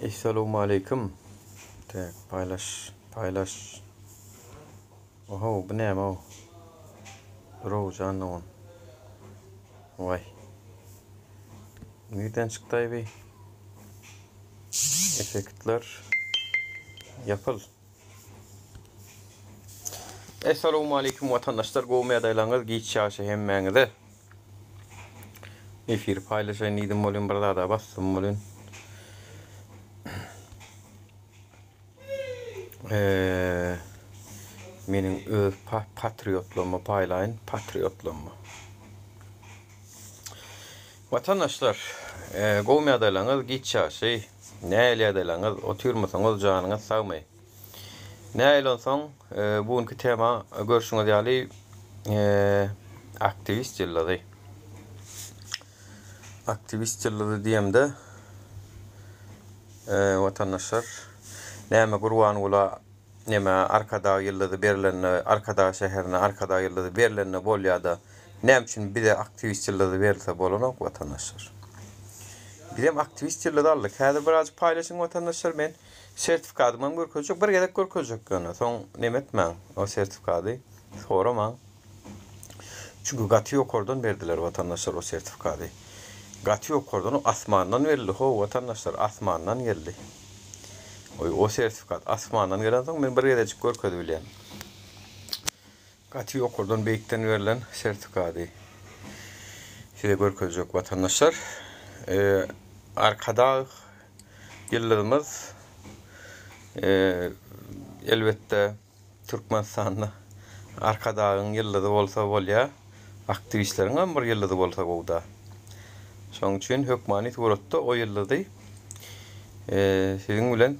Essalowmaleýkim. Tak, paýlaş, paýlaş. Ohow, bu näme-ow? Dur-ow, jan dogan. Waý. Nirden çykdy-aý bi? Effektler. Ýapyl. Essalowmaleýkim watandaşlar, gowumy ýagdaýlaryňyz? Giç ýagşy hemmäňize. Efiri paýlaşaýyn diýdim welin bir zada basdym welin. Eee meniň öz patriotlaryma paýlaýyn, patriotlaryma. Watandaşlar, gowmy ýagdaýlaryňyz, giç ýagşy, nähili ýagdaýlaryňyz, otyrmysyňyz, janyňyz sagmy? Nähili onsoň, bu günki tema görşüňiz ýaly aktiwist ýyldyzy. Aktiwist ýyldyzy diýemde watandaşlar näme Gurbangula neme Arkadag ýyldyzy berlende Arkadag şäherine Arkadag ýyldyzy berlende bolýada näme üçin bize aktiwist ýyldyzy berilse bolanok watandaşlar. Bizem aktiwist ýyldyzy aldyk. Häzir birazjyk paýlaşyň watandaşlar men Sertifikadymam görkezjek, bir gezek görkezjek ýöne, soň neme etmäň, o sertifikady soramaň. Çünki gaty ýokardan berdiler watandaşlar o sertifikady. Gaty ýokardan, o asmandan berildi how watandaşlar, asmandan geldi. Oý, o sertifikat asmandan gelensoň men bir gezejik görkezip bilýän. Gaty ýokardan beýikden berlen sertifikady size görkezjek watandaşlar. Arkadag ýyldyzymyz elbetde Türkmenistanda Arkadagyň ýyldyzy bolsa bolýar. Aktiwistleriň hem bir ýyldyzy bolsa gowda. Şonuň üçin hökmany suratda o ýyldyzy siziň bilen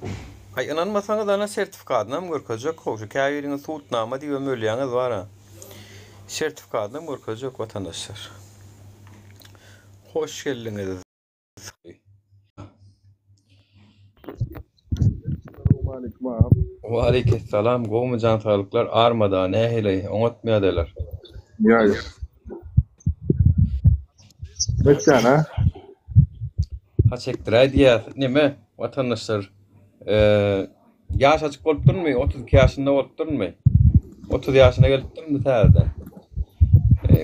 Aý ynanmasaňyz ana sertifikadynam görkezjek how şu käbiriňiz sudnama diýibem ölýäňiz bara. Sertifikadynam görkezjek watandaşlar. Hoş geldiňiz. Salowmaleýkim agam. Waleýkessalam gowmy jan saglyklar armada nähili oňatmy ýagdaýlar. Ýa ýa. Meçjana. Ha çekdiräý diýýäs. Neme watandaşlar ýaşajyk bolupdyrmy 32 ýaşynda bolupdyrmy? 30 ýaşyna gelipdirmi täzeden?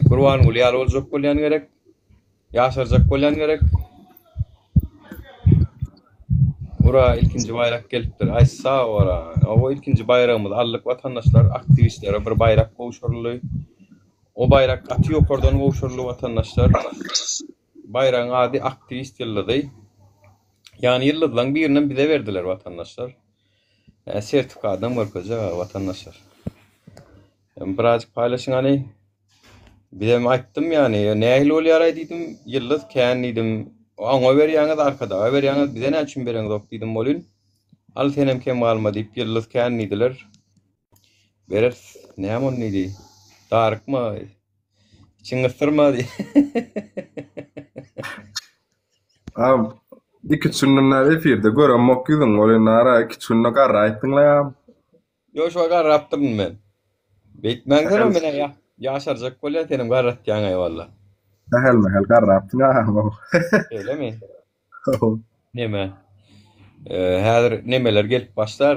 Gurbanguly ýaly boljak bolýan gerek. Ýaşarjak bolýan gerek. Ura ilkinji baýrak gelipdir. Aý sag bol. Owo ilkinji baýragymyzy aldyk watandaşlar. Aktiwistlere bir baýrak gowşuryldy. O baýrak gaty ýokardan gowşuryldy watandaşlar. Baýragyň ady Aktiwist ýyldyzy. Ýagny ýyldyzlaryň birinem bize berdiler watandaşlar. Sertifikadynam görkezjek watandaşlar. Birazjyk paýlaşyň hany. Bizem aýtdym ýany, nähili bolýaraý diýdim, ýyldyz kän diýdim. Oňa berýäňiz, Arkadaga berýäňiz, bize näme üçin bereňzok diýdim welin, al senem kem galma diýip, ýyldyz kän diýdiler. Bereris, näme ony diýdi. Darykma, içiňi gysdyrma diýdi. Agam, iki-üç günden bäri efirde göremok ýüzüňi welin, ara iki-üç günde garraýypsyň-la agam. Ýok şo garrapdyryn men. Beýtmäňsene men ýa ýaşarjak bolýan senem garratýaň aý walla. Sähel mähel garrapsyň agam. Şeýlemi? Neme? Häzir nemeler gelip başlar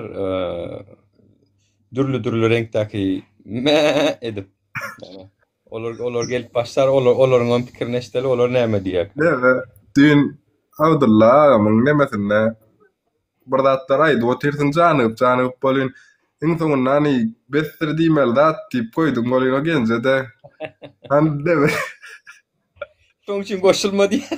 dürli dürli reňkdäki mä edip. Olar olar gelip başlar olar olaryň hem pikirini eşideli olar näme diýer. Neme düýn Abdylla agamyň nemesinde Bir zatlar aýdyp otyrsyň janygyp janygyp bolyn iň soňunda hany besdir diýmeli zat diýip goýduň bolyn o genjede hany deme. Şoň üçin goşulma diýýä.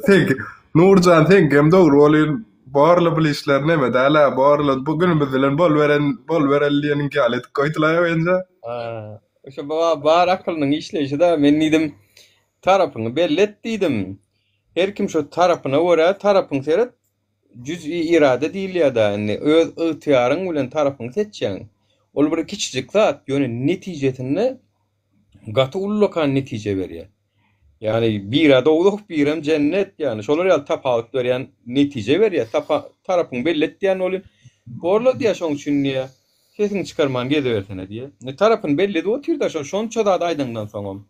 Seňki Nurjan seňkem dogry bolyn borla bul işler neme dälä borla bu günümiz bilen bolberen bolbereli diýeniňki ýaly edip goýdylaý o genje. Ha, şo bar akylynyň işleýşi-dä men diýdim tarapyňy belli et diýdim. Her kim şo tarapyna görä tarapyň seret jüz'i irade diýilýädä indi öz ygtyýaryň bilen tarapyňy seçýäň. Ol bir kiçijik zat ýöne netijesinde gaty ullakan netije berýär. Ýagny birä dowzah birem jennet ýagny şolar ýaly tapawut berýän netije berýär. Tapa tarapyňy belli et diýýän bolýan. Borla diýýär şoň üçin diýýär. Sesiňi çykarman gezibersene diýýär. Tarapyny belli edip otyrda şo şonça zat aýdaňdan soňam.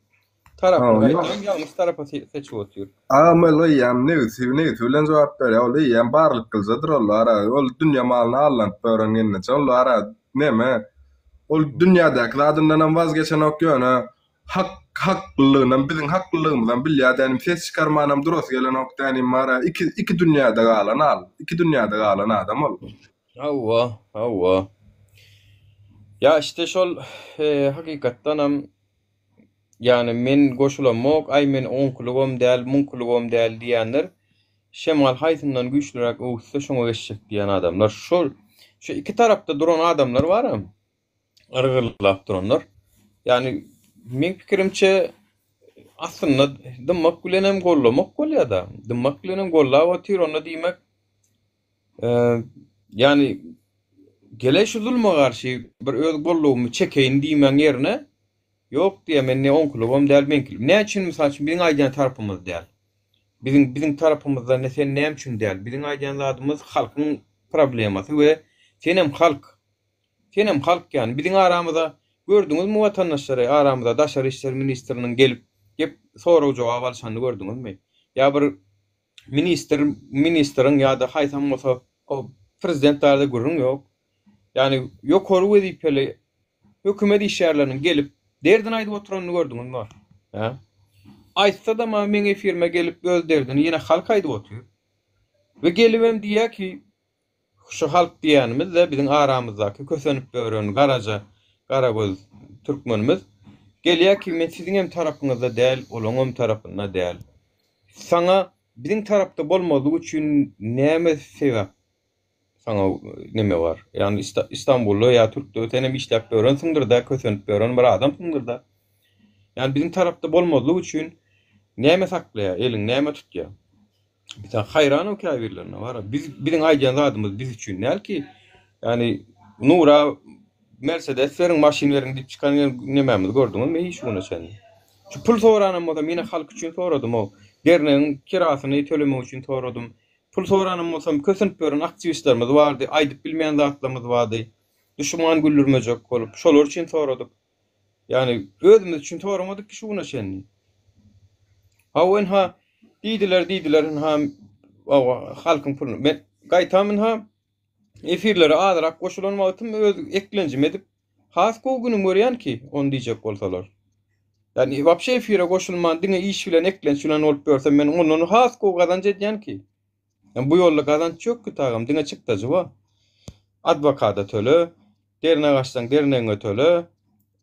Tarapyny gaýtam ýalňyş tarapa seçip otyr. Agam ol eýýäm nebsi nebsi bilen jogap berýär. Ol eýýäm barlyklyjadyr ol ara. Ol dünýe malyna allanyp ýören gelneje. Ol ara neme? Ol dünýädäki zadyndanam waz geçenok ýöne hak haklylygynam biziň haklylygymyzam bilýär dänim ses çykarmanam durasy gelenok dänim ara iki iki dünýäde galan al. Iki dünýäde galan adam ol. Hawa, hawa. Ýa işte şol hakykatdanam Ýagny men goşulamok, aý men oňkulygam däl, muňkulygam däl diýýänler, şemal haýsyndan güýçlüräk öwüsse şoňa geçjek diýýän adamlar. Şol şu iki tarapda duran adamlar baram, yrgyrlap duranlar. Ýagny meň pikirimçe aslynda dymmak bilenem gollamak bolýada. Dymmak bilenem gollap otyr, onda diýmek Ýagny geleý şu zulma garşy bir öz gollugymy çekeýin diýmegiň ýerine, ýok diýýär, men ne oňkulygam däl, meňki. Näme üçin, mysal üçin, biziň aýdýan tarapymyz däl? Biziň biziň tarapymyzda ne sen näme üçin däl? Biziň aýdýan zadymyz halkyň problemasy we senem halk. Senem halk ýagny biziň aramyza gördüňizmi watandaşlary aramyza daşary işler ministriniň gelip gep sorag-jogap alyşanyny gördüňizmi? Ýa bir ministr ministriň ýa-da haýsam bolsa o prezident barada gürrüň ýok. Ýagny ýokary wezipeli hökümet işgärleriniň gelip derdini aýdyp oturanyny gördüňizmi? Hä? Aýtsa-da maňa meň efirime gelip öz derdini ýene halk aýdyp otyr. We gelibem diýýär ki, Şu halk diýýänimiz-de biziň aramyzdaky kösenip ýören garaja, garagöz türkmenimiz. Gelýär ki, men siziňem tarapyňyzda däl, olaňam tarapynda däl. Saňa biziň tarapda bolmazlyk üçin näme sebäp saňa neme bar? Ýagny Istanbulda ýa Türkde senem işläp ýörensiňdir-dä, kösenip ýören bir adamsyňdyr-da. Ýagny biziň tarapda bolmazlyk üçin näme saklaýar, eliň näme tutýar? Biz haýranam käbirlerine bar. Biz biziň aýdýan zadymyz biz üçin däl ki. Ýani Nura Mercedes beriň, maşyn beriň diýip çykan nemämizi gördüňizmi hiç güne çenli? Şu pul soranam bolsam ýene halk üçin soradym o. Dernegiň kirasyny tölemek üçin soradym. Pul soranam bolsam kösenip ýören aktiwistlerimiz bardy, aýdyp bilmeýän zatlarymyz bardy. Duşman güldürmejek bolup, şolar üçin soradyk. Ýagny özümiz üçin soramadyk ki şu güne çenli. Hawa ynha diýdiler diýdiler ynha halkyň puluny. Men gaýtam ynha efirlere azrak goşulan wagtym öz eklenjimi edip has gowy günüm görýän ki ony diýjek bolsalar. Ýagny wapşe efire goşulman diňe iş bilen eklenç bilen bolup ýörsem men ondan has gowy gazanç edýän ki. Ýa bu ýolda gazanç ýok ki tagam diňe çykdajy bar. Adwokada töle, dernek açsaň dernegiňe töle,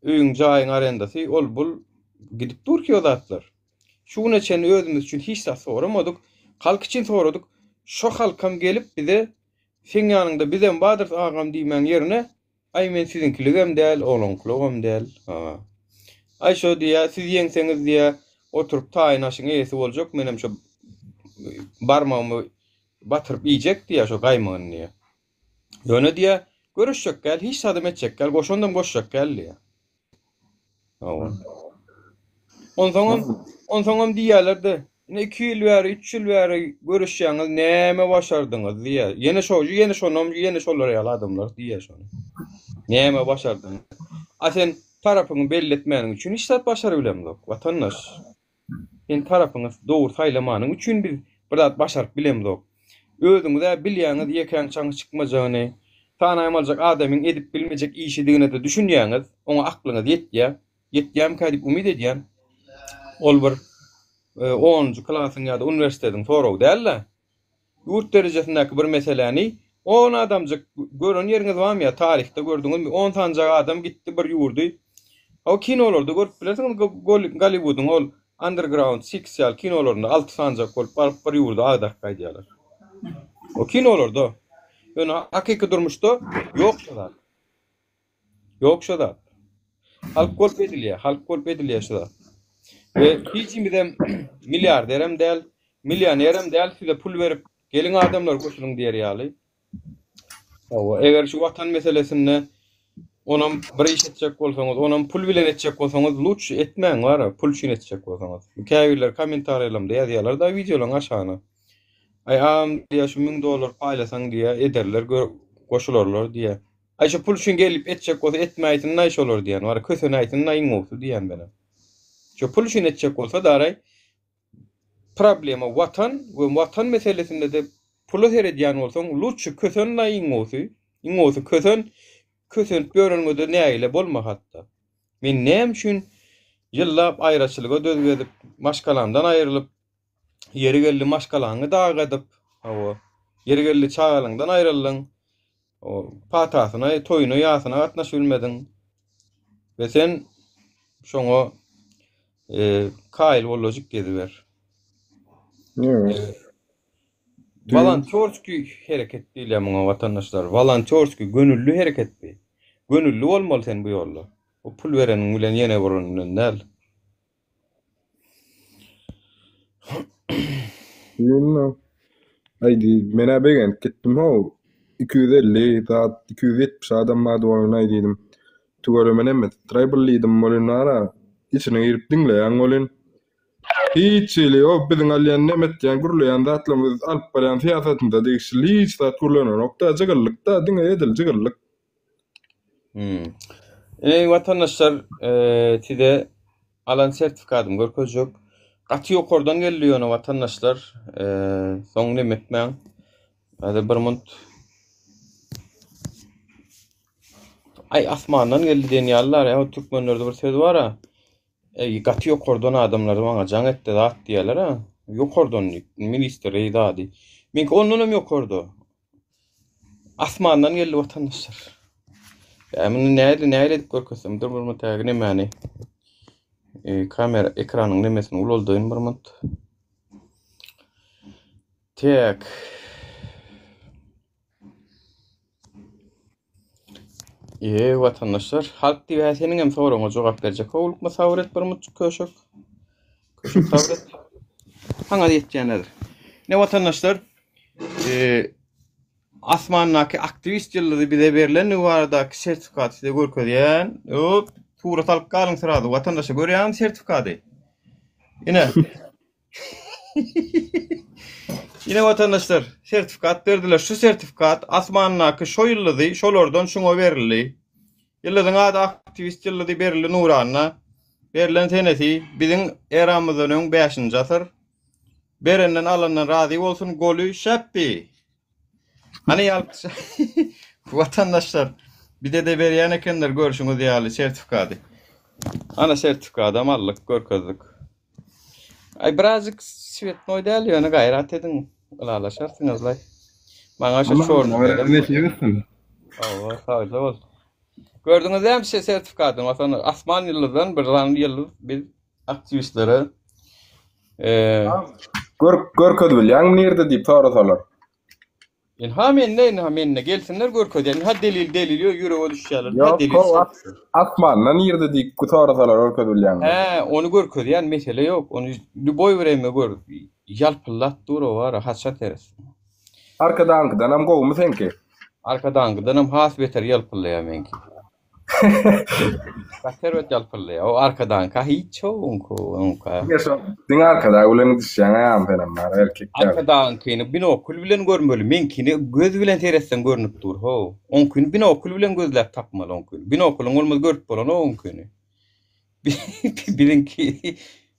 öýüň jaýyň arendasy ol bul gidip dur ki o zatlar. Şu güne çenli özümiz üçin hiç zat soramadyk. Halk üçin soradyk. Şo halkam gelip bize seň ýanyňda bizem badyrys agam diýmäň ýerine Aý men siziňkiligem däl, olaňkylygam däl. Ha. Aý şo diýýä, siz ýeňseňiz diýýä, oturyp taýyn aşyň eýesi boljak, menem şo barmagymy batyryp iýjek diýýä şo gaýmagyny diýýä. Ýöne diýýä, göreşjek däl, hiç zadam etjek däl, goşandam goşjak däl diýýä. Hawa. Onsoňam, onsoňam diýýärler-de, ine iki ýyl bäri, üç ýyl bäri görüşýäňiz, näme başardyňyz diýýär. Ýene şo, ýene şonam, ýene şolar ýaly adamlar diýýär şony. Näme başardyňyz? A sen tarapyňy belli etmäniň üçin hiç zat başarybilemzok, watandaş. Sen tarapyňy dogry saýlamanyň üçin biz bir zat başaryp bilemzok. Özüňiz-ä bilýäňiz ýekäň çaňy çykmajagyny, sanaýmaljak adamyň edip bilmejek işidigine-de düşünýäňiz, oňa aklyňyz ýetýär. Ýetýärmikä diýip umyt edýän. Ol bir onunjy klasyň ýa-da uniwersitetiň soragy däl-de. Ýurt derejesindäki bir meseläni on adamjyk gören ýeriňiz barmy ýa taryhda gördüňizmi on sanjak adam gitdi bir ýurdy o kinolarda görüp bilersiňiz Golliwudyň ol Underground Six ýaly kinolarynda alty sanjak bolup baryp bir ýurdy agdaryp gaýdýarlar. O kinolarda. Ýöne hakyky durmuşda ýok şo zat. Ýok şo zat. Halk bolup edilýär, halk bolup edilýär şu zat. We hiçimizem milliarderem däl, millionerem däl size pul berip geliň adamlar goşulyň diýer ýaly. Hawa, eger şu watan meselesinde onam bir iş etjek bolsaňyz, onam pul bilen etjek bolsaňyz, lutşy etmäň bara, pul üçin etjek bolsaňyz. Käbirleri kommentariýalarymda ýazýarlar-da wideolaryň aşagyna. Aý agam diýýär, şu 1000 dollar paýlasaň diýýär, ederler, goşularlar diýýär. Aý şu pul üçin gelip etjek bolsa etmäýsin-aý şolar diýýän. Bara kösenäýsin-aý iň gowusy diýýän menem. Şo pul üçin etjek bolsa daraý problema watan we watan meselesinde-de pula seredýän bolsaň lutşy kösen-la iň gowusy. Iň gowusy kösen, kösenip ýöreniňe-de nägile bolma hatda. Men näme üçin ýyllap aýraçylyga döz gezip, maşgalamdan aýrylyp, ýeri geldi maşgalaňy dagadyp, hawa, ýeri geldi çagalaňdan aýryldyň, patasyna, toýuna, ýasyna gatnaşyp bilmediň we sen şoňa e, kaýyl bolajyk geziber. Ýok. Wolontýorskiý hereket diýilýär muňa watandaşlar. Wolontýorskiý, gönülli hereket bi. Gönülli bolmaly sen bu ýolda. O pul bereniň bilen ýene bir bilen däl. Bilmem. Aý diý, men-ä begenip gitdim how. 250 zat, 270 adam bardy bolany aý diýdim. Tüweleme neme traýbl diýdim welin bar-a, içine girip diňleýäň welin, hiç hili o biziň alýan neme etýän, gürleýän zatlarymyz, alyp barýan syýasatymyza degişli hiç zat gürlenenok-da, jygyllyk-da, diňe edil jygyllyk. Hmm. Eý watandaşlar, e, size alan sertifikatymy görkezjek. Gaty ýokardan geldi ýöne watandaşlar. E, soň neme etmäň. Häzir bir munt. Aý asmandan geldi diýen ýalylar ýa türkmenlerde bir söz bar-a. Eý gaty ýokardan adamlar maňa jaň etdi zat diýýärler-a. Ýokardan diýip, ministr eý zady. Meňki ondan hem ýokarda. Asmandan geldi watandaşlar. Ýa muny näle näle edip görkezsem dur bir minut tägi nemäni. E, kamera ekranyň nemesini ulaldaýyn bir minut. Tek. Eee watandaşlar, Halk TV seniň hem soragyňa jogap berjek. Howlukma sabyr et bir mutçuk köşek. Köşek sabyr et. Saňa ýetýän häzir. Ne watandaşlar, eee asmandaky aktiwist ýyldyzy bize berlendigi baradaky sertifikaty size görkezýän. Hop, surat alyp galyň srazu. Watandaşlar görýäňmi sertifikaty? Ine. Ine watandaşlar, sertifikat berdiler. Şu sertifikat asmandaky şo ýyldyzy şolardan şuňa berildi. Ýyldyzyň ady aktiwist ýyldyzy berildi Nurana. Berlen senesi biziň eramyzdan öň 5-nji asyr. Berenden alandan razy bolsun goly şäpbi. Hany ýalkyş watandaşlar bize-de berýän ekenler görşüňiz ýaly sertifikaty. Ana sertifikadam aldyk görkezdik. Aý birazjyk svetnoý däl ýöne gaýrat ediň ylalaşarsyňyzlaý. Maňa şu çorny beren. Nesip etsin. Hawa, sagja bol. Gördüňiz dämi şu sertifikaty? Watan Asman ýyldyzdan bir zan ýyldyz biz aktiwistlere eee Gör görkezip bilýäňmi nirde diýip sorasalar. Ynha mende, ynha mende. Gelsinler görkezýän. Ynha delil, delil ýok, ýürege düşýärler. Ynha Ýok, delil. how asmanda nirde diýip sorasalar görkezip bilýäňmi? Hä, ony görkezýän, mesele ýok. Ony lýuboý wremýa gör. Ýalpyldap dur o bar, haça ters. Arkadaňkydanam gowumy seňki? Arkadaňkydanam has beter ýalpyldaýar meňki. Gaty erbet ýalpyldaýar. O arkadaňka hiç oňky, oňka. Diňe şo, diňe arkadag bilen gidişýäň aýam senem bar, erkek ýaly. Arkadagyňkyny binokl bilen görmeli, meňkini göz bilen seretseň görnüp dur, how. Oňkyny binokl bilen gözläp tapmaly oňkyny. Binoklyň bolmasa görüp bolanok oňkyny. Biziňki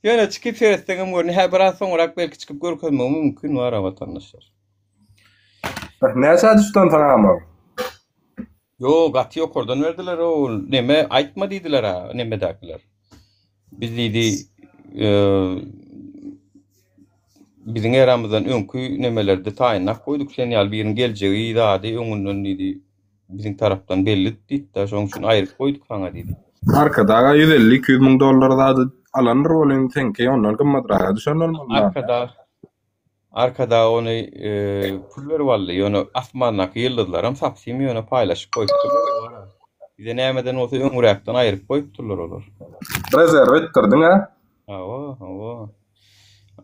ýöne çykyp seretseňem görünýär. Hä biraz soňrak belki çykyp görkezmegim mümkin bar watandaşlar. Näçä düşdi onsoň agam ol? Ýok, gaty ýokardan berdiler ol. Neme aýtma diýdiler-ä nemedäkiler. Biz diýdi, biziň eramyzdan öňki nemelerde taýynlap goýduk, sen ýaly biriniň geljegi zady öňünden diýdi, biziň tarapdan bellidi diýdi-de, şonuň üçin aýryp goýduk saňa diýdi. Arkadaga 150-200 müň dollar zady alandyr welin, seňki ondan gymmatraga düşen bolmaly. Arkadag Arkadag ony pul berip aldy. Ýöne asmandaky ýyldyzlaram sapsim ýöne paýlaşyp goýupdyrlar. Bize nämeden bolsa öňräkden aýryp goýupdyrlar olar. Rezerw etdirdiň-ä? Hawa, hawa.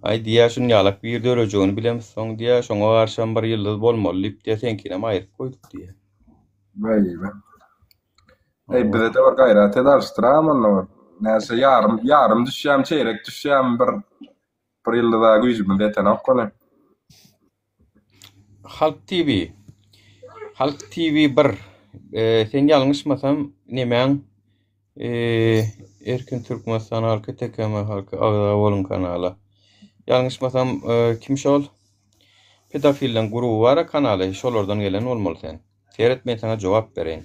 Aý diýýär, şuny ýalak bir dörejegini bilemizsoň diýýär, şoňa garşam bir ýyldyz bolmaly diýip diýýär, seňkinem aýryp goýduk diýýär. Weý-we. Eý, bize-de bir gaýrat et alyşdyram onda bir. Näçe ýarym, ýarym düşýämi, çeýrek düşýämi bir Bir ýylda güýjümiz ýetenok welin. Halk TV. Halk TV 1. Sen ýalňyşmasam nemäň? Erkin Türkmenistan halky TKM halky agza boluň kanala. Ýalňyşmasam kim şol? Pedofilleň gruby bara kanaly şolardan gelen bolmaly sen. Seret men saňa jogap bereýin.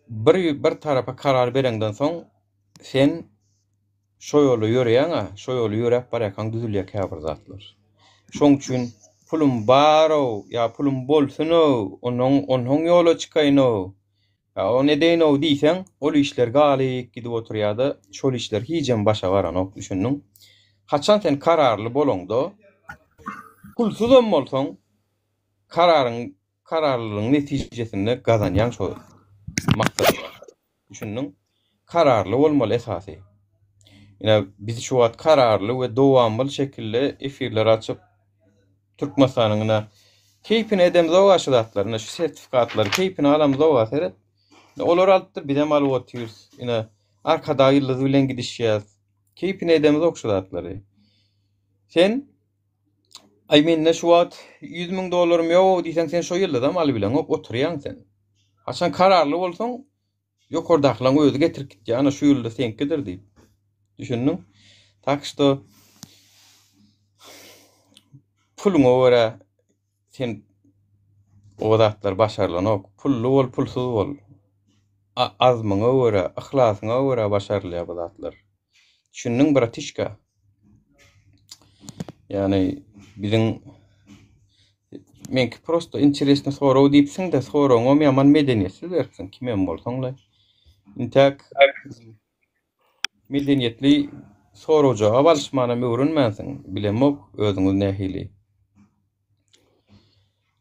Bir bir tarapa karar bereňden soň sen Şo ýola ýöreýäň-ä, şo ýoly ýöräp barýarkaň düzülýär käbir zatlar. Şoň üçin pulum bar-ow, ýa pulum bolsun-ow, onnoň, onsoň ýola çykaýyn-ow, ýa ony edeýin-ow diýseň, ol işler galyp gidip oturýar-da, şol işler hijem başa baranok, düşündiň? Haçan sen kararly bolaňda, pulsuzam bolsaň, kararyň, kararlylygyň netijesinde gazanýaň şo maksadyňa. Düşündiň? Kararly bolmaly esasy. Ine biz şu wagt kararly we dowamly şekilde efirler açyp Türkmenistanyň ine keýpine edemzog-a şu zatlary. Ine şu sertifikatlary keýpine alamzog-a seret. Olar alypdyr, bizem alyp otyrys. Ine Arkadag ýyldyzy bilen gidişýäs. Keýpine edemzok şu zatlary. Sen Aý mende şu wagt 100 müň dollarym ýog-ow diýseň sen şo ýyldyzam alybileňok oturýaň sen. Haçan kararly bolsaň ýokardakylaň özi getirip gitýär ana şu ýyldyz seňkidir diýip. Düşündiň? Tak şto puluňa görä sen o zatlar başarylanok. Pully bol, pulsuz bol. Azmyňa görä, yhlasyňa görä başarylýar bu zatlar. Düşündiň bratişka? Ýagny biziň meňki prosto interesny sorag diýipsiň-de, soragyňam ýaman medeniýetsiz beripsiň, kimem bolsaň-la. Intäk medeniýetli sorag-jogap alyşmanam öwrenmänsiň, bilemok özüňiz nähili.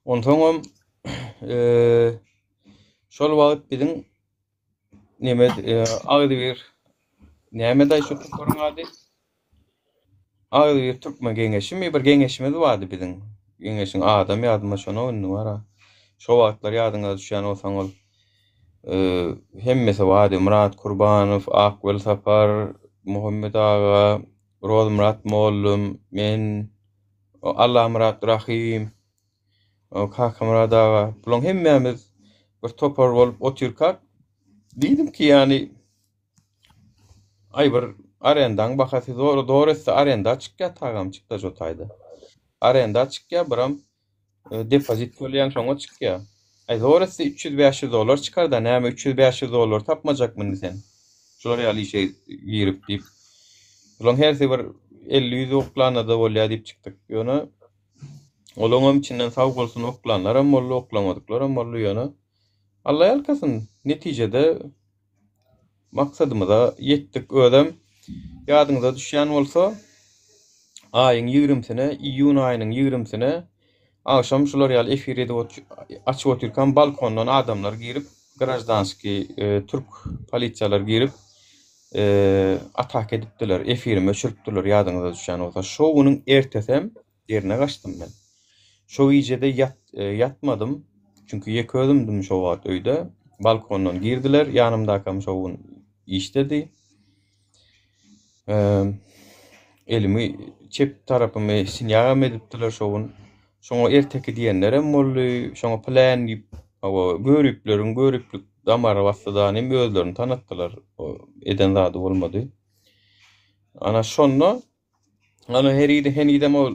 Onsoňam şol wagt biziň Neme agzybir nämedaý şu toparyň ady? Agzybir türkmen geňeşimi bir geňeşimiz bardy biziň. Geňeşiň adam ýadyma şonok indi bara. Şo wagtlar ýadyňyza düşýän bolsaň ol hemmesi bardy. Myrat Kurbanow, Akwel Sapar, Muhammet aga, Rozmyrat mollum, men, Allamyrat Rahym. Kakamyrat aga, bulaň hemmämiz bir topar bolup otyrkak, diýdim ki, ýagny aý bir arendaň bahasy zor, zor etse arenda çykýar tagam çykdajy o taýda. Arenda çykýar, biram e, depozit töleýäň şoňa çykýar. Aý zor etse 300-500 dollar çykar-da, näme 300-500 dollar tapmajakmy indi sen? Şular ýaly işe girip diýip. Bulaň hersi bir 50-100 oklanda-da bolýar diýip çykdyk. Ýöne Olaňam içinden sag bolsun oklanlaram boldy, oklamadyklaram boldy ýöne Alla ýalkasyn netijede maksadymyza ýetdik. Özem ýadyňyza düşýän bolsa aýyň ýigrimsine, iýun aýynyň ýigrimsine agşam şular ýaly efir edip açyp otyrkam balkondan adamlar girip graždanskiý türk polisiýalar girip ataka edipdiler, efirimi öçüripdiler ýadyňyza düşýän bolsa. Şo günüň ertesem derine gaçdym men. Şo gije-de ýat ýatmadym. Çünki ýeke özümdim şo wagt öýde. Balkondan girdiler. Ýanymdakam şo gün işdedi. Elimi çep tarapymy sinýagam edipdiler şo gün. Şoňa erteki diýenlerem boldy. Şoňa plan diýip, hawa, görüpleriň görüplik damary basdy-da, hem özlerini tanatdylar. O eden zady bolmady. Ana şonda ana heride henizem ol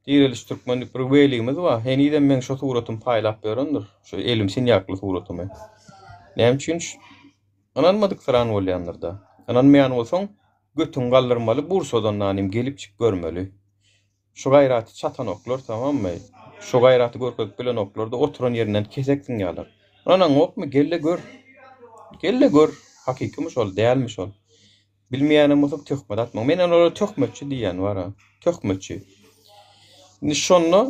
Direliş türkmen diýip bir weligimiz bar. Henizem meň şo suratymy paýlap ýörendir. Şu elim sinýakly suratymy. Näme üçin? Ynanmadyk syran bolýandyr-da. Ynanmaýan bolsaň, götüňi galdyrmaly, Bursadan nanym gelipjik görmeli. Şu gaýraty çatanoklar tamammy? Şu gaýraty görkezip bilenoklarda oturan ýerinden kesek zyňýarlar. Ynanaňokmy gelde gör. Gelde gör hakykymy şol dälmi şol. Bilmeýänem bolsak töhmet atmaň. Men olara töhmetçi diýýän bara. Töhmetçi. Indi şonda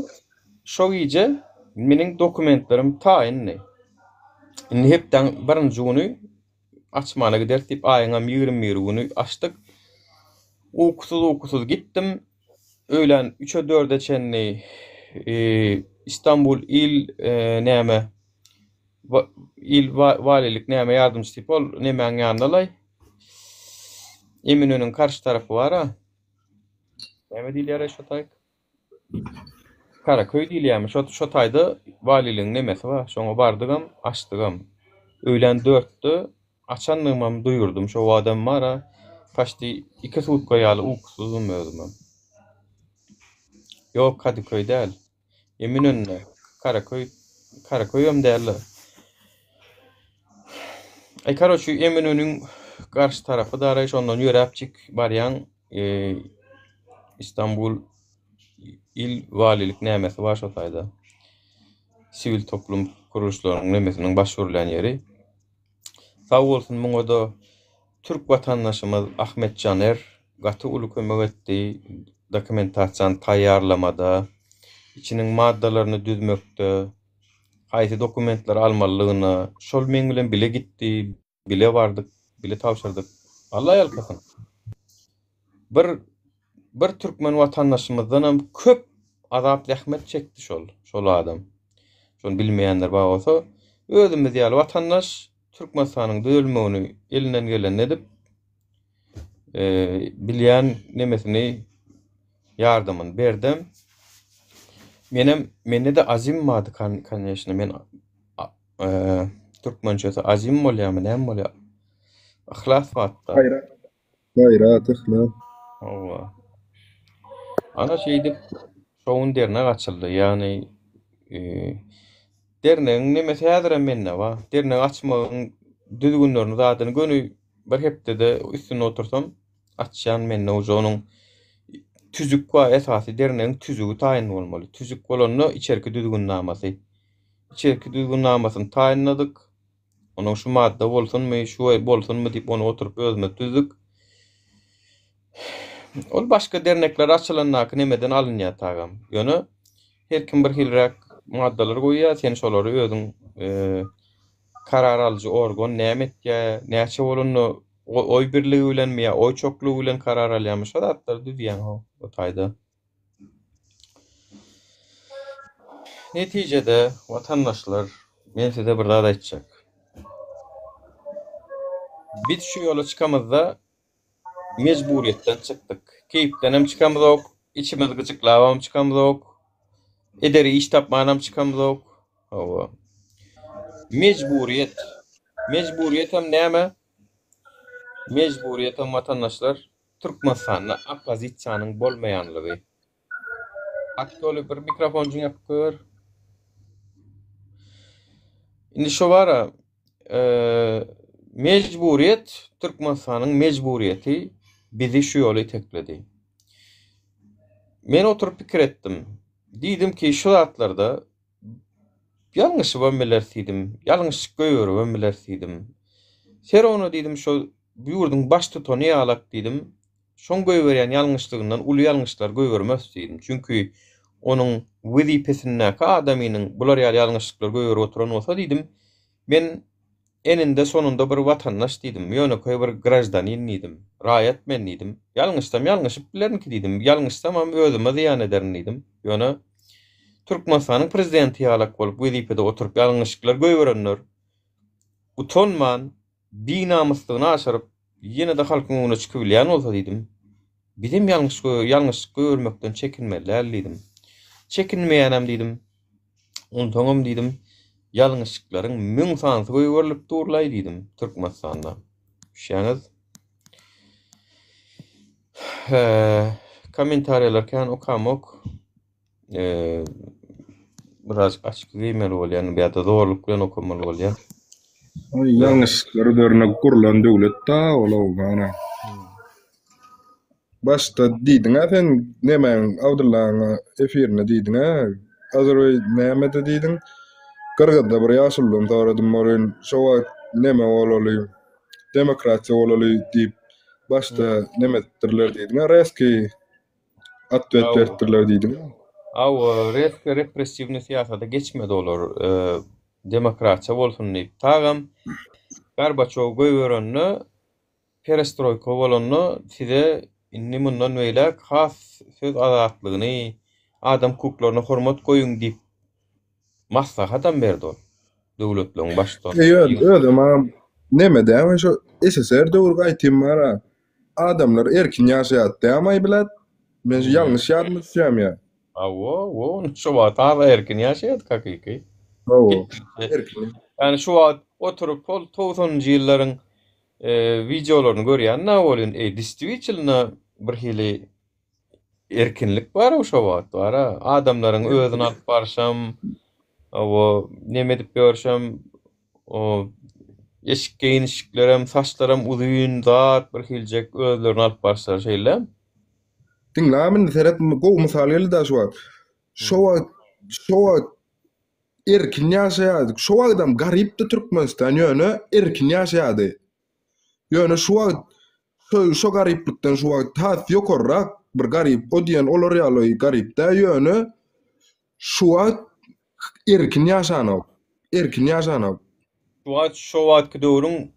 şo gije meniň dokumentlerim taýyndy. Indi hepdäň birinji güni Açmana gideris diýip aýyňam 21 güni açdyk. Ukusyz ukusyz gitdim. Öýlän üçe dörde çenli Istanbul il näme il walilik näme ýardamçysy diýip ol nemäň ýanyndalaý. Eminönüň garşy tarapy bar-a. Näme diýilýär-aý şo taýk? Karaköý diýilýärmi? Şo şo taýda waliligiň nemesi bar. Şoňa bardygam, açdygam. Öýlän dörtde. Açandygymam duýurdym. Şo wadam bar-a, paçti iki sutka ýaly ukusyzdym özümem. Ýok, Kadyköý däl. Eminönde. Karaköý, Karaköýem däl-de. Aý, karoçi, Eminönüň garşy tarapy daraý, şondan ýöräpjik barýaň, Istanbul il walilik nämesi bar şo taýda. Siwil toplum gurluşlarynyň nemesiniň baş urulýan ýeri. Sag bolsun muňa-da türk watandaşymyz Ahmet Janer gaty uly kömek etdi dokumentasiýany taýýarlamada, içiniň maddalaryny düzmekde, haýsy dokumentleri almalydygyna. Şol meň bilen bile gitdi, bile bardyk, bile tabşyrdyk. Alla ýalkasyn. Bir bir türkmen watandaşymyzdanam köp azap zähmet çekdi şol şol adam. Şony bilmeýänler bar bolsa, özümiz ýaly watandaş Türkmenistanyň düzelmegini elinden gelenini edip, bilýän nemesini ýardamyny berdem. Menem mende-de azim bardy koneçno men türkmençesi azim bolýarmy näme bolýar? Yhlas bardy. Gaýrat. Gaýrat, yhlas. Hawa. Ana şeýdip şowun dernek açyldy. Ýagny dernegiň nemesi häzirem mende bar. Dernek açmagyň düzgünlerini zadyny göni bir hepdede üstünde otursam açýan mende uje onuň tüzük bar esasy dernegiň tüzügi taýyn bolmaly. Tüzük bolanda içerki düzgünnamasy. Içerki düzgünnamasyny taýynladyk. Onuň şu madda bolsunmy, şu bolsunmy diýip ony oturyp özümiz düzdük. Ol başga dernekler açylandaky nemeden alynýar tagam. Ýöne her kim bir hiliräk maddalar goýýar, sen şolary özüň karar alyjy organ näme etýär, näçe bolanda oý birligi bilenmi ýa oý çoklugy bilen karar alýarmy, şo zatlary düzýäň o taýda. Netijede, watandaşlar, men size bir zat aýtjak. Biz şu ýola çykamyzda mejburyýetden çykdyk. Keýpdenem çykamyzok, içimiz gyjyklabam çykamyzok, edere iş tapmanam çykamyzok. Hawa. Mejburyýet. Mejburyýetem näme? Mejburyýetem watandaşlar, Türkmenistanda oppozisiýanyň bolmaýanlygy. Akdoly bir mikrofonjyňy ýapyp goýber. Indi şo bara mejburyýet Türkmenistanyň mejburyýeti bizi şu ýola itekledi. Men oturyp pikir etdim. Diýdim ki şu zatlarda Ýalňyşybam bileris diýdim. Ýalňyşyk goýberibem bileris diýdim. Serowna diýdim şo bu ýurduň baştutany ýalak diýdim. Şoň goýberýän ýalňyşlygyndan uly ýalňyşlar goýbermeris diýdim. Çünki onuň wezipesindäki adamynyň bular ýaly ýalňyşlyklar goýberip oturan bolsa diýdim, men Eninde sonunda bir watandaş diýdim, ýönekeý bir graždanin diýdim, raýat men diýdim. Ýalňyşsam ýalňyşyp bilerinki diýdim, ýalňyşsamam özüme zyýan ederin diýdim. Ýöne Türkmenistanyň prezidenti ýalak bolup wezipede oturyp ýalňyşlyklar goýberenler utanman binamyslygyny aşyryp ýene-de halkyň öňüne çykybilýän bolsa diýdim. Bizem ýalňyş ýalňyşlyk goýbermekden çekinmeli däl diýdim. Çekinmeýänem diýdim. Onsoňam diýdim, ýalňyşlyklaryň müň sanysy goýberilip dur-laý diýdim, Türkmenistanda. Düşýäňiz? Hä, kommentariýalar kän okamok. Eee, biraz açyk geýmeli bolýan ýa-da zorluk bilen okamaly bolýan. Aý, ýalňyşlyklar üzerine gurlan döwlet-dä ol Owgana. Başda diýdiň-ä sen nemäň Abdyllaň efirinde diýdiň-ä Azerbaý nämede diýdiň Gyrgyzda bir ýaşuludan soradym welin şo wagt neme bolaly demokratiýa bolaly diýip başda neme edipdirler diýdiň-ä reski atwet beripdirler diýdiň-ä. Hawa reski repressiwnyý syýasata geçmedi olar demokratiýa bolsun diýip tagam Gorbaçowy goýberende Perestroýka bolanda size indi mundan beýläk has söz azatlygyny, adam hukuklaryna hormat goýuň diýip maslahatam berdi ol döwletleriň baştutany. Eý özem a neme dämi şo SSR döwri gaýtym bara adamlar erkin ýaşaýat dämi aý bilat men şu ýalňyş ýadyma düşýämi ýa. Hawa, hawa, şo wagt az erkin ýaşaýardyk hakyky. Hawa, erkin. Ýani şu wagt oturyp ol togsanynjy ýyllaryň. Wideolaryny görýän-dä welin, eý, distwitelno bir hili erkinlik bar-ow şo wagt bar-a. Adamlaryň özüni alyp barşam, hawa, neme edip ýörşem, o eşik geýnişiklerem, saçlaram uzyn zat bir hiljek özlerini alyp barşlary şeýle. Diňläm indi seret gowy mysal geldi-dä şu wagt. Şo wagt, şo wagt erkin ýaşaýardyk. Şo wagtam garypdy Türkmenistan, ýöne erkin ýaşaýardy. Ýöne şu wagt şo şo garyplykdan şu wagt has ýokarrak bir garyp, o diýen olar ýaly garyp däl, ýöne şu wagt erkin ýaşanok. Erkin ýaşanok. Şu wagt şo wagtky döwrüň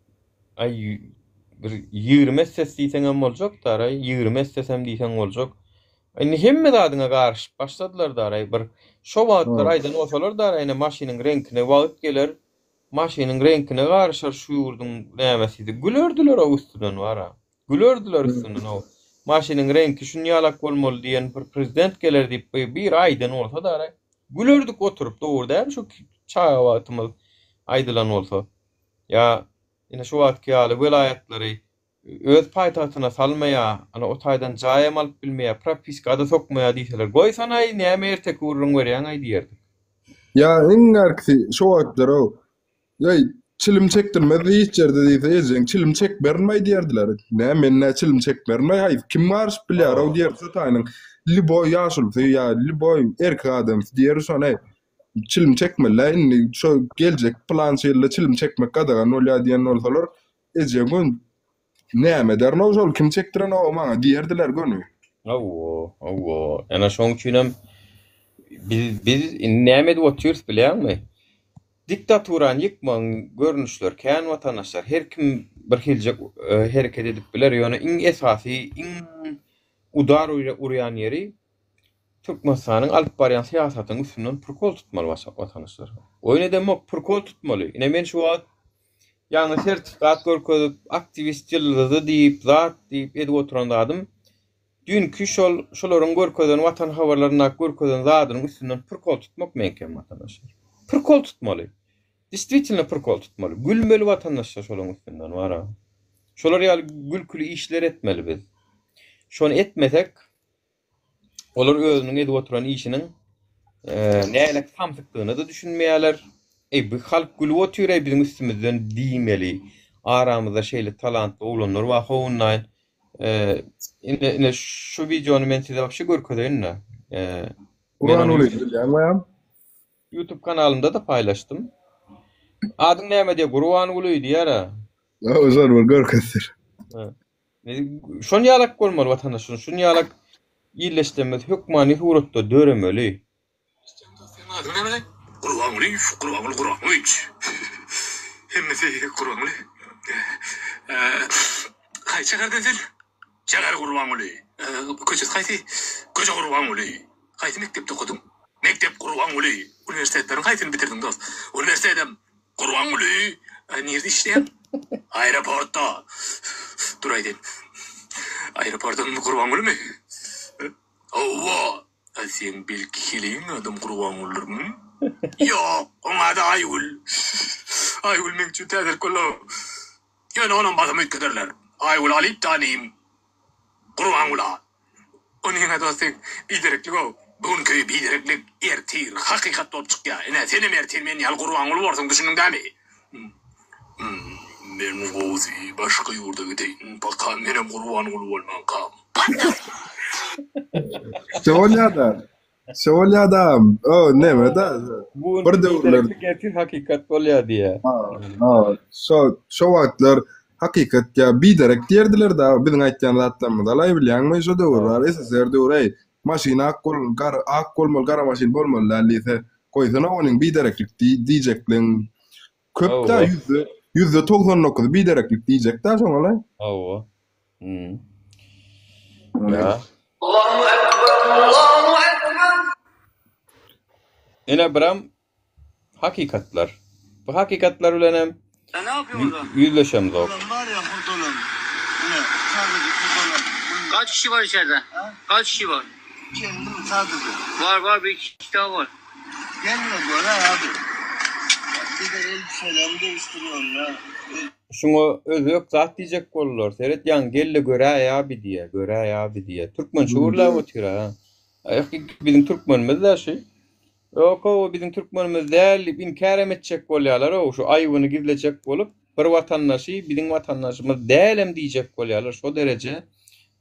aý bir 20 essesi diýseňem boljak daraý, 20 essesem diýseň boljak. Indi hemme zadyňa garyşyp başladylar daraý bir şo wagtlar aýdan bolsalar daraý ine maşynyň reňkine wagt geler maşynyň reňkine garyşar şu ýurduň nämesi diýip gülerdiler o üstünden bara. Gülerdiler üstünden o. Maşynyň reňki şunýalak bolmaly diýen bir prezident geler diýip bir biri aýdan bolsa daraý. Gülerdik oturyp dogry dälmi şu çaga wagtymyz aýdylan bolsa. Ýa ine şu wagtky ýaly welaýatlary öz paýtagtyna salmaýa, ana o taýdan jaýam alyp bilmeýä, propiska-da sokmaýa diýseler, goýsanaý näme erteki gürrüň berýäňaý diýerdik. Ýa iň bärkisi şo wagtlar-ow Eý, çilim çekdirmezdi hiç ýerde diýse, ejeň çilim çekmerinmaý diýerdiler. Nä, men nä çilim çekmerinmaý, haýsy kim garyşyp bilýär-ow diýerdi şo taýynyň lýuboý ýaşulusy ýa lýuboý erkek adamsy diýerdi şony. Çilim çekmeli-dä indi şo geljek pylança ýylda çilim çekmek gadagan bolýar diýen bolsalar, ejeň göni Näme ederin-ow şol, kim çekdiren-ow maňa diýerdiler göni. Hawa, hawa. Ene şoň üçinem biz biz indi näme edip otyrys bilýäňmi? Diktaturany ýykmagyň görnüşleri kän watandaşlar. Her kim bir hiljek hereket edip biler, ýöne iň esasy, iň udar urýan ýeri Türkmenistanyň alyp barýan syýasatynyň üstünden prikol tutmaly watandaşlar. Oýun edemok, prikol tutmaly. Ine men şu wagt Ýagny sertifikat görkezip, aktiwist ýyldyzy diýip, zat diýip edip oturan zadym, düýnki şol şolaryň görkezen Watan habarlaryndaky görkezen zadynyň üstünden prikol tutmak meňkem watandaşlar. Prikol tutmaly. Distwitelno prikol tutmaly. Gülmeli watandaşlar şolaryň üstünden wara. Şolar ýaly gülküli işler etmeli biz. Şony etmesek Olar özüniň edip oturan işiniň nähili samsykdygyna-da düşünmeýärler. Eý, bu halk gülüp otyr-eý biziň üstümizden diýmeli. Aramyzda şeýle talantly oglanlar bar howunlaýyn. Ine, ine şu wideony men size wapşe görkezeýin-de. Men ony Gurbangulyny bilýäňmi? YouTube kanalymda-da paýlaşdym. Adyň näme diýýär? Gurbanguly diýýär-ä. Ýa, şony bir görkezdir. Şon ýalak bolmaly watandaşlar, şun ýalak illeşdirmesi hökmany suratda döremeli. Seň adyň näme? Gurbangulyýew, Gurbanguly Gurbangulyýewiç. Hemmesi Gurbanguly. Haýsy şäherden sen? Şäher Gurbanguly. Köçesi haýsy? Köçe Gurbanguly. Haýsy mekdepde okadyň? Mekdep Gurbanguly. Uniwersitetleriň haýsyny bitirdiň dost? Uniwersitetem Gurbanguly, nirde işleýäň? Aeroportda. Dur aýdaýyn. Aeroportdan Gurbangulymy? Hawa. Seň belki heleýiň adam Gurbanguldyrmy? Ýok, oň ady Aýgül. Aýgül meň üçin täzelik boldy. Ýöne onam basym üýtgederler. Aýgül alyp danym Gurbangula. Onyňa dosty bidereklik-ow. Bu günki bidereklik ertir hakykat bolup çykýar. Ine, senem ertir men ýaly Gurbanguly borsuň, düşündiň dämi? Men gowusy başga ýurda gideýin, paka menem Gurbanguly bolmankam. Şo bolýa-da. Şo bolýa-da. O neme-de. Bu Bir döwürler. bidereklik ertir hakykat bolýar diýýär. Ha, ha, şo şo wagtlar hakykat ýa biderek diýerdiler-de biziň aýtýan zatlarymyzy alaý bilýäňmi şo döwür bar SSR döwri eý maşyn ak bol gar ak bolmaly gara maşyn bolmaly däl diýse goýsana onyň bidereklik diýjekligiň köp-dä Hawa. ýüzde 99% bidereklik diýjek-dä şoňa laý. Hawa. Hmm. Ýa. Allahu Ekber, Allahu Ekber. Ine biram Hakykatlar. Bu hakykatlar bilen hem ýüzleşemzok. Kaç kişi var içeride? Kaç kişi var? Var var bir iki kişi daha var. Şuňa özbek zat diýjek boldular. Seret ýaňy gel-de göräý abi diýýä, göräý abi diýýä. Türkmençe gürläp otyr-a. Aý, biziň türkmenimiz-dä şu. Ýok-ow, biziň türkmenimiz däl diýip inkärem etjek bolýarlar-ow, şu aýbyny gizlejek bolup, bir watandaşy biziň watandaşymyz dälem diýjek bolýarlar, şo dereje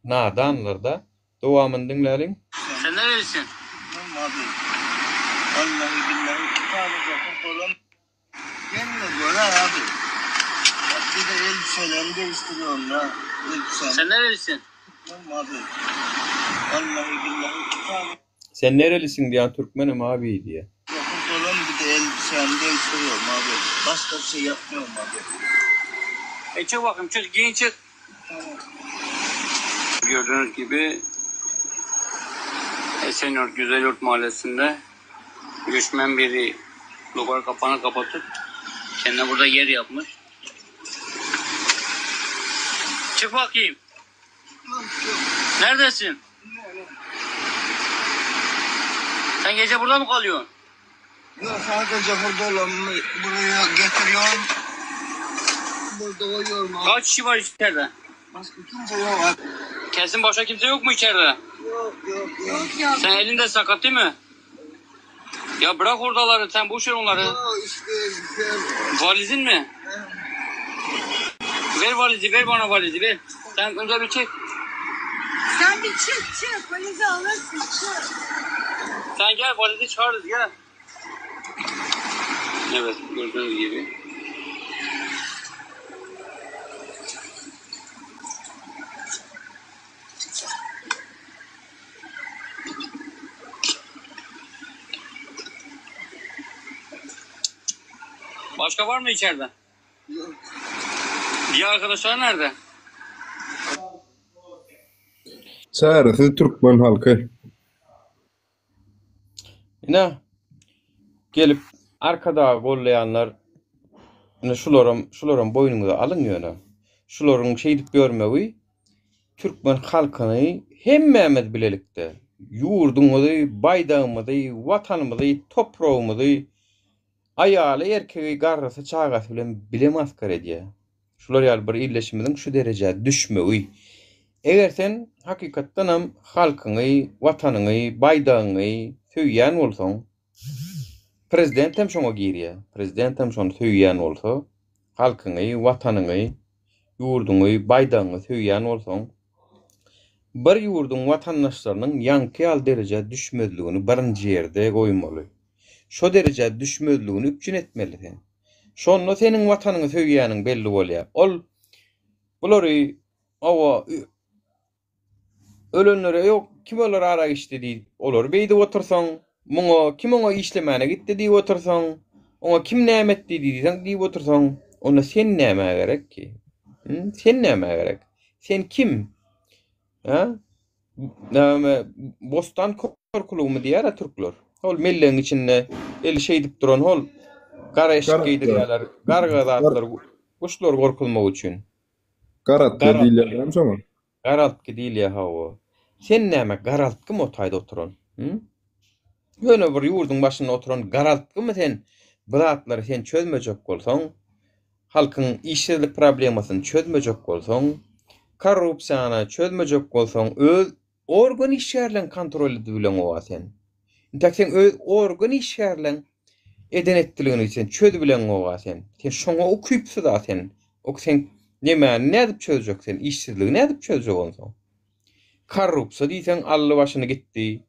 nadanlar-da. Dowamyny diňläliň. Sen nerelisin? Abi. Vallahi billahi kitabı okup olan Gelme göre abi. Bak bir de elbiselerini değiştiriyorum ya. Elbisem. Sen nerelisin? Abi. Vallahi billahi kitabı Sen nerelisin diýýän türkmenim abi diýýär. okup olan bir de elbisemi değiştiriyorum abi. Başka bir şey yapmıyorum abi. E çık bakayım çık giyin çık. Gördüğünüz gibi Esenyurt Güzelyurt Mahallesi'nde göçmen biri duvar kapağını kapatıp kendine burada yer yapmış. Çık bakayım. Neredesin? Sen gece burada mı kalıyorsun? Yok sadece burada olanı buraya getiriyorum. Burada koyuyorum abi. Kaç kişi var içeride? Başka kimse yok abi. Kesin başka kimse yok mu içeride? Yok yok yok. Sen elinde sakat değil mi? Ya bırak oradaları sen boş ver onları. Yok işte güzel. Valizin mi? Ver valizi ver bana valizi ver. Sen önce bir çek. Sen bir çık çık valizi alırsın çık. Sen gel valizi çıkarırız gel. Evet gördüğünüz gibi. Başka var mı içeride? Yok. Diğer arkadaşlar nerede? Çäresiz türkmen halky. Ine, gelip Arkadagy gollaýanlar, ine şularam, şularam boýnuňyza alyň ýöne. Şularyň şeýdip ýörmegi türkmen halkyny hemmämiz bilelikde ýurduňyzy, baýdagymyzy, watanymyzy, topragymyzy Aýaly, erkegi, garrysy, çagasy bilen bile masgara edýär. Şular ýaly bir ildeşimiziň şu derejä düşmegi. Eger sen hakykatdanam halkyňy, watanyňy, baýdagyňy söýýän bolsaň, prezidentem şoňa girýär, prezidentem şony söýýän bolsa, halkyňy, watanyňy, ýurduňy, baýdagyňy söýýän bolsaň, bir ýurduň watandaşlarynyň ýaňky ýaly derejä düşmezligini birinji ýerde goýmaly. Şo derejä düşmezligini üpjün etmeli sen. Şonda seniň watanyňy söýýäniň belli bolýar. Ol bulary hawa ölenlere ýok kim olar arak içdi diýip olary beýdip otursaň, muňa kim oňa işlemäne gitdi diýip otursaň, oňa kim näme etdi diýseň diýip otursaň, onda sen nämä gerek ki? Sen nämä gerek? Sen kim? Hä? Näme bostan korkulygymy diýýär-ä türkler. Hol mellegiň içinde eli şeýdip duran hol gara eşik geýdirýärler, garga zatlar, guşlary gorkuzmak üçin. Garatgy diýilýär dämi şoňa? Garaltgy diýilýär hawa. Sen näme garaltgymy o taýda oturan? Hü? Ýöne bir ýurduň başynda oturan garaltgymy sen? Bu zatlary sen çözmejek bolsaň, halkyň işsizlik problemasyny çözmejek bolsaň, korrupsiýany çözmejek bolsaň, öz organ işgärleň kontrol edip bileňoga sen. Intäk seň öz organ işgärleň eden etdiligini sen çözübileňoga sen. Sen şoňa ukypsyz-a sen. Ok sen nemäni nädip çözjek sen, işsizligi nädip çözjek onsoň? Korrupsiýa diýseň aldy başyny gitdi.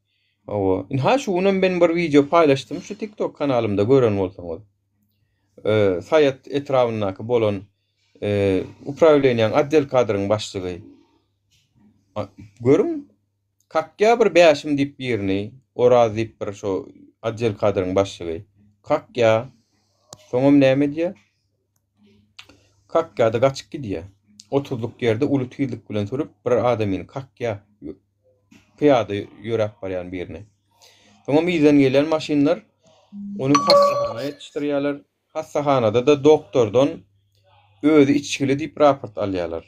Hawa. Ynha şu günem men bir wideo paýlaşdym şu TikTok kanalymda gören bolsaňyz. Saýat etrabyndaky bolan uprawleniýaň otdel kadryň başlygy. Görüň, kakýa bir Bäşim diýip birini, Oraz diýip bir şo otdel kadryň başlygy. Kakýa. Soňam näme edýär? Kakýa-da gaçyp gidýär. Otuzlyk ýerde uly tizlik bilen sürüp bir adamyny kakýa. Pyýada ýöräp barýan birini. Soňam yzdan gelýän maşynlar ony hassahana ýetişdirýärler. Hassahanada-da doktordan özi içgili diýip raport alýarlar.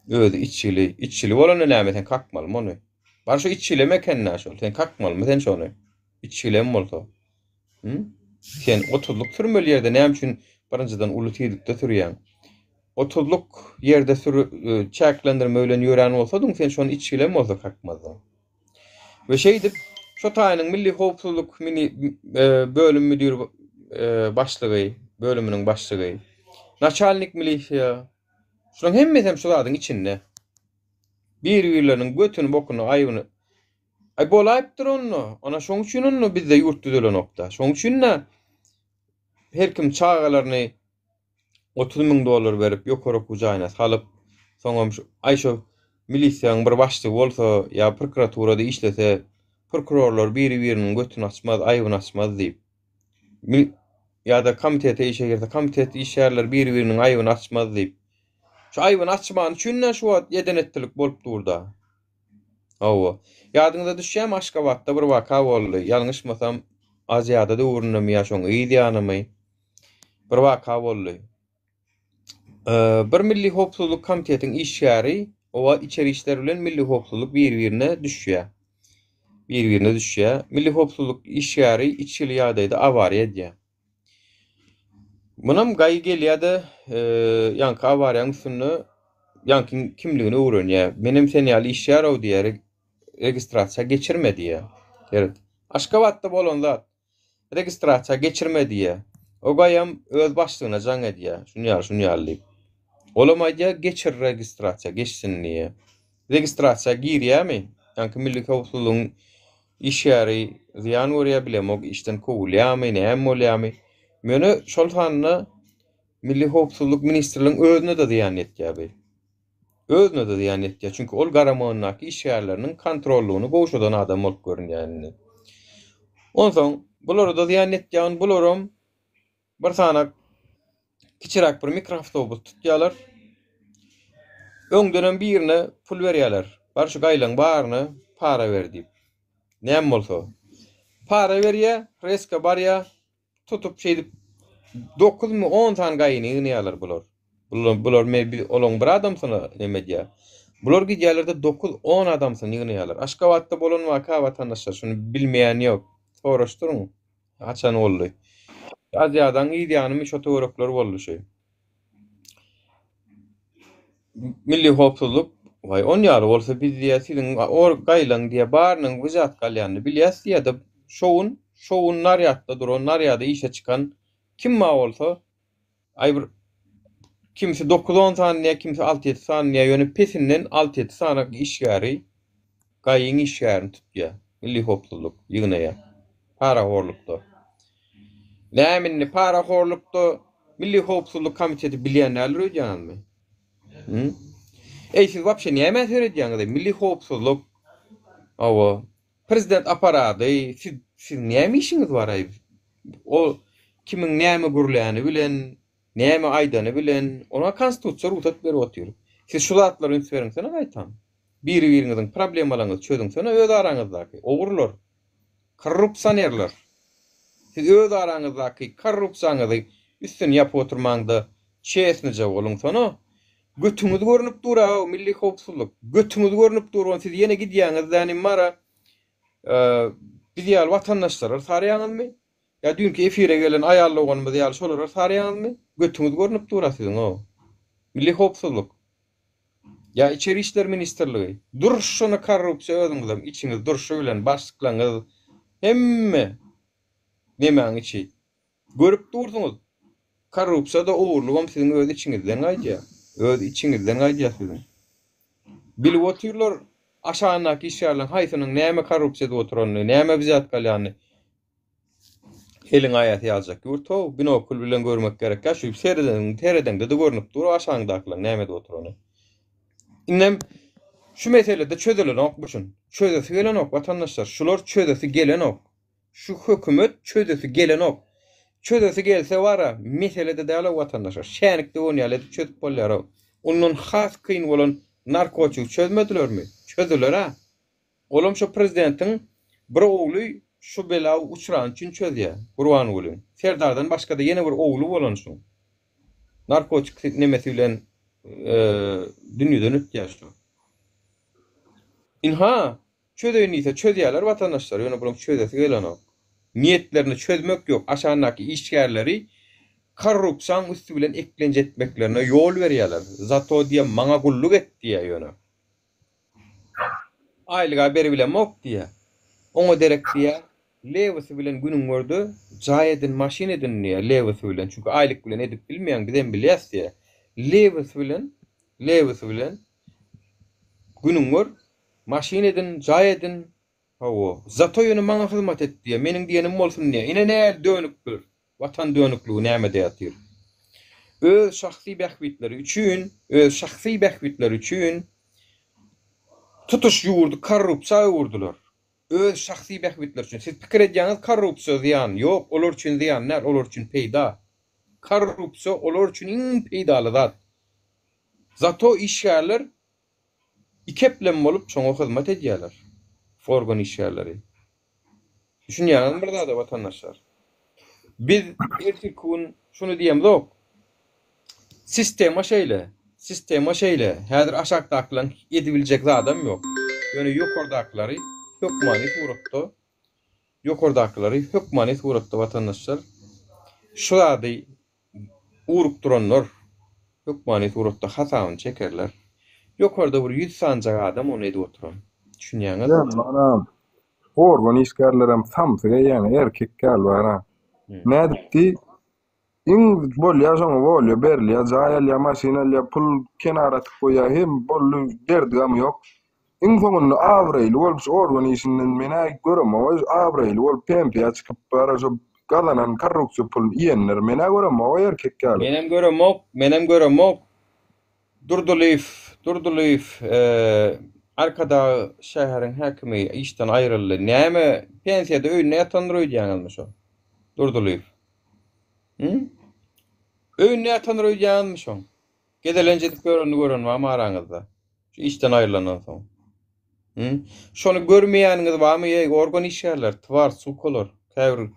Özi içgili. Içgili bolanda näme sen kakmalymy ony? Bar şu içgilem eken-dä şol. Sen kakmalymy sen şony? Içgilem bolsa. Hü? Sen otuzlyk sürmeli ýerde näme üçin birinjiden uly tizlikde sürýäň? Otuzlyk ýerde sürü çäklendirme bilen ýörän bolsadyň, sen şony içgilem bolsa kakmazdyň. We şeýdip, şo taýynyň Milli howpsuzlyk mini bölüm müdiri başlygy, bölüminiň başlygy, naçalnik milisiýa, şularyň hemmesem şu zadyň içinde. Bir-birleriniň götüni, bokuny, aýbyny Aý bolaýypdyr onda. Ana şoň üçin onda bizde ýurt düzelenokda. Şoň üçin-de her kim çagalaryny 30 müň dollar berip ýokary okuw jaýyna salyp, soňam şu aý şo milisiýaň bir başlygy bolsa ýa prokuraturada işlese, prokurorlar biri-biriniň götüni açmaz, aýbyny açmaz diýip. Ýa-da komitete işe girse, komitet işgärleri biri-biriniň aýbyny açmaz diýip. Şu aýbyny açmany üçin-de şu wagt eden-etdilik bolup dur-da. Hawa. Ýadyňyza düşýärmi Aşgabatda bir waka boldy. Ýalňyşmasam Aziada döwründemi ýa şoň yz ýanymy bir waka boldy. Bir Milli howpsuzlyk komitetiň işgäri o wagt içeri işler bilen Milli howpsuzlyk bir-birine düşýär. Bir-birine düşýär. Milli howpsuzlyk işgäri içgili ýagdaýda awariýa edýär. Munam gaýy gelýär-de, ýaňky awariýaň üstünde ýaňkyň kimligini öwrenýär. Menem sen ýaly işgär-ow diýýär, registrasiýa geçirme diýýär. Seret. Aşgabatda bolan zat. Registrasiýa geçirme diýýär. O gaýam öz başlygyna jaň edýär. Şuny ýaly, şuny ýaly diýip. Olam aýdýar, geçir registrasiýa, geçsin diýýär. Registrasiýa girýärmi? Ýaňky milli howpsuzlygyň Işgäri zyýan görýär bilemok işden kowulýarmy näme bolýarmy ýöne şol sanda Milli howpsuzlyk ministrligiň özüne-de zyýan ýetýär bi. Özüne-de zyýan ýetýär çünki ol garamagyndaky işgärleriniň kontrollygyny gowşadan adam bolup görünýär indi. Onsoň bulara-da zyýan ýetýär bularam Bir sanak kiçiräk bir mikroawtobus tutýarlar. Öňdenem birine pul berýärler. Bar şu gaýlaň baryna para ber diýip. Näme bolsa. Para berýär, reska barýar, tutup şeýdip dokuzmy, on sany gaýyny ýygnaýarlar bular. Bular, bular me, bi, olaň bir adamsyna neme edýär. Bular gidýärler-de dokuz, on adamsyny ýygnaýarlar. Aşgabatda bolan waka watandaşlar, şuny bilmeýän ýok. Soraşdyryň. Haçan boldy? Aziadaň yz ýanymy şo töwerekler boldy şu. Milli howpsuzlyk waý on ýaly bolsa biz diýä siziň or gaýlaň diýä barynyň wyžatka alýanyny bilýäs diýä-de şo gün şo gün narýadda duran narýada işe çykan kim bar bolsa Aý bir kimsi dokuz-on sany diýýär, kimsi alty-ýedi sany diýýär, ýöne pesinden alty-ýedi sany işgäri GAI-iň işgärini tutýar. Milli howpsuzlyk ýygnaýar. Parahorlukda. Näme indi parahorlukda Milli howpsuzlyk komiteti bilýän däldir öýdýäňizmi? Hı? Eý siz wapşe nämä seredýäňiz? Milli howpsuzlyk. Hawa. Prezident aparady, siz siziň näme işiňiz bar-aý? O kimiň näme gürläni bilen, näme aýdany bilen, oňa konstitusiýa rugsat berip otyr. Siz şu zatlara üns beriňsene gaýtam. Biri-biriňiziň problemalaryňyzy çözüňsene öz araňyzdaky, ogrular, korrupsionerler. Siz öz araňyzdaky korrupsiýaňyzy üstüni ýapyp oturmaňda çesnyja boluňsana. Götüňiz görnüp dur-a, milli howpsuzlyk. Götüňiz görnüp dur, ony siz ýene gidýäňiz dänim bar-a. Biz ýaly watandaşlara sarýaňyzmy? Ýa düýnki efire gelen aýal doganymyz ýaly şolara sarýaňyzmy? Götüňiz görnüp dur-a siziň-ow. Milli howpsuzlyk. Ýa Içeri işler ministrligi. Durşuna korrupsiýa özüňizem içiňiz durşy bilen başlyklaňyz hemme nemäň içi. Görüp dursuňyz. Korrupsiýa-da ogurlygam siziň öz içiňizden gaýdýar. Öz içiňizden gaýdýar siziň. Bilip otyrlar aşagyndaky işgärleriň haýsynyň näme korrupsiýa edip oturanyny, näme wzýatka alýanyny. Eliň aýasy ýaljak ýurt-how, binokl bilen görmek gerekkä, şu seredeniň, seredeňde-de görnüp dur aşagyňdakylaryň näme edip oturany. Indem şu meselede çözülenok bu şun. Çözesi gelenok watandaşlar, şular çözesi gelenok. Şu hökümet çözesi gelenok. Çözesi gelse bara, meselede däl-ow watandaşlar. Şänik döwen ýaly edip çözüp bolýar-ow. Ondan has kyn bolan narkotigi çözmedilermi? Çözdüler-ä. Olam şo prezidentiň bir ogly şu bela uçrany üçin çözýär, Gurbangulyň. Serdardan başga-da ýene bir ogly bolan şuň. Narkotik nemesi bilen dünýeden ötýär şu. Ynha, Çözeýin diýse çözýärler watandaşlar ýöne bulaň çözesi gelenok. Niýetlerinde çözmek ýok aşandaky işgärleri. Korrupsiýaň üsti bilen eklenç etmeklerine ýol berýärler. Zato diýýär maňa gulluk et diýýär ýöne. Aýlyga beribilemok diýýär. Oňa derek diýýär, lewysy bilen günüň görde jaý edin, maşyn edin diýýär lewysy bilen. Çünki aýlyk bilen edip bilmeýäň bizem bilýäs diýýär. Lewysy bilen, lewysy bilen günüň gör, maşyn edin, jaý edin, Hawa. Zato ýöne maňa hyzmat et diýýär. Meniň diýenim bolsun diýýär. Ine näl dönükler. Watan dönükligi nämede ýatyr? Öz şahsy bähbitleri üçin, öz şahsy bähbitleri üçin tutuş ýurdy korrupsiýa öwürdiler. Öz şahsy bähbitleri üçin. Siz pikir edýäňiz korrupsiýa zyýan. Ýok, olar üçin zyýan däl, olar üçin peýda. Korrupsiýa olar üçin iň peýdaly zat. Zato işgärler Ikeplem bolup şoňa hyzmat edýärler. Organ işgärleri. Düşünýäňizmi bir zada watandaşlar? Biz ertirki gün şuny diýemzok. Sistema şeýle. Sistema şeýle. Häzir aşakdakylaryň edibiljek zadam ýok. Ýöne ýokardakylary hökmany suratda ýokardakylary hökmany suratda watandaşlar şu zady Urukdyranlar hökmany suratda hasabyny çekerler. Ýokarda bir ýüz sanjak adam ony edip oturan. Düşünýäňizmi? Ýa manam organ işgärlerem samsyk eýýäň erkek ýaly bara. Nädipdi? Iň bolýa şoňa wolýa berilýä jaý alýa maşyn alýa pul kenara atyp goýýa hem boldy derdi gamy ýok. Iň soňunda abraýly bolup şu organ işinden menä göremok abraýly bolup pensiýa çykyp bara şo gazanan korrupsiýa puluny iýenleri menä göremok erkek ýaly. Menem göremok, menem göremok. Durdylyýew, Durdylyýew Arkadag şäheriň häkimi işden aýryldy. Näme pensiýada öýünde ýatandyr öýdýäňizmi şo? Durdylyýew. Hü? Öýünde ýatandyr öýdýäňizmi şoň? Gezelenç edip ýörenini gören barmy araňyzda? Şu işden aýrylandan soň. Hı? Şony görmeýäniňiz barmy, eý, organ işgärler, twar, sukalar, käbir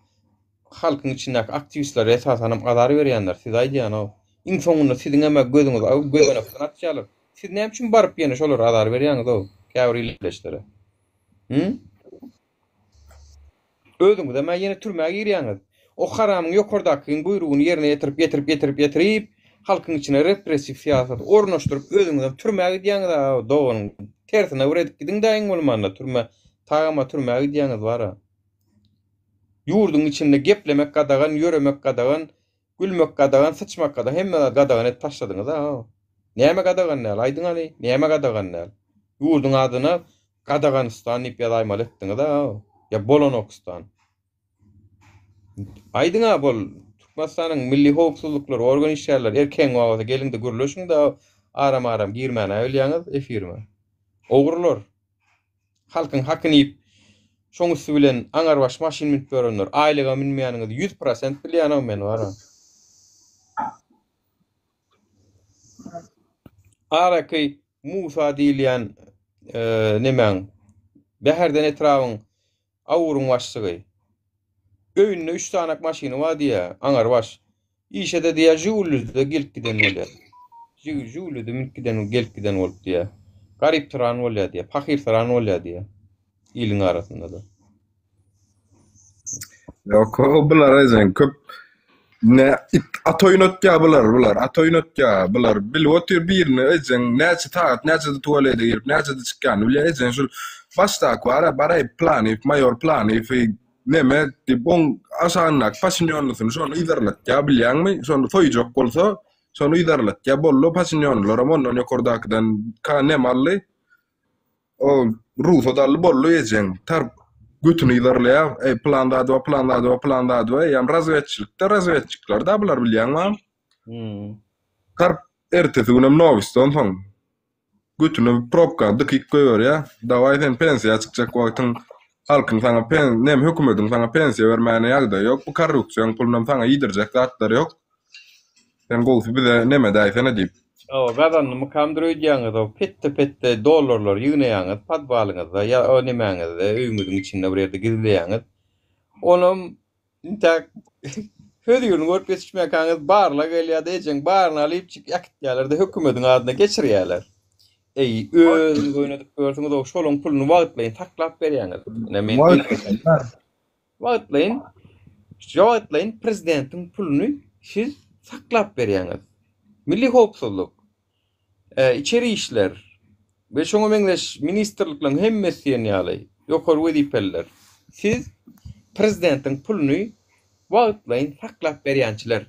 halkyň içindäki aktiwistlere esasanam azar berýänler, size aýdýan-ow. Iň soňunda siziňem-ä gözüňizi gözenekden açýarlar. Siz näme üçin baryp ýene şolara azar berýäňiz-ow, käbir ildeşlere? Hı? Özüňizem-ä ýene türmä girýäňiz. O haramyň ýokardakyň buýrugyny ýerine ýetirip, ýetirip, ýetirip, ýetirip, halkyň içine repressiw syýasaty ornaşdyryp, özüňizem türmä gidýäňiz-ä, doganyň tersine bir edip gidiň-dä iň bolmanda türmä, tagama türmä gidýäňiz bar-a. Ýurduň içinde geplemek gadagan, ýöremek gadagan, Gülmek gadagan, syçmak gadagan, hemme zady gadagan edip taşladyňyz-a. Näme gadagan däl, aýdyň hany, näme gadagan däl? Ýurduň adyna Gadaganystan diýip ýazaýmaly etdiňiz-a, ýa Bolanokstan. Aýdyň-a bol, Türkmenistanyň milli howpsuzlyklary organ işgärleri erkegiň bar bolsa geliň-de gürleşiň-de, aram-aram girmän-ä bilýäňiz efirime. Ogrular. Halkyň hakyny iýip, şoň üsti bilen aňarbaş maşyn münüp ýörenler, aýlyga münmeýäniňizi 100% bilýänow men wara. Araky Musa diýilýän nemäň, Bäherden etrabyň Awuryň başlygy. Öýünde üç sanak maşyny bar diýýär, aňarbaş. Işe-de diýýär, Žigulide gelip giden bolýar. Žigulide münüp giden, gelip giden bolup diýýär. Garypsyran bolýar diýýär, pahyrsyran bolýar diýýär. Iliň arasynda-da. Ýok, bular ejen köp ne it at oýnatýar bular, bular at oýnatýar, bular bilip otyr birini ejeň näçe sagat näçede tualete girip näçede çykýanyny bilýär ejeň şul başdaky bara baraý Planyýew maýor Planyýewi neme diýip oň aşagyndaky paçinýonlysyny şony yzarlatýar bilýäňmi şony soýjak bolsa şony yzarlatýar boldy paçinýonlylaram ondan ýokardakydan ka neme aldy O rugsat aldy boldy ejeň. Tarp götüni yzarlaýar. Eý pylan zady bar, pylan zady bar, pylan zady bar. Eýýäm razwedçilikde razwedçikler da bular bilýäňmi? Hmm. Tarp ertesi günem nowistde onsoň götüne probka dykyp goýberýär. Dawaý sen pensiýa çykjak wagtyň halkyň saňa pen nem hökümediň saňa pensiýa bermäne ýagdaýy ýok. Bu korrupsiýaň pulunam saňa iýdirjek zatlary ýok. Sen gowsy bize neme edäýsene diýip. Hawa gazandymykamdyr öýdýäňizow petde petde dollarlary ýygnaýaňyz podwalyňyzda ýa o nemäňizde öýüňiziň içinde bir ýerde gizleýäňiz. Onam intäk hözirini görüp ýetişmäkäňiz barlag gelýärde ejeň baryny alypjyk äkitýärlerde hökümediň adyna geçirýärler. Eý özüňiz oýnadyp görsüňizow şolaň puluny wagtlaýyn saklap berýäňiz. Ine men Wagtlaýyn, wagtlaýyn prezidentiň puluny siz. saklap berýäňiz. Milli howpsuzlyk, içeri işler we şoňa meňzeş ministrlikleriň hemmesi diýen ýaly ýokary wezipeliler, siz prezidentiň puluny wagtlaýyn saklap berýänçiler.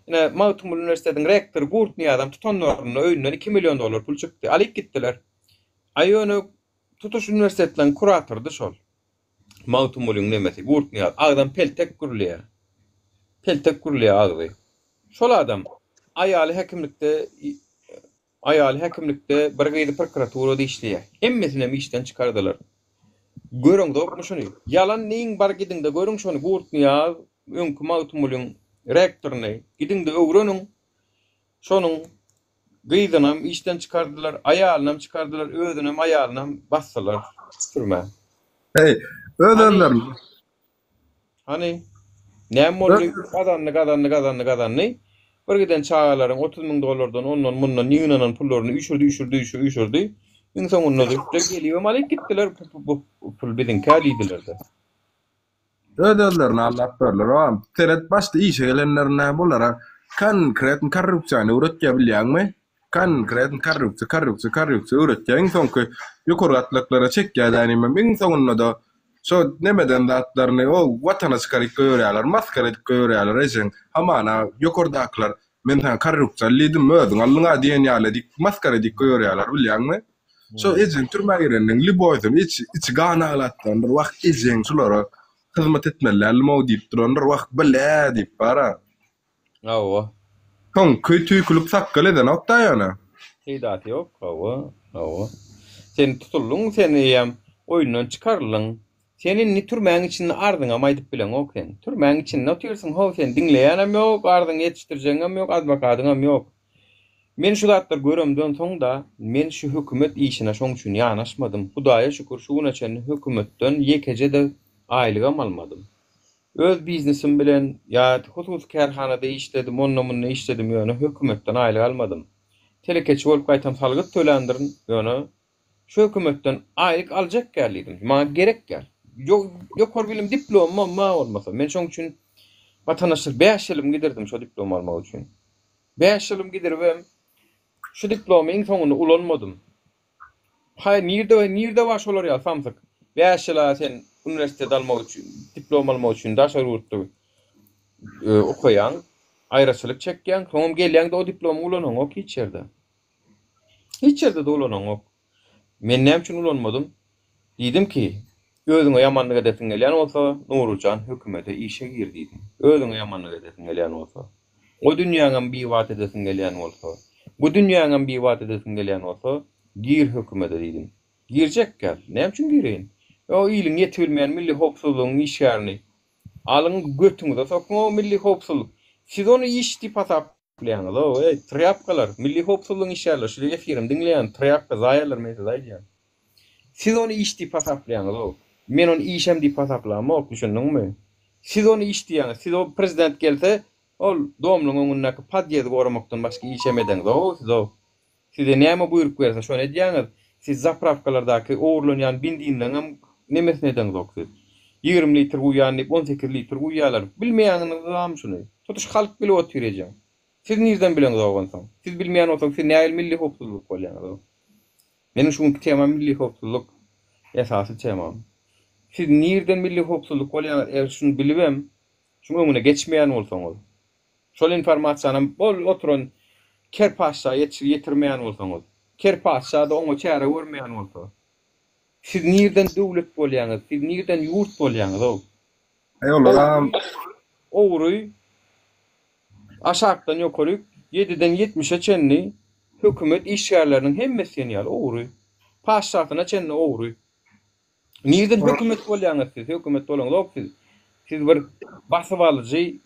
Ine, Magtymguly uniwersitetiň rektory Gurt Nyýazam tutanlarynda öýünden iki million dollar pul çykdy. Alyp gitdiler. A ýöne tutuş uniwersitetleriň kuratorydy şol. Magtymgulyň nemesi Gurt Nyýaz. Agzam peltek gürleýär. Peltek gürleýär agzy. Şol adam aýaly häkimlikde aýaly häkimlikde bir gyzy prokuraturada işleýär. Hemmesinem işden çykardylar. Göreňzokmy şuny? Ýalan diýiň bar gidiňde görüň şony Gurt Nyýaz öňki Magtymgulyň rektoryny gidiňde öwreniň. Şonuň gyzynam işden çykardylar, aýalynam çykardylar, özünem aýalynam basdylar türmä. Heý, öz-özlerini. Hany, näme boldy? Gazandy, gazandy, gazandy, gazandy. Bir giden çagalaryň 30 müň dollardan ondan mundan ýygnanan pullaryny üýşürdi, üýşürdi, üýşürdi, üýşürdi. Iň soňunda da gelibem alyp gitdiler, bu pul biziňkä diýdiler-de. Öz-özlerini aldap görler. Oam, seret başda işe gelenlerinde bulara konkretny korrupsiýany öwretýär bilýäňmi? Konkretny korrupsiýa, korrupsiýa, korrupsiýa öwretýär. Iň soňky ýokary gatlaklara çekýär dänimem. Iň soňunda-da şo nemeden zatlaryny o watana çykaryp goýberýärler, masgara edip goýberýärler ejeň. Hamana ýokardakylar men saňa korrupsiýa al diýdim, özüň aldyň-a diýen ýaly edip masgara edip goýberýärler bilýäňmi? Şo ejeň türmä gireniniň lýuboýsyny içi içi gan aglatdyrandyr, wah ejeň şulara hyzmat etmeli däldim-ow diýip durandyr, wah blä diýip bar-a. Hawa. Soňky tüýkülik sakgal edenok-da ýöne. Peýdasy ýok, hawa, hawa. Sen tutuldyň, sen eýýäm oýundan çykaryldyň. Sen indi türmäň içinde arzyňam aýdyp bileňok sen. Türmäň içinde otyrsyň how sen diňleýänem ýok, arzyňy ýetişdirjegiňem ýok, adwokadyňam ýok. Men şu zatlary göremden soň-da, men şu hökümet işine şoň üçin ýanaşmadym. Hudaýa şükür, şu güne çenli hökümetden ýekeje-de aýlygam almadym. Öz biznesim bilen ýa hususy kärhanada işledim, onda-munda işledim, ýöne hökümetden aýlyk almadym. Telekeçi bolup gaýtam salgyt töländirin, ýöne şu hökümetden aýlyk aljak däl diýdim. Maňa gerek däl. Ýokary bilim diplomym bar bolmasa. Men şoň üçin watandaşlar bäş ýylymy gidirdim şo diplomy almak üçin. Bäş ýylym gidiribem, şu diplomy iň soňunda ulanmadym. Haý, nirde, nirde bar şolar ýaly samsyk? Bäş ýyl-a sen uniwersitet almak üçin, diplom almak üçin daşary ýurtda okaýaň, aýraçylyk çekýäň, soňam gelýäň-de o diplomy ulanaňok hiç ýerde. Hiç ýerde-de ulanaňok. Men näme üçin ulanmadym? Diýdim ki, özüňe ýamanlyk edesiň gelýän bolsa, Nuryjan hökümete işe gir diýdim. Özüňe ýamanlyk edesiň gelýän bolsa. O dünýäňem bibat edesiň gelýän bolsa, bu dünýäňem bibat edesiň gelýän bolsa, gir hökümete diýdim. Girjek gel. Näme üçin gireýin? O iliň ýetibilmeýän milli howpsuzlygyň işgärini alyň götüňize sokuň o milli howpsuzlyk. Siz ony iş diýip hasap Bilýäňiz-ow, eý, trýapkalar, milli howpsuzlygyň işgärleri, şu efirimi diňleýän trýapka zaýalar men size aýdýan. Siz ony iş diýip hasaplaýaňyz-ow. Men ony işem diýip hasaplamok, düşündiňmi? Siz ony iş diýýäňiz. Siz o prezident gelse, ol domluň öňündäki podýezi goramakdan başga işem edeňiz-ow siz-ow. Size näme buýruk berse, şony edýäňiz. Siz zaprawkalardaky ogurlanýan benzinleňem nemesini edeňzok siz. 20 litr guýýan diýip, 18 litr guýýarlar. Bilmeýäňizam şuny. Tutuş halk bilip otyr ejeň. Siz nirden bileňzok onsoň? Siz bilmeýän bolsaňyz, siz nähili milli howpsuzlyk bolýaňyz? Meniň şu günki temam milli howpsuzlyk. Esasy temam. Siz nirden milli howpsuzlyk bolýaňyz, eger şuny bilibem, şuň öňüne geçmeýän bolsaňyz? Şol informasiýanam ol oturan ker patyşa ýetirmeýän bolsaňyz, ker patyşa-da oňa çäre görmeýän bolsa, siz nirden döwlet bolýaňyz, siz nirden ýurt bolýaňyz-ow? Eý olaram. Ogry aşakdan ýokaryk ýediden ýetmişe çenli hökümet işgärleriniň hemmesi diýen ýaly ogry. Patyşasyna çenli ogry. Nirden hökümet bolýaňyz siz? Hökümet bolaňzok siz. Siz bir basybalyjy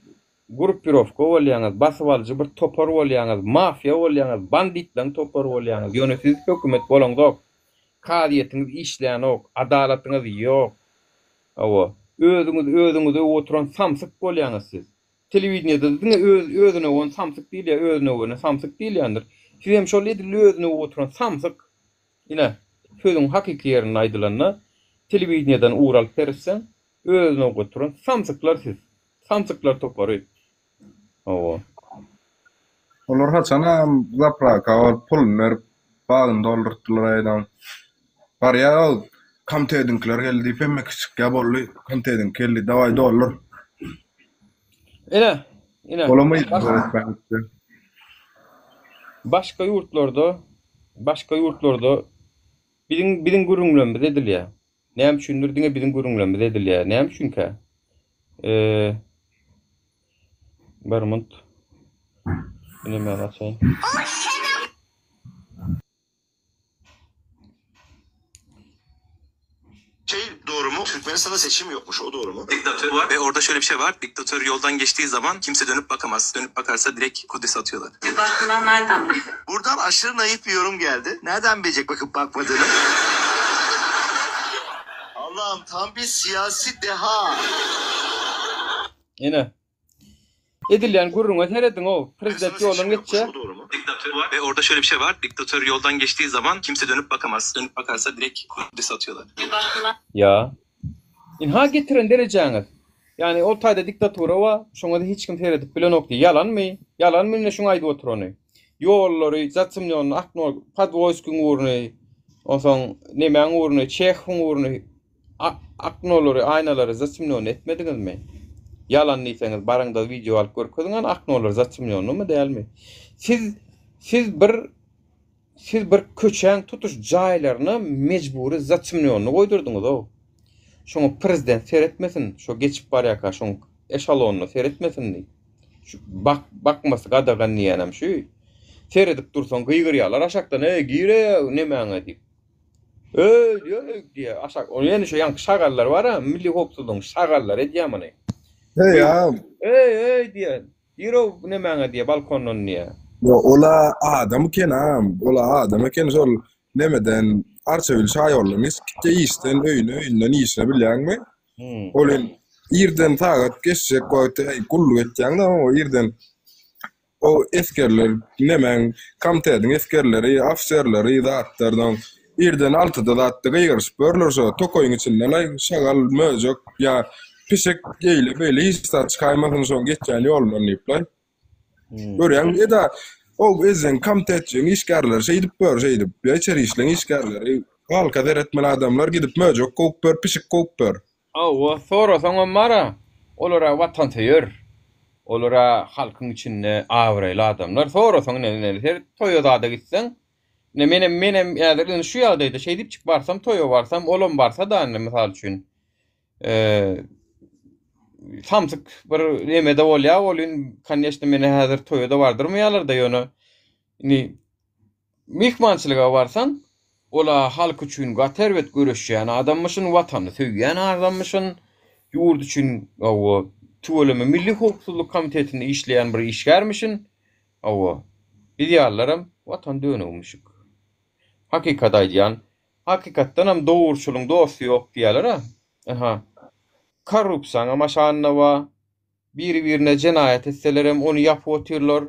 gruppirowka bolýaňyz, basybalyjy bir topar bolýaňyz, mafiýa bolýaňyz, banditleň topary bolýaňyz. Ýöne siz hökümet bolaňzok. Kazyýetiňiz işlänok, adalatyňyz ýok. Hawa, özüňiz özüňizi öwüp oturan samsyk bolýaňyz siz. Telewideniýede diňe öz özüne öwen samsyk diýilýär, özüne öwene samsyk diýilýändir. Siz hem şol edil özüni öwüp oturan samsyk. Ine, sözüň hakyky ýerinde aýdylanda, telewideniýeden ugur alyp seretseň, özüne oturan samsyklar siz. Samsyklar topary. Hawa. Olar haçanam zapraka baryp puluny berip bagyny doldurtdylar aýdan. Barýa ol komitediňkiler geldi diýip hemme kişi çykýa boldy komitediňki geldi dawaý doldur. Ine, ine. Olam yzyna gitdi. Başga ýurtlarda, başga ýurtlarda biziň biziň gürrüňlerimiz edilýär. Näme üçindir diňe biziň gürrüňlerimiz edilýär. Näme üçinkä? Eee Bir munt. Ine men açaýyn. Şey doğru mu? Türkmenistan'da seçim yokmuş. O doğru mu? Diktatör var ve orada şöyle bir şey var. Diktatör yoldan geçtiği zaman kimse dönüp bakamaz. Dönüp bakarsa direkt kudüs atıyorlar. Baktığından nereden bildin? Buradan aşırı naif bir yorum geldi. Nereden bilecek bakıp bakmadığını? Allah'ım tam bir siyasi deha. Ine. Edilýän gürrüňe serediň-ow. Prezident ýoldan geçýär. Diktatör var ve orada şöyle bir şey var. Diktatör yoldan geçtiği zaman kimse dönüp bakamaz. Dönüp bakarsa direkt kudüs atıyorlar. Ýa. Ynha getiren derejäňiz. Ýagny ol taýda diktatura bar, şoňa-da hiç kim seredip bilenok diý. Ýalanmy? Ýalanmy indi şuň aýdyp oturany? Ýollary, zatymnýony, akno, Podwoýskiň ugruny, onsoň nemäň ugruny, Çehowyň ugruny Aknolary, aýnalary zatymnýony etmediňizmi? Ýalan diýseňiz baryňda wideo alyp görkeziň hany aknolary zatymnýonymy dälmi? Siz siz bir siz bir köçäň tutuş jaýlaryna mejbury zatymnýony goýdurdyňyzow. Şoňa prezident seretmesin, şo geçip barýarka şoň eşalonyna seretmesin diýip. Şu bak bakmasy gadagan diýýänem şu. Seredip dursaň gygyrýarlar aşakdan eý gir-eý nemäňe diýip. Öý diýýär, öý diýýär. Aşak, ony ýene şu ýaňky şagallar bar-a, milli howpsuzlygyň şagallary edýär muny. Heý, a. Öý, öý diýýär. Gir-ow nemäňe diýýär, balkondan diýýär. Ýok, ol-a adam eken-a, ol-a adam eken, şol nemeden, Arçabil şaýolundan geçip gitýär işden öýüne, öýünden işine bilýäňmi? Ol hem irden sagat geçjek wagty, äý, gulluk etýäň-dä, o irden O esgerler nemäň komitetiň esgerleri, ofiserleri zatlardan irden altyda zatda gygyryşyp ýörler şo tokaýyň içinde laý şagal, möjek ýa pişik eýle beýle hiç zat çykaýmasyn şoň geçýän ýolundan diýip laý. Görýäňmi eda o ezeň komitetçiň işgärleri şeýdip ýör şeýdip ýa içeri işleň işgärleri halka seretmeli adamlar gidip möjek kowup ýör pişik kowup ýör. Hawa, sorasaňam bar-a, olar-a watansöýer, olar-a halkyň içinde abraýly adamlar. Sorasaň ine, ine, her toýa-zada gitseň, ine, menem, menem häzir indi şu ýagdaýda şeýdipjik barsam, toýa barsam, olam barsa-da indi, mysal üçin, samsyk bir neme-de bolýar welin, koneçno, meni häzir toýa-da bardyrmaýarlar-da, ýöne indi Myhmançylyga barsaň, ol-a halk üçin gaty erbet göreşýän adammyşyn, watanyny söýýän adammyşyn, ýurt üçin, hawa, tüweleme Milli howpsuzlyk komitetinde işleýän bir işgärmişin, hawa, biz ýalylaram watan dönügimişik. Hakykat aýdýan, hakykatdanam dogruçylyň dosty ýok diýýäler-ä. Ynha, korrupsiýaňam aşagynda bar, Biri-birine jenaýat etselerem ony ýapyp otyrlar.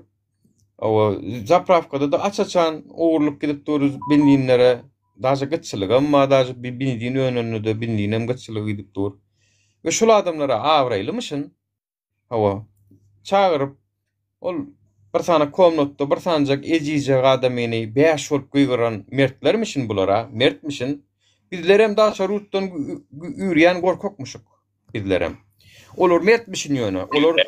Hawa, zaprawkada-da aç-açan ogurlyk gidip dur benzinlere. Daže gytçylygam bar, daže benzin önende-de benzinem gytçylygy gidip dur. We şul adamlara abraýlymyşyn. Hawa, çagyryp, ol bir sany komnatda bir sanyjak ejizjek adamyny bäş bolup gygyran mertlermişin bular-a, mertmişin. Bizlerem daşary ýurtdan üýrýän gorkakmyşyk. Bizlerem. Olar mertmişin ýöne. Olar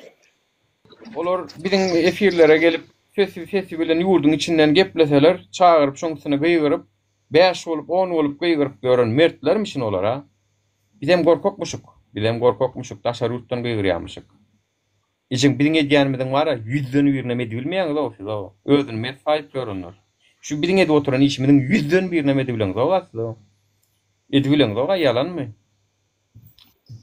olar biziň efirlere gelip sesi sesi bilen ýurduň içinden gepleseler, çagyryp şoň üstüne gygyryp, bäş bolup, on bolup gygyryp ýören mertlermişin olar-a. Bizem gorkakmyşyk. Bizem gorkakmyşyk, daşary ýurtdan gygyrýamyşyk. Ejeň biziň edýänimiziň bar-a, ýüzden birinem edibilmeýäňiz-ow siz-ow. Özüni mert saýyp ýörenler. Şu biziň edip oturan işimiziň ýüzden birinem edibileňzog-a siz-ow. Edibileňzog-a, ýalanmy?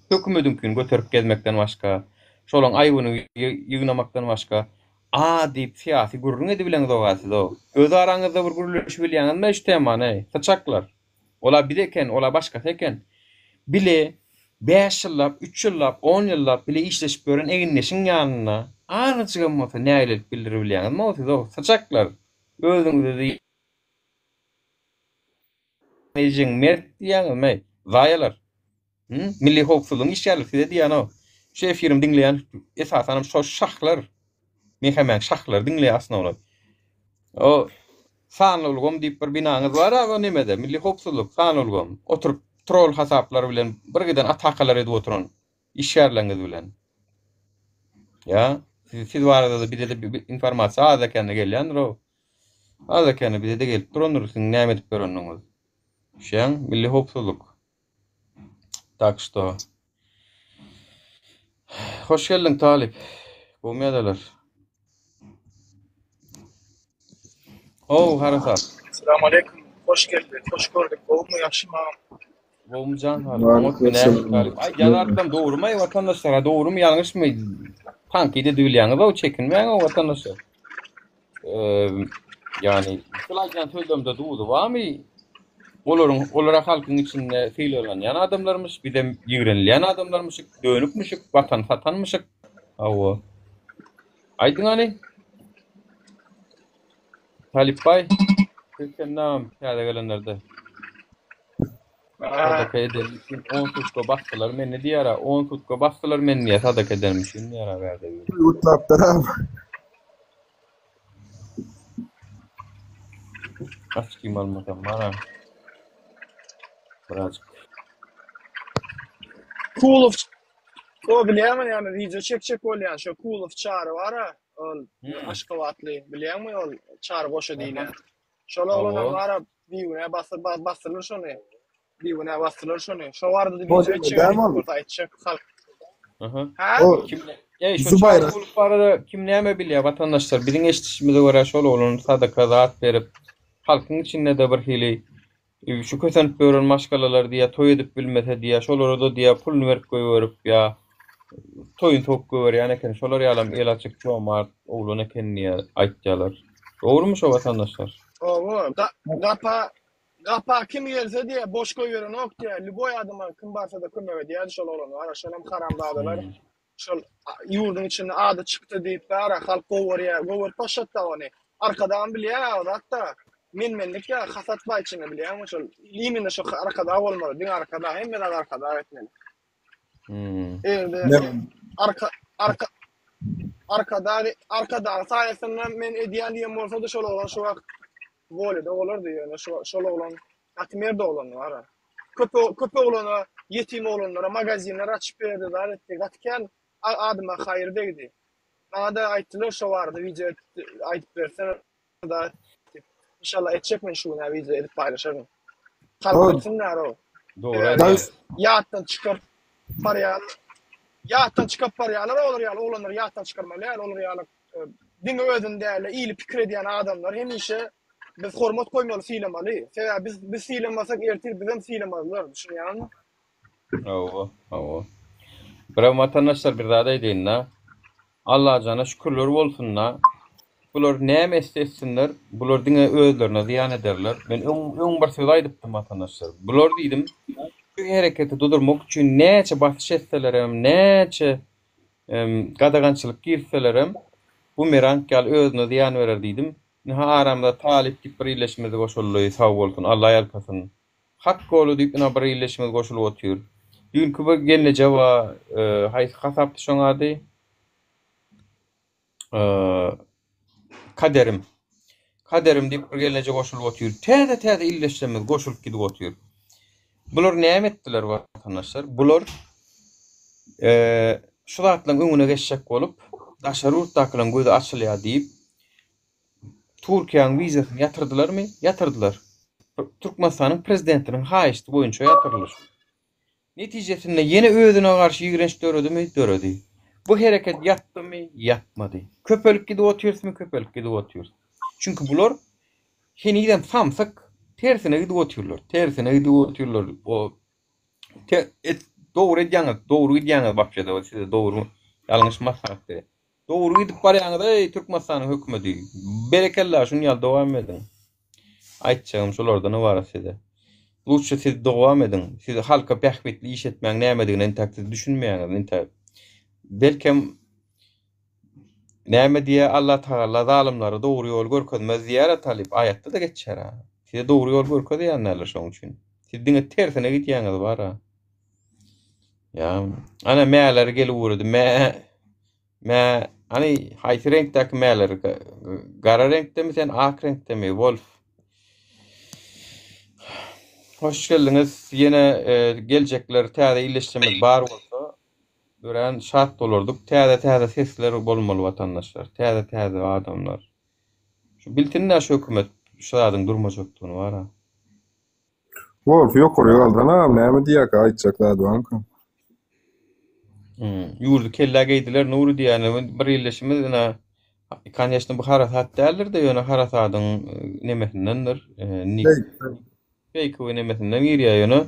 Hökümediňkini göterip gezmekden başga, şolaň aýbyny ýygnamakdan başga, a diýip syýasy gürrüň edibileňzog-a siz-ow. Öz araňyzda bir gürleşibilýäňizmi şu temany, syçaklar? Ol-a biz eken, ol-a başgasy eken. Bile bäş ýyllap, üç ýyllap, on ýyllap bile işleşip ýören egindeşiň ýanynda azajygam bolsa nägilelik bildiribilýäňizmi-ow siz-ow, syçaklar? Özüňizi Ejeň mert diýýäňizmi, zaýalar? Hü? Milli howpsuzlygyň işgärleri size diýýän-ow. Şu efirimi diňleýän esasanam şo şahlar. Mehemäň şahlary diňleýär asnawlap. O sanly ulgam diýip bir binaňyz bar-a o nemede, Milli howpsuzlyk, sanly ulgam. Oturyp trol hasaplar bilen birgiden atakalar edip oturan işgärleriňiz bilen. Ýa, siz, siz barada-da bize-de informasiýa azda-kände gelýändir-ow. Azda-kände bize-de gelip durandyr siziň näme edip ýöreniňiz. Düşýäň, Milli howpsuzlyk. Tak şto. Hoş geldiň Talyp. Gowmy ýadalar? Ow, harasat. Salam aleýkum. Hoş geldik. Hoş gördük. Gowmy, ýagşymy agam? Gowmy jan Talyp? Oňat näme Talyp? Aý, ýazardan dogrumy aý watandaşlar? Dogrumy, ýalňyşmy? Tankyt edibilýäňiz-ow, çekinmäň-ow watandaşlar. Ýagny şol aýdýan sözlerimde duzy barmy? Olaryň olara halkyň içinde sylalanýan adamlarmyş, bizem ýigrenilýän adamlarmyşyk, dönükmişik, watany satanmyşyk. Hawa. Aýdyň hany. Talypbaý, siz sendam täze gelenlerde. Sadaka edenim üçin 10 sutka basdylar meni diýýär-ä, 10 sutka basdylar meni diýýär sadaka edenim üçin diýýär-ä bärde biri. Gutlapdyr abi. Açkim almasam bara. Birazcık. Kulow o bilýäňmi näme wideo çekjek bolýan şo Kulow Çary bar-a ol Hmm. Aşgabatly bilýäňmi ol Çary goşa diýilýän. Şol Hawa. oglanam bar-a bigünä basyr basdylar şony. Bigünä basdylar şony. Şo barada O wideo deme etjek dämi ol? bolsa aýtjak halk. Aha. Hä? O Kim Ey şu Zubaýra. Çary Kulow barada kim näme bilýär watandaşlar? Biziň eşidişimize görä şol oglan sadaka zat berip halkyň içinde-de bir hili Şu kösenip ýören maşgalalar diýýär, toý edip bilmese diýýär, şolara-da diýýär, puluny berip goýberip ýa toýuny sowup goýberýän eken, şolar ýalam eli açyk, jomart oglan eken diýýär, aýtýarlar. Dogrumy şo watandaşlar? Hawa, gapa gapa kim gelse diýýär, boş goýberenok diýýär, lýuboý adama kim barsa-da kömek edýärdi şol oglan, wara şolam haramzadalar. Şol ýurduň içinde ady çykdy diýip bara halk gowy görýär, gowy görüp başlatdy ony. Arkadagam bilýär o zatda. Men-menlik ýa hasat bar içinde bilýäňmi şol imенно şo arkadag bolmaly, diňe arkadag, hemme zady arkadag etmeli. Hmm. Eger-de arka arka arkadag arkadagyň saýasynda men edýän diýen bolsady şol oglan şu wagt wolýada bolardy ýöne şo şol oglan gaty mert oglandy bara. Köp köp oglana, ýetim oglanlara magazinler açyp berdi, zat etdi. Gaty kän adama haýyr degdi. Maňa-da aýtdylar şo barada wideo aýdyp bersene zat diýip. Inşallah etjek men şu gün-ä wideo edip paýlaşaryn. Halk bilsin näro. Dogry aýdýaň. Ýatdan çykaryp barýan ýatdan çykaryp barýarlar olar ýaly oglanlary ýatdan çykarmaly däl olar ýaly diňe özüni däl-de ili pikir edýän adamlar hemişe Biz hormat goýmaly sylamaly. Sebäbi biz biz sylamasak ertir bizem sylamazlar düşünýäňmi? Hawa, hawa. Birem watandaşlar bir zat aýdaýynda. Allajana şükürler bolsunda. Bular näme etse etsinler, bular diňe özlerine zyýan ederler. Men öň öň bir söz aýdypdym watandaşlar. Bular diýdim, şu hereketi dudurmak üçin näçe basyş etselerem, näçe gadagançylyk girizselerem, bumerang ýaly özüne zyýan berer diýdim. Ynha aramyza Talyp diýip bir illeşimiz goşuldy, sag bolsun, Alla ýalkasyn. Hak goly diýip ynha bir illeşimiz goşulyp otyr. Düýnki bir gelneje bar, haýsy hasapdy şoň ady? Kaderim. Kaderim diýip bir gelneje goşulyp otyr. Täze-täze illeşlerimiz goşulyp gidip otyr. Bular näme etdiler watandaşlar? Bular şu zatlaryň öňüne geçjek bolup, daşary ýurtdakylaryň gözi açylýar diýip, Türkiýäniň wizasyny ýatyrdylarmy? Ýatyrdylar. Türkmenistanyň prezidentiniň haýyşty boýunça ýatyryldy şu. Netijesinde ýene özüne garşy ýigrenç döredimi? Döredi. Bu hereket ýatdymy? Ýatmady. Köpelip gidip otyrysmy? Köpelip gidip otyrys. Çünki bular henizem samsyk, tersine gidip otyrlar. Tersine gidip otyrlar. O te, et, dogry edýäňiz, dogry gidýäňiz wapşe-de size dogry ýalňyş maslahat berýän. Dogry gidip barýaňyz eý Türkmenistanyň hökümedi. Berekella şuny ýaly dowam ediň. Aýtjagym şulardan ybarat size. Lutşy siz dowam ediň. Siz halka bähbitli iş etmäň nämedigine entäk siz düşünmeýäňiz entäk. Belkem näme diýýär Allah Tagalla zalymlara dogry ýol görkezmez diýýär-ä talyp aýatda-da geçýär-ä. Size dogry ýol görkezýän däldir şoň üçin. Siz diňe tersine gidýäňiz bar-a. Ýa, ana mäleri gelip ugrady. Mä, mä, Hany haýsy reňkdäki mäler? Gara reňkdemi sen, ak reňkdemi? Wolf. Hoş geldiňiz. Ýene e, geljekler täze illeşjemiz bar bolsa, örän şat bolardyk. Täze-täze sesler bolmaly watandaşlar. Täze-täze adamlar. Şu bilsin-dä şu hökümet şu zadyň durmajakdygyny bar-a. Wolf ýokary galsana agam näme diýýärkä aýtjak zady barmyka? Hmm, ýurdy kellä geýdiler Nury diýýän bir ildeşimiz ine konýeçno bu harasat däldir-de ýöne harasadyň e, nemesindendir. E, Feýkowy nemesinden girýär ýöne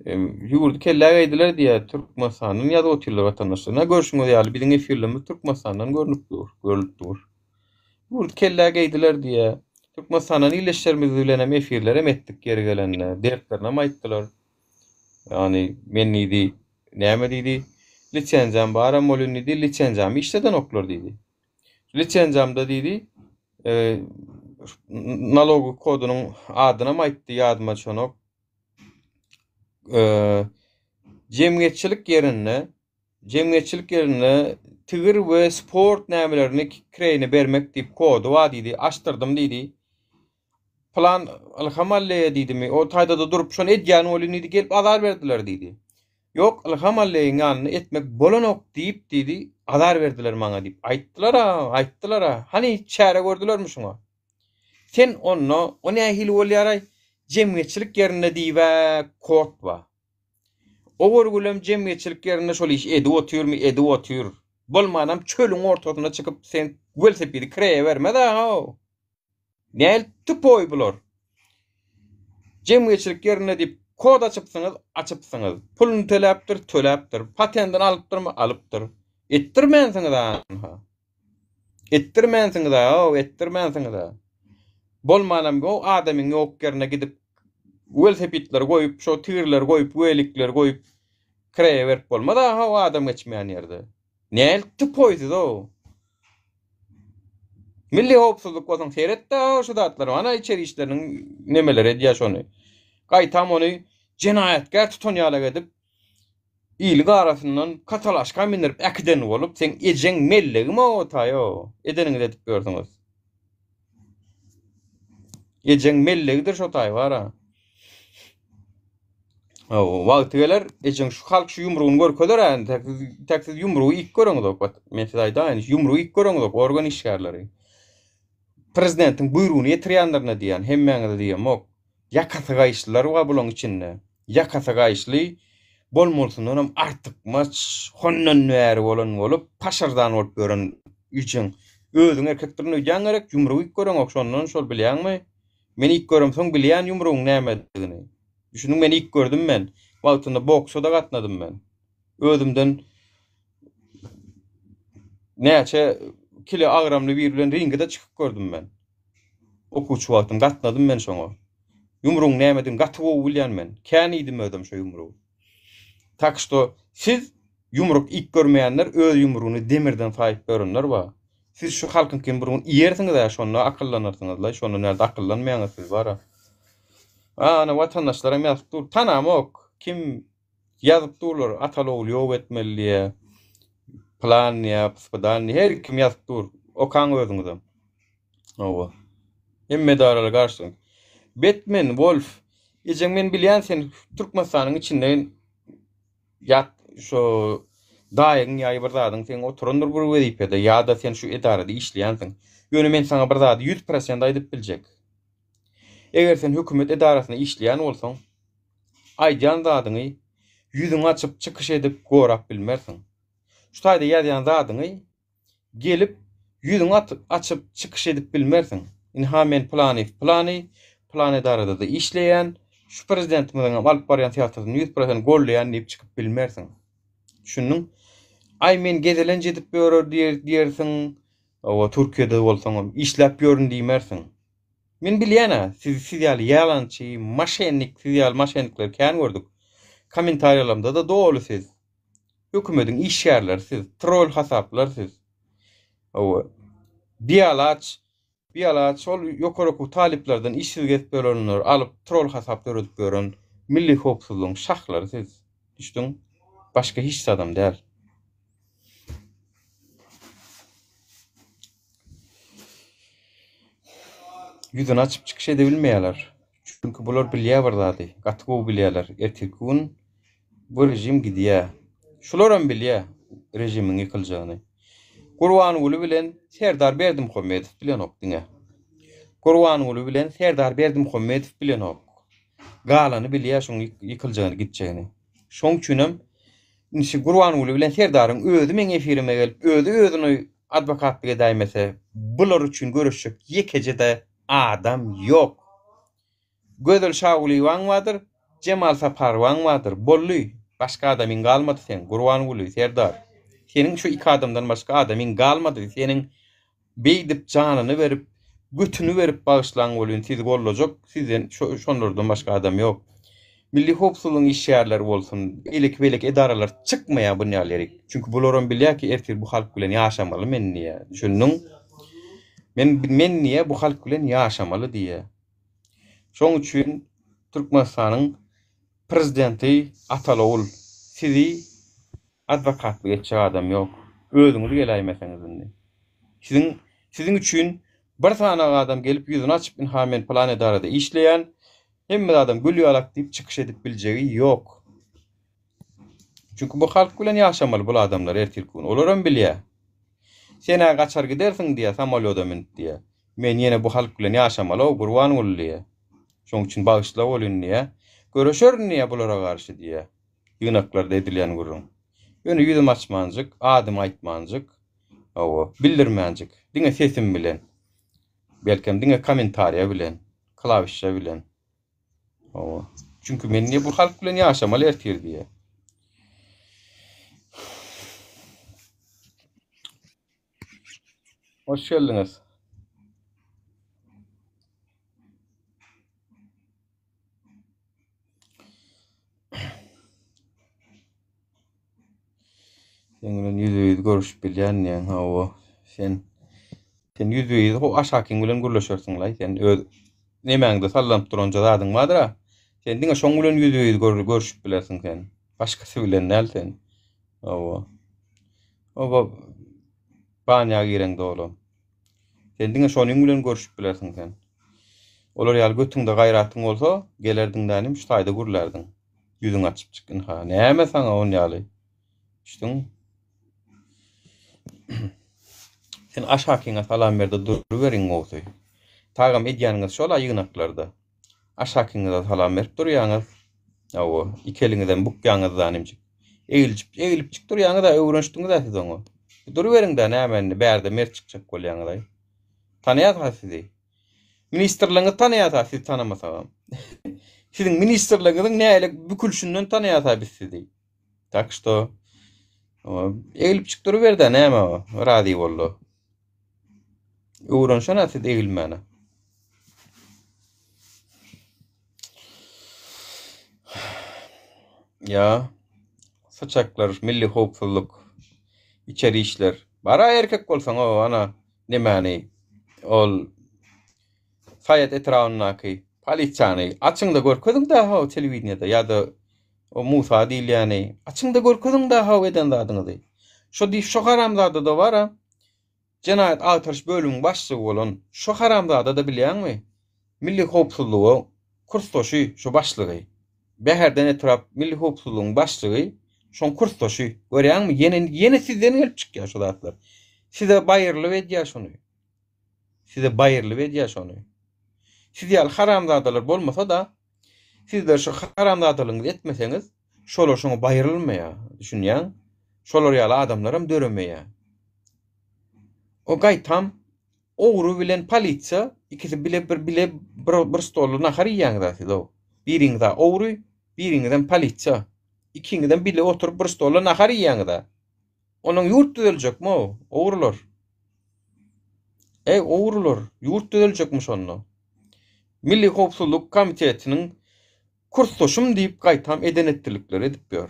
e, ýurdy kellä geýdiler diýýär Türkmenistandan ýazyp otyrlar watandaşlar. Ine görşüňiz ýaly biziň efirlerimiz Türkmenistandan görnüp dur, görlüp dur. Ýurdy kellä geýdiler diýýä. Türkmenistandan ildeşlerimiz bilenem efirlerem etdik ýeri gelende. Dertlerinem aýtdylar. Ýagny men diýdi, näme diýdi, lisenziýam baram bolýn diýdi, lisenziýamy işledenoklar diýdi. Lisenziýamda diýdi, e, nalogy kodunyň adynam aýtdy, ýadyma düşenok. E, jemgyýetçilik ýerinde Jemgyýetçilik ýerinde tigir we sport nämelerini kireýine bermek diýip kody bar diýdi. Açdyrdym diýdi. Pylan Ylham Alleýe diýdimi, o taýda-da durup şony edýän welin diýdi, gelip azar berdiler diýdi. Ýok, Ylham Alleýiň ýanynda etmek bolanok diýip diýdi, azar berdiler maňa diýip aýtdylar-a, aýtdylar-a. Hany çäre gördülermi şuňa? Sen onda, o nähili bolýar-aý, jemgyýetçilik ýerinde diýib-ä kod bar. O görgülem jemgyýetçilik ýerinde şol işi edip otyrmy, edip otyr. Bolmanam çölüň ortasyna çykyp sen welosipedi kireýe bermez-a-how. Näl tupoý bular. Jemgyýetçilik ýerinde diýip kod açypsyňyz, açypsyňyz. Puluny töläpdir, töläpdir. Patendini alypdyrmy, alypdyr. Etdirmänsiňiz-a anha. Etdirmänsiňiz-a, etdirmänsiňiz-a. Bolmanam o adamyň ýok ýerine gidip welosipedleri goýup, şo tigirleri goýup, welikleri goýup kireýe berip bolmaz-a o adam geçmeýän ýerde. Näl tupoý siz-ow. Milli howpsuzlyk bolsaň seret-dä şu zatlara. Ana içeri işleriniň nemeleri edýär şony. Gaýtam ony jenaýatkär tutan ýalak edip Iliň arasyndan katalaşka mindirip äkiden bolup seň ejeň mellegimi o taýo edeniňizi edip ýörsüňiz. Ejeň mellegidir şo taý bara. Hawa wagty geler ejeň şu halk şu ýumrugyny görkezer ä indi tek siz ýumrugy iýip göreňizok men size aýdaýyn ýumrugy iýip göreňizok organ işgärleri. Prezidentiň buýrugyny ýetirýänlerine diýýän hemmäňize diýemok. Ýakasy gaýyşlylar bar bulaň içinde. Ýakasy gaýyşly bolmalysyndanam artykmaç, hondan bäri bolan bolup, paşyrdan bolup ýören üýjeň. Özüň erkekdirin öýdýäň gerek, ýumruk iýip göreňok şondan şol bilýäňmi? Men iýip göremsoň bilýän ýumrugyň nämedigini. Düşündiňmi men iýip gördüm men. Wagtynda boksa-da gatnadym men. Özümden näçe kilo agramly biri bilen ringe-de çykyp gördüm men. Okuwçy wagtym gatnadym men şoňa. Ýumrugyň nämedigini gaty gowy bilýän men. Kän iýdim özem şo ýumrugy. Tak şto siz ýumruk iýip görmeýänler öz ýumrugyny demirden saýyp ýörenler bar. Siz şu halkyňkyny bir gün iýersiňiz-ä şonda akyllanarsyňyzlaý şonda närde akyllanmaýaňyz siz bara. Ana watandaşlaram ýazyp dur. Tanamok kim Ýazyp durlar ataly ogul ýok etmeli diýä pylan diýä pyspydan diýä her kim ýazyp dur okaň özüňizem hawa hemme edaralar garşy Betmen Wolf ejeň men bilýän sen Türkmenistanyň içinde ýat şo daýyň ýa bir zadyň seň oturandyr bir wezipede ýa-da sen şu edarada işleýänsiň ýöne men saňa bir zady 100% aýdyp biljek eger sen hökümet edarasynda işleýän bolsaň Aýdýan zadyňy ýüzüňi açyp çykyş edip gorap bilmersiň. Şu taýda ýazýan zadyňy gelip ýüzüňi açyp çykyş edip bilmersiň. Ynha men pylany pylany, pylan edarada-da işleýän, şu prezidentimiziňem alyp barýan syýasatyny 100% goldaýan diýip çykyp bilmersiň. Düşündiň? Aý men gezelenç edip ýörer diýersiň, hawa Türkiýede bolsaňam işläp ýörün diýmersiň. Men bilýän-ä, siz siz ýaly ýalançy, maşennik, siz ýaly maşennikleri kän gördük. Kommentariýalarymda-da doly siz. Hökümediň işgärleri siz, trol hasaplar siz. Hawa. Bialaç, bialaç şol ýokary okuw talyplardan işsiz gezip ýörenleri alyp trol hasap döredip ýören milli howpsuzlygyň şahlary siz. Düşdüň? Başga hiç zadam däl. Ýüzüni açyp çykyş edebilmeýärler. Çünki bular bilýär bir zady, gaty gowy bilýärler. Ertirki gün bu režim gidýär. Şularam bilýär režimiň ýykyljagyny. Gurbanguly bilen Serdar Berdimuhamedow bilenok diňe. Gurbanguly bilen Serdar Berdimuhamedow bilenok. Galany bilýär şoň ýykyljagyny, gitjegini. Şoň üçinem indi şu Gurbanguly bilen Serdaryň özi meň efirime gelip, özi özüni adwokatlyk edäýmese, bular üçin göreşjek ýekeje-de adam ýok. Gözel Şagulyýewaň bardyr, Jemal Saparowaň bardyr. Boldy. Başga adamyň galmady seň, Gurbanguly, Serdar. Seniň şu iki adamdan başga adamyň galmady. Seniň Beýdip janyny berip, götüni berip bagyşlaň welin sizi gollajak sizden şonlardan başga adam ýok. Milli howpsuzlygyň işgärleri bolsun, beýleki beýleki edaralar çykmaýar bunýaly ýerik. Çünki bularam bilýär ki ertir bu halk bilen ýaşamaly men diýýär. Düşündiň? Men men diýýär bu halk bilen ýaşamaly diýýär. Şoň üçin Türkmenistanyň prezidenti Ataly ogul sizi Adwokatlyk etjek adam ýok. Özüňiz geläýmeseňiz indi. Siziň siziň üçin bir sany adam gelip ýüzüni açyp ynha men pylan edarada işleýän, hemme zadam gül ýalak diýip çykyş edip biljegi ýok. Çünki bu halk bilen ýaşamaly bul adamlar ertirki gün. Olaram bilýär. Sen-ä gaçar gidersiň diýýär, samolýoda münüp diýýär. Men ýene bu halk bilen ýaşamaly-ow Gurbanguly diýýär. Şoň üçin bagyşla bolyn diýýär. Göreşerin diýýär bulara garşy diýýär. Ýygnaklarda edilýän gürrüň. Ýöne ýüzüm açmanjyk, adymy aýtmanjyk, hawa, bildirmänjik, diňe sesim bilen, belkem diňe kommentariýa bilen, klawişa bilen, hawa. Çünki men diýýär, bu halk bilen ýaşamaly ertir diýýär. Hoş geldiňiz. Seň bilen ýüzbe-ýüz görüşüp bilýän diýýäň, hawa. Sen sen ýüzbe-ýüz ho aşakyň bilen gürleşersiň-laý. Sen öz nemäňde sallanyp duranja zadyň bardyr-a. Sen diňe şoň bilen ýüzbe-ýüz görüşüp bilersiň sen. Başgasy bilen däl sen. Hawa. Oba banýa gireňde olam. Sen diňe şonuň bilen görüşüp bilersiň sen. Olar ýaly götüňde gaýratyň bolsa, gelerdiň dänim şu taýda gürlärdiň. Ýüzüň açypjyk ynha. Näme saňa on ýaly? Düşdüň? Sen aşakyňa salam berde duruberiň gowsy. Tagam edýäniňiz şol-a ýygnaklarda. Aşakyňyza salam berip durýaňyz. Hawa, iki eliňizem bukýaňyz zanimjik. Egilçip, egilipjik durýaňyz-a, öwrenişdiňiz-ä siz oňa. Duruberiň-dä, näme indi bärde mert çykjak bolýaňyz-aý. Tanaýas-a sizi. Ministrligiňiz tanaýas-a sizi tanamasagam. Siziň ministrligiňiziň nähili bükülşinden tanaýas-a biz sizi. Tak şto, egilipjik duruber-dä, näme o, razy boldy. Öwrenşen-ä siz egilmäne. Ýa, syçaklar, milli howpsuzlyk, içeri işler. Bar-a erkek bolsaň, o, ana, nemäni, ol Saýat etrabyndaky polisiýany açyň-da görkeziň-dä how telewideniýede ýa-da o Musa diýilýäni açyň-da görkeziň-dä how eden zadyňyzy. Şo diý şo haramzada-da bar-a, jenaýat agtaryş bölümiň başlygy bolan şo haramzada-da bilýäňmi, milli howpsuzlyga kursdaşy şo başlygy. Bäherden etrap milli howpsuzlygyň başlygy şoň kursdaşy. Görýäňmi, ýene ýene sizden gelip çykýar şo zatlar. Size baýyrlyp edýär şony. Size baýyrlyp edýär şony. Siz ýaly haramzadalar bolmasa-da, sizler şu haramzadalygyňyzy etmeseňiz, şolar şoňa baýrylmaýar, düşünýäň? Şolar ýaly adamlaram döremeýär. O gaýtam ogry bilen polisiýa ikisi bile bir bile bir, bir stolda nahar iýýäňiz-ä siz-ow. Biriňiz-ä ogry, biriňizem polisiýa. Ikiňizem bile oturyp bir stolda nahar iýýäňiz-ä. Onuň ýurt düzeljekmi-ow, ogrular? Eý, ogrular, ýurt düzeljekmi şonda? Milli howpsuzlyk komitetiniň kursdaşym diýip gaýtam eden-etdilikleri edip ýör.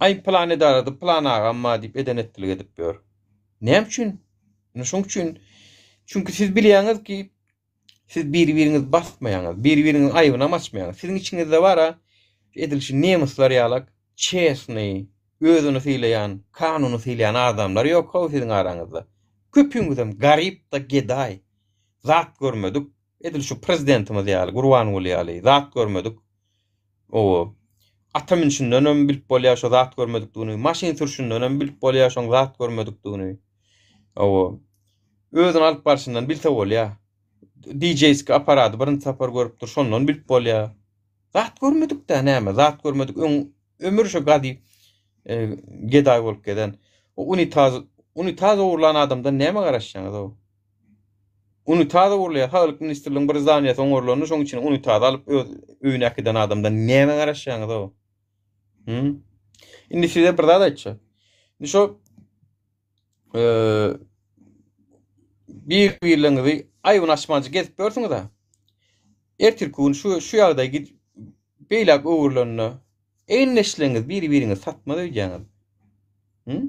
Aý, pylan edarada pylan agam bar diýip eden-etdilik edip ýör. Näme üçin? Ine şoň üçin. Çünki siz bilýäňiz ki, Siz biri-biriňizi basmaýaňyz, biri-biriňiziň aýbynam açmaýaňyz. Siziň içiňizde bar-a, edil şu nemisler ýalak, çesnyý, özüni sylaýan, kanuny sylaýan adamlar ýok-how siziň araňyzda. Köpüňizem garyp-da gedaý. Zat görmedik. Edil şu prezidentimiz ýaly, Gurbanguly ýaly zat görmedik. Owo. Ata münşündenem bilip bolýar şo zat görmedikdigini, maşyn sürşündenem bilip bolýar şoň zat görmedikdigini. Owo. Özüni alyp barşyndan bilse bolýar. DJ-ski apparady birinji sapar görüpdir, şondan bilip bolýar. Zat görmedik-dä näme, zat görmedik öň ömür şo gazy e, gedaý bolup gezen. O unitaz unitaz ogurlan adamdan näme garaşýaňyz-ow? Unitaz ogurlaýar. Saglyk ministrliginiň bir zdaniýasy oňarylanda şoň içine unitaz alyp öz öýüne äkiden adamdan näme garaşýaňyz-ow? Hı? Indi size bir zat aýtjak. Indi şo bir-birleriňizi aýbyny açmanjyk gezip ýörsüňiz-ä. Ertirki gün şu şu ýagdaý gidip beýläk öwrülende egindeşleriňiz biri-biriňizi satmaz öýdýäňiz. Hı?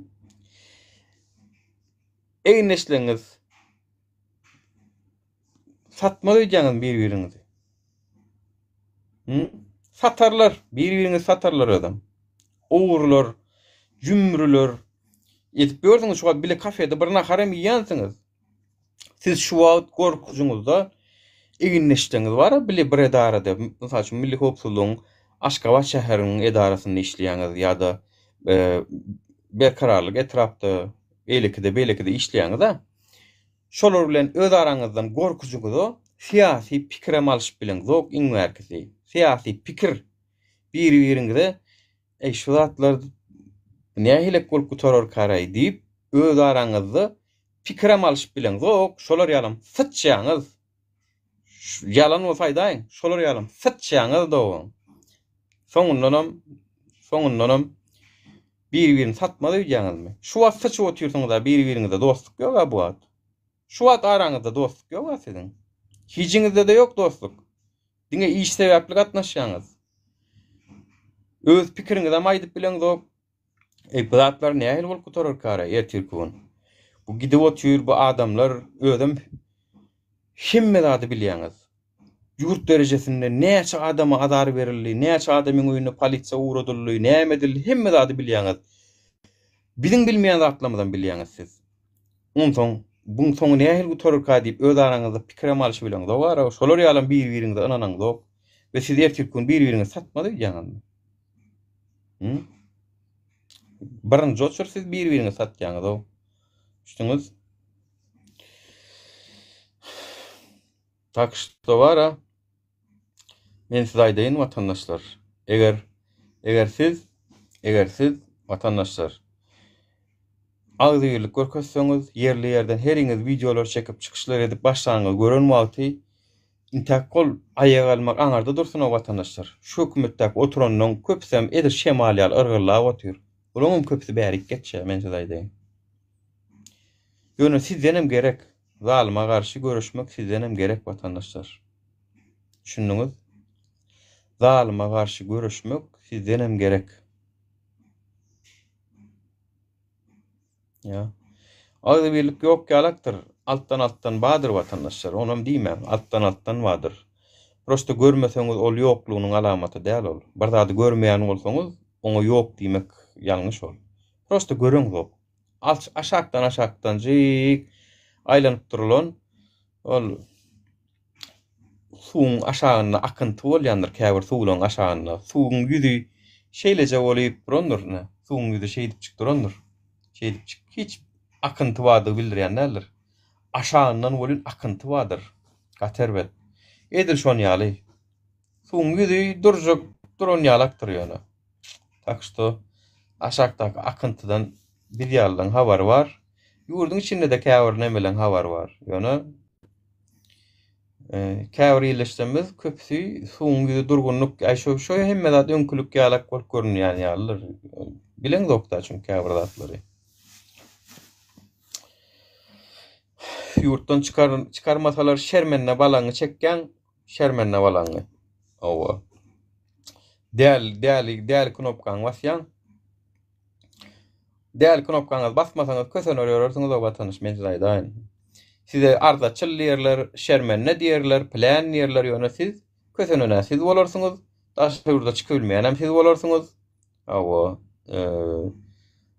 Egindeşleriňiz satmaz öýdýäňizmi bir-biriňizi? Hı? Satarlar, bir-biriňizi satarlar özem. Ogrular, jümrüler. Edip ýörsüňiz şu wagt bile kafede bir nahar hem iýensiňiz. Siz şu wagt gorkujyňyzda egindeşleriňiz bar bile bir edarada, mysal üçin Milli howpsuzlygyň Aşgabat şäheriniň edarasynda işleýäňiz ýa-da e, Berkararlyk etrapda, beýlekide, beýlekide işleýäňiz-ä. Şolar bilen öz araňyzdan gorkujyňyza syýasy pikirem alyşyp bileňzok iň bärkisi. Syýasy pikir biri-biriňize eý şu zatlar nähilek bolup gutararkaraý diýip öz araňyzda pikirem alyşyp bileňzok şolar ýalam syçýaňyz. Ýalan bolsa aýdaýyň şolar ýalam syçýaňyz dogan. Soňundanam soňundanam Bir-birini satmaz öýdýäňizmi? Şu wagt syçyp otyrsyňyz-a bir-biriňizde dostluk ýog-a bu wagt. Şu wagt araňyzda dostluk ýog-a siziň. Hijiňizde-de ýok dostluk. Diňe iş sebäpli gatnaşýaňyz. Öz pikiriňizem aýdyp bileňzok. Eý bu zatlar nähili bolup gutararkara ertirki gün. Bu gidip otyr bu adamlar özem hemme zady bilýäňiz. Ýurt derejesinde näçe adama azar berildi, näçe adamyň öýüne polisiýa ugradyldy, näme edildi, hemme zady bilýäňiz. Biziň bilmeýän zatlarymyzam bilýäňiz siz. Onsoň buň soňy nähili gutararka diýip öz araňyzda pikirem alyşybileňzok ara, şolar ýalam bir-biriňize ynanaňzok we siz ertirki gün bir-biriňizi satmaz öýdýäňizmi? Hı? Birinji oçur siz bir-biriňizi satýaňyz-ow. Düşdüňiz? Tak şto bara men size aýdaýyn watandaşlar eger eger siz eger siz watandaşlar agzybirlik görkezseňiz ýerli ýerden heriňiz wideolar çekip çykyşlar edip başlanyňyzy gören wagty intäk gol aýak almak aňarda dursun o watandaşlar şu hökümetdäki oturanlaň köpüsem edil şemal ýaly yrgyllap otyr bulaňam köpüsi bärik geçýär men size aýdaýyn ýöne sizdenem gerek Zalyma garşy göreşmek sizdenem gerek watandaşlar. Düşündiňiz? Zalyma garşy göreşmek sizdenem gerek. Ýa. Agzybirlik ýok ýalakdyr. Altdan altdan badyr watandaşlar. Onam diýmäň. Altdan altdan badyr. Prosta görmeseňiz ol ýoklugynyň alamaty däl ol. Bir zady görmeýän bolsaňyz, oňa ýok diýmek ýalňyş ol. Prosta göreňzok. Alç aşakdan aşakdan jyk aýlanyp durulan ol suwuň aşagynda akynty bolýandyr käbir suwlaryň aşagynda. Suwuň ýüzi şeýleje bolup durandyr ine. Suwuň ýüzi şeýdipjik durandyr. Şeýdipjik hiç akynty bardygy bildirýän däldir. Aşagyndan welin akynty bardyr. Gaty erbet. Edil şon ýaly. Suwuň ýüzi durjak duran ýalakdyr ýöne. Tak şto aşakdaky akyntydan biz ýalylaryň habary bar. Ýurduň içinde-de käbir nemeleň habary bar. Ýöne e, käbir illeşdemiz köpüsi suwuň ýüzi durgunlyk, aý şo şo hemme zat öňkülik ýalak bolup görünýän ýalydyr. Bileňzok-da çünki käbir zatlary. Ýurtdan çykar çykarmasalar şermende balaňy çekýäň. Şermende balaňy. Hawa. Däl, däli, däli knopkaňy basýaň. Däli knopkaňyzy basmasaňyz kösener ýörersiňiz o watanyş men size aýdaýyn. Size arzaçyl diýerler, şermende diýerler, plän diýerler, ýöne siz kösenenä siz bolarsyňyz, daşary ýurda çykybilmeýänem siz bolarsyňyz. Hawa.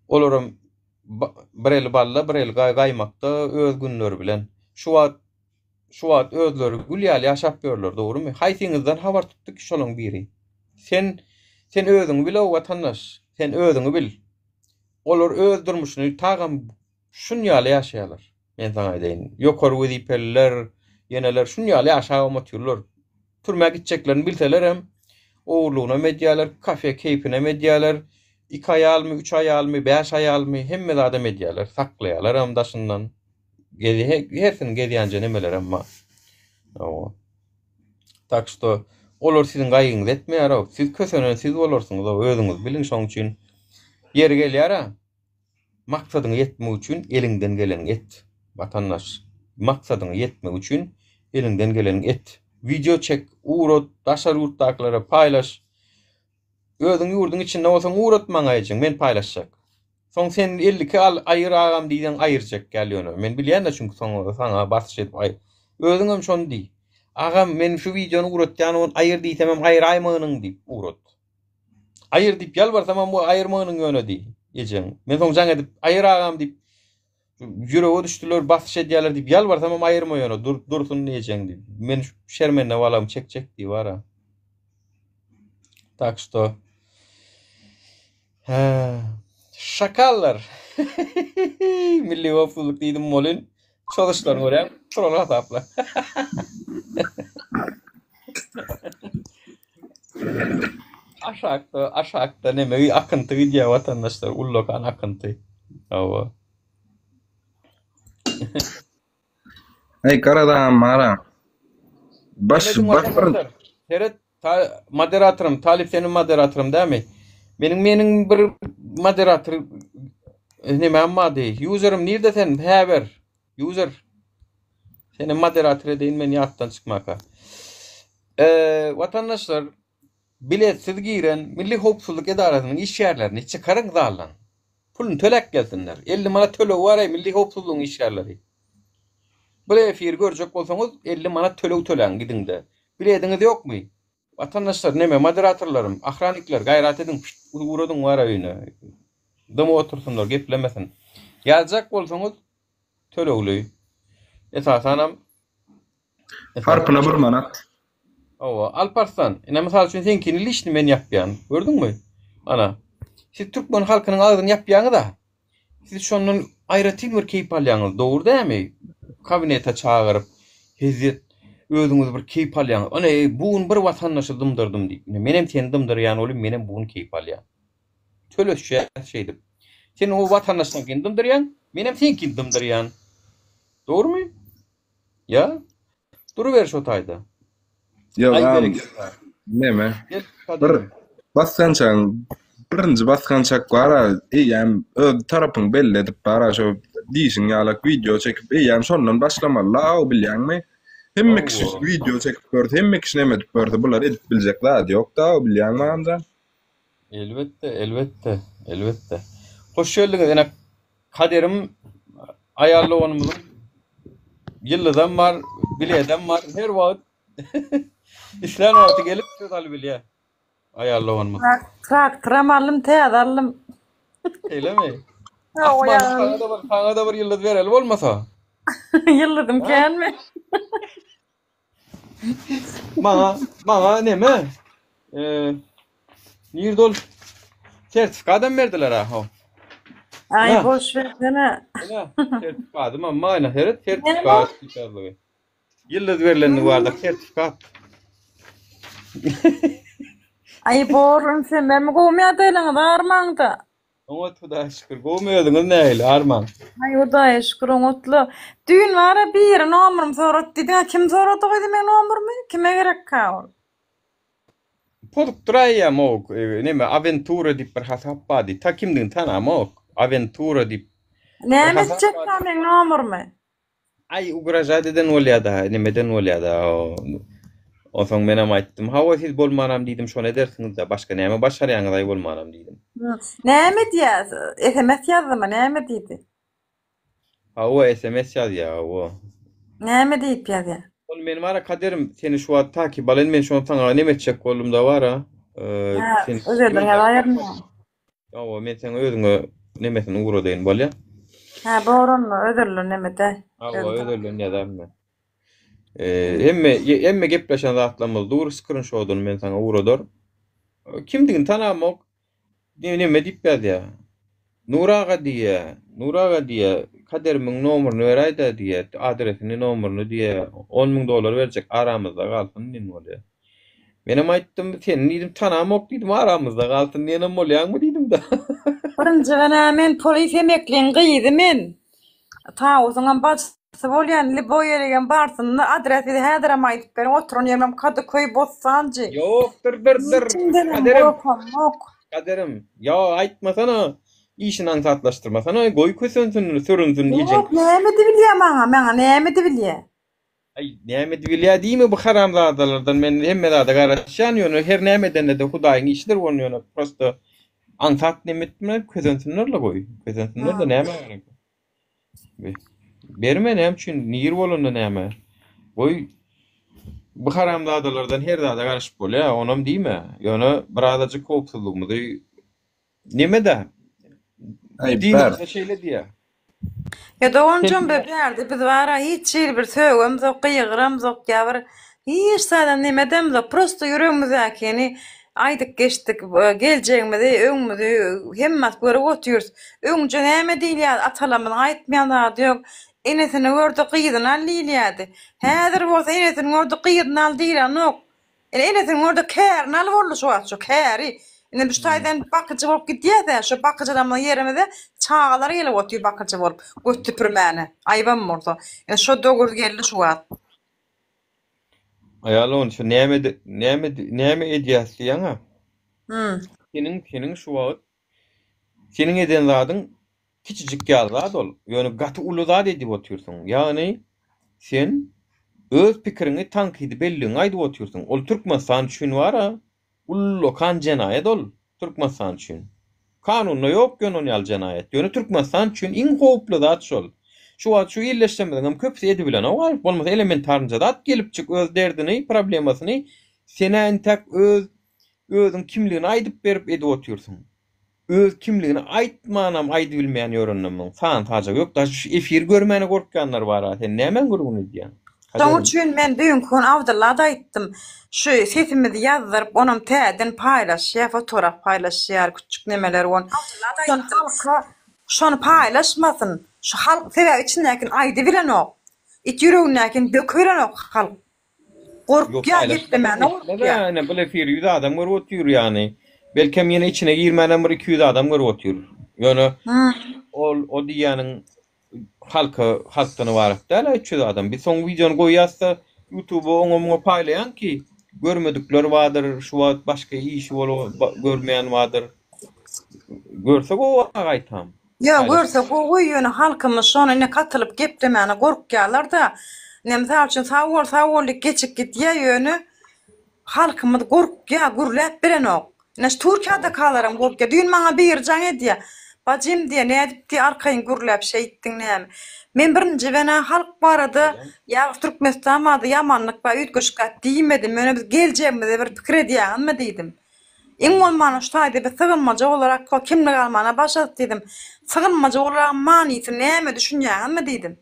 Olaram bir eli balla, bir eli gaýmakda öz günleri bilen. Şu wagt. Şu wagt özleri gül ýaly ýaşap ýörler, dogrumy? Haýsyňyzdan habar tutdy ki şolaň biri? Sen, sen özüňi bil-ow watandaş, sen özüňi bil. Olar öz durmuşyny tagam şun ýaly ýaşaýarlar. Men saňa aýdaýyn. Ýokary wezipeliler, ýeneler şun ýaly ýaşabam otyrlar. Türmä gitjeklerini bilselerem, ogurlygynam edýärler, kafe keýpinem edýärler. Iki aýalmy, üç aýalmy, bäş aýalmy, hemme zadam edýärler. Saklaýarlaram daşyndan. Gezi, hersiniň gezýänje nemelerem bar. Hawa. Tak şto, olar siziň gaýgyňyzy etmeýär-ow. Siz kösenen siz bolarsyňyz-ow, özüňiz biliň şoň üçin. Ýeri gelýär-ä. Maksadyňa ýetmek üçin eliňden geleni et, watandaş. Maksadyňa ýetmek üçin eliňden geleni et. Wideo çek, ugrat, daşary ýurtdakylara paýlaş. Özüň ýurduň içinde bolsaň ugrat maňa ejeň, men paýlaşjak. Soň sen 52 al, aýyr agam diýseň aýyrjak gel ýöne. Men bilýän-de çünki soň saňa basyş edip aý. Özüňem şony diý. Agam men şu wideony ugratýan ony aýyr diýsemem aýyraýmagynyň diýip ugrat. Aýyr diýip ýalbarsamam bu aýyrmagynyň ýöne diý ejeň. Men soň jaň edip aýyr agam diýip ýürege düşdüler basyş edýärler diýip ýalbarsamam aýyrma ýöne dur dursun ejeň diýip. Men şermende balamy çekjek diý bara. Tak şto Hä. Şakallar. Milli howpsuzlyk diýdim welin, çozuşlaryny görýän, troll hasapla. Aşakda, aşakda neme akynty gidýär watandaşlar, ullakan akynty. Hawa. Eý garadam bara. Baş Serediň baş bir watandaşlar. Seret, ta, moderatorym, Talyp seniň moderatorym dämi? Meniň meniň bir moderator e, nemem bardy. Userim nirde sen? Häber. User. Seni moderator edeýin men ýatdan çykmaka. Eee, watandaşlar, biletsiz giren Milli howpsuzlyk edarasynyň işgärlerini çykaryň zaldan. Puluny töläp gelsinler. 50 manat tölegi bar-aý Milli howpsuzlygyň işgärleri. Bir efiri görjek bolsaňyz 50 manat töleg töläň gidiňde. Bilediňiz ýokmy? Watandaşlar neme moderatorlarym, ahranikler gaýrat ediň pşt ugradyň bara öýüne. Dymyp otursynlar geplemesin. Ýazjak bolsaňyz tölegli. Esasanam Harpyna bir manat. Hawa, Alparslan, ine mysal üçin seňkini liçni men ýapýan. Gördüňmi? Ana. Siz türkmen halkynyň agzyny ýapýaňyz-a. Siz şondan aýratyn bir keýp alýaňyz, dogry dälmi? Kabinete çagyryp, hezzet, özüňiz bir keýp alýaňyz. Ana, bu gün bir watandaşy dymdyrdym diýip. Ine, menem seni dymdyrýan bolýan, menem bu gün keýp alýan. Töleşýäs şeýdip. Sen o watandaşyňkyny dymdyrýaň, menem seňkini dymdyrýan. Dogrumy? Ýa? Duruber şo taýda. Ýok, agam. Neme? Bir basgançagyň birinji basgançak bar-a, eýýäm öz tarapyňy belli edip bar-a şo diýşiň ýalak wideo çekip eýýäm şondan başlamaly-la bilýäňmi? Hemme kişi wideo çekip görse, hemme kişi neme edip görse bular edip biljek zady ýok-da bilýäňmi agamjan? Elbetde, elbetde, elbetde. Hoş geldiňiz ene Kaderim aýal doganymyzyň ýyldyzam bar, biledem bar. Her wagt islän wagty gelip söz alybilýär aýal doganymyz. Traktoram aldym, täze aldym. Şeýlemi? Asmandan saňa-da bir, saňa-da bir ýyldyz bereli bolmasa. Ýyldyzym känmi? Maňa, maňa neme? Eee, nirde ol? Sertifikadam berdiler ha. Ho. Aý, Ine. boş bersene. Ine, sertifikadym hem maýna seret, sertifikat diýýärler. Ýyldyz berlenligi barada sertifikat. Aý, bor, ünsem, gowmy ýagdaýlaryňyz armaňda? Oňat Hudaýa şükür. Gowumy özüňiz nähili Arman? Aý Hudaýa şükür oňatly. Düýn bara biri nomerymy sorady diýdiňä kim sorady gyzy meň nomerymy? Kime gerekkä ol? Pozup duraýýam o neme Awentura diýip bir hasap bar diý. Ta kimdigini tanamok. Awentura diýip bir Näme hasap bar etjekkä diý. meň nomerymy? Aý ugražat eden bolýada, nemeden bolýada. Onsoň menem aýtdym, hawa siz bolmanam diýdim, şony edersiňiz-dä, başga näme başarýaňyz aý bolmanam diýdim. Näme diýýär? SMS ýazdymy, näme diýdi? Hawa, SMS ýazýar, hawa. Näme diýip ýazýar? Ony men bara Kaderim, seni şu wagt takyp alaýyn, men şony saňa neme etjek boldum-da bara. Hä, özelden ýazaýaryn. Hawa, men seň özüňe nemesini ugradaýyn, bolýa? Hä, bor onda, özerler nemede. Hawa, özerlerini ýazaryn men. Hemme hemme gepleşen zatlarymyz dur, skrinşodyny men saňa ugradar. Kimdigini tanamok. Neme diýip ýazýar. Nur aga diýýär, Nur aga diýýär, Kaderimiň nomerini beräý-dä diýýär, adresini, nomerini diýýär, 10 000 dollar berjek, aramyzda galsyn diýen bolýar. Menem aýtdym, seni diýdim, tanamok diýdim, aramyzda galsyn diýenem bolýaňmy diýdim-de. Birinjiden-ä men polis emekliň gyzy men. Tawusyňam bajysy bolýan, liboý ýerigem barsyn-da, adresini häzirem aýdyp beriň, oturan ýerimem Kadyköý, Bossanjy. Ýok, dyr, dyr, dyr, Hiçimdenem Kaderim, gorkamok. Kaderim, ýa aýtmasana, işini aňsatlaşdyrmasana, goý kösensin, sürünsin ejeň. Ýok, näme edibilýä maňa, maňa näme edibilýä? Aý, näme edibilýä diýme bu haramzadalardan men hemme zada garaşýan ýöne her näme edende-de hudaýyň işidir ony ýöne prosto aňsat neme etme kösensinlerle goý kösensinlerde näme gerek berme näme üçin nir bolanda näme goý bu haramzadalardan her zada garaşyp bolýa onam diýme ýöne birazajyk howpsuzlygymyzy Neme-de? Aý, Dinimizde şeýle diýýär. Ýa doganjam be bärde biz bara hiç hili bir sögemzok, gygyramzok ýa bir hiç zadam nemedemzok. Prosto ýüregimizdäkini aýdyp geçdik. Geljegimizi, öňümizi hemmesi görüp otyrys. Öňje näme diýilýärdi, atalarymyzyň aýtmaýan zady ýok. Enesini gördi, gyzyny al diýilýärdi. Häzir bolsa enesini gördi, gyzyny al diýlenok. Ine enesiniň orda kärini alyp boldy şu wagt şu käri. Ine bu şu taýdan bakyjy bolup gidýäs-ä, şu bakyjylamyň ýerimize çagalar gelip otyr bakyjy bolup, göt süpürmäne. Aýybam bolsa. Ine şo döwür geldi şu wagt. Aýal ony şu näme näme näme edýäs diýýäň-ä. Hum. Seniň seniň şu wagt seniň eden zadyň Kiçijik ýaly zat ol. Ýöne gaty uly zat edip otyrsyň. Ýagny sen öz pikiriňi tankydy belligiňi aýdyp otyrsyň. Ol Türkmenistan üçin bar-a, ullakan jenaýat ol Türkmenistan üçin. Kanunda ýok ýöne ol ýaly jenaýat. Ýöne Türkmenistan üçin iň howply zat şol. Şu wagt şu ildeşlerimiziňem köpüsi edibilenok-a. Bolmasa elementarnyja zat gelipjik öz derdini, problemasyny sen-ä intäk öz özüň kimligini aýdyp berip edip otyrsyň. Öz kimligini aýtmanam aýdybilmeýän ýörenler muň sany sajagy ýok daş şu efiri görmäne gorkýanlar bara sen nämäň gürrüňini edýäň Şoň Kaderim. üçin men düýnki gün Abdyllada aýtdym. Şu sesimizi ýazdyryp onam täzeden paýlaşýar, fotograf paýlaşýar, küçük nemeler on. Şony halka şony paýlaşmasyn. Şu halk sebäbi içindäkini aýdybilenok. It ýüregindäkini dökübilenok halk. Gorkýar geplemäne gorkýar. Ine bul efiri 100 adam görüp otyr ýany. Belkem ýene içine girmänem bir 200 adam görüp otyr. Ýöne ol o diýýäniň halka halkdan ybarat däl 300 adam. Biz soň wideony goýýasda ýutuba oňa muňa paýlaýan ki görmedikler bardyr şu wagt başga işi bolup görmeýän bardyr. Görse gowy gaýtam. Ýok görse gowy ýöne halkymyz şony ine katylyp geplemäne gorkýalarda ine mysal üçin sag bol sag bol diýip geçip gidýä ýöne halkymyz gorkýa gürläp bilenok ine şu Türkiýadakalaram gorkýa düýn maňa biri jaň edýä bajym diýä nädip diýä arkaýyn gürläp şeýtdiň näme men birinji bena halk barada ýa Türkmenistan barada ýamanlyk bar üýtgeşik zat diýmedim ýöne biz geljegimize bir pikir edýäňizmi diýdim. Iň bolmanda şu taýda biz sygynmaja olarak kimlik almana başladyk diýdim. Sygynmaja olaragyň manysy näme düşünýäňizmi diýdim.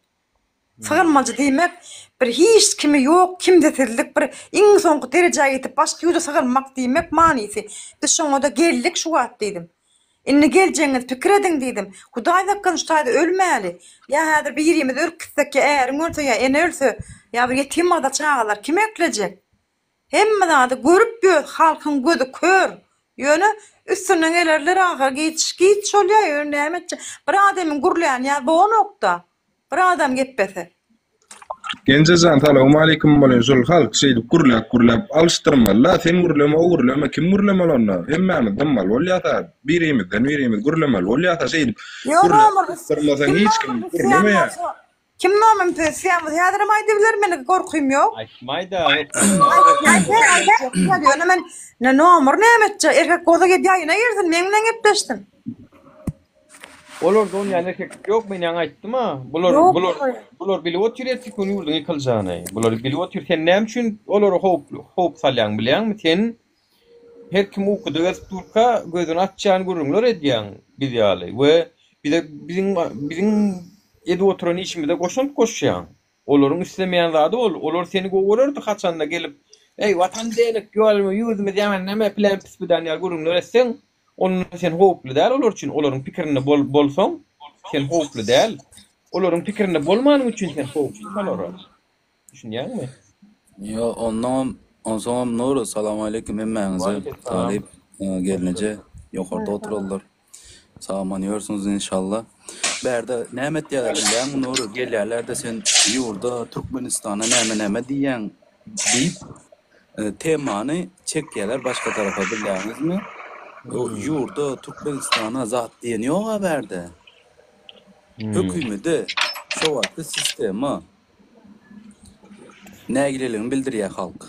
Sygynmajy diýmek bir hiç kimi ýok kimsesizlik bir iň soňky derejä ýetip başga ýurda sygynmak diýmek manysy. Biz şoňada geldik şu wagt diýdim. Indi geljegiňizi pikir ediň diýdim. Hudaý saklasyn şu taýda ölmäli. Ýa häzir birimiz ölüp gitsek ýa äriň ölse ýa ene ölse ýa bir ýetim galsa çagalar kim eklejek. Hemme zady görüp ýör halkyň gözi kör ýöne üstünden gelerler ahyr giç giç bolýa ýöne näme etjek bir adamyň gürläni ýa bolanokda bir adam geplese. Genjejan salowmaleýkim bolýan şol halk şeýdip gürläp gürläp alyşdyrmalyda sen gürleme o gürleme kim gürlemeli onda hemmämiz dymmaly bolýasa birimizden birimiz gürlemeli bolýasa şeýdip Ýok gürläp Omar alyşdyrmasaň kim hiç kim nomer isleýän gürlemeýär. bolsa Kim nomem pösýän bolsa häzirem aýdybiler meni gorkym ýok. Aýtmaýda. Aýtjak ýöne men ne nomer näme etjek erkek bolsa gelip ýaýyna girsin meň bilen gepleşsin. Olarda onýan erkeklik ýok men ýaňy aýtdym-a. Bular Ýok bular bular bilip otyr erteki gün ýurduň ýykyljagyny. Bular bilip otyr sen näme üçin olara howp howp salýaň bilýäňmi sen Her kim ukuda gezip durka gözüni açýan gürrüňler edýäň biz ýaly we bize biziň biziň edip oturan işimize goşant goşýaň. Olaryň islemeýän zady ol. Olar seni gowy görerdi haçanda gelip, Eý, Watan diýelik, ýoluma ýüzümiz ýaman näme pilen pis-pidan ýaly gürrüňler etseň, onda sen howply däl olar üçin. Olaryň pikirinde bol bolsaň, sen howply däl. Olaryň pikirinde bolmanyň üçin sen howply şolara. Düşünýäňmi? Ýo, onnoňam, onsoňam Nury, salamaleýkim hemmäňize. Waleýkim salam. Talyp, gelneje, ýokarda oturanlar. Sag-aman ýörsüňiz inşallah. Bärde näme etýärler bilýäňmi Nury, gelýärler-de sen ýurda, Türkmenistana näme-näme diýýäň diýip, temany çekýärler başga tarapa bilýäňizmi? Ýurda, Türkmenistana zat diýen ýog-a bärde. Hökümede, şo wagtky sistema. Nägileligini bildirýär halk.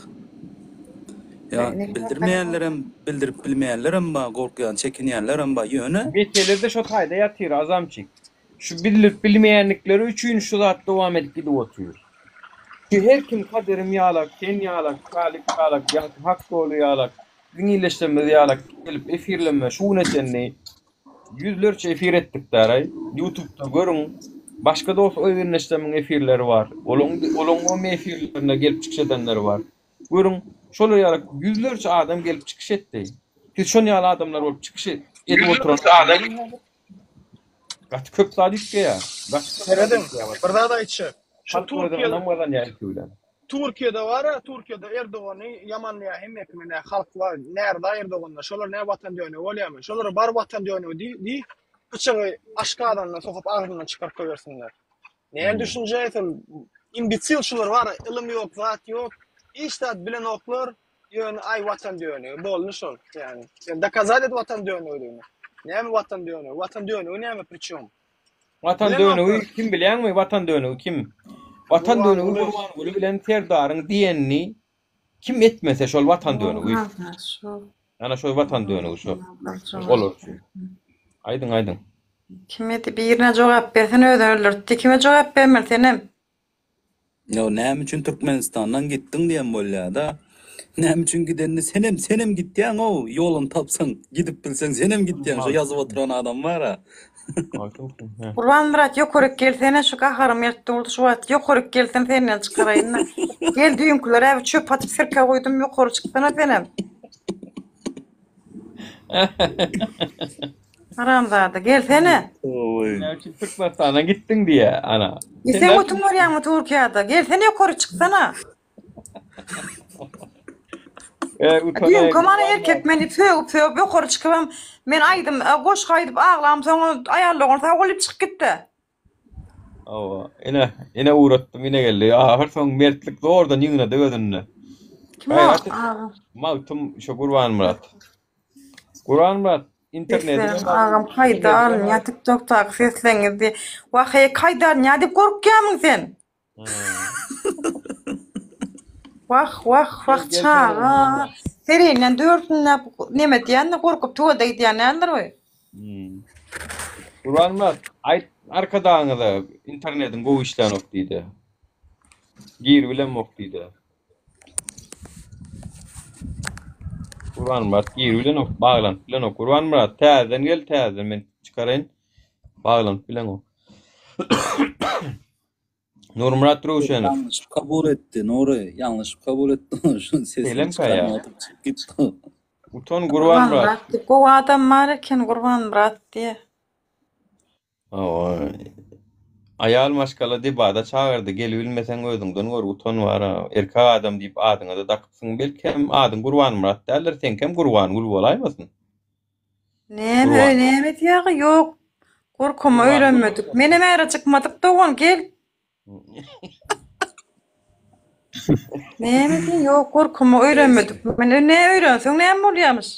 Ýa bildirmeýänlerem, bildirip bilmeýänlerem bar, gorkýan, çekinýänlerem bar, ýöne. Mesele-de şo taýda ýatyr, Azamçik. Şu bildirip bilmeýänlikleri üçin şu zat dowam edip gidip otyr. Şu her kim Kadyrim ýalak, sen ýalak, Talyp ýalak, ýaňky Hak doly ýalak, biziň illeşlerimiz ýalak gelip efirleme şu güne çenli Ýüzlerçe efir etdik daraý. Ýutubda görüň. Başga dost oýundaşlarymyň efirleri bar. Olaň olaň efirlerinde gelip çykyş edenler bar. Görüň, şolar ýaly ýüzlerçe adam gelip çykyş etdi. Siz şon ýaly adamlar bolup çykyş edip oturan gaty köp zat üýtgeýär. Gaty köp zat Serediň, üýtgeýär. bir zat aýtjak. Şu Halk özüne Türkiýede ynam gazanýar ilki bilen. Türkiýede bar-a, Türkiýede Erdogany ýamanlaýar hemme kim ine halk bar, närza Erdogandan, şolar nä watan dönügi bolýarmy? Şolara bar watan dönügi diý, diý, pyçagy aşgazanyndan sokup agzyndan çykaryp goýbersinler. Näme düşünje sen imbesil şular bar, ylym ýok, zat ýok, hiç zat bilenoklar, ýöne aý watan dönügi, boldy şol, ýagny. Sen dokazat et watan dönügidigini. Näme watan dönügi? Watan dönügi näme priçem? Watan dönügi kim bilýäňmi? Watan dönügi kim? Watan dönügi Gurbanguly bilen Serdaryň diýenini kim etmese şol watan dönügi. Ana şol watan dönügi şo. Olar üçin. Aýdyň aýdyň. Kime birine jogap bersin özüni öldürtdi. Kime jogap bermeli senem. Ýa näme üçin Türkmenistandan gitdiň diýen bolýada. Näme üçin gidenini senem senem gitýäňow ýoluny tapsaň gidip bilseň senem gitýäň şo ýazyp oturan adam bara. Gurbanmyrat ýokaryk gelsene şu gaharym gelip durdy şu wagt ýokaryk gelsem senden çykaraýynda. Gel düýnkiler äbi çöp atyp sirke guýdum ýokary çyksana senem. Haramzada, gelsene. Näme üçin Türkmenistana gitdiň diýýä, ana. E sen otuň görýäňmi Türkiýede? Gelsene ýokary çyksana. E, utanaý. Düýnki mana erkek meni sögüp sögüp ýokary çykybam men aýdym e, goşgy aýdyp aglam soň aýal dogan sag bol diýip çykyp gitdi. Hawa, ine, ine ugratdym, ine geldi. Ahyr soň mertlik zordan ýygnady özünde. Kim o? Gaýrat et. Aga. Magtym şo Gurbanmyrat. Gurbanmyrat, interneti Seslerim agam kaýda alynýa tiktokdaky sesleňiz diý. Wah-eý kaýda alynýa diýip gorkýamyň sen? Wah wah wah çaga. Serinden dördündäp neme diýende gorkup tuwada gidýän däldir bu. Gurbanmyrat, aýt arkadagyňyza internetiň gowy işlänok diýde. Giribilemok diýde. Gurbanmyrat gir bilenok, baglanyp bilenok. Gurbanmyrat täzeden gel, täzeden men çykaraýyn. Baglanyp bilenok. Nurmyrat Röwşenow. Ýalňyşyp kabul etdi Nury, ýalňyşyp kabul etdi şuny sesini Selemka çykarman ýa. oturyp çykyp gitdi. Utan Gurbanmyrat. Gurbanmyrat diýip gowy adam bar eken Gurbanmyrat diýe. Hawa. Aýal maşgala debada çagyrdy, gelibilmeseň özüňden gör, utan bar-a. Erkek adam diýip adyňa-da dakypsyň, belkem adyň Gurbanmyrat däldir, seňkem Gurbangül bolaýmasyn? Näme Gurban. näme diýýäň ýok. Gorkama Gurbangül öýlenmedik. Menem äre çykmadyk dogan gel. Näme diýýäň ýok gorkama öýlenmedik. Men ne öýlenseň näme bolýamyş?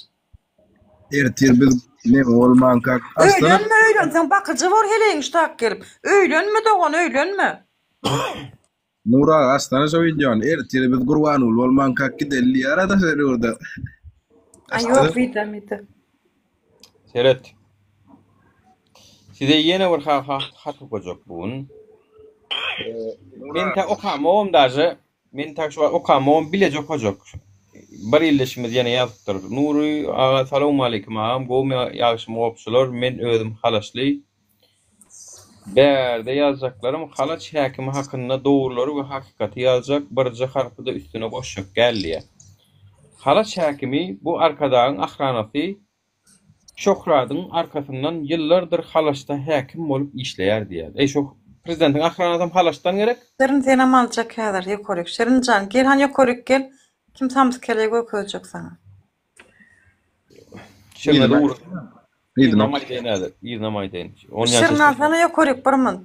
Ertir biz neme bolmankak açsana. Öýlenme öýlenseň bakyjy bor heleýiň ştak gelip. Öýlenme dogan öýlenme. Nur aga açsana şo wideony. Ertir biz Gurbanguly bolmankak gideli diýýär-a daşary ýurda. Aý ýok wideo mida. Seret. Size ýene bir ha ha hat okajak bu gün. Men ta okamogam daže. Men tak şu wagt okamogam bileje okajak. Bir ildeşimiz ýene ýazypdyr. Nury aga salowmaleýkim agam gowmy ýagşymy gopşular men özüm halaşly. Bärde ýazjaklarym Halaç häkimi hakynda dogrulary we hakykaty ýazjak, birje harpy-da üstüne goşjak däl diýýär. Halaç häkimi bu Arkadagyň ahranasy Şöhradyň arkasyndan ýyllardyr Halaçda häkim bolup işleýär diýýär. Eý şo prezidentiň ahranasam Halaçdan gerek? Şirin senem aljak häzir ýokaryk. Şirinjan gel hany ýokaryk gel. Kim samsyk heleý görkezjek saňa. Şirine dogry. Yzynam aýdaýyn häzir. Yzynam aýdaýyn. Şirin alsana ýokaryk bir munt.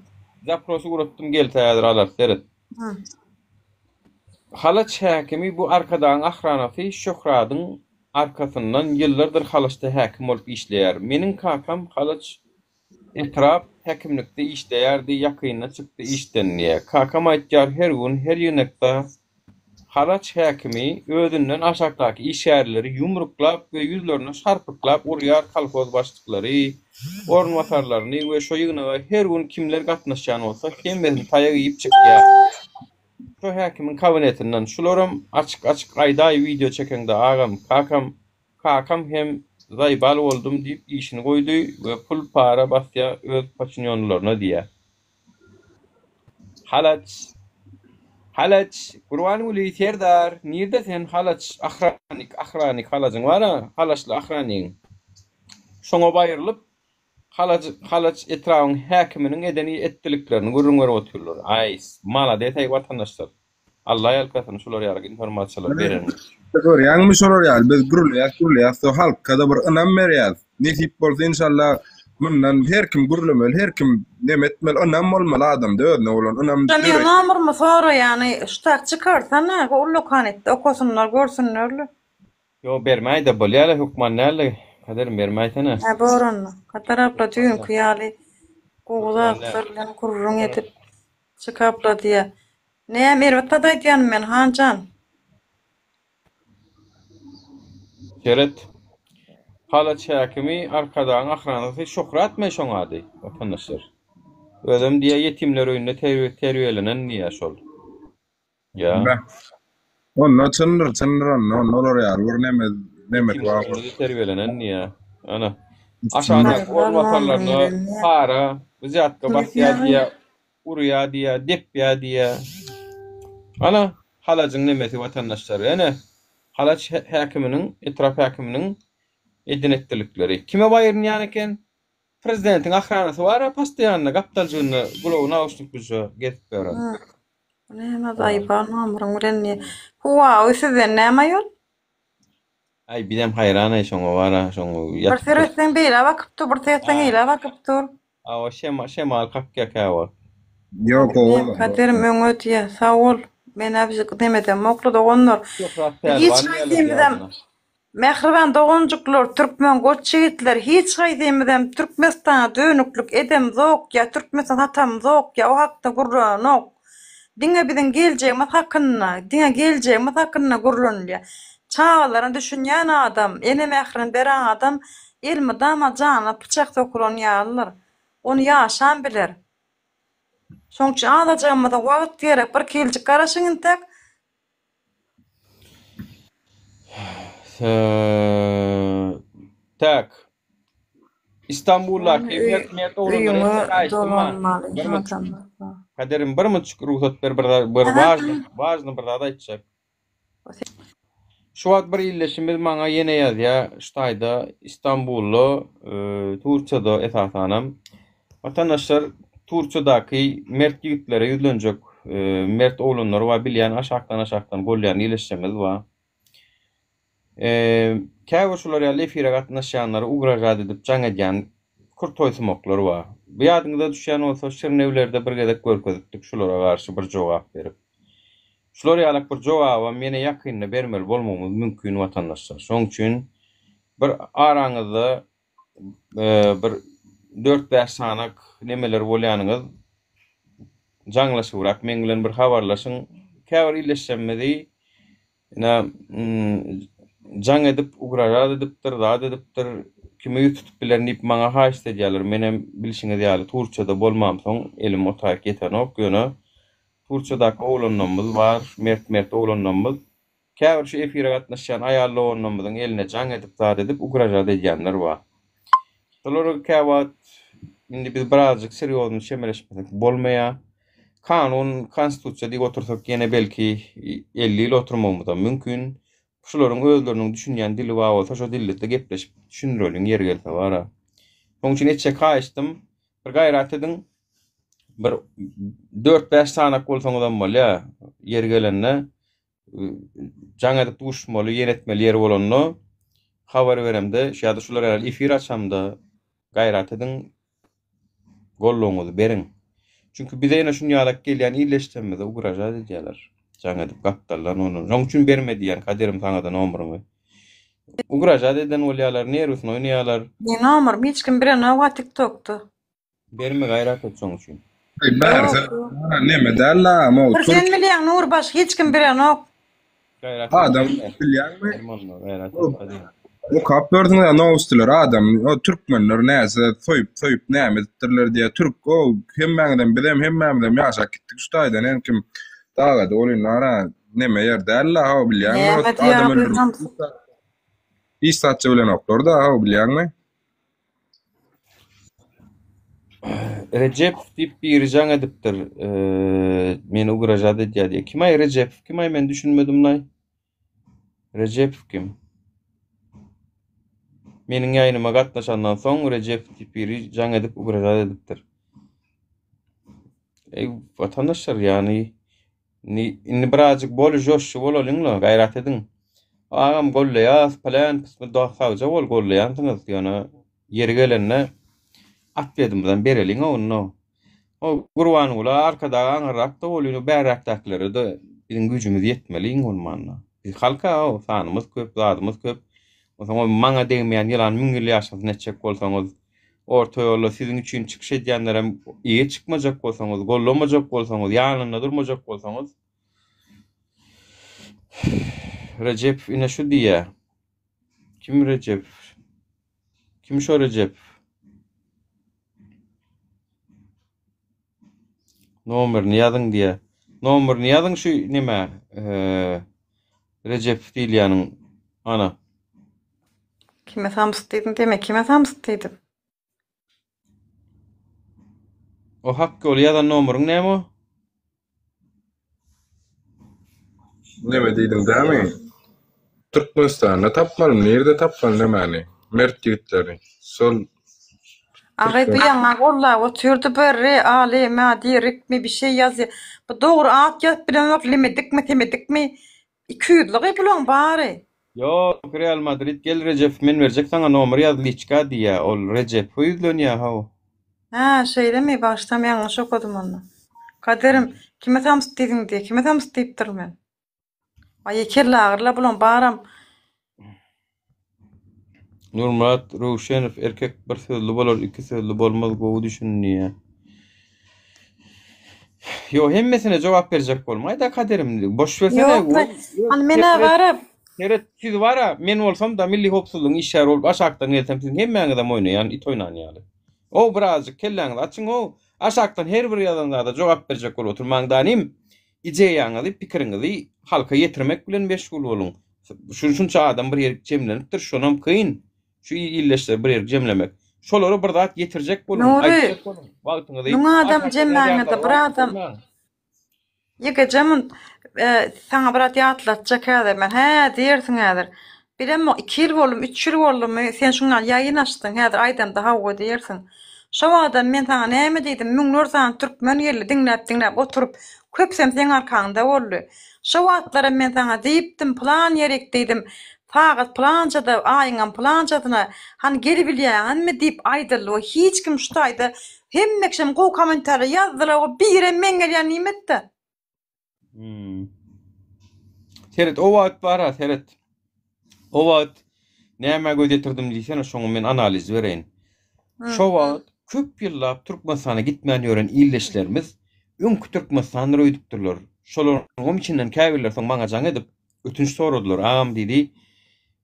Zaprosy ugratdym gelse häzir alar seret. Halaç häkimi bu Arkadagyň ahranasy Şöhradyň arkasyndan ýyllardyr Halaçda häkim bolup işleýär. Meniň kakam Halaç etrap häkimlikde işleýärdi ýakynda çykdy işden diýýär. Kakam aýtýar her gün her ýygnakda Halaç häkimi özünden aşakdaky işgärleri ýumruklap we ýüzlerine şarpyklap urýar kolhoz başlyklary, orunbasarlaryny we şo ýygnaga her gün kimler gatnaşýan bolsa hemmesini taýak iýip çykýar. Şo häkimiň kabinetinden. Şularam açyk-açyk aýdaý wideo çekeňde agam, kakam, kakam hem zaýbal boldum diýip işini goýdy we pul para basýa öz poçinýonlaryna diýýä. Halaç Halaç Gurbanguly Serdar nirde sen Halaç ahranik ahranik Halajyň bara Halaçly ahranigiň şoňa baýrylyp Halaç Halaç etrabyň häkiminiň eden etdiliklerini gürrüň berip otyrlar. Aý, malades-aý watandaşlar. Alla ýalkasyn şular ýaly informasiýalary bereniňiz üçin. Görýäňmi şolar ýaly biz gürleýäs gürleýäs we halkada bir ynam berýäs. Nesip bolsa inşallah mundan her kim gürlemeli her kim neme etmeli ynam bolmaly adamda özüne bolan ynam Şa meň nomerymy soraýany şu tak çykarsana ullakan etdi okasynlar görsünlerle. Ýok bermäýde bolýala hökman dälde Kaderim bermäýsene. Hä bor onda. Kader abla düýnki ýaly gowy zatlar bilen gürrüň edip çyk abla diýýä. Näme erbet zat aýdýanmy men Hanjan? Seret. Halaç häkimi Arkadagyň ahranasy Şöhratmy şoň ady watandaşlar. Özem diýýä ýetimler öýünde terbiýelenen diýýä şol. Ýa. Beh. Onda çyndyr, çyndyr onda, onda olar ýaly bir neme, nemesi bar. Kimlerinde terbiýelenen diýýä. Ana. Aşagyndaky orunbasarlaryna para, wzýatka basýar diýýä, urýar diýýä, depýär diýýä. Ana, Halajyň nemesi watandaşlar. Ene, Halaç häkiminiň, etrap häkiminiň eden-etdilikleri. Kime baýrynýan eken? Prezidentiň ahranasy bar-a, postoýanno gapdaljygynda gulagy nauşniklyja gezip ýören. Bu näme zaýba nomeriň bilen diýe. Huawei sizden näme aýol? Aý bizem haýran aý şoňa bara şoňa Bir ýatyp dur. seretseň beýle bakyp dur, bir seretseň eýle bakyp dur. Awa şema şemal kakýa käwagt. Ýok Meň owo. kaderim öňe diýe. Sag bol. Menä nemedemokla doganlar. Şöhrat Biz pälwan hiç diýerler haýsymyzam ýadyna. Mähriban doganjyklar, türkmen goç ýigitler, hiç haýsymyzam Türkmenistana dönüklik edemzok ýa Türkmenistan satamzok ýa o hakda gürlenenok. Diňe biziň geljegimiz hakynda, diňe geljegimiz hakynda gürlenilýär. Çagalaryna düşünýän adam, ene mährini beren adam elmydama janyna pyçak sokulan ýalydyr. Ony ýaşan biler. Şoň üçin azajygymyza wagt gerek, birki ýyljyk garaşyň intäk. Tak. Istanbuldaky Öý, mert mert oglanlar öýüňe entek aýtdym ma. dolanmaly Bir munçuk. adamlar bar. Kaderim bir munçuk rugsat ber bir zat bir Aha. важно важно bir zat aýtjak. Şu wagt bir ildeşimiz maňa ýene ýazýar, şu taýda Istanbulda, Turkiýada esasanam. Watandaşlar, Turkiýadaky mert ýigitlere ýüzlenjek, mert oglanlar bar, bilýän aşakdan-aşakdan golýan ildeşlerimiz bar. Käbir şular ýaly efire gatnaşýanlary ugražat edip jaň edýän kurtoýsumaklar bar. Bu ýadyňyza düşýän bolsa, Şirinewlerde bir gezek görkezipdik şulara garşy bir jogap berip. Şular ýalak bir jogabam ýene ýakynda bermeli bolmagymyz mümkin watandaşlar. Şonuň üçin bir araňyzda bir dört-bäş sanak nemeler bolýanyňyz jaňlaşybrak meň bilen bir habarlaşyň. Käbir ildeşlerimizi ine jaň edip ugražat edipdir, zat edipdir, kime ýüz tutup bilerin diýip maňa haýyşt edýärler. Menem bilşiňiz ýaly Turkiýada bolmamsoň elim o taýyk ýetenok. Ýöne Turkiýadaky oglanlarymyz bar, mert-mert oglanlarymyz. Käbir şu efire gatnaşýan aýal doganlarymyzyň eline jaň edip zat edip ugražat edýänler bar. Şolar käwagt. Indi biz birazjyk serýozny çemeleşmesek bolmaýar. Kanun, konstitusiýa diýip otursak ýene belki 50 ýyl oturmagymyzam mümkin. Şularyň özleriniň düşünýän dili bar bolsa şo dilde gepleşip düşündireliň ýeri gelse bara. Şoň üçin etjek haýyştym bir gaýrat ediň bir dört-bäş sanak bolsaňyzam bolýar ýeri gelende jaň edip duşmaly ýer etmeli ýeri bolanda habar beremde şu ýa-da şular ýaly efir açamda gaýrat ediň goldawyňyzy beriň. Çünki bize ýene şuny ýalak gelýän illeşdemimize ugražat edýärler. Jaň edip gapdaldan ondan. Şoň üçin berme diýýän Kadyrim saňada nomeryňy. Ugražat eden bolýarlar, nerwisini oýnaýarlar. Meň nomerimi hiç kim birenok-a tiktokda. Berme gaýrat et şoň üçin. Eý bärse neme däl la mo Bir sen bilýäň Nur başga hiç kim bilenok. Gaýrat Adam bilýäňmi? Okap gördüňiz nowostiler adam o türkmenler näse soýup soýup näme edipdirler diýä türk o hemmäňizem bizem hemmämizem ýaşap gitdik şu taýdan her kim dagady ol indi ara neme ýer däl la haw bilýäňmi adam öldürip hiç zatça bilenoklar da haw bilýäňmi? Rejepow diýip biri jaň edipdir. Meni ugražat edýär diýip. Kim-aý Rejepow? Kim-aý men düşünmedim-laý. Rejepow kim? Meniň ýaýynyma gatnaşandan soň Rejepow diýip biri jaň edip ugražat edipdir. Eý, watandaşlar, ýagny indi indi birazjyk bol žoşşy bolalyň-la, gaýrat ediň. Agam golleýas, pälän, pismi dost sagja bol golleýansyňyz, ýöne ýeri gelende atwedimizem bereliň-ow indi. O Gurbangula Arkadaga aňyrrak-da bol, ýöne bärräkdäkilere-de biziň güýjümiz ýetmeli iň bolmanda. Biz halk-a, sanymyz köp, zadymyz köp. Onsoň o maňa degmeýän ýylan 1000 ýyl ýaşasyn etjek bolsaňyz, Orta ýolda siziň üçin çykyş edýänlerem eýe çykmajak bolsaňyz, gollamajak bolsaňyz, ýanynda durmajak bolsaňyz, Rejepow ine şu diýýär. Kim Rejepow? Kim şo Rejepow? Nomerini ýazyň diýýär. Nomerini ýazyň şu neme? Rejepow diýilýäniň ana. Kime samsyk diýdiň diýme, kime samsyk diýdim? O hak ýoly ýazan nomeryň näme o? Neme diýdiň dämi? Türkmenistanda tapmaly, nirde tapmaly nemäni? Mert ýigitleri. Şol Agay bu ýaňa gollap otyrdy bir re a le ma di rikmi bir şey ýazýa. Bu dogry at ýazyp bilenok limidikmi semidikmi Ikiyüzli gyz bulaň bary. Ýok Real Madrid gel Rejep men berjek saňa nomer ýaz liçka diýýä ol Rejepe ýüzlenýä how. Hä şeýlemi bagyşlam ýalňyş okadym onda. Kaderim kime samsyk diýdiň diýe kime samsyk diýipdirin men. Aý kelle agyrla bulaň baram. Nurmyrat Röwşenow erkek bir sözli bolar iki sözli bolmaz gowy düşün diýýä. Ýo hemmesine jogap berjek bolmaýda kaderim boş bersene. Ýok hany menä baryp. Seret siz bara men bolsam-da milli howpsuzlygyň işgäri bolup aşakdan gelsem siziň hemmäňizem oýnaýan it oýnan ýaly. Ow birazjyk kelläňizi açyň ow aşakdan her bir ýazan zada jogap berjek bolup oturmaň danym ideýaňyzy pikiriňizi halka ýetirmek bilen meşgul boluň. Şu şunça adam bir ýerik jemlenipdir, şonam kyn. Şu illeşleri bir ýerik jemlemek. Şolara bir zat ýetirjek boluň, Nury, aýtjak boluň. Wagtyňyzy müň adam jemläňizde bir adam Ýekeje munt e, saňa bir zat ýatlatjak häzir men. Hä diýersiň häzir. Bilemok, iki ýyl boldumy, üç ýyl boldumy, sen şuňa ýaýyn açdyň, häzir aýdamda hawa diýersiň. Şo wagtam men saňa näme diýdim, müňler sany türkmen geldi diňläp-diňläp oturyp, köpüsem seň arkaňda boldy. Şo wagtlaram men saňa diýipdim, pylan ýerik diýdim, sagat pylançada, aýyňam pylançasyna, hany gelibilýäňizmi diýip aýdyldy we hiç kim şu taýda hemme kişem gowy kommentariýa ýazdylar we birem men gelýän diýmedi-de. Hmm. Seret o wagt bar-a, seret. O wagt nämä göz ýetirdim diýsene, şoňa men analiz bereýin. Şo wagt köp ýyllap Türkmenistana gitmän ýören ildeşlerimiz öňki Türkmenistandyr öýdüpdirler. Şolaryňam içinden käbirleri soň maňa jaň edip, ötünç soradylar. Agam diýdi,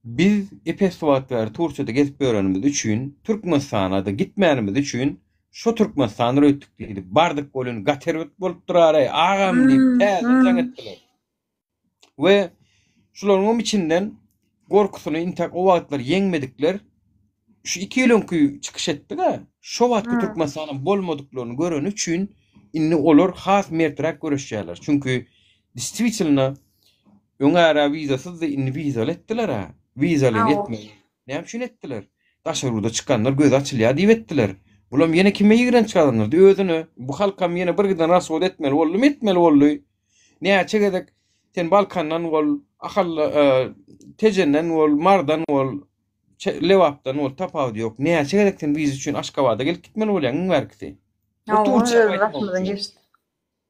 biz ep-esli wagt bäri Turkiýada gezip ýörenimiz üçin, Türkmenistana-da gitmänimiz üçin şo Türkmenistandyr öýtdük diýdi. Bardyk welin gaty erbet bolup durar-eý, agam diýip täzeden jaň etdiler. We şularyňam içinden gorkusyny intäk o wagtlar ýeňmedikler. Şu 2 ýyl öňki çykyş etdik-ä. Şo wagtky Türkmenistanyň bolmadyklaryny göreni üçin indi olar has merträk göreşýärler. Çünki distwitelno öň ära wizasyzdy, indi wizaly etdiler-ä. Wizaly etmeli. Näme üçin etdiler? Daşary ýurda çykanlar gözi açylýar diýip etdiler. Bulam ýene kime ýigrenç gazandyrdy? Özüne. Bu halkam ýene bir giden raswod etmeli boldumy? Etmeli boldy. Näçe gezek sen Balkandan bol, Ahal, Tejenden bol, Mardan bol, Lebapdan bol, tapawudy ýok. Näçe gezek sen wiza üçin Aşgabada gelip gitmeli bolýaň iň bärkisi. Bir Türkiýä gaýtmak üçin.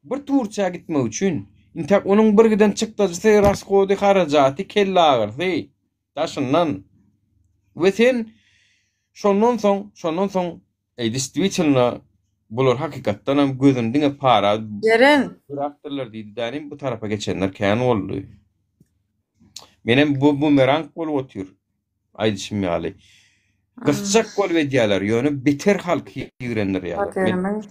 Bir Türkiýä gitmek üçin. Intäk onuň bir giden çykdajysy, rasgody, harajaty, kelle agyrysy daşyndan. We sen şondan soň, şondan soň Eý distwitelno bular hakykatdanam gözüni diňe para Jeren. Büräpdirler diýdi dänim bu tarapa geçenler kän boldy. Menem bu bumerang bolup otyr aýdyşym ýaly. Gysjak bolup edýäler ýöne beter halky ýigrendirýäler. Men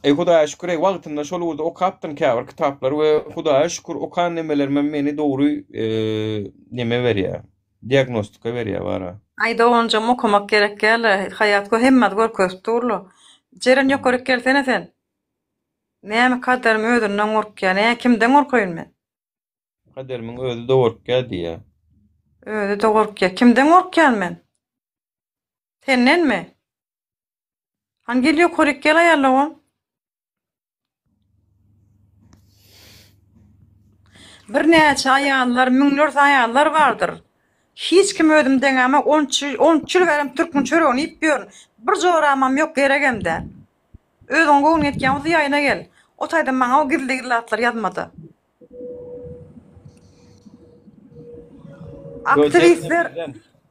Eý Hudaýa şükür eý wagtynda şol ugurda okapdym käbir kitaplary we Hudaýa şükür okan nemelerimem meni dogry neme berýä diagnostika berýä bara. Aý doganjygym okamak gerek däl Haýat gö hemmä görkezip durla. Jeren ýokaryk gelsene sen. Näme kaderim özünden gorkýa nä kimden gorkaýyn men. Kaderimiň özi-de gorkýa diýýä. Özi-de gorkýa kimden gorkýan men. Sendenmi. Hany gel ýokaryk gel aýal dogan. Birnäçe aýallar, müňlerçe aýallar bardyr. Hiç kim özüm deňämok, on üç ýyl bärem türkmen çöregini iýip ýörün. Bir joramam ýok, geregem däl. Özüňe göwün ýetýän bolsa ýaýyna gel. O taýdan maňa o gizli-gizli zatlar ýazma-da. Aktiwistler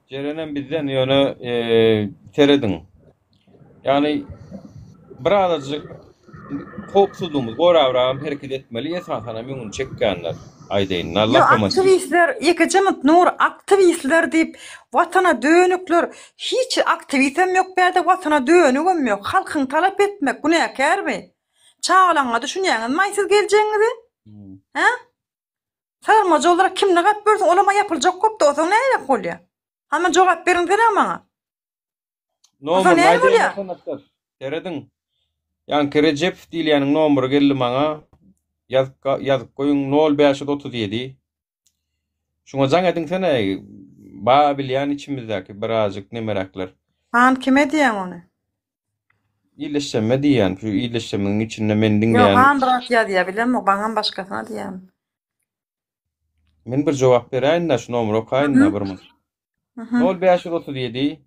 Jerenem bizden ýöne serediň. Ýagny birazajyk howpsuzlygymyzy gorabragam hereket etmeli esasanam öňüni çekýänler aýdaýyn. Ýok aktiwistler ýekeje minut Nur aktiwistler diýip watana dönükler hiç aktiwistem ýok bärde watana dönügem ýok halkyň talap etmek günäkärmi çagalaňa düşünýäňizmaý siz geljegiňizi hä Sarmaja olara kimni gap bersin olama ýapyljak bopdy osaň nähilek bolýa hany jogap beriňsene maňa Osoň näme bolýa. Serediň. Ýaňky Rejepow diýilýäniň nomery geldi maňa. Ýazyp ýazyp goýuň 0537. Şuňa jaň ediňsene. Ba bilýän içimizdäki birazjyk nemeräkler. Han kime diýýäň ony? Illeşsemme diýýän, şu illeşsemiň içinde meni diňleýän. Ýok, han bir zat ýazýa bilemok, baňam başgasyna diýýän. Men bir jogap beräýin-dä, şu nomeri okaýyn-da bir minut. Nol 537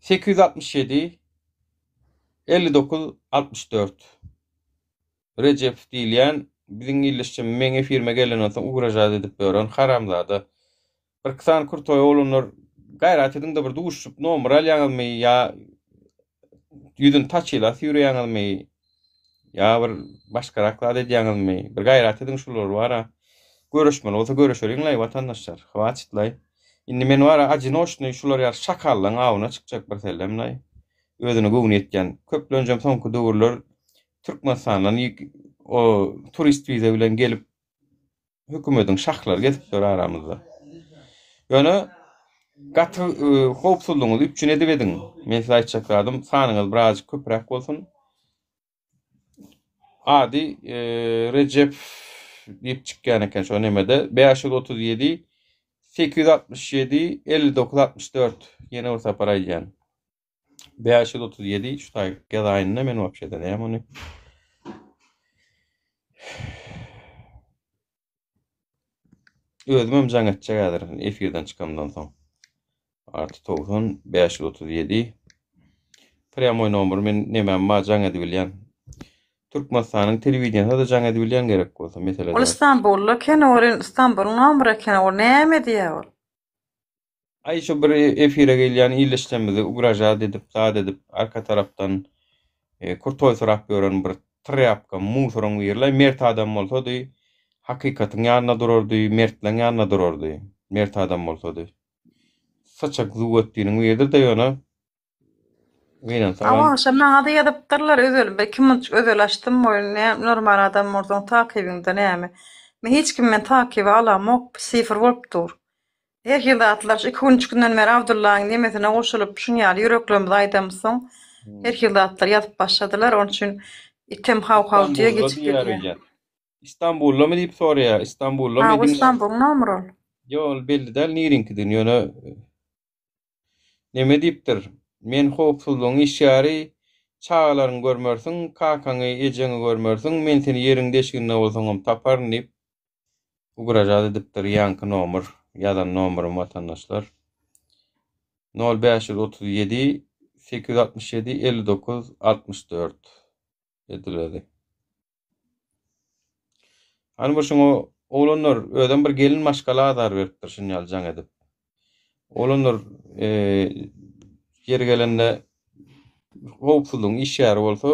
867 59 64 Rejepow diýilýän biziň illeşjim meň efirime gelenden soň ugražat edip ýören haramzada. Birki sany krutoý oglanlar gaýrat ediňde bir duşup nomer alýaňyzmy ýa ýüzüni taçyla süýreýäňizmi ýa bir başgarak zat edýäňizmi bir gaýrat ediň şular bara göreşmeli bolsa göreşeliňlaý watandaşlar hwaçitlaý indi men bara odinoçnyý şular ýaly şakallaň awyna çykjak birsellemlaý özüne göwni ýetýän köplenjem soňky döwürler Türkmenistandan o turist wiza bilen gelip Hökümediň şahlary gezip ýör aramyzda. Ýöne gaty howpsuzlygyňyzy üpjün edip ediň. Men size aýtjak zadym, sanyňyz birazjyk köpräk bolsun. Ady Rejep diýip çykýan eken şo nemede. 537 867 59 64 ýene bir sapar aýdýan. 537 şu taýyk ýazaýynda men wapşe-de näme ony. Özümem jaň etjek häzir efirden çykamdan soň. Arty 90 537 Prýamoý nomer men nemem bar jaň edibilýän. Türkmenistanyň telewideniýesine-de jaň edibilýän gerek bolsa mesele Ol däl. Istanbulda eken ol Istanbulyň nomeri eken ol näme diýýär ol. Aý şu bir efire gelýän ildeşlerimizi ugražat edip zat edip arka tarapdan kurtoý sorap ýören bir trýapka musoryň birilaý mert adam bolsady hakykatyň ýanynda durardy mertleň ýanynda durardy mert adam bolsady saçak zuwwetdiniň biridirde ýöne Gynansagam. Agşam maňa-da ýazypdyrlar özel bir kim özel açdym goý näme normal adam bolsaň takybyňda näme. Men hiç kimi men takyba alamok sifr bolup dur. Her hili zatlar şu iki gün üç günden bäri Abdullahyň nemesine goşulyp şuň ýaly ýüreklerimizi aýdamyzsoň her hili zatlar ýazyp başladylar. Onuň üçin item haw haw diýe Istanbulda geçip diýýär gidýär. öýdýän. Istanbuldamy diýip soraýar. Istanbuldamy Hawa diňle. Istanbulyň nomeri ol. Ýok ol belli däl niriňkidigini ýöne neme diýipdir. Men howpsuzlygyň işgäri çagalaryňy görmersiň, kakaňy, ejeňi görmersiň, men seni ýeriň deşiginde bolsaňam taparyn diýip Ugražat edipdir ýaňky nomer, ýazan nomerym watandaşlar. Nol 537 867 59 64 ediledi. Hany bir şuňa oglanlar özem bir gelin maşgala azar beripdir şun ýaly jaň edip. Oglanlar ýeri gelende howpsuzlygyň işgäri bolsa,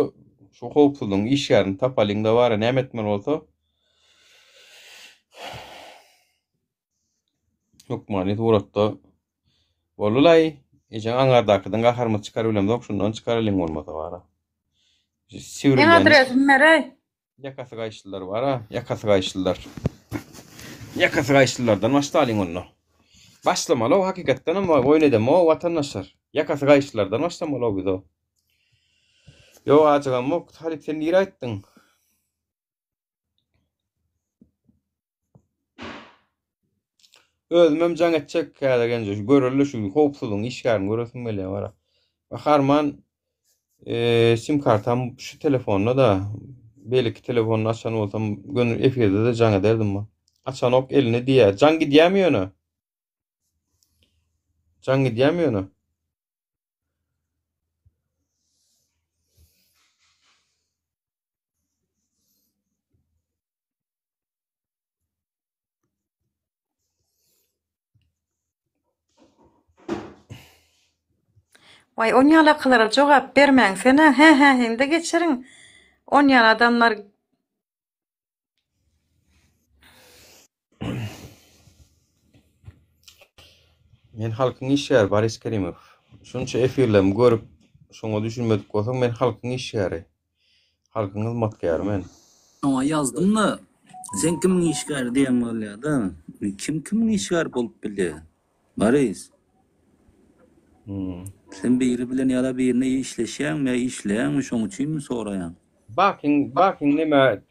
şu howpsuzlygyň işgärini tapalyň-da bara näme etmeli bolsa, hökmany suratda boldy-laý. Ejeň aňardakydan gaharymyzy çykaryp bilemzok, şundan çykaralyň bolmasa bara. Meň Sivrilýän adresimi beräý. Ýakasy gaýyşlylar bar-a, ýakasy gaýyşlylar. Ýakasy gaýyşlylardan başlalyň onda. Başlamaly-ow, hakykatdanam oýun edemok, watandaşlar. Ýakasy gaýyşlylardan başlamaly-ow biz-ow. Ýok, ajygamok. Talyp, sen nirä gitdiň? Özümem jaň etjek häzir genje şu göreli şu howpsuzlygyň işgärini göresim gelýär bara. Harman sim kartam şu telefonda da beýleki telefonyny açan bolsam göni efirde de jaň ederdim. Açanok elini diýýär. Jaň gidýärmi ýöne? Jaň gidýärmi ýöne? Waý onýalakylara jogap bermäň senä hä hä hende geçiriň onýaly adamlar. Men halkyň işgäri Boris Kerimow. Şunça efirlerimi görüp şoňa düşünmedik bolsaň men halkyň işgäri. Halkyň hyzmatkäri men. Oňa ýazdym-da, sen kimiň işgäri diýen bolýar-da. Kim kimiň işgäri bolup bilýär? Boris. Sen biri bilen ýa-da birine işleşýäňmi ýa işleýäňmi şoň üçinmi soraýaň? Bakyň Bakyň neme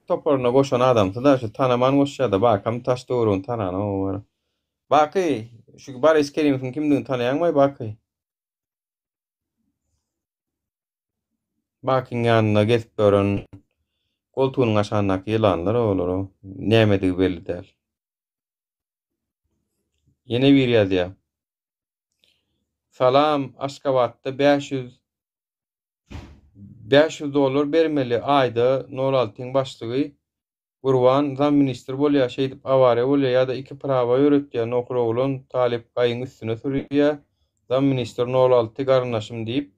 toparyna goşan adamsy-da şu tanaman goşýar-da Bakam taş töweregini tananok. Baky şu Boris Kerimowyň kimdigini tanaýaňmy Baky? Bakyň ýanynda gezip ýören goltugynyň aşagyndaky ýylanlar olara nämedigi belli däl. Ýene biri ýazýar. Salam, Aşgabatda 500 500 dollar bermeli aýda nol altyň başlygy Gurban zamministr bolýa şeýdip awariýa bolýa ýa-da iki prawa ýöretýä nohur oglan talyp gaýyň üstüne sürýä zamministr nol alty garyndaşym diýip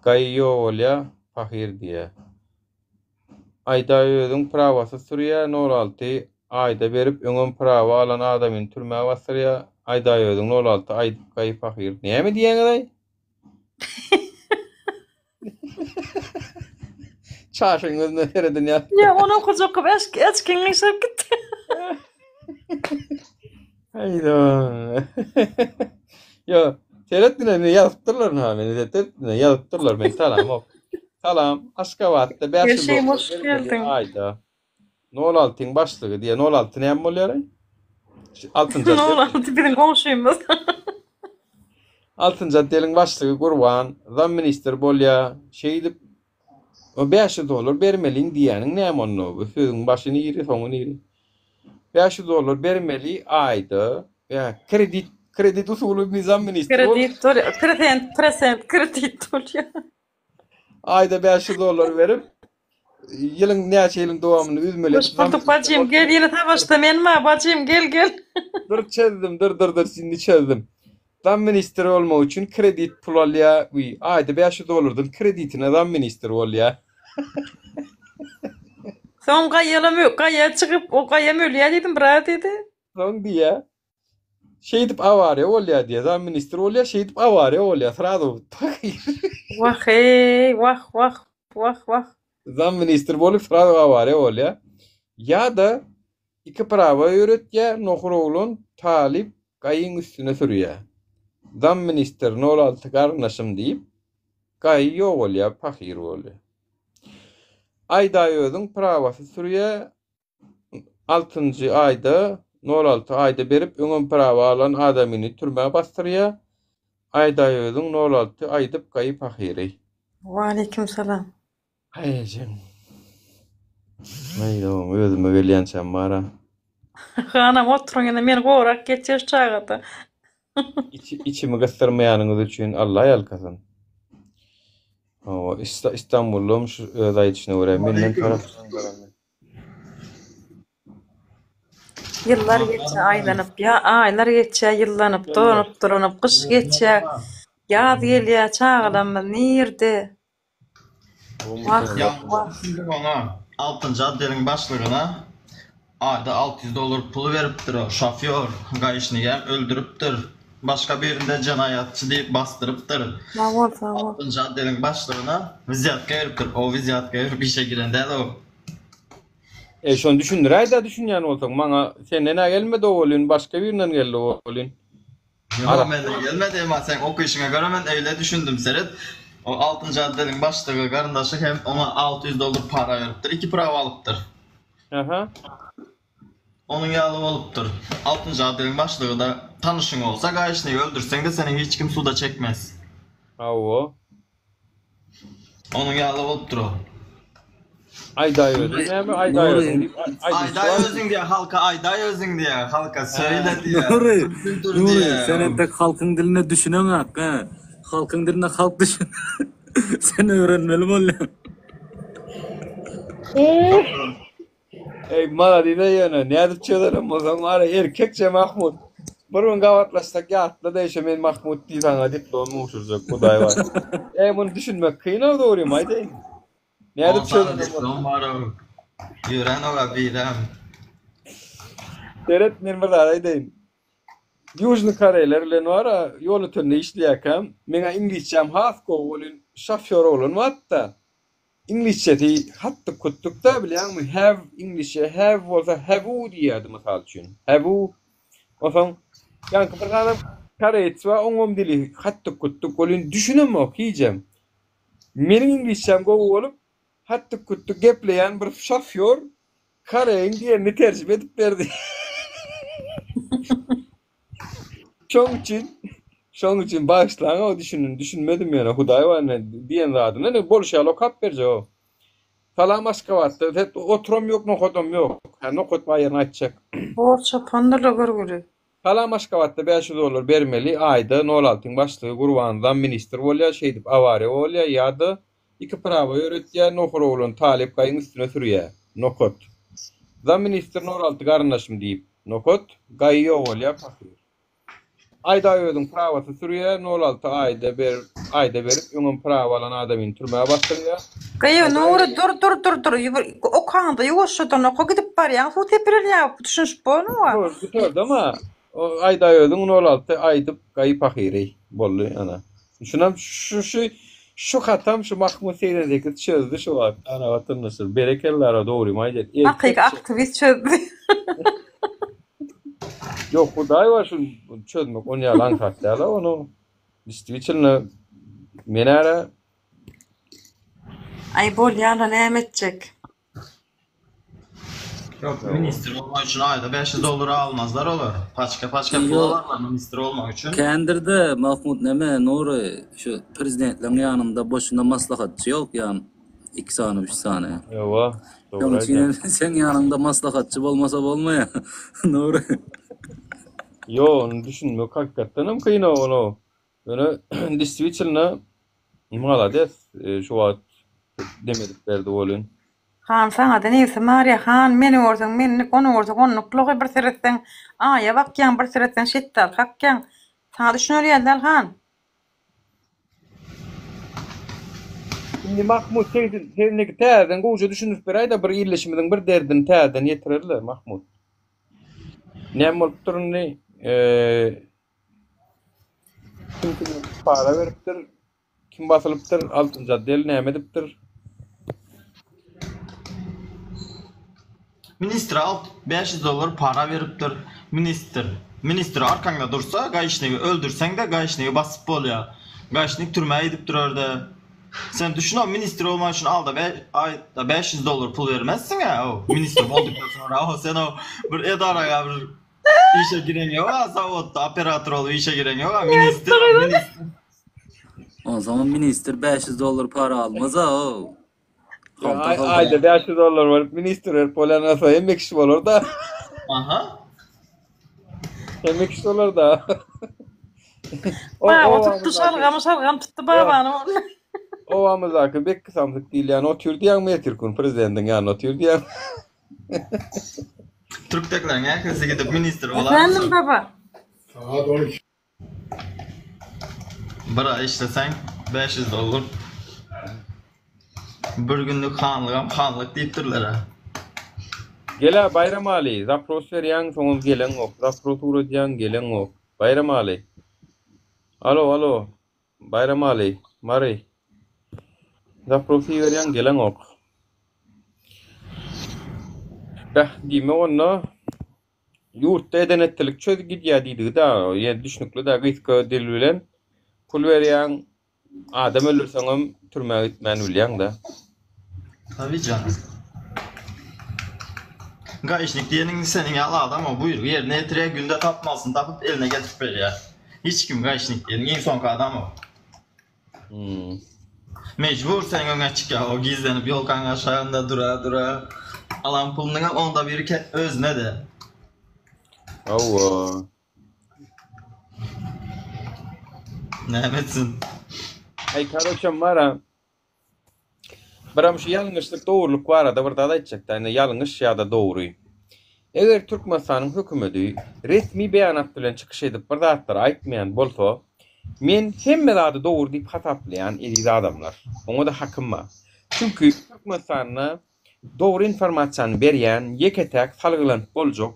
gaýy ýogalýa pahyr diýä aýda özüň prawasyz sürýä nol alty aýda berip öňem prawa alan adamyny türmä basdyrýa aýdaýözüň nol alty aýdyp gaýy pahyr näme diýýäňizaý. Çaşyň gözüne sereden ýaly. Ýa ony okajak bolup eşk eşkiň gyşaryp gitdi. Haýda. Ýo, seret diňe ne ýazypdyrlar ha meni seret diňe ýazypdyrlar men tanamok. Salam, Aşgabatda 500 Gelşeýim dollar hoş bermeli geldiň. aýda. Nol altyň başlygy diýýär. Nol alty näme bolýar? Şu altynjy otdel. Nol alty biziň goňşymyz. Altynjy otdeliň başlygy Gurban zam ministr bolýar. Şeýdip o 500 dollar bermeliň diýýäniň näme onda? Bu sözüň başy niri, soňy niri? 500 dollar bermeli aýda. Ýa kredit kredit usuly zam ministr bol. Kredit bolýar. Prosent, prosent kredit bolýar. Aýda 500 dollar berip, ýylyň näçe ýylyň dowamynda üzmeli Hoş bulduk bajym gel ýene savaşda men ma bajym gel gel. Dur çözdüm dur dur dur şimdi çözdüm. Zam ministri bolmak üçin kredit pul alýar we aýda 500 dollardan kreditine zam ministri bolýar. Soň gaýalam gaýa çykyp o gaýam ölýär diýdim biraz diýdi. Soň diýýär. Şeýdip awariýa bolýar diýýär. Zam ministr bolýar, şeýdip awariýa bolýar. Srazu pahyr. Wah eý, wah, wah, wah, wah. Zam ministr bolup srazu awariýa bolýar. Ýa-da iki prawa öwretýär, nohur oglan, talyp. Gaýyň üstüne sürýär. Zam ministr nol alty garyndaşym diýip, Gaýy ýogalýar, pahyr bolýar. Aýdaý özüň prawasy sürýär, altynjy aýda, nol alty aýda berip öňem prawa alan adamyny türmä basdyrýar. Aýdaý özüň nol alty aýdyp Gaýy pahyry. Waleýkim salam. Haý ejem. Aý dogan özüme gelýänçäm bar-a. Hanam oturyň indi meni gorap geçýär şu çagada. Içimi gysdyrmaýanyňyz üçin Alla ýalkasyn. Hawa, Istanbuldam şu öz aýdyşyna görä menden tarapdan garanda. Ýyllar geçýär aýlanyp, ýa aýlar geçýär ýyllanyp, dolanyp dolanyp, gyş geçýär, ýaz gelýär, çagalarymyz nirde? Wah, wah. Şimdi oňa altynjy otdeliň başlygyna aýda 600 dollar puly beripdir o şofýor gaýyşnigem öldüripdir. Başga birinde jenaýatçy diýip basdyrypdyr. Sag bol, sag bol. Altynjy otdeliň başlygyna wzýatka beripdir. O wzýatka berip işe giren däl o. E şony düşündiräýdä düşünýän bolsaň maňa senden-ä gelmedi o welin başga birinden geldi o welin. Ýok menden gelmedi emma seň okyşyňa görä men öýle düşündim seret o altynjy otdeliň başlygy garyndaşy hem oňa 600 dollar para beripdir iki prawa alypdyr. Aha. Onuň ýaly bolupdyr. Altynjy otdeliň başlygy-da tanyşyň bolsa gaýyşnygy öldürseň-de seni hiç kim suda çekmez. Hawa. Onuň ýaly bolupdyr o. Aýdaý özüň näme aýdaý özüň diýip Aýdaý özüň diýýär halka aýdaý özüň diýýär halka söýle diýýär. Nury, Nury, sen entek halkyň diline düşüneňak, hä? Halkyň diline halk düşün. Sen öwrenmeli bolýaň. Eý maladiz-eý ýöne nädip çözenem bolsaň wara erkekçe Mahmut. Bir gün gabatlaşsak ýatla-da eşe men Mahmut diý saňa diplom gowşurjak hudaý bar. Eý muny düşünmek kyn-ow dogrymy aýdaýyn. Nädip çözenem bolsaň. Diplom bar-ow. Ýören ola birem. Seret men bir zat aýdaýyn. Ýužnyý koreýler bilen wara ýol ötende işleýärkäm meňä iňlisçäm has gowy welin şofýor oglan bardy-da. Iňlisçesi hatdyk-kutduk-da bilýäňmi, have iňlisçe have bolsa have u diýýärdi mysal üçin. Have u. Onsoň ýaňky bir sanam koreýc bar, oňam dili hatdyk-kutduk welin düşünemok hijem. Meniň iňlisçäm gowy bolup, hatdyk-kutduk gepleýän bir şofýor koreýiň diýenini terjime edip berdi. Şoň üçin, şoň üçin bagyşlaň-ow düşündim, düşünmedim ýöne Hudaý bar ine diýen zadyny ine bolşy ýaly okap berjek-ow. Salam Aşgabatda set oturam ýok nokadam ýok. Hä nokat bar ýerini aýtjak. Bor çopandyr-la görgüli. Salam Aşgabatda 500 dollar bermeli aýda nol altyň başlygy Gurban zam ministr bolýar şeýdip awariýa bolýar ýa-da iki prawa ýöretýär nohur oglan talyp gaýyň üstüne sürýär nokat zam ministr nol alty garyndaşym diýip Nokat, gaýy ýogalýar pahyr. Aýdaý özüň prawasy sürýär, nol alty aýda ber, aýda berip, öňem prawa alan adamyny türmä basdyrýar. Gyýw, Nury, dur, dur, dur, dur, okaňda ýuwaşjadan oka, gidip barýaň, suw sepirelýär, düşünişip bolmawa. Dur, gutardam-a. Aýdaý özüň nol alty aýdyp, gaýy pahyry. Boldy, ana. Şunam şu, şu, şu hatam şu Mahmut 88 çözdü şu wagt. Ana, watandaşlar, berekella, dogrymy aýdýar. Hakyky aktiwist çözdü. Ýok, Hudaý bar şu çözmek on ýaly aňsat däl ony. Действительно men ara Aý bolýala näme etjek. Ýok, ministr bolmak üçin aýda 500 dollar almazlar olar. Paçka paçka pul alarlar ministr bolmak üçin. Kändirde Mahmut neme Nury şu prezidentleriň ýanynda boşuna maslahatçy ýok ýan iki sany üç sany. Ýowa, dogry Şonuň üçin aýdýaň. hem seň ýanyňda maslahatçy bolmasa bolmaýar Nury. Ýok, ony düşünmek hakykatdan hem kyn ony. Ýöne действительно malades şu wagt dem edip berdi welin. Han saňada nebsim agyrýa han meni görseň menlik ony görseň onluklygy bir seretseň aýa bakýaň bir seretseň şetdaly kakýaň saňa düşüner ýaly däl han. Indi Mahmut sendeki täzeden gowja düşündirip beräýdä bir ildeşimiziň bir derdini täzeden ýetirerle Mahmut. Näme bolupdyr indi kim kime para beripdir Kim basylypdyr? Altynjy otdel näme edipdir? Ministre alt 500 dollar para beripdir. Ministr. Ministr arkaňda dursa, gaýyşnigi öldürseň-de gaýyşnigi basyp bolýar. Gaýyşnik türmä gidip durarda. Sen düşün o ministr bolmak üçin alda aýda 500 dollar pul bermezsiň-ä o ministr boldukdan soňra o sen o bir edaraga bir işe giren ýok-a zawodda operator bolup işe giren ýok-a ministr ministr. Onsoňam ministr 500 dollar para almaz-a o. Aýda 500 dollar berip ministr berip bolýan bolsa hemme kişi bolar-da. Aha. Hemme kişi bolar-da. Baba tutdy şalgamy şalgam tutdy babany. Obamyzdaky Bekki samsyk diýilýän otyr diýýäň Mertirkun prezidentiň ýanynda otyr diýýäň. Türkdekleriň ählisi gidip ministr bolar. Efendim baba. Sagat 12. Bir aý işleseň 500 dollar. Bir günlük hanlygam hanlyk diýipdirler-ä. Gel-ä Baýramaly, zapros berýäň, soňam geleňok, zapros ugradýaň, geleňok. Baýramaly. Alo, alo. Baýramaly, Mary. Zapros iberýäň, geleňok. Beh, diýmek onda Ýurtda eden-etdilik çöz gidýär diýdigi-dä, ýene düşnükli-dä, gysga dil bilen pul berýäň, adam öldürseňem türmä gitmän bilýäň-dä. Tabi jan. Gaişnik diýeniň seniň ýaly adam o buýrugy ýerine ýetirýär, günde tapmalysyny tapyp eline getirip berýär. Hiç kim gaişnik diýeniň iň soňky adam o. Mejbur seň öňe çykýar o gizlenip ýolkaň aşagynda dura dura alan pulunyňam onda biri özüne-de. Hawa. Näme etsin? Aý karoçem bara. Biram şu ýalňyşlyk dogrulyk barada bir zat aýtjakda indi ýalňyş ýa-da dogry. Eger Türkmenistanyň hökümedi resmi beýanat bilen çykyş edip bir zatlar aýtmaýan bolsa, men hemme zady dogry diýip hasaplaýan eziz adamlar. Oňa-da hakym bar. Çünki Türkmenistanda dogry informasiýany berýän ýeke-täk salgylanyp boljak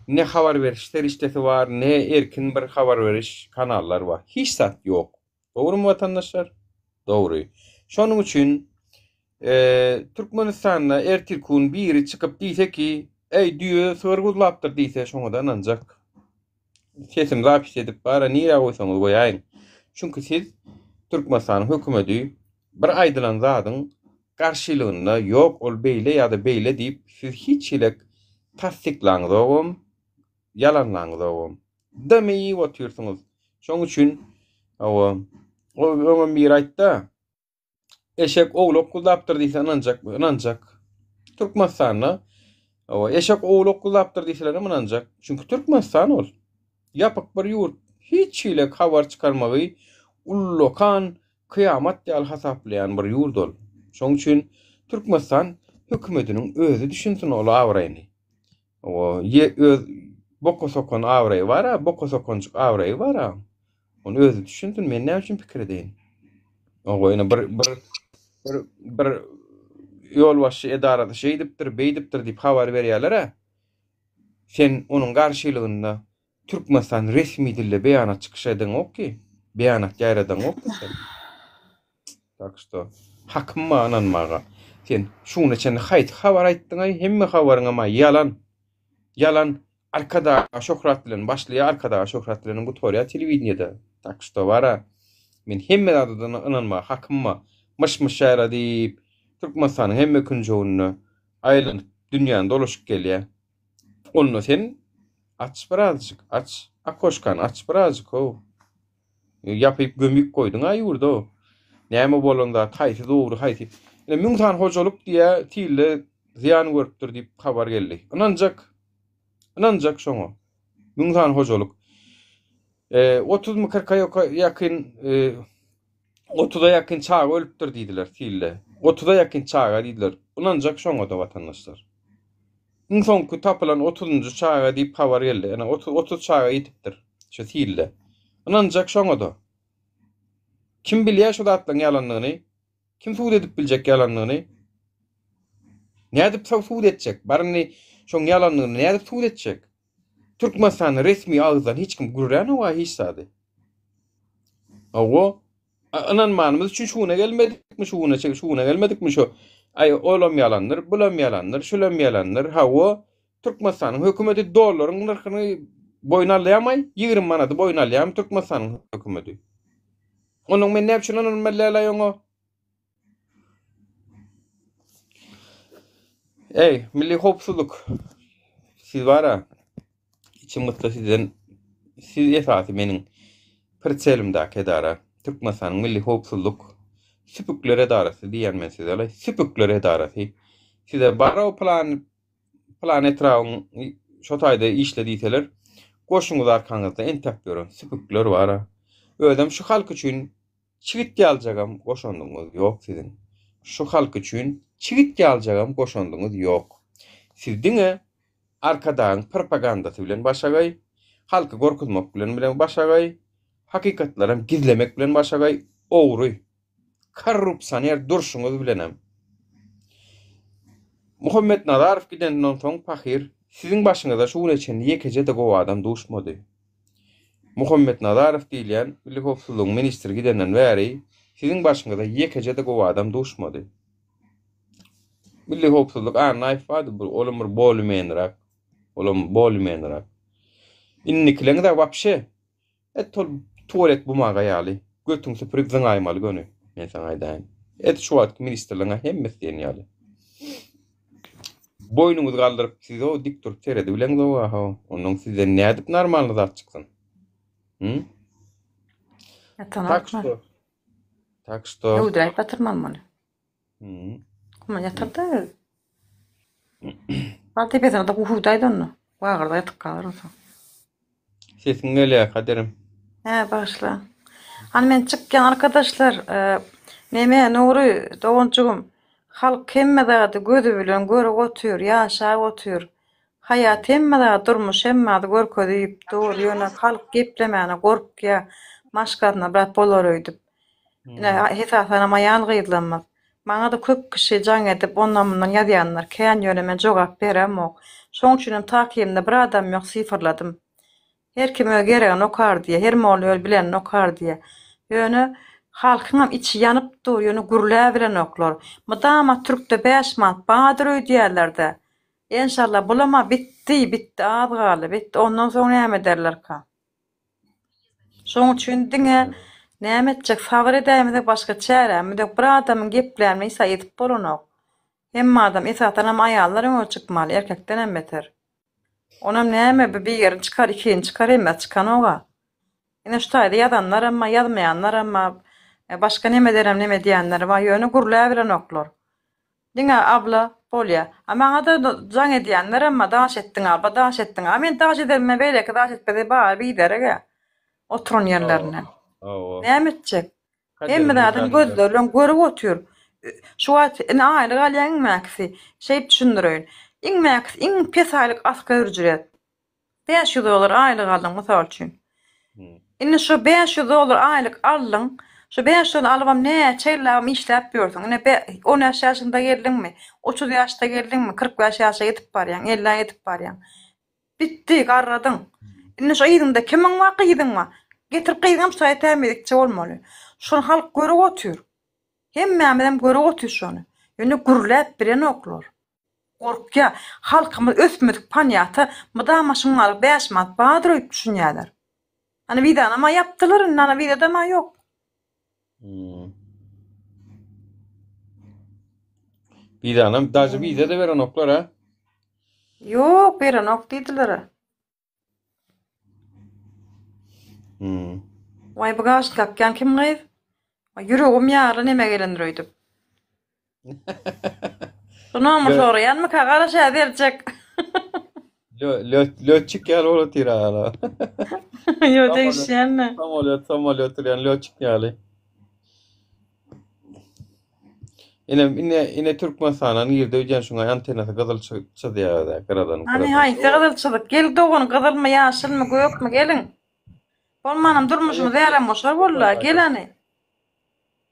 ne habar beriş serişdesi bar, ne erkin bir habar beriş kanallar bar. Hiç zat ýok. Dogrymy watandaşlar? Dogry. Şonuň üçin Türkmenistanda ertirkun biri çykyp diýse ki, Eý, düýe sygyr guzlapdyr diýse, şoňa-da ynanjak. Sesimi zapis edip bara nirä goýsaňyz goýaýyň. Çünki siz Türkmenistanyň hökümedi bir aýdylan zadyň garşylygynda ýok ol beýle ýa-da beýle diýip siz hiç hili tassyklaňyzogam, ýalanlaňyzogam. Damy iýip otyrsyňyz. Şoň üçin hawa, o öňem biri aýtda, eşek owlak guzlapdyr diýse ynanjakmy? Ynanjak. Türkmenistanda hawa, eşek owlak guzlapdyr diýseler hem ynanjak. Çünki Türkmenistan ol. Ýapyk bir ýurt. Hiç hili habar çykarmagy ullakan kyýamat ýaly hasaplaýan bir ýurt ol. Şoň üçin Türkmenistan hökümetiniň özi düşünsin ol abraýyny. O ye öz boka sokan abraýy bar-a, boka sokanjyk abraýy bar-a. Ony özi düşünsin, men näme üçin pikir edeýin? Owa, ýene bir bir bir bir ýolbaşçy edarasy şeýdipdir, beýdipdir diýip habar berýärler-ä. Sen onuň garşylygynda Türkmenistan resmi dilde beýanat çykyş edeňok ki, beýanat ýaýradaňok ki sen. Tak şto, hakym bar ynanmaga. Sen şu güne çenli haýsy habar aýtdyňaý, hemme habaryňam-a ýalan. Ýalan Arkadaga şöhrat bilen başlaýar, Arkadaga şöhrat bilenem gutarýar telewideniýede. Tak şto bar-a, men hemme zada ynanmaga hakym bar. Myş-myş ýaýradyp, Türkmenistanyň hemme künjeginde aýlanyp, dünýäni dolaşyp gelýär. Onda sen aç birazjyk, aç okoşkany aç birazjyk how. Ýapyp gömüp goýduň-a ýurda. Näme bolan zat, haýsy dogry, haýsy. Ine müň sany hojalyk diýä tilde zyýan görüpdir diýip habar geldi. Ynanjak. Ynanjak şoňa. Müň sany hojalyk. E, 30 my 40-a ýakyn e, 30-a ýakyn çaga ölüpdir diýdiler tilde. 30-a ýakyn çaga diýdiler. Ynanjak şoňa-da watandaşlar. Iň soňky tapylan otuzynjy çaga diýip habar geldi. Ene 30 çaga ýitipdir şu silde. Ynanjak şoňa-da. Kim bilýär şu zatlaryň ýalandygyny? Kim subut edip biljek ýalandygyny? Nädip subut etjek? Bar indi şoň ýalandygyny nädip subut etjek? Türkmenistanda resmi agyzdan hiç kim gürlänok-a hiç zady. Hawa, Ynanmanymyz üçin şu güne gelmedikmi, şu güne şu güne gelmedikmi şu? Aý, olam ýalandyr, bulam ýalandyr, şulam ýalandyr. Hawa, Türkmenistanyň hökümeti dollaryň nyrhyny. Boýun alýarmy? 20 manady boýun alýarmy Türkmenistanyň hökümeti? Onuň men näme üçin ynanmaly däl-aý oňa? Eý, milli howpsuzlyk. Siz bara içim gyssa sizden siz esasy meniň priselimdäki edara. Türkmenistanyň milli howpsuzlyk süpükler edarasy diýýän men size. Laý, süpükler edarasy. Size bara o plan plan etrabyň şo taýda işle diýseler, goşuňyz arkaňyzda entäp ýören süpükler bara. Özem şu halk üçin Çigit ýaljagam goşandyňyz ýok siziň. Şu halk üçin çigit ýaljagam goşandyňyz ýok. Siz diňe Arkadagyň propagandasy bilen başagaý, halky gorkuzmak bilen bilen başagaý, hakykatlaram gizlemek bilen başagaý, ogry, korrupsioner durşuňyz bilenem. Muhammet Nazarow gidenden soň pahyr siziň başyňyza şu güne çenli ýekeje-de gowy adam duşmady. Muhammet Nazarow diýilýän Milli howpsuzlygyň ministri gidenden bäri siziň başyňyza ýekeje-de gowy adam duşmady. Milli howpsuzlyk Annaýew bardy, bir olam bir bolümenrak. Olam bolümenrak. Indikileňiz-ä wapşe et ol tualet bumaga ýaly götüň süpürip zyňaýmaly göni. Men saňa aýdaýyn. Et şu wagtky ministrleň-ä hemmesi diýen ýaly. Boýnuňyzy galdyryp siz o dik durup seredibileňzok aho. Onnoň sizden nädip normalny zat çyksyn? Hı? Tak Ýatanoklar. şto. Tak şto. Öwdüräýip ýatyrmaly muny. Hı. Kuma ýatyrda öz. Bar depesine de guhudaýdy onda. Wagyrda ýatyp galar onsoň. Sesiň gelýär Kadyrim. Hä, bagyşla. Hany men çykýan arkadaşlar. E, neme Nury doganjygym. Halk hemme zady gözi bilen görüp otyr, ýaşap otyr. Haýat hemme zady, durmuş hemme zady görkezip dur. Ýöne halk geplemäne gorkýa. Maşgasyna brat bolar öýdüp. Ine, esasanam aýal-gyzlarymyz. Maňa-da köp kişi jaň edip, ondan-mundan ýazýanlar kän, ýöne men jogap beremok. Şoň üçinem takybymda bir adam ýok, sifrladym. Her kim öz geregini okar diýýär, her molla öz bilenini okar diýýär. Ýöne halkyňam içi ýanyp dur, ýöne gürläbilenoklar. Mydama türkde bäş manat bardyr öýdýärler-dä. Enşalla bulam-a bitdi, bitdi, az galdy, bitdi. Ondan soň näme ederlerka? Şoň üçin diňe näme etjek sabyr edäýmesek başga çärämiz ýok. Bir adamyň geplänini hiç edip bolanok. Hemme adam esasanam aýallar öňe çykmaly erkekdenem beter. Onam näme bir birini çykar ikini çykar hemmesi çykanoga. Ine şu taýda ýazanlaram bar ýazmaýanlaram bar. Başga nemederem neme edýänler bar ýöne gürläbilenoklar. Diňe abla bolýa. A maňada jaň edýänlerem bar daş etdiň abla daş etdiň. A men daş ederime beýleki daş etmese bary bidereg-ä. Oturan ýerlerinden. Hawa. Näme etjek? Hemme zadyny gözleri bilen görüp otyr. Şu wagt indi aýlyk alýan iň mäkisi. Şeýdip düşündireýin. Iň mäkisi iň pes aýlyk asgary ücret. 500 dollar aýlyk aldyň mysal üçin. Indi şu 500 dollar aýlyk aldyň. Şu 500 dollar alybam näçe ýyllabam işläp ýörsüň. Ine 15 ýaşyňda geldiňmi? 30 ýaşda geldiňmi? 45 ýaşa ýetip barýaň, 50-ä ýetip barýaň. Bitdi, garradyň. Indi şu yzyňda kimiň bar, gyzyň bar. Getirip gyzyňam şu taýda tämizlikçi bolmaly. Şuny halk görüp otyr. Hemmämizem görüp otyrys şony. Ýöne gürläp bilenoklar. Gorkýar. Halkymyz ösmedik panýata mydama şuňňalyk 5 manat bardyr öýdüp düşünýärler. Ana wizanam-a ýapdylar indi ana wizadam-a ýok. Wizanam daže wiza-da berenoklar a. Ýok berenok diýdiler. Hmm. Waý bu gaşyny kakýan kim gyz? Waý ýüregim ýaryly neme gelendir öýdüp. Şu nomer soraýanmyka garaşa berjek. Lötçik ýaly bolup otyr ala. Ýo degişýänmi? Samolýot, samolýot urýan lötçik ýaly. Ine, ine, ine Türkmenistandan girdi öýdýän şuňa antennasy gyzyl çyzýar da, gyradan. Hany haýsy gyzyl çyzyk? Gel dogan, gyzylmy, ýaşylmy, gökmi, geliň. Bolmanam durmuşymyz älemgoşar boldy-a, gel hany.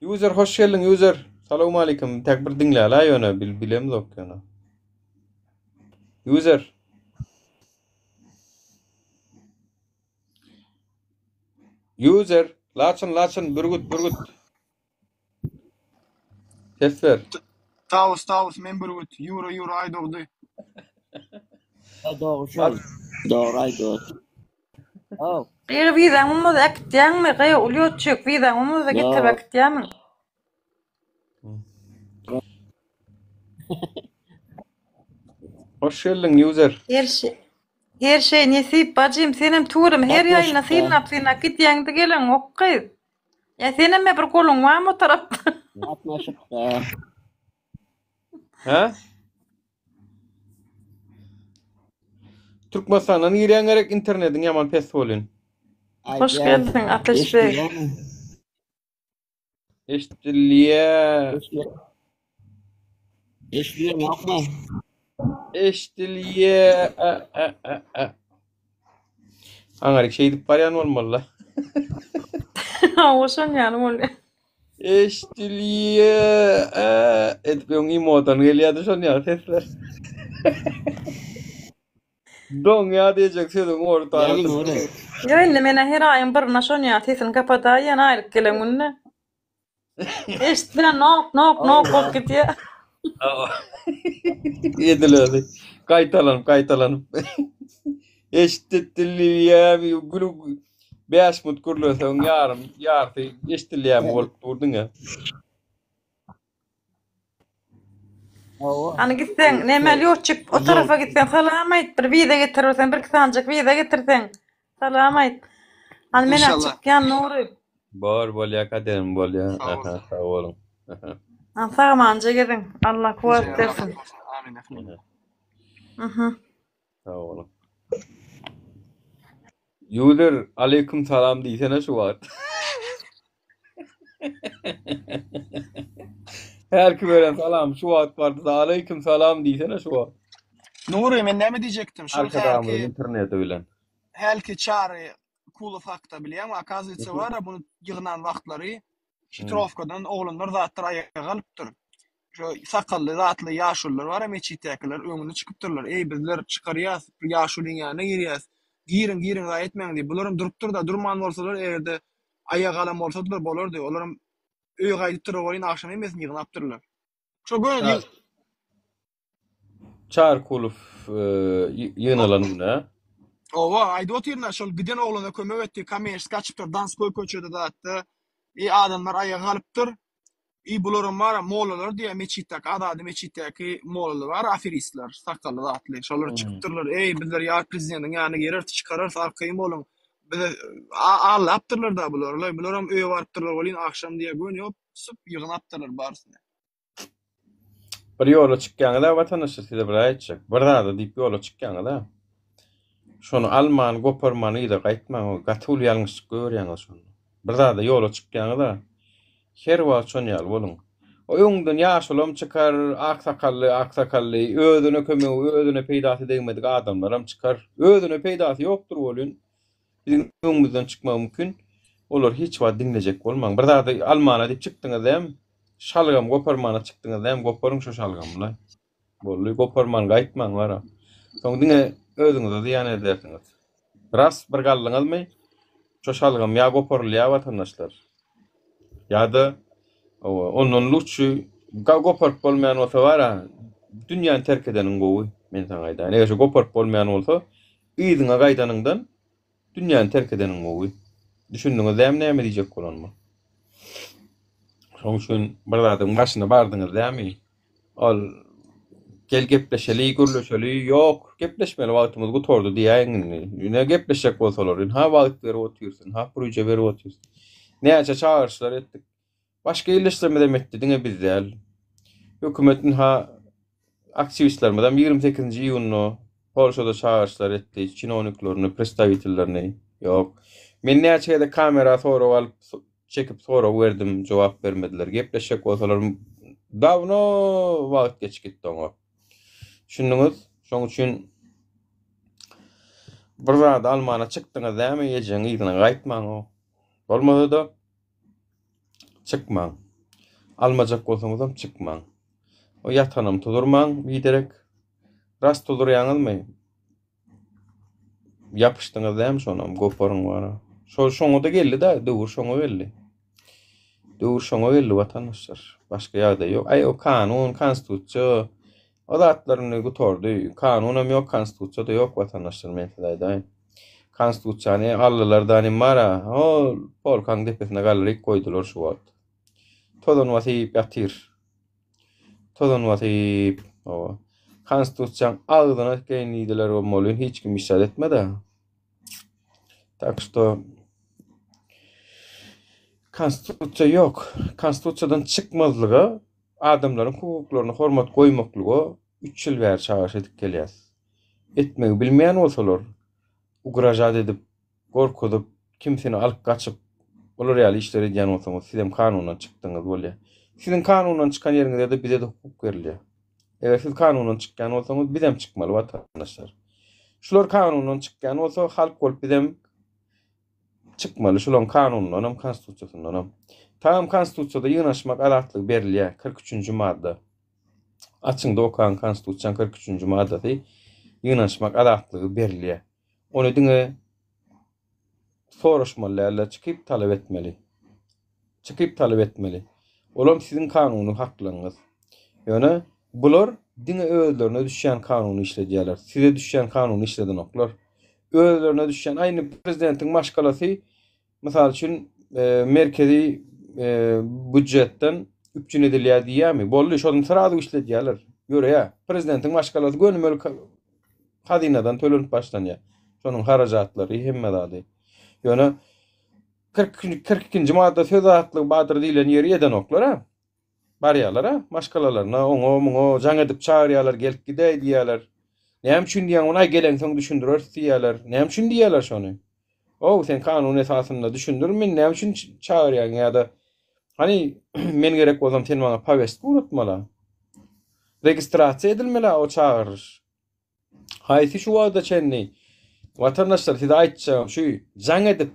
User hoş geldiň user. Salowmalikim. Tek bir diňläla ýöne bil bilemzok ýöne. User. User. Laçyn laçyn bürgüt bürgüt. Ses ber. Tawus tawus men bürgüt. Ýura ýura aý dogdy. Dogry şol. Dogry aýdyp. Gyz wizaň bolmasa äkitýäňmi? Gyz ulýotçik wizaň bolmasa getirip äkitýämiň? Hoş geldiň user. Her şey Her şey nesip bajym senem tüweleme her ýaýyna synlap synlap gidýäňde geleňok gyz. Ýa senem bir goluň barmy o tarapda? Gatnaşykda. Hä? Türkmenistandan girýän gerek internetiň ýaman pes bolýan. Hoş geldiň Ateş beg. Eşdilýä. Eşdilýärmi? Eşdilýä. Aňaryk şeýdip barýan bolmaly-la. Hawa şon ýaly bolýar. Eşdilýä. Edip öň imodan gelýärdi şon ýaly sesler. Doňýa diýjek sözüň orta arasynda. Ýok indi menä her aýyň birine şon ýaly sesini kapadaýýan aýlyk gelen günde. Eşitmän nok nok nok bolup gidýär. Edil özi. Gaýtalanyp gaýtalanyp. Eşitdilýämi gülüp 5 minut gürleseň ýarym ýarysy eşidilýämi bolup dur diňe. Hany gitseň, näme lýotçik, o tarafa gitseň, salam aýt, bir wiza getirersen, bir iki sanjak wiza getirseň, salam aýt. Hany men Inşallah. çykýan Nury. Bor bolýa kaderim bolýa. Sag bol. Aha, sag boluň. Aha. Hany sag-amanja geziň. Allah kuwwat Size bersin. rahmet bolsun. Amin. Aha. Mhm. Sag boluň. User aleýkum salam diýsene şu wagt. Her kim beren salam şu wagt bardysa aleýkum salam diýsene şu wagt. Nury men näme diýjekdim şol Arkadagymyzyň hälki interneti bilen. hälki Çary Kulow hakda bilýäňmi okazywaytsa bara bunu ýygnan wagtlary Hitrowkadan oglanlar zatlar aýaga galypdyr. Şo sakally zatly ýaşulular bar-a metjitdäkiler öňüne çykypdyrlar. Eý bizler çykarýas, bir ýaşulyň ýanyna girýäs. Giriň, giriň zaýa etmäň diýip. Bularam durupdyr-da, durman bolsalar eger-de aýaga galan bolsadylar bolardy. Olaram öýe gaýdypdyrlar welin agşam hemmesini ýygnapdyrlar. Şo göni Çar Çarkulow ýygnalan günä. Owa, aýdyp otyryn-a, şol giden oglana kömek etdi, Kamensk gaçypdyr, Donskoý köçede zatda. I adamlar aýaga galypdyr. I bularam bar-a, mollalar diýýär, metjitdäki, Azady metjitdäki mollalar bar, aferistler, sakgally zatly. Şolar çykypdyrlar, Eý, bizler ýar prezidentiň ýanyna gireris, çykararys, arkaýyn boluň. Bize allapdyrlar-da bular. Bularam öýe barypdyrlar welin, agşam diýýär, göni ýok, ýygnapdyrlar barysyny. Bir ýola çykýaňyz-a watandaşlar size bir aýtjak. Bir zada diýip ýola çykýaňyz-a. Şony alman, goparman yza gaýtmaň. O gaty uly ýalňyşlyk goýberýäňiz şonda. Bir zada ýola çykýaňyz-a. Her wagt şon ýaly boluň. O öňden ýaşulam çykar, ak sakally, ak sakally, özüne kömegi, özüne peýdasy degmedik adamlaram çykar. Özüne peýdasy ýokdur welin, biziň öňümizden çykmagy mümkin. Olary hiç wagt diňlejek bolmaň. Bir zady almana diýip çykdyňyz dämi? Şalgam goparmana çykdyňyz dämi? Goparyň şo şalgamy-la. Boldy, goparman gaýtmaň wara. Soň diňe özüňize zyýan edersiňiz. Ras bir galdyňyzmy? Şo şalgam ýa goparylýar watandaşlar. Ýa-da ondan luçy goparyp bolmaýan bolsa wara, dünýäni terk edeniň gowy, men saňa aýdaýyn. Eger şo goparyp bolmaýan bolsa, yzyňa gaýdanyňdan Dünýäni terk edeniň gowy. Düşündiňiz dämi näme diýjek bolanymy? Şoň üçin bir zadyň başyna bardyňyz dämi? Ol gel gepleşeli, gürleşeli, ýok, gepleşmeli wagtymyz gutardy diýäýiň indi. Ine gepleşjek bolsalar, ynha wagt berip otyrys, ynha puryja berip otyrys. Näçe çagyryşlar etdik. Başga ildeşlerimizem etdi, diňe biz däl. Hökümet ynha aktiwistlerimizem 28-nji iýunda Polşada çagyryşlar etdi, çinowniklerini, predstawitellerini. Ýok. Men näçe gezek kamera sorag alyp, çekip sorag berdim, jogap bermediler. Gepleşjek bolsalar, dawno wagt geçip gitdi oňa. Düşündiňiz? Şoň üçin bir zady almana çykdyňyz dämi, ejeň yzyna gaýtmaň. Bolmasa-da Çykmaň. Almajak bolsaňyzam çykmaň. O ýatanam tuzurmaň biderek. Rast tuzurýaňyzmy? Ýapyşdyňyz dämi şonam goparyň bara. Şol şoňa-da geldi-dä, döwür şoňa geldi. Döwür şoňa geldi watandaşlar. Başga ýagdaý ýok. Aý o kanun, konstitusiýa o zatlar indi gutardy. Kanunam ýok, konstitusiýa-da ýok watandaşlar men size aýdaýyn. Konstitusiýany aldylar da nim bar-a, hol polkaň depesine galdyryp goýdular şu wagt. Tozan basyp ýatyr. Tozan basyp, hawa. Konstitusiýaň agzyna tükeýin diýdiler bolmaly, hiç kim hiç zat etmedi. Tak şto Konstitusiýa ýok. Konstitusiýadan çykmazlyga, adamlaryň hukuklaryna hormat goýmaklyga 3 ýyl bäri çagyryş edip gelýäs. Etmegi bilmeýän bolsalar, ugražat edip, gorkuzyp, kimsini alyp gaçyp, olar ýaly işler edýän bolsaňyz, sizem kanundan çykdyňyz bolýar. Siziň kanundan çykan ýeriňizde-de bize-de hukuk berilýär. Eger siz kanundan çykýan bolsaňyz, bizem çykmaly watandaşlar. Şular kanundan çykýan bolsa, halk bolup bizem çykmaly şularyň kanunyndanam, konstitusiýasyndanam. Tagam konstitusiýada ýygnaşmak azatlygy berilýär, 43-nji madda. Açyňda okaň konstitusiýanyň 43-nji maddasy ýygnanyşmak azatlygy berilýär. Ony diňe soraşmaly dälde, çykyp talap etmeli. Çykyp talap etmeli. Olam siziň kanuny haklygyňyz. Ýöne bular diňe özlerine düşýän kanuny işledýärler. Size düşýän kanuny işledenoklar. Özlerine düşýän, aýny prezidentiň maşgalasy Mysal üçin, merkezi býujetden üpjün edilýär diýýärmi? Boldy, şony srazu işledýärler. Ýöreýär. Prezidentiň maşgalasy gönümel hazynadan tölenip başlanýar. Şonuň harajatlary, hemme zady. Ýöne 42-nji madda söz azatlygy bardyr diýlen ýeri edenoklar-a. Barýarlar-a maşgalalaryna, oňa, muňa jaň edip çagyrýarlar, gelip gidäý diýýärler. Näme üçin diýýäň ony, aý geleňsoň düşündireris diýýärler. Näme üçin diýýärler şony? Ow, sen kanun esasynda düşündir, meni näme üçin çagyrýaň ýa-da hany men gerek bolsam sen maňa powestka ugratmaly. Registrasiýa edilmeli o çagyryş. Haýsy şu wagta çenli watandaşlar size aýtjagym şu jaň edip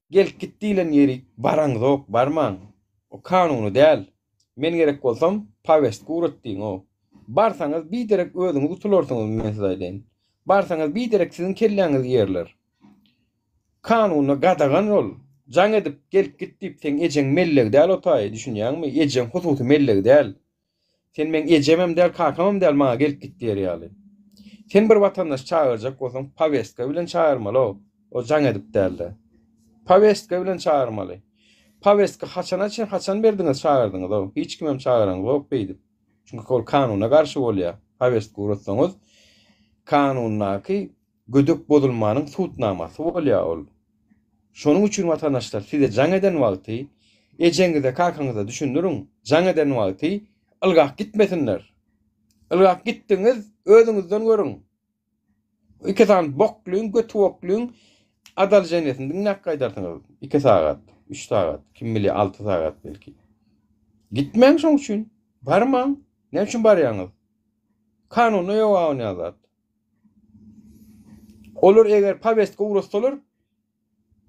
Gelip git diýlen ýerik baraňzok, barmaň. O kanuny däl. Men gerek bolsam, powestka ugrat diýiň o. Barsaňyz biderek özüňiz utularsyňyz men size aýdaýyn. Barsaňyz biderek siziň kelläňizi iýerler. Kanunda gadagan ol. Jaň edip gelip git diýip seň ejeň mellegi däl o taýy düşünýäňmi? Ejeň hususy mellegi däl. Sen meň ejemem däl, kakamam däl maňa gelip git diýer ýaly. Sen bir watandaş çagyrjak bolsaň, powestka bilen çagyrmaly-ow, o jaň edip däl-de. Powestka bilen çagyrmaly. Powestka haçana çen haçan berdiňiz çagyrdyňyz-ow? Hiç kimem çagyraňyzok beýdip. Çünki ol kanuna garşy bolýar. Powestka ugratsaňyz, kanundaky gödek bozulmanyň sudnamasy bolýar ol. Şonuň üçin watandaşlar size jaň eden wagty ejeňize kakaňyza düşündiriň jaň eden wagty ylgap gitmesinler. Ylgap gitdiňiz özüňizden görüň. Iki sany boklyň göti boklyň adalženiýesini diňläp gaýdarsyňyz. Iki sagat, üç sagat, kim bilýär alty sagat belki. Gitmäň şoň üçin. Barmaň. Näme üçin barýaňyz? Kanunda ýok a onýa zat. Olar eger powestka ugratsalar,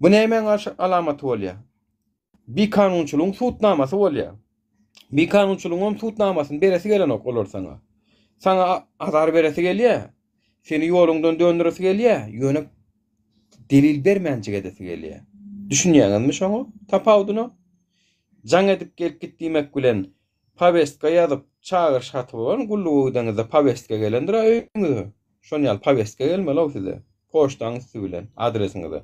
bu nämäň alamaty bolýar? Bikanunçylygyň sudnamasy bolýar. Bikanunçylygyň hem sudnamasyny beresi gelenok olar saňa. Saňa azar beresi gelýär. Seni ýoluňdan döndüresi gelýär. Ýöne delil bermänjik edesi gelýär. Düşünýäňizmi şoňa tapawudyna? Jaň edip gelip git diýmek bilen Powestka ýazyp, çagyryş haty bolan gulluga gideňizde powestka gelendir-ä öýüňize. Şon ýaly powestka gelmeli-ow size. Poçtaň üsti bilen, adresiňize.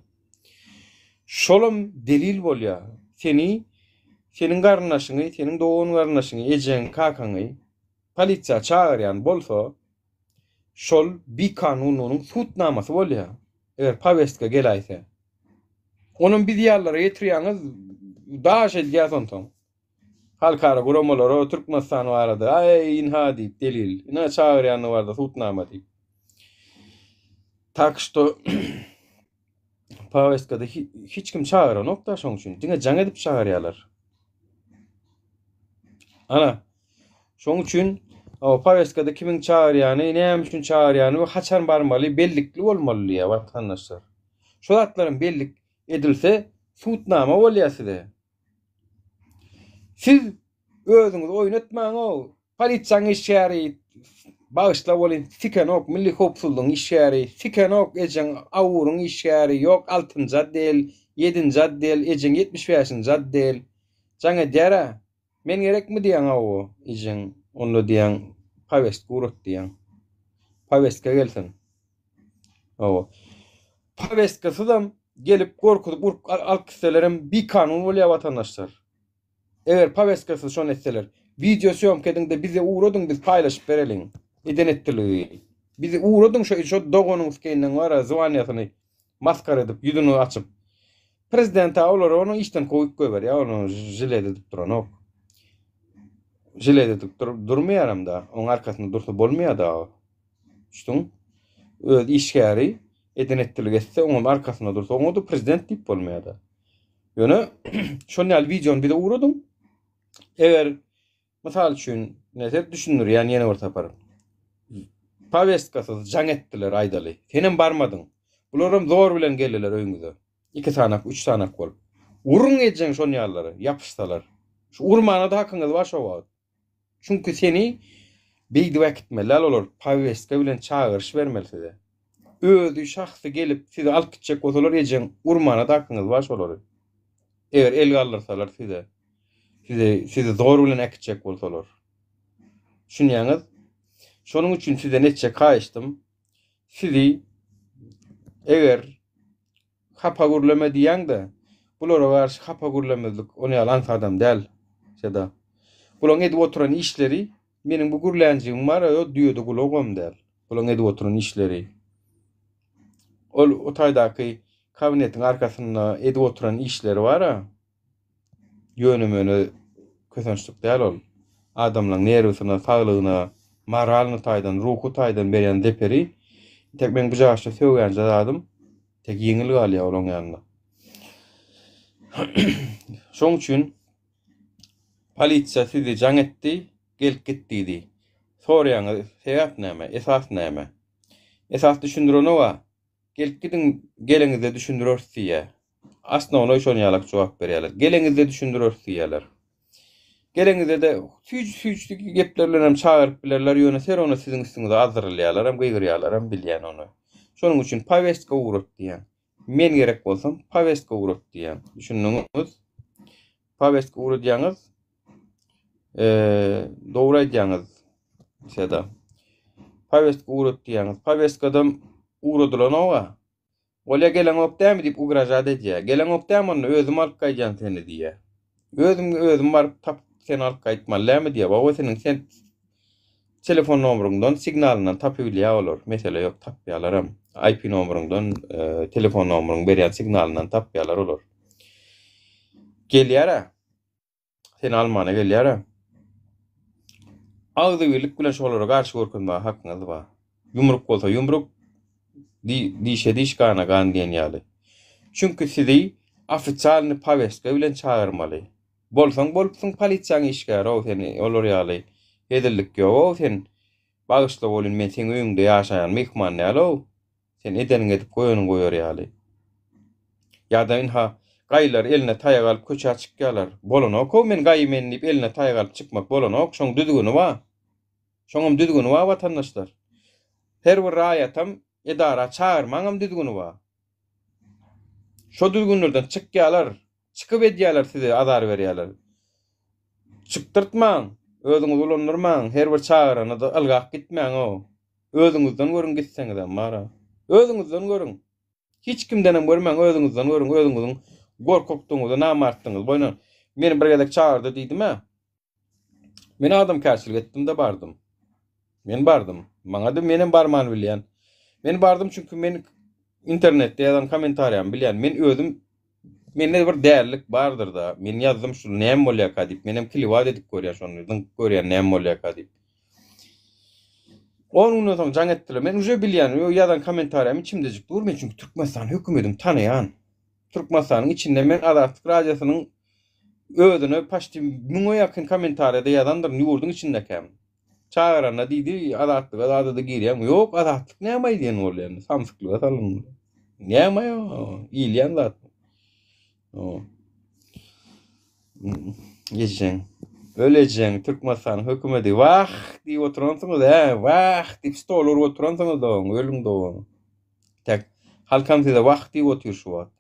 Şolam delil bolýar. Seni, seniň garyndaşyňy, seniň dogan-garyndaşyňy, ejeňi, kakaňy polisiýa çagyrýan bolsa, şol bikanunlygynyň sud namasy bolýar. Eger powestka geläýse. Onam biz ýalylara ýetirýäňiz, daş edýäs onsoň. Halkara guramalara Türkmenistan barada aý ynha diýip delil, ynha çagyrýandygy barada sudnama diýip. Tak şto powestkada hiç kim çagyranok da şoň üçin. Diňe jaň edip çagyrýarlar. Ana. Şoň üçin o powestkada kimiň çagyrýany, näme üçin çagyrýany we haçan barmaly bellikli bolmaly diýýär watandaşlar. Şu zatlaryň bellik edilse sudnama bolýar size. Siz özüňizi oýun etmäň-ow. Polisiýaň işgäri, bagyşla welin, sikenok, milli howpsuzlygyň işgäri, sikenok ejeň AUR-yň işgäri, ýok altynjy otdel, ýedinji otdel, ejeň 75-nji otdel. Jaň edýär-ä. Men gerekmi diýýäň hawa, ejeň, onda diýýäň, powestka ugrat diýýäň. Powestka gelsin. Hawa. Powestkasyzam gelip gorkuzyp urup alyp gitselerem bikanun bolýar watandaşlar. Eger powestkasyz şony etseler. Wideo sýomka ediňde bize ugradyň biz paýlaşyp bereliň. Eden etdiligi. Bizi ugradyň şo şo doganyň skeýinden bara zwaniýasyny maskara edip ýüzüni açyp. Prezident-ä olary ony işden kowup goýberýär ony žilet edip duranok. Žilet edip dur durmaýaram-da. Oň arkasynda dursa bolmaýar-da. Düşdüň? Öz işgäri eden etdilik etse, oňam arkasynda dursa, oňa-da prezident diýip bolmaýar-da. Ýöne şon ýaly wideony bize ugradyň. Eger mysal üçin, näse düşündirýän ýene bir sapar. Powestkasyz jaň etdiler aýdaly. Senem barmadyň. Bularam zor bilen geldiler öýüňize. Iki sanak, üç sanak bolup. Uruň ejeň şon ýalylary, ýapyşsalar. Şu urmana-da hakyňyz bar şo wagt. Çünki seni beýdip äkitmeli däl olar, powestka bilen çagyryş bermeli size. Özi şahsy gelip sizi alyp gitjek bolsalar ejeň urmana-da hakyňyz bar şolary. Eger el galdyrsalar size, sizi sizi zor bilen äkitjek bolsalar. Düşünýäňiz? Şonuň üçin sizden etjek haýyştym, sizi eger Hapa gürleme diýýäň-de, bulara garşy hapa gürlemezlik ony ýaly aňsadam däl, Seda. Bulaň edip oturan işleri, meniň bu gürlänjigim bar-a, o düýede gulagam däl, bulaň edip oturan işleri. Ol o taýdaky kabinetiň arkasynda edip oturan işleri bar-a, Ýöne-möne kösençlik däl ol. Adamlaň nerwisine, saglygyna, moralny taýdan, ruhy taýdan berýän zeperi tek meň bu jaşda sögýänje zadym tek ýeňil galýar olaň ýanynda. Şoň üçin polisiýa sizi jaň etdi, gelip git diýdi. Soraýaňyz sebäp näme, esas näme? Esas düşündirenok-a. Gelip gidiň, geleňizde düşündireris diýýär. Osnownoý şon ýalak jogap berýärler. Geleňizde düşündireris diýýärler. Geleňizde-de süýji-süýji gepler bilen hem çagyryp bilerler, ýöne ser ony siziň üstüňize azdyrylýarlaram, gygyrýarlaram bilýän ony. Şonuň üçin powestka ugrat diýýän. Men gerek bolsam powestka ugrat diýýän. Düşündiňiz? Powestka ugradýaňyz. Eee, dogry aýdýaňyz. Seda. Powestka ugrat diýýäňiz. Powestkadam ugradylanok-a. Olýa geleňok dämi diýip ugražat edýär. Geleňok dämi onda özüm alyp gaýdýan seni diýýär. Özüm özüm baryp tapyp seni alyp gaýtmaly dämi diýýär. Baba seniň sen telefon nomeryňdan signalyndan tapybilýär olar. Mesele ýok tapýarlaram. IP nomeryňdan e, telefon nomeryň berýän signalyndan tapýarlar olar. Gelýär-ä. Seni almana gelýär-ä. Agzybirlik bilen şolara garşy görkezmäge hakyňyz bar. Ýumruk bolsa ýumruk, dişe diş, gana gan diýen ýaly. Çünki sizi ofisialnyý powestka bilen çagyrmaly. Bolsaň bolupsyň polisiýaň işgäri-ow seni olar ýaly hezillik ýog-ow sen bagyşla welin men seň öýüňde ýaşaýan myhman däl-ow. Sen edeniňi edip goýanyňy goýar ýaly. Ýa-da ynha, gaýylar eline taýak alyp köçä çykýarlar. Bolanok-ow men gaýy men diýip eline taýak alyp çykmak bolanok. Şoň düzgüni bar. Şoňam düzgüni bar watandaşlar. Her bir raýatam edara çagyrmaňam düzgüni bar. Şo düzgünlerden çykýarlar. Çykyp edýärler size azar berýärler. Çykdyrtmaň, özüňizi ulandyrmaň, her bir çagyrana-da ylgap gitmäň-ow. Özüňizden görüň gitseňizem bar-a. Özüňizden görüň. Hiç kimdenem görmäň, özüňizden görüň, özüňiziň gorkakdygyňyzy, namartdygyňyzy boýun alyň. Meni bir gezek çagyrdy diýdim-ä. Men adamkärçilik etdim-de bardym. Men bardym. Maňa-da menem barmany bilýän. Men bardym çünki men internetde ýazan kommentariýamy bilýän. Men özüm mende bir dälilik bardyr-da. Men ýazdym şu näme bolýarka diýip. Menem kliwat edip görýän şony. Zyňyp görýän näme bolýarka diýip. On günden soň jaň etdiler. Men uje bilýän, ýazan kommentariýam içimdejik dur. Men çünki Türkmenistan hökümedini tanaýan. Türkmenistanyň içinde men Azatlyk Radiosynyň özüne paçti müňe ýakyn kommentariýada ýazandyryn ýurduň içindekäm. Çagyranda diýdi Azatlyga zada-da girýäňmi? Ýok, Azatlyk näme-aý diýen bolýan. Samsyklyga salyn. Näme-aý o? Iýilýän zatmy? O. Ejeň. Ölejeň Türkmenistanyň hökümeti wah diýip oturansyňyz, hä, wah diýip stol urup oturansyňyz dogan, ölüň dogan. Tek halkam size wah diýip otyr şu wagt.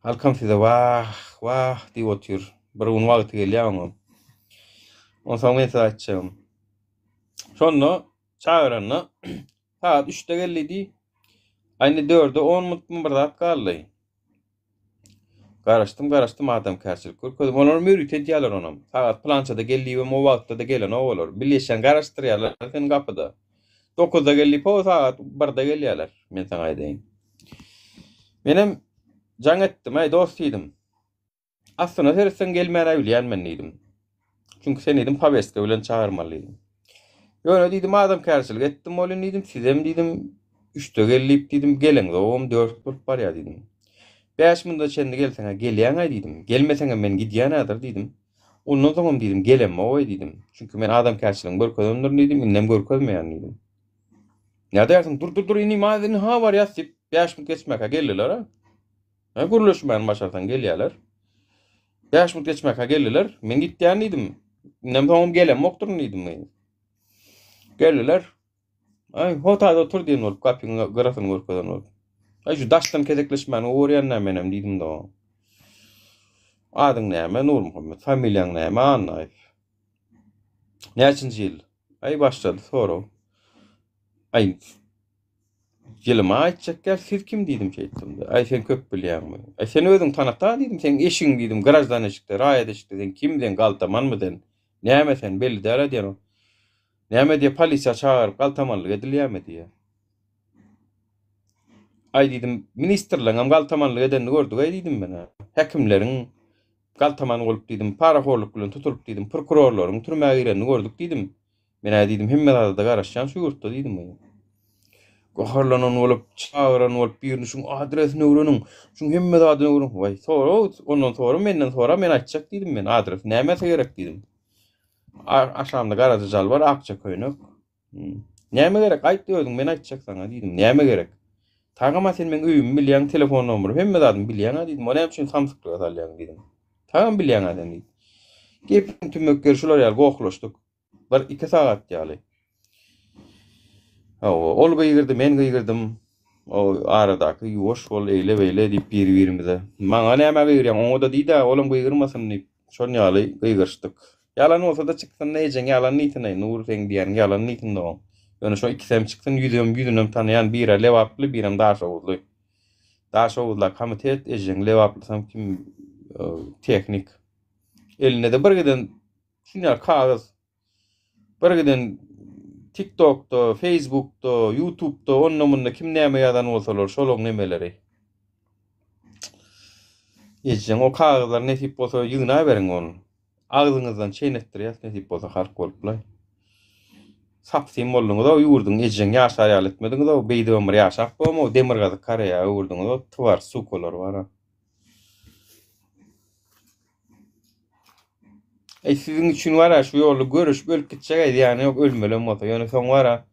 Halkam size wah, wah diýip otyr. Bir gün wagty gelýär oňa. Onsoň men size aýtjagym. Şonda çagyranda sagat 3-de gel diýdi. A indi dörde on minutmy bir zat galdy. Garaşdym, garaşdym adamkärçilik görkezdim. Olar ýörite edýärler onam. Sagat pylançada gel diýibem o wagtda-da gelenok olar. Bilýeşen garaşdyrýarlar seni gapyda. Dokuzda gel diýip o sagat birde gelýärler. Men saňa aýdaýyn. Menem jaň etdim, Äý dost diýdim. Aslyna seretseň gelmän-ä bilýän men diýdim. Çünki seni diýdim powestka bilen çagyrmaly diýdim. Ýöne diýdim adamkärçilik etdim welin diýdim, sizem diýdim üçde gel diýip diýdim, geleňzogam dört bolup barýar diýdim. Bäş munda çenli gelseň-ä gelýäň-aý diýdim. Gelmeseňem men gidýän häzir diýdim. Ondan soňam diýdim gelemok-aý diýdim. Çünki men adamkärçiligimi görkezendirin diýdim, indem görkezmeýän diýdim. Nädersiň, dur dur dur inim az indi-ha barýas diýip, bäş minut geçmäkä geldiler-ä. Hä gürleşmäni başarsaň gelýäler. Bäş minut geçmäkä geldiler. Men gitýän diýdim. Indem soňam gelemokdyryn diýdim men. Geldiler. Aý, hotada otur diýen bolup gapyň gyrasyny görkezen bolup. Aý şu daşdan kezekleşmäni gowy görýän-dä menem diýdim-de oňa. Adyň näme? Nurmuhammet. Familiýaň näme? Annaýew. Näçinji ýyl? Aý başlady sorag. Aý Ýylyma aýtjak gel, siz kim diýdim şeýtdim-de. Aý sen köp bilýäňmi? Aý sen özüň tanat-a diýdim, seň eşigiň diýdim, graždan eşikde, raýat eşikde sen kim sen, galtamanmy sen? Näme sen, belli däl-ä diýen. Näme diýýär, polisiýa çagyryp galtamanlyk edilýärmi diýýär. Aý diýdim, ministrleňem galtamanlyk edenini gördük-aý diýdim men-ä. Häkimleriň galtaman bolup diýdim, parahorluk bilen tutulyp diýdim, prokurorlaryň türmä girenini gördük diýdim. Men-ä diýdim, hemme zada-da garaşýan şu ýurtda diýdim. Gaharlanan bolup, çagyran bolup birini şuň adresini öwreniň, şuň hemme zadyny öwreniň. Waý, sora, ondan sora, menden sora, men aýtjak diýdim men, adresi nämesi gerek diýdim. Aşagynda garaja jalbar, akja köýnek. Hmm. Näme gerek? Aýt özüň, men aýtjak saňa diýdim. Näme gerek? Tagama sen meň öýümi bilýäň, telefon nomerymy, hemme zadymy bilýäň-ä diýdim. O näme üçin samsyklyga salýaň diýdim. Tagam bilýäň-ä sen diýdim. Gepiň tümmek ýeri şular ýaly gohlaşdyk. Bir iki sagat ýaly. Hawa, ol gygyrdy, men gygyrdym. O aradaky ýuwaş bol, eýle-beýle diýip biri-birimize. Maňa nämä gygyrýaň, oňa-da diý-dä, olam gygyrmasyn diýip, şon ýaly gygyryşdyk. Ýalan bolsa-da çyksyn-da, ejeň ýalan diýsin-eý, Nury seň diýýäniň ýalan diýsin-de oň. Ýöne şo ikisem çyksyn, ýüzem, ýüzünem tanaýan, bir-ä lebaply, birem daşoguzly. Daşoguzla komitet, ejeň lebaplysam kim, tehnik. Elinde-de bir giden Şunýa kagyz bir giden TikTokda, Facebookda, YouTube'da onda munda kim näme ýazan bolsalar şolaň nemeleri. Ejeň o kagyzlar nesip bolsa ýygnaberiň ony. Agzyňyzdan çeýnetdirýäs nesip bolsa halk bolupla. Sapsym bolduňyz-ow ýurduň ejeň ýaşar ýaly etmediňiz-ow beýdibem bir ýaşap bomow demirgazyk Koreýa öwürdiňiz-ow twar sukalar bara. Eý siziň üçin bara şu ýolda göreşip ölüp gitjek eý zyýany ýok ölmelem bolsa ýöne soň bara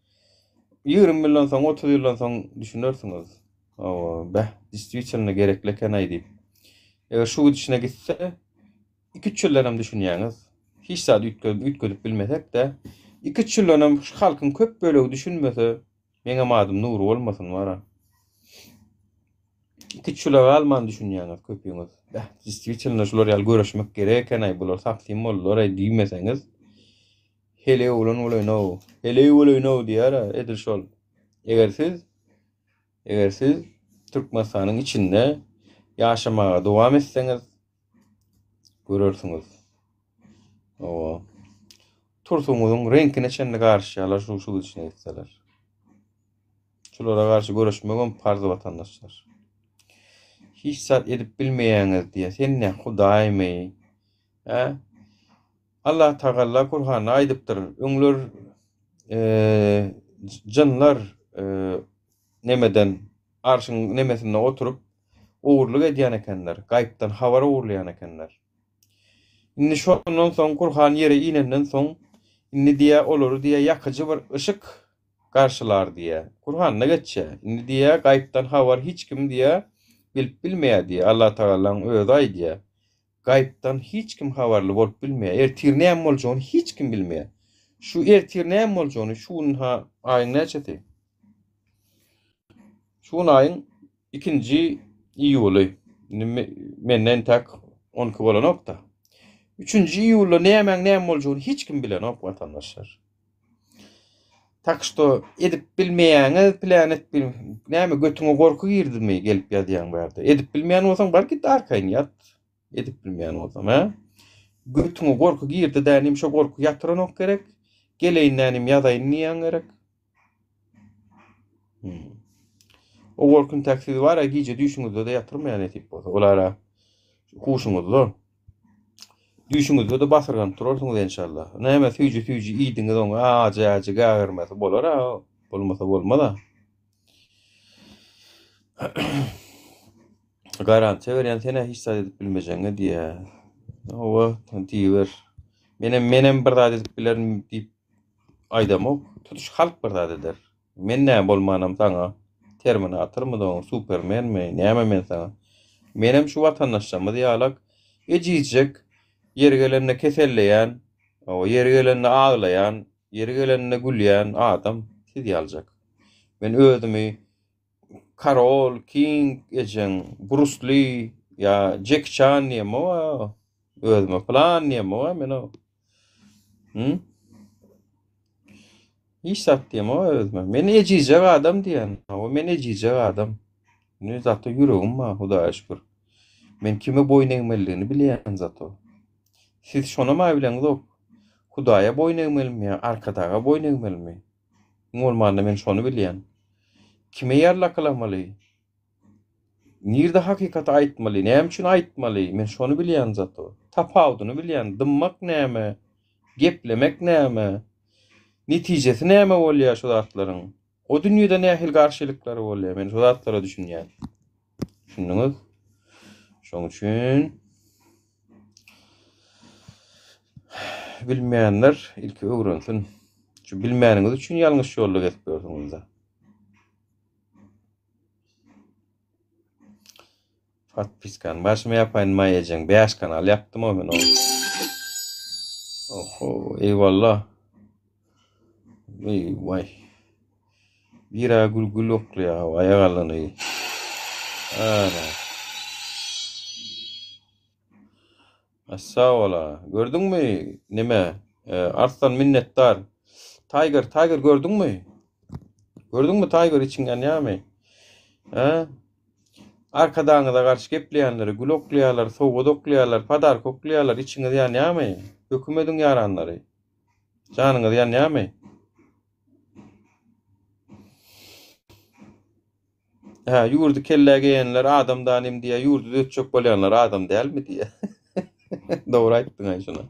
20 ýyldan soň 30 ýyldan soň düşünersiňiz. Hawa beh distwitelno gerekli eken-aý diýip. Eger şu gidişine gitse 2-3 ýyldanam düşünýäňiz. Hiç zat üýtgedip üýtgedip bilmesek-de 2-3 ýyldanam şu halkyň köp bölegi düşünmese meňem adym Nury bolmasyn bara. Iki çüle galman düşünýäňiz köpüňiz. Beh, действительно şular ýaly göreşmek gerek eken-aý, bular sapsym boldular-aý diýmeseňiz, heleý oglan bolaýyn-ow, heleý bolaýyn-ow diýer-ä, edil şol. Eger siz, eger siz Türkmenistanyň içinde ýaşamaga dowam etseňiz, görersiňiz. Owa. Tursuňyzyň reňkine çenli garyşýarlar şu şu gidişine gitseler. Şulara garşy göreşmegem parz watandaşlar. Hiç zat edip bilmeýäňiz diýýär. Sen ne hudaýmy? Hä? Allah Tagalla Kurhanda aýdypdyr. Öňler jynlar nemeden arşyň nemesinde oturyp ogurlyk edýän ekenler. Gaýypdan habar ogurlaýan ekenler. Indi şondan soň Kurhan ýere inenden soň indi diýýär olary diýýär ýakyjy bir yşyk garşylar diýýär. Kurhanda geçýär. Indi diýýär, gaýypdan habar hiç kim diýýär, bilip bilmeýär diýýär. Allatagalaň özi aýdýar. Gaýypdan hiç kim habarly bolup bilmeýär. Ertir näme boljagyny hiç kim bilmeýär. Şu ertir näme boljagyny şu gün ha aýyň näçesi? Şu gün aýyň ikinji iýuly. Indi mende entäk 12 bolanok-da. Üçünji iýulda nämäň näme boljagyny hiç kim bilenok watandaşlar. Tak şto edip bilmeýäňiz plan et bil näme götüňe gorky girdimi gelip ýazýaň bärde. Edip bilmeýän bolsaň bar git arkaýyn ýat. Edip bilmeýän bolsaň hä? Götüňe gorky girdi dänim şo gorky ýatyranok gerek. Geleýin dänim ýazaýyn diýýäň gerek. Hmm. O gorkyny täk siz bar-a gije düýşüňizde-de ýatyrmaýar nesip bolsa. Olara huşuňyzda. Düýşüňizde-de basyrganyp durarsyňyz enşalla. Näme süýji-süýji iýdiňiz oňa ajy-ajy gägirmesi bolar-a, bolmasa bolmaz-a. Garantiýa berýän sen-ä hiç zat edip bilmejegiňe diýýä. Hawa, diýiber. Menem menem bir zat edip bilerin diýip aýdamok. Tutuş halk bir zat eder. Men näme bolmanam saňa Terminatormy doň, Supermenmi, näme men saňa. Menem şu watandaşlarymyz ýalak ejizjek, ýeri gelende keselleýän, hawa, ýeri gelende aglaýan, ýeri gelende gülýän adam siz ýaljak. Men özümi Karol, King, ejeň, Brus Li ýa Jeki Çan diýemok-a. Özüme pylan diýemok-a men-ow. Hı? Hiç zat diýemok özüme. Men ejizjek adam diýen. Hawa, men ejizjek adam. Ne zatda ýüregim bar, Hudaýa şükür. Men kime boýun egmelidigini bilýän zato. Siz şonam-a bileňzok. Hudaýa boýun egmelimi ýa Arkadaga boýun egmelimi? Iň bolmanda men şony bilýän. Kime ýarlakalamaly? Nirde hakykaty aýtmaly, näme üçin aýtmaly, men şony bilýän zato. Tapawudyny bilýän, dymmak näme, geplemek näme, netijesi näme bolýar şu zatlaryň. O dünýede nähili garşylyklary bolýar, men şu zatlara düşünýän. Düşündiňiz? Şoň üçin bilmeýänler ilki öwrensin. Şu bilmäniňiz üçin ýalňyş ýolda gezip ýörsüňiz-de. Podpiskany başyma ýapaýyn maý ejeň 5 kanal ýapdym o men o. Oho, eýwalla. Eý, waý. Bira gül gül oklaýa, aýak alany. Ana. Sag bola. Gördüňmi neme? Arslan minnetdar. Tiger, Tiger gördüňmi? Gördüňmi Tiger içiň ýanýarmy? Hä? Arkadagyňyza garşy gepleýänlere gül oklaýarlar, sowgat oklaýarlar, podarka oklaýarlar, içiňiz ýanýarmy? Hökümediň ýaranlary. Janyňyz ýanýarmy? Hä, ýurdy kellä geýenler adam danym diýýär, ýurdy düzetjek bolýanlar adam dälmi diýýär. Dogry aýtdyň-aý şuny.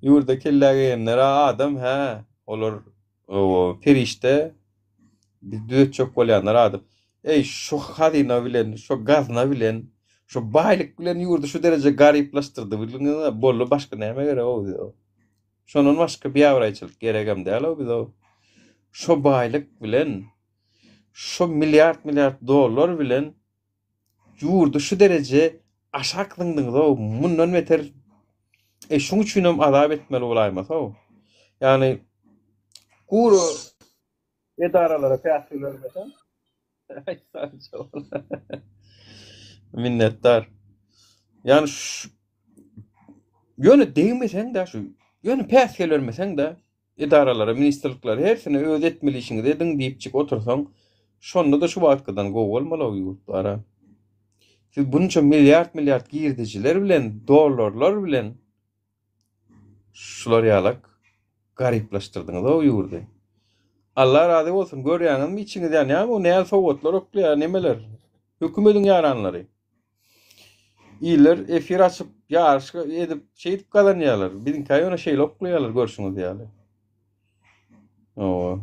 Ýurda kellä geýenler adam, hä, olar perişde, biz düzetjek bolýanlar adam. Eý, şu hazyna bilen, şu gazna bilen, şu baýlyk bilen ýurdy şu dereje garyplaşdyrdy bildiňizmi? Boldy, başga näme gerek-ow bize? Şondan başga biabraýçylyk geregem däl-ow bize. Şo baýlyk bilen, şo milliard-milliard dollar bilen ýurdy şu dereje aşak zyňdyňyz-ow, mundan beter e şuň üçinem azap etmeli bolaýmasa-ow. Ýagny gury edaralara päsgel bermeseň. Minnetdar. Ýani ýöne degmeseň-de şu, ýöne päsgel bermeseň-de edaralara, ministrliklere hersine öz etmeli işiňizi ediň diýipjik otursaň, şonda-da şu wagtkydan gowy bolmaly-ow ýurt bar-a. Siz bunça milliard-milliard girdejiler bilen, dollarlar bilen Şular ýalak garyplaşdyrdyňyz-ow ýurdy. Allah razy bolsun, görýäňizmi içiňiz ýanýarmy bu näl sowgatlar oklaýar nemeler. Hökümediň ýaranlary. Iller efir açyp ýaryş edip şeýdip gazanýarlar. Biziňkä ýöne şeýle oklaýarlar görşüňiz ýaly. Owa.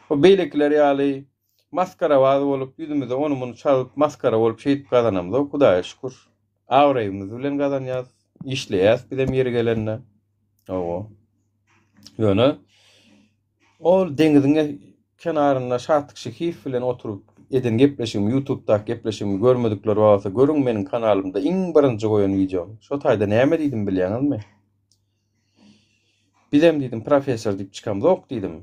O beýlekiler ýaly Masgarabaz bolup, ýüzümize ony-muny çalyp, masgara bolup şeýdip gazanamzok, Hudaýa şükür. Abraýymyz bilen gazanýas, işleýäs bizem ýeri gelende. Hawa. Ýöne ol deňiziň kenarynda Şatlyk Şehiýew bilen oturyp eden gepleşigimi, ýutubdaky gepleşigimi görmedikler bolsa görüň meniň kanalymda iň birinji goýan wideom. Şo taýda näme diýdim bilýäňizmi? Bizem diýdim professor diýip çykamzok diýdim.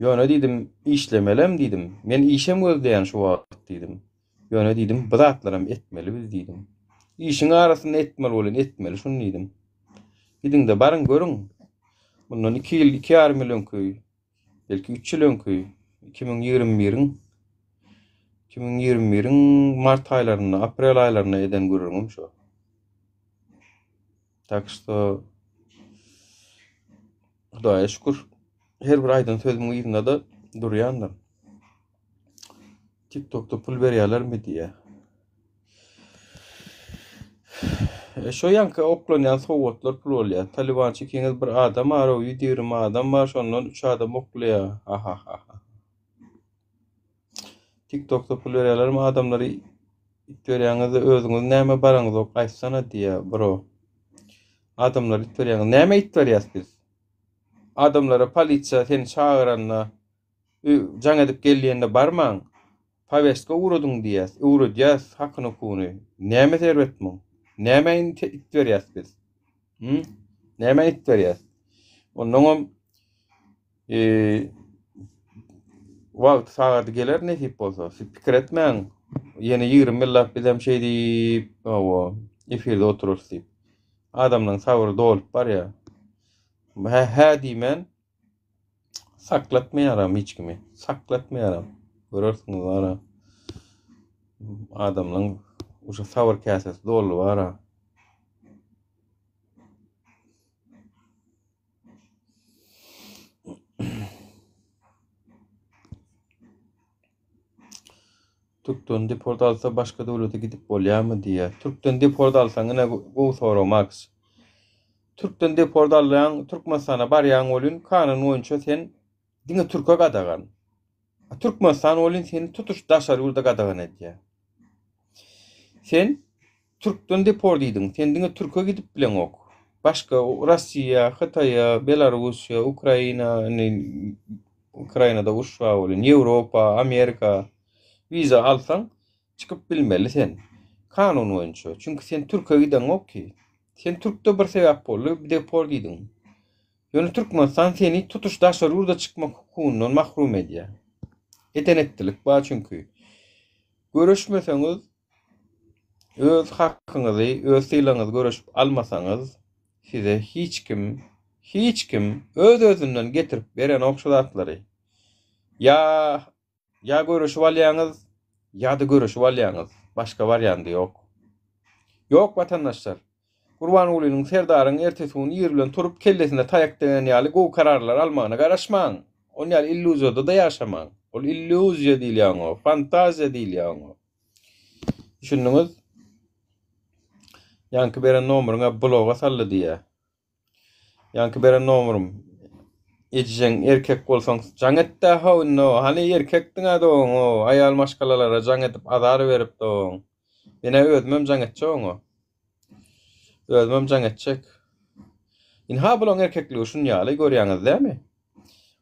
Ýöne diýdim, işlemelem diýdim. Men işem gözleýän şu wagt diýdim. Ýöne diýdim, bu zatlaram etmeli biz diýdim. Işiň arasynda etmeli bolýan, etmeli şuny diýdim. Gidiň-de baryň görüň. Mundan 2 ýyl, 2 ýarym ýyl öňki, belki 3 ýyl öňki, 2021-iň 2021-iň mart aýlarynda, aprel aýlarynda eden gürrüňim şu. Tak что Hudaýa şükür her bir aýdan sözümiň yzynda-da durýandyr. TikTokda pul berýärlermi diýýär. E, şo ýaňky oklanýan sowgatlar pul bolýar. Talibançy ikiňiz bir adam bar, o 120 adam bar, şondan 3 adam oklaýar. Ha ha ha. TikTokda pul berýärlermi adamlary it berýäňizde özüňiz näme baraňyzok aýtsana diýýär bro. Adamlary it berýäňiz. Näme it berýäs biz? Adamlara polisiýa seni çagyranda jaň edip gel diýende barmaň. Powestka ugradyň diýýäs, öwredýäs hakyny-hukugyny. Nämesi erbet muň? Nämä indi it berýäs biz? Hü? Nämä it berýäs? Onnoňam wagty sagady geler nesip bolsa. Siz pikir etmäň. Ýene 20 ýyllap bizem şeý diýip, hawa, efirde oturarys diýip. Adamlaryň sabry dolup barýar. Hä, hä diýmän saklatmaýaram hiç kimi. Saklatmaýaram. Görersiňiz bara. Adamlaryň uje sabyr käsesi doldy bara. Türkden deport alsa başga döwlete gidip bolýarmy diýýär. Türkden deport alsaň ine gowy sorag Max. Türkden deport alýaň Türkmenistana barýaň welin kanun boýunça sen diňe türke gadagan. Türkmenistan welin seni tutuş daşary ýurda gadagan edýär. Sen Türkden deport idiň. Sen diňe türke gidip bileňok. Başga Rossiýa, Hytaýa, Belarussiýa, Ukraina, indi Ukrainada uruş bar welin, Ýewropa, Amerika wiza alsaň çykyp bilmeli sen. Kanun boýunça. Çünki sen türke gideňok ki. Sen türkde bir sebäp boldy, deport idiň. Ýöne Türkmenistan seni tutuş daşary ýurda çykmak hukugyndan mahrum edýär. Eden-etdilik bar çünki. Göreşmeseňiz, öz hakyňyzy, öz sylagyňyzy göreşip almasaňyz, size hiç kim, hiç kim öz-özünden getirip berenok şu zatlary. Ýa Ýa göreşip alýaňyz, ýa-da göreşip alýaňyz. Başga wariandy ýok. Ýok watandaşlar. Gurbangulynyň Serdaryň ertesi gün ir bilen turup kellesine taýak degen ýaly gowy kararlar almagyna garaşmaň. On ýaly illýuziýada-da ýaşamaň. Ol illýuziýa diýilýär oňa, fantaziýa diýilýär oňa. Düşündiňiz? Ýaňky beren nomeryňa bloga saldy diýýär. Ýaňky beren nomerym. Ejeň erkek bolsaň jaň etdä how indi o. Hany erkekdiňä doň o. Aýal maşgalalara jaň edip azar berip doň. Menä özümem jaň etjek oňa. Özümem jaň etjek. Ynha bulaň erkekligi şun ýaly görýäňiz dämi?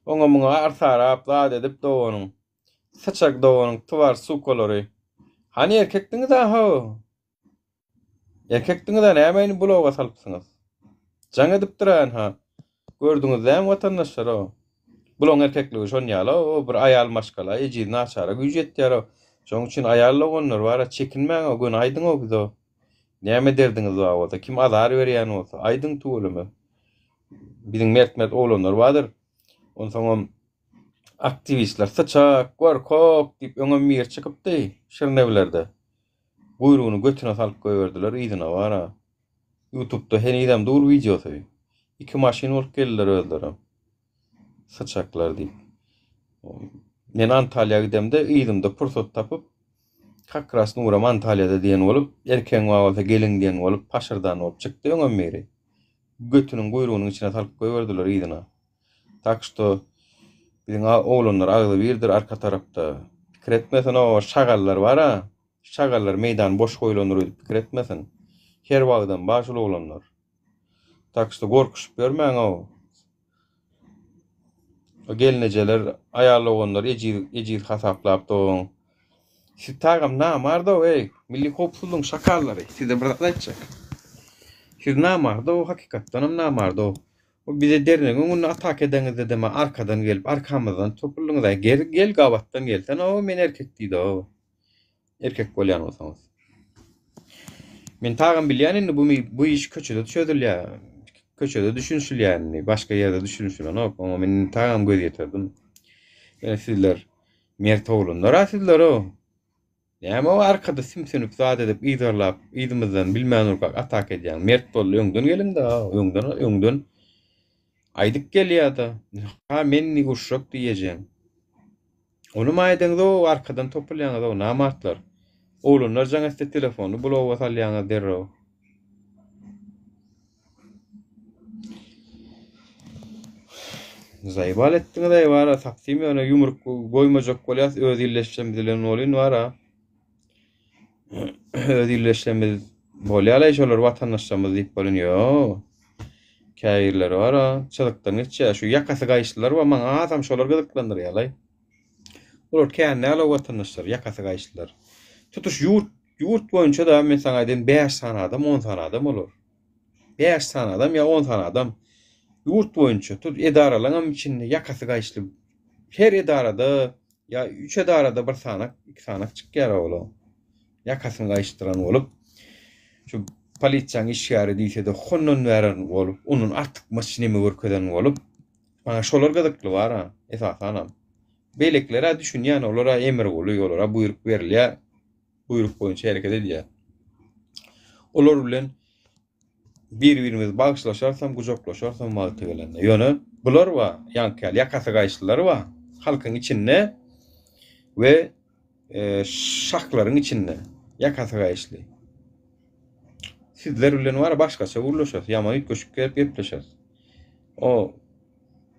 Oňa muňa arsarap zat edip doganyň. Syçak doganyň twar sukalary. Hany erkekdiňiz-ä how. Erkekdiňiz-ä näme indi bloga salypsyňyz? Jaň edipdir-ä ynha. Gördüňiz dämi watandaşlar-o. Bulaň erkekligi şon ýaly-o, bir aýal maşgala ejiz naçara güýji ýetýär-o. Şoň üçin aýal doganlar bar-a çekinmäň-o, göni aýdyň-o bize-o. Näme derdiňiz bar bolsa, kim azar berýän bolsa, aýdyň tüweleme. Biziň mert-mert oglanlar bardyr. Onsoňam aktiwistler syçak, gorkak diýip öňem biri çykypdy Şirnewlerde. Guýrugyny götüne salyp goýberdiler yzyna bara. Ýutubda henizem dur wideosy. Iki maşyn bolup geldiler özlerem. Syçaklar diýip. Men Antalýa gidemde yzymda pursat tapyp kak ras Nuram Antalýada diýen bolup, erkegiň bar bolsa geliň diýen bolup paşyrdan bolup çykdy öňem biri. Götüniň guýrugynyň içine salyp goýberdiler yzyna. Tak şto biziň oglanlar agzybirdir arka tarapda. Pikir etmesin o şagallar bara. Şagallar meýdan boş goýlandyr öýdüp pikir etmesin. Her wagtam bar şul oglanlar. Tak şto gorkuşyp ýörmäň o. O gelnejeler aýal doganlar ejiz ejiz hasaplap dogan. Siz tagam namardow eý milli howpsuzlygyň şakallary size bir zat aýtjak. Siz namardow hakykatdanam namardow. O bize dernegiň öňünde ataka edeňizde deme arkadan gelip arkamyzdan topuldyňyz-aý gel gel gabatdan gelsene o men erkek diýdi-ow. Erkek bolýan bolsaňyz. Men tagam bilýän indi bu bu iş köçede çözülýär. Köçede düşünişilýär indi, başga ýerde düşünişilenok. Oňa men indi tagam göz ýetirdim. Ýöne sizler mert oglanlar-a sizler-ow. Näme o arkada sümsünip zat edip yzarlap yzymyzdan bilmän durkak ataka edýäň. Mert boldy öňden geliňdä, öňden öňden aýdyp gelýäda. Ha men indi urşak diýejeň. Onam aýdaňyzow arkadan topulýaňyzow namartlar. Oglanlar jaň etse telefony bloga salýaňyz derrew. Zaýbal etdiňiz-aý bara sapsym ýöne ýumruk goýmajak bolýas öz illeşjemiz bilen bolyn bara. Öz illeşjemiz bolýalaý şolar watandaşlarymyz diýip bolyn ýo. Käbirleri bar-a, çyzykdan geçýär. Şu ýakasy gaýyşlylar bar, maňa hasam şolar gyzyklandyrýar-laý. Olar kän däl-ow watandaşlar, ýakasy gaýyşlylar. Tutuş ýurt, ýurt boýunça-da men saňa aýdaýyn, bäş sany adam, on sany adam olar. Bäş sany adam ýa on sany adam. Ýurt boýunça, tut edaralaryňam içinde ýakasy gaýyşly. Her edarada ýa üç edarada bir sanak, iki sanak çykýar olar. Ýakasyny gaýyşdyran bolup, şu polisiýanyň işgäri diýse-de hondan bären bolup, ondan artykmaç neme görkezen bolup, maňa şolar gyzykly bar-a, esasanam. Beýlekiler-ä düşünýän, olar-a emir guly, olara buýruk berilýär, buýruk boýunça hereket edýär. Olar bilen bir-birimizi bagyşlaşarsam, gujaklaşarsam wagty gelende. Ýöne bular bar, ýaňky ýaly ýakasy gaýyşlylar bar, halkyň içinde we şahlaryň içinde ýakasy gaýyşly. Sizler bilen bar başgaça gürleşeris, ýaman üýtgeşik gelip gepleşeris. O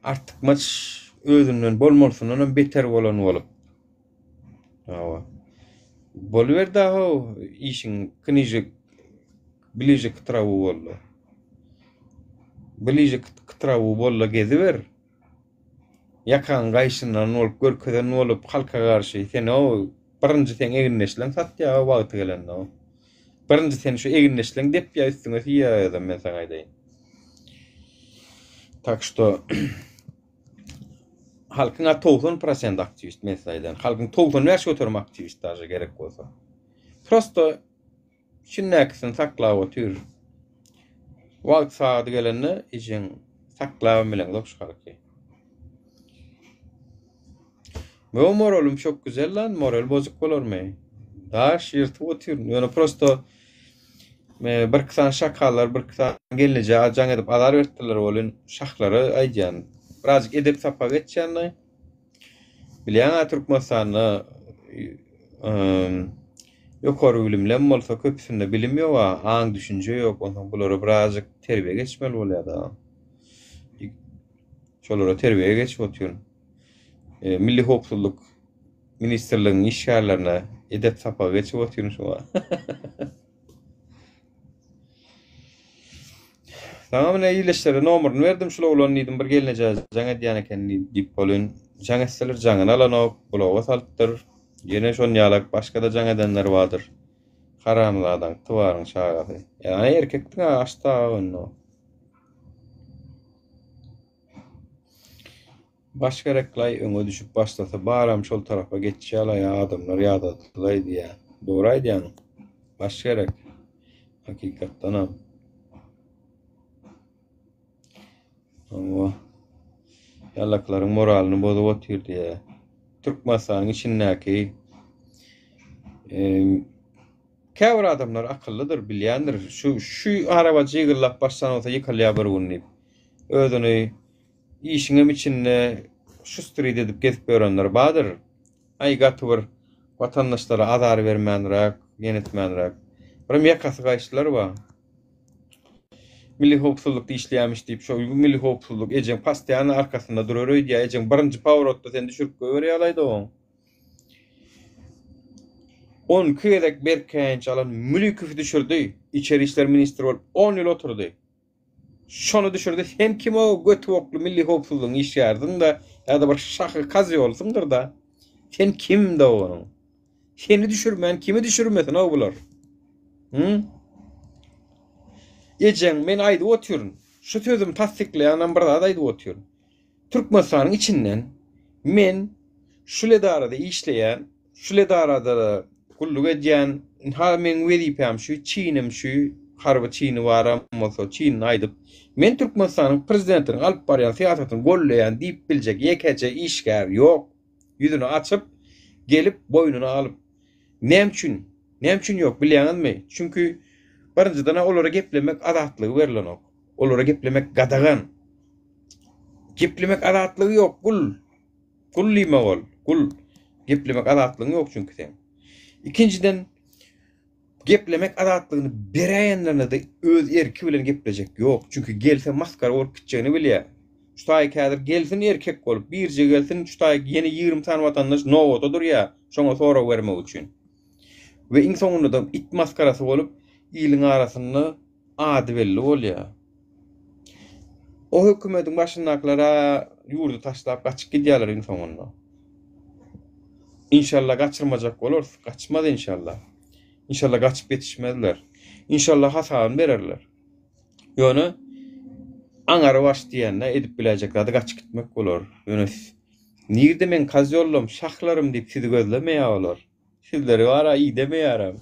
artykmaç özünden bolmalysyndan hem beter bolan bolup. Hawa. Boluberdi how işiň knijik bliže k trawu boldy. Bliže k trawu boldy geziber. Ýakaň gaýşyndan bolup görkezen bolup halka garşy sen-ow birinji seň egindeşleň satýa wagty gelende-ow. Birinji seni şu egindeşleň depýä üstüňe siýýä özem men saňa aýdaýyn. Tak şto halkyň a 90 prosent aktiwist men size aýdaýyn. Halkyň 95 göterim aktiwist daže gerek bolsa. Prosto Içindäkisini saklap otyr. Wagt sagady gelende ejeň saklabam bileňzok şu halky. Meň moralym çok güzel lan, moral bozuk bolarmy? Daş ýyrtyp otyryn. Ýöne prosto bir iki sany şakallar, bir iki sany gelneje jaň edip azar beripdirler welin şahlara aýdýan. Birazjyk edep sapak etýän-de. Bilýäň-ä Türkmenistanda ýokary bilimlem bolsa köpüsinde bilim ýok-a, aň-düşünje ýok. Onsoň bulara birazjyk terbiýe geçmeli bolýar-da. Şolara terbiýe geçip otyryn. Milli howpsuzlyk ministrliginiň işgärlerine edep sapagy geçip otyryn şu wagt. Saňa mine ildeşlere nomeryny berdim şul oglan diýdim bir gelneje jaň edýän eken diýip bolyn jaň etseler jaňyny alanok bloga salypdyr ýene şon ýalak başgada jaň edenler bardyr haramzadaň tywaryň çagasy ýa erkekdiň a açda onda. Baş gereklaý öňe düşüp başlasa baram şol tarapa geçýälaý adamlar ýadadylaý diýýä. Dogry aýdýaň. Baş gerek. Hakykatdanam. Hawa. Ýallaklaryň moralyny bozup otyr diýýä. Türkmenistanyň içindäki käbir adamlar akyllydyr, bilýändir. Şu şu araba jygyllap başlan bolsa ýykylýar bir gün diýip. Özüni Işiňem içinde şustrit edip gezip ýörenler bardyr. Aý gaty bir watandaşlara azar bermänräk, ýen etmänräk. Birem ýakasy gaýyşlylar bar. Milli howpsuzlykda işleýärmiş diýip şo milli howpsuzlyk ejeň postoýanno arkasynda durar öýdýär. Ejeň birinji powrotda seni düşürip goýberýärlaýda oň. 12 gezek berk käýinç alan Mülikowy düşürdi. Içeri işler ministri bolup 10 ýyl oturdy. Şony düşürdi sen kim o göti bokly milli howpsuzlygyň işgärisiň-da ýa-da bir şahy kozýolsyňdyr-da sen kim doganyň seni düşürmän kimi düşürmesin o bular hı ejeň men aýdyp otyryn şu sözümi tassyklaýanam bir zat aýdyp otyryn Türkmenistanyň içinden men şul edarada işleýän şul edarada gulluk edýän ynha meň wezipäm şu çinim şu. Harby çini baram bolsa çinini aýdyp, men Türkmenistanyň prezidentiniň alyp barýan syýasatyny golleýän diýip biljek ýekeje işgär ýok. Ýüzüni açyp, gelip boýnuna alyp. Näme üçin? Näme üçin ýok bilýäňizmi? Çünki birinjiden-ä olara geplemek azatlygy berlenok. Olara geplemek gadagan. Geplemek azatlygy ýok, gul. Gul diýmek ol, gul. Geplemek azatlygyň ýok çünki seň. Ikinjiden, geplemek azatlygyny beräýenlerine-de öz erki bilen geplejek ýok. Çünki gelse masgara bolup gitjegini bilýär. Şu taýyk häzir gelsin erkek bolup, birje gelsin, şu taýyk ýene 20 sany watandaş nobata durýar, şoňa sorag bermek üçin. We iň soňunda-da it masgarasy bolup, iliň arasynda ady belli bolýar. O hökümetiň başyndakylar-a ýurdy taşlap gaçyp gidýärler iň soňunda. Inşallah gaçyrmajak bolarys. Gaçmaz inşallah. Inşallah gaçyp ýetişmezler. Inşallah hasabyny bererler. Ýöne aňary baş diýende edip biläýjek zady gaçyp gitmek bolar. Ýöne nirde meň kozýollam, şahlarym diýip sizi gözlemeýär olar. Sizleri bara idemeýärem.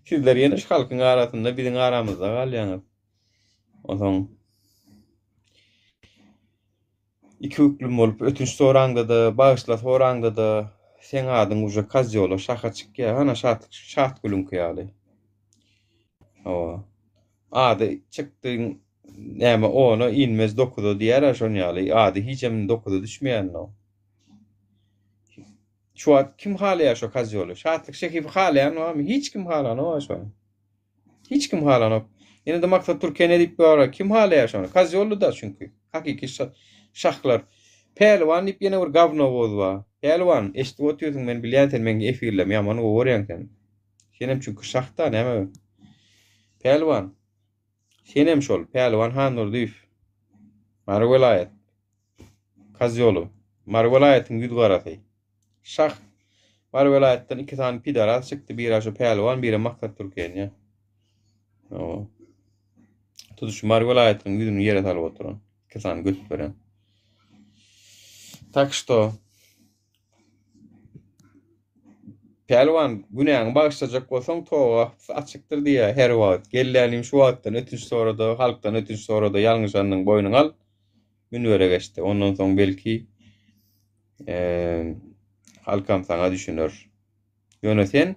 Sizler ýene şu halkyň arasynda biziň aramyzda galýaňyz. Onsoň iki büklüm bolup ötünç soraňda-da, bagyşla soraňda-da seň adyň uje kozýola şaha çykýar. Hana Şatlyk Şatgülüňki ýaly. Hawa. Ady çykdy näme ona inmez dokuza diýýär-ä şon ýaly. Ady hijem dokuza düşmeýän-ow. Şu wagt kim halaýar şo kozýoly? Şatlyk Şehibi halaýan barmy? Hiç kim halanok şony. Hiç kim halanok. Ýene-de Maksat Türkiýe ne diýip bar? Kim halaýar şony? Kozýolly da çünki. Hakyky şahlar. Pälwan diýip ýene bir gawnowoz bar. Pälwan, eşidip otyrsyň men bilýän sen meň efirlerimi ýaman gowy görýäň sen. Senem çünki şahda näme? Pälwan. Senem şol Pälwan Handurdyýew. Mary welaýat. Kozýolow. Mary welaýatyň ýüz garasy. Şah. Mary welaýatdan iki sany pidaras çykdy, biri şu Pälwan, biri Maksat Türkenýa. Hawa. Tutuş Mary welaýatynyň ýüzüni ýere salyp oturan. Iki sany göt beren. Tak şto Pälwan, günäňi bagyşlajak bolsaň, toba gapysy açykdyr diýýär her wagt. Gellänim şu wagtdan ötünç sorada, halkdan ötünç sorada, ýalňyşanyň boýnuňa al. Münbere geçdi. Ondan soň belki halkam saňa düşüner. Ýöne sen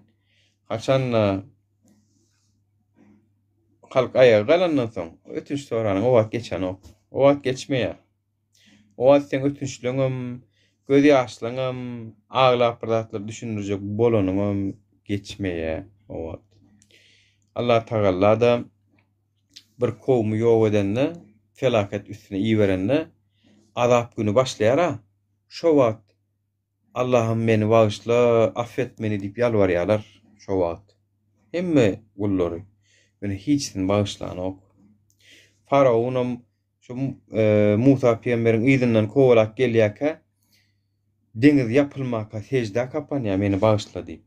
haçanda halk aýaga galandan soň ötünç soranyň o wagt geçenok. O wagt geçmeýär. O wagt seň ötünçleňem, göz ýaşlaňam, aglap bir zatlar düşündirjek bolanyňam geçmeýär o wagt. Allah Tagalla-da bir kowmy ýok edende, felaket üstüne iberende, azap güni başlaýar-a, şo wagt Allahym meni bagyşla, affet meni diýip ýalbarýarlar şo wagt. Hemme gullary. Ýöne hiçsini bagyşlanok. Faraonam şu Musa pygamberiň yzyndan kowalap gelýärkä, deňiz ýapylmaka seždä kapanýar, meni bagyşla diýip.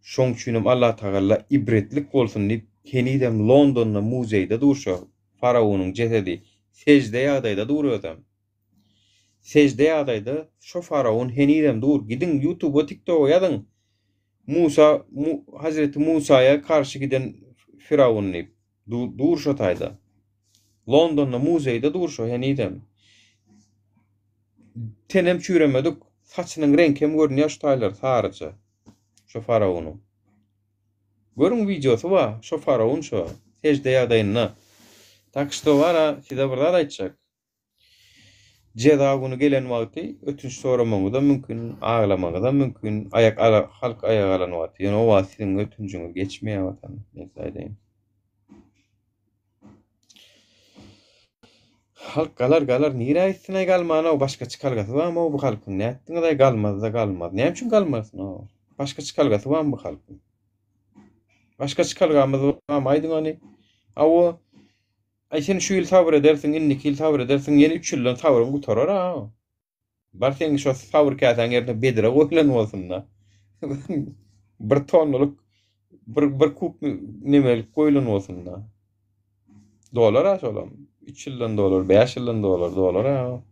Şoň üçinem Allatagalla ibretlik bolsun diýip, henizem Londonda muzeýde dur şo faraonyň jesedi. Sežde ýagdaýda dur özem. Sežde ýagdaýda şo faraon henizem dur. Gidiň ýutuba, tiktoga ýazyň. Musa, Hazreti Musaýa garşy giden firaun diýip. Dur şo taýda. Londonda muzeýde dur şo henizem. Tenem çüýremedik, saçynyň reňkem görünýär şu taýlar saryja. Şo faraonyň. Görüň wideosy bar, şo faraon şo, sežde ýagdaýynda. Tak şto bara size bir zat aýtjak. Jeza güni gelen wagty ötünç soramagyňyzam mümkin, aglamagyňyzam mümkin, aýak ala halk aýaga galan wagty. Ýöne o wagt siziň ötünjiňiz geçmeýär watan, men size aýdaýyn. Halk galar galar nirä gitsin aý galmanow başga çykalgasy barmy bu halkyň nätdiňiz aý galmazda galmaz näme üçin galmasyn o başga çykalgasy barmy bu halkyň başga çykalgamyz barmy aýdyň ony hawa aý sen şu ýyl sabyr edersiň indiki ýyl sabyr edersiň ýene üç ýyldan sabryň gutarar a Bar seň şo sabyr käsäň ýerine bedre goýlan bolsun-da. Bir tonnalyk bir bir kub nemelik goýlan bolsun-da. Dolar-a şolam. 3 ýyldan dolar, 5 ýyldan dolar, dolar-a.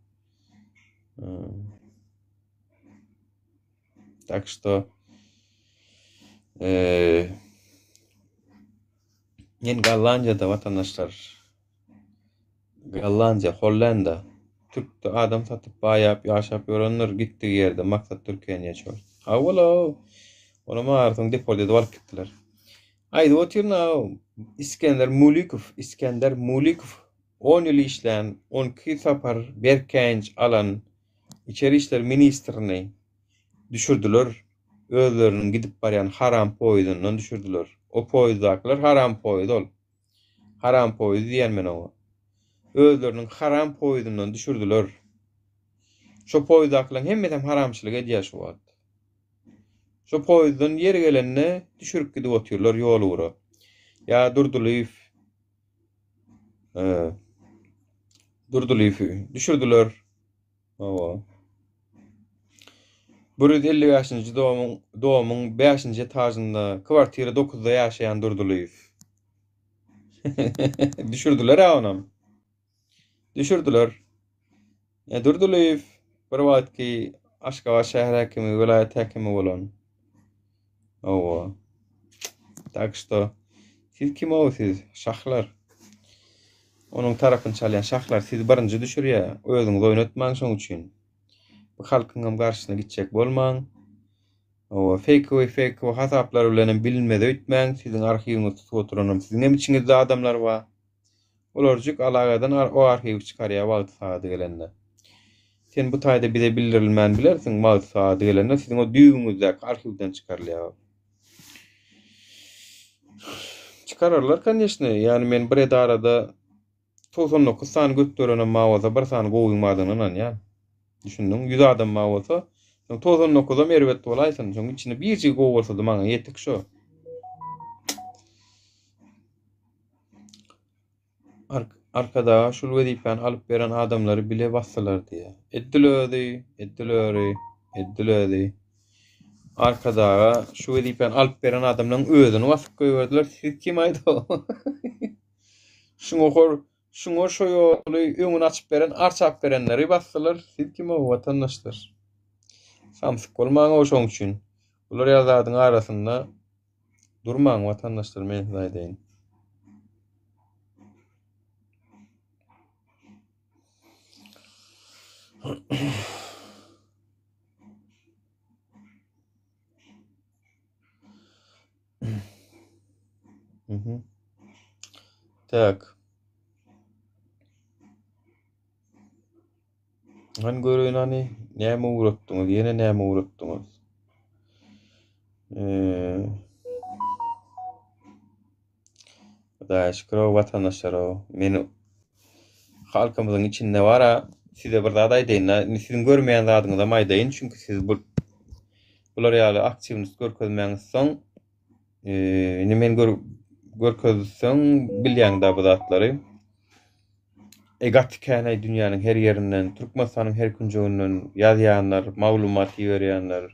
Tak что eee. Men Gollandiýada watandaşlar. Gollandiýa, Hollanda. Türkde adam satyp baýap ýaşap ýörendir gitdigi ýerde maksat Türkiýe niýe çor. Hawa-la. Onam ahyrsoň deport edip alyp gitdiler. Aýdyp otyryn-a Iskender Mulikow, Iskender Mulikow on ýyl işlän, on iki sapar berkäýinç alan içeri işler ministrini düşürdiler. Özleriniň gidip barýan haram poýuzyndan düşürdiler. O poýuzdakylar haram poýuz ol. Haram poýuz diýýän men oňa. Özleriniň haram poýuzyndan düşürdiler. Şo poýuzdakylaryň hemmesem haramçylyk edýär şu wagt. Şo poýuzdan ýeri gelende düşürip gidip otyrlar ýol ugra. Ýa Durdylyýew Durdylyýewi düşürdiler. Hawa. 155-nji domyň domyň bäşinji etažynda kwartira dokuzda ýaşaýan Durdylyýew. Düşürdiler-ä onam. Düşürdiler. E, Durdylyýew bir wagtky Aşgabat şäher häkimi, welaýat häkimi bolan. Hawa. Tak şto, siz kim-ow siz, şahlar? Onuň tarapyny çalýan şahlar sizi birinji düşürýär. Özüňizi oýnatmaň şoň üçin. Bu halkyňam garşysyna gitjek bolmaň. Hawa, feýkowy feýkowy hasaplar bilenem bilinmez öýtmäň. Siziň arhiwiňizi tutup oturanam siziňem içiňizde adamlar bar. Olarjyk alagadan o arhiwi çykarýar wagty sagady gelende. Sen bu taýda bize bildirilmän bilersiň, wagty sagady gelende siziň o düýbüňizdäki arhiwden çykarylýar. Çykararlar koneçne, ýani men bir edarada 99 sany göt görenem bar bolsa bir sany gowyň bardygyna ynanýan. Düşündiň? 100 adam bar bolsa, şoň 99-am erbet bolaýsyn, şoň içinde birjigi gowy bolsady maňa ýetik şo. Arkadaga şul wezipäni alyp beren adamlary bile basdylar diýýär. Eddil özi, eddil öri, eddil özi. Arkadaga şu wezipäni alyp beren adamlaryň özüni basyp goýberdiler. Siz kim aýda? Şuňa hor, şuňa şo ýoly öňüni açyp beren, arçap berenleri basdylar. Siz kim o watandaşlar? Samsyk bolmaň o şoň üçin. Bular ýaly zadyň arasynda Durmaň watandaşlar men size aýdaýyn. Mhm. Tak. Hany göreýin hany näme ugratdyňyz ýene näme ugratdyňyz. Eee Hudaýa şükür o watandaşlar o meni halkymyzyň içinde bara size bir zat aýdaýyn da indi siziň görmeýän zadyňyzam aýdaýyn çünki siz bu bular ýaly aktiwnost görkezmäňizsoň eee indi men gör görkezseň bilýäň da bu zatlary. E gaty kän-aý dünýäniň her ýerinden, Türkmenistanyň her künjeginden ýazýanlar, maglumat iberýänler.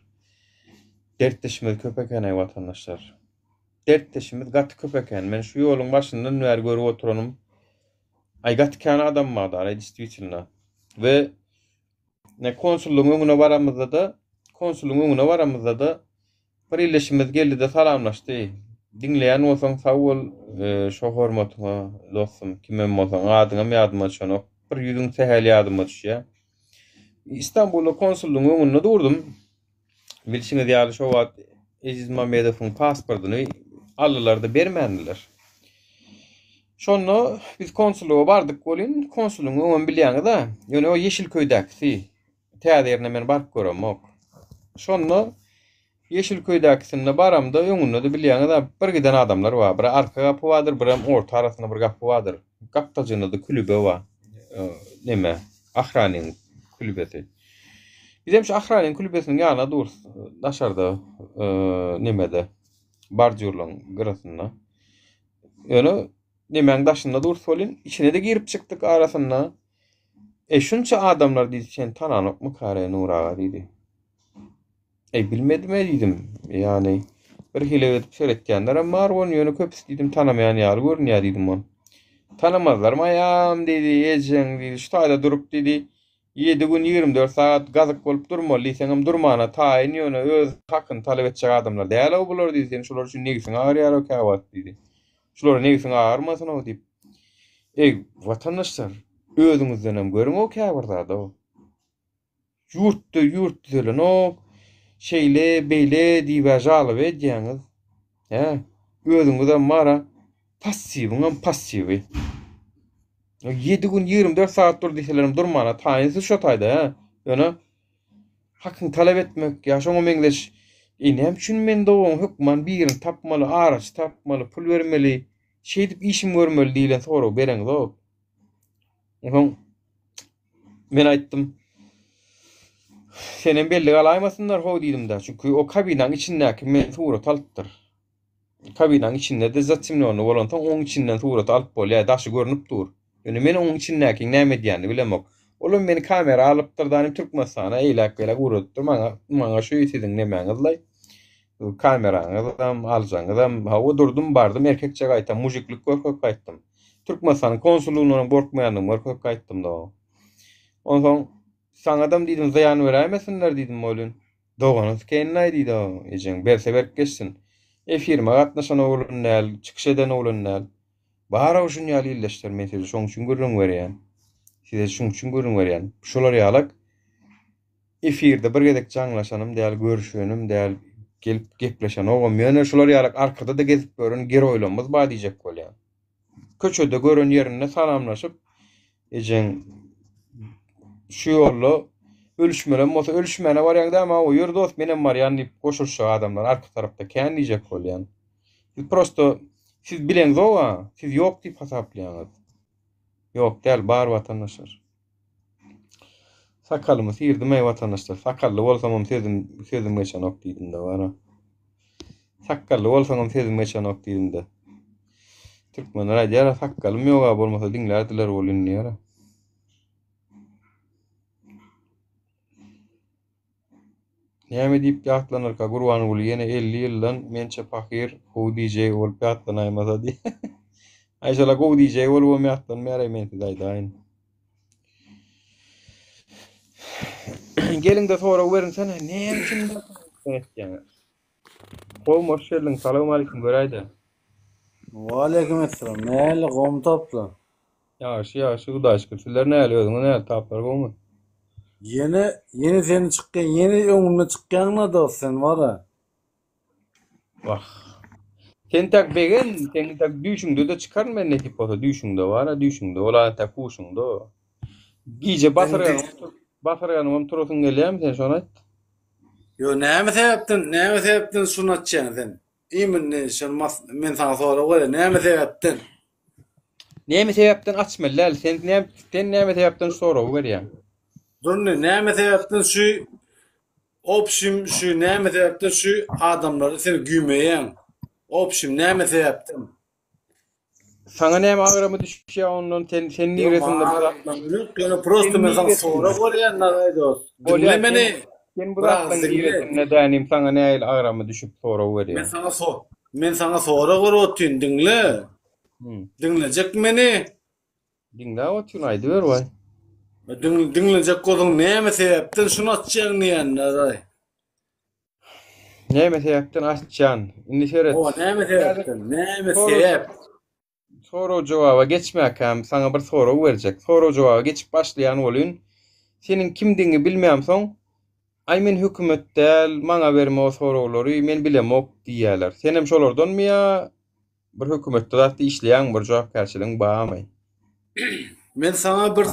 Dertdeşimiz köp eken-aý watandaşlar. Dertdeşimiz gaty köp eken. Men şu ýoluň başyndan bäri görüp oturanym, aý gaty kän adam bar-da, distwitelno. We ne konsullygyň öňüne baramyzda-da, konsullygyň öňüne baramyzda-da Bir ildeşimiz geldi-de salamlaşdy. Diňleýän bolsaň sag bol şo hormatyňa dostum kimem bolsaň adyňam ýadyma düşenok bir ýüzüň sähel ýadyma düşýä. Istanbulda konsullygyň öňünde durdum. Bilşiňiz ýaly şo wagt Eziz Mamedowyň pasportyny aldylar-da bermändiler. Şonda biz konsullyga bardyk welin konsullygyň öňem bilýäňiz-ä ýöne o Ýeşilköýdäkisi Täze ýerine men baryp göremok. Şonda Ýeşilköýdäkisinde baramda öňünde-de bilýäňiz-ä bir giden adamlar bar. Bir arka gapy bardyr, birem orta arasynda bir gapy bardyr. Gapdajygynda-da külübe bar. Neme, ahranyň külübesi. Bizem şu ahranyň külübesiniň ýanynda durus, daşarda, nemede, bordýurlaryň gyrasynda. Ýöne nemäň daşynda durus welin, içine-de girip çykdyk arasynda. Eý şunça adamlar diýdi seni tananokmykara Nur aga diýdi. Eý bilmedim-e diýdim. Ýagny bir hile edip seretýänlerem bar ony ýöne köpüsi diýdim tanamaýan ýaly görünýär diýdim ony. Tanamazlarmy aýam diýdi ejeň diýdi şu taýda durup diýdi ýedi gün 24 sagat gazyk bolup durmaly diýseňem durmana taýyn ýöne öz hakyny talap etjek adamlar däl-ow bular diýdi sen şular üçin nebsiň agyrýar-ow käwagt diýdi. Şulara nebsiň agyrmasyn-ow diýip. Eý, watandaşlar, özüňizdenem görüň-ow käbir zady-ow. Ýurtda ýurt düzelenok, şeýle, beýle diýib-ä žaloba edýäňiz. Hä? Özüňizem bar-a, passiwiňem passiwi. Ýedi gün 24 sagat dur diýselerem durmana taýyn siz şo taýda, hä? Ýöne hakyňy talap etmek ýa şoňa meňzeş, eý näme üçin men dogan hökman birini tapmaly, araçy tapmaly, pul bermeli, şeýdip işimi görmeli diýlen soragy bereňzok. Onsoň Men aýtdym. Senem bellik alaýmasynlar how diýdim-de. Çünki o kabinaň içindäki men surat alypdyr. Kabinaň içinde-de zatemnýonny bolansoň oň içinden surat alyp bolýar, daşy görnüp dur. Ýöne men oň içindäkiň näme edýänini bilemok. Olam meni kamera alypdyr da, Türkmenistana eýläk-beýläk ugradypdyr. Maňa maňa şu siziň nemäňizlaý. Kameraňyzam, aljaňyzam. Hawa durdum, bardym erkekçe gaýtam, mujiklik görkezip gaýtdym. Türkmenistanyň konsullygyndanam gorkmaýandygymy görkezip gaýtdym-da. Onsoň saňadam diýdim, zyýan beräýmesinler diýdim welin, doganyň sikeýin-laý diýdi, ejeň berse berip geçsin. Efirime gatnaşan oglan däl, çykyş eden oglan däl. Bar-ow şuny ýaly ildeşler, men size şoň üçin gürrüň berýän. Size şuň üçin gürrüň berýän. Şular ýalak efirde bir gezek jaňlaşanym däl, görüşenim däl, gelip gepleşenogam. Ýöne şular ýalak arkada-da gezip ýören geroýlarymyz bar diýjek bolýan. Köçede gören ýerinde salamlaşyp, ejeň şu ýolda ölüşmelem bolsa ölüşmäne barýaň dämi hawa ýör dost menem barýan diýip goşulyşjak adamlar arka tarapda kän diýjek bolýan. Siz prosto siz bileňzog-a, siz ýok diýip hasaplaýaňyz. Ýok däl, bar watandaşlar. Sakalymy syrdym eý watandaşlar. Sakally bolsamam sözüm sözüm geçenok diýdim-de bara. Sakally bolsaňam sözüm geçenok diýdim-de. Türkmenler aýdýar-a sakgalym ýog-a bolmasa diňlärdiler welin diýýär-a. Näme diýip ýatlanarka Gurbanguly ýene 50 ýyldan mençe pahyr gowy DJ bolup ýatlanaýmasa diý. Aý şola gowy DJ bolubam ýatlanmaýar-aý men size aýdaýyn. Geliňde sorag beriňsene näme üçin etýäňiz? Gowmy hoş geldiň salowmalikim göräýdä. Waleýkim essalam. Nähili gowmy taplar? Ýagşy ýagşy Hudaý şükür. Sizler nähili özüňiz nähili taplar gowmy? Ýene ýene seni çykýan ýene öňümde çykýaňla dost sen wara. Wah. Sen tak begen, sen tak düýşüňde-de çykaryn men nesip bolsa düýşüňde bara düýşüňde ol entek huşuňda. Gije basyrganyp basyrganybam turasyň gelýärmi sen şony aýt. Ýo näme sebäpden näme sebäpden şuny açýaň sen? Imенно şol mas men saňa sorag berýän näme sebäpden? Näme sebäpden açmaly däl sen näme sen näme sebäpden şu soragy berýäň? Dur indi näme sebäpden şu obşim şu näme sebäpden şu adamlary sen güýmeýäň? Obşim näme sebäpden? Saňa näme agramy düşýär ondan sen sen Ýok niresinde maňa bu zatlaň ýok ýöne prosto sen men saňa niresinde sorag berýän Naraý dost. Diňle bolýar sen meni. sen bu Biraz zatlaň diňle. niresinde dänim saňa nähili agramy düşüp sorag Men berýär. saňa so men saňa sorag berip otyryn diňle. Hmm. Diňlejek meni. Diňläp otyryn aýdyber waý. Diň diňlejek bolsaň näme sebäpden şuny açýaň diýýän Naraý. Näme sebäpden açýan? Indi seret. Owa näme Häzir sebäpden? Näme sorag sebäp? sorag jogaba geçmäkäm saňa bir sorag berjek. Sorag jogaba geçip başlaýan bolýyn. Seniň kimdigiňi bilmämsoň, aý men hökümet däl, maňa berme o soraglary, men bilemok diýýäler. Senem şolardanmy ýa bir hökümetde zatda işleýäňmi, bir jogapkärçiligiň barmy? Men saňa bir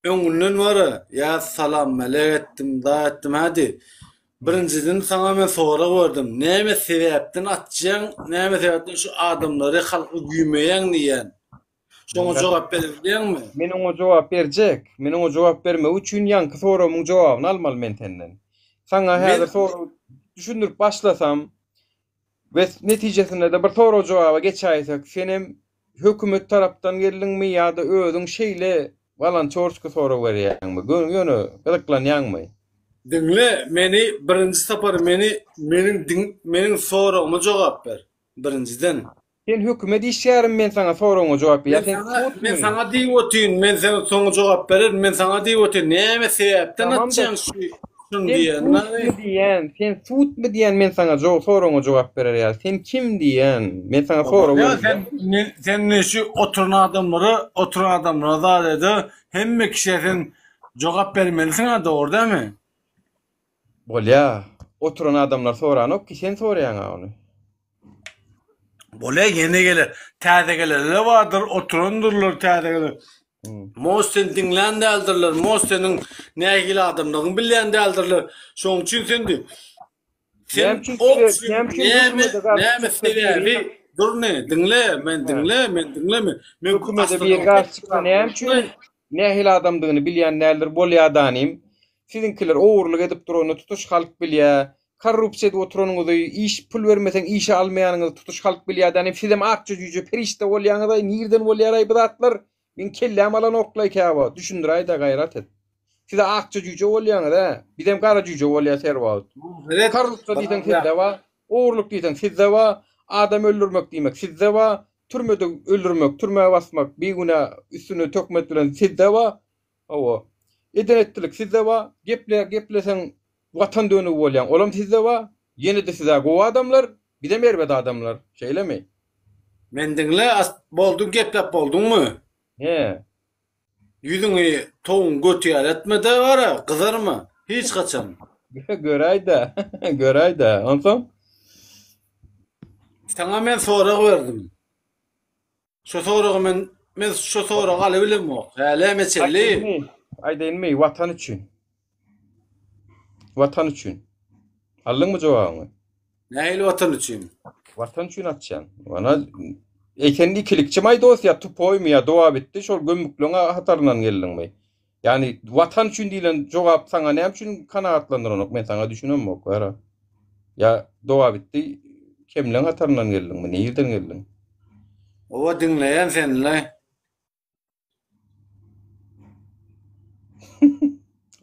Öňünden bara ýa salam-melek etdim, zat etdim hadi. Birinjiden saňa men sorag berdim. Näme sebäpden atjaň, näme sebäpden şu adamlary halky güýmeýäň diýýän. Şoňa jogap berip bilýäňmi? Men oňa jogap berjek. Men oňa jogap bermek üçin ýaňky soragymyň jogabyny almaly men senden. Saňa häzir sorag düşündirip başlasam, We netijesinde-de bir sorag-jogaba geçäýsek, senem hökümet tarapdan geldiňmi ýa-da özüň şeýle wolonçorski sorag berýäňmi? Göni ýöne gyzyklanýaňmy? Diňle meni birinji sapar meni meniň diň meniň soragyma jogap ber birinjiden. Sen hökümet işgärimi men saňa soragyňa jogap Men ýa sen saňa men sudmy? saňa diýip otyryn men sen soňa jogap bererin men saňa diýip otyryn näme sebäpden Tamam-da atjaň şu. Şuny Sen diýen sudmy diýýän, sen sudmy diýýän men saňa jo soragyňa jogap berer ýaly. Sen kim diýýän? Men saňa sorag Ýa berdim. sen ne- sen ne şu oturan adamlara, oturan adamlara zat ede, hemme kişiye sen jogap bermelisiň ha dogry dälmi? Bolýa. Oturan adamlar soranok ki, sen soraýaň-a ony. Bolýa ýene geler. Täze gelenler bardyr, oturandyrlar täze gelen. Most seni diňlän däldirler, most seniň nähili adamdygyňy bilýän däldirler. Şonuň üçin sen diý. Sen Näme üçin o size, näme üçin näme hökümete garşy näme çyksa biri sebäbi dur ne diňle men diňle men diňle men men hökümete biri garşy çyksa näme üçin nähili adamdygyny bilýän däldir bolýa danym. Siziňkiler ogurlyk edip duranyny tutuş halk bilýä. Korrupsiýa edip oturanyňyzy, iş pul bermeseň işe almaýanyňyzy tutuş halk bilýä danym. Sizem akja jüýje perişde bolýaňyzaý nirden bolýaraý bu zatlar? Meň kelläm alanoklaý käwagt. Düşündiräýdä gaýrat et. Siz akja jüýje bolýaňyz hä. Bizem gara jüýje bolýas her wagt. Korrupsiýa diýseň sizde bar, ogurlyk diýseň sizde bar, adam öldürmek diýmek sizde bar, Türmede öldürmek, türmä basmak, bigünä üstüne töhmet bilen sizde bar. Hawa. Eden-etdilik sizde bar. Geple, gepleseň watan dönügi bolýaň, olam sizde bar. Ýene-de siz-ä gowy adamlar, bizem erbet adamlar. Şeýlemi? Men diňle, as, bolduň gepläp bolduňmy? He. Ýüzüňi towuň göti ýaly etme-de gara, gyzarma. Hiç haçan. Göräý-dä, göräý-dä. Onsoň? Saňa men sorag berdim. Şo soragy men men şo soragy alybilemok. Häleme çenli. Aýdaýynmy? Aýdaýynmy? Watan üçin. Watan üçin. Aldyňmy jogabyňy? Nähili watan üçin? Watan üçin atýan. Mana Eý sen ikilikçimaý dost ýa tupoýmy ýa dogabitdi şol gömükleň hataryndan geldiňmi? Ýagny watan üçin diýlen jogap saňa näme üçin kanagatlandyranok men saňa düşünemok gara. Ýa dogabitdi kemleň hataryndan geldiňmi nirden geldiň? Owa diňleýän seni.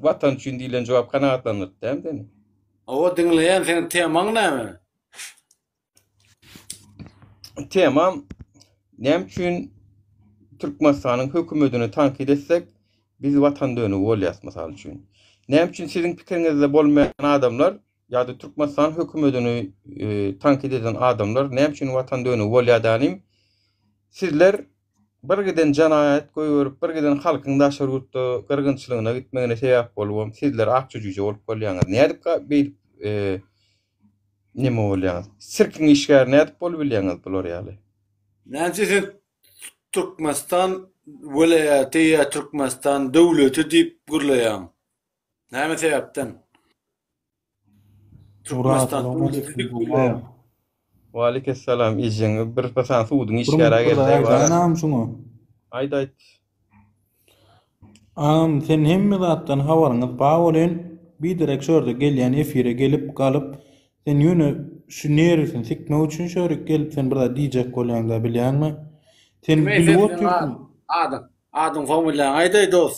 Watan üçin diýlen jogap kanagatlandyrdy dämi seni? Owa diňleýän seniň temaň näme? Temam näme üçin Türkmenistanyň hökümetini tankyt etsek biz watan dönügi bolýas mysal üçin. Näme üçin siziň pikiriňizde bolmaýan adamlar ýa-da Türkmenistan hökümetini e, tankyt eden adamlar näme üçin watan dönügi bolýar dänim? Sizler Bir giden jenaýat goýberip, bir giden halkyň daşary ýurtda gyrgynçylygyna gitmegine sebäp bolubam sizler akja jüýje bolup bolýaňyz. Nädip beýdip neme bolýaňyz? Sirkiň işgäri nädip bolubilýäňiz bular ýaly? Näme üçin sen Türkmenistan welaýaty ýa Türkmenistan döwleti diýip gürleýäň? Näme sebäpden? Türkmenistan Waleykessalam ejeňi bir bir sany suduň işgäri geldi. Aýdanam şuňa. Aýt aýt. Agam sen hemme zatdan habaryňyz bar bolyn biderek şu ýerde gelýän efire gelip galyp sen ýöne şu nerwisini sikmek üçin şu ýerik gelip sen bir zat diýjek bolýaňda bilýäňmi sen bilip otyrsyň. Adyň adyň familiýaňy aýdaý dos.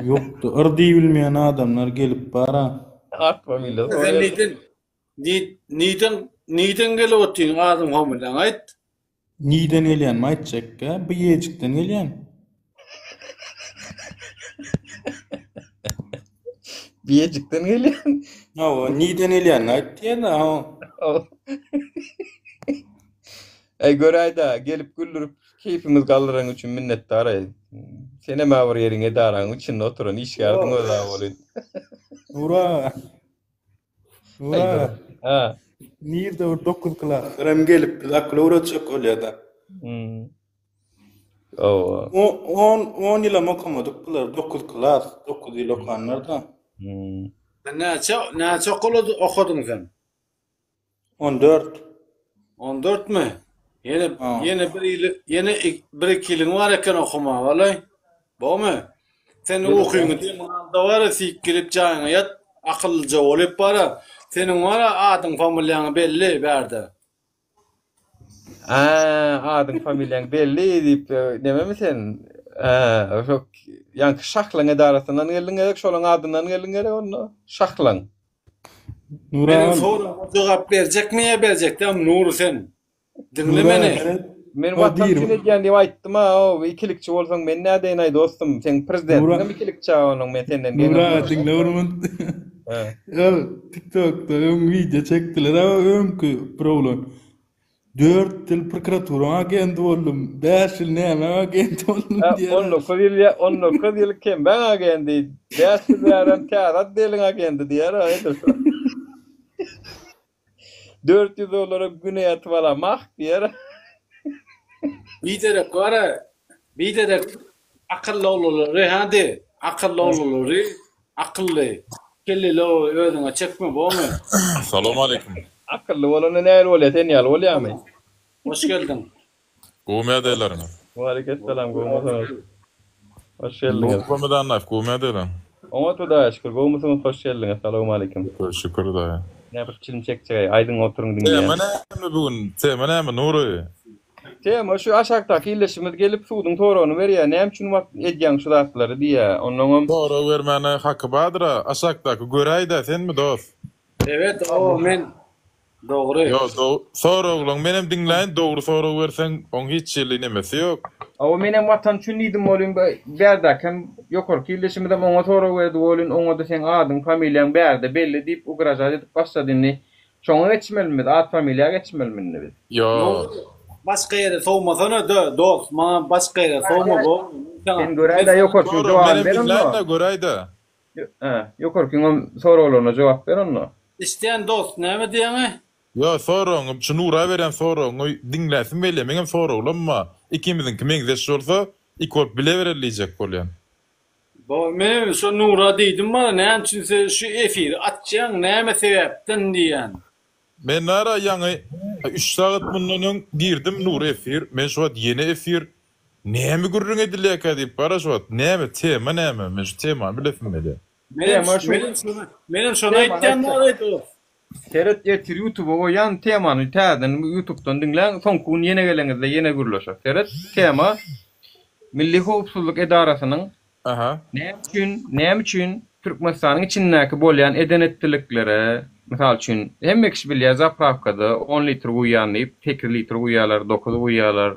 Ýokdy. Yr diýibilmeýän adamlar gelip bara. At familiýasy. Sen nirden nirden nirden gelip otyň adyň familiýaňy aýt. Nirden gelýänimi aýtjakka, bu ýejikden gelýän. Biýejikden gelýän. Hawa, nirden gelýänini aýt diýen-dä, hawa. Eý göräýdä, gelip güldürip keýpimiz galdyraň üçin minnetdar-aý. Senem-ä bir ýeriň edaraň içinde oturan işgärdiň öz-ä welin. Nury aga. Nury aga. Ha. Nirde bir 9 klaslarem gelip biz akyl öwretjek bolýada. Hmm. Owa. O 10 10 ýylam okamadyk bular 9 klas, 9 ýyl okanlar-da. Hmm. Sen näçe näçe okulady okadyň sen? 14. 14 mi? Ýene Ha. ýene bir ýyl ýene bir iki ýylyň bar eken okamaga walaý. Bormy? Sen ukyňy demiň alda bar sik girip jaýyňa ýat, akyllyja bolup bara. Seniň bar adyň familiýaň belli bärde. Ä, adyň familiýaň belli diýip nememi sen? Ä, şo ýaňky şahlaň edarasyndan geldiň gerek, şolaň adyndan geldiň gerek onda? Şahlaň. Nury Meniň agam. soragyma jogap berjekmi ýa berjek däl Nury sen? Diňle Nury aga meni. seret. Men O watan diýrim. üçin edýän diýip aýtdym-a, o ikilikçi bolsaň men nädeýin-aý dostum, seň Nura prezidentiňem ikilikçi-ä onuň men senden Nura geňem aga diňle bir munt. He. Ol TikTokda öň wideo çekdiler-ä öňki bir oglan. Dört ýyl prokuraturaň agenti boldum, bäş ýyl nämäň agenti boldum Hä, diýýär-ä. 19 ýyl ýa 19 ýyl kembaň agenti, bäş ýyl bärem täze otdeliň agenti diýýär-ä edil şo. 400 dollara güne ýatyp alamah diýer. Biderek bar-a, biderek akylly oglanlary hadi, akylly oglanlary, akylly, kelleli oglanlary özüňe çekme bormy? Salowmaleýkim. Akylly bolanda nähili bolýar, sen ýaly bolýarmy? Hoş geldiň. Gowumy ýagdaýlaryňyz? Waleýkesselam, gowumysyňyz? Hoş geldiňiz. Muhammet Annaýew, gowumy ýagdaýlaryň? Oňat Hudaýa şükür, gowumysyňyz, hoş geldiňiz, salowmaleýkim. Şükür, şükür Hudaýa. Näme bir çilim çekjek-aý, aýdyň oturyň Tema diňleýän. näme bu gün? Tema näme Nury? Tema şu aşakdaky ildeşimiz gelip suduň soragyny berýär, näme üçin wagt edýäň şu zatlary diýýär, onnoňam. Sorag bermäne haky bardyr-a, aşakdaky göräý-dä senmi dos? Evet, o men Dogry. Ýok, dog soraglaň menem diňläýin, dogry sorag berseň, oň hiç hili nemesi ýok. Hawa menem watan üçin diýdim welin bärdäkem ýokarky ildeşimizem oňa sorag berdi welin oňada seň adyň familiýaň bärde belli diýip ugražat edip başlady indi şoňa geçmelimi biz at familiýa geçmelimi indi biz. Ýok. Başga ýere sowmasana dö dost maňa başga ýere sowma bo Sen göräýdä ýokarkyň Sorag jogabyny menem ber onda. diňläýin-dä göräýdä. Hä, ýokarkyňam soraglaryna jogap ber onda. Eşidýän dost, näme diýýäňi? Ýo, soragyňy, şu Nura berýän soragyňy diňläsim gelýär. Meňem soraglam bar. Ikimiziňki meňzeş bolsa, iki bolup bile bereli diýjek bolýan. Bo, menem şo Nura diýdim bana, näme üçin sen şu efiri açýaň, näme sebäpden diýýän. Men nara ýaňy üç sagat mundan öň girdim Nury efir, men şu wagt ýene efir, näme gürrüň edilýärkä diýip bara şu wagt näme tema näme men şu temany bilesim gelýär. Menem Tema şu menem şony menem şony temany aýtýan aýtjak. nara dost. Seret ertir ýutuba goýýan temany täzeden ýutubdan diňläň soňky gün ýene geleňizde ýene gürleşeris. Seret tema Milli howpsuzlyk edarasynyň Aha. Näme üçin, näme üçin Türkmenistanyň içindäki bolýan eden-etdiliklere, mysal üçin, hemme kişi bilýär, zaprawkada on litr guýýan diýip, sekiz litr guýýarlar, dokuz guýýarlar,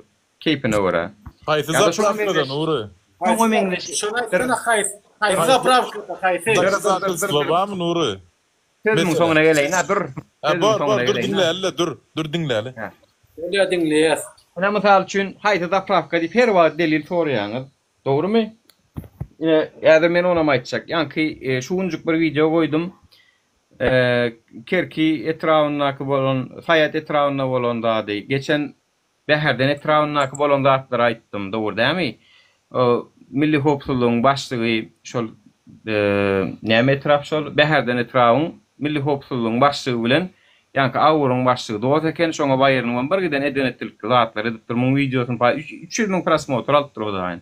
keýpine görä. Haýsy Ýa-da şoňa zaprawkada, meňzeş, Nury? şoňa meňzeş Şony bir, aýtsana haýsy haýsy dur, zaprawkada haýsy? dur, dur, dur, dur, Dokazatelstwo dur. barmy, Nury? Sözümiň Mesele. soňuna geleýin-ä, dur. Ha, Sözümiň bor, bor, soňuna dur geleýin-ä. diňläli-le, dur, dur diňläli. Hä. Bolýa diňleýäs. Ine, mysal üçin, haýsy zaprawka diýip her wagt delil soraýaňyz. Dogrymy? Ine, häzir men onam aýtjak. Ýaňky şu günjük bir wideo goýdum. Kerki etrabyndaky bolan, Saýat etrabynda bolan zady, geçen Bäherden etrabyndaky bolan zatlary aýtdym. Dogry dälmi? Milli howpsuzlygyň başlygy şol näme etrap şol? Bäherden etrabyň Milli howpsuzlygyň başlygy bilen ýaňky Awuryň başlygy dos eken, şoňa baýyrnybam bir giden eden-etdilikli zatlar edipdir. Muň wideosyny paý 300 müň prosmotr alypdyr o daýyn.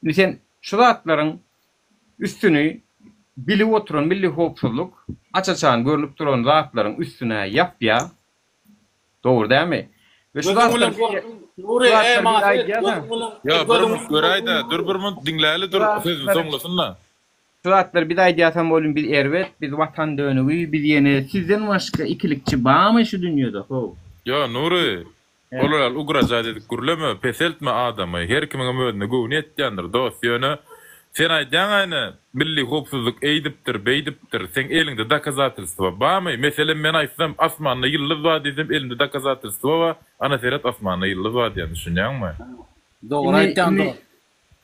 Indi sen şu zatlaryň üstüni bilip oturan Milli howpsuzlyk aç-açan görnüp duran zatlaryň üstüne ýapýa. Dogry dälmi? We şu Gözüň zatlary bilen biz gördüň. şu Nury, eý zatlary biz maňa seret, aýdýas-a. gözüň bilen, Ýa eý bir gözüň munt bilen göräý-dä, gördüň dur Nury. bir munt diňläli Şu dur, sözüni zatlary soňlasyn-da. Şu zatlary biz aýdýasam bolýn biz erbet, biz watan dönügi, biz ýene sizden başga ikilikçi bamy şu dünýede how. Ýa Nury, Hä. olar ýaly ugražat edip gürleme, peseltme adamy, her kimiňem özüne göwni ýetýändir dost, ýöne sen aýdýaň aýna milli howpsuzlyk eýdipdir, beýdipdir, seň eliňde dokazatelstwo bamy, meselem men aýtsam asmanda ýyldyz bar diýsem elimde dokazatelstwo bar, ana seret asmanda ýyldyz bar diýýän düşünýäňmi? Dogry Indi aýtýaň indi dost.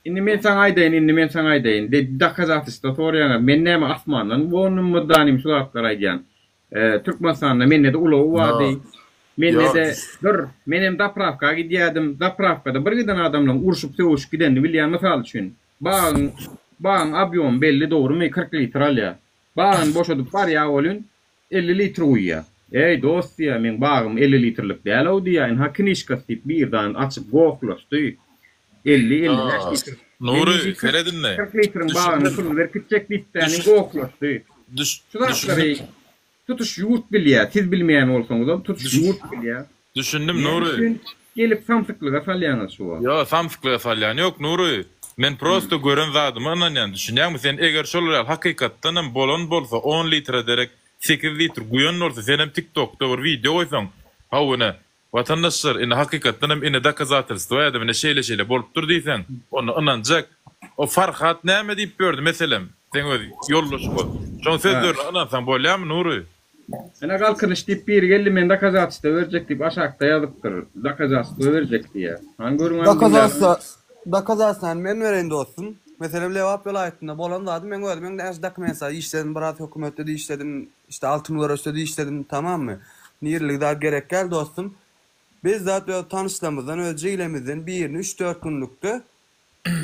Indi men saňa aýdaýyn, indi men saňa aýdaýyn. De dokazatelstwo soraýaňyz. Men näme asmandan gondummy danym şu zatlary aýdýan. Türkmenistanda mende-de ulag bardy. Ýok. Mende-de Ýok. dur, menem zaprawka gidýärdim. Zaprawkada bir giden adamlaryň urşup-sögüşip gidenini bilýän mysal üçin. Bagyň bagyň obýomy belli dogrymy 40 litr alýar. Bagyny boşadyp barýar welin 50 litr guýýar. Eý, dost diýýär, meň bagym 50 litrlik däl-ow diýýär, ynha knişkasy diýip birdan açyp gohlaşdy. 50, 55 litr. Men Nury, indi seret indi. 40 litriň bagyny Düşündim. puluny berip gitjek diýip-dä, Düş, gohlaşdy. düş, Şu zatlary düşündim. tutuş ýurt bilýär. Siz bilmeýän bolsaňyzam, tutuş Düş, ýurt bilýär. düşündim, Näme Nury. üçin gelip samsyklyga salýaňyz şu wagt? Ýo, samsyklyga salýan ýok, Nury. Men prosto gören zadyma ynanýan, düşünýäňmi? Sen eger şol ýaly hakykatdan hem bolan bolsa, on litre derek sekiz litr guýan bolsa, senem TikTokda bir wideo goýsaň, hawa ine, Watandaşlar, ine hakykatdan hem ine dokazatelstwo ýa-da ine şeýle-şeýle bolupdyr diýseň, onda ynanjak. O Farhat näme diýip ýördi meselem, seň öz ýoldaşyň ol. Şoň sözlerine ynansaň bolýarmy Nury? Ine Galkynyş diýip biri geldi men dokazatstwo berjek diýip aşakda ýazypdyr. Dokazatstwo berjek diýýär. Hany görüň hany Dokazatstwo dokazatstwany men bereýin dostum. Meselem Lebap welaýatynda bolan zady meň özüm öň näçe dokument işledim biraz hökümetde-de işledim işte altyn göreşde-de işledim tamammy. Nireligi zat gerek däl dostum. Biz zat öz tanyşlarymyzdan öz jigilemizden birini üç-dört günlükde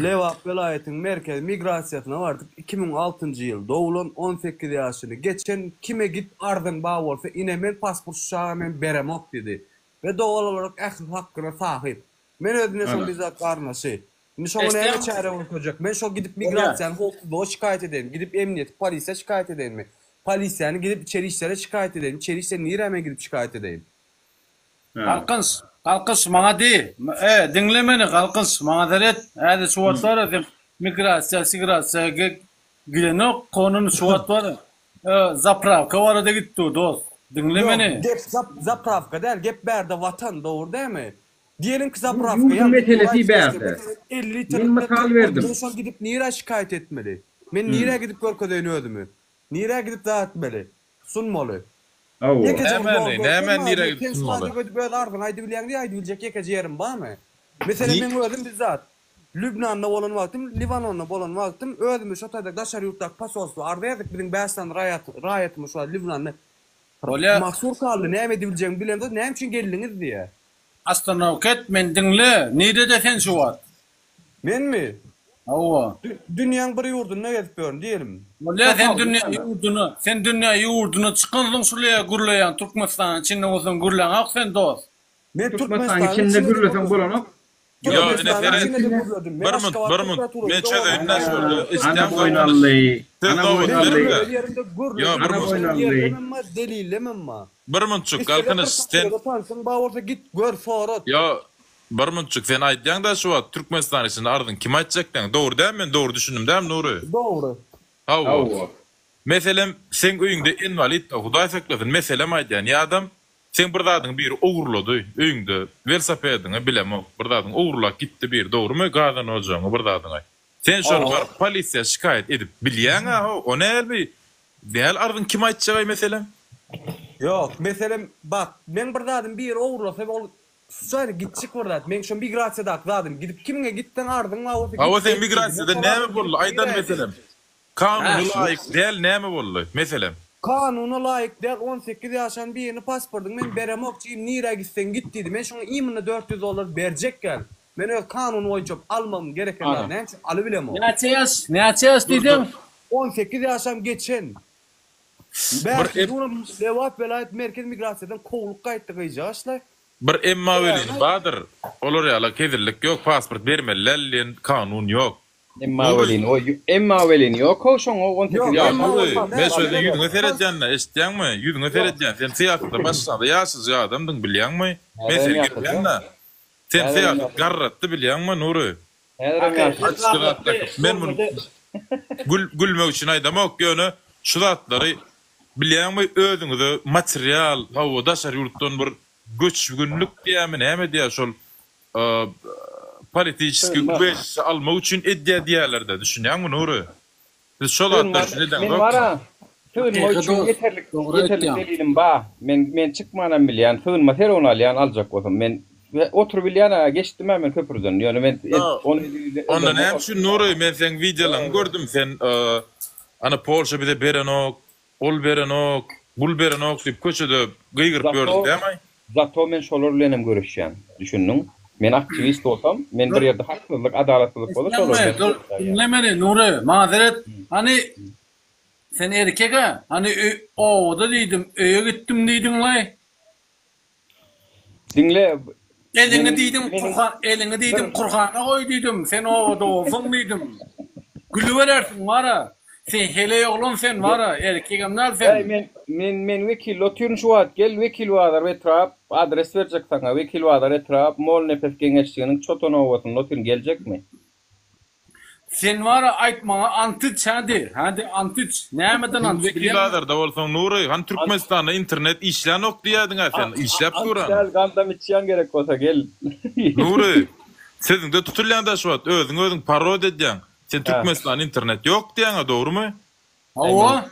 Lebap welaýatynyň merkezi migrasiýasyna bardyk. 2006-njy ýyl doglan, 18 ýaşyny geçen, kime git arzyň bar bolsa ine men pasport şu çaga men beremok diýdi. We dogal olarak ähli hakkyna sahyp. Men özümden şoň bizzat garyndaşy. Indi şoňa näme çäre görkezjek? Men şo gidip migrasiýany howpsuzlyga şikaýat edeýinmi? Gidip emniýeti polisiýa şikaýat edeýinmi? Polisiýany gidip içeri işlere şikaýat edeýinmi? Içeri işler nirä men gidip şikaýat edeýin? Galkynyş, Galkynyş maňa diý. E, diňle meni Galkynyş, maňa seret. Häzir şu wagt bar-a sen migrasiýa, sigrasiýa gidenok, konun şu wagt bar. E, zaprawka barada git dur dost. Diňle Ýok, meni. gep zap zaprawka däl, gep bärde watan, dogry dälmi? Diýelim ki zaprawka Ýurduň ýa meselesi bärde. 50 Men litrlikde mysal berdim. Men şol gidip nirä şikaýat etmeli? Men nirä gidip görkezeýin özümi? Nirä gidip zat etmeli? Sunmaly. Hawa. Ýekeje bir ýol Nämäni, görkezme nämäni nirä maňa, gidip sen şu sunmaly? taýda gidip öz arzyňy aýdybilýäň diýip aýdybiljek ýekeje ýerim barmy? Meselem meň özüm bizzat Lübnanda bolan wagtym, Liwanonda bolan wagtym özümiz şo taýda daşary ýurtdaky posolstwa arza ýazdyk biziň bäş sany raýat raýatymyz şu wagt Lübnanda Bolýa. mahsur galdy näme edibiljegimi bilemzok näme üçin geldiňiz diýä. Ostanowka et meni diňle nirede sen şu wagt? Menmi? Hawa. Dünýäň bir ýurdunda gezip ýörün diýelim. Bolýa sen dünýä ýurduna sen dünýä ýurduna çykansoň şuleýa gürleýäň Türkmenistanyň içinde bolsaň gürläňok sen dost. Men Türkmenistanyň içinde gürleseň bolanok. Ýo ine seret. Bir munt bir munt men çözeýin-dä şu ýerde. Ana Eşitýäň boýun Galkynyş. aldy. Söz Ana boýun nobaty aldy. berim-dä. Ýo bir Ana munt. boýun aldy. Delillemem bar. Bir muntjyk Galkynyş sen. Tanşyň bar bolsa git gör sorat. Ýo bir muntjyk sen aýdýaň-da şu wagt Türkmenistanyň içinde arzyňy kime aýtjak diýýäň. Dogry dälmi men dogry düşündim dälmi Nury? Dogry. Hawa. Hawa. Meselem seň öýüňde inwalid bar Hudaý saklasyn meselem aýdýan ýadam seň bir zadyňy biri ogurlady öýüňde welosipediňi bilemok bir zadyňy ogurlap gitdi biri dogrymy gazan ojagyňy bir zadyňy sen şony baryp polisiýa şikaýat edip bilýäňä how o näl bi näl arzyň kime aýtjagaý meselem. Ýok meselem bak meň bir zadym biri ogurlasa ol Suçaýny gitjek bir zat. Meň şo migrasiýadaky zadym. Gidip kimiňe gitseň arzyň bar bolsa Hawa git sen et diýdi. Men migrasiýada şo näme zadym boldy gidip aýdan nirä meselem. edeýin. Kanuna laýyk däl näme boldy meselem. Kanuna laýyk däl 18 ýaşan birini pasportyňy men beremok jigim nirä gitseň git diýdi. Men şoňa imенно 400 dollar berjek gel. Men öz kanuny boýunça almagym gereken zat näme üçin alybilemok. Näçe ýaş? Näçe ýaş diýdiň? 18 ýaşam geçen. Bir Bäşinji em günem Lebap welaýat merkez migrasiýadan kowlup gaýtdy gyjagaçlaý. Bir emma welin badyr, olar ýala hezillik ýok, pasport bermeli däl diýen kanun ýok. Emma Nury. welin o emma welin ýok-ow şoňa 18 Ýok, Ýa emma Nury, welin men däl, şu ýerde aýdýan. ýüzüňe seredýän-dä, eşitýäňmi? Ýüzüňe seredýän. Sen syýasata başlanda ýaşajyk adamdyň, bilýäňmi? Men Häzirem seni ýaşajyk. bilýän-dä. Sen Häzirem syýasat ýaşajyk. garratdy, bilýäňmi, Nury? Häzirem ýaşajyk. Açyk zatlar. Men muny gül gülmek üçin aýdamok, ýöne şu zatlary bilýäňmi, özüňize material, hawa, daşary ýurtdan bir göçgünlik diýýärmi, näme diýýär şol politiçeskiý Sygynma. ubežişçe almak üçin edýär diýýärler-de, düşünýäňmi, Nury? Siz şo Sygynma, zatlar üçin men edeňzokmy? bar-a, sygynma Hakyky üçin dost, ýeterlik, dogry ýeterlik aýtýaň. delilim bar. Men, men çykmanam bilýän, sygynma ser ony alýan, aljak bolsam. Men oturybilýän-ä, geçdim-ä men köprüden. Ýöne men Ýa, ony onda edemok. näme üçin Nury, men seň wideolaryňy gördüm, sen ana Polşa bize berenok, Ol berenok, bul berenok diýip köçede gygyryp Zato, ýördüň dämaý? zato men şolar bilenem göreşýän. Düşündiň? Men aktiwist bolsam, men bir ýerde haksyzlyk, adalatsyzlyk bolsa şolar Eşitýäňmi? bilen Dur, göreşýän. diňle meni, Nury, maňa seret. Hany, sen erkek-ä, hany öý, obada diýdim, öýe gitdim diýdiň-laý. Diňle, Eliňi meniň, diýdim, meniň Kurhan, eliňi diýdim, bir Kurhana goý diýdim, sen obada bolsaň diýdim. Gülüberersiň wara. Sen heleý oglan sen wara, erkegem däl Äý sen. men men men wekilde otyryn şu wagt gel Wekilbazar etrap adres berjek saňa Wekilbazar etrap Molnepes geňeşliginiň Çotan obasynda otyryn geljekmi? Sen wara aýt maňa ant iç hadi, hadi ant iç. Nämeden ant iç Wekil bilýäňmi? bazarda bolsaň Nury, hany Türkmenistanda internet işlänok diýýädiň-ä sen, işläp Ant dur-a. däl gandam içýän gerek bolsa gel. Nury, sözüňde tutulýaň-da şu wagt, özüň özüň parodiýa edýäň. Sen Türkmenistanda internet ýok diýýäň-ä, dogrumy? Hawa.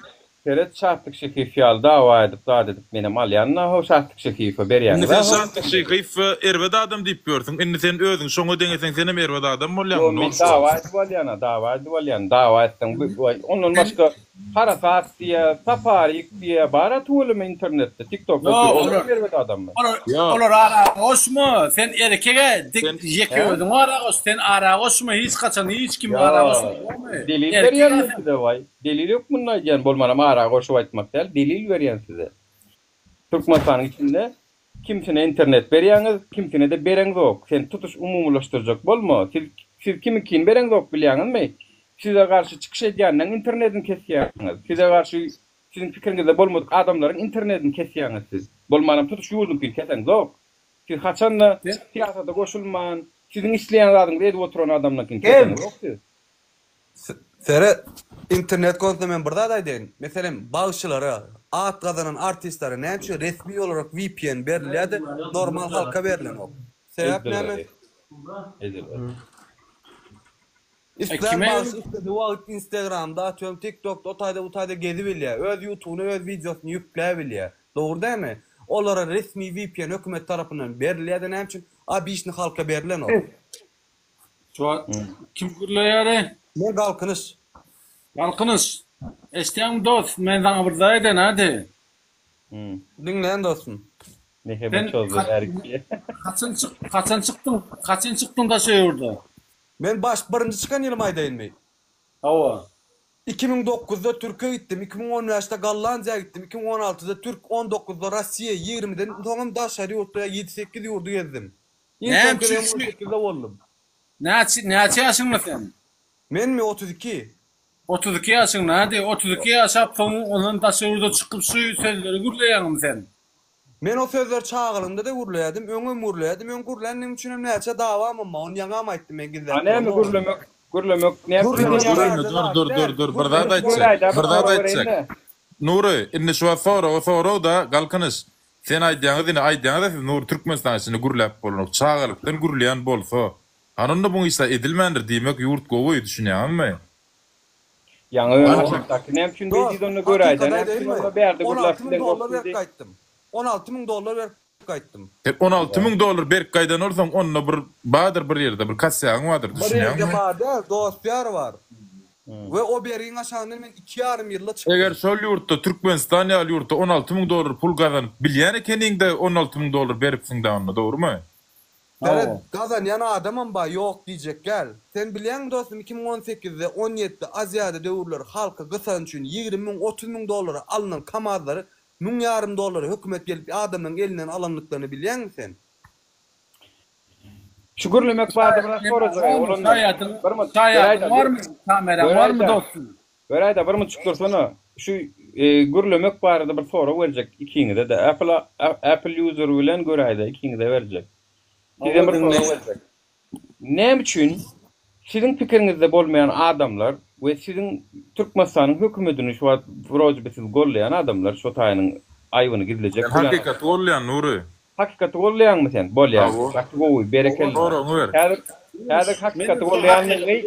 Seret Şatlyk Şehiýew ýaly dawa edip zat edip menem alýan-da how Şatlyk Şehiýewe berýäňiz Indi sen how. Şatlyk Şehiýewi erbet adam diýip ýörsüň. Indi sen özüňi şoňa deňeseň senem erbet adam bolýaň Ýok men Nurşa. dawa edip alýan-a dawa edip alýan dawa etseň bu waý ondan başga Harasat diýýä Saparik diýýä bar-a tüweleme internetde tiktokda Ýok otyr olar olam erbet adammy. olar Ýok. olar ara goşma sen erkege dik Sen ýeke Hä? özüň ara goş sen ara goşma hiç haçan hiç kimi ara goşma Ýok dogrymy delil erkek berýän men sen. size waý. Delil hökmünde aýdýan, bolmanam ara goşup aýtmak däl, delil berýän size. Türkmenistanyň içinde kimsine internet berýäňiz, kimsine-de bereňzok. Sen tutuş umumylaşdyrjak bolma. Siz siz kimiňkini bereňzok bilýäňizmi? Size garşy çykyş edýänleň internetini kesýäňiz. Size garşy siziň pikiriňizde bolmadyk adamlaryň internetini kesýäňiz siz. Bolmanam tutuş ýurduňkyny keseňzok. Siz haçanda syýasata goşulman, siziň isleýän zadyňyzy edip oturan adamlaňkyny keseňzok siz. Seret, internet konusynda men bir zat aýdaýyn. Meselem, bagşylara, at gazanan artistlere näme üçin resmi olarak VPN berilýär-de, normal halka berlenok? Sebäp näme? Islän bagşy isledi wagt Instagramda, atyyorum TikTokda, o taýda bu taýda gezibilýär. Öz YouTube'una öz wideosyny ýükläbilýär. Dogry dälmi? Olara resmi VPN hökümet tarapyndan berilýär-de näme üçin obişni halka berlenok? Şu wagt kim gürleýär? Men Galkynyş. Galkynyş. Eşitýäňmi dost, men saňa bir zat aýdaýyn hadi. Diňleýän dostum. Neheme çozdy erki. Haçan çyk, haçan çykdyň, haçan çykdyň daşary ýurda? Men baş birinji çykan ýylymy aýdaýynmy? Hawa. 2009-da Türkiýe gitdim, 2015-de Gollandiýa gitdim, 2016-da Türk, 19-da Rossiýa, 20-den soňam daşary ýurtda ýedi-sekiz ýurdy gezdim. Iň Näme soňky üçin gezegem on sekizde boldum. Näçe näçe ýaşyňda sen? Menmi 32. 32 ýaşyňda hadi 32 ýaşap soň ondan daşary ýurda çykyp şu sözleri gürleýäňmi sen? Men o sözleri çagalygymda-da gürleýärdim, öňem gürleýärdim, öň gürländigim üçinem näçe dawamam bar, ony ýaňam aýtdym men gizläp A näme duramok. gürlemek gürlemek näme Gürlemek üçin Dur ýaňy indi bärde dur zat dur däl. dur dur bir zat Gürlemek aýtjak. Göräýdä Bir bir zat sorag aýtjak. bereýin-de. Nury indi şu wagt soraga sorag-da Galkynyş. Sen aýdýaňyz ine aýdýaňyza siz Nury Türkmenistan içinde gürläp bolanok çagalykdan gürleýän bolsa hany onda buň hiç zat edilmändir diýmek ýurt gowy düşünýäňizmi? Ýaňy öň aşakdaky näme üçin Dost, beýdidi onda göräýdä hakykaty näme üçin aýdaýynmy? onda bärde gürläp 16 müň bileňzok dollar berip diýdi. gaýtdym. 16 müň dollar berip gaýtdym. Sen 16 müň dollar berip gaýdan bolsaň onda bir bardyr bir ýerde bir kosýagyň bardyr Bir ýerde düşünýäňmi? bar däl, dost ýar bar. We o bergiň aşagyndan men iki ýarym ýylda çykdym. Eger şol ýurtda Türkmenistan ýaly ýurtda 16 müň dollar pul gazanyp bilýän ekeniňde 16 müň dollar beripsiňdä onda dogrymy? Seret, gazanýan adamam bar, ýok diýjek däl. Sen bilýäňmi dostum 2018-de, 17-de Aziada döwürleri halky gysan üçin 20 müň, 30 müň dollara alnan kamazlary müň ýarym dollara hökümet gelip adamlaryň elinden alandyklaryny bilýäňmi sen? Şu gürlemek barada biraz sorajak oglanlar. Şaýadyň, Bir minut, şaýadyň göräýdä, barmy? Kameraň barmy göräýdä, dostum? göräýdä bir minutjyk dursana. Şu e, gürlemek barada bir sorag berjek ikiňize-de. Apple Apple user bilen göräýdä ikiňize berjek. Sizden Hawa bir sorag diňleýän. berjek. Näme üçin siziň pikiriňizde bolmaýan adamlar we siziň Türkmenistanyň hökümetini şu wagt wroje bi siz gollaýan adamlar şo taýynyň aýbyny gizlejek Sen bolýan hakykaty gollaýan Nury. Hakykaty gollaýaňmy sen? Bolýa. Hawa. Gaty gowy, berekella. Soragyňy ber. Häzir häzir hakykaty gollaýandygyňy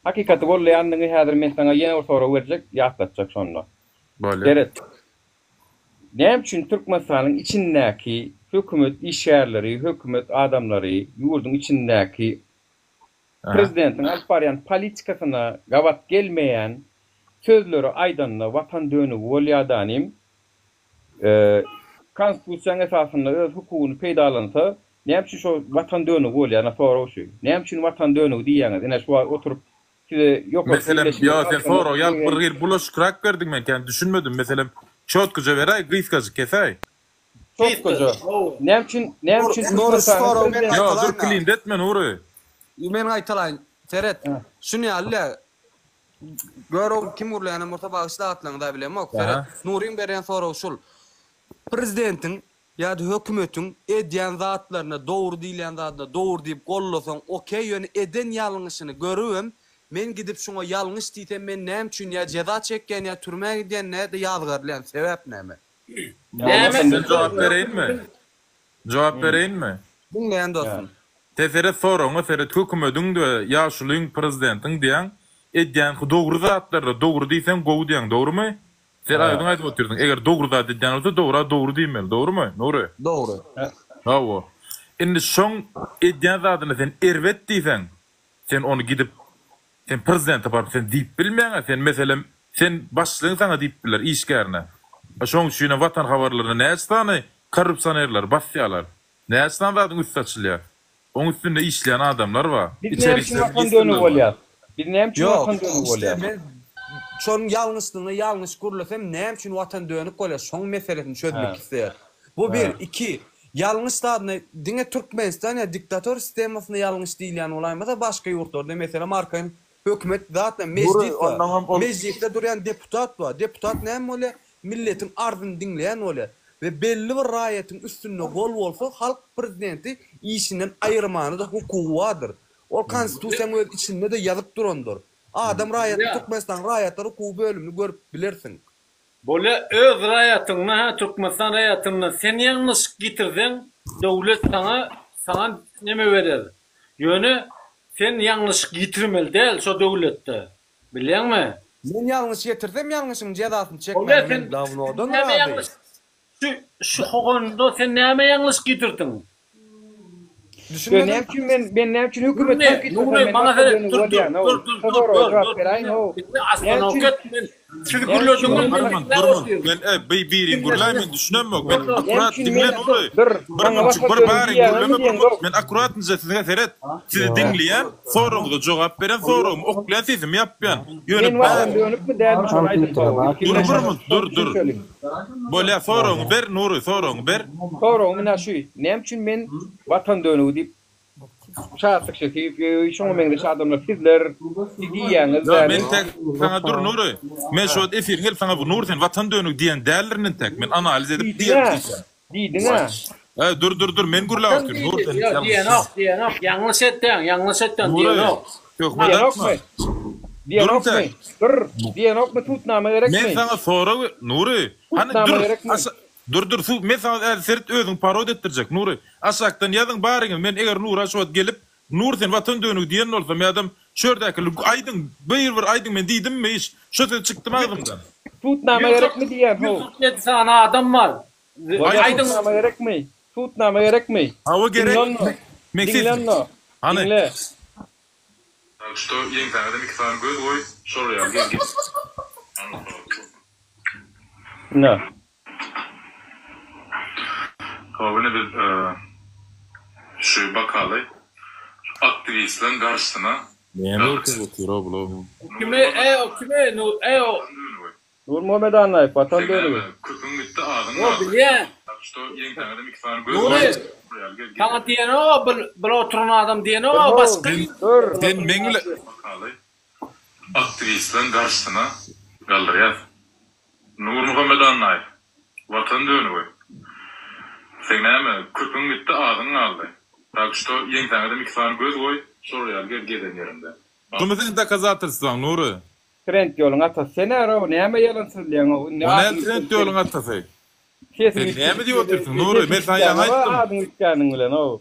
hakykaty gollaýandygyňy häzir men saňa ýene bir sorag berjek, ýatlatjak şonda. Bolýa. Seret. Näme üçin Türkmenistanyň içindäki hökümet işgärleri, hökümet adamlary ýurduň içindäki prezidentiň alyp barýan politikasyna gabat gelmeýän sözleri aýdanda watan dönügi bolýadanym, konstitusiýanyň esasynda öz hukugyny peýdalansa, näme üçin şo watan dönügi bolýar, ine sorag şu. Näme üçin watan dönügi diýýäňiz? Ine şu wagt oturyp size ýokarky Meselem, birleşmeli ýa sen halkyny sorag ýalyp bir gyr bulaşykrak berdiň men kän düşünmedim. Meselem, çotkaja beräý, gysgajyk kesäý. Çotkaja. Näme üçin, näme üçin Nury şu Türkmenistanyň soragy men prezidenti Ýa dur gaýtalaýyn-da. klint etme Nury. Men gaýtalaýyn. Seret. Şuny ýaly-le. Gör ogul kim gürleýänem bolsa bagyşla atlaryňyza bilemok. Seret. Nuryň berýän soragy şul. Prezidentiň. Ýa-da hökümetiň edýän zatlaryna dogry diýilýän zadyna dogry diýip gollasaň okey ýöne eden ýalňyşyny görübem men gidip şuňa ýalňyş diýsem men näme üçin ýa jeza çekýän ýa türmä gidýän nä-de ýazgarylýan sebäp näme? Näme Sen jogap bereýinmi? Jogap bereýinmi? Diňleýän dostum. Te seret soragyňa seret hökümediň we ýaşulyň prezidentiň diýýäň edýän dogry zatlaryna dogry diýseň gowy diýýäň dogrymy? Sen özüň aýdyp otyrdyň, eger dogry zat edýän bolsa, dogra dogry diýmeli, dogrymy, Nury? Dogry. Hawa. Indi şoň edýän zadyna sen erbet diýseň, sen ony gidip, sen prezidente baryp sen diýip bilmeýäň-ä, sen meselem, sen başlygyň saňa diýip biler, işgärine. Şoň üçinem Watan habarlarynda näçe sany korrupsionerleri basýarlar, näçe sany zadyň üsti açylýar. Oň üstünde işleýän adamlar bar. Biz İçeri näme üçin işler watan dönügi ministrligi bar. bolýas? Biz näme üçin Ýok, watan dönügi işte bolýas? men şonuň ýalňyşlygyna ýalňyş gürlesem näme üçin watan dönük bolýar şoň meselesini çözmek Hä. isleýär. Bu bir, Hä. iki, ýalňyş zadyna diňe Türkmenistan ýa diktator sistemasynda ýalňyş diýilýän bolaýmasa başga ýurtlarda meselem arkaýyn hökümet zatda Nury mejlis bar. ondaňam ol Mejlisde durýan deputat bar. Deputat näme bolýar? Milletiň arzyny diňleýän bolýar. We belli bir raýatyň üstünde gol bolsa halk prezidenti işinden aýyrmana-da hukugy bardyr. Ol konstitusiýaň öz içinde-de ýazyp durandyr. Adam raýatly Türkmenistanyň raýatlar hukugy bölümini görüp bilersiň. Bolýa öz raýatyňda hä Türkmenistan raýatynda sen ýalňyşyk ýitirseň döwlet saňa saňa neme berer ýöne sen ýalňyşyk ýitirmeli däl şo döwletde bilýäňmi. Men ýalňyş ýetirsem ýalňyşymyň jezasyny Bolýa çekmäne sen men dawnodan näme razy. ýalňyş şu şu hoganda sen näme ýalňyşyk ýitirdiň. Ýa Düşünmedim. näme üçin men men näme üçin hökümet Nurly, tankyt etsem Nurly, men maňa watan seret, dönügi dur, dur, bolýan how. dur, dur, Şo dur, soraga dur, jogap dur, beräýiň diňle, how. diňle, Näme ostanowka üçin et, men siz näme üçin gürlediňiz, men men Bir minut, diňläp bir minut. otyryn. Men e, bir birin gürläý men düşünemok. Men Dur, dur. näme akkurat üçin diňle men Nury. dur Bir maňa minutjyk, watan bir dönügi baryň diýýäňmi gürleme bir diýeňok. minut. Men akkuratnyja size seret. Sizi diňleýän, soragyňyza jogap berýän, soragymy oklaýan, sesimi ýapýan. Ýöne Men watan bäri dönükmi dälmi şony aýdyň how. Ilki Dur bilen bir minut, dur, şony dur. düşünşeliň. Bolýa, soragyňy ber Nury, soragyňy ber. Soragym ina şu, näme üçin men watan dönügi diýip Şatlyk Şefiýew, şoňa meňzeş adamlar sizler diýýäňiz Ýok, däli. men tek saňa dur Nury. Men şu wagt efiriň gelip saňa bu Nury sen watan dönügi diýen däldirin entek. Men analiz edip Diýdiň-ä, diýerin diýýän. diýdiň-ä. Äý dur dur dur men gürläp Kim otyryn Nury diýdi? sen Ýok, ýalňyşýaň. diýenok, diýenok, ýalňyş etýäň, ýalňyş etýäň Nury, diýenok. töhmet atma. Diýenokmy? Dur Diýenokmy? entek. Dur, diýenokmy sudnama Men gerekmi? saňa sorag Nury, hany Sudnama dur gerekmi? aşa dur dur su men saňa häzir seret özüň parod etdirjek Nury. Aşakdan ýazyň baryňyz men eger Nura şu wagt gelip Nur sen watan dönügi diýen bolsam ýadam şu ýerdäkiler aýdyň bir bir aýdyň men diýdimmi hiç şo söz çykdymy agzymdan. Sudnama gerekmi diýýän how. 147 sany adam bar. Bolýa Aýdyň. sudnama gerekmi? Sudnama gerekmi? Hawa gerek. Diňle onda. Meň Diňle sesim. onda. Hany. Diňle. Tak şto ýeňsäňedem iki sany göz goý şol ýaly gez git. Ine. Hawa ine biz şu bakaly şu aktiwistleň garşysyna Näme görkezip otyr o bula. Kime e o kime nu e o. Nurmuhammet Annaýew watan dönügi. Köpüň gitdi azyň O galdy. bilýän. Tak şto ýeňsäňedem iki sany göz Nury goý şol ýaly gez git. saňa diýenok bil bil oturan adam diýenok başga. Dur. Sen meň bilen bakaly aktiwistleň garşysyna galdyrýas. Nurmuhammet Annaýew, Watan dönügi. Seň näme, köpüň gitdi, azyň galdy. Tak şto, ýeňsäňedem iki sany göz goý, şol ýaly gez gezen ýeriňde. Şumy seň dokazatelstwaň, Nury? Trend ýoluň atasy sen-ä-row, näme ýalan sözleýäň-ow, indi O näme adyň trend üýtgedip ýoluň atasy? Sesiň Sen näme üýtgedip diýip otyrsyň, Nury? Men saňa ýaňy aýtdym. Adyň üýtgäniň bilen-ow.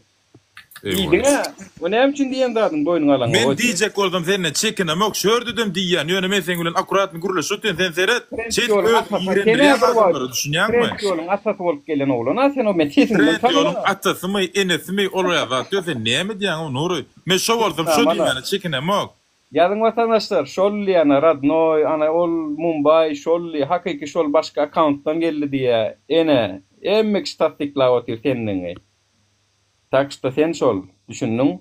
Diýdiň-ä. O näme üçin diýen zadyň boýnuňa alaňok? Men diýjek bolsam senden çekinemok, şu ýerdedem diýýän, ýöne men seň bilen akkuratny gürleşip otyryn, sen seret, şeýdip özüňi ýigrendirýäň adamlara, düşünýäňmi? Trend ýoluň atasy bolup gelen oglan-a sen, o men sesiňden Trend ýoluň tanaýan. atasymy, enesimi, ol ýa zat ýok, sen näme diýýäň-ow, Nury? Men şo bolsam şo diýmäne çekinemok. Ýazyň watandaşlar, şol diýýän-ä rodnoý, ana ol Mumbaý, şol diýýä, hakyky şol başga akkauntdan geldi diýýä, ene, hemme kişi tassyklap otyr sendigiňi. Tak şda sen şol, düşündiň?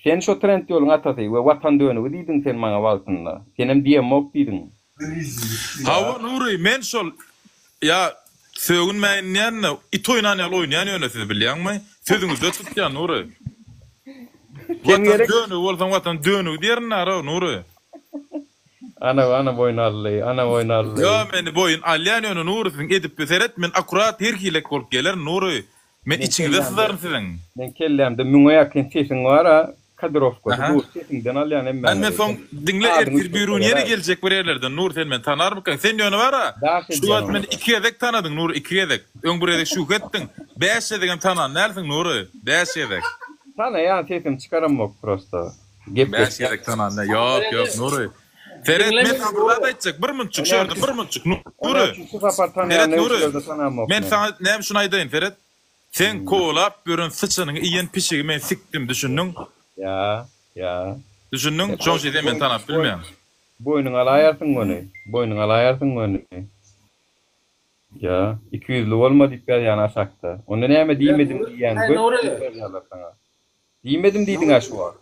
Sen şo trend ýoluň atasy we watan dönügi diýdiň sen maňa wagtynda. Senem diýemok diýdiň. Hawa Nury men şol ýa sögünmäýin diýende it oýnan ýaly oýnaýan ýöne siz bilýäňmi? Sözüňizde tutýan Nury. Sen Watan gerek. dönügi bolsaň watan dönügi diýerin nara Nury. Ana ana boýun aldy, ana boýun aldy. Ýo meni boýun alýan ýöne Nury siziň edip seret men akurat her hilek bolup gelerin Nury. Men içiňize syzaryn siziň. Meň kellämde müňe ýakyn sesiň bar-a, kodirowkasy dur, sesiňden alýan hemmäňizi. Men soň diňle ertir birigün ýene geljek bir ýerlerden Nur sen meni tanarmykaň? Sen ýöne bar-a, şu wagt meni iki gezek tanadyň Nur iki gezek. Öň bir gezek şübhe etdiň. Bäş gezegem tanan dälsiň Nury. Bäş gezek. Tanaýan sesimi çykaramok prosto. Bäş gezek tanan däl. Ýok ýok Nury. Seret men saňa bir zat aýtjak bir munçuk şu ýerde bir munçuk Nury. Seret Nury. Men saňa näme şuny aýdaýyn seret. Seň kowalap ýören syçanyňy iýen pişigi men sikdim düşündiň. Ýa ýa. Düşündiň şoň üçin sen meni tanap bilmeýäň. Boýnuňa alaýarsyň göni. Boýnuňa alaýarsyň göni. Ýa, ikiýüzli bolma diýip ýazýan aşakda. Onda näme diýmedim diýýän göt diýip ýazýarlar saňa. Diýmedim diýdiň-ä şu wagt.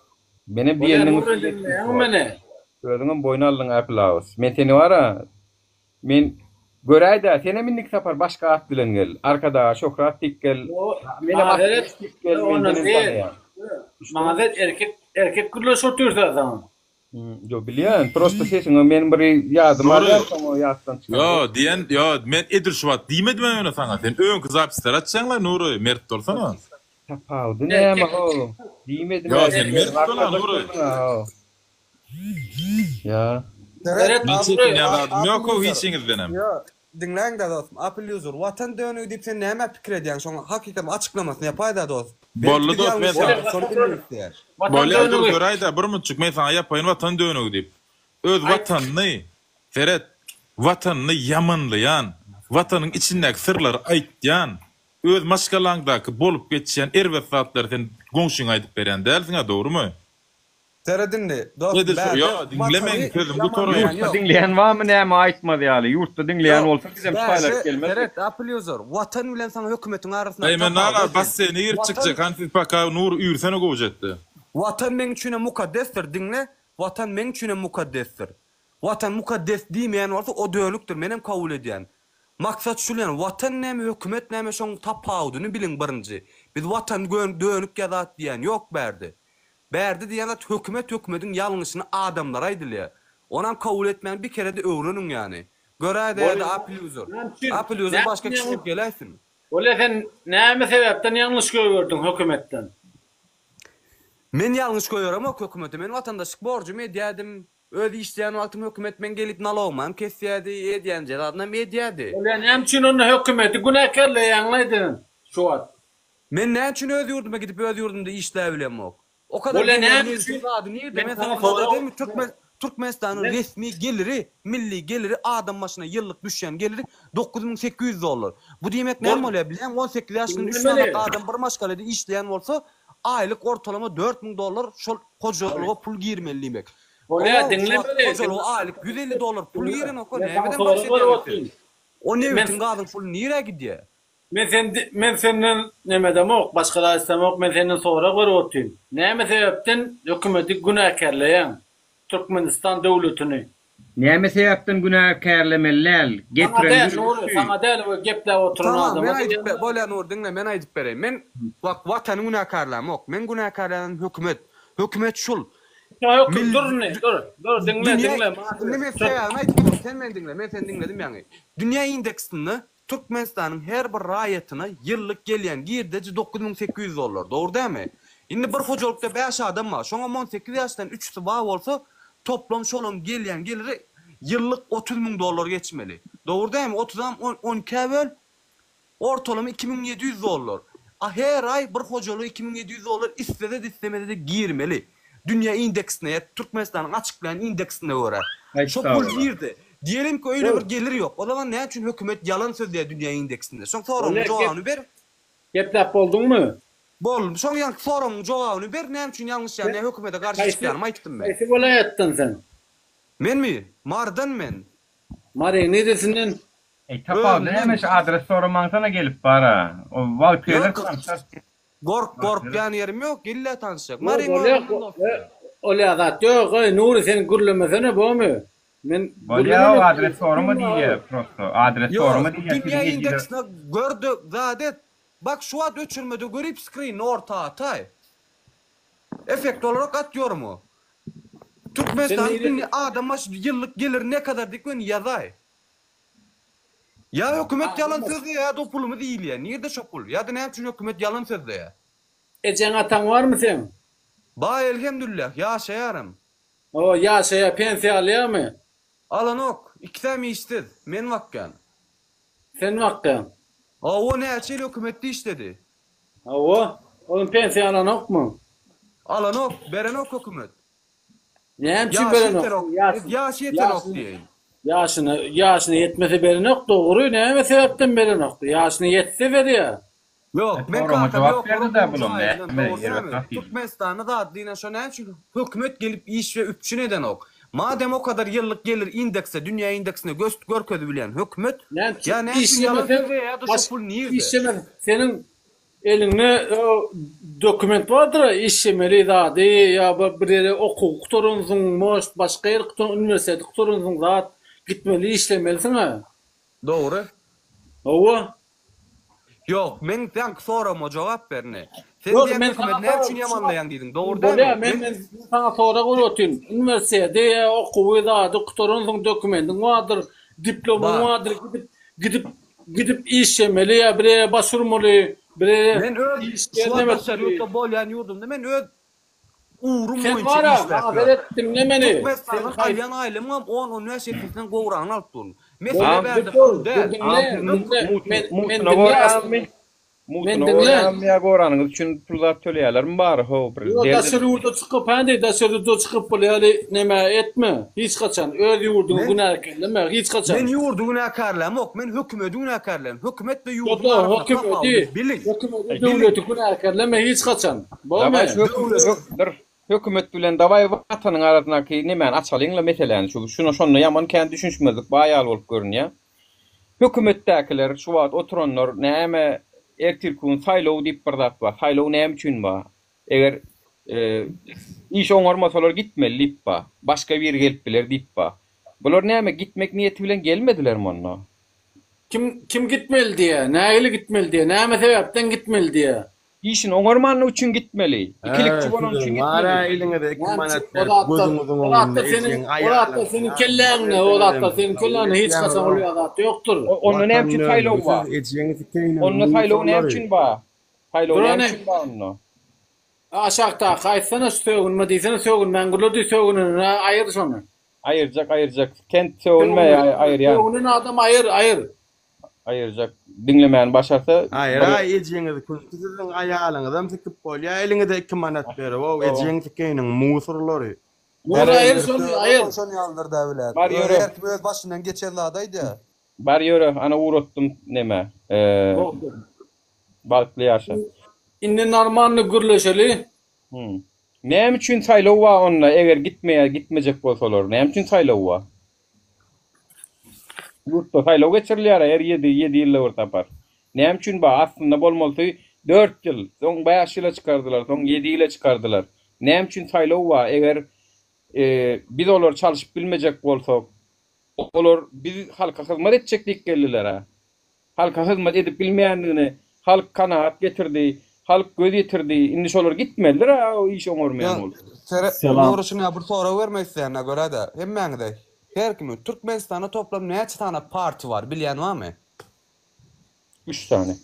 Menem diýeniniň üstüne ýetdim şu wagt. Özüňem boýun aldyň Applehouse. Men seni bar-a, men göräý-dä, senem indiki sapar başga at bilen gel. Arkadaga Şöhrat diýip gel. Menem aktiwist diýip gel, men senem tanaýan. Maňa seret erkek erkek gürleşip otyrsa saňa. Ýo bilýän, prosta sesiňe men bir ýadyma alýan soň o ýatdan çykan. Ýo diýen, ýo men edil şu wagt diýmedim-ä ýöne saňa. Sen öňki zapisleri açýaň-la Nury, mert bolsana. Tapawudy näme how? Diýmedim-ä. Ýo sen mert bol-a Nury. Ýa. Seret, Men çekinýän zadym ýok how hiçiňizdenem. Ýo, diňläň-dä dostum, Apple user, Watan dönügi diýip sen nämä pikir edýäň, şoň hakykatyň açyklamasyny ýapaý-da dost. Belki Boldy biz dost men ýalňyşýarys, saňa. şony bilmek isleýär. Bolýa dur göräýdä bir munçuk men saňa ýapaýyn watan dönügi diýip. Öz watanyny seret watanyny ýamanlaýan, watanyň içindäki syrlary aýtýan, öz maşgalaňdaky bolup geçýän erbet zatlary sen goňşyňa aýdyp berýän dälsiňä dogrymy? Seret indi, dostum, Edil şo, bärde ýa, diňle meň watany sözüm ýamanlaýan gutaraýyn. Ýurtda ýok. diňleýän barmy näme aýtmaz ýaly, ýurtda diňleýän Ýok, bolsa bizem bärde, şaýlap gelmezdik. seret, Apple user, watan bilen saňa hökümetiň arasyndaky Eý men tapawudy nala aýdaýyn. basseýne girip Watan, çykjak, hany siz paka Nur üýrsene gowja etdi. Watan meň üçinem mukaddesdir, diňle, Watan meň üçinem mukaddesdir. Watan mukaddes diýmeýän bolsa o dönükdir, menem kabul edýän. Maksat şul ýani, Watan näme, hökümet näme şoň tapawudyny biliň birinji. Biz Watan dönük ýa zat diýýän ýok bärde. Bärde diýýän zat hökümet hökümediň ýalňyşyny adamlara aýdylýar. Onam kabul etmän bir kerede öwreniň ýany. Göräýdä ýa-da Apple user. Apple user başga kişi bolup geläýsin. Bolýa sen näme sebäpden ýalňyş goýberdiň hökümetden? Men ýalňyş goýberemok hökümete. Men watandaşlyk borjumy edýädim. Öz işleýän wagtym hökümet meň gelip nalogymam kesýädi, edýän jezasynam edýädi. Bolýa näme üçin onda hökümeti günäkärleýäňlaý sen şu wagt? Men näme üçin öz ýurduma gidip öz ýurdumda işläbilemok? O kadar Bolýa gelýän näme nebitiň üçin zady nirde? men Men saňa saňa bir zat sorag aýdaýynmy Türkmen Türkmenistanyň men resmi geliri, milli geliri adam başyna ýyllyk düşýän geliri 9800 dollar. Bu diýmek näme Bol bolýar bilýäňmi? 18 ýaşyndan üç sany diňlemeli. adam bir maşgalada işleýän bolsa, aýlyk ortalama 4000 dollar şol hojalyga pul girmeli diýmek. Bolýa Oňa şu wagt diňlemeli. hojalyga aýlyk 150 dollar pul Diňle. girenok-a Men saňa nämeden sorag berip bahsedýäňiz siz? otyryn. O Men nebitiň gazyň puly nirä gidýär? Men sen men senden neme edemok, başga zat islämok, men senden sorag berip otyryn. Näme sebäpden hökümeti günäkärleýäň? Türkmenistan döwletini. Näme sebäpden günäkärlemeli däl? Saňa Getiren däl Nury, gürrüňçi. saňa däl we gepläp oturan Tamam, men adama aýdyp diýýän. bolýar Nury diňle men aýdyp bereýin. Men bak watany günäkärlämok. Men günäkärleýänim hökümet. Hökümet şul. Höküm Mil dur indi dur. Dur diňle dünýä diňle indi men sebäbini aýdyp dur. Sen meni diňle. Men seni diňledim ýaňy. Dünýä indeksinde Türkmenistanyň her bir raýatyna ýyllyk gelýän girdeji 9800 dollar, dogry dälmi? Indi bir hojalykda bäş adam bar, şoňam 18 ýaşdan üçüsi bar bolsa, toplam şolaň gelýän geliri ýyllyk 30 müň dollar geçmeli. Dogry dälmi? Otuzam on ikä böl, ortalama 2700 dollar. A her aý bir hojalyga 2700 dollar islese-de islemese-de girmeli. Dünýä indeksine ýa Türkmenistanyň açyklaýan indeksine görä. Aýt Şo sag pul bol. girdi. Diýelim ki öýle Dur. bir gelir ýok. O zaman näme üçin hökümet ýalan sözleýär dünýä indeksinde? Şoň soragyň Bolýa gep jogabyny ber. gepläp bolduňmy? Boldum. Şoň ýaňky soragyň jogabyny ber. Näme üçin ýalňyşýan Sen ýa hökümete garşy haýsy çykýanymy aýtdym men. haýsy welaýatdan sen? Menmi? Marydan men. Maryň niresinden? Eý tapawudy Özümden. näme şu adres soramaňsana gelip bara. O wagt geler Ýok. tanşarys. Gork Wagt geler. gorkýan ýerim ýok. Ille tanşjak. Ýok Maryň bolýa özünden dostum. olýa zat ýok. Eý Nury sen gürlemesene bomy? Men Bolýa gürlemem o etdim. adres sorama diýýä prosto. Adres Ýok, sorama diýýä dünýä siziň ejize. indeksine gör-de zat et. Bak şu wagt öçürmede görip skrinini orta ataý. Effekt olarak at ýorumy. Sen Türkmenistanyň niresi? dünýä adam baş ýyllyk geliri ne kadar diýip göni ýazaý. Ýa hökümet ýalan sözleýär ýa-da o pulumyz iýilýär. Nirde şo pul? Ýa-da näme üçin hökümet ýalan sözleýär? Ejeň ataň barmy seň? Bar elhemdüllah, ýaşaýaram. Hawa, ýaşaýar, pensiýa alýarmy? Alanok, ikisem işsiz, men bakýan. Sen bakýaň. Hawa, näçe ýyl hökümetde işledi. Hawa, olam pensiýa alanokmy? Alanok, berenok hökümet. Näme üçin Ýaşy berenok? ýetenok, ýaşy ýetenok diýeýin. Ýaşyna, ýaşyna ýetmese berenok, dogry, näme sebäpden berenok? Ýaşyna ýetse berýär. Ýok, men Soragyma kakam jogap ýok, berdi-dä onuň bulam, jaýyndan näme, dogry erbet dälmi? zat diýdi. Türkmenistanda zat diýlen şo näme üçin hökümet gelip iş we üpjün edenok? Madem o kadar ýyllyk gelir indekse, dünýä indeksine göz görkezip bilýän hökümet, Näme üçin ýa näme üçin ýalan işlemese, sözleýär ýa-da şo baş pul nirde? işlemese, seniň eliňde o dokument bardyr-a, işlemeli zady ýa bir bir ýere okuw gutaransyň, может, başga ýer gutar, uniwersiteti gutaransyň zat, gitmeli işlemelisiň-ä. Dogry. Hawa. Ýok, meň seňki soragyma jogap ber indi. Sen Ýok, diýen men hökümeti saňa näme üçin ýamanlaýaň diýdiň, dogry Bolýa, dälmi? men men saňa sorag berip otyryn. Uniwersiteti ýa okuwy zady gutaransoň dokumendiň bardyr, diplomyň Bar. bardyr, gidip gidip gidip işlemeli ýa bir ýere baş urmaly, bir ýere Men öz iş şu wagt ýerine daşary ýurtda bolýan ýurdumda men öz Ugrum Sen boýunça bara, işläp maňa ýör. seret, diňle meni. Sen Türkmenistandan haýsy alýan aýlygymam on-on bäş essesinden gowragyny alyp durun. Mesele Bol, bärde dur, pul dur, däl. diňle, diňle, men, men Mutuna diňle gorýaňmy? aslynda. Men Mutuna diňle. gorýaňmy ýa goranyňyz üçin pul zat töleýärlermi bary how bir Ýok, derdini daşary ýurda çykyp, hä diý, daşary ýurda çykyp bul ýaly neme etme, hiç haçan, öz ýurduňy Men günäkärleme, hiç haçan. Men ýurdy günäkärlämok, men hökümedi günäkärleýän. Hökümet we ýurduň Ýok, arasynda hökümeti, tapawudy biliň. hökümeti, Biliň. döwleti günäkärleme hiç haçan. Dawaý Bolmy? şu hökümet bir hökümet bilen dawaý watanyň arasyndaky nemäni açalyňla meseläni şu şuna şonda ýaman kän düşünişmezlik bar ýaly bolup görünýär. Hökümetdäkiler şu wagt oturanlar näme ertirki gün saýlaw diýip bir zat bar. Saýlaw näme üçin bar? Eger iş oňarmasalar gitmeli diýip bar. Başga biri gelip biler diýip bar. Bular näme gitmek niýeti bilen gelmedilermi onda? Kim kim gitmeli diýýär? Nähili gitmeli diýýär? Näme sebäpden gitmeli diýýär? Işini oňarmanlygy üçin gitmeli. Ikilikçi Hä, bolany siziň üçin bar-a gitmeli. eliňize iki Näme manat üçin o berip zatlar, gözüňiziň o öňünde zatlar seniň, ejeň o zatlar aýalyň seniň kelläňde, o zatlar seniň kelläňde hiç haçan ol ýaly zat ýokdur. Onda näme Watan üçin saýlaw bar? döndügisiz ejeňi sikeýiniň Onda saýlaw näme musurlary. üçin bar? Saýlaw Dur näme hany. üçin bar onda? Aşakdaky aýtsana şu sögünme diýsene sögünmäň gürle diý sögünenini aýyr şony. Aýyrjak aýyrjak. Kent sögünme aýyrýan. Sögünen adam aýyr aýyr. Aýyrjak. Diňlemäni başarsa Aýyr aý ejeňizi künti siziň aýalyňyzam sikip bolýa eliňize iki manat berip ow ejeň sikeýiniň musurlary. Nur aýyr şony aýyr. Şony ýalydyr da biler. Bar ýöre. Her kim öz başyndan geçen zady aýdýar. Bar ýöre ana ugratdym neme. Bagtly ýaşa. Indi normalny gürleşeli. Hum. Näme üçin saýlaw bar onda eger gitmeýär gitmejek bolsalar näme üçin saýlaw bar? Ýurtda saýlaw geçirilýär her ýedi ýedi ýylda bir sapar. Näme üçin bar? Aslynda bolmalysy dört ýyl, soň bäş ýyla çykardylar, soň ýedi ýyla çykardylar. Näme üçin saýlaw bar? Eger biz olary çalşyp bilmejek bolsak, olar biz halka hyzmat etjek diýip geldiler-ä. Halka hyzmat edip bilmeýändigine halk kanagat getirdi, halk göz ýetirdi. Indi şolar gitmelidir-ä o işi oňarmaýan bolup. Sere, Salam. Nury şuňa bir sorag bermek isleýän-ä görä-de, hemmäňize, her kime, Türkmenistanda toplam näçe sany parti bar, bilýän barmy? Üç sany.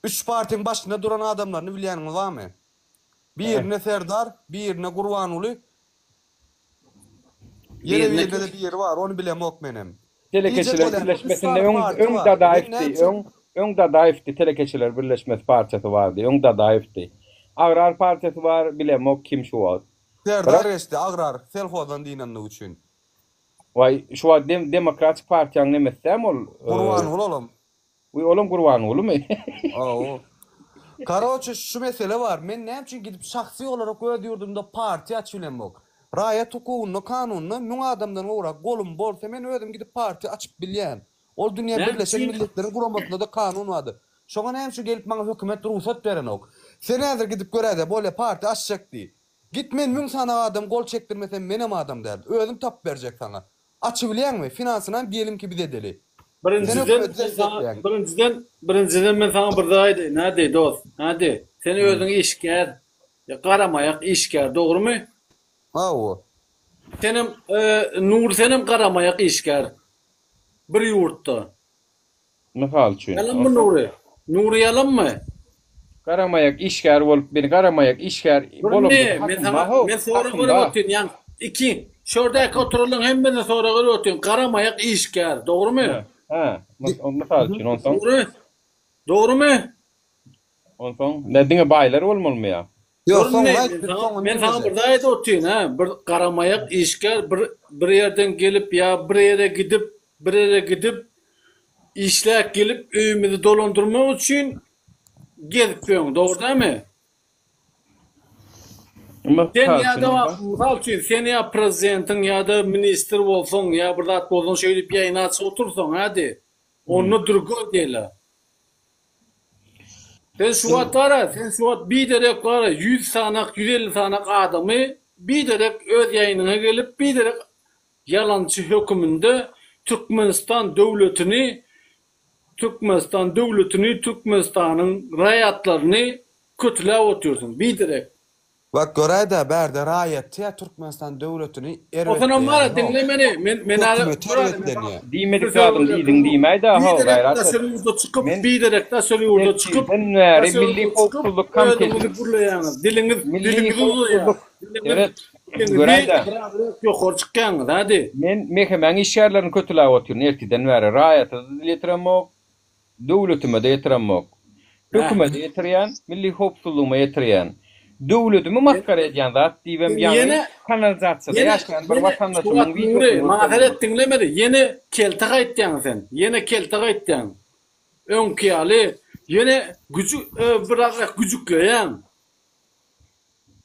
Üç partiň başynda duran adamlaryny bilýäniňiz barmy? Birine Serdar, birine Gurbanguly, Ýene birinde-de biri bar, ony bilemok menem. Telekeçiler Diýjek bolýan, üç birleşmesinde sany öň parti öň bar. Men Dadaýewdi, näme üçin öň öň Dadaýewdi Telekeçiler birleşmesi partiýasy bardy, öň Dadaýewdi. Agrar partiýasy bar, bilemok kim şu wagt. Serdar geçdi, Agrar selhozdan dynandygy üçin. Waý, şu wagt dem Demokratik partiýaň nemesi dämi ol? Gurbanguly olam. Wiý, olam Gurbangulymy? Hawa. Karoçe şu mesele bar. Men näme üçin gidip şahsy olarak öz ýurdumda partiýa açyp bilemok? Raýat hukugynda, kanunda müň adamdan gowrak golum bolsa men özüm gidip partiýa açyp bilýän. Ol dünýä Näme Birleşen üçin? Milletleriň Guramasynda-da kanun bardyr. Şoňa näme üçin gelip maňa hökümet rugsat berenok? Sen häzir gidip göräýdä bolýa partiýa açjak diý. Git men müň sany adam gol çekdirmesem menem adam däl. Özüm tapyp berjek saňa. Açybilýäňmi? Finansynam diýelim ki biz edeli. Sen Birinjiden hökümeti men saňa destekleýäň. birinjiden birinjiden men saňa bir zat aýdaýyn hadi dost hadi sen özüň işgär garamaýak işgär dogrymy? Hawa. Senem Nury senem garamaýak işgär bir ýurtda. Mysal üçin. Ýalanmy Nury? Nury ýalanmy? Garamaýak işgär bolup meni garamaýak işgär bolamda Men saňa men sorag berip otyryn ýaň iki şordäki oturanlaryň hemmesine sorag berip otyryn garamaýak işgär dogrymy? Hä mysal üçin onsoň. Dogry dogrymy? Onsoň nä diňe baýlar bolmalymy ýa? Ýok soňuny aýt biz soňuny Men saňa bir zat aýdyp otyryn hä bir garamaýak işgär bir bir ýerden gelip ýa bir ýere gidip bir ýere gidip işläp gelip öýümizi dolandyrmak üçin gezip ýöň dogry dälmi? Sen ýa-da mysal üçin sen ýa prezidentiň ýa-da ministr bolsaň ýa bir zat bolsaň şeýdip ýaýyny açyp otursaň hä-de onda drugoý dela. Sen şu wagt bara sen şu wagt biderek bara 100 sanak 150 sanak adamy biderek öz ýaýynyňa gelip biderek ýalançy höküminde Türkmenistan döwletini Türkmenistan döwletini Türkmenistanyň raýatlaryny kötüläp otyrsyň biderek. Bak göräýdä bärde raýaty ýa Türkmenistan döwletini Osanam bara diňle meni men men hökümeti erbetlenýä. Diýmedik zadyň diýdiň diýmäýdä how biderek gaýrat et. daşary ýurda çykyp Men biderek daşary ýurda çykyp ertirden bäri daşary milli ýurda çykyp howpsuzlyk özüňizi komitetiniň gürleýäňiz diliňiz milli diliňiz uzaýar howpsuzlyk diliňiz seret diliňizi göräýdä. birazrak ýokary çykýaňyz hadi. Men MHM-iň işgärlerini kötüläp otyryn ertirden bäri raýata-da dil ýetiremok Döwletime-de ýetiremok. Hökümete ýetirýän, milli howpsuzlygyma ýetirýän. Döwletimi masgara edýän zat diýibem ýaňy kanalizasiýada ýaşaýan bir watandaşymyň wideosyny Nury, maňa seret diňlemedi. Ýene kelte gaýtýaň sen. Ýene kelte gaýtýaň. Öňki ýaly ýene güjük birazrak güjükleýäň.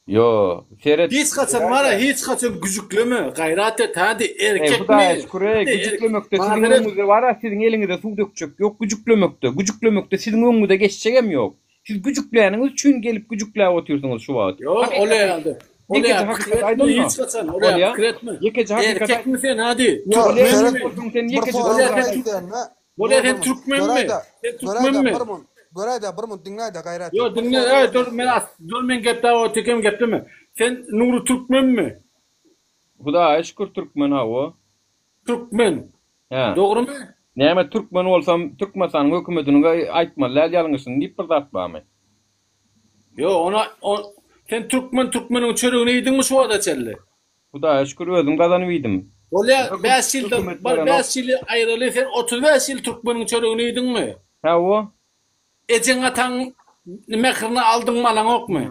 Ýo, seret. Hiç haçan bara hiç haçan güjükleme, gaýrat et hadi Eý, erkekmi? Hudaýa şükür eý, güjüklemekde siziň öňüňizde bara siziň eliňize suw dökjek ýok güjüklemekde, güjüklemekde siziň öňüňize geçjegem ýok. Siz güjükläniňiz üçin gelip güjükläp otyrsyňyz şu wagt. Ýok, ol ýa-da. Ol Ýekeje ýa hakykat pikir etme aýdanda. hiç haçan, ol ýa Bolýa. pikir etme. Ýekeje hakykat aýt. Erkekmi sen hadi? Ýok, Türkmenmi? seret, Bolsaň sen bir ýekeje sorag Bolýa sen aýt sen-de. Bolýa sen türkmenmi? Sen türkmenmi? Bir munt, göräýdä bir munt diňläýdä gaýrat et. Ýok diňle, eý dur men as, dur men gepläp otyrkam gepleme. Sen Nury türkmenmi? Hudaýa şükür türkmen hawa. Türkmen. Hä. Dogrymy? Näme türkmen bolsam Türkmenistanyň hökümetiniň aýtmaly däl ýalňyşyny diýip bir zat barmy? Ýok ona sen türkmen türkmeniň çöregini iýdiňmi şu wagta çenli? Hudaýa şükür özüm gazanyp iýdim. Bolýa 5 ýylda Hökümet bar berenok. 5 ýyly aýraly sen 35 ýyl türkmeniň çöregini iýdiňmi? Hawa. Ejeň ataň mährini aldyňmy alaňokmy?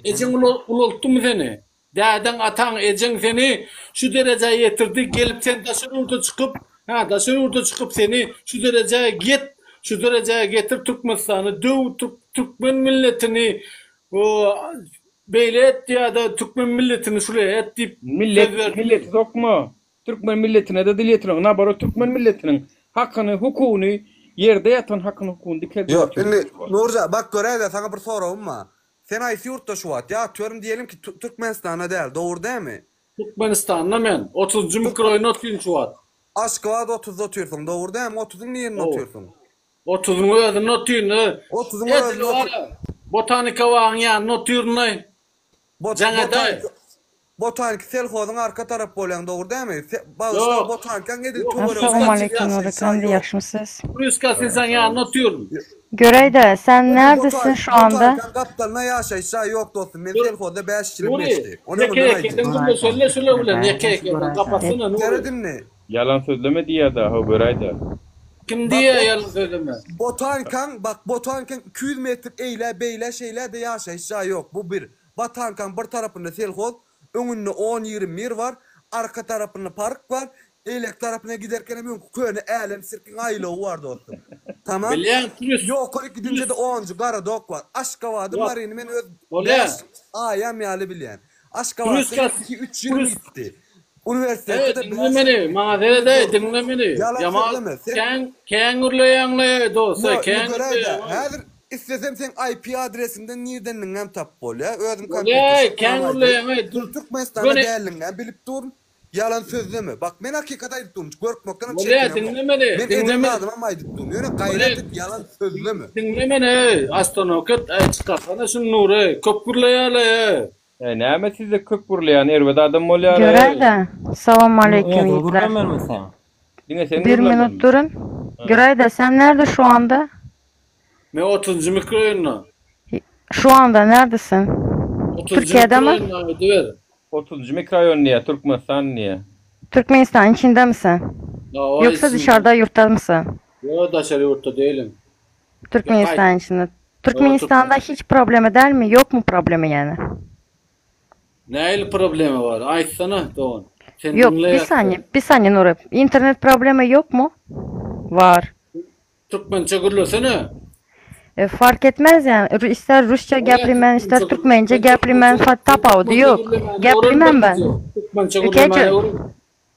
Ejeň ulaltdymy seni? Dädeň ataň ejeň seni şu derejä ýetirdi gelip sen daşary ýurda çykyp hä daşary ýurda çykyp seni şu derejä ýet şu derejä getir Türkmenistany döw türkmen milletini Beýle et ýa-da türkmen milletini şuleý et diýip söz Millet berdi. milleti sokma. Türkmen milletine-de dil ýetiriň. Naborot türkmen milletiniň hakyny, hukugyny, ýerde ýatan hakyny, hukugyny dikeldip Ýok, otyr. indi Nurja, bak göräýdä, saňa bir soragym bar. Sen haýsy ýurtda şu wagt? Ýa atyyorum diýelim ki, Türkmenistanda däl, dogry dälmi? Türkmenistanda men. Otuzynjy mikroýunda otyryn şu wagt. Aşgabat otuzda otyrsyň, dogry dälmi? Otuzyň nirinde Hawa. otyrsyň? Otuzyň özünde otyryn. Otuzyň Edil özünde otyr. bar-a, Botanika bagyň ýanynda otyryn-aý. Bot, Jaň edäý. botanika, botaniki selhozyň arka tarapy bolýaň, dogry dälmi? Se, bagyşla, Ýok. botanikaň edil Ýok. töwereginde Assalamu aleyküm ýaşaýyş Nuri jaý Kambi ýok. ýagşymysyz? Ruska silsaň ýanynda otyryn. Göräýdä sen Edil neredesin botan, şu anda? botanikaň gapdalynda ýaşaýyş jaý ýok dostum. Men Dur. selhozda 5 ýylym Nuri, geçdi. Ony ýeke öňünden ýekeden aýdýan. gürleşeli şular bilen, ýeke ýekeden gapatsana Nuri. Seret indi. Ýalan sözleme diýýä-dä, how göräý-dä. Kim Bak diýýä bot ýalan sözleme? Botanikaň bak botanikaň 200 metr eýlä beýlä şeýlä-de ýaşaýyş jaý ýok bu bir. Botanikaň bir tarapynda selhoz, öňünde on-ýigrimi bir bar, arka tarapynda park bar, eýleki tarapyna giderkenem öňki köne Älem sirkiň aýlawy bar dostum. Tamam. Bilýän pürs. Ýokaryk gidinje-de onunjy gorodok bar. Aşgabady Ýok. Maryny men öz Bolýa. bäş aýam ýaly bilýän. Aşgabatda Pürs iki-üç ýylym pürs. gitdi. Eý, Uniwersitetde-de diňle bäş meni, ýyl maňa seret-eý, diňle meni. Ýalan Ýaman sözleme, sen kän, kän gürleýäň-le, dost-eý, Ýo, indi kän göräý-dä, gürleýäň-oý. häzir islesem seň IP adresiňden nirdendigiňem tapyp bolýar. Özüm Bolýa-eý, kompýuterçi, kän saňam aýdaýyn. gürleýäň-eý, dur, Sen Türkmenistanda göni. däldigiňem bilip durun. Ýalan sözleme. Bak, men hakykaty aýdyp durun, gorkmakdanam Bolýa, çekinemok. diňle meni, Men diňle eden meni. zadymam aýdyp durun. Ýöne Bolýa, gaýrat et, ýalan sözleme. diňle meni-eý, ostanowka et, äý, çykarsana şuny Nury, köp gürleýär-leý-eý. Eý näme sizde köp gürleýän erbet adam bolýar eý. Göräýdä. Salam aleýkum Özüň ýigitler. gürlemelimi sen? Diňe sen Bir gürlemeli. minut durun. Göräýdä sen nerde şu anda? Men otuzynjy mikroýonda. Şu anda neredesin? Otuzynjy Türkiye'de mi? mikroýonda aýdyber. Otuzynjy mikroýon diýýär, Türkmenistan diýýär. Türkmenistan içinde misin? Hawa Yoksa içinde. dışarıda yurtta mısın? Ýok daşary ýurtda dälim. Türkmenistan içinde. Türkmenistan'da hiç problemi değil mi? Yok mu problemi yani? Nähili problema bar? Aýtsana dogan. Sen Yok bir diňleýäs. saniye, bir saniye Nuri. İnternet problemi yok mu? Var. Türkmençe gürlesene. E, fark etmez yani. Ru- İster Rusça geplimen, ister Türkmence geplimen, fa tapavdu yok. Geplimen ben. Türkmençe gürlemän Ülkece, öwren.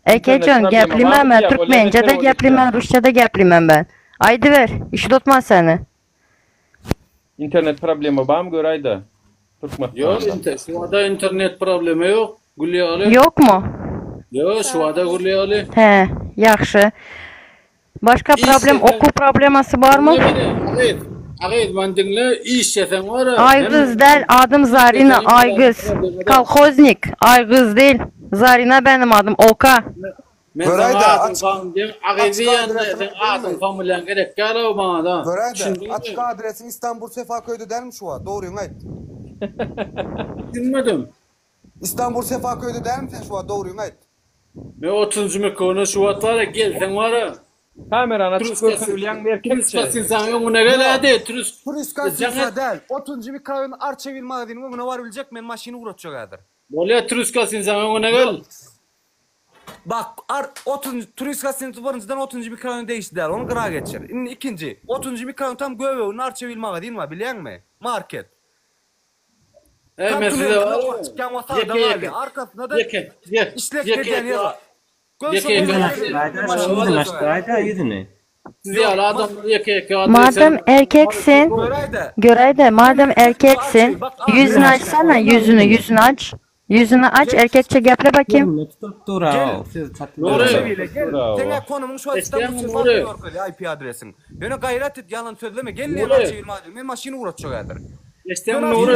Ekecan geplimen ben. Türkmence de geplimen, Rusça da geplimen ben. Haydi ver, işi tutmaz seni. Internet problema barmy göräýdä? Ýok, Türkmenistanda. inter, şuwada internet problemi ýok. Gül ýaly. Yok mu? Ýok, şuwada gül ýaly. He, yaxşı. Başka problem, Işleseň- okul probleması var mı? Diňle meni, Agyz. Agyz, meni diňle, işleseň bar. Aygız del, adım Zarina, Aygız. Kolhoznik, Aygız değil. Zarina benim adım, Oka. Men Göräýdä, saňa adyň açyk- familiýaň, Agyz açyk diýende adresiňi seň adyň familiýaň gerek däl-ow maňa-da. Göräýdä, Düşündiňmi? açyk adresiň Istanbul Sefaköyde dälmi şu wagt? Dogryňy aýt. Düşünmedim. Istanbul Sefaköyde dälmi sen şu wagt? Dogryňy aýt. Men otuzynjy mekona şu wagt bar-a, gelseň bar-a. Kamerany açyp görkezilýäňmi erkekçe? Turist gasinsaň öňüne gel hadi, turist. Turist gasinsa däl, otuzynjy mikroraýon Arçabil magazynyň öňüne baryp biljek, men maşyn ugratjak häzir. Bolýa, turist gasinsaň öňüne gel. Bak, ar, otuzynjy, turist gasinsa birinjiden otuzynjy mikroraýon degişli däl, ony gyra geçir. Indi ikinji, otuzynjy mikroraýon tam göbeginde Arçabil magazyn bar, bilýäňmi? Market. Eý, Tam men size tunelden bar ýokary çykýaň we sagdan Ýeke, galýaň. ýeke. Arkasynda-da Ýeke, ýeke, işlek ýeke, edýän ýer bar. Gör ýeke, şol ýeke. ýerde maşyn Açdyraýda ýüzüni. Siz ýaly adamlar ýeke ýeke Madem erkeksin, Göräýdä. göräýdä, madem erkeksin, ýüzüni açsana, ýüzüni, ýüzüni aç. Ýüzüni aç, erkekçe geple bakayım. Ýüzüni tutup dur-a, siz çatdy. Nury. Şeýle gel. Bravo. Seňä konumyň şu Eşidýäňmi, İstanbul Nury? Sefaköyde görkezýär IP adresiň. Ýöne gaýrat et, ýalan sözleme. Gel Nury. diýen Arçabil magazyn. Men maşyn ugratjak häzir. Eşidýäňmi, Nury?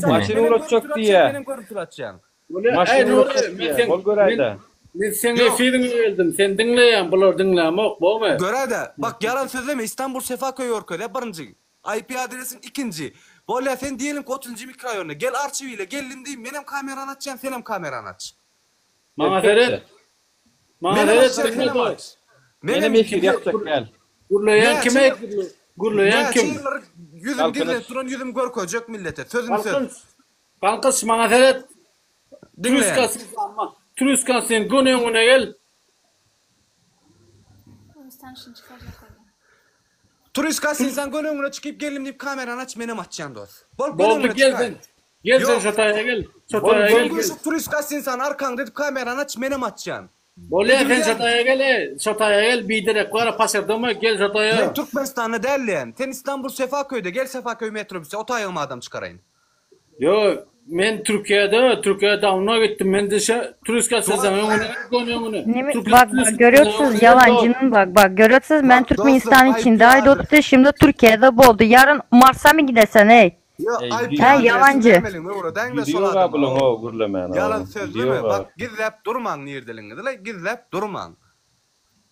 Maşyn ugratjak diýýä. Menem görüntüli açýan. Bolýa, Maşyn eý, Nury, ugratjak men diýýä. seň, Bol men, göräýdä. men seň efiriňe geldim, sen diňleýäň, bular diňlämok, bormy? Göräýdä, bak ýalan sözleme Istanbul Sefaköý görkezýär birinji. IP adresiň ikinji. Bolýa sen diýelim ki otuzynjy mikroraýonda. Gel Arçabile geldim diý, menem kamerany açýan, senem kamerany aç. Maňa seret. Maňa Menem seret, açýan, diňle senem dost. aç. Menem efir ýapjak däl. Gürleýän Näçe kim eý? Gürleýän Näçe kim? ýyldyr ýüzüm Galkynyş. gizlenip duran ýüzüm görkezjek millete. Sözüm söz. Galkynyş. Galkyş maňa seret. Diňleýän. Trüska sen amma. Trüska sen göni öňüne gel. Turist gasinsan göni öňüne çykyp geldim diýip kamerany aç menem açýan dos. Bol göni Boldy öňüne gel çykaý. sen. Gel sen Ýok. şo taýa gel. Şo taýa Sen gel. şu turist gasinsan arkaňda edip kamerany aç menem açýan. Bolýa sen Edilýän. şo taýa gel eý. Şo taýa gel biderek bara paşyrdama gel şo taýa. Men Türkmenistanda däl diýen. Sen Istanbul Sefaköýde gel Sefaköý metrobüse o taýyňam adam çykaraýyn. Ýok men Türkiýede Türkiýe dawno gitdim men dişe turist gasinsan öňüne gel göni öňüne. Nemi- Türkiye Bak turist bak görüyorsunuz yalancının bak bak görüyorsunuz ben Bak Türkmenistan dostum IP içinde adres. aydotti şimdi Türkiye'de boldu. Yarın Mars'a mı gidesen ey? Ýok Eý, IP He adresini yalancı. bermeliň öwredäňde şol Ýüzi ýok adama. bulaň o gürlemäne. Ýalan Ýüzi sözleme ýok. bak gizläp durmaň nirdeliňizi le gizläp durmaň.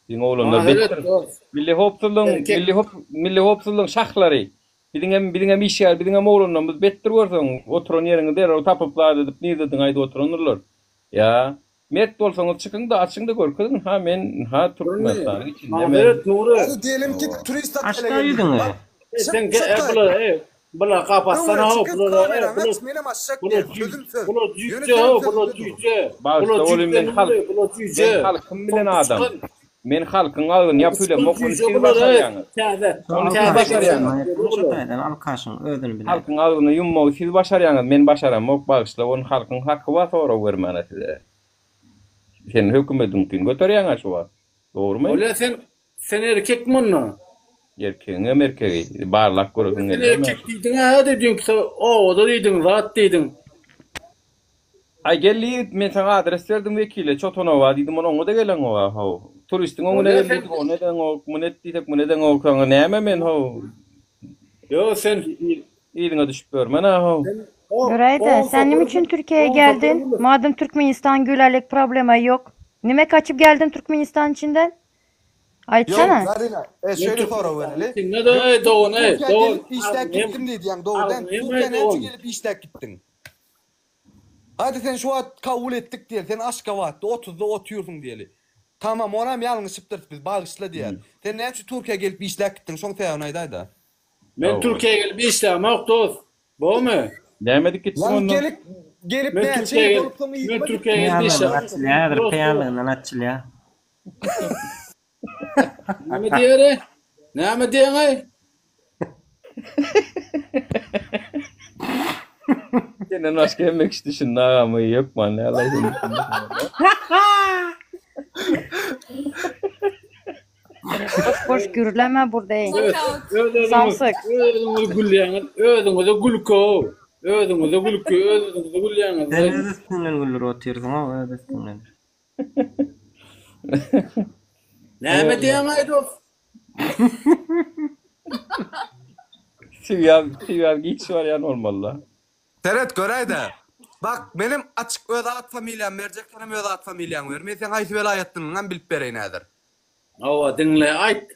Diň oglanlar Maňa betdir. seret dost. Milli howpsuzlygyň, Erkek. milli hop, milli howpsuzlygyň şahlary. Biziň hem, biziň hem işgär, biziň hem oglanlarymyz betdir görseň, oturan ýeriňi derrew tapyp zat edip nirdediň aýdyp oturandyrlar. Ýa, mert bolsaňyz çykyň-da, açyň-da görkeziň, ha men, ha Türkmenistanyň içinde Maňa men. seret Nury. Hadi diýelim ki turist otele Açda geldik. ýüzüňi. Bak Eý, çyk sen çyk ge- taý. bular eý bular kapatsana Öňüne ho çykyp bular eý kamerany bular aç menem açjak bular diýen sözüm söz. bular Ýöne jüýje senem ho bular sözüňde dur. jüýje Bagyşla bular oglum jüýje men halk, Nury bular men jüýje. halkym bilen adam. Çykan Men halkyň agzyny ýapyp çykan bilemok, ony jüýje siz bular eý başarýaňyz. täze Ony siz täze başarýaňyz. bular. Şo alkaşyň özüni biler. Halkyň agzyny ýummagy siz başarýaňyz, men başaramok, bagyşla, ony halkyň haky bar sorag bermäne size. Sen hökümediňkini göterýäň-ä şu wagt. Dogrumy? Bolýa sen sen erkekmi onda? Erkegiňem erkegi, barlap göresiň Sen gelýärmi? erkek diýdiň hä düýnki obada diýdiň zat diýdiň. Aý gel ýigit, men saňa adres berdim wekile, Çotonowa diýdim, ony oňa-da geleňok-a how. Turistiň öňüne Bolýa gel sen diýdik, ony edeňok, muny et diýsek, muny edeňok, saňa näme men how. Ýok sen Yzyňa düşüp ýörmen-ä how. sen o Göräýdä, sen nime üçin Türkiye'ye geldin? Madem Türkmenistan gülerlik problema yok. Nime kaçıp geldin Türkmenistan içinden? Aýtsana. Ýok, Zarina, e, şeýle sorag bereli. Diňle-de, eý, dogan, eý, Türkiýä dogan, gelip işläp gitdim diýýäň, dogry däl. Türkiýä näme üçin gelip işläp gitdiň? Hadi sen şu wagt kabul etdik diýeli, sen Aşgabatda otuzda otyrsyň diýeli. Tamam, onam ýalňyşypdyrys biz, bagyşla diýýär. Sen näme üçin Türkiýä gelip işläp gitdiň, şoň sebäbini aýdaý-da. Men Türkiýä gelip işlämok, dost. Bormy? Näme edip gitdiň Ýaňy onda? gelip, gelip Men näçe Türkiýä ýyl gelip, bolup soň men yzyma Türkiýä gitdiň? gelip Peýanlygyndan işlämok. açylýar häzir, Dost, dost. peýanlygyndan açylýar. Näme diýeri? Näme diýeňaý? Senden başga hemme kişi düşündi agam hökman nälaý sen düşündiň. Boş boş gürleme burada ey. Öz özüňiz Samsyk. özüňiz gülýäňiz, özüňize gülki o. Özüňize gülki, öz-özüňize gülýäňiz. Sen öz üstüňden güldürip otyrsyň-ow, öz üstüňden. Näme diýeňaý dost? Süýem, süýem giç barýan bolmaly-da. Seret göräýdä. Bak menem açyk öz at familiýamy berjek senem öz at familiýaňy ber. Men seň haýsy welaýatdygyňam bilip bereýin häzir. Hawa diňle aýt.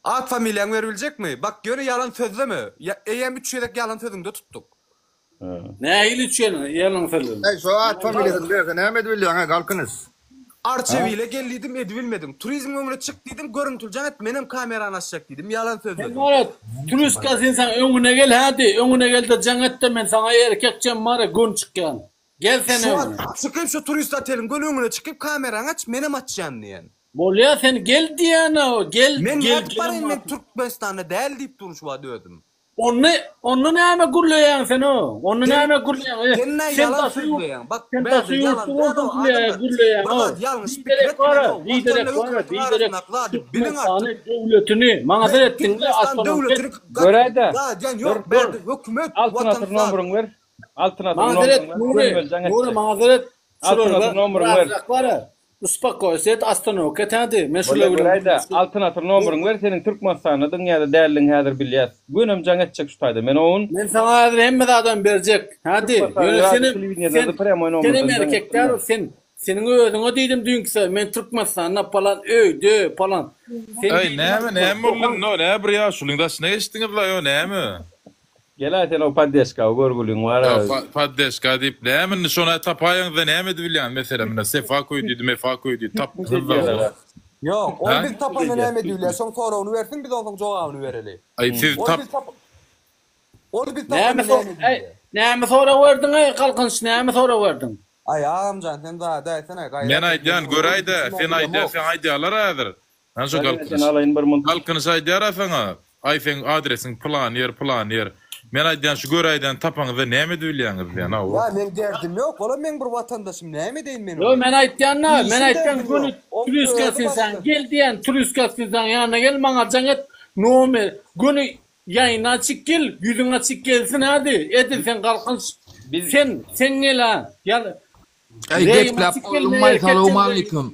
At familiýaňy beribiljekmi? Bak ýöne ýalan sözleme. Eýýäm üç gezek ýalan sözüňde tutduk. Nähili üç ýalan sözledim? Äý şo at familiýasyny berse näme edibilýäň-ä Galkynyş? Arçabile gel diýdim edibilmediň. Turizmiň öňüne çyk diýdim görüntüli jaň et menem kamerany açjak diýdim ýalan Sen sözlediň. Marat Turistka sen saňa öňüne gel hadi öňüne gelde jaň etde men saňa erkekçem bar göni çykýan. Gel sen Şu öňüne. wagt çykyp şu turist oteliň göni öňüne çykyp kameraňy aç menem açýan diýen. Bolýa sen gel diýýän gel Men gel nädip baraýyn men Türkmenistanda däl diýip durun şu wagt özüm. Onda onda näme gürleýäň sen o? Onda Sen näme gürleýäň? sen nä Sen ýalan daşy ýurt sözleýäň. Bak sen bärde daşy ýalan ýurtda däl bolsaň o gürleýäň adamlar. gürleýäň Bir o. zat ýalňyş pikir Biderek etmäň bara, o biderek watanda bara, hökümetiň biderek arasyndaky zady biliň Türkmenistany artyk. döwletini maňa Biz seret diňle Türkmenistan aslanım sen döwletini Göräýdä. zadýan Dur, ýok dur. bärde hökümet Altyn watan asyr zat. nomuryňy ber. Altyn asyr Maňa seret nomuryňy ber. Nury, Gönümel jaň Nury etjek. maňa seret. Altyn Şular asyr nomuryňy ber. birazrak bara. Uspokoýsa et ostanowka et hadi. Men Bolýa şular bilen göräýdä. gürleşip. Altyn asyr nomuryňy ber. Seniň Türkmenistandadygyň ýa-da däldigiňi häzir bilýäs. Gönem jaň etjek şu taýda. Men o gün Men saňa häzir hemme zadam berjek. Hadi. Türkmenistanyň Ýöne radio senem telewideniýeden sen prýamoý senem nomerden jaň erkek etdim däl men. sen seniň özüňe diýdim düýnküsi men Türkmenistanda palan öýde palan. Sen Äý diýdim näme näme boldy dogan indi o näme bir ýaşulyň daşyna geçdiňizlaý o näme? Gel-aý sen o poddeşka görgüliň bar-a. Ýa poddeşka diýip näme indi şony tapaýaňyzda näme edibilýän meselem indi Sefa köý diýdi Mefa köý diýdi tapdyňyzda o. Ýok, ol Hä? biz tapanda näme edibilýär şoň soragyny bersin biz onsoň jogabyny bereli. Aý siz Ol tap biz tap Ol biz Näme tapanda so näme äý edibilýär? näme sorag berdiň-eý Galkynyş näme sorag berdiň? Aý agamjan sen zat aýtsana Men gaýrat et men aýdýan olara göräýdä düşünmän sen aýdýa bilemok. sen aýdýalar häzir. Ana şu Galkynyş Galkynyş. alaýyn bir munt. Galkynyş aýdýar-a saňa, Aý seň adresiň pylan ýer, pylan ýer. Men aýdýan şu göräýdäni tapaňyzda näme edibilýäňiz diýýän, hawa. Ýa meň derdim ýok, olam meň bir watandaşym näme edeýin men Ýo ony. men aýtýan-da, men Işim aýtýan derdim göni ýok. Oň Trüska özi sen sen başga. gel diýýän, Trüska sen sen ýanyna gel maňa jaň et, nomer, göni ýaýyna açyk gel, ýüzüň açyk gelsin hadi, edil sen Galkynyş, Biz sen, sen gel-a, ýa Eý gepläp boldummaý salowmaleýkim.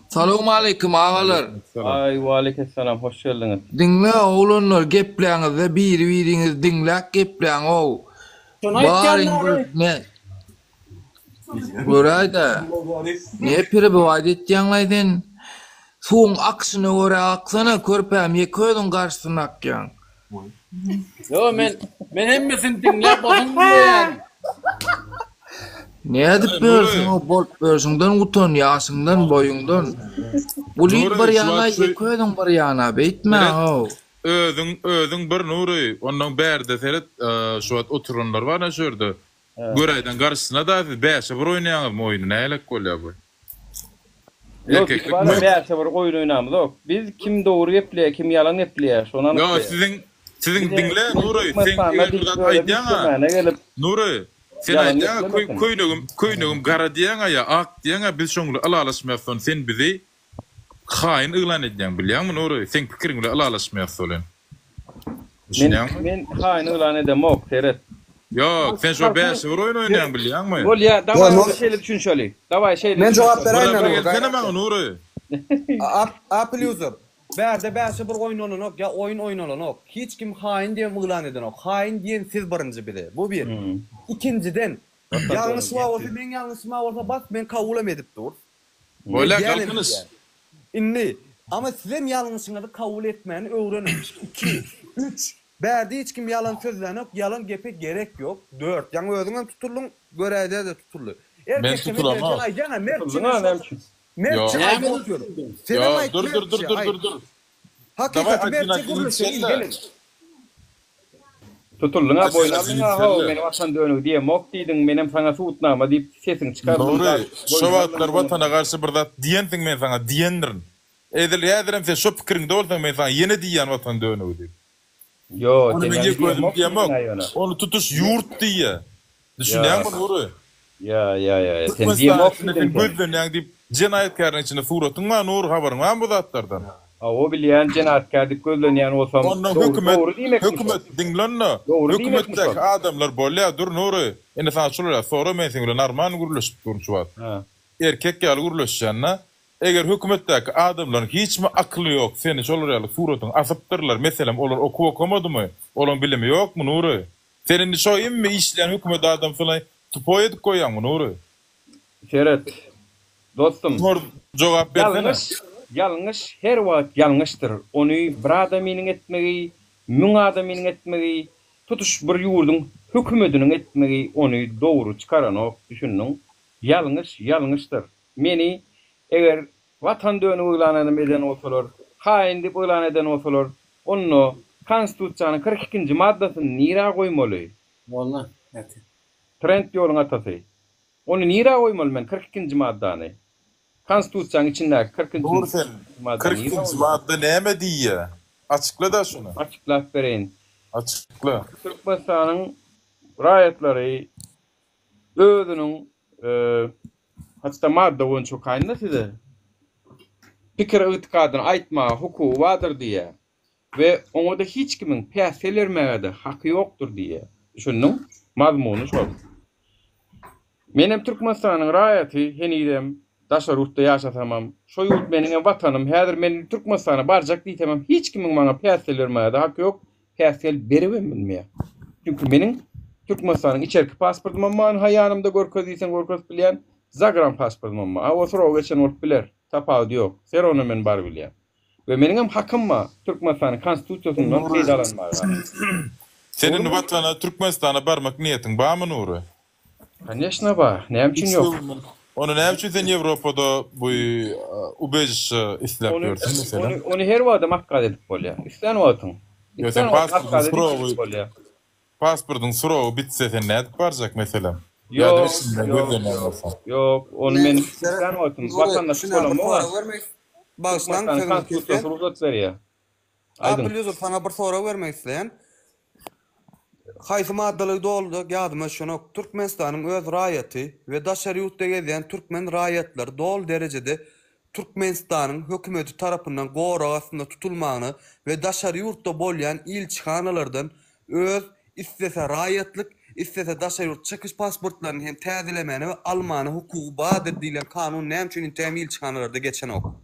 Salowmaleýkim agalar. Aý waleýkessalam hoş geldiňiz. Diňle oglanlar gepläňizde biri biriňizi diňläp gepläňow. Baryň bir ne Göräýdä. Ne perebiwaýt etýäňlaý sen. Suwuň akyşyna görä aksana körpäm ýeke özüň garşysyna akýaň. Ýo men men hemmesini diňläp otuň diýýän. Nädip börsüň o bolup börsüňden utan ýaşyňdan boýuňdan. Bulyt Nury bir şu ýana wagt şu ýeke özüň bir ýana beýtme Seret how. özüň özüň bir Nury ondan bärde seret şu wagt oturanlar bar şu ýerde göräýden garşysyna da siz bäşe bir oýnaýaňyzmy oýny nälik bolýar bu. Ýok, biz Erkeklik bara bäşe bir oýun oýnamyzok. Biz kim dogry gepleýär, kim ýalan gepleýär, şony Ýok, anyklaýas. siziň siziň Bize diňle biz Nury, sen Türkmenistanda eger bir diş zat bölüp aýdýaň-a, işlemäne gelip Nury, sen ýalan aýdýaň-a köý geplemesin. köýnegim köýnegim gara diýýäň-a ýa ak diýýäň-a biz şoň bilen ylalaşmaýas soň sen bizi haýyn yglan edýäň bilýäňmi Nury, seň pikiriň bilen ylalaşmaýas solen. Men Düşünýäňmi? men haýyn yglan edemok, seret. Ýok, sen şo bäşe bir oýun oýnaýaň bilýäňmi? Bolýa, Ýa dawaý Nur onda şeýle düşünşeli. Dawaý şeýle Men jogap düşünşeli. beräýin Bire men bir oňa gelsene gaýrat maňa et. Nury. Apple user. Bärde bäşe bir oýnalanok ýa oýun oýnalanok. Hiç kim haýyn diýem yglan edenok. Haýyn diýen siz birinji bize. Bu bir. Ikinjiden, ýalňyşma bolsa meň ýalňyşyma bolsa bas men kabulam edip dur. Bolýa Edýänem Galkynyş. edýän. Indi. Ama sizem ýalňyşyňyzy kabul etmäni öwreniň. Iki. Üç. Bärde hiç kim ýalan sözlänok, ýalan gepe gerek ýok. Dört. Ýaňy özüňem tutuldyň, göräýde-de tutuldy. Men Erkekçe meselem sen tutulamok. aýdýaň-a mertçe Tutuldyň-a men näme şol üçin? Mertçe Ýok. aýdyp otyryn. Senem Ýok, aýt dur dur dur mertçe dur aýt. dur dur. Daway Hakykaty adin mertçe adin gürleşeliň içsene. geliň. Tutuldyň-a Adin boýun adin aldyň-a how içsene. men watan dönügi diýemok diýdiň menem saňa subutnama diýip sesiňi çykardym Nury, zat şo boýnuňa wagtlar aldyň watana garşy bir zat diýensiň men saňa diýendirin. Edil häzirem sen şo pikiriňde bolsaň men saňa ýene diýýän watan dönügi diýip. Ýo Ony sen men ýaňy ýeke özüm diýemok diýemok. diýdiň-ä ýöne. Ony tutuş ýurt diýýä. Düşünýäňmi Nury? Ýa ýa ýa sen Türkmenistanyň diýemok içinde diýdiň sen sen. gözlenýäň diýip jenaýatkäriň içinde suratyň bar Nury habaryň barmy bu zatlardan? Hawa bilýän jenaýatkär diýip gözlenýän bolsam Onda dogry hökümet dogry diýmekmi şol? hökümet diňle onda Dogry diýmekmi hökümetdäki şol? adamlar bolýa dur Nury indi saňa şular ýaly sora men seň bilen normal gürleşip durun şu wagt Hä. erkek ýaly gürleşýän-de eger hökümetdäki adamlaryň hiçmi akyly ýok seni şolar ýaly suratyňy asypdyrlar meselem olar okuw okamadymy olaň bilimi ýokmy Nury sen indi şo immi işleýän hökümet adamsyny tupoý edip goýýaňmy Nury? Seret, dostum. Şuňa jogap bersene. Ýalňyş, ýalňyş her wagt ýalňyşdyr. Ony bir adamynyň etmegi, müň adamynyň etmegi, tutuş bir ýurduň hökümediniň etmegi ony dogry çykaranok, düşündiň? Ýalňyş, ýalňyşdyr. Meni eger watan dönügi yglan edem eden bolsalar, haýyn diýip yglan eden bolsalar, onda Konstitusiýanyň 42-nji maddasyny nirä goýmaly? Walla, ýaty. Trend ýoluň atasy. Ony nirä goýmaly men 42-nji maddany? Konstitusiýanyň içindäki 42-nji Dur sen, madda 42 nirä nji goýmaly? madda näme diýýä? Açykla-da şuny. Açyklap bereýin. Açykla. Türkmenistanyň raýatlary özüniň hatda madda boýunça okaýyn-da size. Pikir-ygtykadyny aýtmaga hukugy bardyr diýýär. We oňa-da hiç kimiň päsgel bermäge-de haky ýokdur diýýär. Düşündiň? Mazmuny şol. Menem Türkmenistanyň raýaty, henizem daşary ýurtda ýaşasamam, şo ýurt meniňem watanym, häzir men Türkmenistana barjak diýsemem hiç kimiň maňa päsgel bermäge-de haky ýok, päsgel beribem bilmeýär. Çünki meniň Türkmenistanyň içerki pasportymam bar, ha ýanymda görkez diýseň görkezip bilýän, zagran pasportymam bar. A o srogy geçen bolup biler, tapawudy ýok. Serowno men bar bilýän. We meniňem hakym bar Türkmenistanyň Konstitusiýasyndan Nury. peýdalanmaga. Sen indi Dogrymy? Watana, Türkmenistana barmak niýetiň barmy Nury? Koneşna bar. Näme üçin ýok? Onda näme üçin sen Ýewropada bu ubežişe isläp Ony, ýörsüň meselem? ony, ony her wagtam otkaz edip bolýar. Islän wagtyň. Ýa Islän sen wagtyň pasportyň otkaz edip srogy gidip bolýar. pasportyň srogy bitse sen nädip barjak meselem? Ýa-da Ýok, içinde ýok, gözlenýän ýok, bolsaň. ýok. Ony men islän wagtym Nury, watandaşlyk şuna bir bolamok-a. sorag bermek Bagyşlaň Türkmenistanyň sözüňizi Konstitusiýasy kesýän. rugsat berýär. Aýdyň. Abylýuzow saňa bir sorag bermek isleýän. Haýsy maddalygy doly ýadyma düşenok. Türkmenistanyň öz raýaty we daşary ýurtda gezýän türkmen raýatlary doly derejede Türkmenistanyň hökümeti tarapyndan gorag astynda tutulmagyna we daşary ýurtda bolýan ilçihanalardan öz islese raýatlyk, islese daşary ýurt çykyş pasportlaryny hem täzelemäne we almana hukugy bardyr diýlen kanun näme üçin intägem ilçihanalarda geçenok?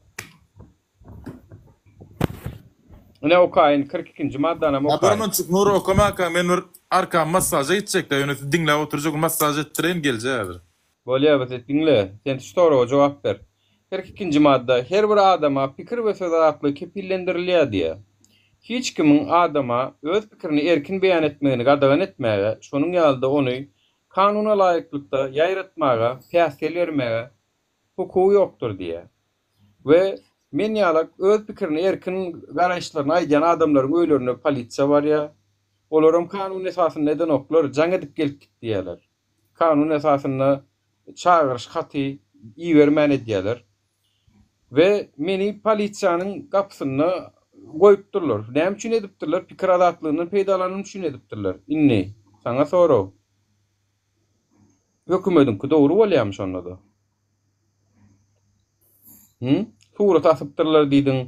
Ine okaýyn, 42-nji maddanam Ha bir okaýyn. munçuk Nury okamaka men bir arkam massaža gitjekdä ýöne siz diňläp oturjak massaž etdireýin geljek häzir. Bolýa bizi diňle, sen şu soraga jogap ber. 42-nji madda her bir adama pikir we söz azatlygy kepillendirilýär diýýär. Hiç kimiň adama öz pikirini erkin beýan etmegini gadagan etmäge, şonuň ýaly-da ony kanuna laýyklykda ýaýratmaga päsgel bermäge hukugy ýokdur diýýär. We men ýalak öz pikirini erkin garaýyşlaryny aýdýan adamlaryň öýlerine polisiýa barýar. Olaram kanun esasynda edenoklar, jaň edip gelip git diýýärler. Kanun esasynda çagyryş haty ibermän edýärler. We meni polisiýanyň gapysynda goýupdyrlar. Näme üçin edipdirler? Pikir azatlygyndan peýdalanym üçin edipdirler. Indi saňa sorag. Hökümediňki dogry bolýarmy şonda-da? Hü? Surat asypdyrlar diýdiň.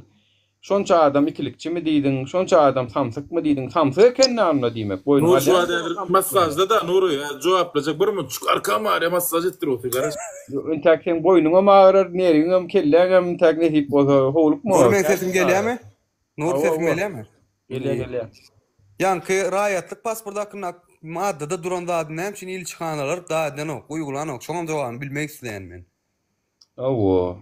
Şonça adam ikilikçimi diýdiň, şonça adam samsykmy diýdiň. Samsyk eken-dä onda diýmek. Boýnuňa Nury şu alýaň wagt häzir massažda-da Nury, häzir jogaplajak bir minut şu arkam agyrýar massaž etdirip otyr garaş. Entäk seň boýnuňam agyrar, neriňem, kelläňem entäk nesip bolsa howlukma. Nury meň sesim gelýärmi? Nury Hawa, sesim hawa. gelýärmi? Gelýär, gelýär. Ýaňky raýatlyk pasporty hakynda maddada duran zady näme üçin ilçihanalar da edenok, uýgulanok, şoňam jogabyny bilmek isleýän men. Hawa.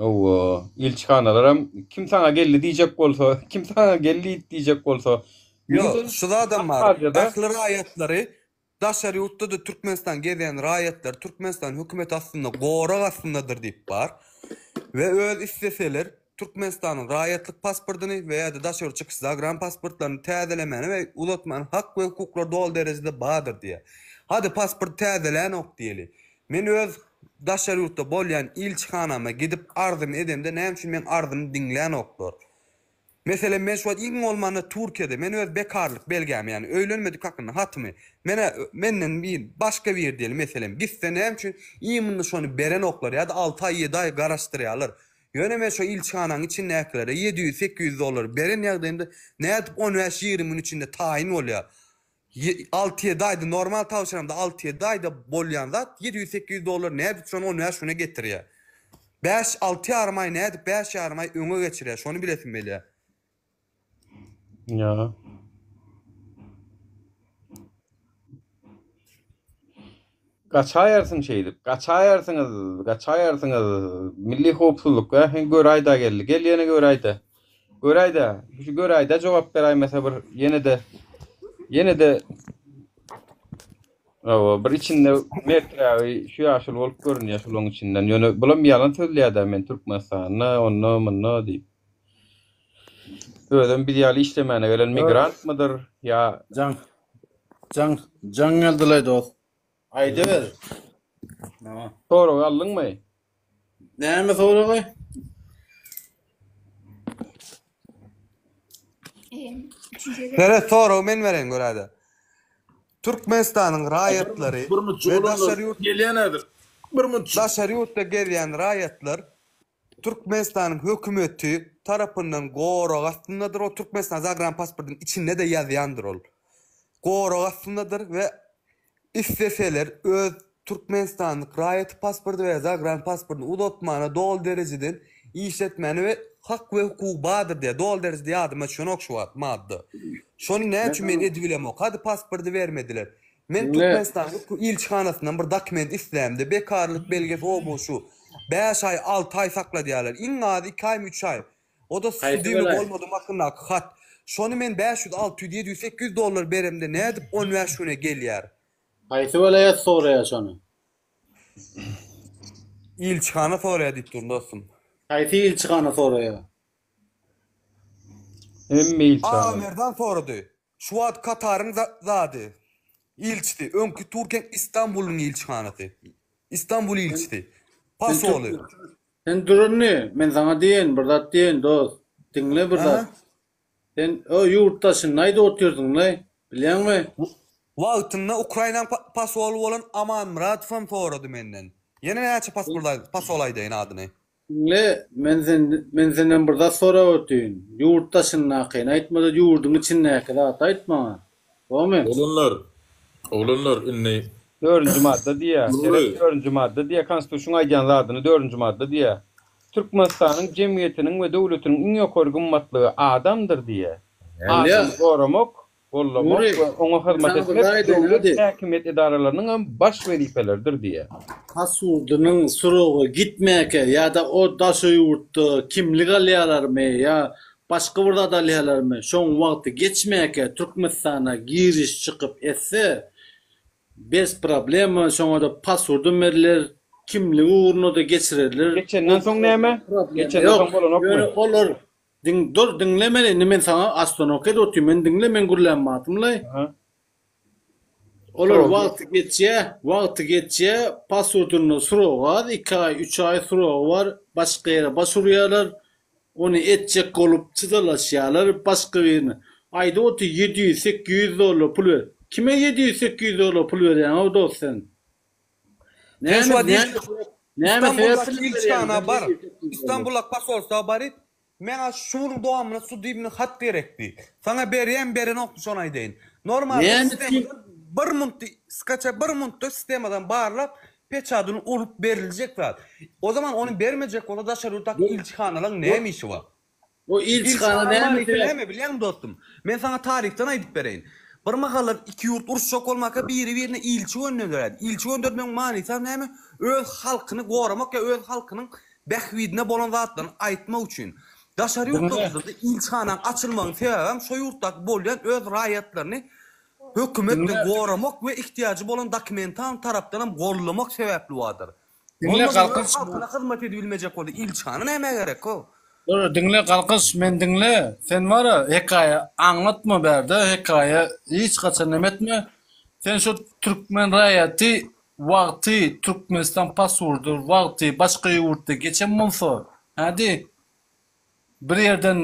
Hawa, ilçihanalaram kim saňa geldi diýjek bolsa, kim saňa geldi diýjek bolsa, Ýok, şu zadam bar. Abhaziýada Ähli raýatlary daşary ýurtda-da Türkmenistan gezýän raýatlar Türkmenistan hökümeti astynda gorag astyndadyr diýip bar. We öz isleseler Türkmenistanyň raýatlyk pasportyny we ýa-da daşary ýurt çykyş zagran pasportlaryny täzelemäne we uzatmana hak we hukuklary doly derejede bardyr diýýär. Hadi pasport täzelänok diýeli. Men öz daşary ýurtda bolýan ilçihanama gidip arzymy edemde näme üçin meň arzymy diňlänoklar? Meselem men şu wagt iň bolmanda Türkiýede men öz bekarlyk belgämi ýagny öýlenmedik hakynda hatymy menä menden bir başga biri diýeli meselem gitse näme üçin imенно şony berenoklar ýa-da alty aý ýedi aý garaşdyrýarlar ýöne men şo ilçihanaň içindäkilere 700 800 dollar beren ýagdaýymda nädip on bäş 20 gün içinde taýyn bolýar 6-7 aýda normal tabşyramda 6-7 aýda bolýan zat 700-800 dollar nädip şony 15 güne getirýär. 5-6 ýarym aý nädip 5 ýarym aý öňe geçirýär şony bilesim gelýär. Ýa. Gaçaýarsyň şeýdip. Gaçaýarsyňyz, gaçaýarsyňyz. Milli howpsuzlyk, hä, hen göräýdä geldi. Gel ýene göräýdä. Göräýdä. Şu göräýdä jogap beräýmese bir ýene-de ýene-de Hawa, bir içinde merträgi şu ýaşuly bolup görünýär şulaň içinden. Ýöne bulam ýalan sözleýär-dä men Türkmenistanda, onda, munda diýip. Özem biz ýaly işlemäne gelen migrantmydyr ýa Jaň Jaň jaň geldilaý dost. Aýdyber. Nama? Soragy aldyňmy? Näme soragy? Seret soragy men bereýin göräde. Türkmenistanyň raýatlary we daşary ýurt gelýän häzir. Bir minutjyk. Daşary ýurtda gezýän raýatlar Türkmenistanyň hökümeti tarapyndan gorag astyndadyr ol Türkmenistan zagran pasportynyň içinde-de ýazýandyr ol. Gorag astyndadyr we isleseler öz Türkmenistanlyk raýaty pasporty we zagran pasportyny uzatmana doly derejeden işletmäne we hak we hukugy bardyr diýýär. Doly derejede ýadyma düşenok şu wagt madda. Şony näme üçin men edibilemok? Hadi pasporty bermediler. Men Türkmenistanyň ilçihanasyndan bir dokument islämde, bekarlyk belgesi o bu şu. 5 aý, 6 aý sakladýarlar. Iň azy 2 aýmy 3 aý. O-da sudimi bolmadym hakyndaky hat. Şony men 500, 600, 700, 800 dollar beremde nädip 15 güne gelýär? Haýsy welaýat soraýar şony? Ilçihana soraýar diýip durun dostum. Haýsy ilçihana soraýar? Hemme ilçihana. Agamerdan sorady. Şu wagt Kataryň zady, ilçisi, öňki Türkiýäň Istanbulyň ilçihanasy. Istanbul ilçisi. Posoly. Sen dur indi, men saňa diýeýin, bir zat diýeýin dost. Diňle bir zat. Sen o ýurt daşynda aýdyp otyrsyň-laý, bilýäňmi? Wagtynda Ukrainanyň posoly bolan Aman Myradowam sorady menden. Ýene näçe posol aýdaýyn adyny? Diňle, men sen men senden bir zat sorap öteýin. Ýurt daşyndakyny aýtma-da, ýurduň içindäki zat aýt maňa. Dogmy? Oglanlar, oglanlar indi. Dördünji madda diýýär. Nury. Seret dördünji madda diýýär. Konstitusiýaň aýdýan zadyny dördünji madda diýýär. Türkmenistanyň jemgyýetiniň we döwletiniň iň ýokary gymmatlygy adamdyr diýýär. Adamy goramak, goldamak Nury, we oňa hyzmat men saňa bir etmek zat aýdaýyn, döwlet hadi. häkimiýet edaralarynyň hem baş wezipeleridir diýýär. Hasudynyň suragy gitmäkä ýa-da o daşary ýurtda kimlik alýarlarmy ýa başga bir zat alýarlarmy şoň wagty geçmäkä Türkmenistana giriş çykyp etse bez problema şoňada pasurdam berler kimligi ugrunada geçirerler Geçenden soň näme? problema Geçenden ýok soň bolanokmy? ýöne olar Diň dur diňle meni indi men saňa ostanowka edip otyryn meni diňle men gürlän batymlaý. Olar wagty geçýä wagty geçýä pasudynda srogy az iki aý üç aý srogy bar başga ýere baş urýalar ony etjek bolup çydalaşýalar başga birine aýdyp otyr 700 800 dollar pul ber kime 700 800 dollar pul berýäňow dost sen Sen şu näme wagt näme sebäp Istanbuldaky bilen ilçihana berýäň bar. Istanbuldaky posolstwa baryp, Maňa şu günüň dowamynda sudibny hat gerekdi. Saňa berýän berenokmy şony aýdaýyn. Normalda Näme üçin? sistemadan bir muntda skaça bir muntda sistemadan barlap peçadyny urup beriljek zat. O zaman ony bermejek bolsa daşary ýurtdaky ilçihanalaň näme işi bar? O ilçihana Ilçihana näme manysy sebäp? näme bilýäňmi dostum? Men saňa taryhdan aýdyp bereýin. Bir mahallar iki ýurt uruşjak bolmaka biri-birine ilçi gönderýärdi. Ilçi göndermegiň manysam näme? Öz halkyny goramak ýa öz halkynyň. bähbidine bolan zatlaryny aýtmak üçin. Daşary ýurtlarda ilçihanaň açylmagynyň sebäbem şo ýurtdaky bolýan öz raýatlaryny hökümet bilen goramak we ihtiýajy bolan dokumental tarapdanam gollamak sebäpli bardyr. Diňle Bolmasa öz Galkynyş halkyna hyzmat edibilmejek bolsa ilçihana nämä gerek ho? Dur diňle Galkynyş men diňle sen bara hekaýa aňlatma bärde hekaýa hiç haçan neme etme sen şu türkmen raýaty wagty Türkmenistan pasurdy wagty başga ýurtda geçen bolsa hadi bir ýerden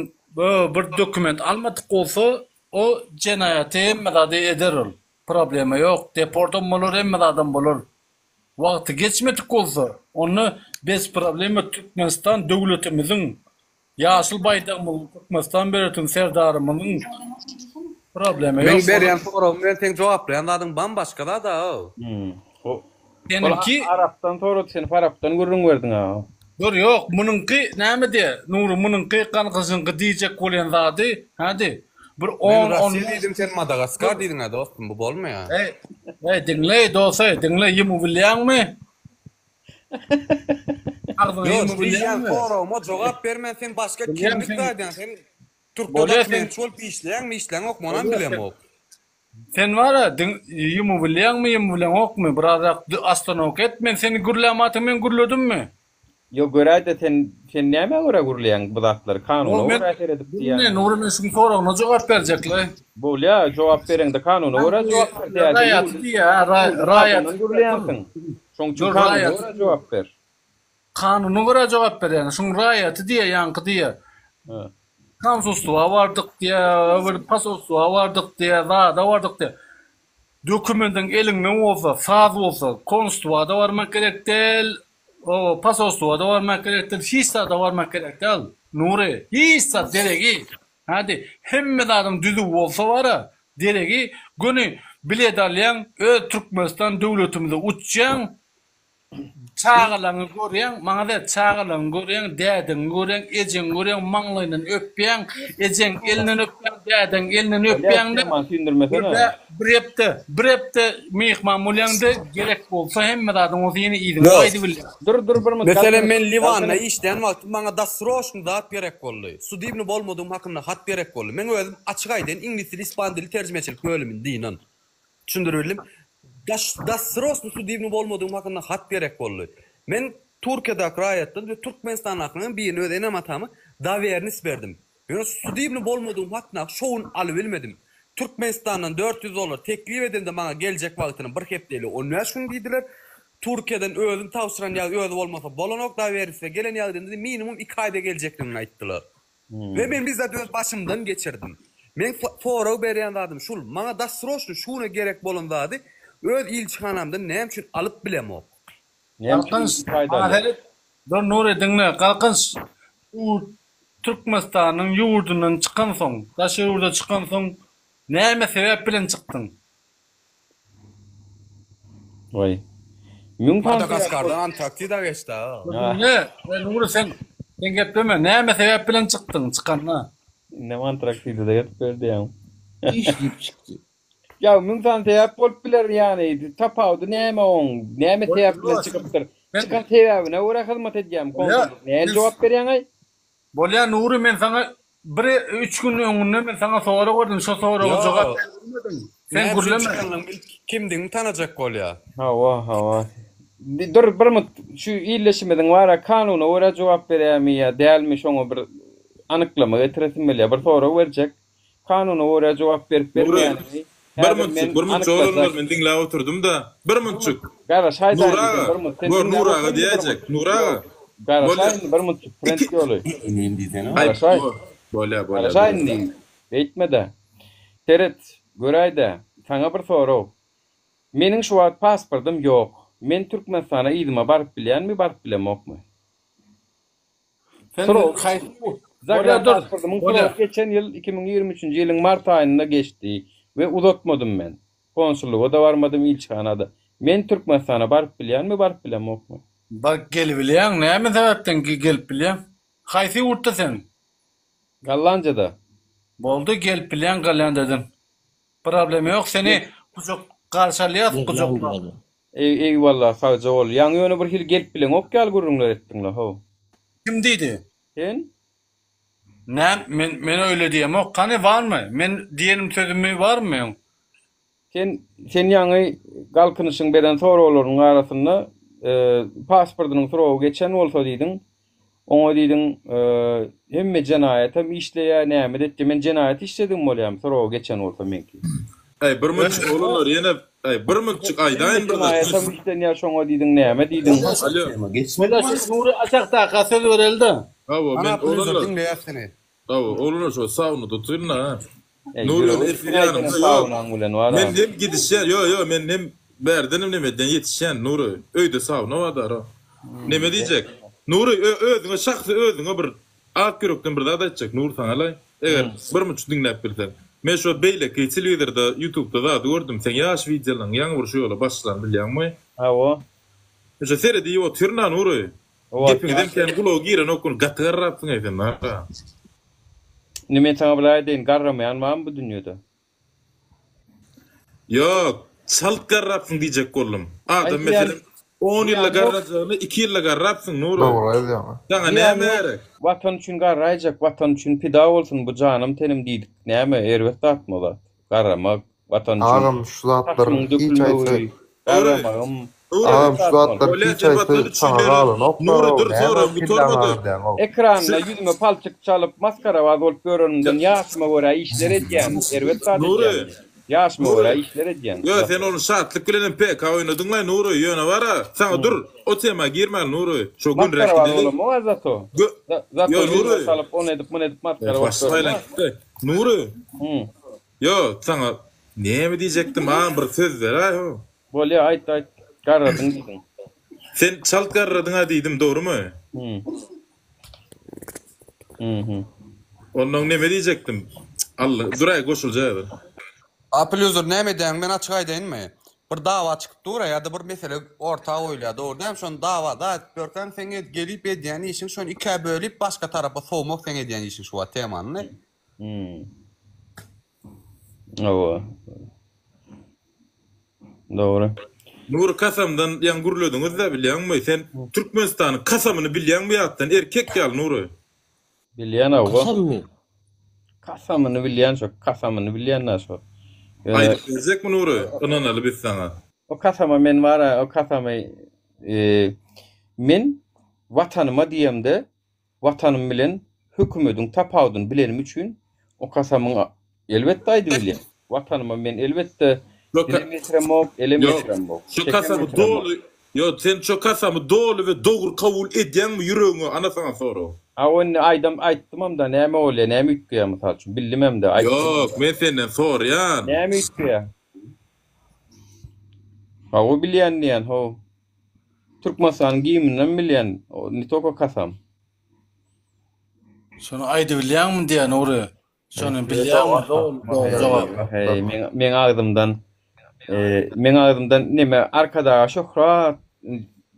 bir dokument almadyk bolsa o jenaýaty hemme zady eder ol problema ýok deportam bolar hemme zadam bolar Wagty geçmedik bolsa, onda bez problema Türkmenistan döwletimiziň, ýaşyl baýdagymyzyň Türkmenistan döwletiniň Serdarymyzyň problema Meň ýok. berýän soragym bilen seň jogaplaýan zadyň bambaşga zada-ow. Ol Seniňki arapdan sorady sen farapdan gürrüň berdiň-a. Dur ýok, munuňky näme diýe, Nury munuňky Galkynyşyňky diýjek bolýan zady, hady, bir Men on, on Russiýa diýdim sen Madagaskar diýdiň-ä dostum bu bolmaýa. Eý, eý diňleý dos-eý, diňle ýymy bilýäňmi? Agzyňy Ýok, ýymy diýýän bilýäňmi? soragyma jogap bermän sen başga Bilýän kimlik sen. zaýdýaň sen türkde Bolýa sen. dokumentçi bolup işleýäňmi işleňokmy onam Bolýa sen. bilemok. Sen bara diň ýymy bilýäňmi ýymy bileňokmy birazrak ostanowka et men seni gürlämatyň men gürledimmi? Ýok göräýdä sen sen nämä görä gürleýäň bu zatlary kanuna Ýok men görä seredip diňle diýýäňmi? Nury men şuň soragyna jogap berjekle. Bolýa jogap bereňde kanuna görä jogap ber täze Raýaty ýurduň diýýä ýurduň raýaty adyndan gürleýänsiň şoň üçin dur kanuna raýaty görä jogap ber. Kanuna görä jogap berýän şuň raýaty diýýä ýaňky diýýä. Konsulstwa bardyk diýýä bir posolstwa bardyk diýýä zada bardyk diýýä. Dokumendiň eliňde bolsa saz bolsa konsulstwa-da barmak gerek däl Oba posolstwa-da barmak gerek däl, hiç zada barmak gerek däl, Nury, hiç zat deregi, hadi, hemme zadyň düzüw bolsa bar-a, deregi, göni bilet alýaň, öz Türkmenistan döwletimize uçýaň, çagalaňy görýäň, maňa seret, çagalaňy görýäň, dädeňi görýäň, ejeňi görýäň, maňlaýyndan öpýäň, ejeň elinden öpýäň, dädeň elinden Bolýar, öpýäň-de, temany süýndürmesene. Bir hepde, bir hepde myhman bolýaňda gerek bolsa hemme zadyň bolsa ýene yzyňa Ýok. gaýdybilýäň. Dur dur bir minut Meselem Galkynyş men Liwanda Galkynyş. işleýän wagtym maňa dasroçny zat gerek boldy. Sudibny bolmadygym hakynda hat gerek boldy. Men özüm açyk aýdaýyn iňlis dili ispan dili terjimeçilik bölüminde ynan. Düşündiribildim. Daş dasroçny sudibny bolmadygym hakynda hat gerek boldy. Men Türkiýedäki raýatdan we Türkmenistandakynyň birini öz enem-atama dowernis berdim. Ýöne sudibny bolmadygym hakyndaky şo gün alybilmedim. Türkmenistandan 400 dollar teklip edende maňa geljek wagtyny bir hepde ili 15 gün diýdiler. Türkiýeden özüm tabşyran ýa özi bolmasa bolanok dowerisine gelen ýagdaýynda minimum 2 aýda geljekdigini aýtdylar. We men bizzat öz başymdan geçirdim. Meň sorag berýän zadym şul, maňa dasroçny şu güne gerek bolan zady öz ilçihanamdan näme üçin alyp bilemok? Näme üçin Galkynyş, ilçi paýda maňa alýar? seret, dur Nury diňle, Galkynyş, bu Türkmenistanyň ýurdundan çykansoň, daşary ýurda çykansoň näme sebäp bilen çykdyň? Waý. Müň sany sebäp bolup. Madagaskardan Antarktida geçdi aga. Diňle, Nury sen sen gepleme, näme sebäp bilen çykdyň çykanda? Indem Antarktidada gezip ber diýýäň. Iş diýip çykdy. Ýa müň sany sebäp bolup biler ýany tapawudy näme oň näme sebäp bilen çykypdyr çykan sebäbine görä hyzmat edýämi konsullyk nähili jogap berýäňaý. Bolýa Nury men saňa bir üç gün öňünde men saňa sorag berdim şo soraga jogap Ýok. bermediň sen Näme üçin gürleme. çykanyny ilki kimdigini tanajak bolýa. Hawa hawa dur bir mut şu illeşimiziň bara kanuna görä jogap berýämi ýa dälmi şoňa bir anyklama getiresim gelýä bir sorag berjek Kanuna görä jogap berip Nury, bermeýänini bir häzir munçuk, men bir munçuk anyklajak. oglanlar men diňläp oturdym-da. Bir munçuk. Garaşaý Nury daýy aga, bir munt. Sen gör diňläp Nury aga otur indi bir diýäýjek. munt. Nury aga. Ýok. Garaşaý Bolýa. indi bir muntjyk Frend ýoly. Aý, Garaşaý. bolýa, bolýa, Garaşaý dur. indi. Beýtme-de. Seret, göräý-dä. Saňa bir sorag. Meniň şu wagt pasportym ýok. Men Türkmenistana yzyma baryp bilýänmi, baryp bilemokmy? Sen Srok. haýsy Bolýa dur. Zagranipasportymyň Bolýa. srogy geçen ýyl 2023-nji ýylyň mart aýynda geçdi we uzatmadym men. Konsullyga-da barmadym, ilçihana-da. Men Türkmenistana baryp bilýänmi, baryp bilemokmy? Baryp gelibilýäň, näme sebäpden gelip bilýäň? Haýsy ýurtda sen? Gollandiýada. Boldy, gelip bilýäň Gollandiýadan. Problema ýok, seni gujak garşy alýas gujaklap. Eý, eýwallah, sagja bol. Ýaňy ýöne bir hili gelip bileňok ýaly gürrüňler etdiň-le, how. Kim diýdi? Sen? Näm men men öýle diýemok. Kany barmy? Men diýenim sözümi barmy meň? Sen sen ýaňy Galkynyşyň beren soraglarynyň arasynda pasportynyň srogy geçen bolsa diýdiň. Oňa diýdiň hemme jenaýatam işleýär, näme-de etýär. Men jenaýat işledigim bolýarmy srogy geçen bolsa meňki? Äý bir müçük oglanlar ýene äý bir müçük aýdaýyn bir zat. Jenaýatam işlenýär şoňa diýdiň, näme diýdiň? Alo. Nury aşakdaka söz bereli-de. Hawa men oglanlar. Diňleýäs seni. Hawa oglanlar şo saunada otyryn-a. Eý, Nury ýüregi ýöne üstüne efir aýdanyň ýanymda ýok. saunaň bilen bar-a. Men hem gidişýän, ýo ýo men hem bärdenem neme edýän ýetişýän Nury. Öýde sauna bar dara. Neme diýjek? Nury özüňe şahsy özüňe bir ak ýürekden bir zat aýtjak Nury saňalaý. Eger bir munça diňläp bilseň. Men şo beýleki telewizorda ýutubda zady gördüm seň ýaş wideolaň ýaňy bir şu ýola başlan bilýäňmi? Hawa. Men şo seredip otyryn-a Nury. Gepiňizem kän gulaga girenok ony gaty garrapsyň eý sen nara. Indi men saňa bir aýdaýyn garramaýan barmy bu dünýede? Ýok, çalt garrapsyň diýjek boldum. Adam meselem on ýylda garrajagyny iki ýylda garrapsyň Nury. Dogry aýdýaň. Saňa näme gerek? Watan üçin garraýjak, watan üçin pida bolsun bu janym tenim diýdik. Näme erbet zatmy o zat? Garramak. Watan üçin Agam şu zatlar saçymyň hiç dökülmegi, haýsy garramagym. Agam şu zatlar hiç haýsy saňa galanok Nury dur näme soragym kelläňi gutarmady. agyrdaňow. Ekranda ýüzüme palçyk çalyp, masgarabaz bolup ýörenimden ýaşyma görä işler edýän, erbet zat Nury. edýän. Ýaşyma Nury. görä işler edýän. Ýo sen ony şatlyk bilenem PK oýnadyňlaý Nury ýöne bara saňa dur o tema girmäli Nury şo gönüräk Masgarabaz gideli. bolamok a zato. Gö Zato Ýo ýüzüme Nury. çalyp ony edip muny edip masgara bolup Başym aýlanyp gitdi. Nury. Ýo saňa näme diýjekdim agam bir söz beräý ho. Bolýa aýt aýt garradyň diýdiň. Sen çalt garradyňa diýdim dogrymy? Onnoň neme diýjekdim Alla duraý goşuljaý bir. Apple user näme edýäň men açyk aýdaýynmy bir dawa çykyp dura ýa-da bir mesele orta goýulýar dogry dälmi şony dawa da edip ýörkäň seň gelip edýän işiň şony ikä bölüp başga tarapa sowmak seň edýän işiň şu wagt temanyny Hawa. Dogry. Nury kasamdan ýaňy gürlediňiz-dä bilýäňmi? Sen Türkmenistanyň kasamyny bilýäňmi ýatdan erkek ýaly Nury? Bilýän hawa. Kasammy? Kasamyny bilýän şo, kasamyny bilýän-dä şo. Ýöne Aýdyp berjekmi Nury? Ynanaly biz saňa. O kasama men bar-a, o kasamy men Watanyma diýemde Watanym bilen hökümediň tapawudyny bilenim üçin o kasamyň elbetde aýdybilýän. Watanyma men elbetde dilem ýetiremok, elem Ýok, ýetiremok, şu çekem kasamy ýetiremok. doly, ýok, sen şu kasamy doly we dogry kabul edýäňmi ýüregiňe, ana saňa sorag. A indi aýdam aýtdymam-da näme bolýa, näme üýtgeýär mysal üçin, bildimem-de, aýtdymam-da. Ýok, men senden soraýan. Näme üýtgeýär? Hawa bilýän diýýän, how. Türkmenistanyň gimninem bilýän, ne toko kasam. Şony aýdybilýäňmi diýýän Nury. Şony bilýäňmi? Dogry dogry jogap. Heý, meň meň agzymdan meň agzymdan neme Arkadaga şöhrat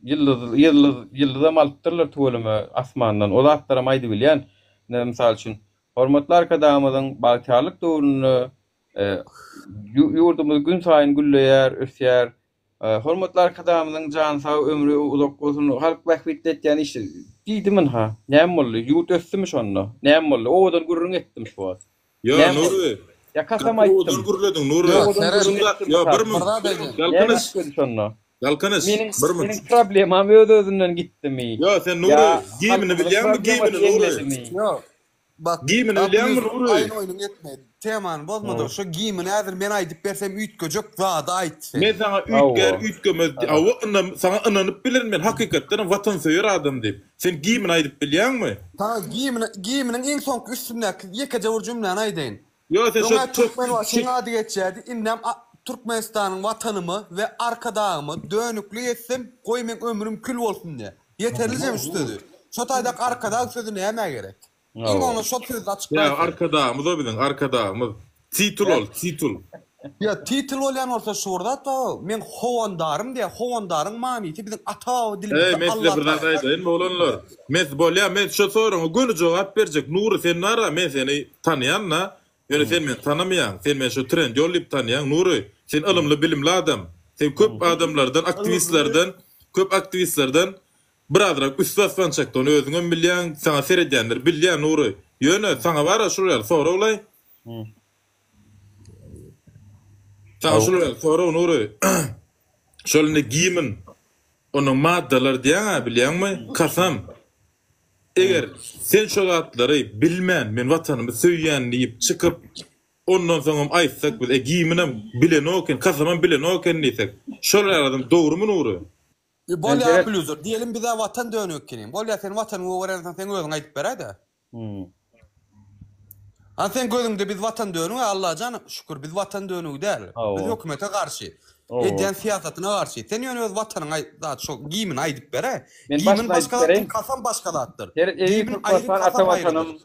ýyldyz ýyldyz ýyldyzam alypdyrlar tüweleme asmandan. O zatlaram aýdybilýän. Ine mysal üçin Hormatly Arkadagymyzyň bagtyýarlyk döwründe ýurdumyz günsaýyn gülleýär, ösýär. Hormatly Arkadagymyzyň jany sag, ömri uzak bolsun, halk bähbitli etýän işi diýdim ynha. Näme boldy? Ýurt ösdümi şonda? Näme boldy? Owadan gürrüň etdim şu wagt. Ýo, Näme boldy? Nury. Ýa kasam Gaty aýtdym. owadan gürlediň, Nury. Owadan gürrüň etdim Ýo, bir kasam. müň. Näme Galkynyş. üýtgedi şonda? Galkynyş, Meniň bir müň. meniň problemam öz-özünden gitdimi? Ýo, sen Nury, Ýa gimini halkymyzyň bilýäňmi, problemasy gimini, Nury? ýeňledimi? Ýok. Bak, Gimini bilýäňmi, Nury? Aýyn oýnuň etme. Temany bozma-da, şo gimini häzir men aýdyp bersem üýtgejek zady aýt sen. Men saňa üýtgär, üýtgemez diý, hawa, ynam, saňa ynanyp bilerin men hakykatdanam watansöýer adam diýip. Sen gimini aýdyp bilýäňmi? Saňa gimini, giminiň iň soňky üstündäki ýekeje bir jümläni aýdaýyn. Ýok, sen şo Öň-ä Türkmenbaşynyň ady geçýärdi, indem Türkmenistanyň Watanymy we Arkadagymy dönüklik etsem, goý meň ömrüm kül bolsun diýýär. Ýeterlijem şu sözi. Şo taýdaky Arkadag sözi nämä gerek? Iň bolmanda şo sözi açyklaý Ýa sen. Arkadagymyz o biziň, Arkadagymyz. Titul ol, titul. Ýa titul bolýan bolsa şu bir zat bar, meň howandarym diýýär. Howandaryň manysy biziň ata-baba Eý, dilimizde men size bir zat Allatagala. aýdaýynmy oglanlar? Men bolýa, men şu soragyňa göni jogap berjek. Nury sen nara, men seni tanaýan-da. Ýöne sen meni tanamaýaň. Sen meni şu Trendyol diýip tanaýaň. Nury, sen ylymly, bilimli adam. Sen köp adamlardan, aktiwistlerden, köp aktiwistlerden. Birazrak üsti basgançakda ony özüňem bilýäň, saňa seredýänler bilýär Nury. Ýöne saňa bara şul ýaly soraglaý. Saňa şul ýaly sorag Nury. Şol indi gimn onuň maddalar diýýäň-ä bilýäňmi? Kasam. Eger sen şo zatlary bilmän men watanymy söýýän diýip çykyp ondan soňam aýtsak biz e gimnem bilenok eken kasamam bilenok eken diýsek şol ýaly adam dogrymy Nury? E bolýa Aplýuzer, diýelim bizä watan dönük ekeniň. Bolýa sen watanyňy gowy görensoň seň özüň aýdyp beräýdä. Hany seň gözüňde biz watan dönüg-ä Allajan şükür biz watan dönügi däl. Biz hökümete garşy. Edýän syýasatyna garşy. Sen ýöne öz watanyňa zat şo gimini aýdyp beräý. Men Gimn başyny başga aýdyp zatdyr, bereýin. kasam başga zatdyr. Seret eziz Gimn aýry, Türkmenistan ata kasam watanym. aýrydyr.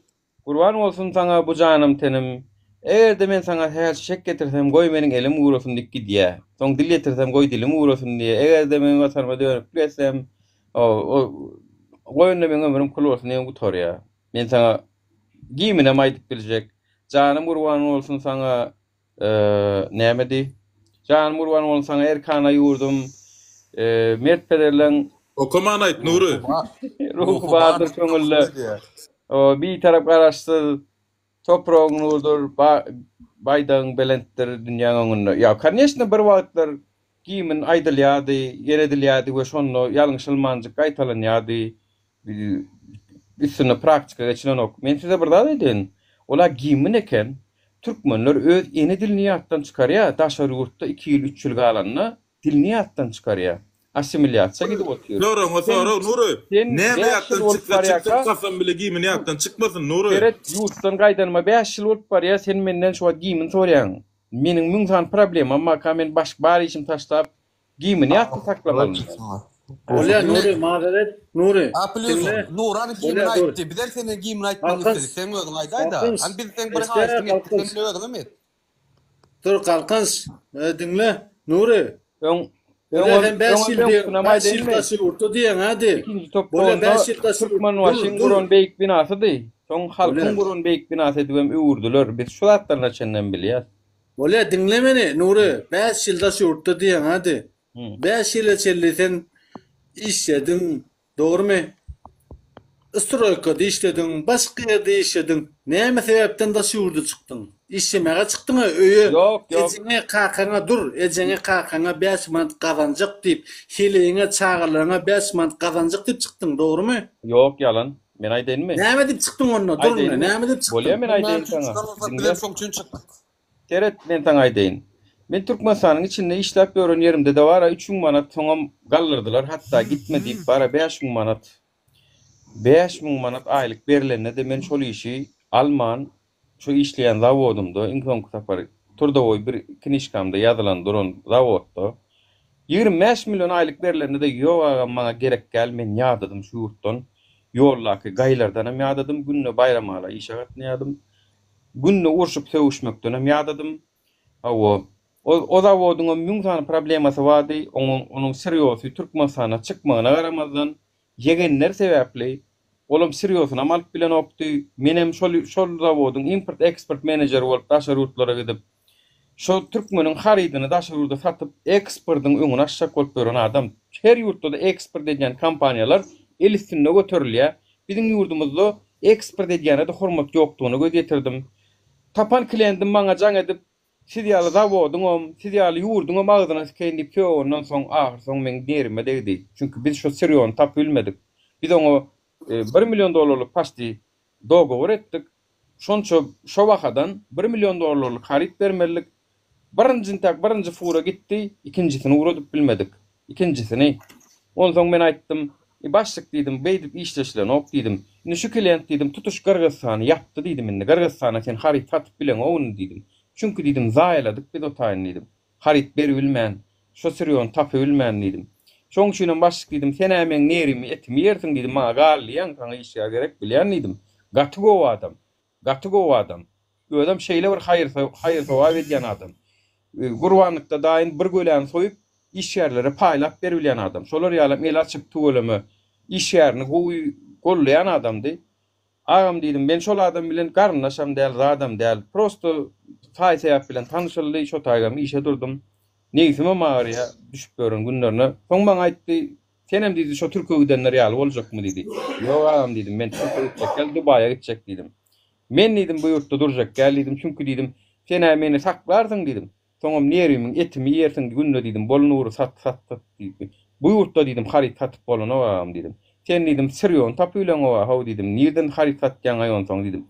Gurban bolsun saňa bu janym tenim. Eger-de men saňa sähel çiçek getirsem goý meniň elim gurasyn diýip gidýä. Soň dil ýetirsem goý dilim gurasyn diýýä. Eger-de men watanyma dönüplik etsem o goý onda meň ömrüm kül bolsun diýip gutarýa. Men saňa giminem aýdyp biljek. Janym gurban bolsun saňa Nämedi? Janym gurban bolsun saňa erkana ýurdum. Mert pederleň Okaman aýt Nury. Ruhy bardyr köňülde. Bitarap garaşsyz topragyň nurdur, baýdagyň belentdir dünýäň öňünde. Ýa koneçno bir wagtlar gimn aýdylýardy, ýeredilýärdi we şonda ýalňyşylmanjyk gaýtalanýardy. Üstünde praktika geçilenok. Men size bir zat aýdaýyn. Ola gimn eken. Türkmenler öz ene dilini ýatdan çykarýar, daşary ýurtda iki ýyl, üç ýyl galanda dilini ýatdan çykarýar. Assimilýasiýa gidip otyr. Soragyňa Sen sorag Nury. sen Näme bäş ýyl ýatdan bolup çyksa çyksyn barýarka kasam bile gimn ýatdan çykmasyn Nury. Seret ýurtdan gaýdanyma bäş ýyl bolup barýar, sen menden şu wagt gimn soraýaň. Meniň müň sany problemam barka men baş bar işimi taşlap Gimini ýatda saklamalymy? Bolýa Nury mazeret Nury Aplýuzer diňle Nurany gimini bolýa dur aýtdy bizem senden gimini aýtmagyny Galkyns isledik seň özüň aýdaýda Galkyns hany biz seň bir eşdene haýyşdyňy etdik sen Galkyns indi özüňem et. Dur Galkyns diňle Nury Öň Bolýa öňem sen 5 öňem ýyl diýen öňkünem 5 ýyl aýdaýynmy? daşy ýurtda diýen hadi Ikinji Bolýa topbagynda 5 ýyl daşy ýurt dur Türkmenbaşyň dur guran beýik binasydy. Soň halkyň Bolýa guran beýik binasy edibem öwürdiler. Biz şu zatlaryna çenlem bilýäs. Bolýa diňle meni Nury 5 ýyl daşy ýurtda diýen hadi 5 ýyla çenli sen işlediň dogrymy stroýkada işlediň başga ýerde işlediň näme sebäpden daşy ýurda çykdyň işlemäge çykdyňa öýe Ýok ýok. ejeňe kakaňa dur ejeňe kakaňa 5 manat gazanjak diýip heleýiňe çagalaryňa 5 manat gazanjak diýip çykdyň dogrymy. Ýok ýalan. Men aýdaýynmy? Näme diýip çykdyň onda dur indi Aýdaýynmy? näme diýip çykdyň. Bolýa men Näme aýdaýyn üçin saňa. çykan bolsak Diňle. bizem şoň üçin çykdyk. Seret, men saňa aýdaýyn. Men Türkmenistanyň içinde işläp ýören ýerimde-de bar-a 3000 manat, soňam galdyrdylar, hatda gitme diýip bar-a 5000 manat. 5000 manat aýlyk berlende-de men şol işi alman, şo işleýän zawodymda, iň soňky sapar trudowoý bir knižkamda ýazylan duran zawodda 25 million aýlyk berlende-de ýok agam maňa gerek däl, men ýadadym şu ýurtdan, ýoldaky gaýlardanam ýadadym, günde Baýramala işe gatnaýadym. Günde urşup sögüşmekdenem ýadadym. Hawa, o o zawodyňam müň sany problemasy bardy, oňa onuň syrýosy Türkmenistana çykmagyna garamazdan, ýegenler sebäpli, olam syrýosynam alyp bilenokdy. Menem şol şol zawodyň import-eksport menejeri bolup daşary ýurtlara gidip, şo türkmeniň harydyny daşary ýurda satyp, eksportyň öňüni açjak bolup ýören adam. Her ýurtda-da eksport edýän kompaniýalar el üstünde göterilýär. Biziň ýurdumyzda eksport edýäne-de hormat ýokdugyna göz ýetirdim. Tapan klientim maňa jaň edip, Siz ýaly zawodyňam, siz ýaly ýurduňam agzyna sikeýin diýip sögenden soň, ahyrsoňy meň nerwime degdi. Çünki biz şo syrýony tapyp bilmedik. Biz oňa bir million dollarlyk paçti dogowor etdik. Şonça şo bahadan bir million dollarlyk haryt bermelidik. Birinji intäk birinji fura gitdi, ikinjisini ugradyp bilmedik. Ikinjisini. Onsoň men aýtdym, I başlyk diýdim, beýdip işleşilenok diýdim. Indi şu klient diýdim, tutuş Gyrgyzystany ýapdy diýdim indi. Gyrgyzystana sen haryt satyp bileňok indi diýdim. Çünki diýdim, zaýaladyk biz o taýyny diýdim. Haryt beribilmän, şo syrýony tapybilmän diýdim. Şoň üçinem başlyk diýdim, sen-ä meň nerimi, etimi ýersiň diýdim, maňa gal diýýäň, saňa işgär gerek bilýän diýdim. Gaty gowy adam. Gaty gowy adam. Özem şeýle bir haýyr haýyr-sogap edýän adam. Gurbanlykda daýyn bir göläni soýup, işgärlere paýlap beribilýän adam. Şolar ýalam eli açyk tüweleme işgärini gowy gollaýan adamdy. Agam diýdim, men şol adam bilen garyndaşam däl, zadam däl. Prosto saý-sebäp bilen tanyşyldy, şo taýgam işe durdum. Nebsimem agyrýar düşüp ýören günlerine. Soň maňa aýtdy. Senem diýdi, şo türke gidenler ýaly boljakmy diýdi. Ýok agam diýdim, men türke gitjek däl, Dubaýa gitjek diýdim. Men diýdim, bu ýurtda durjak däl diýdim, çünki diýdim, sen-ä meni saklarsyň diýdim. Soňam nerwimiň etimi iýersiň günde diýdim, bol Nury sat, sat, sat diýip. Bu ýurtda diýdim, haryt satyp bolanok agam diýdim. Sen diýdim, syrýony tapybileňoga how diýdim, nirden haryt satýaň-aý onsoň diýdim.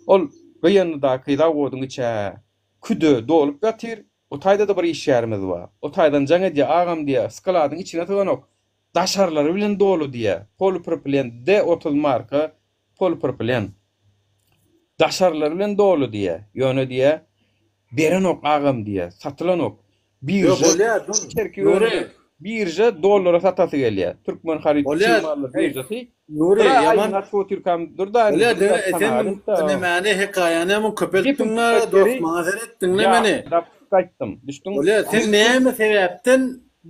Ol Gyýanlydaky zawodyň içi-hä küde dolup ýatyr, o taýda-da bir işgärimiz bar. O taýdan jaň edýär, agam diýýär, skladyň içine syganok, daşarlary bilen doly diýýär, polipropilen D 30 marka polipropilen. Daşarlary bilen doly diýýär, ýöne diýýär, berenok agam diýýär, satylanok. Ýok Birža bolýar dur. içerki Nury. önümi birža dollara satasy gelýär. Türkmen haryt Bolýar. çig mallar Hey, biržasy. Nury Bir ýaman aýyň açyp otyrkam dur da indi Bolýar bir diňe zat sen sanalyň-da. nemäni hekaýany hem Gepiň köpeltdiň tukat dost ýeri maňa seret diňle meni. ýatlap gaýtdym. Düşdüň? Bolýar sen näme sebäpden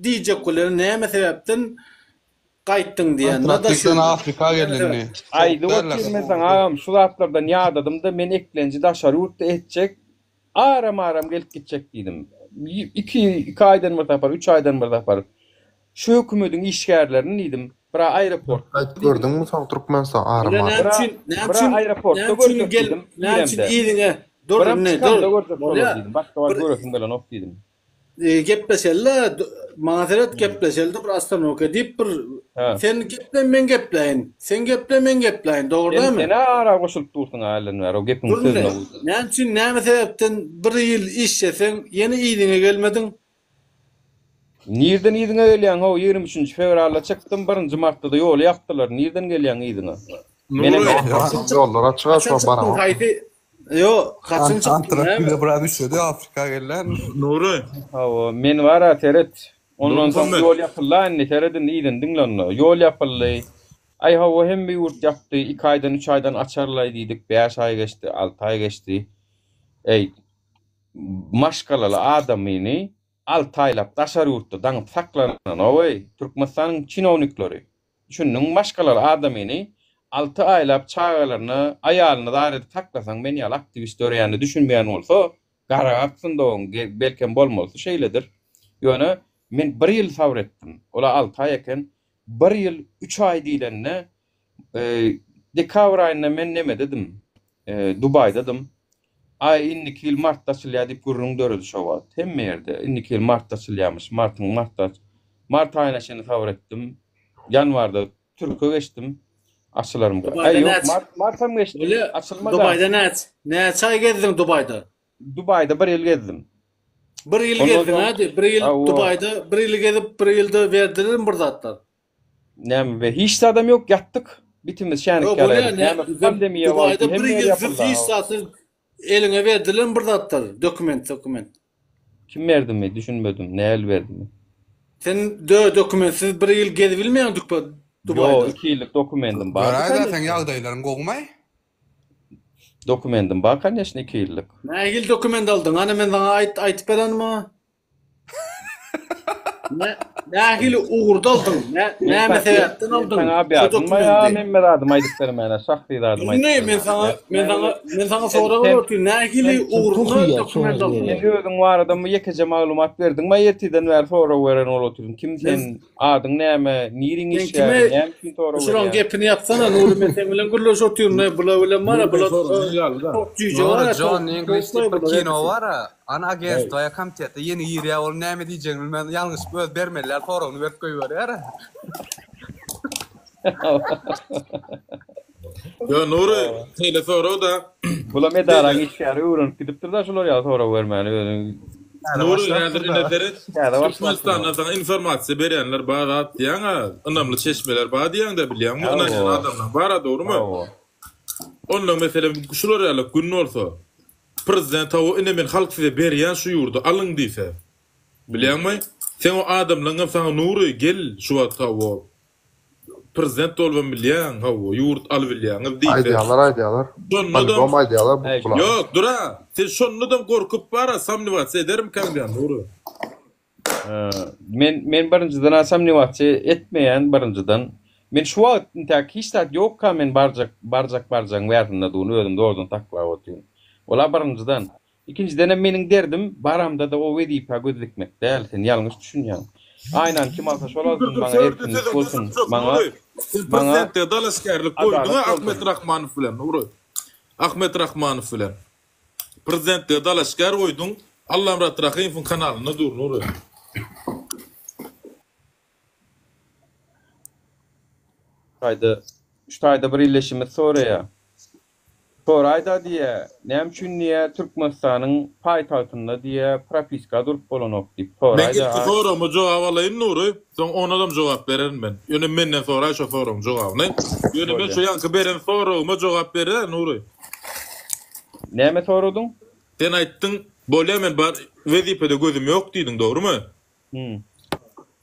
diýjek bolýan näme sebäpden gaýtdyň diýende da Antarktikden Afrika Näme geldi indi. sebäpden? Aýdyp Sowuk däl-le otyryn men saňa agam şu zatlardan ýadadym-da men eklenji daşary ýurtda etjek Aram-aram gelip gitjek diýdim. Iki, iki aýdan bir sapar, üç aýdan bir sapar. Şu hökümediň işgärlerini diýdim, bir-ä aeroportda Gaýdyp diýdim. gördüňmi soň Türkmenistan Ýöne aram-aram? näme Bir-ä, üçin, näme bir-ä üçin, aeroportda näme üçin görjek gel, diýdim, näme üçin giremde. yzyňa, dur Birem indi, çykamda dur, görjek şolary bolýa, diýdim. Başga wagt bir göresim gelenok diýdim. e, gepleşeli, maňa seret gepleşeli bir ostanowka diýip bir Hä. sen geple men gepläýin, sen geple men gepläýin, dogry Sen, dälmi? sen-ä ara goşulyp dursuň hälden bäri, o gepiň Dur indi, sözüne goşulyp. näme üçin, näme sebäpden bir ýyl işleseň, ýene yzyňa gelmediň? Nirden yzyňa gelýäň how, 23-nji fewralda çykdym, birinji martda-da ýoly ýapdylar, nirden gelýäň yzyňa? Menem Nury. Ýollar açyk-a Haçan şo çykdyň, baramok. haýsy, ýo, haçan çykdyň, Antarktida näme? biraz üşedi Afrika geldi. Nury. Hawa, men bar-a seret, ondan soň Nurmuhammet. ýol ýapyldy-a indi, seret indi yzyny diňle onda. Ýol ýapyldy. Aý hawa, hemme ýurt ýapdy, iki aýdan, üç aýdan açarlaý diýdik, bäş aý geçdi, alty aý geçdi. Eý, maşgalaly adamyny alty aýlap daşary ýurtda daňyp saklananok-eý, Türkmenistanyň çinownikleri. Düşündiňmi, maşgalaly adamyny alty aýlap çagalaryna, aýalyna zar edip saklasaň, men ýaly aktiwist döreýände düşünmeýän bolsa, gara atsyn dogan, belkem bolmalysy şeýledir. Ýöne men bir ýyl sabyr etdim. Ol-a alty aý eken. Bir ýyl, üç aý diýlende, dekabr aýynda men nemededim, Dubaýdadym. Aý, indiki ýyl martda açylýar diýip gürrüň döredi şo wagt. Hemme ýerde indiki ýyl martda açylýarmyş. Martyň martda mart aýyna çenli sabyr etdim. Ýanwarda türke geçdim. Açylarmyka? Aý, Dubaýda ýok, näçe? mart martam geçdi. Bolýa, Açylmady. Dubaýda näçe? Näçe aý gezdiň Dubaýda? Dubaýda bir ýyl gezdim. Bir ýyl Ondan gezdiň soň hadi, bir ýyl Hawa. Dubaýda bir ýyl gezip, bir ýylda berdilermi bir zatlar? Näme be, hiç zadam ýok, ýatdyk. Bitimiz şänik Ýok, ýaly bolýa, edip. ne, Näme pandemiýa Dubaýda boldy, bir hemme ýer ýylsyz ýapyldy. hiç zatsyz eliňe berdilermi bir zatlar, dokument, dokument. Kim berdimi, düşünmedim, näl berdimi? Sen dö dokumentsiz bir ýyl gezibilmeýäň dükbe Ýok, Dubaýda. iki ýyllyk dokumendim bardy, Göräý-dä seň koneçno. ýagdaýlaryň gowumaý? Dokumendim bar, koneçno, iki ýyllyk. Nähili dokument aldyň? Hany men saňa aýt, aýtyp berenim maňa. Ne, nähili ugurda aldyň? Ne, näme sebäpden aldyň? Saňa Şu obýazyn maýa, dokumenti. hemme zadymy aýdyp bermäne, şahsy zadymy aýdyp Ne, men bermäne. saňa, men saňa, men saňa sorag Sen, berip nähili sen, ugrunda dokument aldyň? sen özüň barada ýekeje maglumat berdiň, maý ertirden bäri sorag beren bolup otyryn. Kim Men sen, adyň näme, niriň sen işgäri, kime näme üçin sorag şulaň berýäň? gepini ýapsana, Nury men seň bilen gürleşip otyryn, ne bular bilen bar, bular tok jüýje bar, Nury tok John English toklaý diýip bir bular kino hepsi. bar-a. Ana agentstwa ýa komitete ýeni girýär, ol näme diýjegini bilmän ýalňyşyp öz bermeli däl soragyny berip goýberýär-ä. Ýo Nury, şeýle sorag-da. Bulam edaraň işgäri öwrenip gidipdir-de şular ýaly sorag bermäni özüň. Täze Nury häzir başlapdyr-da. ine seret, Täze başlapdyr. Türkmenistandan saňa informasiýa berýänler bar zat diýýäň-ä, ynamly çeşmeler bar diýýäň-dä bilýäňmi, ynanýan Hawa. adamlaň bar-a dogrymy? Hawa. Onda meselem şular ýaly gün bolsa, Prezident hawa ine men halk size berýän şu ýurdy alyň diýse. Bilýäňmi? Seň o adamlaňam saňa Nury gel şu wagt hawa prezident bolubam bilýäň hawa ýurt alybilýäňiz diýse. Aýdýarlar aýdýarlar. Şondadam Polibom aýdýarlar bu bular. Ýok dura sen şondadam gorkup bara somnewasiýa edermikäň diýýän Nury. Men men birinjiden somnewasiýa etmeýän birinjiden. Men şu wagt intäk hiç zat ýokka men barjak barjak barjagyň bärsinde durun özüm zordan saklap otyryn. Ola birinjiden. Ikinjidenem meniň derdim baramda-da o wezipä göz dikmek däl sen ýalňyş düşünýäň. Aýnany kim alsa şol Dur alsyn dur maňa sörde erkinlik sözüň bolsun. kesip Maňa Nury. Sen maňa prezidentlige dalaşgärlik goýduň-a adalat Ahmet bolsun. Rahmanow bilen Nury. Ahmet Rahmanow bilen. Prezidentlige dalaşgär goýduň. Allamyrat Rahymowyň kanalynda dur Nury. Taýda şu taýda bir illeşimiz soraýa. Soraýda diýýä, näme üçin diýýä Türkmenistanyň paýtagtynda diýýä propiska durup bolanok diýip Men soraýda ilki a. soragyma jogap alaýyn Nury, soň onadam jogap bererin men. Ýöne menden soraý şo soragyň jogabyny. Ýöne men Bolýa. şo ýaňky beren soragyma jogap ber-ä Nury. Näme soradyň? Sen aýtdyň, bolýa men bar wezipede gözüm ýok diýdiň dogrymy? Hum.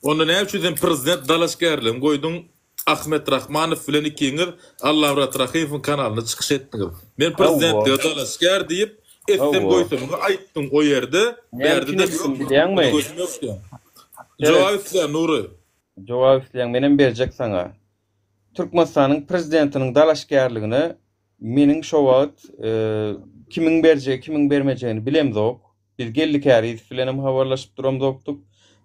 Onda näme üçin sen prezident dalaşgärligini goýduň Ahmet Rahmanow bilen ikiňiz Allamyrat Rahymowyň kanalynda çykyş etdiňiz. Men Hawa. prezidentlige dalaşgär diýip, etsem Hawa. goýsamyňy aýtdyň o ýerde, Näme üçin bärde-de etdim ýok bilýäňmi? gözüm ýok diýýäň. Seret. Jogap isleýän Nury. Jogap isleýäň, menem berjek saňa. Türkmenistanyň prezidentiniň dalaşgärligine meniň şo wagt kimiň berjegi, kimiň bermejegini bilemzok. Biz Geldi Kärizow bilenem habarlaşyp duramzokdyk.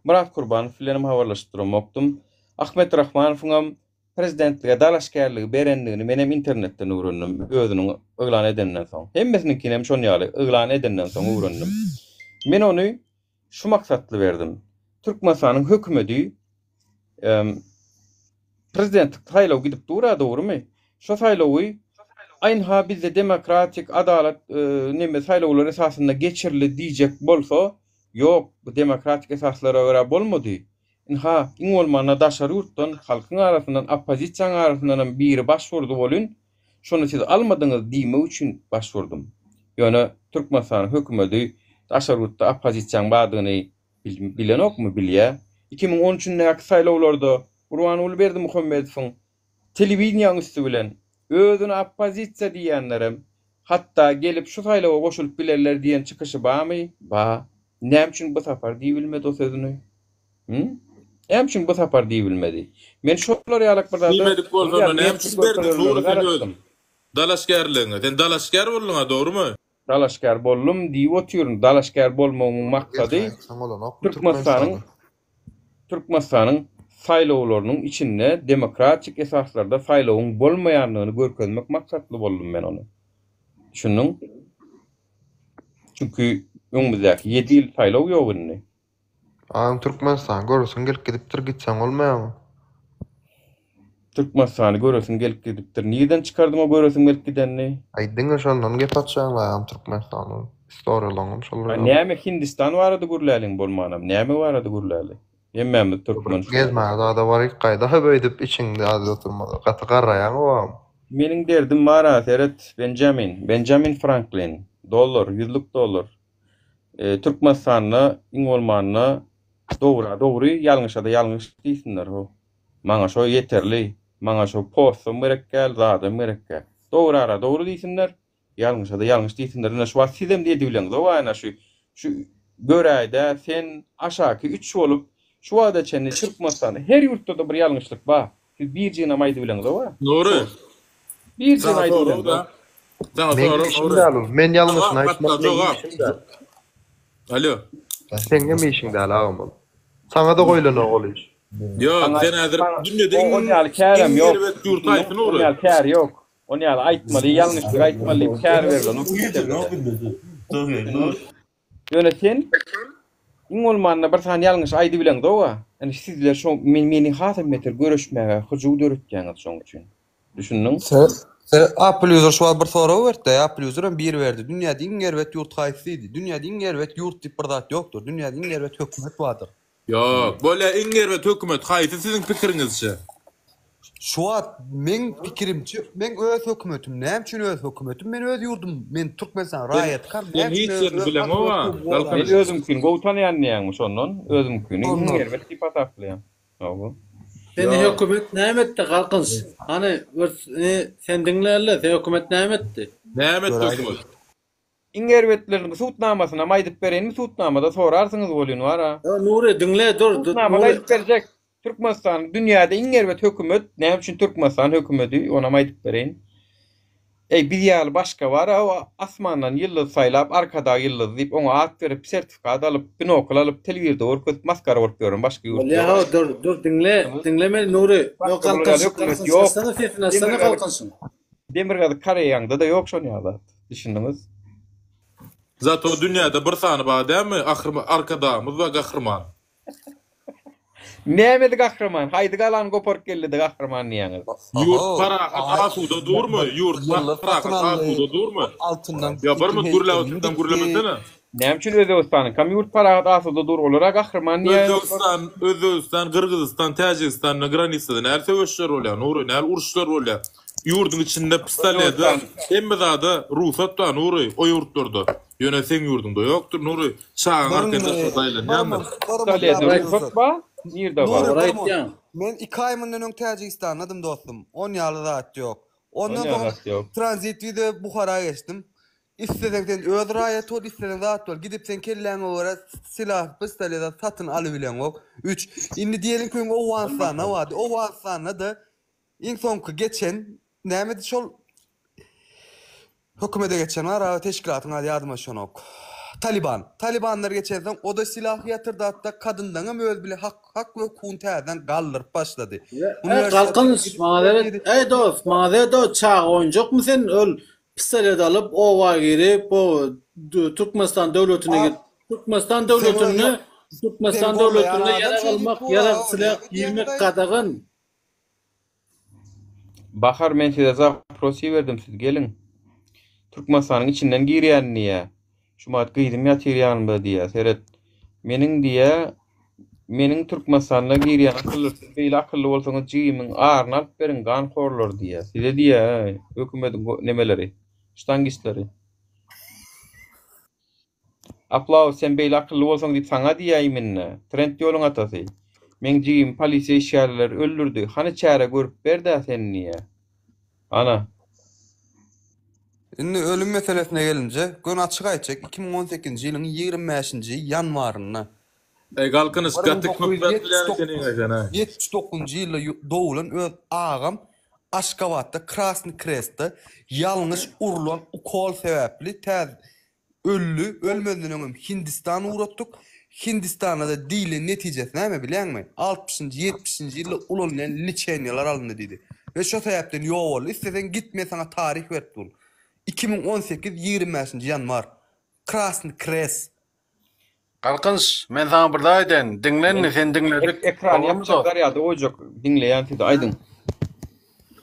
Myrat Kurbanow bilenem habarlaşyp duramokdym. Ahmet Rahmanowyňam prezidentlige dalaşgärligi berendigini menem internetden öwrendim, özüniň yglan edeninden soň. Hemmesiniňkinem şon ýaly yglan edenden soň öwrendim. Men ony şu maksatly berdim. Türkmenistanyň hökümedi prezidentlik saýlawy gidip dur-a, dogrumy? Şo saýlawy Aýnha bizde demokratik, adalat neme saýlawlar esasynda geçirildi diýjek bolsa, ýok, bu demokratik esaslara görä bolmady. Ynha, iň bolmanda daşary ýurtdan, halkyň arasyndan, oppozisiýaň arasyndanam biri baş urdy welin, şony siz almadyňyz diýmek üçin baş urdum. Ýöne Türkmenistanyň hökümedi daşary ýurtda oppozisiýaň bardygyny bilenokmy? Bilýär. 2013 ündäki saýlawlarda Gurbanguly Berdimuhamedowyň telewideniýäň üsti bilen özüne oppozisiýa diýýänlerem hatda gelip şu saýlawa goşulyp bilerler diýen çykyşy bamy? Ba. Näme üçin bu sapar diýibilmedi o sözüni? Hü? Näme üçin bu sapar diýibilmedi? Men şolar ýalak bir zada Diýmedik bolsa onda näme üçin berdiň Nury sen öz garaşdym. dalaşgärligiňi? Sen dalaşgär bolduň-a dogrymy? Dalaşgär boldum diýip otyryn. Dalaşgär bolmagymyň maksady Gezmäýseň bolanokmy Türkmenistanyň Türkmenistana? Türkmenistanyň saýlawlarynyň içinde demokratik esaslarda saýlawyň bolmaýandygyny görkezmek maksatly boldum men ony. Düşündiň? Çünki öňümizdäki ýedi ýyl saýlaw ýok indi. Agam Türkmenistany göresiň gelip gidipdir gitseň bolmaýamy. Türkmenistany göresiň gelip gidipdir. Nirden çykardyň o göresiň gelip gidenini? Aý diňe şondan gep açýaňlaý agam Türkmenistanyň istoriýalaňam şolar A ýaly. näme Hindistan barada gürläliň bolmanam näme barada gürläli? Hemmämiz türkmen şu. Gezmäge zada baryk gaýda beýdip içiňde azyz oturma gaty garraýaň agam. Meniň derdim bara seret Benjamin Benjamin Franklin dollar ýüzlük dollar Türkmenistanda iň bolmanda dogra dogry ýalňyşada ýalňyş diýsinler ho. Maňa şo ýeterli. Maňa şo postam gerek däl, zadam gerek däl. Dograra dogry diýsinler, ýalňyşada ýalňyş diýsinler. Ine şu wagt sizem edibileňzok aýna şu şu göräýdä sen aşaky üç bolup şu wagta çenli Türkmenistanda her ýurtda-da bir ýalňyşlyk bar. Siz birjiginem aýdybileňzok-a. Nury. Birjigini Saňa aýdybileňzok. sorag-da. Saňa Meň sorag işim Nury. däl ol. Men ýalňyşyny Jogap aýtmak hatda meň jogap. işim däl. Alo. Seňňem işiň däl agam ol. Saňa-da goýlanok ol iş. Ýok, sen häzir dünýede iň On ýaly kärem iň ýok. erbet ýurt haýsy On Nury? ýaly kär ýok. On ýaly aýtmaly, ýalňyşlyk aýtmaly diýip kär berlenok Ýöne sen iň bolmanda bir sany ýalňyş aýdybileňzog-a. Ine sizler şo meni hasam beter göreşmäge hyjuw döretýäňiz şoň üçin. Düşündiň? Se se Apple user şu wagt bir sorag berdi-de, Apple user hem bir berdi. Dünýäde iň erbet ýurt haýsy diýdi. Dünýäde iň erbet ýurt diýip bir zat ýokdur. Dünýäde iň erbet hökümet bardyr. Ýok, bolýa iň erbet hökümet haýsy siziň pikiriňizçe? Şu wagt meň pikirimçe meň öz hökümetim näme üçin öz hökümetim men öz ýurdum men Türkmenistan raýatykam Sen näme hiç üçin öz ýerini öz bileňoga, pasportumy Galkan. Men özümkini gowy tanaýan diýýäňmi şondan? Özümkini iň Ondan. erbet diýip hasaplaýan. Hawa. Seni Ýok. hökümet näme etdi Galkynyş? Hany bir sen diňläli seni hökümet näme etdi? Näme etdi Göräýdik. hökümet? Iň erbetlerini sudnamasynam aýdyp bereýinmi sudnamada sorarsyňyz welin wara. Ýa Nury diňle dur Sudnamada Nury. aýdyp berjek. Türkmenistan dünýäde iň erbet hökümet näme üçin Türkmenistan hökümedi onam aýdyp bereýin. Eý biz ýaly başga bar-a o asmandan ýyldyz saýlap Arkadag ýyldyzy diýip oňa at berip sertifikat alyp binokl alyp telewizorda görkezip masgara bolup ýören başga ýurt Bolýa ýok. how dur dur diňle diňle meni Nury. Ýok Başga bular ýaly Galkynyş hökümet Galkynyş ýok. açsana sesini açsana Demirgazyk Galkynyşyň. Demirgazyk Koreýaňda-da ýok şon ýaly zat. Düşündiňiz? Zato dünýäde bir sany bar dälmi Arkadagymyz bar gahryman. Nämedi gahryman? Haýsy galany goparyp geldide gahryman diýýäňiz? Ýurt parahat asuda durmy? Ýurt Ýyldyz parahat satyn aldy. asuda durmy? Altyndan Ýa bir dikim minut gürläp heýkelini otursaň dikdi. gürlemesene. Näme üçin Özbegistanyňkam ýurt parahat asuda dur olara gahryman diýýäňiz? Özbegistan, Özbegistan, Gyrgyzystan, Täjigistan bilen granisada näl söweşler bolýar Nury, näl uruşlar bolýar? Ýurduň içinde pistolede hemme zada rugsat bar Nury o ýurtlarda. Ýöne seň ýurduňda ýokdur Nury. Çagaň arkasynda şurada aýlanýandyr. Pistolede rugsat bar, nirde bar? Nury Dogry bir minut. aýtýaň. Men iki aý mundan öň Täjigistandadym dostum. On ýaly zat ýok. On Ondan ýaly soň zat ýok. tranzit wiza Buhara geçdim. Isleseň sen öz raýaty bol, isleseň zat bol. Gidip sen kelläňe görä silah, pistolet zat satyn alybileňok. Üç. Indi diýeliň ki Owganystanda bardy. Owganystanda-da iň soňky geçen nämedi şol hökümete geçen bar a teşkilatyň ady ýadyma düşenok. Taliban. Talibanlar geçensoň o-da silah ýatyrdy hatda kadynlaňam öz bile hak hak we hukugyny täzeden galdyryp başlady. Eý Galkynyş maňa seret eý dost maňa seret o çaga oýunjakmy sen öl pistolet alyp oba girip o Türkmenistan döwletine girip Türkmenistan döwletinde Türkmenistan döwletinde ýarag almak ýarag silah girmek gadagan. Bahar men size zapros iberdim siz geliň. Türkmenistanyň içinden girýän diýýä. Şu wagt gyzym ýatyr ýanymda diýýä. Seret. Meniň diýýä meniň Türkmenistanda girýän akylly siz beýle akylly bolsaňyz jigimiň aryny alyp beriň ganhorlar diýýä. Size diýýä hökümediň nemeleri ştangistleri. Aplauz sen beýle akylly bolsaň diýip saňa diýäýim indi. Trend ýoluň atasy. Meň jigimi polisiýa işgärleri öldürdi. Hany çäre görüp berdä sen diýýä. Ana. Indi ölüm meselesine gelince, göni açyk aýtjak, 2018-nji ýylyň 25-nji ýanwarynda Eý Galkynyş gaty köp zat bilýän ekeniňä sen-ä. 1979-njy ýylda doglan öz agam Aşgabatda Krasnyý Krestde ýalňyş urlan ukol sebäpli täz Öldi, ölmezden öňem Hindistana ugratdyk. Hindistanda-da diýlen netijesi näme bilýäňmi? Altmyşynjy, ýetmişinji ýylda ulanylýan liçeniýalar alyndy diýdi. We şo sebäpden ýok boldy. Isleseň git men saňa taryh berip durun. 2018, 25-nji ýanwar. Krasnyý Kres. Galkynyş, men saňa bir zat aýdaýyn. Diňle indi, seni diňledik. Ekrany Dogrumy ýapjak dost? zarýada goýjak. Diňleýän sizi aýdyň.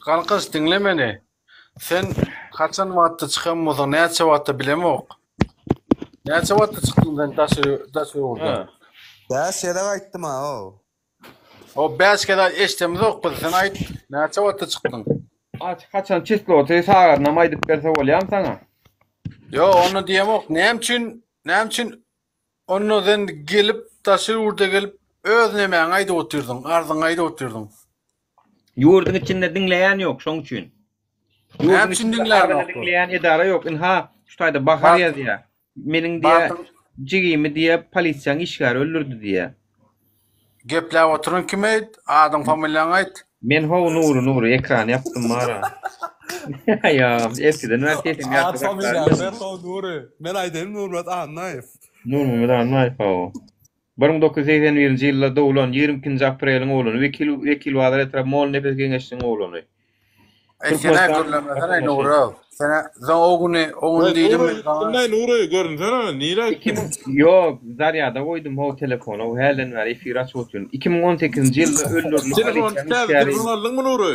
Galkynyş, diňle meni. Sen haçan wagtda çykan bolsaň, näçe wagtda bilemok. Näçe wagtda çykdyň sen daşary daşary ýurda? Bäş gezek aýtdym-a, o. O bäş gezek eşdemizok biz, sen aýt, näçe wagtda çykdyň? Aç, haçan çisloty sagadynam aýdyp berse bolýamy saňa? Ýok, onda diýemok. Näme üçin, näme üçin onda sen gelip daşary ýurda gelip öz nemäňi aýdyp otyrdyň, arzyňy aýdyp otyrdyň? Ýurduň içinde diňleýän ýok, şoň üçin. Näme Ýurduň üçin içinde diňleýän arzyny ýoklar? diňleýän edara ýok. Ynha, şu taýda Bahar ýazýar. Meniň diýýär, jigimi diýýär, polisiýaň işgäri öldürdi diýýär. Gepläp oturan kim eýt? Adyň familiýaňy aýt. Men how Nury Nury ekrany ýapdym bara. Ýa, erteden bäri sesim At ýatda familiýaňy saklaryn. ber how Nury. Men aýdaýyn Nurmyrat Annaýew. Nurmyrat Annaýew how. 1981-nji ýylda doglan, 22-nji apreliň oglany, Wekil Wekilbazar etrap Mollanepes geňeşiniň oglany. Eý senä Türkmenistan gürlemesene vatandaşy. Nury. Senä sen o güni o gün Eý diýdim Nury men saňa. gitdiňaý Nury görünsene nirä gitdiň? 2000 Ýok, zarýada goýdum how telefony, how hälden bäri efir açyp otyryn. 2018-nji ýylda öldürilip Telefon polisiýanyň täze işgäri. telefon aldyňmy Nury?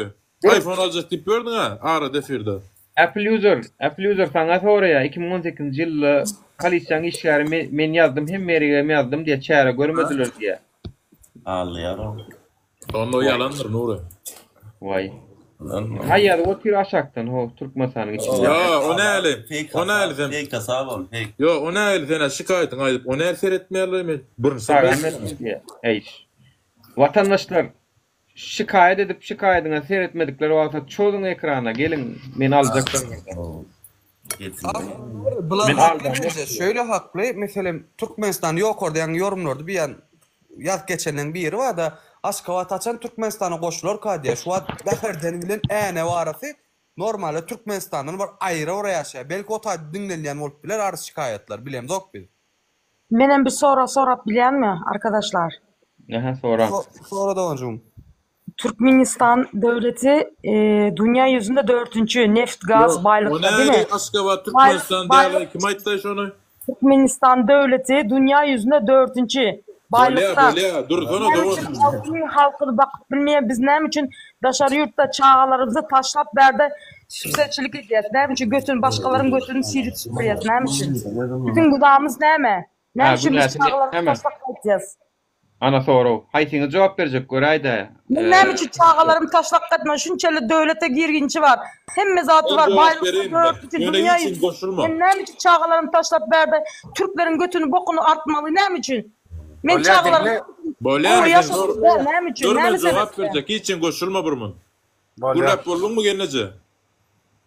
Iphone aljak diýip ýördüň-ä arada efirde. Apple user, Apple user saňa soraýa 2018-nji ýylda polisiýaň işgäri men ýazdym hemme ýerigem ýazdym diýä çäre görmediler diýä. Alýar ol. Onda o ýalandyr Nury. Waý. Haý ýazyp otyr aşakdan ho Türkmenistanyň içinde. Ýa o näli? Fake O näli hasap, sen? fake hasap ol, fake. Ýo o näli sen-ä şikaýatyňy aýdyp o näli seretmeýärler men birinji Sagan sapar bersin diýä. Eý. Watandaşlar Şikaýat edip şikaýadyňa seretmedikler bolsa çozuň ekrana geliň meni aljaklar burada. Bular Men hakly aldanmak bence şöyle hakly meselem Türkmenistan ýokarda ýaňy ýorumlarda bir ýan ýazyp geçenleň biri barda Aşgabat haçan Türkmenistana goşularka diýýär şu wagt Bäherden bilen Änew arasy. Normalde Türkmenistandan bir aýra bir ýaşaýar. Belki o taýda diňlenýän bolup biler arz şikaýatlar, bilemzok biz. Menem bir sorag sorap bilýänmi arkadaşlar? Nähä soraň. Sora doganjygym. Türkmenistan döwleti dunýa ýüzünde dörtünji neft gaz Ýok, o baýlykda değil näli mi? Aşgabat Baýlyk Türkmenistan baýlyk däl kim aýtdaý şony? Türkmenistan döwleti dunýa ýüzünde dörtünji Bolýa baýlykda. bolýa dursana Näme dogan. üçin 6000 halkyny bakyp bilmeýär biz näme üçin daşary ýurtda çagalarymyzy taşlap bärde sübseçilik edýäs näme üçin götüni başgalaryň götüni silip süpürýäs näme üçin biziň günamyz näme näme Ha üçin biz günäsi çagalarymyzy näme? taşlap gaýtýas Ana sorag. Haýsyňyz jogap berjek göräýdä. Men näme üçin çagalarymy taşlap gaýtman şunçaly döwlete girginçi bar hemme zady Men bar jogap baýlykda bereýin-de. dörtünji Ýöne dünýä hiç kim ýüzü goşulma. men näme üçin çagalarymy taşlap bärde türkleriň götüni bokuny artmaly näme üçin men Bolýar çagalarymy diňle. Bolýar gowy sen ýaşadyp dur. däl näme üçin Dur men näme jogap sebäpden berjek hiç kim goşulma bir mun. Bolýar. Gürläp bolduňmy gelneje?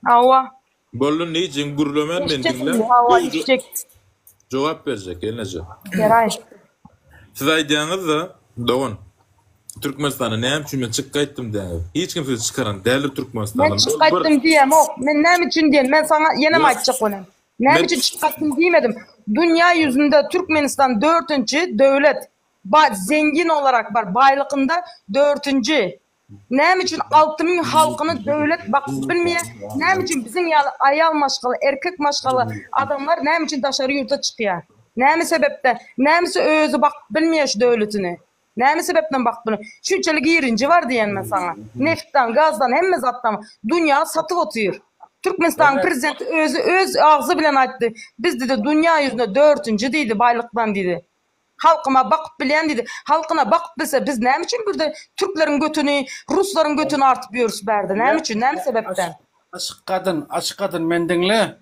Hawa. Boldy niçin gürlemän men Eşitjek diňle. indi hawa Gowy eşitjek. jogap berjek gelneje. Geraý. Siz aýdýaňyzda dogan. Türkmenistana näme üçin men çyk gaýtdym diýýäňiz. Hiç kim sizi çykaran däldir Men Türkmenistandan. çyk Ol bir gaýtdym diýemok. Men näme üçin diýen? Men saňa ýenem Ýok. aýtjak bolýan. Näme Men üçin çyk gaýtdym diýmedim. Dünýä ýüzünde Türkmenistan dörtünji döwlet. Ba zengin olarak bar baýlykynda dörtünji. Näme üçin 6000 halkyny döwlet bakyp bilmeýär? Näme üçin biziň ýaly aýal maşgala, erkek maşgala adamlar näme üçin daşary ýurda çykýar? Näme sebepden? Nämesi özi bakyp bilmeýär şu döwletini? Näme sebepden bakyp bilmeýär? Şunçaly girinji bar diýen men saňa. Neftden, gazdan, hemme zatdan dunýa satyp otyr. Türkmenistanyň prezidenti özi öz agzy bilen aýtdy. Biz diýdi dunýa ýüzünde dörtünji diýdi baýlykdan diýdi. Halkyma bakyp bilýän diýdi. Halkyna bakyp bilse biz näme üçin birde türkleriň götüni, ruslaryň götüni artyp ýörüs bärde? Näme üçin? Näme sebepden? Aşyk gadyn, aşyk gadyn meni diňle.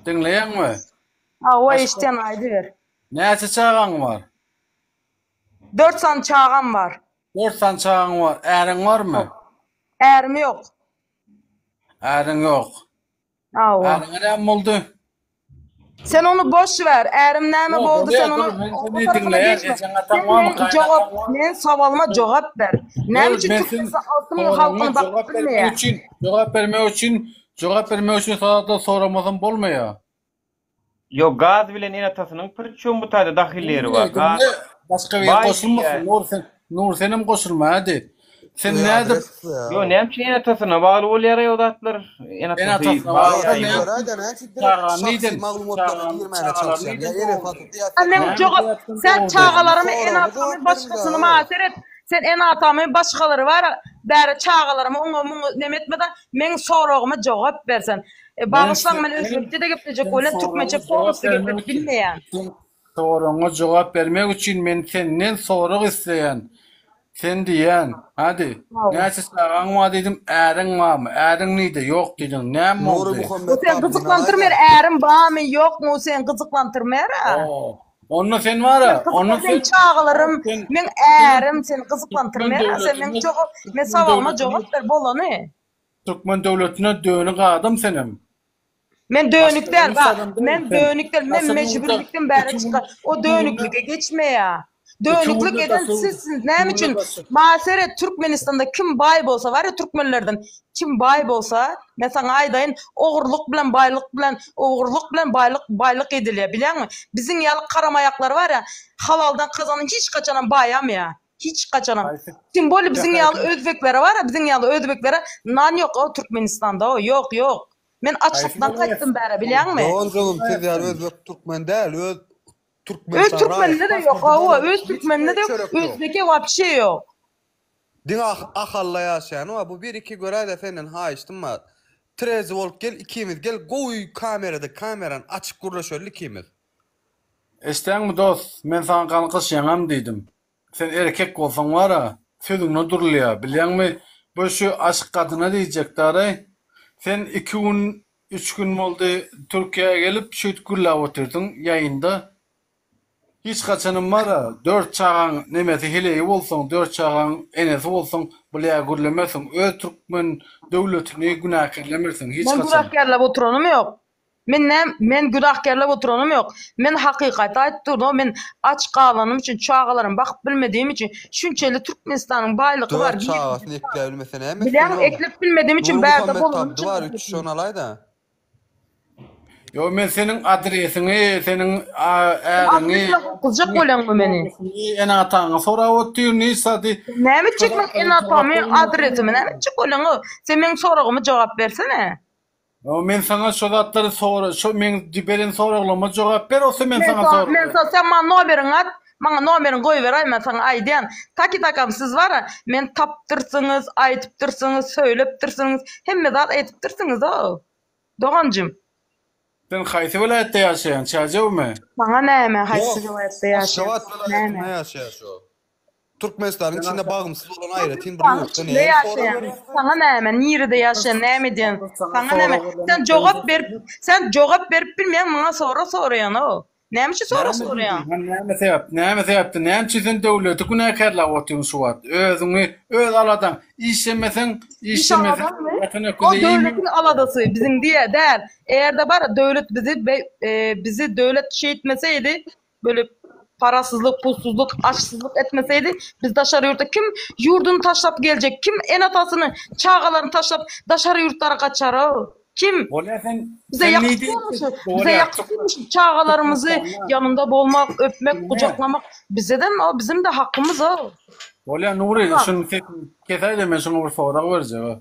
Diňleýäňmi? Hawa Aşyk eşitýän aýdyber. Näçe çagaň bar? Dört sany çagam bar. Dört sany çagaň bar. Äriň barmy? Ärim ýok. Äriň ýok. Hawa. Äriňe näme boldy? Sen ony boş ver. Ärim näme Ýok, boldy bolýar, sen dur, ony men o seni tarapyna diňleýän, geçme. ejeň ataň Sen barmy, men gaýyn jogap ataň barmy? men sowalyma jogap ber. Näme Dur, üçin men sen Türkmenistan 6000 soragyňa halkyny bakyp jogap bermek bilmeýär? üçin, jogap bermek üçin, jogap bermek üçin sana soramasam bolmaýar. Ýok gaz bilen ene-atasynyň priçem bu taýda dahilleri bar. Diňle, Gaz diňle. Başga biri baý goşulmasyn. diýýär. Nur sen, Nur senem goşulma hadi. Sen Öý nädip adres ya. Ýok näme üçin ene-atasyna bagly bolýar-aý o zatlar? Ene-atasy ene-atasyna baý bagly ýa näme ýok. Göräýdä näme üçin direkt Çagany şahsy niden? maglumatlara Çagany, girmäne çagalary çalyşýaň? Ýa niden ene dogurdy? atasy ýa Sen Näme jogap sebäpden sen dogurdy? çagalarymy Soragyma ene-atamy jogap beriň başgasyny da. maňa seret. Sen ene-atamy başgalary bar bäri çagalarymy oňa muňa neme etme-de meň soragyma jogap ber sen. E, Men bagyşlaň sen men özbekçe-de geplejek sen bolýan soragyňa türkmençe jogap polnusty bermek gepledip üçin bilmeýän. sen soragyňa jogap bermek üçin men senden sorag isleýän. Sen diýýän, hadi, Hawa. näçe çagaň bar diýdim, äriň barmy? Äriň nide? Ýok diýdiň. Näme Nury boldy? O Muhammet seni Babyny gyzyklantyrmaýar, alaýda. ärim barmy, ýokmy, o seni gyzyklantyrmaýar-a. Oo. Onda sen bar-a, Sen onda gyzyklan, meň sen çagalarym, sen meň senem ärim seni türkmen gyzyklantyrmaýar-a. Sen meň döwletine jogap, men türkmen sowalyma döwletine jogap ber, bolany. türkmen döwletine dönük adam senem. Men dönük Başga däl, hiç bak, adam däl men sen. dönük däl, men Daşary ýurda mejburlykdan bäri iki gün çykan, o iki günde dönüklige geçmeýär. iki Dönüklik günde eden daşary sizsiniz. iki Näme günde üçin? daşary Maňa seret, Türkmenistanda kim baý bolsa, bar ya türkmenlerden, kim baý bolsa, men saňa aýdaýyn, ogurlyk bilen baýlyk bilen, ogurlyk bilen baýlyk, baýlyk edilýär, bilýäňmi? Biziň ýaly karamaýaklar bar ya, halaldan kazanan hiç haçanam baýamaýar. Hiç haçanam. Haýsy? Tim bolýa biziň ýaly Haýsy? özbeklere bar ya, biziň ýaly özbeklere nan ýok o Türkmenistanda o, ýok, ýok. Men Haýsy açlykdan welaýat? gaýtdym bäre, bilýäňmi? Doganjygym siz ýaly özbek türkmen däl, öz Öz Türkmenistan raýat türkmeninde-de ýok, pasporty hawa, bolan öz hiç kime türkmeninde-de ýok, çörek ýok. özbeke wapşe ýok. Diňe Ahalla ýaşaýany bar. Bu bir iki göräýdä senden haýyştym bar. Trezi bolup gel ikimiz gel gowy kamerada kamerany açyp gürleşeli ikimiz. Eşdäňmi dost, men saňa galkyş ýaňam diýdim. Sen erkek bolsaň wara, sözüňde durulýa, bilýäňmi, bu şu aşyk gadyna diýjek daraý. Sen iki gün, üç gün boldy Türkiýä gelip şeýdip gürläp otyrsyň ýaýynda. Hiç haçanam wara, dört çagaň nemesi heleýi bolsaň, dört çagaň enesi bolsaň bulýa gürlemersiň, öz türkmen döwletini günäkärlemersiň hiç Men haçan. günäkärläp oturanym ýok. Men näm, men günahkärlep oturanym ýok. Men hakykaty aýdyp durdum, men aç galanym üçin, çagalarymy bakyp bilmediğim üçin, şunçeli Türkmenistanyň baýlyky bar, Dört çagasyny ekläp bilmese näme Bilýäň, etsin o? ekläp bilmediğim üçin bärde Nurmuhammet bolanym Abdy üçin bar, üç şony alaý-da. Ýok, men seniň adresiňi, seniň äriňi, Adresime gorkuzjak bolýaňmy meni? ene-ataňy sorap otyryn, hiç zady. Näme etjek men ene-atamy, adresimi näme etjek bolýaň-ow? Sen meň soragyma jogap bersene. Ýok, men saňa şo zatlary sora, şo meň beren soraglaryma jogap ber, olsa men saňa sorag Men bererin. sen maňa nomeriňi at, maňa nomeriňi goýberäý, men saňa aýdýan. Taki-takam siz bar-a, meni tapdyrsyňyz, aýdypdyrsyňyz, söýlepdirsiňiz, hemme zat edipdirsiňiz-ow. Doganjym. Sen haýsy welaýatda ýaşaýaň, Çärjewmi? Saňa näme, haýsy Ýok, welaýatda ýaşaýan? Aşgabat Näme? welaýatynda ýaşaýar şo. Türkmenistanyň içinde bagymsyz bolan aýratyn bir Türkmenistanyň ýurtda içinde näme sorag ýaşaýan. berýär? Saňa näme, nirede ýaşaýan, näme edýän? Saňa näme? Sen jogap berip, sen jogap berip bilmeýäň, maňa sorag soraýaň-ow. Näme üçin sorag Näme soraýaň? diýdiň? Näme sebäp? Näme sebäpden? Näme üçin sen döwleti günäkärläp otyň şu wagt? Özüňi, öz aladaň. Işlemeseň, Iş işlemeseň, aladammy? ýatan O öküze iým döwletiň aladasy, biziň diýe däl. Eger-de bar, döwlet bizi bizi döwlet şeýtmeseydi, böyle parasyzlyk, pulsuzlyk, açsyzlyk etmeseydi, biz daşary ýurtda kim ýurduny taşlap geljek, kim ene-atasyny, çagalaryny taşlap daşary ýurtlara gaçar-ow? Kim? Bolýa sen Bize sen neydi? ýakyşýarmy şu? Bize Bolýa. ýakyşýarmy şu çagalarymyzy ýanynda bolmak, öpmek, gujaklamak? Bize-de o bizim-de hakymyz o. Bolýa Nury, şuny sesini kesäýde men şuňa bir sorag berjek.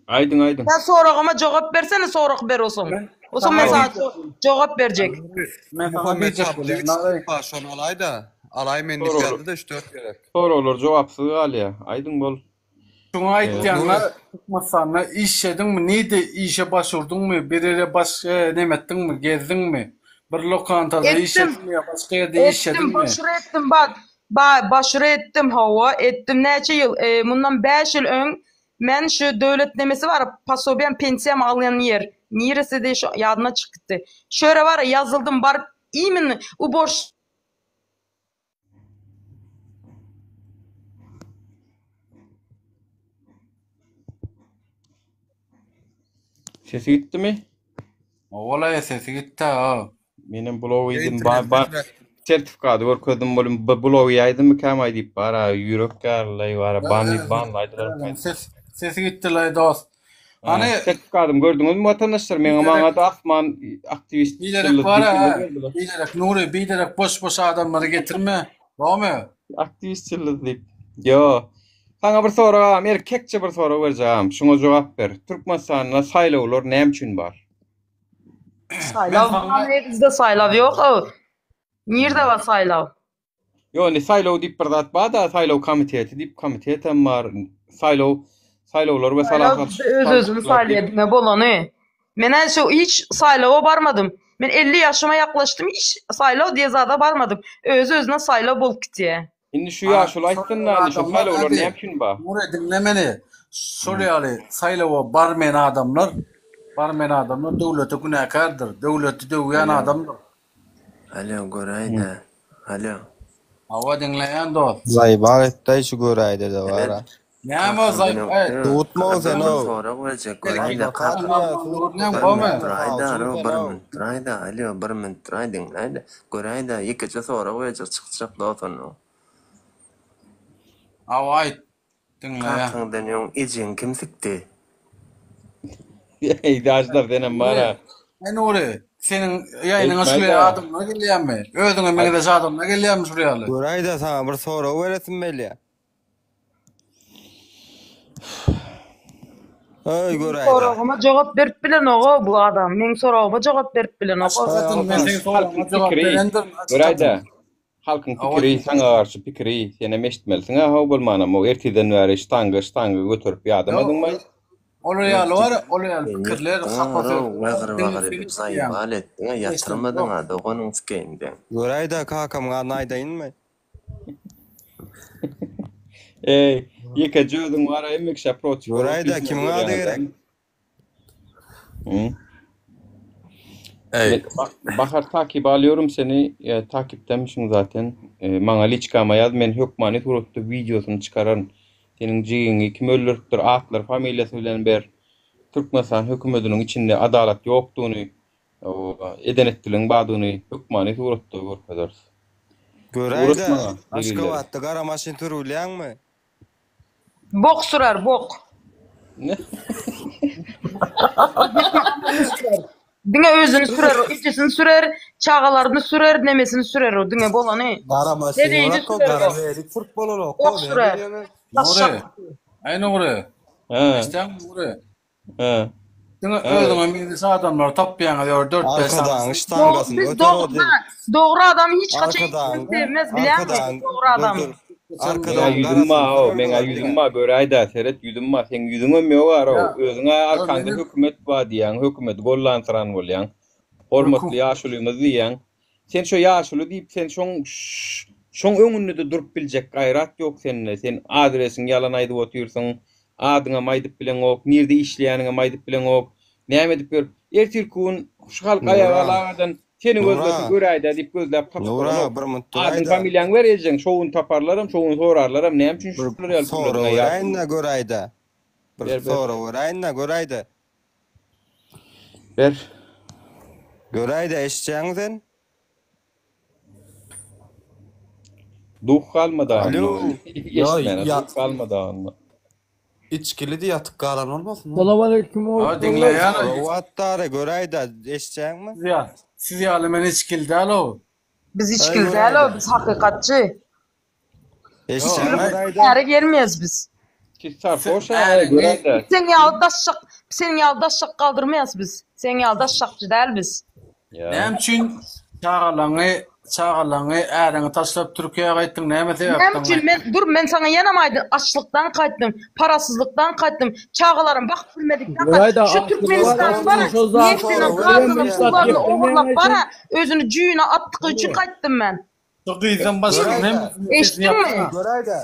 Aýdyň aýdyň. Sen soragyma jogap bersene sorag ber osaň. Osaň men saňa jogap berjek. Men saňa Muhammet diýjek Abdy bolýan. üç defa şony alaý-da. Alaý men diýip ýazdy-da üç-dört gezek. Soraglar jogapsyz galýar. Aýdyň bol. Şuňa aýtýanlar Türkmenistanda işlediňmi nide işe baş urduňmy bir ýere baş neme etdiňmi gezdiňmi bir lokantada Etdim. işlediňmi ýa başga ýerde Etdim, işlediňmi? başur etdim bak. Ba, başur etdim hawa, etdim näçe ýyl, e, mundan 5 ýyl öň men şu döwlet nemesi bar, posobiýam, pensiýam alýan ýer, niresidi şu ýadyma çykyp gitdi. Şu ýere bar, ýazyldym baryp imin uborş Sesi gitdimi? Ola sesi gitdi ha. Menem blog idim ba ba sertifikady görkezdim bolum blog ýaýdym käm aý diýip bara ýürek garlay bara ban banlaýdylar. Ses sesi gitdi lay dost. Hany sertifikadymy gördüňizmi watandaşlar? Meňe maňa da asman aktiwist Biderek bar ha. Biderek Nury, biderek boş boş adamlary getirme. Bormy? Aktiwist ýyldyz diýip. Ýo. Saňa bir sorag agam, erkekçe bir sorag berjek agam. Şuňa jogap ber. Türkmenistanda saýlawlar näme üçin bar? Saýlaw bar, bizde saýlaw ýok. Nirde bar saýlaw? Ýok, indi saýlaw diýip bir zat bar-da, saýlaw komiteti diýip komitetem bar. Saýlaw, saýlawlar we sala Saýlaw bizde öz-özüni saýlaýar diňe bolany. Men-ä şu hiç saýlawa barmadym. Men 50 ýaşyma ýaklaşdym, hiç saýlaw diýen zada barmadym. Özi-özüne saýlaw bolup gitýär. Indi şu ýaşuly aýtsyn-da, indi şu saýlawlar näme üçin bar? Nury diňle meni. Şol ýaly saýlawa barmaýan adamlar, barmaýan adamlar döwlete günäkärdir. Döwleti döwýän adamdyr. Alo göräýdä. Alo. Hawa diňleýän dost. Zaýbak etdäý şu göräýdede bara. Näme o zaýbak et. Tutma sen Bir ow. sorag berjek göräýdä Adwokat ýa Görünýän sud gomy? Duraýda alo Sud bir sen ow. minut duraýda alo bir minut duraý diňläýdä göräýdä ýekeje sorag berjek çykjak dos onnoň. Hawa aýt. Diňleýän. Kakaňdan öň ejeňi kim sikdi? Eý daşlar senem bara. Eý Nury, seniň ýaýnyňa şul ýaly adamlar gelýärmi? Özüňe meňzeş adamlar gelýärmi şul ýaly? Göräýdä saňa bir sorag beresim gelýä. Öý göräýdä. Soragyma jogap berip bilenoga bu adam. Meň soragyma jogap berip bilenok. Men seň soragyňa jogap berendirin. Göräýdä. Halkyň pikiri saňa garşy pikiri senem eşitmelisiň-ä how bolmanam o ertirden bäri ştanga ştanga göterip ýadamadyňmy? Olar ýaly bar, olar ýaly pikirler hapa Wagyr wagyr edip zaýbal etdiň-ä ýatyrmadyň-a doganyň sikeýinden. Göräýdä kakamyň adyny aýdaýynmy? Eý, ýekeje özüň bar-a hemme kişä protiv bolup Göräýdä kimiň ady gerek? Eý. Bahar takibe alýorym seni, e, takipdemişiň zaten. E, maňa liçkama ýaz, men hökmany suratda wideosyny çykararyn. Seniň jigiňi kim öldüripdir, atlary, familiýasy bilen ber. Türkmenistan hökümetiniň içinde adalat ýokdugyny. Eden etdiligiň badyny hökmany suratda görkezeris. Göräýdä, Ugrat maňa delilleri. Aşgabatda gara maşyn sürülýäňmi? Bok sürer, bok. Diňe özüni sürer o, ejesini sürer, çagalaryny sürer, nemesini sürer o, diňe bolany. Gara maşyn Heleýini ýok-o, sürer gara o. welik sürüp bolanok-o, Bok näme sürer. diýýäňä? Taşşak. Nury. Aý Nury. He. Eşdäňmi Nury? He. Diňe He. özüňe meňzeş adamlary tapýaňyz ýör 4-5 Arkadagyň sany. Dog, ştangasyny biz göter dog, o ha, dogry adamy hiç haçan hiç kim Arkadagyň, sevmez bilýäňmi? arkadagyň, Dogry dur adamy. dur. Meň-ä Arkadagyň ýüzüm garasyny bar, sürer meň-ä bular ýüzüm diňe. bar, göräý-dä, seret ýüzüm bar, seň ýüzüňem ýok ara, Ýa, özüň-ä ýa arkaňda meniň hökümet bar diýýäň, hökümeti gollansyran bolýaň, hormatly ýaşulymyz diýýäň. Sen şo ýaşuly diýip sen şoň şoň öňünde-de durup biljek gaýrat ýok sende, sen adresiňi ýalan aýdyp otyrsyň, adyňam aýdyp bileňok, nirde işleýäniňem aýdyp bileňok, näme edip ýör, ertirki gün şu halk aýaga Nura, galagadan seni gözlese Nura, göräýdä diýip gözläp tapyp Nura, bolanok. bir minut Adyň duraýda. familiýaňy ber ejeň, şo gün taparlaram, şo gün sorarlaram, näme üçin Bir şular ýaly sorag gürlediň-aý ýaşuly? beräýin-dä göräýdä. Bir Ber, ber. sorag beräýin-dä göräýdä. Ber. Göräýdä eşitýäňmi sen? Duh galmady Alo. onda. Eşitmäne duh galmady onda. Içgilidi ýatyp galan bolmasyn? Salamaleýkum Ha diňleýän. Sorag göräýdä eşitýäňmi? Siz ýaly, siz ýaly men içgili däl-ow. Biz içgili däl-ow, biz hakykatçy. Eşitýäňmi göräýdä? Bäri gelmeýäs biz. Siz sarhoş a göräýdä. Seň ýaly daşşak, seň ýaly daşşak galdyrmaýas biz. Seň ýaly daşşakçy däl biz. Näme üçin çagalaňy, çagalaňy, äriňi taşlap Türkiýä gaýtdyň, näme Näme sebäpden üçin gaýtdyň? men dur men saňa ýenem aýdyn açlykdan gaýtdym, parasyzlykdan gaýtdym, çagalarym bakyp bilmedikden Göräýdä, gaýtdym. Şu açlyk Türkmenistanyň bar, bara şo zat neftini, sorag gazyny, berýän hiç zat pullaryny ogurlap geplemeýäň bara sen. özüni jüýüne atdygy üçin gaýtdym men. Şu gyzdan başga Göräýdä. hemmesiniň sesini Eşitdiňmi? ýapsana. Göräýdä.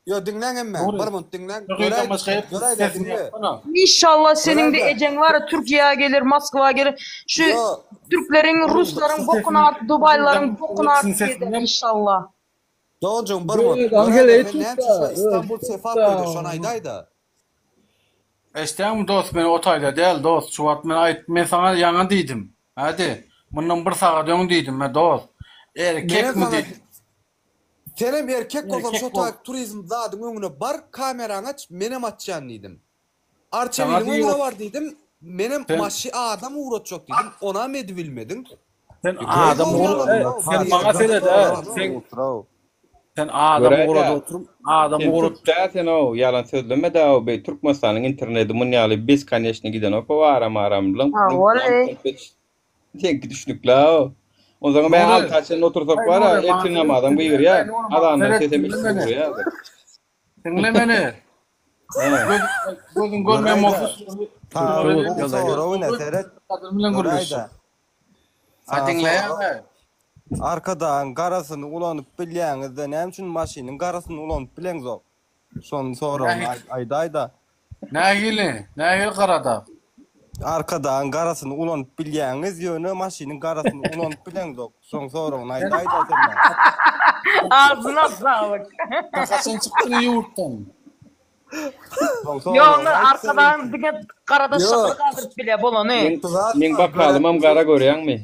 Ýo diňläň hemme. Nury, Bir minut diňläň. şu gyzdan Göräýdä. başga hepsiniň Göräýdä sesini diňle. ýapsana. Inşallah seniň de Göräýdä. ejeň bara Türkiýä gelir, Moskwa gelir. Şu Ýo. türkleriň, Nury, ruslaryň şu bokuny sesini, alyp, şu dubaýlylaryň gyzdan bokuny hepsiniň alyp sesini gezer ýap. inşallah. Doganjygym bir minut. Göräýdä, Göräýdä heleý sen näme üçin tutda, şu Istanbul özi Sefaköyde tutda. şony aýdaýda. Eşitýäňmi dost men o taýda däl dost şu wagt men aýt men saňa ýaňy diýdim hadi mundan bir sagat öň diýdim me dost Menem erkekmi saňa diýdim. Senem erkek bolsaň Erkek şo bol taý turizm zadyň öňüne bar kameraňy aç menem açýan diýdim. Saňa Arçabiliň diýip öňüne bar diýdim menem sen maşy adam ugratjak diýdim onam edibilmediň. sen adam ugrat sen maňa seret hä sen sen adam Göräýdä. ugrada oturyp adam Sen ugrat türk däl sen ow ýalan sözleme-dä ow beý Türkmenistanyň internedi mun ýaly beskoneçny gidenok ow aram aram lynk lynk Hawa-leý. Seňki düşnükli-ow. Onsoňam bä Nury alta çenli otursak Aý bar-a, Nury maňa ertir seret namazam diňle gygyrýar. Aý Nury maňa Azandan seret sesem diňle eşidilip meni. ugraýar-da. Diňle meni. Hä. Göz, gözüň görmeýän bolsa Göräýdä. şulary Saňa şulary gowy sorag ine seret. Gadyr bilen gürleşjek. Göräýdä. Ha Saňa diňleýän sorag. we. Arkadagyň garasyny ulanyp bilýäňizde näme üçin maşynyň garasyny ulanyp bileňzok? Şonuň soragyny Nähili? aýdaýda. Nähili? Nähili garadag? Arkadagyň garasyny ulanyp bilýäňiz, ýöne maşynyň garasyny ulanyp bileňzok. Şoň soragyny aýdaýda sen maňa. Agzyna saglyk. Sen haçan çykdyň ýurtdan? Şoň Ýok, soragyny onda aýt sen. arkadagyň diňe garada Ýok. şakyr galdyryp bilýär bolany. Meň, Zat meň bar, göre bakalymam gara görýäňmi?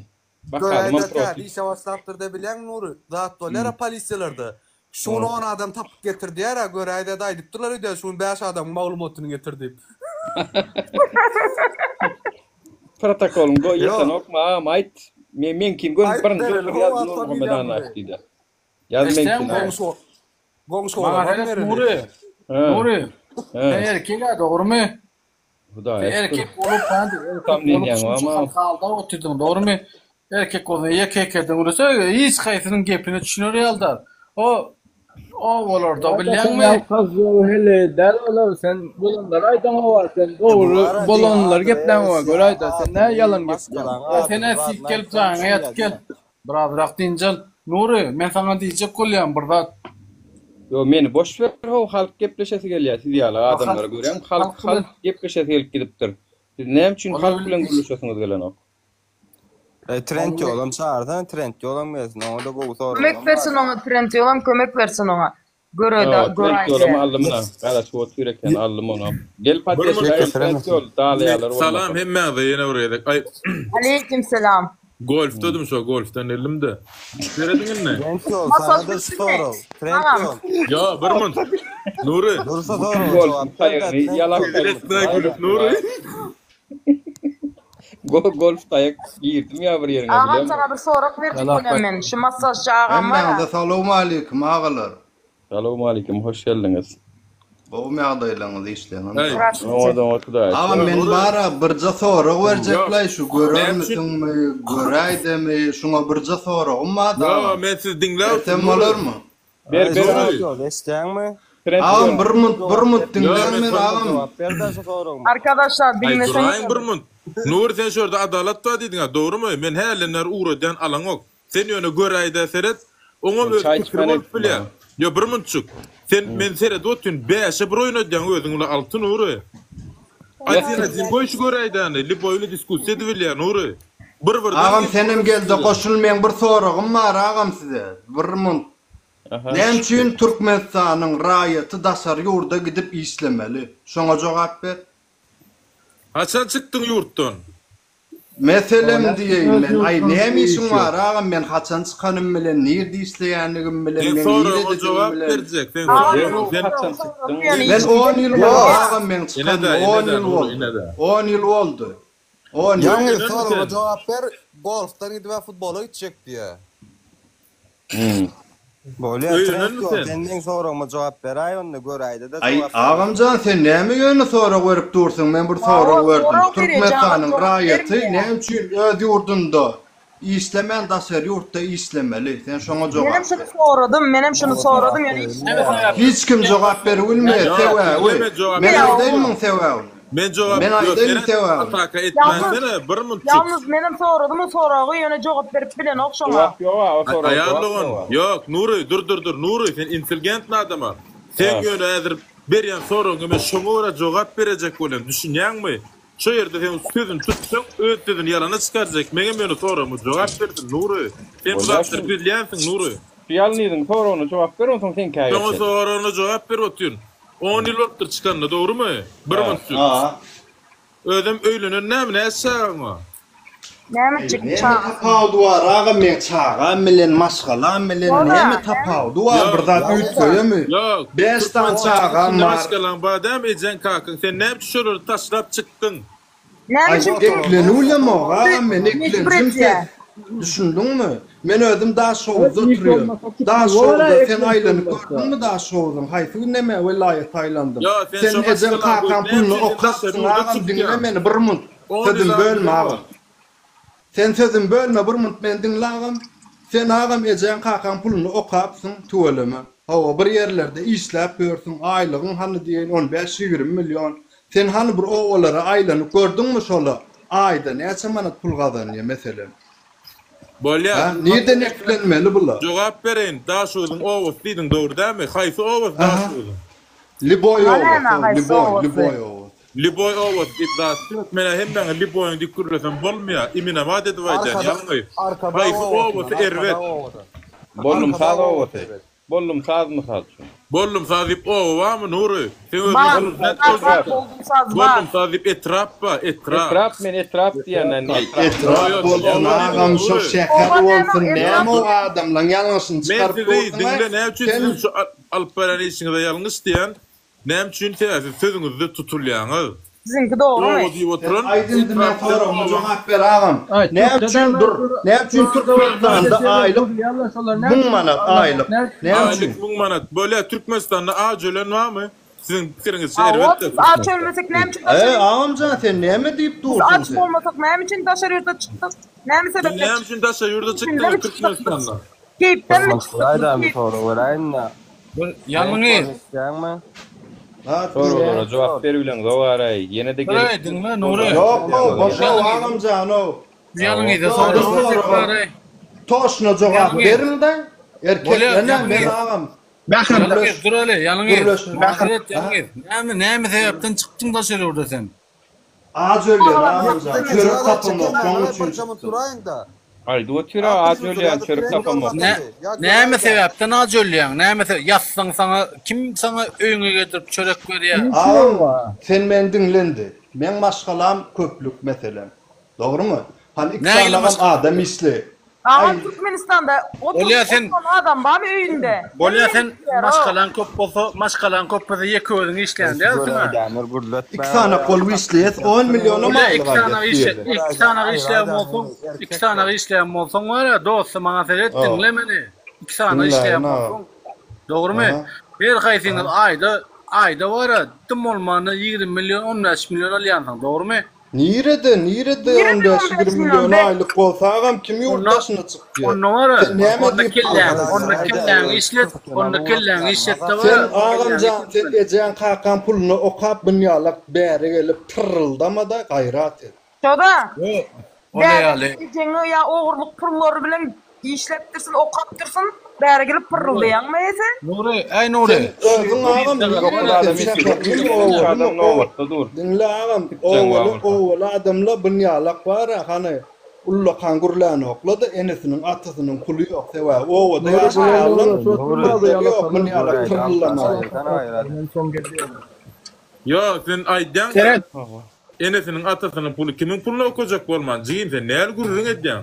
Bakalymam Göräýdä täze protiv. işe başlapdyr-da bilýäňmi Nury? Zat bolýar-a Hmm. polisiýalarda. Şu gün Hmm. on adam tapyp getir diýär-ä, göräýdä-de aýdypdyrlar öýdýän şu gün bäş adamyň maglumatyny getir diýip. Protokolyň go Ýok. ýetenokmy agam aýt. Men meňkim göni Aýt birinji bereli otur ýaz howa Nurmuhammet familiýamyzy. Annaýew diýdi. Ýaz Eşitýäňmi? meňkini aýt. Goňşy goňşy Maňa olamam seret bereli. Nury. He. Nury. He. Sen erkek-ä dogrumy? Hudaýa Sen şükür. erkek bolup, hadi erkek Tam bolup diýýäň şunça wama. halky aldap otyrdyň, dogrumy? Erkek bolsaň ýeke ýekeden gürlese, hiç haýsynyň gepine düşüner ýaly däl. O o bolarda Sen bilýäňmi? ýalkaz ýok heleý däl olar sen bolanlary aýdaňowa sen dogry Bulara diňe bolanlary gepläňowa adres, göräýdä sen nä adyny, ýalan gepläň. maşgalaň Sen adyny, hä zadyny sik gelip aýtsaň jaýyňa ýatyp düşünýär gel. diňe. Birazrak dynç al. Nury, men saňa diýjek bolýan bir zat. Ýo meni boş ber how halk gepleşesi gelýär siz ýaly Halk adamlary görýäň halk halk bilen halk gepleşesi gelip gidipdir. Siz näme üçin Olar halk bilen bilen iş gürleşesiňiz gelenok? E, trend ýolam çagyrsana trend ýolam gelsin oňa-da gowy Kömek soraglam bersin bar. oňa Trend ýolam kömek bersin oňa. Görede Trend ýolam göräýse. aldym muna. Garaşyp otyr eken aldym onam. Gel Bir poddeşka munt. gel trend ýol dalaýarlar Salam bolmasa. hemmäňize ýene bir gezek. Aý Aleýkim selam. golfdadym şo golfdan geldim-de. Serediň indi. Trend ýol Masaj sana-da şu bitdimi? sorag. Trend Agam. ýol. Ýa bir munt. Nury. Dur şu soraga Golfyň jogap ber-dä taýagyny Trend ýalap ýol. Hezil etme gülüp Nury. Go golf taýak girdim ýa bir ýeriňe Agam bilemok. sana bir sorag berjek bolýan men. Şu massajçy agam bar-a. Hemmäňize salowmaleýkim agalar. Salowmaleýkim hoş geldiňiz. Gowumy ýagdaýlaryňyz işleriňiz Aý. Oňat oňat Hudaýa Agam şükür. men Nury. bara birje sorag Ýok. berjekläý şu Näme üçin? görermisiňmi göräýdemi şuňa birje soragym bardy Ýo agam. men sizi diňläp Bersem otyryn Nury. bolarmy? Ber Aý ber Trend Nury. ýol eşitýäňmi? Trend Agam ýol. bir munt bir Jogap munt ber. diňläň Ýo men meni agam. Jogap ber-dä şu soragyma. Arkadaşlar Aý diňleseňiz. duraýyň bir munt. Nury sen şu ýerde adalat bar diýdiňä dogrymy? Men hälden bäri ugradýan alaňok. Sen ýöne göräýdä seret. Oňam Men öz çaý pikiri içmän bolup aýtdym bilýär. ha. Ýo bir muntjyk. Sen men seredip otyryn bäşe bir oýnadýaň özüň bilen alty Nury. Aý sen aýdyn goý şu göräýdäni. Liboý bilen diskussiýa edibilýär Nury. Bir birden Agam gelip senem gelde goşul meň bir soragym bar agam size. Bir munt. Aha. Näme üçin Türkmenistanyň raýaty daşary ýurda gidip işlemeli? Şoňa jogap ber. Haçan çykdyň ýurtdan? Meselem diýeýin men, aý näme işiň bar agam men haçan çykanym bilen, nirde işleýänligim bilen, Sen meň soragyňa nirededigim jogap bilen. berjek. Sen Agam soragyňa sen Haçan çykdyň? Men on ýyl boldy agam meň Ine-de, çykanyma, on ine-de, ýyl Nury, boldy. ine-de. On ýyl boldy. On ýyl. Ýaňy Öýlenenmi soragyma sen? jogap ber, golfdan gidip-ä futbola gitjek diýýä. Bolýar, Trend Öýlenenmi ýol, sen? sen meň soragyma jogap beräý onda, göräýde-de Aý jogap ber. agamjan sen näme ýöne sorag berip dursuň men bir sorag Hawa, berdim sorag berýär, jogap Türkmenistanyň jogap raýaty bermeýär. näme üçin öz ýurdunda işlemän daşary ýurtda işlemeli sen şoňa Menem jogap şuny ber. soradym, menem şuny soradym, ýöne hiç kim jogap Hiç kim jogap berip bilmeýär Ýok, sebäbi diňleme jogap men Ýok. aýdaýyn muň sebäbini Men jogap men ýok, aýdaýyn seret sebäbini. ataka Ýalňyz, etmänsene bir munçuk. ýalňyz menem soradym o soragy, ýöne jogap berip bilenok şoňa. Jogap ýok-a o soraga Aýal jogap dogan, ýok-a. ýok, Nury, dur dur dur, Nury, sen intelligentny adama. Seň Ha. ýöne häzir berýän soragyňa men şoňa görä jogap berejek bolýan, düşünýäňmi? Şo ýerde sen sözüni tutsaň, öz sözüni ýalana çykarjak. Meňem ýöne soragyma jogap bersin, Nury. Sen bu Bolýar zatlary şu. bilýänsiň, Nury. Şu ýalňyzyň soragyna jogap ber, onsoň seňkä Şoňa geçeris. soragyna jogap berip otyryn. On ýyl bolupdyr çykanyna, dogrumy? Bir Ha. munçuk. Ha. Özem öýlenen näme, näçe çagaň bar? Näme Aý etjek näme çagasy? tapawudy bar agam meň çagam bilen maşgalam bilen Bor-a, näme näme? tapawudy bar bir Ýok, zat üýtgeýemi? ýok. Bäş sany Türkmenistanyň çagam içinde bar. maşgalaň bar dämi, ejeň, kakaň. Sen näme üçin şolary taşlap çykdyň? Näme Aý üçin eklenüwlemok agam men mejbur eklenjim edýär? sen düşündiňmi? Men özüm Daşhowuzda Iş oturýan. bolmasa çykmaly Daşhowuzda bor-a sen eklenç aýlanyp bolmasa. gördüňmi Daşhowuzyň haýsy gün neme welaýata aýlandyň? Ýok, sen Sen şo ejeň maşgalaň kakaň goýup näme puluny üçin sen daşary okapsyň ýurda agam diňle çykýaň? meni bir munt On ýyl sözümi agam bölme ýok. agam. Sen sözümi bölme bir munt meni diňle agam. Sen agam ejeň kakaň puluny okapsyň tüweleme. Hawa bir ýerlerde işläp ýörsüň aýlygyň hany diýeýin on bäş 20 milýon. Sen hany bir obalara aýlanyp gördüňmi şola aýda näçe manat pul gazanýa meselem. Bolýa. Hä nirden eklenmeli bula. Jogap bereýin Daşoguzyň obasy diýdiň dogry dälmi? Haýsy obasy Aha. Daşoguzyň? Liboý Maňa obasy näme o haýsy Liboý obasy? Liboý obasy. Liboý obasy diýip zat ýok. Menä hemmäňe Liboýyň diýip gürlesem bolmaýa. Iminama edip aýdýan Arkadag ýalňyz. Arkadag Haýsy obasyndan, obasy erbet? Arkadag obadan. Bollum saz Arkadag obasy obasy. erbet. Bollum saz mysal üçin. Bollum saz diýip oba barmy Nury? Sen özüň Bar, bollum nädip bar, bar, bolýarsyň? boldum saz bar. Bollum saz diýip etrap bar, etrap. Etrap men etrap diýýän Aý etrap. etrap Ýok, bolsun oba diýdim agam şo Nury. şäher Oba näme bolsun etrap näme o adamlaň ýalňyşyny Men çykaryp sizi dursuň aý diňle näme üçin sen siziň şu alyp barýan işiňize ýalňyş diýýän. Näme üçin sebäbi siz sözüňizde tutulýaňyz. Siziňki dogrymy? Oba diýip Sen oturan aýt indi men etrap bilen soragyma oba. jogap ber agam. Aý Näme türkçe üçin däl dur? Näme üçin Türkmenistanda aýlyk 1000 manat aýlyk? Näme üçin? Aýlyk 1000 manat. Bolýa Türkmenistanda aç ölen barmy? Siziň pikiriňizçe Hawa, erbetde biz aç Türkmenistan. ölmesek näme üçin daşary Eý ýurda agamjan sen näme diýip Biz dursuň aç sen? bolmasak näme üçin daşary ýurda çykdyk? Näme Siz sebäpden näme çykdyk? üçin daşary ýurda Keýpden çykdyňyz mi çykdyk biz? Türkmenistandan? Keýpden mi çykdyk biz? Aýdan bir Keýp sorag beräýin-dä. Bir ýalňyz. Eşitýäňmi? Soraglara jogap beribileň zowaraý. Ýene-de Biraý gelip diňle Nury. Ýok-ow, boş-ow agamjan-ow. Ýalňyza Ýok, sorag bir berjek soraga baraý. toşna jogap Ýalňyz. beriň-de. Bolýar, Erkekler näme men ýalňyz. agam. Ýalňyz Gürleş. duraly, ýalňyz. Gürleş. Mazeret ýalňyz. Näme näme sebäpden çykdyň daşary ýurda sen? Aç ölýän agamjan. Çörek tapamok, şoň üçin Birje çykdym. duraýyň-da. Aýdyp otyr-a, aç ölýän, çörek tapamok. Näme sebäpden aç ölýäň? Näme sebäp? Ýatsaň saňa kim saňa öýüňe getirip çörek berýär? Agam, sen meni diňle indi. Meň maşgalam köplük meselem. Dogrymy? Hany iki Nähili sanagam maşgala? adam işli. Agam Aý, Türkmenistanda 30 Bolýa sen 30 adam barmy öýünde? Bolýa Hemme sen işleýär o. maşgalaň köp bolsa, maşgalaň köp bolsa ýeke özüň işleýän dälsiň-ä. iki sanak bolup işleýäs, on millionam Bolýa aýlyk iki alýas sanak bu işle, ýerde. iki sanak işleýän bolsaň, iki sanak işleýän bolsaň bar-a, dostum maňa seret, Hawa. diňle meni. Iki sanak Diňläýin işleýän agam. bolsaň, dogrymy? Aha. Her haýsyňyz Aha. aýda, aýda bar-a, dym bolmanda 20 million, 15 million alýansyň, dogrymy? Nirede, nirede Nirede 15 15 20 million million be? aýlyk bolsa agam kim ýurt Onda daşyna çykýar? onda bar-a, Sen näme onda diýip kelläňi, onda gürleýäň? kelläňi işlet, onda kelläňi işlet-de Sen bar-a, agam kelläňi jan sen işletmeli. ejeň kakaň puluna okap bunýalak bäri gelip tyrryldamada gaýrat et. Şoda Ýok, ol bäri ýaly. ejeňi ýa ogurlyk pullary bilen işläpdirsin, okapdyrsyň, bäri gelip pyrryldaýaňmy eýse? Nury, äý Nury. Sen özüň agam nirede sen şäherlimi obalymy o diňle agam obaly obaly adamla bunýalak bara hany ullakan gürlänoklada enesiniň atasynyň puly ýok sebäbi obada ýaşaýanlaň pullary ýok bunýalak pyrryldamaga. Ýok sen aýdýaň Seret. enesiniň atasynyň puly kimiň puluna okajak bolman jigim sen näl gürrüň edýäň.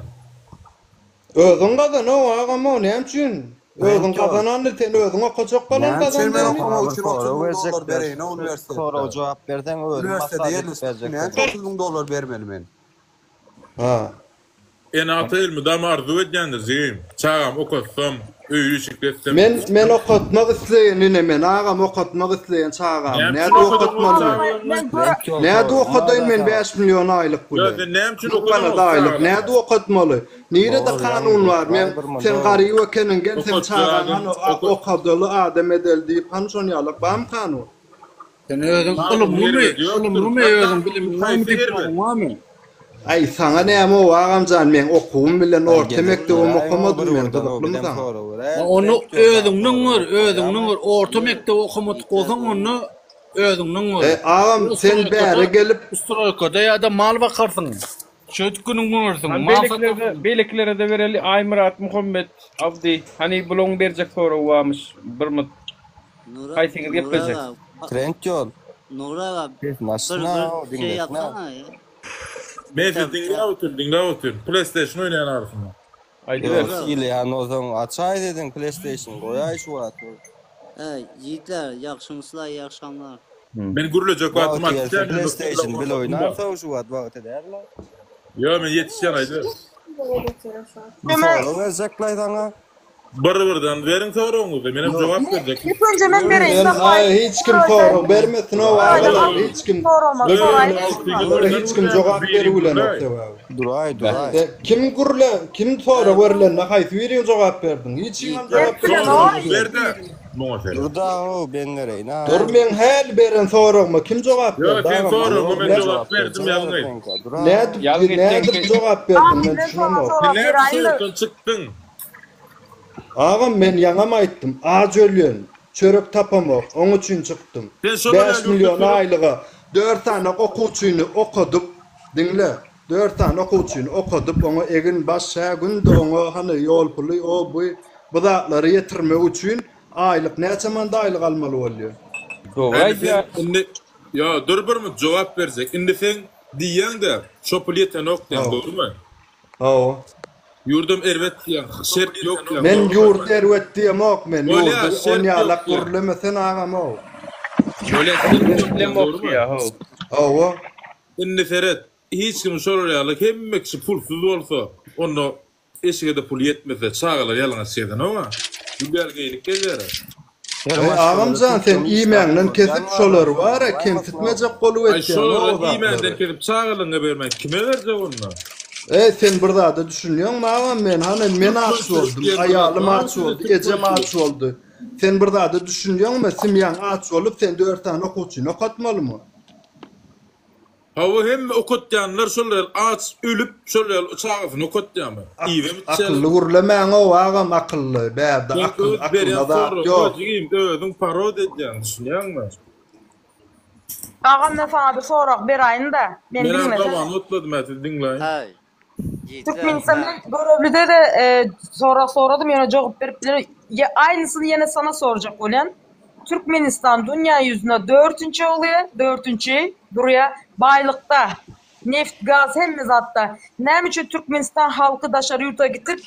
Özüň gazan ow agam ow näme üçin özüň gazanandyr sen özüň okajak bolan Näme üçin gazan men dämi. okamak üçin Soragy 30 müň berjek dollar ber. bereýin-a uniwersitetde? Soraga jogap berseň özüm Uniwersitete maslahat edip ýerleşmek berjek üçin näme sen. üçin 30 müň dollar bermeli men? Ha. Ene-ata elmydama arzuw edýändir jigim. Çagamy okatsam, öýli işikli etsem. Men men okatmak isleýän ine men agam okatmak isleýän çagamy Näme nädip üçin okadyň ol okatmaly men çagalaryňy? nädip okadaýyn men 5 million aýlyk Ýa bilen sen näme üçin Müň okadyň manat ol aýlyk çagalaryňy? nädip okatmaly nirede Dogry kanun ýaňy bar men aý bir sen munda garyp ekeniň gel sen Okat çagaňy çagaň hany okat. okadaly adam edeli diýip hany şon ýalak barmy kanun Sen özüň Kanun ylymlymy, erbet ýokdur. ylymlymy özüň bilimliňmi Haýsy erbet? diplomyň barmy? Aý saňa näme ow agamjan meň okuwym bilen Aý orta gezek mekdebem beräýiň o okamadym bir men birden o gyzyklymy bizem saňa. sorag Ha beräýeli Onda trend ýok özüňden sorag gör, berip özüňden bolýamy? gör. Orta mekdep okamadyk bolsaň onda özüňden gör. E agam Ýa sen stroýkada, bäri gelip stroýkada ýa-da mal bakarsyň. Şeýdip günüň görersiň, Hany mal beýlekilere satarsyň. beýlekilere-de bereli Aýmyrat Muhammet Abdy hany bulaň berjek soragy barmyş bir mut Nura, haýsyňyz Nury geplejek. aga, Trend ýol. Nury aga Sesini bir açsana bir o şey diňlesene. yapsana ya. Men sizi diňläp otyryn, diňläp otyryn. Playstation oýnaýan arasynda. Aýdyber. Ýok sylaýan bolsaň açaý dediň playstation goýaý şu wagt. He, ýigitler, ýagşymyslar, iyi akşamlar. Men gürlejek wagtym Wagty gelse açýan, ýöne playstation bile oýnarsyň oýnarsyň şu wagt wagty däl-le. Ýok, men ýetişýän aýdyber. Bir sorag berjekläý saňa. Bir-birden beriň soragyňyzy, menem jogap berjek. İlk önce men bereýin Men Sapaý. aý hiç kim sorag bermesin ow agalar hiç kim Bulara hiç kim jogap beribilenok sebäbi. Duraý duraý. Sen kim gürle kim sorag berilende haýsy biriň jogap berdiň hiç kimem jogap Soragyňy ber-de muňa seret. Dur-da how ben bereýin a. Dur meň häli beren soragyma kim jogap Ýok, berdi sen agam soragyňa men Nädip jogap berdim ýalňyz. nädip nädip jogap berdiň men düşünemok. Sen nädip suratdan çykdyň? Agam men ýaňam aýtdym aç ölýän çörek tapamok oň üçin çykdym. Sen şolar 5 ýaly ýurtda million çörek aýlyga 4 sany okuwçyny okadyp diňle 4 sany okuwçyny okadyp oňa egin baş hä günde oňa hany ýol puly o bu bu zatlary ýetirmek üçin aýlyk näçe manda aýlyk almaly bolýa. Dogry Indi sen aýdýar. indi ýo dur bir minut jogap berjek. Indi sen diýýäň-de şo pul ýetenok diýýäň Hawa. dogrymy? Hawa. Ýurdam erbet diýýäň, şert ýok diýýäň. Men dogrymy? ýurt erbet diýemok men Bolýa, ýurdy şert on ýok ýalak diýýäň. gürleme sen agamow. Bolýa, şert ýok diýýäň, Bilemok dogrymy? diýýär, how. Hawa. Indi seret, hiç kim şolar ýaly hemme kişi pulsuz bolsa, onda eşige-de pul ýetmese, çagalar ýalaňaç gezenok-a. Gül ýaly geýnip gezýär-ä. Eý agamjan sen iýmäňden kesip şolary bara kemsitmejek bolup Aý etýäň o şolary zatlary. iýmäňden kesip çagalaryňa bermän kime berjek onda? Eý sen bir zada düşünýäňmi agam men hany men aç Türkmençilik boldum diýen bir zat aýalym bar aç sizde boldy ejem aç türkmençilik. boldy sen bir zada düşünýäňmi simýaň aç bolup sen dört sany okuwçyny okatmalymy. Hawa hemme okatýanlar şol ýaly aç ölüp şol ýaly çagasyny okatýamy? Iýibem içýärler. Akylly gürlemäňow agam akylly bärde Sen akyl öz berýän akyla zat soragyňa ýok. jigim özüň parod edýäň düşünýäňmi? Agam men saňa bir sorag beraýyn-da, meni Menem diňlesene. gabany otladym hä sizi diňläýin. Häý. Türkmenistandan görevlide de e, sorag soradym ýöne jogap berip bilen ýa aýnysyny ýene sana sorjak bolýan. Türkmenistan dünýä ýüzünde dörtünji bolýa, dörtünji durýa baýlykda, neft, gaz hemme zatda. Näme üçin Türkmenistan halky daşary ýurta gitip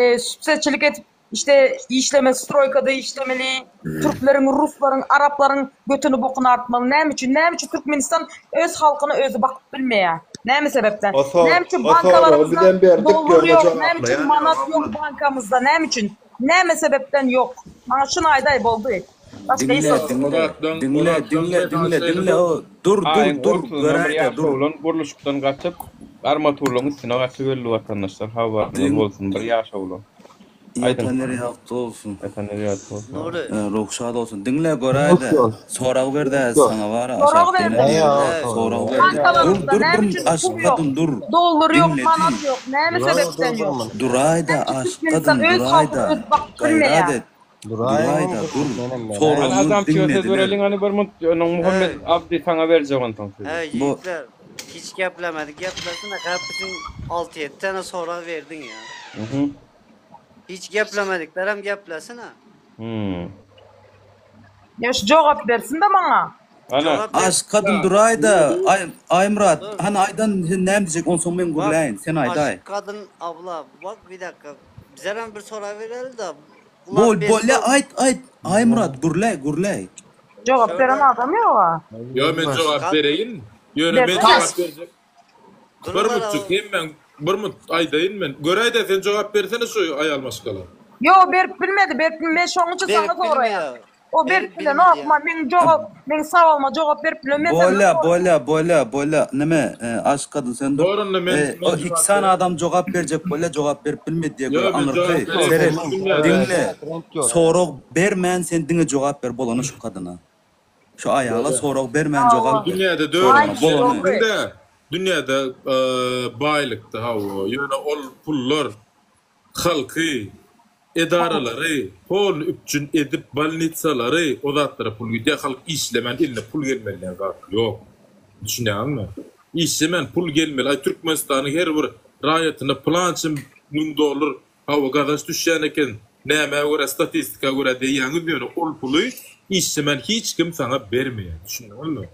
e, sübseçilik edip İşte işleme stroýkada işlemeli, türkleriň, ruslaryň, araplaryň götüni bokuny artmaly. Näme üçin? Näme üçin Türkmenistan öz halkyna özi bakyp bilmeýär? Näme sebäpden? O sor- Näme üçin o soragy bankalarymyzda bizem berdik, dollar ýöne ýok? Näme üçin jogaplaýan manat ýok ýok abla. bankamyzda? Näme üçin? Näme sebäpden ýok? Maňa şuny aýdaý boldy. Başga hiç Diňle, zat. diňle, diňle, diňle, diňle, diňle, o, dur, dur, Aýyň dur, ortasynda bir göräýdä, ýaş dur. oglan gurluşykdan gaçyp, armaturlaryň üstüne gaçyp öldi watandaşlar habaryňyz Diň, bolsun bir ýaş oglan. Aýdyň. ýatan ýeri ýagty bolsun. Ýatan ýeri ýagty bolsun. Nury. E, Ruh şad bolsun. Diňle, göräýdä. Sorag berdä, saňa bar-a, Sorag aşakda berdim. ýene biri sorag berdi. Dur, Bankalarymyzda dur, näme bir üçin aşyk pul ýok? kadyn, dur. Dollar ýok, Diňle, manat diň. ýok. Näme sebäpden ýok? Duraýda, Näme üçin aşyk Türkmenistan kadyn, öz halkyny duraýda. özi bakyp Gaýrat bilmeýär? et. Duraýda, dur. Hany Soragyňy Azamçyga söz diňlediler. bereliň hany bir munt onuň Muhammet Abdy saňa berjek onsoň sözi. He Bu ýigitler hiç geplemedik geplesene hepsini 6-7 tane sorag berdiň ya. Mhm. Hiç geplemediklerem geplesene. Hmm. Ýa şu jogap bersin-de maňa. Ana. Aşyk kadyn duraýda. Aý Aýmyrat, hany aýdan sen näme diýjek onsoň men Bak gürläýin. Sen aýdaý. aşyk kadyn abla bak bir dakika bizerem bir sorag bereli da Bol bular bes bolýa bol aýt aýt Aýmyrat gürläý gürläý. Jogap beren adam ýoga. Ýo men jogap bereýin. Ýöne men Bersene. jogap berjek. Bir mutjyk hemmäň bir mut aýdaýyn men. Göräýdä sen jogap bersene şu aýal maşgala. Ýo berip bilmedi berip bilmedi men şoň üçin saňa Berip soraýan. bilmeýär. O berip Berip bilenok bilmeýär. ma meň jogap meň sowalyma jogap berip bilen men senden Bolýa soraýan. bolýa bolýa bolýa neme aşyk kadyn sen dur. Dur onda men E, men o iki jogap sany bereýin. adam jogap berjek bolýa jogap berip bilmedi diýe Ýo göre men jogap aňyrky bereýin. seret Dünýäde diňle sorag bermän sen diňe jogap ber bolany şu kadyna. Şu aýala sorag bermän jogap ber. Dünýäde Sorana dördünji bolany. ýerde dünýäde baýlykda hawa ýöne ol pullar halky edaralary polny üpjün edip bolnitsalary o zatlara pul gidýär halk işlemän eline pul gelmeli diýen zat ýok düşünýäňmi işlemän pul gelmeli aý Türkmenistanyň her bir raýatyna pylança müň dollar Hawa gazanç düşýän eken nämä görä statistika görä diýýäňiz ýöne ol puly işlemän hiç kim saňa bermeýär düşündiňizmi?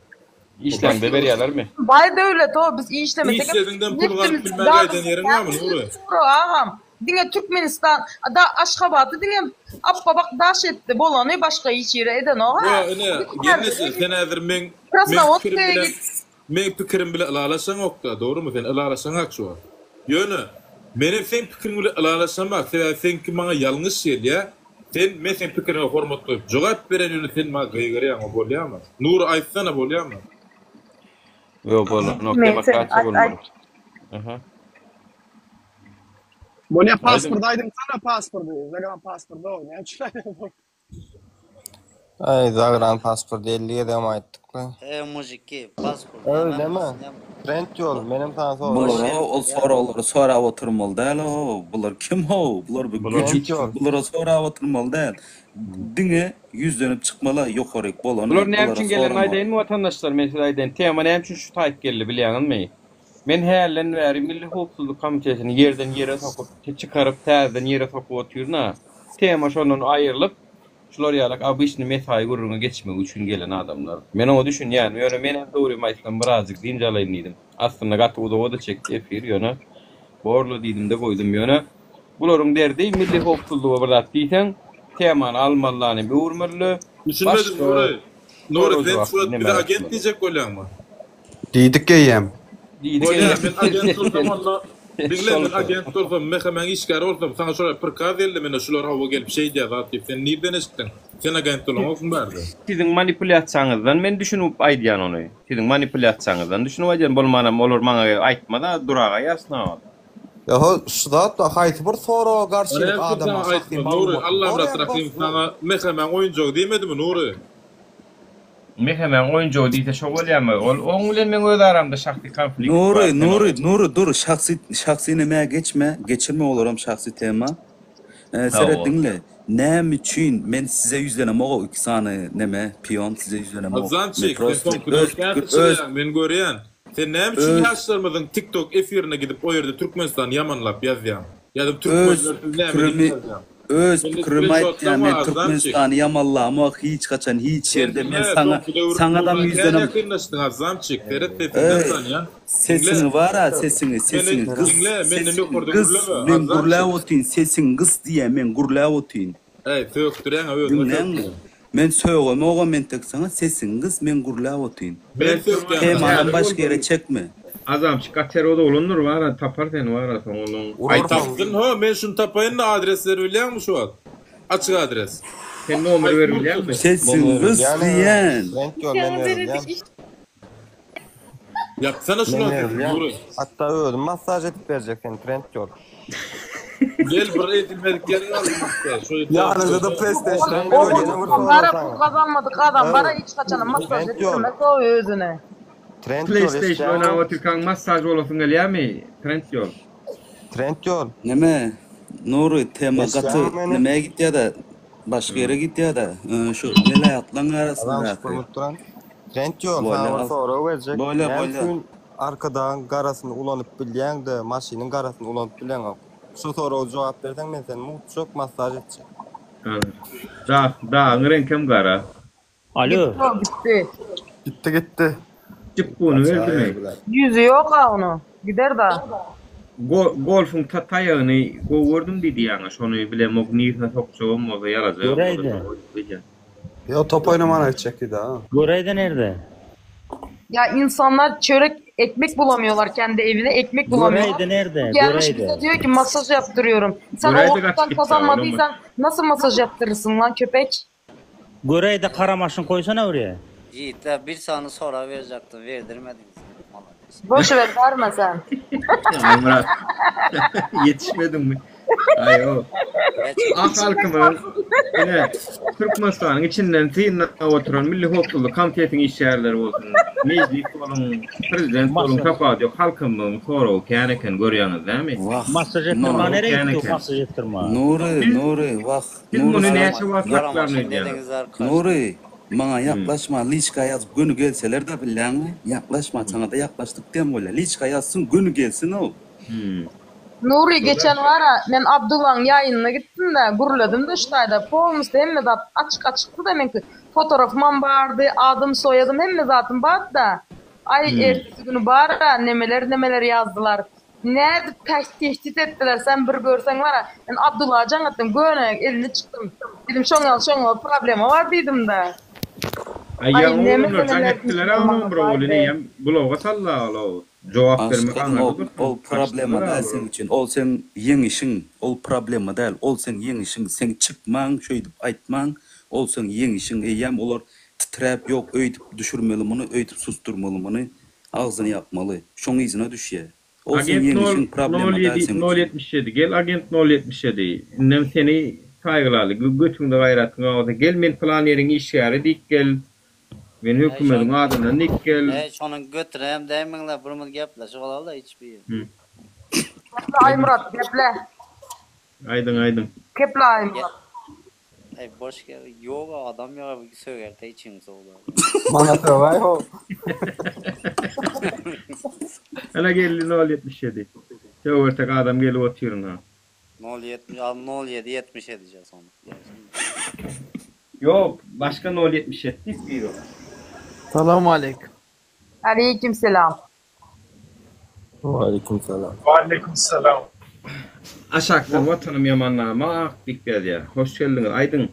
Işläňde berýälermi? Baý döwlet o biz işlemesek hem Işlediňden pul galyp neftimiz bilmän gazymyz gaýdan ýeriň barmy Nury? Nury agam diňe Türkmenistan da Aşgabatda diňe apbabak daş etdi bolany başga hiç ýere edenok ha. Ýa ine gelneje sen häzir meň meň pikirim Krasnowodskaýa bilen git. Meň pikirim bile ylalaşaňokda dogrymy sen ylalaşaňak şu wagt. Ýöne menem seň pikiriň bile ylalaşamak sebäbi seňki maňa ýalňyş gelýä sen men seň pikiriňe hormat goýup jogap beren ýöne sen maňa gygyrýaň o bolýamy Nury aýtsana bolýamy. Ýok bolanok Men sen demokratiýa aýt bolmaly. aýt. Aha. Bolýa Aýdyň. pasporty aýdyňsana pasporty. Zagram pasporty o näme üçin aýdyňok. Aý zagran pasport 50 gezegem aýtdykla. Eý mujiki pasport Öý näme neme? Trend ýol menem saňa sorag Bulara berdim. ol soraglary sorap oturmaly däl how bular kim how bular bir Bular güjük Trend ýol. bulara sorap oturmaly däl diňe ýüzlenip çykmaly ýokaryk bolany Bular näme bulara üçin gelenini soramaly. aýdaýynmy watandaşlar men size aýdaýyn tema näme üçin şu taýyp geldi bilýäňizmi men hälden bäri milli howpsuzlyk komitetini ýerden ýere sokup çykaryp täzeden ýere sokup otyryn-a Tema şondan aýrylyp, şular ýalak obyçny mesaýy gürrüňe geçmek üçin gelen adamlar. Men oňa düşünýän, ýöne menem dogrymy aýtsam birazjyk dynç alaýyn diýdim. Aslynda gaty uzaga-da çekdi efir, ýöne borla diýdim-de goýdum. Ýöne bularyň derdi milli howpsuzlyga bir zat diýseň, temany almalydan hem öwürmeli-de, Düşünmedim başga Nury. Nury sorag sen jogap şu wagt bize nemä agent geçmeli. diýjek bolýaňmy? Diýdik eýýäm. Diýdik Bolýa, eýýäm. men agent bolsam onda, diňle, Şol men agent bolsam, MHM-iň işgäri bolsam, saňa şolar prikaz geldi, mende şular hawa gelip şeýdýär zat diýip, sen nirden eşitdiň? Sen agent bolaňokmy bärde? Siziň manipulýasiýaňyzdan men düşünip aýdýan ony. Siziň manipulýasiýaňyzdan düşünip aýdýan, bolmanam olar maňa gelip aýtmaz-a, duraga ýazsyn-a ol. Ýa-ha, şu zat bar, haýsy bir soraga garşylyk Näme üçin adama saňa şahsy aýtmaz, Nury, maglumatly Allamyrat soraýaň Rahymow dostum. saňa MHM-iň oýunjagy diýmedimi, Nury? Mehemeň oýunjagy diýse şo bolýamy? Ol oň bilen meň öz aramda şahsy konflikt bar. Nury, Sen Nury, ony. Nury dur şahsy şahsy nämä geçme, geçirme olaram şahsy tema. Ee, seret Hawa. diňle. Näme üçin men size ýüzlenemok o iki sany neme pion size ýüzlenemok. Men Azançik, sen prosta soňky öz dökýän pikir öz syçraýaň, men görýän. Sen näme üçin Öz ýaşlarymyzyň TikTok efirine gidip o ýerde Türkmenistany ýamanlap ýazýaň? Ýa-da öz türkmenler siz näme diýip pikrimi ýazýaň? öz Sende pikrimi aýtýan skrinşotlaň men bar azamçyk. Türkmenistany ýamanlamok hiç haçan hiç Sen ýerde men diňle saňa soňky döwür saňadam Nura kän ýüzlenem ýakynlaşdyň azamçyk seret sesinden Eý tanýan. Diňle. sesiňi bara sesiňi Meni sesiňi gys diňle menden sesiňi ýokarda gys gürleme men gürläp azamçyk. otyn sesiňi gys diýýän men gürläp otyn. Eý sökdürýäňä özüňe Diňläňmi? sökdürýäň. Men sögemogam entek saňa sesiňi gys men gürläp otyn. Men sökýän Temanam Täze başga ýere bolduň. çekme. Azamçyk gaçar o oglandyr bara tapar seni bara soň onuň. Aý tapsyn ho men şuny tapaýyn-da adresleri bilýäňmi şu wagt? Açyk adres. Sen nomer berip bilýäňmi? Sesiňi gys diýýän. Renk ýol men berilýän. Ýapsana Men şuny sesini berilýän. Nury. Hatda özüm massaž edip berjek seni trend ýol. Gel bir edilmedik ýeri galdy massaj. Şu Ýanyňda-da PlayStation O ber ýene bir sorag Bara saňa. pul gazanmadyk adam bara hiç haçanam massaž Trend ýol. etdirmez o özüne. Trend ýol PlayStation eşidýäňmi? oýnap otyrkaň massaž bolasyň gelýärmi? Trend ýol. Trend ýol. Neme Nury tema gaty Eşidýäňmi meni? nämä gitýädä başga ýere gitýädä şu welaýatlaň Adam arasyndaky. şükür duran. Trend ýol Bolýa saňa bir al. sorag berjek. Bolýa Näme bolýa. üçin Arkadagyň garasyny ulanyp bilýäňde maşynyň garasyny ulanyp bileňok? Şu soraga jogap berseň men seni mutjak massaž etjek. Dag, dagyň reňkem gara. Alo. Gitdi o gitdi. Gitdi gitdi. Jypbuny berdimi? Ýüzi ýok a onuň. Gider da. Go, golfuň ta taýagyny gowy gördüm diýdi ýaňy, şony bilemok nirsine sokjagam bolsa ýalajagam bolsa Göräýdä. şony goýup diýýän. Ýok top oýnamana gitjek diýdi ha. Göräýdä nerde? Ya insanlar çörek ekmek bulamıyorlar kendi evine ekmek bulamıyorlar. Göräýdä nerde? Bu gelmiş Göräýdä. bize diyor ki masaj yaptırıyorum. Sen o Göräýdä ortadan gaçyp gitdi kazanmadıysan nasıl masaj yaptırırsın lan köpek? Göräýdä kara maşyn goýsana oraya. Ýigitler bir sany sorag berjekdim berdirmediňiz. Malades. Boş ver verme sen. Aýmyrat. Ýetişmediňmi? Aý o. Ah halkymyz ine Türkmenistanyň içinden synlap oturan Milli howpsuzlyk komitetiniň işgärleri bolsun, mejlis boluň, prezident boluň tapawudy ýok halkymyzyň soragy kän eken görýäňiz dämi? Wah Massaž etdirmä Nury. nereye Kän gitdi o eken. massaž etdirmä? Nury Nury wah Biz Nury muny saňa näçe wagt Gara saklaryn maşyn öýdýäňiz? dediňiz arkaç. Nury maňa ýaklaşma liçka ýazyp göni gelseler-de bilýäňmi ýaklaşma saňada ýaklaşdyk diýen bolýa liçka ýazsyn göni gelsin ow. Nury geçen wara men Abdullaň ýaýynyna gitdim-de, gürledim-de şu taýda polnusty hemme zat açyk açykdy-da meňki fotorafymam bardy, adym soýadym hemme zatym bardy-da. Aý ertesi güni bar-a nemeler nemeler ýazdylar. Nädip tehdit etdiler sen bir görseň wara. Men Abdullaha jaň etdim göni elini çykdym. Diýdim şoň ýaly şoň ýaly problema bar diýdim-de. Aý Aý ýaňy neme oglanlar jaň nemeler etdiler-ä diýipdir onuň maňa bir ogly baý. eýýäm bloga saldy-a ol. Jogap bermek Aşgazan aňyrda ol dursun. ol problema Kaçdylar däl a seň bular. üçin ol seň ýeňişiň ol problema däl ol seň ýeňişiň seň çykmaň şeýdip aýtmaň ol seň ýeňişiň eýýäm olar titräp ýok öýdüp düşürmeli muny öýdüp susdurmaly muny agzyny ýapmaly şoň yzyna düşýä ol seň Agent nol ýeňişiň nol problema däl ýedi seň nol üçin. 77 gel agent nol 77 indem seni saýgylaly götüňde gaýratyň bolsa gel men pylan ýeriň işgäri diýip gel Men Äý hökümediň şoň adyndan dik gel. Äý şonuň götüne hem däýmeňler birimiz gepleşip alaly-da hiç bir. Geple Aýmyrat geple. Aýdyň aýdyň. Geple Aýmyrat. Äý boş gep ýok adam ýok sögerde içiň sowlar. Maňa sögäý how. Ana geldi nol 77. Sögertek adam gelip otyryn ha. Nol ýetmiş al nol ýedi ýetmiş edeceğiz ony. Ýok, başga nol 77 diýip biri bar. Salowmaleýkim. Aleýkim selam. Waleýkim salam. Waleýkim salam. Aşakdan Watanym ýamannama ak diýip ýazýar. Hoş geldiňiz. Aýdyň.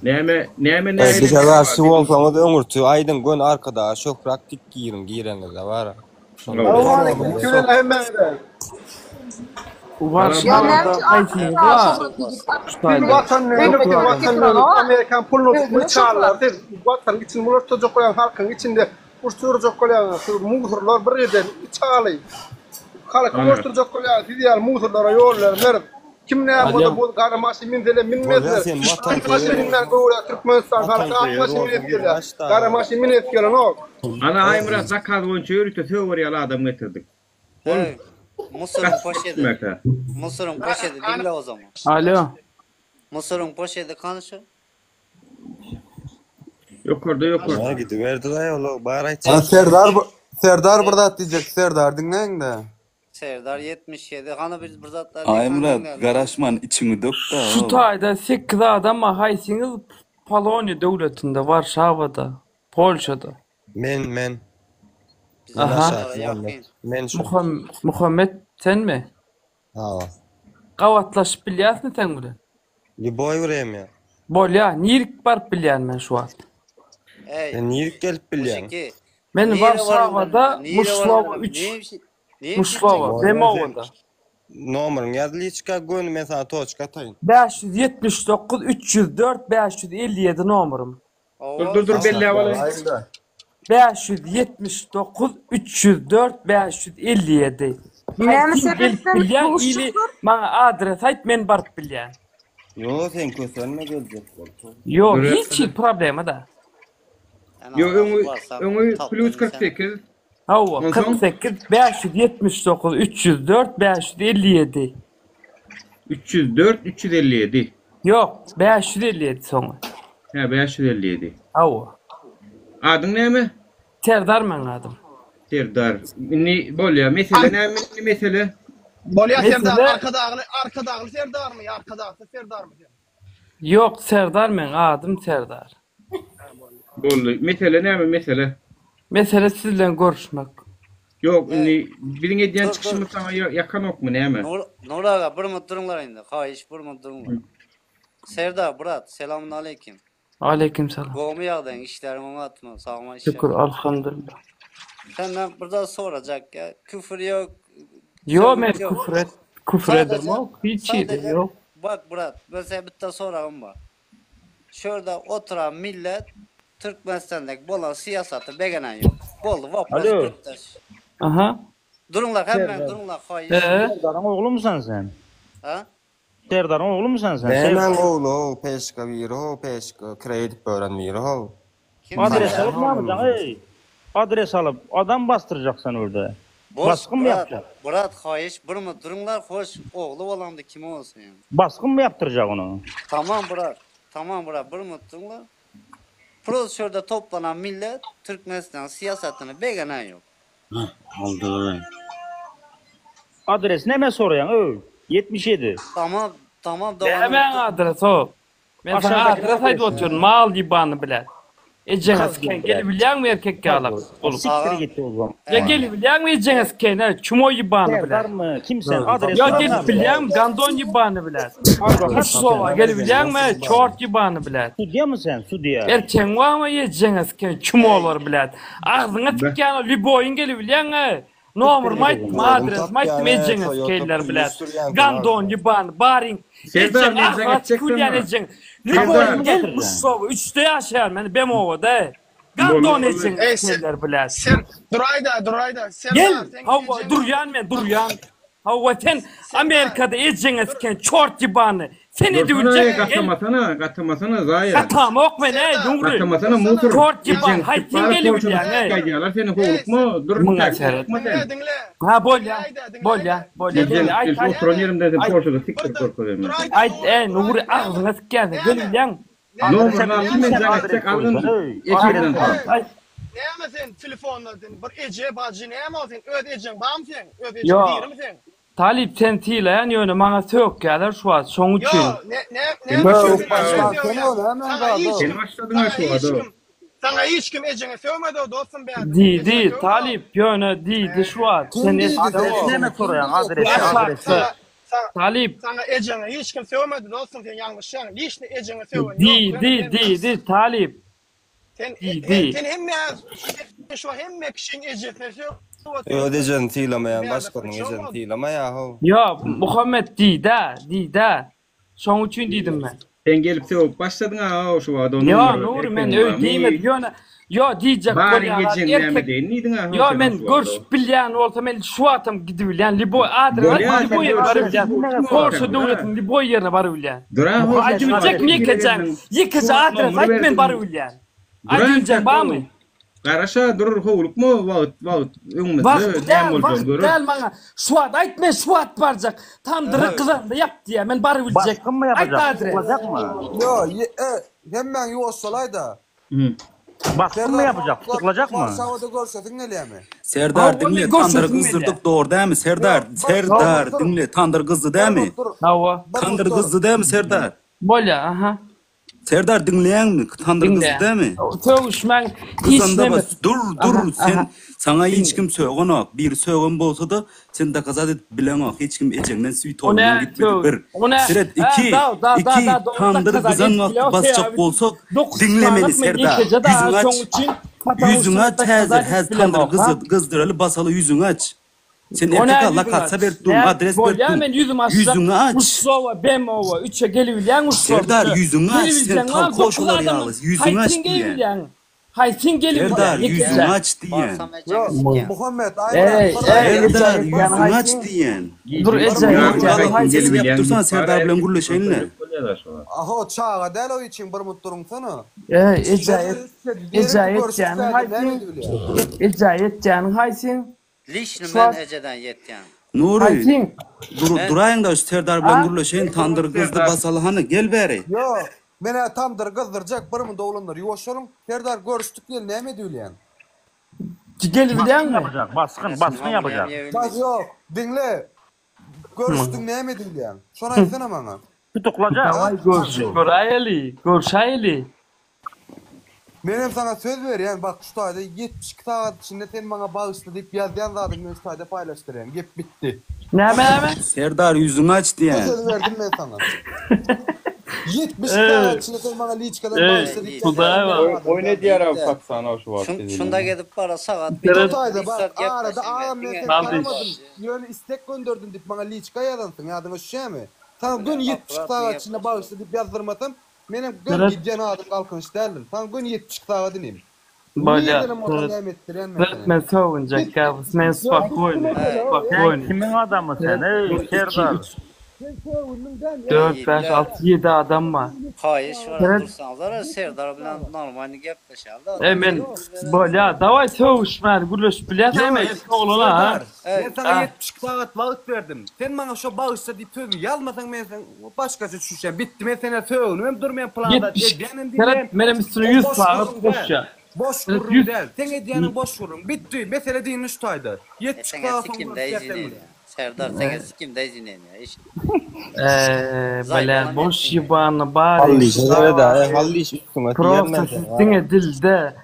Näme, näme Eý, bize nägilelik bar garşy diýip. bolsaňyz öňürti aýdyň göni Arkadaga şöhrat dik giriň gireňizde bara. Şonda Salowmaleýkim tüweleme hemmäňize. Ya näme üçin Arkadaga şöhrat diýip Siz watan dönük, siz watan dönük, Amerikan puluny tutmuş çagalar siz watanyň içini bulaşdyrjak bolýaňyz, halkyň içinde uruş turjak bolýaňyz, siz mugthorlar bir ýerden içaly. Halky bulaşdyrjak bolýaňyz, siz ýaly mugthorlara ýol bermeris. Kim näme bolsa bu gara maşyn minseler Bolýa minmezler. sen Ak watansöýer maşyn minmän göwrä Türkmenistan halky ak watansöýer maşyn bolsaň minesi ýeri gelýär. aç-da. Gara maşyn minesi gelenok. Ana Aýmyrat zakaz boýunça ýörite söwer ýaly adam getirdik. Ol Hey, Musuryň gaçyp poşedi. gitmeka. Musuryň poşedi diňle o zaman. Alo. Musuryň poşedi kany şu? Ýokarda Ýa ýokarda. gidiberdilaý olar bar Ana aýtjak. Serdar bu. Serdar bir zat diýjek Serdar diňläýiňdä. Serdar 77 hany biz bir zatlar Aýmyrat garaşman içiňi dök-dä Şu o. taýda 8 adam bar haýsyňyz Poloniýa döwletinde Warşawada Polşada. Men men. Aha. Men şu. Muham Muhammet senmi? Hawa. Gabatlaşyp bilýäsmi seň bilen? Lýuboý wremýa. Bolýa, nirik baryp bilýän men şu wagt? Ey. Sen nirik gelip bilýäň? Muşiki. Men Nire Warşawada barylmaly? Nire Muşlowa barylmaly? 3. Ne işi- ne işi Muşlowa, Bolýa sen Demowada. nomeryňy ýaz liçka göni men saňa toçka ataýyn. 579 304 557 nomerym. Dur dur dur belläp alaýyn. 579 304 557. Näme Haýsy gelip sebäpden bilýän ili duşuşyklar? maňa adres aýt men baryp bilýän. Ýo sen kösenme geljek bolup. Ýok hiç hili problema da. Ýo öňi öňi plus 48. Hawa Onsoň 48 579 304 557. 304 357. Ýok 557 soňy. Hä 557. Hawa. Adyň näme? Serdar meň adym. Serdar. Indi bolýa. Mesele näme indi mesele? Bolýa Serdar Mesele Arkadagly Arkadagly Serdarmy ýa Arkadagsyz Serdarmy sen? Ýok Serdar meň adym Serdar. Boldy. Mesele näme mesele? Mesele siz bilen görüşmek. Ýok indi biziň edýän Dur dur. çykyşymyz saňa ýakanokmy näme? Nur Nur aga bir minut duruňlar indi. Haýyş bir minut duruňlar. Serdar brat selamun aleýkim. Aleýkim salam. Gowmy ýagdaýyň işleriň oňatmy sagman Şükür işleriň. alhamdulillah. Senden bir zat sorajak ýa küfür ýok Ýo men sögünç ýok. küfür et küfür Sadaja edemok hiç hili sadaja ýok. bak brat men sen bitta soragym bar. Şurada oturan millet Türkmenistandaki bolan syýasaty begenen ýok. Boldy wopros Alo. gürpdeş. Aha. Duruňlar hemmäň Serdar. duruňlar haýyş. Ee? Serdaryň oglumysan sen? Ha? Serdaryň oglumysan sen? Nämäň Serdar. ogly how peşka biri how peşka kireý edip bören biri how. Kim Adres Serdar? alyp näme ey? Adres alyp adam basdyrjak sen orada. Boş Basgyn mı brat, yapjak? brat haýyş bir minut duruňlar hoş ogly bolamda kim bolsun ýa. Basgyn mı yapdyrjak onu? Tamam brat. Tamam brat bir minut duruňlar. Proz şurada toplanan millet Türkmenistan syýasatyny begenen ýok. Aldy. Adres näme soraýaň öý? 77. Tamam tamam doganym Nämäň adresi o? Men saňa Aşağıdaki adres aýdyp adres. otyryn, mal ýybany bilen. Ejeňe Kaz siken bilen. gelibilýäňmi erkek ýalak bolup? Siktir Agam git o zaman. Ýa gelibilýäňmi ejeňe siken, he, çumo ýybany bilen. Serdarmy? Kim sen? Adres Ýa soraň gelip abi. bilýäňmi gandon ýybany bilen. Advokat Muşsowa sen? gelibilýäňmi, he, çort ýybany bilen. Sudýa mı sen? Sudýa. Erkegiň barmy ejeňe siken çumolar bilen. Agzyňa Be. tikýän o lýuboýyň gelibilýäň, he. Nomerymy aýtdym, Özüň adresimi aýtdym tapýan-a ejeňe Toyota sikeýinler Prius bilen. sürýän sen Gandon agzyňa. ýybany baryň. Serdar Ejeň men agzy jaň açyk etjek gülýän saňa. ejeň. Serdar. Lýuboýyň gel Muşsowa üçde ýaşaýan men Bemowada. Gandon Boldy boldy. ejeňe Ey sen sikeýinler bilen. sen duraýda duraýda Gel Serdar seň hawa ejeň durýan men durýan. Hawa sen Serdar Amerikada ejeňe siken çort ýybany. Sen Dursana edibiljek ey gel. gatamasana gatamasana zaýa. Gatamok men ey Serdar Nury. Gatamasana dursana musur. Çort ýyban Ejeň haý sikip sen baryp gelibilýäň polşada ey. gaýdýarlar seni howlukma dur Muňa intäk seret. howlukma diňle sen. diňle Ha bolýa. diňläýdä diňläýdä Bolýa. Bolýa. Ejeň Diňle aýt gelip aýt. oturan ýerimden sen Aýt. polşada bir sikdir dur görkezemem. duraýda Aýt Nury ey Nury duraýda näme agzyňa sikýän sen näme gelibilýäň. näme Nomeryny Adres aldym kim men sen jaň adres etjek algyn koysan öý? efirden Adres soň. Ey Aýt. näme sen telefonda sen bir eje bajy näme ol sen öz ejeň barmy seň öz ejeň Ýok. dirimi seň Talyp sen sylaýan ýöne maňa sökýäler şu wagt şoň Ýo üçin. ne ne Sen näme üçin başladyň sen ejeňe ha. sögýäň Sen ol hemen saňa zat hiç ol. Sen kim başladyň ha saňa şu hiç wagt. kim saňa hiç kim ejeňe sögmedi o dostum bärde Diýdi ejeňe sögmedi o Talyp ýöne diýdi şu wagt Kim sen diýdi eşitdin. Adres sen? näme Kim soraýaň? diýdi Adresi sen? adresi. Saňa saňa Talyp saňa ejeňe hiç kim sögmedi dostum sen ýalňyşýaň liçni ejeňe sögen ýok ýöne diýdi sen diýdi Talyp sen diýdi. sen hemme şu hemme kişiň ejesine sögüp Öz ejesini sylamaýan Bärde başgasynyň prçom ejesini ol. sylamaýa how. Ýo Muhammet diýdä diýdä şoň üçin diýdim men. Sen gelip sögüp başladyň ha şu wagt o Ýo nomery Nury men erkegiň öý barmy? diýmedim ýöne ýo diýjek Baryň bolýan zat ejeň näme erkek deýin diýdiň ha ýo sen men şu wagt. görüşüp bilýän bolsa men şu wagtam gidibilýän lýuboý adres Bolýa sen lýuboý ýere görüşüp barybilýän Polşa ha. döwletiniň lýuboý ýerine barybilýän. Dura ho sen Aýdyp şu wagt biljekmi efire ýekejeň geldiň. ýekeje Şu wagt adres nomer aýt men berdiň. barybilýän. Dura Aýdyp biljek entäk barmy? Garaşa dur howlukma wagt wagt öňümizde Wagt näme däl, boljagyny wagt göreriz. däl maňa. Şu wagt aýt men şu wagt barjak. Tamdyry gyzanda ýap diýýär. Men barybiljek. Basgyn mı Aýt yapacak? adres. Olacak mı? Ýo, e, hemmäň ýuwaşjalaýda. Hı. Basgynmy ýapjak, tutuklajakmy? Warşawada görşesiň gelýärmi? Serdar diňle tandyry gyzdyrdyk dogry dämi Serdar Serdar diňle tandyr gyzdy dämi? Hawa. Tandyr gyzdy dämi Serdar? Bolýa aha. Serdar diňleýäňmi? Tandyr gyzdy dämi? Sögüşmäň Gyzanda bas dur dur sen saňa hiç kim sögenok biri sögen bolsada sen dokazat edip bileňok hiç kim ejeňden süýt oglundan gitmedi bir seret iki iki tandyr gyzan wagty basjak bolsak diňle meni Serdar ýüzüňi aç ýüzüňi aç häzir häzir tandyr gyzdyraly basaly ýüzüňi aç Sen O erkek näme al ýüzüňi lakatsa aç? berip durun Näme adres berip bolýa durun men ýüzümi açsam ýüzüňi aç. Uçsowa Bemowa üçe gelibilýäň Uçsowa Serdar üçe ýüzüňi aç sen gelibilseň bar talkoş dokuz olar adamdan ýaly ýüzüňi aç haýsyň diýýän. gelibilýäň haýsyň gelibilýäň Serdar ýekeje. ýüzüňi aç diýýän. Barsam ejeňi sikýän. Muhammet Eý aýbrak bir eý eje Serdar ýetýän ýüzüňi aç haýsyň diýýän. Dur eje Ýok ýetýän galyň haýsyň sesini ýapyp dursana Serdar bilen gürleşeýinle. Aho çaga däl o içiň bir mut duruňsana. Eý eje Serdar ýet üstüne eje diýelim ki görüşip ýetýäniň bäde näme haýsyň edibilýär. eje ýetýäniň haýsyň Liçni Şu men wagt ejeden ýetýän. Nury haýsyň dur Men duraýyňda şu Serdar bilen a gürleşeýin tandyr gyzdy basaly hany gel bäri. Ýok men-ä tamdyry gyzdyrjak bir mut oglanlar ýuwaş boluň. Serdar görüşdik diýeli näme edibilýäň. Basgyn Gelibilýäňmi? ýapjak, basgyn, basgyn ýapjak. Bas ýok diňle görüşdiň näme edibilýäň. Şony aýtsana maňa. Tutuklajak. Daway görşüp göräýeli, görşäýeli. Menem saňa söz berýän bak şu taýda 72 sagat içinde sen maňa bagyşla diýip ýazýan zadyňy men şu taýda paýlaşdyrýan gep bitdi. Näme näme? Serdar ýüzüňi aç Şu diýýän. sözi berdim men saňa. 72 sagat içinde sen maňa liçkadan Eý, bagyşla diýip Hudaý ýazýan bar. zadyňy Oýun edýär abi patsana şu wagt Şun, şunda gezip bara sagat Şu Seret. taýda bir bak saat arada gepleşiň agam men diňe seni Kaldyş. tanamadym ýöne istek gönderdim diýip maňa liçka ýazansyň ýadyňa düşýämi? Saňa göni 72 sagat içinde bagyşla diýip ýazdyrmasam Menem göni Seret. gidýän adym Galkynyş däldir. Saňa göni 72 sagat inim. Bolýa. Nirdenem bolsa Seret. näme etdirýän men Seret seni. men sögünjek gäbus. Men Ýok, spokojny. mesele o. Sen Spokojny. kimiň adamy sen Seret eý 1 2 Serdar? 3 Sen sögündiň däl, ýa. 4 5 6 7 adam bar. Haýyş bar Seret. dursaňyzlar Serdar bilen normalny gepleşeli Eý men bolýa. Daway sögüşmän gürleşip bilýäs Ýok, eý erkek oglana ha. Serdar, men saňa Ha. 72 sagat wagt berdim. Sen maňa şo bagyşla diýip sözümi ýazmasaň men sen başgaça düşüşýän. Bitdi men seni sögünibem durmaýan plan zat 70 edýänem diýmeýän. Seret menem üstüne O 100 boş sagat gürrüň däl. goşýa. Boş Seret gürrüň 100 däl. Seň edýäniň boş gürrüň. Bitdi. Mesele dyndy şu taýda. 72 Seňe sagat soň sikim görüşýäs sen bilen. Serdar seňe sikim däýjin ýa. Eee Zaýbalan bile boş etdiň. ýybany bar Hallyşa sered-ä, Hallyş üstüňe Prosta diýermen siz sen. diňe dilde.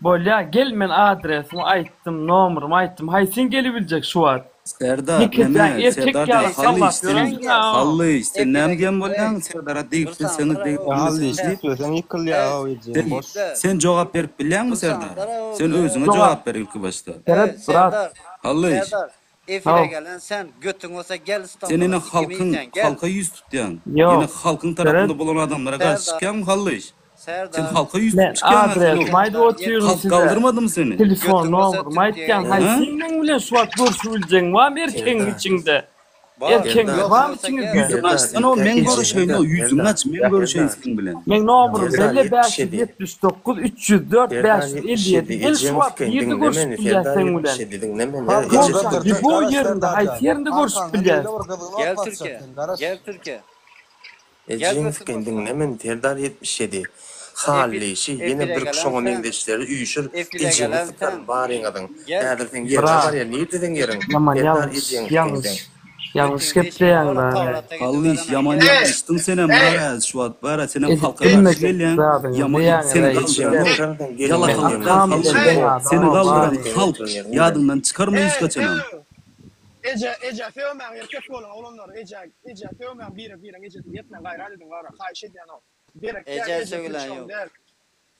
Bolýa gel men adresimi aýtdym, nomerymy aýtdym. Haýsyň gelibiljek şu wagt? Serdar Ýekeje neme erkek Serdar ýaly diýip Hallyş sallap sen ýörensiň a. Hallyş sen näme diýen bolýaň Serdara diýip bilseňiz degip Hallyş bilmeseňiz diýip. gitmeseň ýykylýa-ow ejem boş. Sen sen jogap berip bilýäňmi Serdar? Sen özüňe Jogap. jogap ber ilki başda. Seret brat. Hallyş. Serdar, efire gelen sen, götüň bolsa gel Sen Stambula, ene sikimi halkyň iýseň, gel. halka ýüz tutýaň. Ýok. Ýene halkyň tarapynda Seret. bolan adamlara garşy Serdar. çykýaňmy Hallyş? Sen Serdar. halka ýüz Men tutup çykýaň aslynda. adresimi aýdyp otyryn Halk size. galdyrmadymy seni? Telefon Götüň bolsa nomerymy Türkiýä aýtýan. gel. Haýsy meň bilen şu wagt görşübiljegiň barmy erkegiň Serdar. içiňde? Bar. Erkegiň Serdar. barmy Bolsa gel. içiňizde? Ýüzüňi açsana o men görüşeýin o ýüzüňi aç men görüşeýin Serdar. seň bilen. Meň nomerym Serdar belli 77. 579 304 Serdar 557 77 gel şu ejeňi wagt sikeýin nirde diňle görüşüp meni bilýäs Serdar seň bilen? 77 diňle meni Halk eje Polşa gyzdyrjak lýuboý garaş ýerinde Serdarjan. haýsy ýerinde görüşüp Arkaňdan bilýäs? beýle bir gyzgyn Gel ot basjak Türkiýe. sen garaş. Gel Türkiýe. Gel Ejeňi götüň sikeýin bolsa. diňle meni Serdar 77 Efir, Hallyşy ýene efire bir gelen şoňa sen. meňzeşleri üýşür Efire ejeňi gelen sykaryn sen. baryňyzyň Gel. häzir seň ýeriňe Brat barýan nirde seň ýeriň ýaman Serdar ýalňyş ejeňi sikeýin ýalňyş seň ýalňyş Götüň deşik gepleýäň bolup da. Tawrata Hallyş gidiberene ýaman gel. ýalňyşdyň senem bar hä şu wagt bar hä senem Edip halka garşy bilmejek gelýäň zadyňy ýaman diýýäňiz seni aý Ejeňi galdyranok sykaryn seň gelin Men ýalakalyk ýeriňe däl akam Hallyş bilen deň seni adamam galdyran bary. halk ýadyňdan çykarma hiç haçanam. Eje, eje sögmäň erkek boluň oglanlar, eje, eje sögmäň biri biriň ejesini ýetmäň gaýrat ediň gara, haýyş edýän o. Gerek däl, Eje eje sögülen prçom ýok. däl.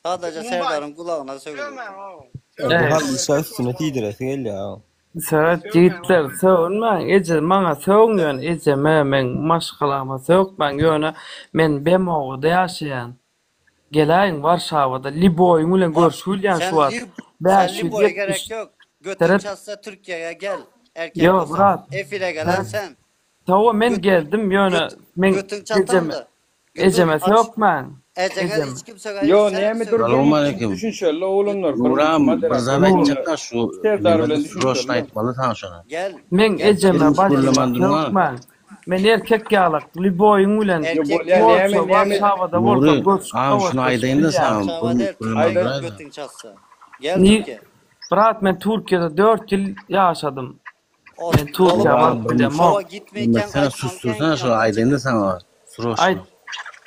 Sadaja Mumbaý, Serdaryň gulagyna sögüldi. sögmäň o. Bu Sögmäň Eý. Hallyşa üstüne siýdiresi gelýä-ow. Seret Sögmäň ýigitler o. sögünmäň eje maňa sögüň ýöne ejeme meň maşgalama sökmäň ýöne men Bemowada ýaşaýan geläýiň Warşawada liboýyň bilen Bak, görşüp bilýän şu sen wagt lib sen liboýa 570 gerek ýok. Götüň seret çatsa Türkiýäge gel. Erkek ýok bolsaň. brat Efire gelen seret sen. hawa men Göt geldim ýöne göt meň götüň ejeme çatandy. Götüň ejeme aç. sökmäň Ejeňe ejeme hiç kim sögen Yo ýok, sen näme dur sögün. bir Salowmaleýkim. düşünşeli oglanlar bir Nuram bir moderator zat Nur aýtjakda şu Serdar neme bilen sroçno düşünşeli. aýtmaly saňa şony. Gel. meň Gel ejeme Girmiş bajyma gürleman durma. sökmäň. Men erkek ýalak, lýuboýyň bilen Erkek bolýa, näme, Polşa, näme? Warşawada bolsa Nury, görüşip agam şuny gabatlaşyp aýdaýyn-da bilýän. saňa, Warşawa bir däl, gürlemem Türkiýe biraý-da. götüň çatsa. Gel Ni, Türkiýe. brat men Türkiýede 4 ýyl ýaşadym. O Men Türkiýä bolup baryp bilemok. şowa gitmeýkäň Gürlemesene, aýtmaly sustursana şony aýdaýyn-da saňa, sroçno. Aýt,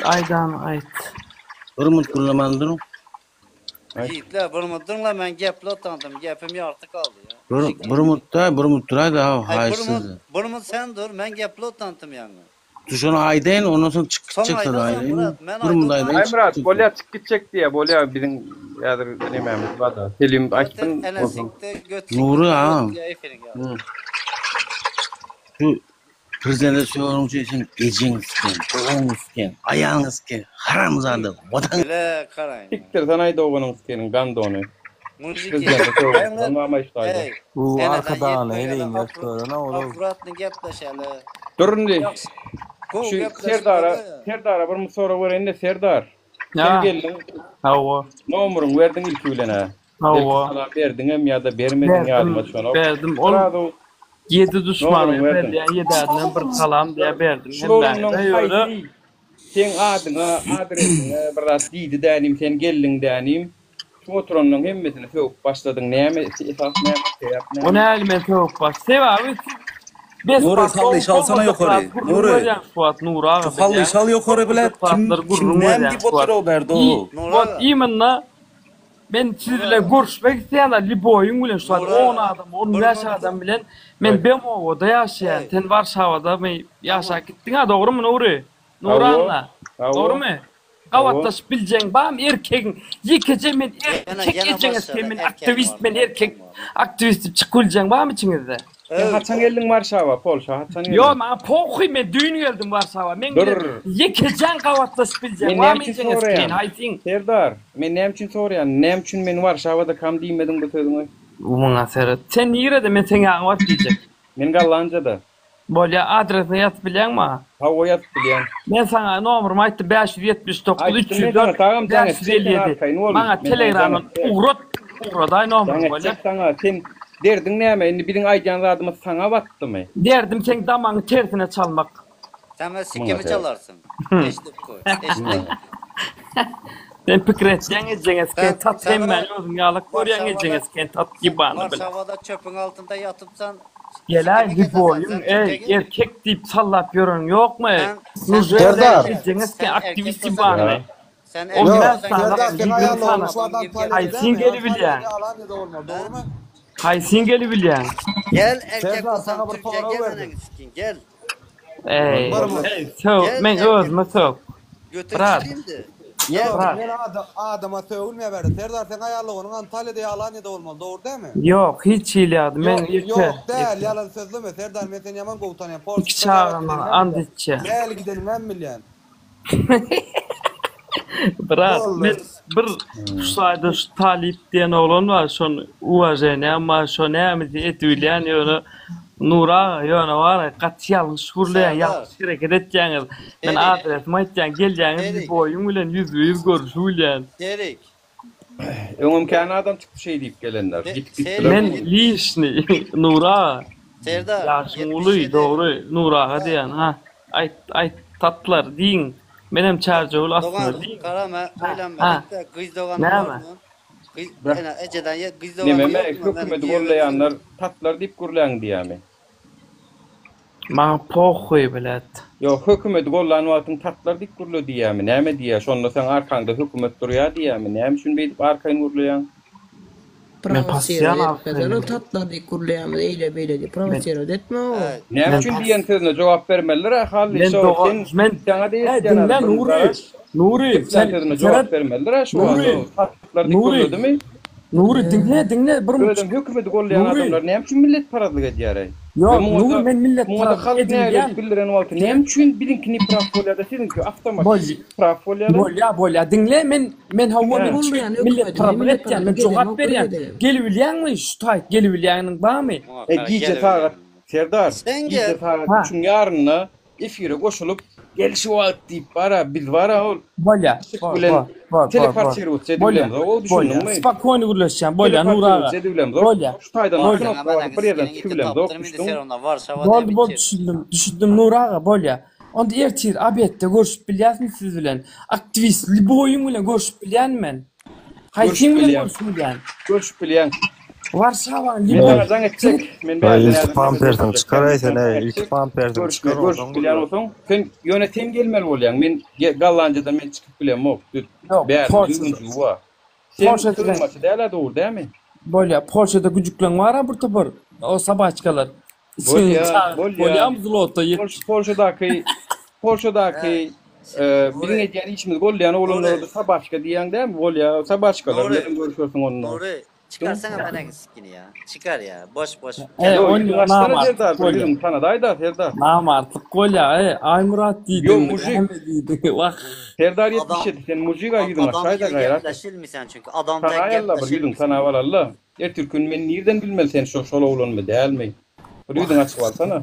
aýdany aýt. Bir minut gürlemän duruň. Ýigitler bir minut duruňla men gepli otandym gepim ýarty galdy ýa. Bir, bir minut-da, bir minut duraý-da, haw, Aý haýyş bir minut sizden. bir minut sen dur men gepli otantym ýaňy. Dur şony aýdaýyn, ondan soň çykyp Soň gitjek aýdarsaň aýdaýyn. Myrat men Bir minut aýdyp aýdaýyn, Aý çykyp Myrat gitjek. bolýa çyk gitjek diýýä bolýa biziň häzir nemämiz barda Selim Göter aýtsyn onsoň. enesikde göt Nury sikde agam. göt ýa efiriň ýa. Şu prezidente sögeniň üçin sen ejeňi siken, doganyňy siken, aýalyňy siken, haramzada, watan. Bile karaýyn. Sikdir sen aý doganyň sikeniň gandony. Muziki. Prezidente sögeniň mama işte aýda. Eý, Bu eneden arkadagly ýetmegede eliň gösterene olar. Akkuratny gepleşeli. Dur indi. Ýagşy. Gowy Şu gepleşip Serdara bolýa. Serdara bir sorag bereýin-de Serdar. Sen Ýa. geldiň. Hawa. Nomuryňy berdiň ilki bilen-ä. Belki Hawa. salam berdiňem ýa-da bermediň ýadyma Berdim, düşenok. berdim. Ol Srazu ýedi duşmana nomuryňy berdiň. berýän ýedärinden bir salam diýä berdim Şularyň hemmäňize ýöne haýsy seň adyňa, adresiňe bir zat diýdi dänim, sen geldiň dänim. Şu oturanlaryň hemmesini sögüp başladyň. Näme esas näme, sebäp O näme? nähili men sögüp baş. Sebäbi siz bes Nury bas hallyş dogry alsana bolmadyk ýokary. zat gürrüň Nury. berýäň şu wagt Nury aga Şu hallyş bilýäň. al ýokary bile Bolmadyk kim zatlar kim gürrüň näme berýäň diýip şu wagt. otyr o bärde I o. Nury wot aga. imенно Men siz Nury bilen aga. görüşmek isleýän lýuboýyň bilen şu wagt Nury on aga. adam, on Bir bäş minut adam bilen men Bemowoda ýaşaýan. Eý. Sen Warşawadamy ýaşap Tamam. gitdiň-ä dogrymy Nury? Hawa, Nuranna. hawa, Dogrymy? hawa. Gabatlaşyp biljeň barmy erkegiň ýekeje men Ýene erkek ýene ejeňe başlady sen men erkegiň aktiwist barmy men erkek erkegiň barmy. aktiwist diýip çykyp biljeň barmy içiňizde? Sen Öw. haçan geldiň Warşawa, Polşa haçan Ýok geldiň? maňa pohuý men düýn geldim Warşawa meň bilen Dur. ýekejeň gabatlaşyp biljeň Men näme barmy üçin ejeňe sikeýin soraýan? haýsyň? Serdar, men näme üçin soraýan? Näme üçin men Warşawadakam diýmediň bu sözüňi? Muňa seret. Sen nirede men seň ýaňy baryp diýjek. Men Gollandiýada. Bolýa adresini ýazyp bilýäňmi maňa? Hawa ýazyp bilýän. Men saňa nomerymy aýtdym 579 Aýtdym men saňa 304 tagam jaň etjek sen 557 arkaýyn bol. Maňa Men saňa jaň telegramdan etjek. ugrat ugradaý Jaň nomeryňy bolýa. etjek saňa. Sen derdiň näme? Indi biziň aýdýan zadymyz saňa batdymy? Derdim seň damaňy tersine çalmak. Sen men Muňa sikimi seret. çalarsyň. Eşidip goý. Eşitdiň. Sen pikir etýäň ejeňe Sen siken tat sen hemmäni özüň ýalak görýäň Warşawada ejeňe siken tat sen ýybany bile. Warşawada çöpüň altynda ýatypsan Geläý sikimi kesersen lýuboýyň sen eý Türkiýe gel. erkek diýip sallap ýöreniň ýokmy Sen sen Nužele Serdar. erkek ejeňe siken sen erkek aktiwist bolsaň ýybany Ýa. sen On erkek Ýok, bäş bolsaň sany Serdar seň ýigrimi aýallygyň sany şu wagt Antalýada haýsyň dälmi? gelibilýäň Antalýada Alanyýada bolmaly, dogrymy? haýsyň gelibilýäň Gel erkek Serdar bolsaň saňa bir Türkiýe sorag gel berdim. eneňi sikin gel. Eý Bir minut. eý sög Gel men erkek özüme sög götüň brat çilindi. Ýok, Gel. brat Men adama sögülmeýär bärde. Serdar seň aýallygynyň Antalýada ýa Alanyýada bolmaly, dogry dälmi? Ýok hiç hili ýady men Ýok, ýeke ýok däl, ýeke ýalan sözleme Serdar men seni ýaman gowy tanýan. iki Polşada çagamdan gabat and gidenimem bilýän. içýän. Näli gidenimem bilýän. Brat Boldy. men bir şu taýda şu Talyp diýen oglan bar şony uwaženiýam bar şo näme edibilýän ýöne Nury aga ýöne bar gaty ýalňyş gürleýän Serdar. ýalňyş hereket etýäňiz men Serik. adresimi aýtýan gelýäňiz Serik. lýuboýyň bilen ýüzbe-ýüz görüşibilýän. Serik. Öňem kän adam çykdy şeý diýip gelenler. Gitip gitdiler. Men lişni Nury aga. Serdar, Ýaşyň uly 77. dogry Nury aga diýýän ha. Aýt aýt tatlar diýiň. Menem Çärjewül aslynda Dogan, diýiň. garama, Ha öýlenmedik ha. de gyz doganyň Näme? ýokmy? Gyz, Beh. ene, ejeden ýe, gyz doganyň Nememe ýokmy? Meniň hökümeti giýewim gollaýanlar tatlar diýip gürläň diýýämi? Maňa pohuý bilet. Ýok, hökümeti gollan wagtyň tatlar diýip gürle diýýämi? Näme diýýä? Şonda seň arkaňda hökümet durýa diýýämi? Näme üçin beýdip arkaýyn gürleýäň? Men Prowosirowat pasýan etmesene arkaýyn. tatlar diýip gürleýämiz eýle beýle diýip Men prowosirowat etme o. Näme men üçin pas diýen sözüne jogap bermelidir-ä Hally Men şo doga sen men saňa-da Äý ýetýän diňle adam Nury. garaş. Nury Geplen sen sözüne jogap seret bermelidir-ä şu wagt Nury o tatlar diýip Nury gürledimi? Nury diňle diňle bir Özem hökümeti gollaýan Nury adamlar näme üçin milletparazlyk edýär-eý? We Ýok muňa-da Nury men muňa-da milletparazlyk halk nägilelik edilýän bildiren wagty näme üçin biziňki nepraw bolýar-da siziňki Bol awtomatik praw bolýar-a? bolýa bolýa diňle men men hawa Hä. men Gollaýan hökümeti milletparazlyk etýän men milletparazlyk jogap edenok berýän bir gelibilýäňmi şu taýt gelibilýäniň barmy? E gije sagat Serdar Sen gije gel. sagat Ha. üçüň ýarynda efire goşulyp. Gel şu wagt diýip bara, biz bara ol Bolýa. Yşyk Bor, bilen bor, bor, bor, bor. teleportirowat Bolýa. edibilemzok, o Bolýa. düşündiňmi? Spokojny gürleşýän. Bolýa Nur aga. Teleportirowat edibilemzok. Bolýa. Şu taýdan Bolýa. knopka basyp bir ýerden çykybilemzok, düşdüň? Boldy, boldy düşündim. Düşündim Nur aga, bolýa. Onda ertir obedde görüşüp bilýäsmi siz bilen? Aktiwist lýuboýyň bilen görüşüp bilýänmi men? Görüşüp Haýsyň bilen bilýäň. görüşüp bilýän? Görüşüp bilýäň. Warşawanyň Men lýuboý. saňa jaň etjek. Men Aý, bärden ilki häzir näme pampersiňi etjek? çykaraý Men sen, saňa äý, jaň ilki etjek. pampersiňi Görüşme, çykar, görüşüp onsoň bilýän gürle. bolsaň, sen ýöne sen gelmeli bolýaň. Men Gollandiýadan men çykyp bilemok. Ýok, Bärde Polşada. düzgünçilik bar. Sen Polşada. sygynmaçy däl-ä dogry dämi? Bolýa, Polşada güjükleň bar-a bir topar. O sobaçkalar. Bolýa, Çagyryp bolýa. bolýamy zlota ýet. Polş Polşadaky Polşadaky e, biziň edýän işimizi gollaýan oglanlara-da sobaçka diýýäň dämi? Bolýa, sobaçkalar Nury, bilen görüşersiň onda. Nury, çykarsana meneň sikini ya. Çykar ya. Boş boş. E, Ýok, on ýüzüňi açsana namartlyk Serdar, bir bolýa. ýüzüňi tanadaý-da Serdar. Namartlyk bolýa, e, Aýmyrat Ýok, diýdiň, mujik. näme diýdiň, wah. Serdar Adam 77, sen mujig-a ýüzüňi adam açaý-da ile gaýrat et. gepleşilmi sen çünki. Adam tek Tanaý alla bir ýüzüňi gepleşilmi sen. tanap al-alla. Ertir gün men nirden bilmeli sen şo şol oglanmy dälmi? Bir ýüzüňi açyp alsana.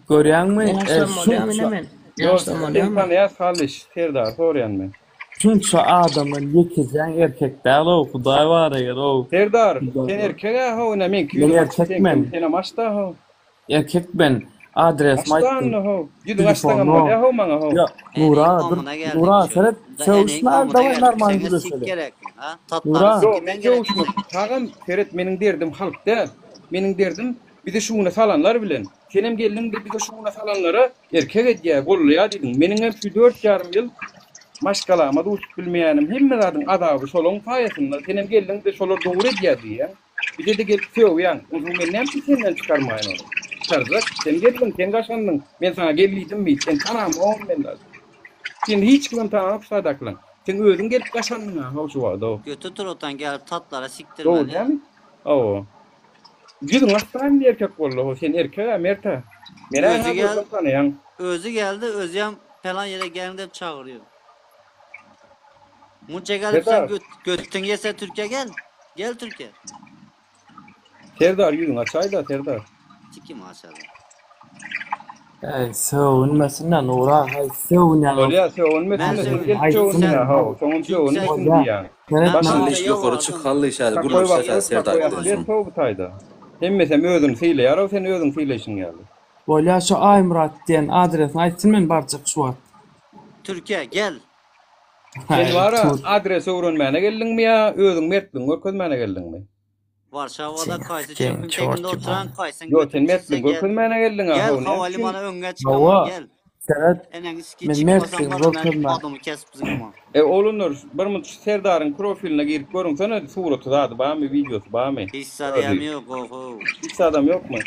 Görýäňmi, e, Ýaşlam bolýamy şunça, men? Ýok, Ýaşlam seni bolýamy? tanaýas Halyş, Serdary soraýan men. şunça adamdan ýekejeň erkek däl-ow, Hudaý bar eger-ow. Serdar, Hudaý sen bar. erkeg-ä how, ine meňki Men ýüzüm açyk erkek seňkem, men. senem aç-da how. Erkek men. Adresimi Açda aýtdym. indi how. Ýüzüňi açsaňam Telefon bolýa how maňa how. Ýok, Eneň Nura, dur. amyna geldik Nura, şu. seret, Da eneň sögüşme, amyna daway geldik. normal Seňe sik gürleşeli. gerekmi, ha? Nura. Tatlaryň Ýok, sikinden men gerekmi sögüşmek. seňe? Agam, seret meniň derdim halk däl. Meniň derdim bizi şu güne salanlar bilen. Senem geldiň-de bizi şu güne salanlara erkek edýä, gollaýa diýdiň. Meniňem şu dört ýarym ýyl maşgalama duşup bilmeýänim, hemme zadyň azaby şolaň saýasynda. Senem geldiň-de şolar dogry edýä diýýäň. Bize-de gelip sögýäň. Onsoň men näme üçin senden çykarmaýyn ony? Çykarjak. Sen geldiň, sen gaşandyň. Men saňa gel diýdimmi? Sen tanamogam men dagy. Seni hiç kimem tananok şu taýdakylaň. Sen özüň gelip gaşandyň-a how şu wagt-ow. Göte turatan gelip tatlara Dogry sikdirmeli. dälmi? Hawa. Ýüzüň açsa indi erkek boldy how. Sen erkeg-ä mert-ä. Men-ä Özi hä gel, görsem tanaýaň. özi geldi, özem pelan ýere geliň diýip çagyrýar. Munça gelip sen Serdar. göt, götüň ýese Türkiýe gel. Gel Türkiýe. Serdar ýüzüňi açaýda Serdar. Sikim açaryn. Eý, sögünmesin-de Nura, haý, sögünýän Bolýa bolsa. sögünmesin Men de sen sögün. gelip Aýtsyn. sögünýä how soňam Çünki sen sögünmesin Bolýa. diýýäň. Seret Ben maňa. Başyny Hallyş ýokary çyk Hallyş häzir Takoý gürleşsek wagty Serdar takoý bilen atlet soň. how bu taýda. Hemmesem özüni sylaýar-ow sen özüňi sylaýşyň ýaly. Bolýa, şu Aýmyrat diýen adresini aýtsyn men barjak şu wagt. Türkiýe gel. Sen Haý, wara tur. adres öwrenmäne geldiňmi ýa özüň mertligiňi görkezmäne geldiňmi? Warşawada Seni kaýsy sikeýin, çöpüň çort tekinde oturan ýybany. kaýsyň Ýok sen götüň çişse mertligiňi gel. görkezmäne geldiň-ä Gel how näme üçin? hawalimana öňňe çykaman Hawa, gel. seret, Eneňi siki men çykmasam mertligimi bara men görkezmän. adymy kesip zyňaman. E oglanlar bir munt şu Serdaryň profiline girip görüňsene suraty zady barmy wideosy barmy? Hiç zadam ýok ohow. Hiç zadam ýokmy?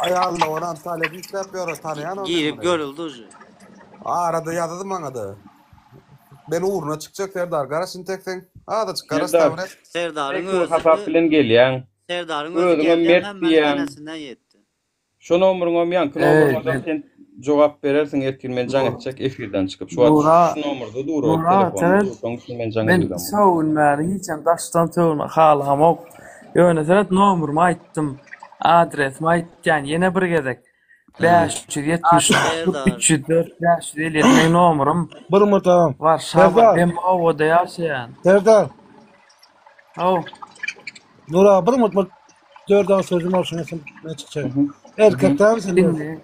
Aýalyna ony Antalýada işläp ýör, tanaýan ony men Girip muny. görüldi uje. Arada ýazdy maňada. Men ugruna çykjak Serdar garaş intek sen azajyk garaş Serdar sabr et. Serdaryň Pek özi hasap bilen gelýäň. Serdaryň özi Özüňem geldi mert hemmäniň diýýäň. enesinden ýetdi. Şo nomeryňam ýaňky Eý, nomeryňadam men sen jogap berersiň ertir men jaň etjek efirden çykyp. Şu wagt Nura, şu nomerda dur o Nura, telefonda seret, dur şoň üçin men jaň men edilemok. sögünmäni hiçem daşdan sögünme halamok. Ýöne seret nomerymy aýtdym, adresimi aýtýan ýene bir gezek. 579 Serdar. 304 557 meň nomerym. Bir minut agam. Warşawa, Serdar. men obada ýaşaýan. Serdar. Haw. Nur aga bir minut bir dört agyz sözüm bar şuny sen men çykjak. Erkek dälmi sen? Indi.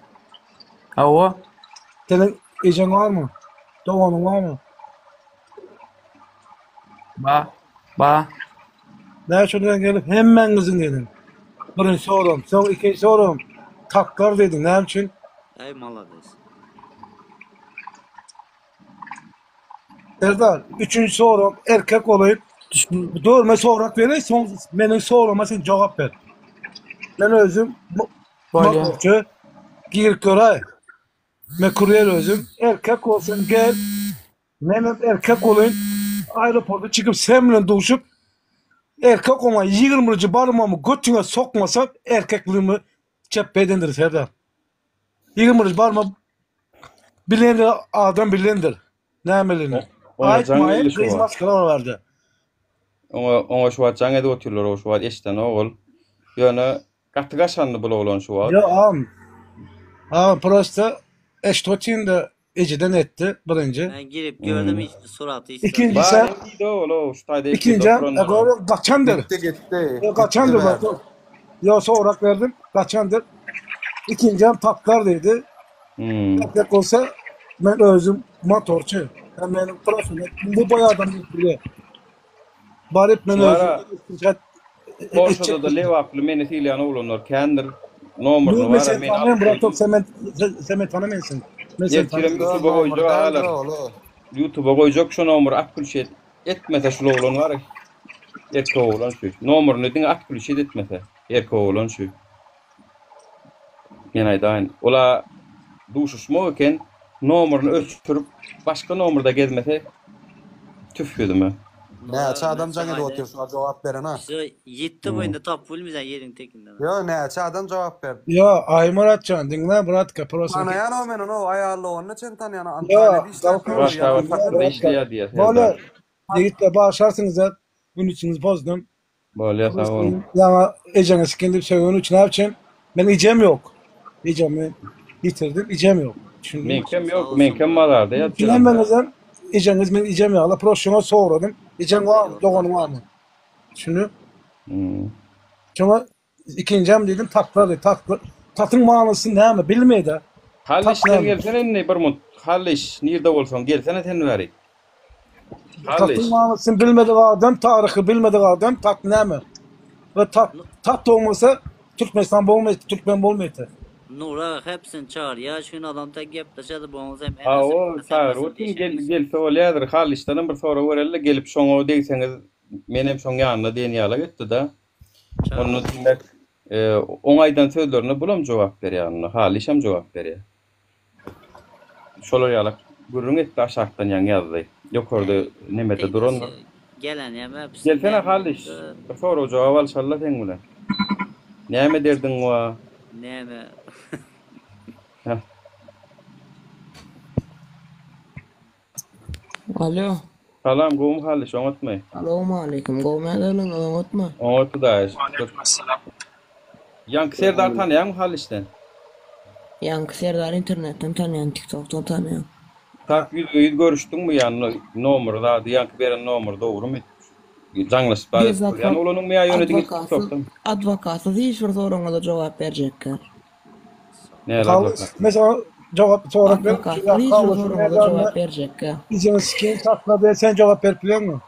Hawa. Seniň ejeň barmy? Doganyň barmy? Ba. Ba. Näme üçin sen gelip hemmäňiziň diýdiň. Birinji soragym, soň ikinji soragym taklar diýdiň. Näme üçin? Ey malades. Serdar, üçünji sorag erkek bolup dörme sorag bereý, soň meniň soragyma sen jogap ber. Men özüm Bolýa. motorçy girip göräý. Men kurýer özüm. Erkek bolsaň gel. Menem erkek bolaýyn. Aeroporta çykyp sen bilen duşup erkek oňa 20-nji barmagymy götüňe sokmasam erkekligimi çepbe edendir Serdar. 20-nji barmak bilendir adam bilendir. Nämeligini. Oňa jaň Aýtmaýyn geldi şu gyz wagt. maşgala bar bärde. Oňa oňa şu wagt jaň edip otyrlar o şu wagt eşidenok ol. Ýöne gaty gaşandy bul oglan şu wagt. Ýok agam. Agam prosta eşidip otyryn-da. Ejeden etdi birinji. Men girip gördüm hiç suraty hiç İkincisi Bar diýdi ol o şu taýda ikinji e, gaçandyr. Gitdi gitdi. E, gaçandyr bak. Yo sorak verdim. Gaçandyr. İkinci hem patlar dedi. Hmm. Erkek olsa ben özüm motorçu. Ben benim profesyonel. Bu boy adam diye. Barıp men Şulara özüm Polşada da Lebaply meni sylaýan oglanlar kändir. Nomeryny Dur bara sen meni tanıyorum alyp Murat goýsun. sen ben sen tanımıyorsun. Ben seni Ertirem tanımıyorum. YouTube'a goýjak agalar. YouTube'a goýjak şu nomery atgülşet etmese şul oglan bar. Erkek oglan şu. Nomeryny diňe atgülşet etmese. Erkek oglan şu. Men aýdaýyn. Ola duşuşmak eken nomeryny öçürip başga nomerda gezmese tüf ýüzüme. Näçe adam jaň edip otyr şuňa jogap beren ha. Şu ýetdi bu indi tapyp bilmeýän ýeriň tekinden. Ýo näçe adam jogap berdi. Ya ay Muratcan dinle Murat kapı Tanaýan o men onu aýally onyny çen tanaýan Ya Antalýada işläp ýör Waşgabat ýa. işleýär diýýär Böyle Serdar. Ýigitler bağışlarsınız da bunun içinizi bozdum. Bolýar sag boluň. Ýaňa ejeňe sikindim sögeni üçin näme Men ejem yok. Ejemi yitirdim, ejem yok. Düşündün mü? Meňkem ýok, meňkem mazarda ýatýar. Hemmeňizem ejeňiz men ejem ýaly proşuna soradım. Ejeň var mı, doganın var mı? Düşündün? Hmm. Şuna ikincem dedim tatlı tatlı. Tatın manası näme bilmedi. Halliş Tat sen näme? gelsene indi bir mut. Halliş nirde bolsaň gelsene sen bäri. Halliş. Tatın manasını bilmedik adam, tarihi bilmedik adam tat näme? Ve tat tat olmasa Türkmenistan bolmaýdy, Türkmen bolmaýdy. Nura hepsini çağır. Ya şu adam tek gepleşedi bu hem Ha o çagyr otyň gel gelse bolýadyr. Hallişdenem bir sorag bereli gelip şoňa degseňiz menem şoň ýanyna diýen ýala gitdi-de. Onda diýmek e, oň aýdan sözlerine bulam jogap berýär onda. Hallişem jogap berýär. Şolar ýala gürrüň etdi aşakdan ýaňy ýazdy. Ýokarda nemede durandyr. Gelen hem hepsini Gelsene Hallyş, bir sorag jogap alşalyla seň bilen. Näme derdiň bar? Näme? Heh. Alo. Salam, gowmy Hallyş, oňatmy? Salowmaleýkim. Gowy näderliň, oňatmy? Oňat Hudaýa şükür. Ýaňky Serdar tanaýaňmy Hallyş sen? Ýaňky Serdar internetden tanýan, tiktokdan tanýan. Tak ýüzbe-ýüz görüşdiňmi ýa nomery zady ýaňky beren nomery dogrymy? Jaňlaşyp zat Bez edip görýän oglanyňmy ýa ýöne diňe adwokatsyz, tiktokdan? adwokatsyz hiç bir soragyňyza jogap berjekkä. Näle Kalış, adwokat? mesela cevap sorak ver. Adwokatsyz hiç bir soragyňyza jogap berjekkä. Ejeňi sikin tatla diye sen cevap berip bilen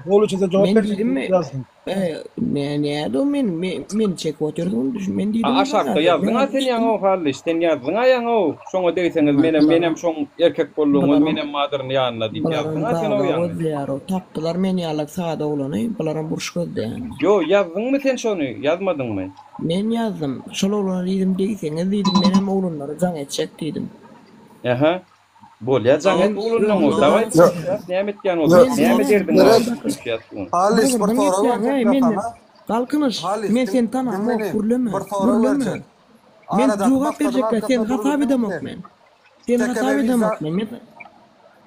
Ol üçin sen cevap Men berjek diýdim mi? ýazdyn. E, ne näde o men men meni çekip otyrdyň düşün. Men diýdim. A aşakda ýazdyň-a sen ýaňy o Hallyş, sen ýazdyň-a ýaňy o, şoňa degseňiz menem menem şoň erkek boldugyňyz menem madyryn ýanyna diýip Bularam ýazdyň-a sen o dagda ýaňy. gözleýär o. Tapdylar men ýalak sada oglany. Bularam uruş gözleýär. Ýo, ýazdyňmy sen şony, ýazmadyňmy? Men ýazdym. Şol oglana diýdim degseňiz diýdim menem oglanlara jaň etjek diýdim. Ähä. Bolýa jaň et oglanlaňa, dawaý duşuşýas, näme etýän bolsaň, näme derdiň bar duşuşýas bu gün. Halys bir Gyzyrdyň sorag gepläň berjek eý men menden. saňa. Galkynyş Halys men diň seni diňle tanamok meni. gürleme Bir sorag gürleme. berjek. Men Aradaky jogap maksadyň berjekler seni arkasynda hasap durubildiňmi edemok sen? men. Seni TKM hasap wiza edemok men. Men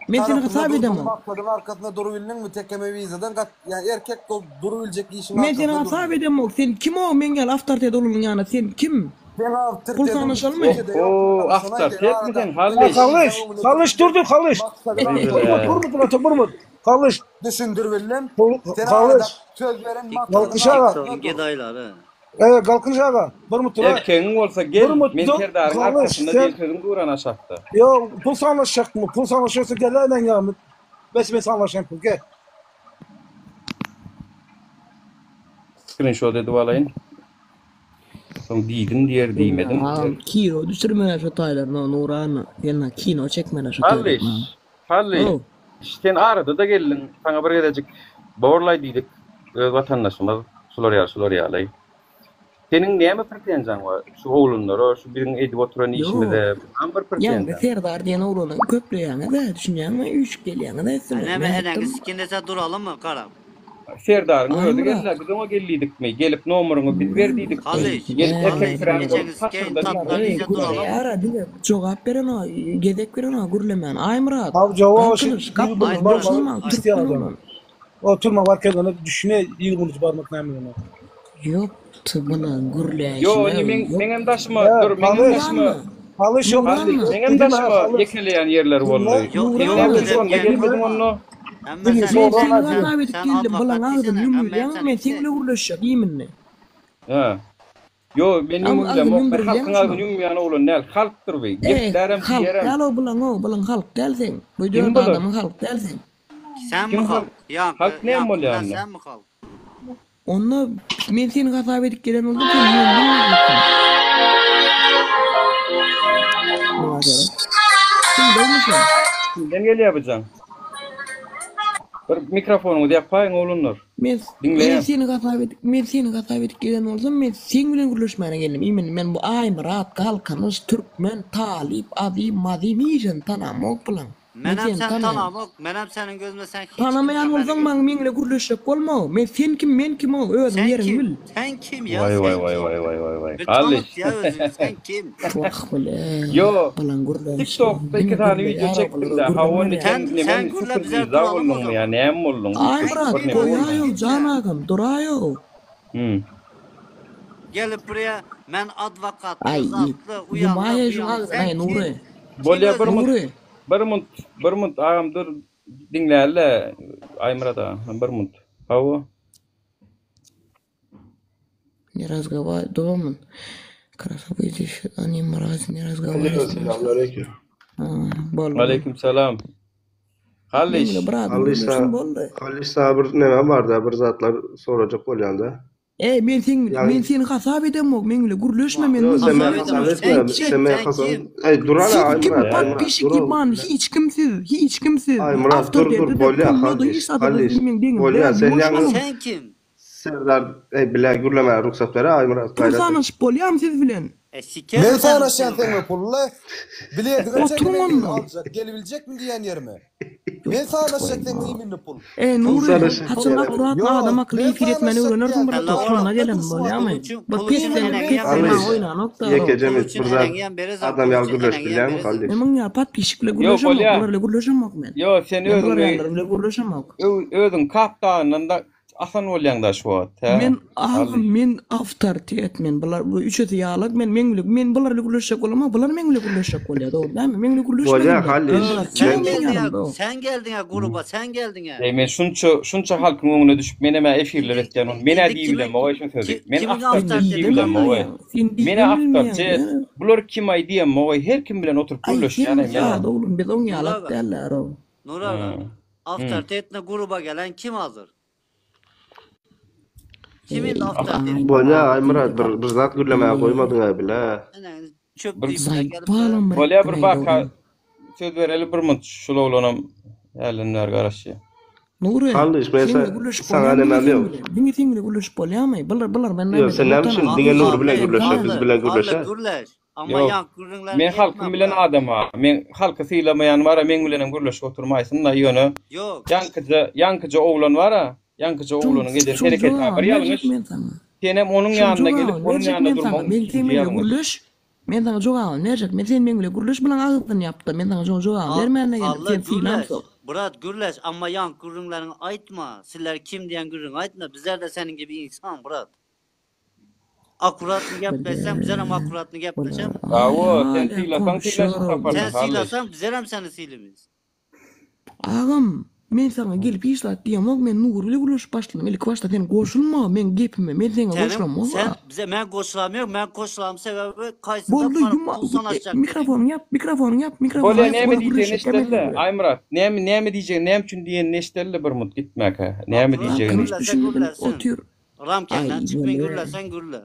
men seni tarapynda hasap durduň edemok. maksadyň arkasynda durubildiňmi TKM wizadan gat ýa erkek bolup durubiljek işiň Men seni arkasynda hasap durubildiňmi? edemok. Sen kim o men ýaly awtoritet oglanyň ýanyna sen kim? Sen Pul awtoritetin sanaşalmy? hiç ýerde Oho, ýok sana şony aýdaýyn awtoritetmi sen aradaky Hallyş? Kalış, kalış durdu kalış. maksadyň Vay Durma, be. durma, durma, durma. Kalış. Düşündiribildim. Sen Kalış. arada söz veren maksadyň Galkynyş aga. arkasynda dur. Gedaýlary. Ee, Galkynyş aga. Bir mutlu. Erkegiň bolsa gel, Bir mutlu. men Serdaryň Kalış. arkasynda Sen diýen sözüň duran aşakda. Yo, pul sanlaşacak mı? Pul sanlaşıyorsa gel hemen ya. Beş ben sanlaşayım pul gel. Screenshot edip alaýyn. Soň diýdim diýer diýmedim Agam diýer. kino düşürmeli şu taýlaryny Nurana. Sen kino çekmeli şu Hallyş, taýlaryny. Hallyş, Oh. sen arada-da geldiň, saňa bir gezejik borlaý diýdik, öz watandaşymyz, şular ýaly, şular ýaly. Seniň näme pretenziýaň bar şu oglanlara, şu biziň edip oturan Ýok. işimize, barmy bir Ýaňky pretenziýaň? Serdar diýen oglany köpleýäňiz-ä, düşünýäňmi? Üýşüp gelýäňiz-ä üstüne. Näme Nätdim? eneňi sikinlese duralymmy garam? Serdaryň özi Aýmyrat. geldi, biz oňa gel diýdikmi? Gelip nomeryňy biz ber diýdikmi? Hallyş, Gelip Hallyş, erkeksirän bolup ejeňi sikeýin paşyrda tatlar diýdik. Eý, diýse duralymmy? gürleýär-ä, diňe jogap berenok, gezek berenok gürlemän. Aýmyrat, Abi cevap şey, Galkynyş, yıl gapyny bunu var boşlama, isteyen türkmen adam. oglan. O turma varken ona düşüne yıl bunu parmak ne ona. Ýok, buna Ýo, gürleýşine indi meň ýok. meňem daşyma, He, dur, meňem Kalış. daşyma Ýanmy? Halyş ýok. Hallyş, meňem daşyma ýekeleýän ýerler boldy. Sen näme üçin şonda gelmediň onda? Men seni hasap edip geldim, bulaň agzyny ýumurýaň, men seň bilen gürleşjek iýmindi. Hä. Ýo, men ýumurýamok, men halkyň agzyny ýumýan oglan däl, halkdyr bu. Eý, Geplärem, halk diýerem. däl-ow bulaň-ow, bulaň halk däl seň. Bu Kim dört bular? adamyň halk däl seň. Senmi Kim halk? halk? Ýaňky, Halk näme ýaňky bolýar bilen onda? senmi halk? Onda men seni hasap edip gelen bolsam sen menden boljaksyň. Muňa seret. Kim dogmy sen? Kimden gelýär bu jaň? Bir mikrofonyňyzy ýapaýyň oglanlar. Men men Diňleýän. seni hasap edip men seni hasap edip gelen bolsam men seň bilen gürleşmäne geldim. Imin men bu Aýmyrat, Galkynyş, Türkmen, Talyp, Azim, Mazim hiçini tanamok bulaň. Men Menem seni seni tanaýan. tanamok, menem seniň gözüme sen hiç kimsen Tanamaýan meni bolsaň maňa gözüme. meň bilen gürleşjek bolma. Men sen kim men kim o özüň Sen ýeriňi kim? bil. Sen kim ya Waý waý sen waý kim? waý waý waý waý. Bir Hallyş. tanıt ya özüňi sen kim? Wah bile. Ýo. Bulaň gürleýşi. TikTokda Diňe iki sany wideo gürleýär o çekdim bular de. Hawa gürlemeýär. indi sen Sen neme sen gürle super bizler zwiezda duralym o bolduňmy ýa zaman. näme bolduň? Üýtgeşik Aýmyrat bir neme bolduň. goýaýow jan agam duraýow. Hum. Gelip buraya men advokatly, Aý zatly, uýanly, ýumaýa şuň buýanly agzyny sen aý kim? Nury. Kim Bolýa bir özüň? munt Nury. bir munt bir munt agam dur diňläli Aýmyrat aga bir munt. Hawa. Не разговаривай domin. Красавица выйдешь, они мразь, не Alo, разговаривай с ними. selamünaleyküm. Ha, boldy. Aleyküm selam. Meň Hallyş. bilen bir adam Hallyş gürleşsin sa boldy. Hallyş sa bir neme barda bir zatlar sorajak bolýanda. Ey men sen Ýagny men seni hasap edemok, meň bilen gürleşme men Ýok, sen Nury. meni Hasap hasap edemok. Sen etme. kim? Sen meni Sen hasap kim? Ey dur hala Siz kim Aýmyrat, Aýmyrat podpişik dur ol. iman hiç kimsiz, hiç kimsiz. Aýmyrat dur dur Awtoritetde de bolýa pulda da Hallyş, hiç zada da Hallyş. siz meň deňim Bolýa däl. sen Ýuwaş ýaňy boluň. Sen kim? Serdar ey bile gürlemäge rugsat ber Aýmyrat Pul gaýrat et. sanaşyp bolýamy siz bilen? E sikerim Men senin sanaşýan puluňy. seň bilen pully. Bilediňe çenli Oturyň men onda. aljak, gelebiljekmi diýen ýerime. Men sanaşjak seň iýminde pul. Ey Pul Nury, sanaşyp haçan ýere. akkuratny Ýok, adam akyly men efir etmäni sanaşjak öwrenersiň diýen. bir Sen ata, şonda oğlum gelen Dursun bolýamy? pul üçin Bir pul pes üçin sen, eneňi pes hem sen maňa Hallyş oýnanok-da. pul ýekeje üçin bir zat eneňi hem berezem adam pul ýaly üçin gürleşip eneňi hem bilýäňmi berezem. Hallyş? Men muň ýaly podpişik bilen Ýok gürleşemok, bolýa. bular bilen gürleşemok men. Ýo sen Men bular özüňi ýalylar bilen gürleşemok. özüň Kap dagyndan da asan bolýaň da şu wagt, hä? Men agam Hallyş. men awtoritet men bular bu üçüsi ýalak men meň bilen men bular bilen gürleşjek bolamok bular meň bilen gürleşjek bolýar dogry dälmi meň bilen Bolýa gürleşmesinler Hallyş. kim Sen Men meň geldiň ýanymda o sen geldiň gruba sen geldiň. Eý men şunça şunça halkyň öňüne düşüp menem-ä efirler Indi etýän ony men-ä indi kimiň diýibilemok-aý şu sözi. ki, Men kimiň sen awtoritet awtoritetini diýibem diýibilemok-aý. bilmeýäň sen Men-ä diýibem bilmeýäň awtoritet. ýa Bular kim-aý diýemok-aý. Her kim bilen oturyp aý sen gürleşýän-aý men-ä. sada oglum biz oň Nur ýalak aga. däller o Nur aga. Hı. Hı. Awtoritetine gruba gelen kim hazır? Kimin eý awtoritet? aý Bolýa Myrat Aýmyrat diýdi bir bir zat gürlemäge eý goýmadyň-a bile. Eneňi çöp Bir diýip gelip de zaýbalam bir Bolýa bir etdiň-aý baka dogry söz bereli bir munt şul oglanam hälden bäri garaşýa. Nury, Hallyş men seň bilen gürleşip saňa bolýamy diňe nemem seň ýok. bilen? Diňe seň bilen gürleşip bolýamy? Bular bular men Ýok näme sen näme üçin utanam. diňe Nury bilen Hally, gürleşe biz Hally, bilen Hally gürleşe. gürleş. Amma Ýok. ýaňky gürrüňleriňi Men etme halkym bilen brat. adama, men halky sylamaýan bara meň bilenem gürleşip oturmaýsyn-da ýöne Ýok. ýaňkyja ýaňkyja oglan bara, ýaňkyja Şoň oglanyň eden şoň hereketi jogabyny bir berjek ýalňyş. men saňa. Senem onuň Şoň ýanyna gelip, jogabyny onuň berjek ýanynda men saňa. durmagyň Men seň ikinji bilen ýalňyş. gürleş. Men saňa jogabyny berjek. Men sen meň bilen gürleş bilen agzyny ýapda. Men saňa şoň jogabyny A bermände geldim. Hally Sen gürleş. sylamsok. Brat gürleş amma ýaňky gürrüňleriňi aýtma. Sizler kim diýen gürrüňi aýtma. Bizler de seniň gibi insan brat. Akkuratny gepleşseň bizlerem akkuratny gepleşem. Hawa, sen Hala sylasaň sylaşyk konuşýar. taparsyň, Sen Hallyş. sylasaň bizlerem seni sylymyz. Agam, men saňa gelip hiç zat diýemok, men Nury bilen gürleşip başladym. Ilki başda sen goşulma meň gepime, men seňe Seniň goşulamok sen a. bize men goşulam ýok, men goşulam sebäbi kaýsyda Boldy, baryp ýuma, pul e, sanaşjak dedik. mikrofonyňy ýap, mikrofonyňy ýap, mikrofonyňy Bolýa ýap, näme ola diýjegini gürleşjek däl men seň eşdeli-le, bilen. Aýmyrat. Näme näme diýjegini, näme üçin diýenini eşdeli-le bir mut gitmäkä. Näme Akkurat diýjegini. Galkynyş gürlese düşünmeden gürlesin. otyr. Ramkenden Aý, çykmyn bolýa. gürlesen gürle.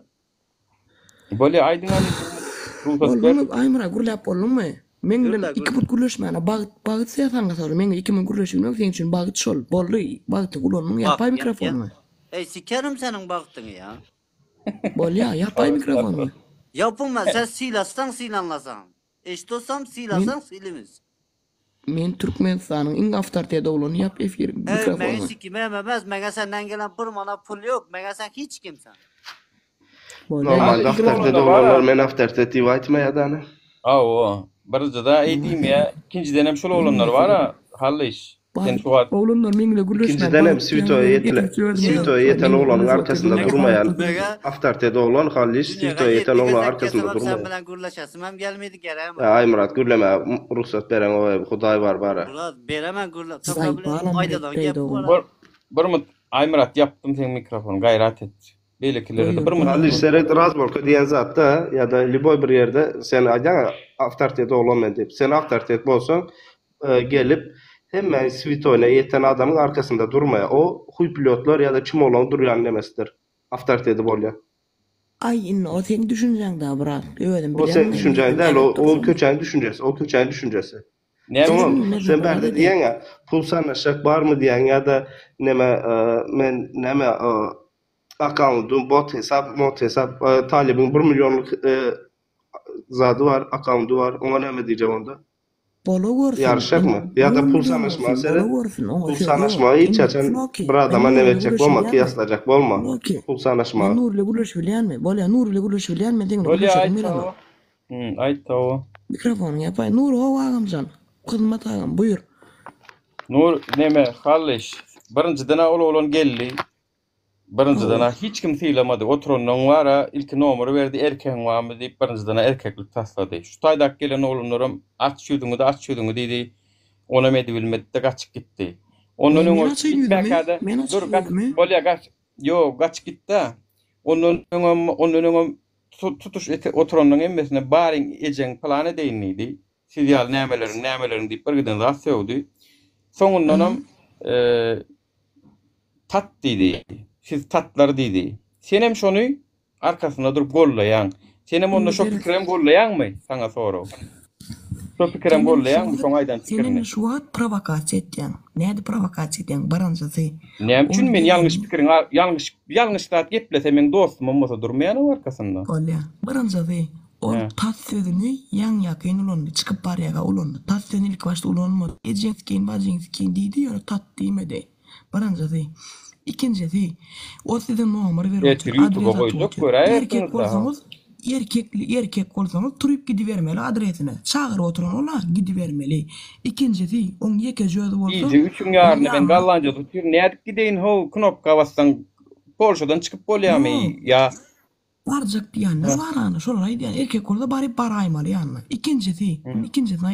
Bolýa aýdyň hany bir mut rugsat ber. Bolduňmy, Aýmyrat, gürläp bolduňmy? Meň bilen Gürle iki gürle. mut gürleşmäne bagt, bagt sen saňa sor. Meň iki mut gürleşigim ýok, seň üçin bagt şol. Boldy, bagty ulandyň, Bak ýapaý ýa ýa. mikrofonyňy. Eý sikerim seniň bagtyňy ýa. Bolýa, ýapaý mikrofonyňy. Ýapynma sen sylasaň sylanlasaň. Eşitosam Men sylasaň sylymyz. Men Türkmenistanyň iň awtoritet oglany ýap efir Eý meňe mikrofonyňy. sikimem emez meňe senden gelen bir manat pul ýok meňe sen hiç kimsen. Bolýa. Normalde Hallyş bir awtoritet oglanda bar-a. oglanlar men awtoritet diýip aýtmaýa dany. Hawa, birinjide eý diýmeýä, ikinjidenem şol oglanlar bar-a, Hallyş. Sen şu wagt Oglanlar meň bilen gürleşmän Ikinjidenem switoýa ýetile switoýa ýeten oglanyň arkasynda durmaýan awtoritet oglan Hallyş switoýa ýeten oglanyň arkasynda Sen durmaýan. bilen gürleşesim hem gelmedi gerämi. Ýa Aýmyrat gürlemäge rugsat bereňoý Hudaý bar bara. Murat beremen gürle toka bilen aýdadan gep Bir bir mut Aýmyrat ýapdym seň mikrofony gaýrat et. Beýlekilere-de bir mut. Hallyş seret razborka diýen zatda ýa-da lýuboý bir ýerde sen aýdýaň awtoritet oglan men diýip. Sen awtoritet bolsaň gelip hemme switoýna ýeten adamyň arkasynda durmaýar. O huýpilýotlar ýa-da çmolaň durýan nemesidir. Awtoriteti bolýar. Aý indi o seň düşünjäň-dä brat. Özüm O seň bilemmi düşünjäň däl, nädip o o durşuny. köçäň düşünjesi, o köçäň düşünjesi. Näme Soňam Bilmez sen brat bärde edýän. diýýäň-ä, pul sanaşjak barmy diýýäň ýa-da neme men neme akkauntym bot hesap, mot hesap, Talybyň bir millionlyk zady bar, akkaundy bar, oňa näme diýjek onda? Bola görsün. Ýaryşjakmy? Ýa-da On pul million sanaşmaga bolsun, bola seret. görsün, oňa Pul söz ýok. sanaşmaga hiç Indi haçan Floki, bir men adama Nury neme bilen etjek gürleşip bolma, bilýänmi? kyýaslajak bolma. Floki, Pul men sanaşmaga. Nury bilen gürleşip bilýänmi? Bolýa, Nury bilen gürleşip bilýän, men seň bilen Bolýa gürleşesim aýt gelenok. hawa. Hum aýt hawa. Mikrofonyňy ýapaý. Nury how agamjan. Hyzmat agam, buýur. Nur neme Hallyş birinjiden-ä ol oglan geldi. Birinjiden-ä hiç kim sylamady. Oturanlaň bar-a ilki nomer berdi, erkegiň barmy diýip birinjiden-ä erkeklik taslady. Şu taýdaky gelen oglanlaram aç ýüzüňi-de aç ýüzüňi diýdi. Onam edibilmedi-de gaçyp gitdi. Ondan Men öň açaýyn ýüzümi? gitmäkä-de Men dur açaýyn gaç ýüzümi? bolýa gaç ýok gaçyp gitdi-ä. Ondan öňem ondan öňem tutuş oturanlaň hemmesine baryň ejeň pylan edeýin diýdi. Siz ýaly nämeleriň nämeleriň diýip bir giden zat sögdi. Soňundanam Tat diýdi. Siz tatlar diýdi. Senem şony arkasynda durup gollaýaň. Senem onda şo pikirem gollaýaňmy? Saňa sorag. Şo pikirem gollaýaňmy şoň aýdan Sen indi pikirini? şu wagt prowokasiýa etýäň. Nädip prowokasiýa edýäň? Birinjisi, Näme ol üçin men ýalňyş diýenini pikiriň ýalňyş ýalňyş zat geplese meň dostumam bolsa durmaýan o arkasynda. Bolýa. Birinjisi, ol Hä. tas sözüni ýaňy-ýakyn ulandy, çykyp barýaka ulandy. Tas sözüni ilki başda ulanmady. Ejeň sikeýin, bajyň sikeýin diýdi, ýöne tat diýmedi. Birinjisi. Ikinjisi, o size nomer berip Ertir otyr, ýutuba adres atyp goýjak otyr. göräýersiňiz Erkek daha. bolsaňyz, erkekli erkek bolsaňyz turyp gidibermeli adresine. Çagyryp oturan ol-a, gidibermeli. Ikinjisi, oň ýekeje özi bolsa, Gije üçüň oň ýarynda men ýanyna Gollandiýada otyryn, nädip gideýin how, knopka bassaň Polşadan çykyp bolýamy Ýok. ýa Barjak diýenler bar ana, şolar aýdýan, erkek bolsa baryp baraýmaly ýanyna. Ikinjisi, ikinjisine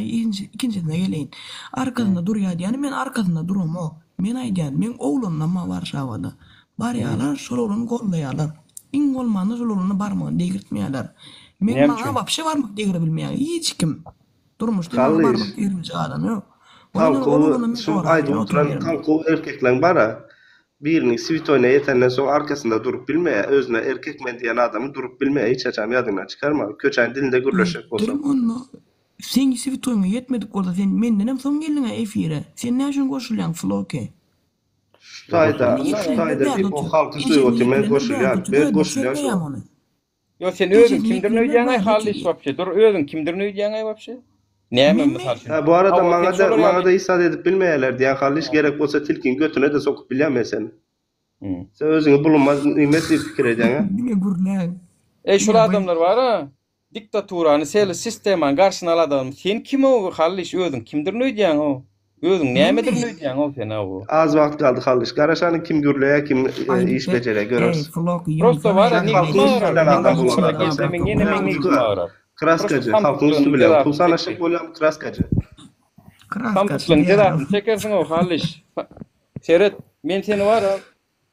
ikinjisine geleýin. Arkasynda durýar diýýäni men arkasynda duramok. Men aýdýan, meň oglanlam bar Warşawada. Barýarlar, şol oglany gollaýarlar. Iň bolmanda şol oglana barmagyny degirtmeýärler. Men Näme maňa üçin? wapşe barmak degire bilmeýär hiç kim. Durmuşda maňa Hallyş. barmak degirmejek adam ýok. Ol ol Talkowy oglana men şu sorap aýdyp men oturan oturan ýerimde. talkowy erkekleň bara. Biriniň switoýna ýetenden soň arkasynda durup bilmeýär. Özüne erkek men diýen adamy durup bilmeýär hiç haçan ýadyňdan çykarma. Köçäň dilinde gürleşjek bolsaň. Aýtdyryn onda. Seň switoýňa ýetmedik bolsa sen mendenem soň geldiňä efire. Sen näme üçin goşulýaň Floki? Şu taýda Indi şu ýetirenler taýda bärde diýip o otyr. halky söýüp Ejesini otyr men ýetirenler bärde goşulýan otyr. men Özüne goşulýan sözleýäm şoňa. ony. Ýok sen özüň Ejesini kimdirin ýetirenler öýdýäňaý bärde Hallyş otyr. wapşe dur özüň kimdirin öýdýäňaý wapşe? Näme Menmi? mysal üçin? Hä bu arada Hawa sen maňada şolar ýaly maňada hiç zat edip bilmeýärler diýýän Hallyş gerek bolsa tilkiň götüne-de sokup bilýän men seni. Sen özüňi bulunmaz nimet diýip pikir edýäň-ä? Diňe gürläň. Eý şul Diňe bir adamlar bara diktaturany sel sistemany garşyna al adam sen kim ow Hallyş özüň kimdirin öýdýäň ow özüň Menmi? nämedirin öýdýäň ow sen ow. Az wagt galdy Hallyş garaşanyň kim gürleýär kim Aýdyp iş ber. bejerýär Eý göreris. Floki Prosto ýumsana bara Sen ýaňy halkyň nigma üsti arar bilen meň adam içime bolan adam gelse sen. meň ýene meň nigma Kraska arar. Prosto kraskajy halkyň üsti samsyklygyň bilen pul jezasyny sanaşjak çekdi. bolýarmy kraskajy. Kraskaçy Samsyklygyň diýýär. jezasyny çekersiň ow Hallyş. Seret men seni bara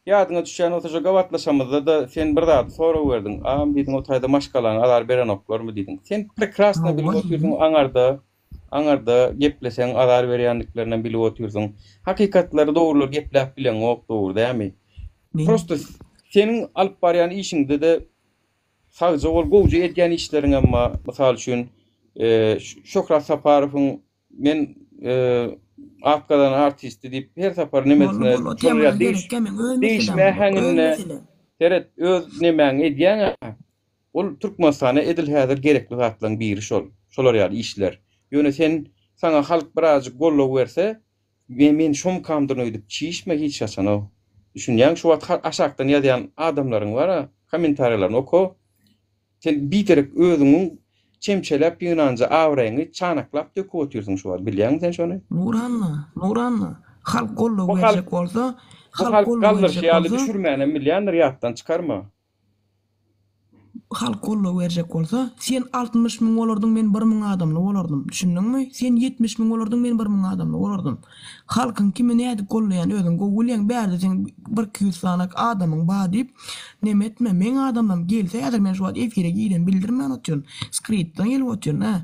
Ýadyňa düşýän bolsa şo gabatlaşamyzda-da sen bir zady sorag berdiň, Agam diýdiň o taýda maşgalaňa azar berenoklarmy diýdiň. Sen prekrasno bilip Hawa otyrsyň diýdim. aňarda aňarda gepleseň azar berýändiklerinem bilip otyrsyň. Hakykatlary dogrulary gepläp bileňok dogry dämi? Men Prosto seniň alyp barýan işiňde-de sagja bol gowja edýän işleriňem bar. Mysal üçin Şöhrat Saparowyň Men at gazanan artisti diýip her sapar Boldy nemesine boldy o şolar temadan ýaly degiş gerekýä meň öz meselem degişme ol öz äheňinde meselem. seret öz nemäňi edýäň-ä ol Türkmenistana edil häzir gerekli zatlaryň biri şol şolar ýaly işler ýöne sen saňa halk birazjyk goldaw berse men men şomkamdyryn öýdüp çişme hiç haçan-ow düşünýäň şu wagt aşakdan ýazýan adamlaryň bar-a kommentariýalaryny oka Sen biderek özüňiň çemçeläp ýygnanja abraýyňy çanaklap döküp otyrsyň şu wagt, bilýäňmi sen şony? Nuranna, Nuranna! Halk goldaw Bu halk berjek bolsa, bu halk halk goldaw galdyryşy berjek ýaly bolsa, düşürmänem bilýändir ýatdan çykarma. Halk goldaw berjek bolsa, sen 60 müň bolardyň, men bir müň adamly bolardym. Düşündiňmi? Sen 70 müň bolardyň, men bir müň adamly bolardym. Halkyň kimi nädip gollaýany özüň gowy bilýäň. Bärde seň birki ýüz sanak adamyň bar diýip, neme etme. Meň adamlarym gelse häzir men şu wagt efire gireni bildirmän otyryn. Skrytdan gelip otyryn, hä.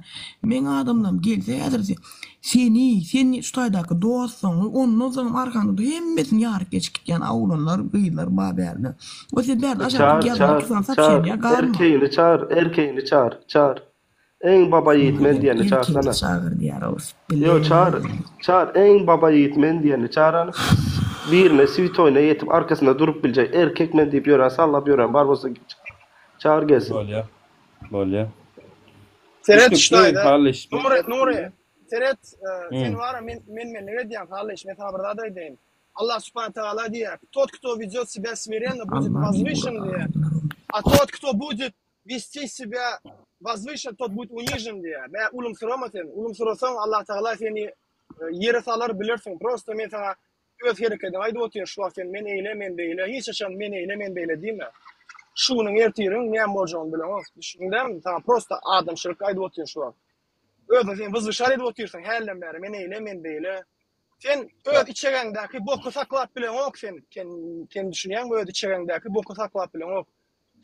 Meň adamlarym gelse häzir Seni, sen şu taýdaky dostlaryňy, ondan soňam arkaňda dur hemmesini ýaryp geçip gitýän oglanlar, gyzlar bar bärde. We sen bärde aşakda Çar, ýazmaly çar, tutan çar, sopşeniýa galma. erkeğini çar, erkeğini çar, çar. Eň baba ýigit men diýeni Erkeğini çarsana. çagyr diýýär ow Ýo çar, çar, eň baba ýigit men diýeni çar hany. Birine switoýna ýetip arkasynda durup biljek erkek men diýip ýören sallap ýören bar bolsa çagyr gelsin. Bolýa. Bolýa. Seret Düşnükli, ştaýda. Hallyş. Nury, Nury, seret, e, sen Hmm. wara men men menlik edýäň Hallyş, men saňa bir zat aýdaýyn. Allah Subhana Taala diýýär, Тот, кто ведет себя смиренно, будет Allah возвышен diýýär. А тот, кто будет вести себя возвышен, тот будет унижен diýýär. Mä ulumsyrama sen. Ulumsyrasaň Allah Taala seni e, ýere salar bilersiň. Prosta men saňa Öz herekediňi aýdyp otyryn şu wagt sen men eýle men beýle hiç haçan men eýle men beýle diýme. Şu günüň ertiriň näme boljagyny bileňok. Düşündiň dälmi? Saňa prosta adamçylyk aýdyp otyryn şu wagt. Özüňi sen wyzwyşar edip otyrsyň hälden bäri men eýle men beýle. Sen öz içegeňdäki boky saklap bileňok sen. Sen sen düşünýäňmi öz içegeňdäki boky saklap bileňok.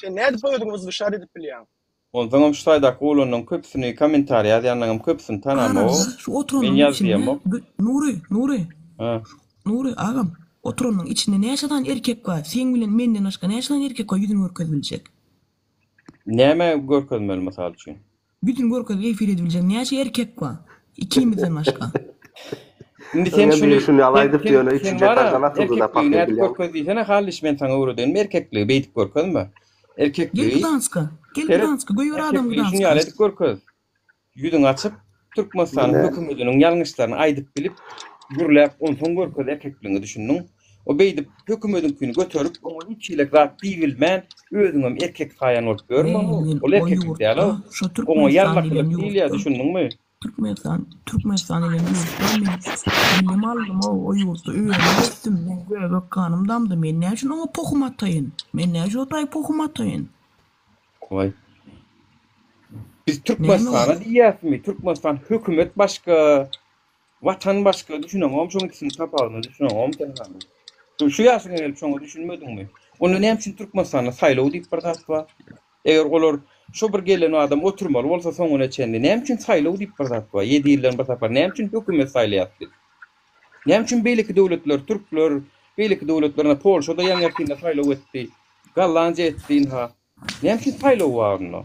Sen nädip özüňi wyzwyşar edip bilýäň? Onsoňam şu taýdaky oglanlaň köpüsini kommentariýa ýazýanlaňam köpüsini tanamok. Garaňda şu Men oturanlaň ýaz içinde diýemok. Nury, Nury, Ha. Nury agam, oturanlaň içinde näçe sany erkek bar, seň bilen menden başga näçe sany erkek bar ýüzüni görkezip biljek? Näme görkezmeli mysal üçin? Ýüzüni görkezip efir edibiljek näçe erkek bar? Ikimizden başga. Indi sen Öňem şuny biri şuny ýaly sen aýdypdy sen ýöne sen üçünji bara etaždan atyldy-da erkekligi pahyr nädip bilýäňmi? görkez diýsene Hallyş men saňa öwredeýinmi erkekligi beýdip görkezme. Gel Erkekligi Gdanska. Gel seret Gdanska goýber adamy erkekligi şuny Gdanska. ýaly edip görkez. Ýüzüňi açyp Türkmenistanyň Ine. hökümediniň ýalňyşlaryny aýdyp bilip gürläp onsoň görkez erkekligiňi düşündiň. O beýdip hökümediňkini göterip oňa hiç hili zat diýibilmän özüňem erkek saýan bolup ýörme Eý men ol o erkeklik ýurtda däl-ow. şo Oňa Türkmenistan ýallakylyk diýlen diýilýär ýurtda düşündiňmi? Türkmenistan Türkmenistan diýlen ýurtda men bilim aldym-ow o ýurtda önüp ösdüm meň göbek ganym damdy men näme üçin oňa pohum ataýyn men näme üçin o taýy pohum ataýyn. Waý. Biz Näme Türkmenistana ol? diýýäsmi? Türkmenistan hökümet başga, watan başga düşüneňokmy şoň ikisiniň tapawudyna düşüneňokmy sen hany? Şu şu ýaşyňa gelip şoňa düşünmediňmi? Onda näme üçin Türkmenistanda saýlaw diýip bir zat bar? Eger olar şo bir gelen adam oturmaly bolsa soňuna çenli näme üçin saýlaw diýip bir zat bar? Ýedi ýyldan bir sapar näme üçin hökümet saýlaýas biz? Näme üçin beýleki döwletler türkler beýleki döwletler ynha Polşada ýaňy ýakynda saýlaw etdi. Gollandiýa etdi ynha. Näme üçin saýlaw bar onda?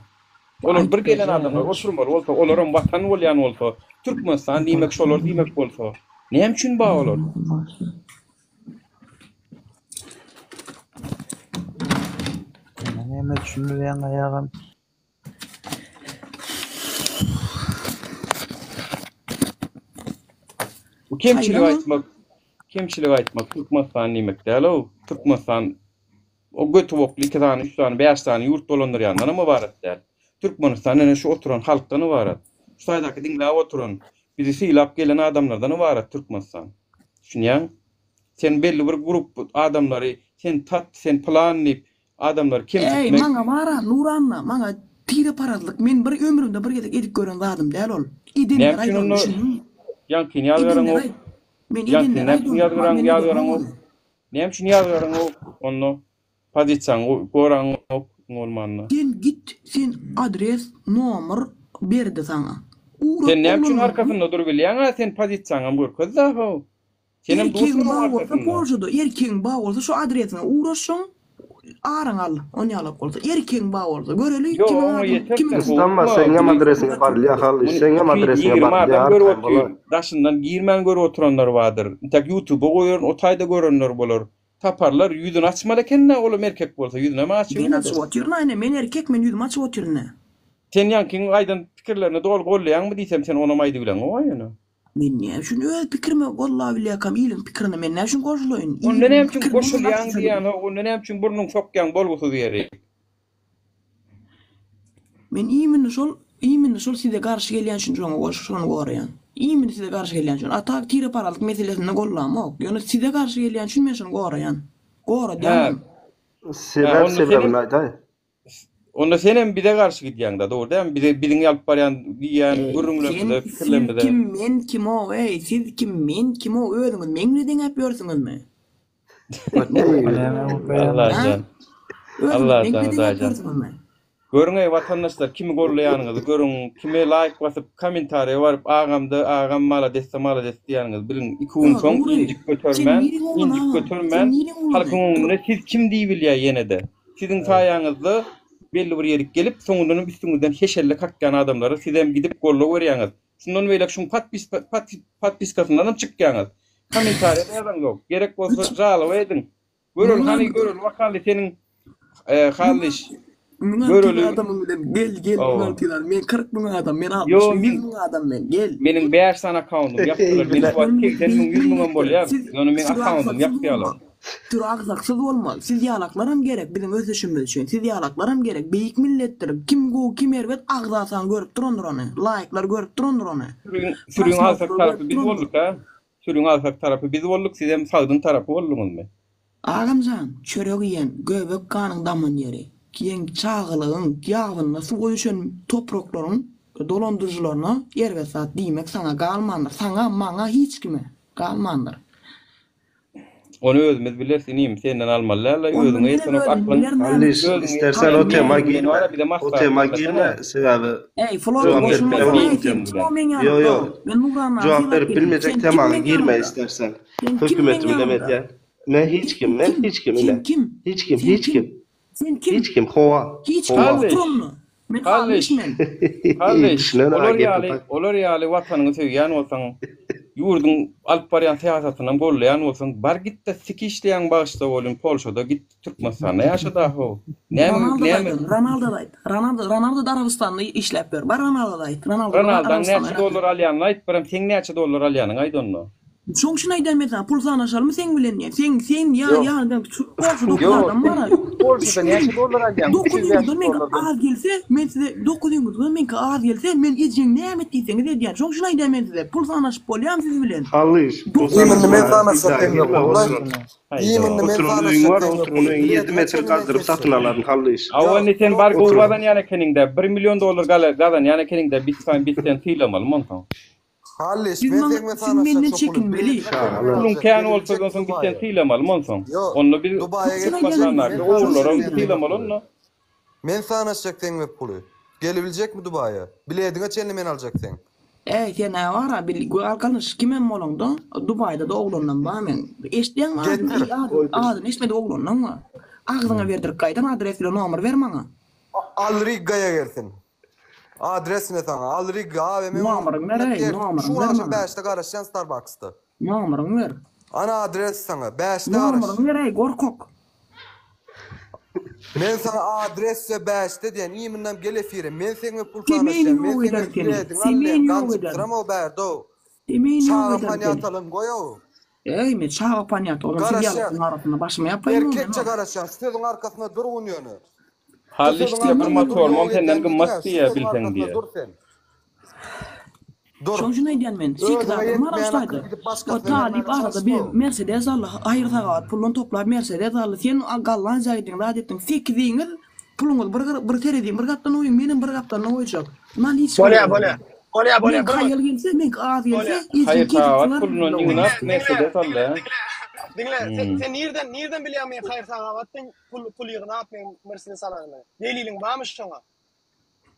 Olar bir Aýdyp gelen berýän adamlar oturmaly bolsa olaram watan bolýan bolsa Türkmenistan diýmek şolar diýmek bolsa näme üçin bar olar? Ýene näme düşündirýäň aýagam. Bu kemçilik Saýlama. aýtmak, kemçilik aýtmak Türkmenistan diýmek däl-ow. Türkmenistan o göti bokly iki sany, üç sany, bäş sany ýurt dolandyrýandanam ybarat däl. Türkmenistan ene şu oturan halkdan ybarat. Şu taýdaky diňläp oturan, bizi sylap gelen adamlardan ybarat Türkmenistan. Düşünýäň? Sen belli bir grup adamlary sen tat, sen pylan diýip adamlary Eý, kemsitmek. maňa bar-a, Nuranna, maňa tireparazlyk, men bir ömrümde bir gezek edip gören zadym däl ol. Edenler Näme üçin aýdan onda düşündiňmi? ýaňkyny Edenler ýazgaryňok? aýt. Men Ýaňkyny edenler näme üçin aýdan, ýazgaran men edenok ýazgaryňok? ony. Näme üçin ýazgaryňok onda? Pozisiýaňy goraňok iň bolmanda. Sen git, sen adres, nomer berdi saňa. Ugrat Sen näme üçin oglanlaryňy. arkasynda durubilýäň-a, sen pozisiýaňam görkez-dä how. Senem Erkegiň dursuň bar oň bolsa arkasynda. Polşada erkegiň bar bolsa şu adresiňe ugraşyň aryňy al onýalak bolsa erkegiň bar bolsa göreli Ýok kimiň oňa adam ýeter kimiň sen Yslanma howlukma seňňem muny adresiňe barylýa Hallyş muny seňňem 220 adresiňe barylýa adam görüp arkaýyn otyr bola. daşyndan girmän görüp oturanlar bardyr intäk ýutuba goýaryn o taýda görenler bolar taparlar ýüzüni açmaly ekendä olam erkek bolsa ýüzünem Men açybilmedi. açyp otyryn aýna men erkek men ýüzümi açyp otyryn. Sen ýaňkyň aýdan pikirlerine doly gollaýaňmy diýsem sen onam aýdybileňok ýöne. Men näme üçin öz pikirime gollabilýärkäm iliň pikirine men näme üçin goşulaýyn? Onda Iliň näme üçin pikirini men goşulýaň aýtsa diýýän ho, onda näme üçin burnuňy sokýaň bolgusyz ýeri? Men imенно şol imенно şol size garşy gelýän üçin şoňa goş şony goraýan. Iýmini size garşy gelýän üçin. A tak tireparazlyk meselesinde gollamok. Ýöne size garşy gelýän üçin men şony goraýan. Hä. Goradýanam. Hä, Sebäp onda sebäbini senem aýdaý. onda senem bize garşy gidýäňdä, dogry dälmi? Bize biziň alyp barýan diýýän Eý, sen gürrüňlerimize, siz pikirlerimize. kim, men kim-ow, eý, siz kim, men kim-ow, özüňiz meň bilen deňäp ýörsüňizmi? Ha? Allajan. Özüňiz meň Allajan, bilen deňäp Hudaýjan. ýörsüňizmi? Görüň eý watandaşlar kimi gollaýanyňyzy görüň kime laýk basyp komentariýa baryp agamda agam maladesda malades diýýäniňizi biliň iki gün Ýa, soň Nury, injik sen götermän niriň oglany injik agam? Sen götermän niriň oglany? halkyň öňünde siz kim diýibilýä ýenede siziň saýaňyzda belli bir ýerik gelip soňundanam üstüňizden heşelle kakýan adamlara sizem gidip goldaw berýäňiz şundan beýläk şuň podpiskasyndanam çykýaňyz komentariýada ýazaňzok gerek bolsa žaloba ediň Göreli hany göreli bakaly seniň Hallyş 1600 göreli. adamyň bilen gel gel Hawa. 1600 adam men 40 müň adam men 60 Ýo 100 men müň adam men gel. meniň 5 sany akkauntym ýapdylar. Men şu wagt 80 müň 100 müňem bolýar. Siz Ýöne meň sürü akkauntym agsaksyz ýapýarlar. bolma. Sürü agsaksyz bolma. Siz ýalaklaram gerek biziň ösüşimiz üçin. Siz ýalaklaram gerek. Beýik milletdir. Kim gowy kim erbet agzasaň görüp durandyr ony. Laýklar görüp durandyr ony. Sürüň sürüň agsak Prosmotrlar tarapy görüp biz durandyr. bolduk ha. Sürüň agsak tarapy biz bolduk, sizem sagdyn tarapy bolduňyzmy? Agamjan, çörek iýen, göbek ganyň daman ýeri, kiýen çagalygyň ýabynda suwa düşen topraklaryň dolandyryjylaryna erbet zat diýmek saňa galmandyr, saňa, maňa, hiç kime galmandyr. Ony özümiz bileris inim, senden almaly däl-le, Onda özüňe menem ýetenok özüm aklyň, bilerin Hallyş, özüňe istersen ýetenok o tema aklyň, girme. bar-a bize O maslahat tema bermesene. girme, sebäbi Eý, Florida jogap berip goşulmasana, bilemok eý, o sen tema kim bilen. o meň Ýo, ýanymda? ýo. Men Nurana Jogap sylap berip geldim. bilmejek Sen kim temaňa meň girme ýanymda? istersen. Sen kim meň Hökümetimi neme ýanymda? edýän? Men hiç kim, men Kim? hiç kim Sen ine. kim? Hiç kim, Sen hiç kim? kim. Sen kim? Hiç kim, howa. Hiç kim Howa. Hallyş, otur onda. Men Hallyş, Hallyş men. Hallyş, Düşünen olar aga gepi ýaly, bak. olar ýaly watanyňy söýýän bolsaň, ýurduň alyp barýan syýasatynam gollaýan bolsaň, bar git-de sik işleýäň bagyşla bolyn Polşada git Türkmenistanda ýaşa dahow. Näme Ronaldo da näme aýdan, Ronaldo da aýt. Ronaldo, Ronaldo da Arabystanda işläp ýör. Bar Ronaldo da aýt. Ronaldo da Ronaldaň Arabystanda näçe ýaşaýar. dollar alýanyny aýt, birem seň näçe dollar alýanyňy aýt onda. Şoň üçin aýdýan men saňa pul sanaşalymy seň bilen diýen. Seň seň ýa Ýok. ýa goňşy dokuz Ýok, adam sen bar-a. Polşada näçe dollar alýaň? 900 300-500 meňki dollardan. az gelse, men size 900 meňki az gelse, men ejeň näme et diýseňiz edýän. Şoň üçin aýdýan men size pul sanaşyp bolýamy siz bilen? Hallyş, pul Indi men sanaşmaga bir sanaşjak daha seň girme bilen pul. oturan. Indi men Oturan öýüň sanaşjak bar, seň bilen oturan pul. öýüň 7 Biletine metr çenli men gazdyryp kesjek. satyn alaryn Hallyş. Hawa indi sen bar gowy Oturan. gazanýan ekeniňdä, bir million dollar gazanýan ekeniňdä biz sen biz seni sylamalym onsoň. Hallyş, Siz men maňa seň bilen siz sanaşjak menden şo puly. çekinmeli. Biletine çenli men Puluň aljak. kän bolsa Gelebiljekmi onsoň biz seni Dubaýa? sylamalym onsoň. Ýok, Onda biz Dubaýa Şoň üçin gelip aýdýan Türkmenistandaky men men size. Şoň üçin ogrullaram sanaşjak aýdýan. seň bilen sylamaly puly. onda. Men sanaşjak seň bilen puly. Gelebiljekmi Dubaýa? Bilediňe çenli men aljak seň. Äý sen-ä bar-a bil Galkynyş kimem bolaňda Dubaýda-da oglandan bar meň. Eşitýäňmi adyny? Getir. Eý adyny adyny eşitmedik oglandan bar. Agzyňa berdirip gaýdan adres bilen nomer ber maňa. Al-Riggaýa gelsin. Adres ne saňa? Al-Rigga AWM Nomeriňi ber eý, Şu nomeriňi gün ber agşam maňa. bäşde garaşýan Starbucksda. Nomeriňi ber. Ana adres saňa. Bäşde garaş. Nomeriňi ber eý gorkak. Men saňa adres we bäşde diýen iýminden gel efire. Men seň we pul Semeýni sanaşýan. Men ýok seň ederin we seni. biledini alýan. Semeýni Gan ýok ederin. çypdyram o bärde-ow. Semeýni ýok Çaga ederin seni. panýatalygyňy goý-ow. Eý men çaga panýata olam siz Garaşýas. ýalyklaryň arasynda başymy ýapaýyn ony Erkekçe garaşýas. Şu sözüň arkasynda dur gun ýöne. Şu Hallyş sözüň diýýär bir arkasynda dur motorymam ýok senden edýän gymmat diýdiň-ä. Şu diýýär sözüň bilseň arkasynda diýýär. dur sen. Dur. Şoň üçin aýdýan men. 8 Özüňe adam bar ýetmeýän şu akyl taýda. gidip O başgasyna talyp bermäge arada bir çalyşma. Mercedes aldy. Haýyr-sahawat puldan toplap Mercedes aldy. Sen Gollandiýa gitdiň, zat etdiň. Sekiziňiz puluňyzy bir bir tereziň bir gapdan goýuň, menem bir gapdalynda goýjak. Naliçka Bolýa, bereli. bolýa. Bolýa, bolýa, Meňki bir haýal gelse, meňki az gelse, Bolýa. ejeň kesip Haýyr-sahawat sylar pulundan bilen ýygnap Diňle, diňle, Mercedes aldy. diňle, diňle. Sen, Hmm. sen nirden, nirden bilýäň men haýyr-sahawatdan pul, pul ýygnap men Mercedes alanymy? Deliliň barmy şoňa?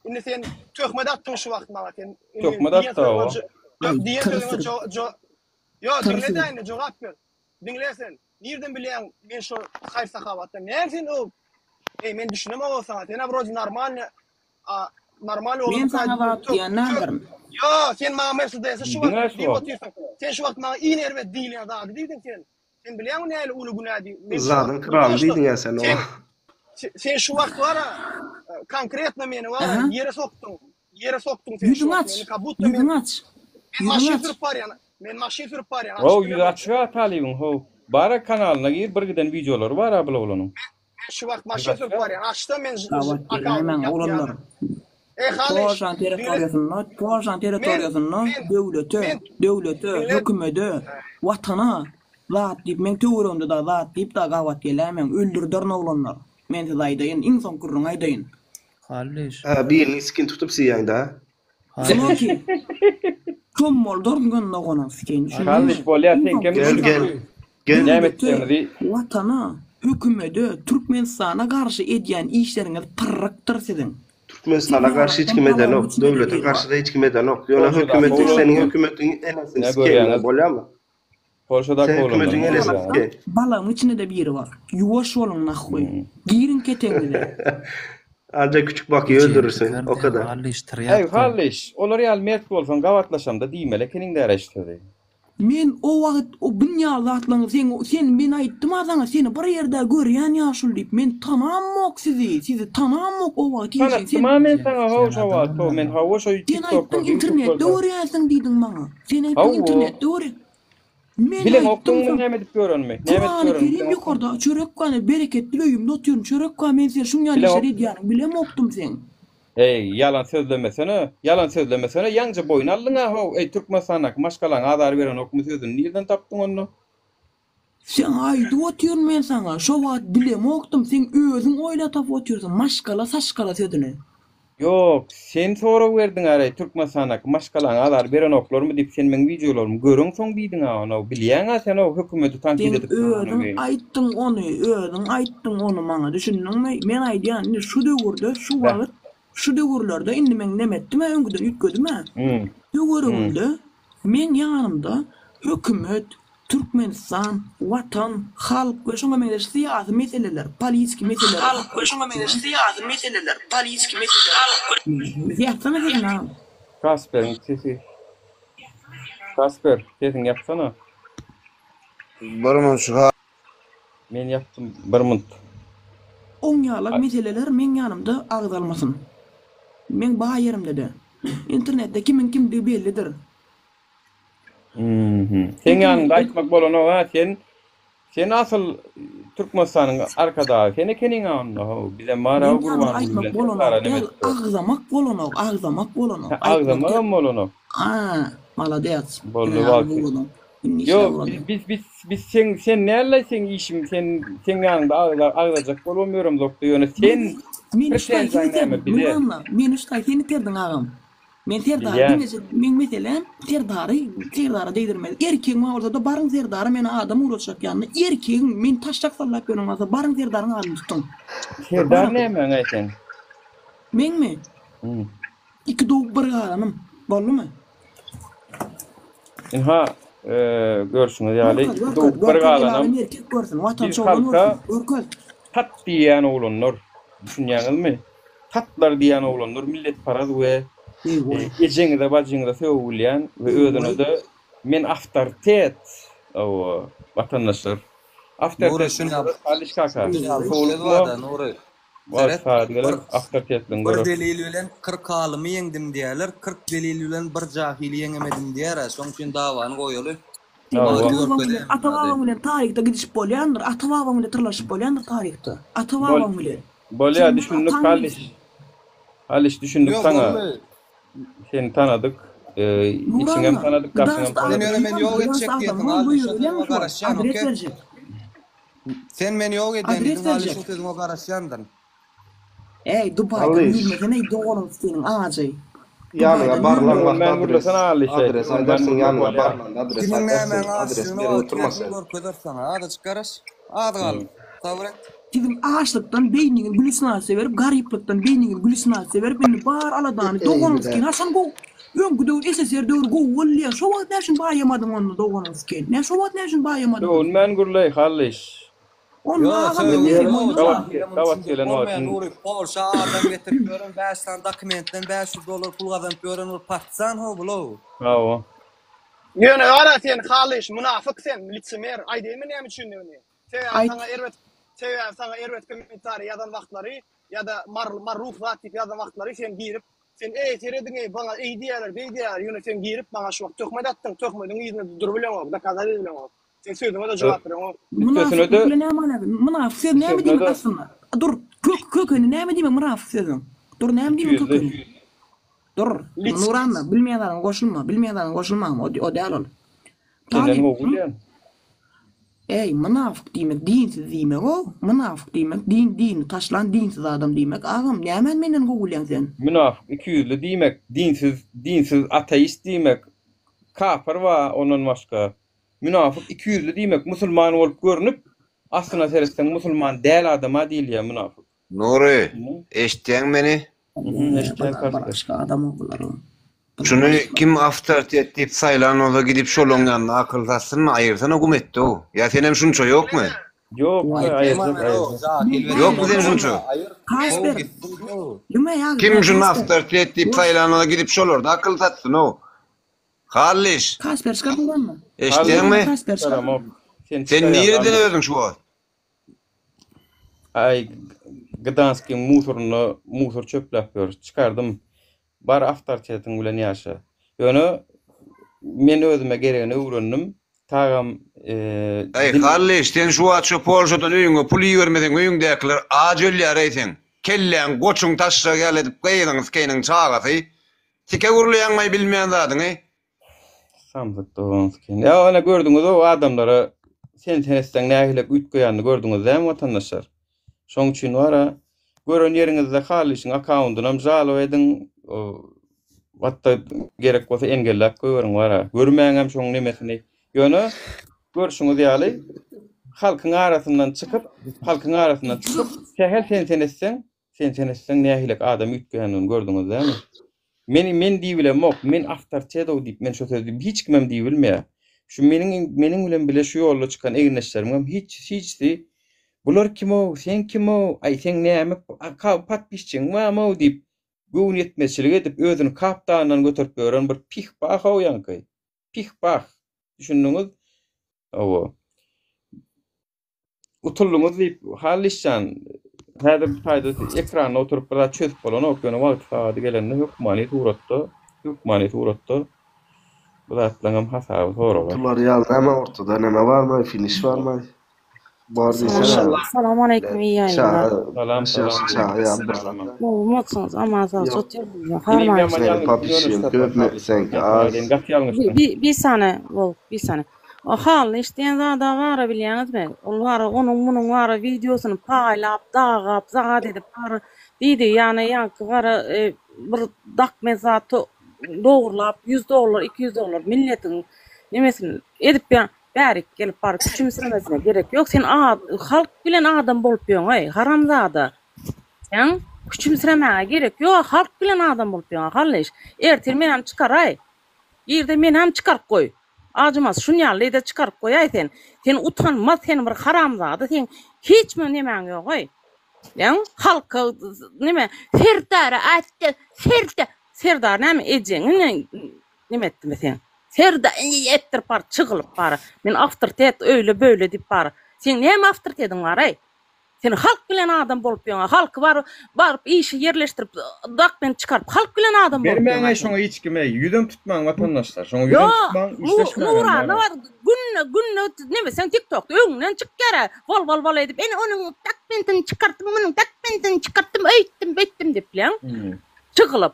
Indi sen töhmet atdyň şu wagt maňa sen indi Töhmet diýen atdy o. sözüňe jo Aý, diýen sözüňe tyrsy. jo jo Ýo Tyrsy. diňle-dä indi jogap ber. Diňle sen. Nirden bilýäň men şo haýyr sahawatdan. Näme sen o Eý men düşünemok o saňa. Sen-ä wrode normalny a normal Men oglan saňa zat diýen däldirin. Ýo sen maňa Mercedesi şu Diňe wagt şu diýip wagt. otyrsyň. Sen şu wagt maňa iň erbet diýilýän zady diýdiň sen. Sen bilýäňmi nähili uly günä diý. Men şu Zadyň wagt kraly prosto diýdiň-ä sen sen oňa. sen şu wagt bara konkretno meni bara Aha. ýere sokduň. Ýere sokduň sen şu Ýüzüňi wagt aç. meni как будто men Ýüzüňi aç. men Ýüzüňi maşyn aç. sürüp barýan. Men maşyn sürüp barýan. How Açyp ýüzi bilemok. açyk a talybyň how. Bara kanalyna gir bir giden wideolary bar a bul oglanyň. Men şu wagt Ýüzi maşyn sürüp açyk a. barýan. Açsam men Gabat akkauntymy geläýmäň ýapýan. oglanlar. Eý Halyş, Polşanyň territoriýasynda, Polşanyň territoriýasynda döwlete, döwlete, hökümede, watana zat diýip, meň töweregimde dagy zat diýip dagy gabat geläýmäň, öldürderin oglanlar. Men size aýdaýyn, iň soňky gürrüňi aýdaýyn. Halyş. Ha, birini skin tutup siýýäň da. Smoki. Çommaldaryn gönüne gonan sikeýin, düşündiňmi? Halyş bolýar, seňkem Gel, gel. Gel. Näme etjegiňizi Watana, hökümede, Türkmenistana garşy edýän işleriňiz pyrrykdyr siziň. Türkmenistana garşy hiç kim edenok, döwlete garşy-da hiç kim edenok. Ýöne hökümeti, seniň hökümetiň enesini sikeýin, bolýamy? Polşadaky Sen hökümetiň enesini sikeýin. Balagyň içinde-de biri bar. Ýuwaş boluň nahhuý. Giriň ketegiňize. Anca küçük Bakyýy öldürirsiň, o kadar. Eý, Hallyş, olar ýaly mert bolsaň gabatlaşamda diýmeli ekeniň däl-ä şu sözi. Men o wagt o binýaly zatlaryňy seň sen men aýtdym-a saňa seni bir ýerde görýän ýaşuly diýip men tanamok sizi sizi tanamok o wagt hiç sen Tanatdym-a men saňa how şo wagt how men hawa şo Sen aýtdyň tiktoklarda internetde ýutublarda görýänsiň diýdiň maňa sen aýtdyň Hawa. internetde görýän Men aýtdym Bileňokdyňmy soň näme edip ýörenimi näme edip Kurany ýörenimi kerim bileňokdyň ýokarda çörek bar bereketli öýümde otyryn çörek bar men sen şuň ýaly işler Bileňok edýäniňi bilemokdym seň. Eý, ýalan sözlemesene, ýalan sözlemesene, ýaňja boýun aldyň-a how, eý, Türkmenistandaky maşgalaňa azar berenokmy sözüni nirden tapdyň onda? Seň aýdyp otyryn men saňa, şo wagt bilemokdym, seň özüň oýla tapyp otyrsyň maşgala saşgala sözüni. Ýok, sen sorag berdiň-äreý, Türkmenistandaky maşgalaňa azar berenoklarmy diýip, sen meň wideolarymy göreňsoň diýdiň-ä ony, bilýäň-ä sen-ow hökümeti tankyt Seň edip özüň duranyňy. aýtdyň ony, özüň aýtdyň ony maňa, düşündiňmi? Men aýdýan, indi şu döwürde, şu wagt, şu döwürlerde indi meň neme etdim-ä, öňküden üýtgedim-ä. Töweregimde, meň ýanymda hökümet, Türkmenistan, Watan, halk we şoňa meňzeş syýasy meseleler, politiki meseleler. Halk we şoňa meňzeş syýasy meseleler, politiki meseleler. Ýapsana sesini agam. Kasperiň sesi. Kasper, sesiňi ýapsana. Bir minut şu ha. Men ýapdym bir minut. Oň ýalak meseleler meň ýanymda agzalmasyn. Meň baý ýerimde-de. Internetde kimiň kimdigi bellidir. Seň ýanyňda aýtmak bolanok-a sen sen asyl Türkmenistanyň arkadagy sen ekeniň-a onda how bizem bar-a Meň ýanymda Gurbanguly aýtmak bilen bolanok Serdara neme däl, edip ýör. agzamak bolanok, agzamak bolanok, aýtmak däl. Agzamagam bolanok. A, malades. Boldy Ine wagty. ugradyň. Indi işläp Ýok ugradyň. biz biz biz biz seň sen näleý seň işiň sen seň ýanyňda agza agzajak bolubam ýöremzokda ýöne sen Men üç taý pretenziýaň seni näme iterdim. bize? Nuralla, men üç taý seni iterdiň agam. Men Serdary Bilýän. diňleje meň meselem Serdary Serdara degdirmez. Erkegiň bar bolsada baryň Serdara meni adam ugratjak ýanyna erkegiň meni taşşak sallap ýören bolsa baryň Serdaryň adyny tutuň. Serdar Baryň. nämäňaý sen? Meňmi? Hum. Iki dowuk bir galanym. Boldumy? Ynha, görşüňiz ýaly, Görkez, iki görkez, dowuk bir görkez el galanam alem erkek görsün, biz watançy oglan halka görsün. Görkez. tat diýýän oglanlar, düşünýäňizmi? Tatlar diýýän oglanlar milletparaz we ejeňize bajyňyza sögüp bilýän we özüne-de men awtoritet, hawa, watandaşlar. Nury Awtoritet şuny ýap. Halyş kaka, Şuny ýaly söz sowlukma. barda Nury. Wagt Seret, sagat geler, bir awtoritetligiňi bir görersiň. delil bilen 40 alymy ýeňdim diýerler, 40 delil bilen bir jahili ýeňemedim diýer-ä, şoň üçin dawany goýaly. Seň Wagty ata-babaň bilen, görkezäýen zady. ata-babaň bilen taryhda gidişip bolýandyr, ata-babaň bilen tyrlaşyp bolýandyr taryhda. Ata-babaň bilen. Bolýa Sen meň düşündik ataň Halyş. diýsin. Halyş düşündik Ýok, saňa. boldy. Seni tanadyk. Içiňem Nuralla, tanadyk, daşyňam Gdanskda Sen tanadyk. ýöne meni Nuralla, ýok etjek Gdanskda diýesiň, adam bar, bu Halyş, şo ýere sözüňe bileňmi şu wagt? garaşýan, Adres okey? berjek. Sen meni ýok edýän Adres diýdiň, Halyş, berjek. şo sözüňe garaşýandyryn. Eý, Dubaýdan Halyş. ýürmesene-eý doganyň seniň ajy. Ýanyňa Dubaýdan barlan ýürme. wagty Öwünmän adres gürlesene Halyş, eý. adres Öwünmän aýdarsyň gürle ýanyňa bolýa. barlanda adres Kimiň aýdarsyň nämäň adres açdygyny berip wagt oturma gelsin sen. görkezer saňa. Azajyk garaş. Az galdy. Sabyr et. Siziň açlykdan beýniňiz gülüsinasiýa berip, garyplykdan beýniňiz gülüsinasiýa berip, indi bar aladany doganyň sikin haçan gowy öňki döwür SSR döwri gowy boldy diýýäň, şo wagt näme üçin baýamadyň onda doganyň sikin? Näme şo wagt näme üçin baýamadyňyz? Öwünmän gürleý Hallyş. Onda Ýo, agam sögünip men ýok, boýnuma. Gabat jahile muny gabat düşündirip gelen bolmaýar wagtyň Nury, Polşa adam getirip ýören 5 sany dokumentden 500 dollar pul gazanyp ýören bir patsan ho bul-ow. Hawa. Ýöne gara sen Halyş mynafyk sen lisemer aýdaýynmy näme üçindigini sebäbi Aýt. saňa erbet sebäbi saňa erbet kommentariý ýazan wagtlary ýa-da mar marruh zat diýip ýazan wagtlary sen girip sen eý serediň eý maňa eý diýýärler beý diýýärler ýöne sen girip maňa şu wagt töhmet atdyň töhmediň yzynda durubileňok dokazat edibileňok Sen sözüňe-de jogap bereňok. Mynafyklyk Üstesine-de bilen näme alaka? Mynafyk söz näme diýmek üstesine-de aslynda? Dur, kök kökeni näme diýmek mynafyk sözüň? Dur, näme diýmek ikiyüzli. kökeni? Dur. Nuranna, bilmeýän zadyňa goşulma, bilmeýän zadyňa goşulma, o, o däl ol. Senden Talyp, gowy bilýän. Eý, mynafyk diýmek dinsiz diýmek-ow. Mynafyk diýmek din, dini taşlan dinsiz adam diýmek. Agam, nämäni menden gowy bilýäň sen? Münafyk ikiýüzli diýmek, dinsiz, dinsiz ateist diýmek, kapyr bar ondan başga. Münafyk ikiýüzli diýmek, musulman bolup görnüp, aslyna seretseň musulman däl adama diýilýär münafyk. Nury, eşitýäňmi meni? Eşitýän Kasper. Başga adam bular. Şuny kim awtoritet diýip saýlan bolsa gidip şolaň ýanynda akyl satsynmy aýyrsana gum etdi-ow. Ýa senem şunça ýokmy? Ýok, aýyrjak, aýyrjak. Ýokmy sen şunça? Kasper. Kim şuny awtoritet diýip saýlan bolsa gidip şolarda akyl satsyn-ow. Hallyş. Kasper çykar buranmy? Eşitýäňmi? Kasper çykar. Sen nireden özüň şu wagt? Aý Gdanskyň musorynda musor çöpläp ýör. Çykardym. Bar awtoritetiň bilen ýaşa. Ýöne men özüme geregini öwrendim. Tagam Eý Hallyş sen şu wagt şu Polşadan öýüňe pul ibermeseň öýüňdäkiler aç ölýär-eý seň. Kelläň goçuň taşşagy ýaly edip gyzyň skeýniň çagasy. Sike gürleýäňmaý bilmeýän zadyňy. Samsyk dogan sikin. Ýa ene gördüňiz o adamlara sen sen etseň nähili üýtgeýänini gördüňiz dämi watandaşlar? Şoň üçin bara gören ýeriňizde Halyşyň akkaundynam žaloba ediň. Hatda gerek bolsa engelläp goýberiň bara. Görmäňem şoň nemesini. Ýöne görşüňiz ýaly halkyň arasyndan çykyp, halkyň arasyndan çykyp sähel sen sen etseň Sen sen etseň nähilek adam üýtgeýändigini gördüňiz dämi? Men men diýibilemok, men awtoritedow diýip men şo sözi hiç kimem diýibilmeýär. Şu meniň meniň bilen bile şu ýolda çykan egindeşlerimiňem hiç hiçsi bular kimow, sen kimow, aý seň näme podpisçigiň barmow diýip göwniýetmezçilik edip özüni kap dagyndan göterip ýören bir pih-pahow ýaňky. Pih-pah. Düşündiňiz? Hawa. Utuldyňyz diýip Hallyşjan häzir bu taýda ekranda oturyp bir zat çözüp bolanok ýöne wagty sagady gelende hökmany suratda hökmany suratda bu zatlaryňam hasaby soralar. Utular ýaly näme ortada näme barmy finiş barmy bar diýsene. Salam aleýkum iyi ýaýynlar. Salam salam. Çaga ýaly bir zat. Gowumysyňyz aman sag otyrsyňyzmy Meniň papişim köp seňki az. Bir sany bol bir sany. O Hally iş diýen zada bara bilýäňizmi? Ol bara onuň munuň bara wideosyny paýlap, dagap, zat edip bara diýdi, ýagny ýaňky gara bir dokument zat dogrulap ýüz dollar, 200 dollar milletiň nemesini edip ýa bärik gelip bara küçümsiremesine gerek ýok. Sen halk bilen adam bolup ýöňeý, haramzada. Sen küçümsiremäge gerek ýok, halk bilen adam bolup ýöňe Hally iş. Ertir menem çykaraý. Girde menem çykaryp goý. Ajymaz şunýalyda çykaryp goýaý sen. Sen utanmaz sen bir haramzada seň hiç bir nemäň ýogaý. Ýaň halka neme serdara aýtdy serdar serdar näme ejeňi neme etdimi seň. Serdar etdirip bar çygylyp bar. Men awtoritet öýle böýle diýip bar. Seň näme awtoritetiň baraý. Sen halk bilen adam bolup ýöňä, halky bar baryp işe ýerleşdirip, dokument çykaryp, halk bilen adam bolup ýöňä Bermäňaý sen. şoňa hiç kime, ýüzem tutmaň watandaşlar, şoňa ýüzem Ýok, tutmaň, işleşmäňem Nurana bara. bar, günde günde neme sen TikTokda öňünden çykýara, wol wol wol edip, ene onuň dokumentini çykartdym, munuň dokumentini çykartdym, öýtdüm, beýtdim diýip bileň, çygylyp.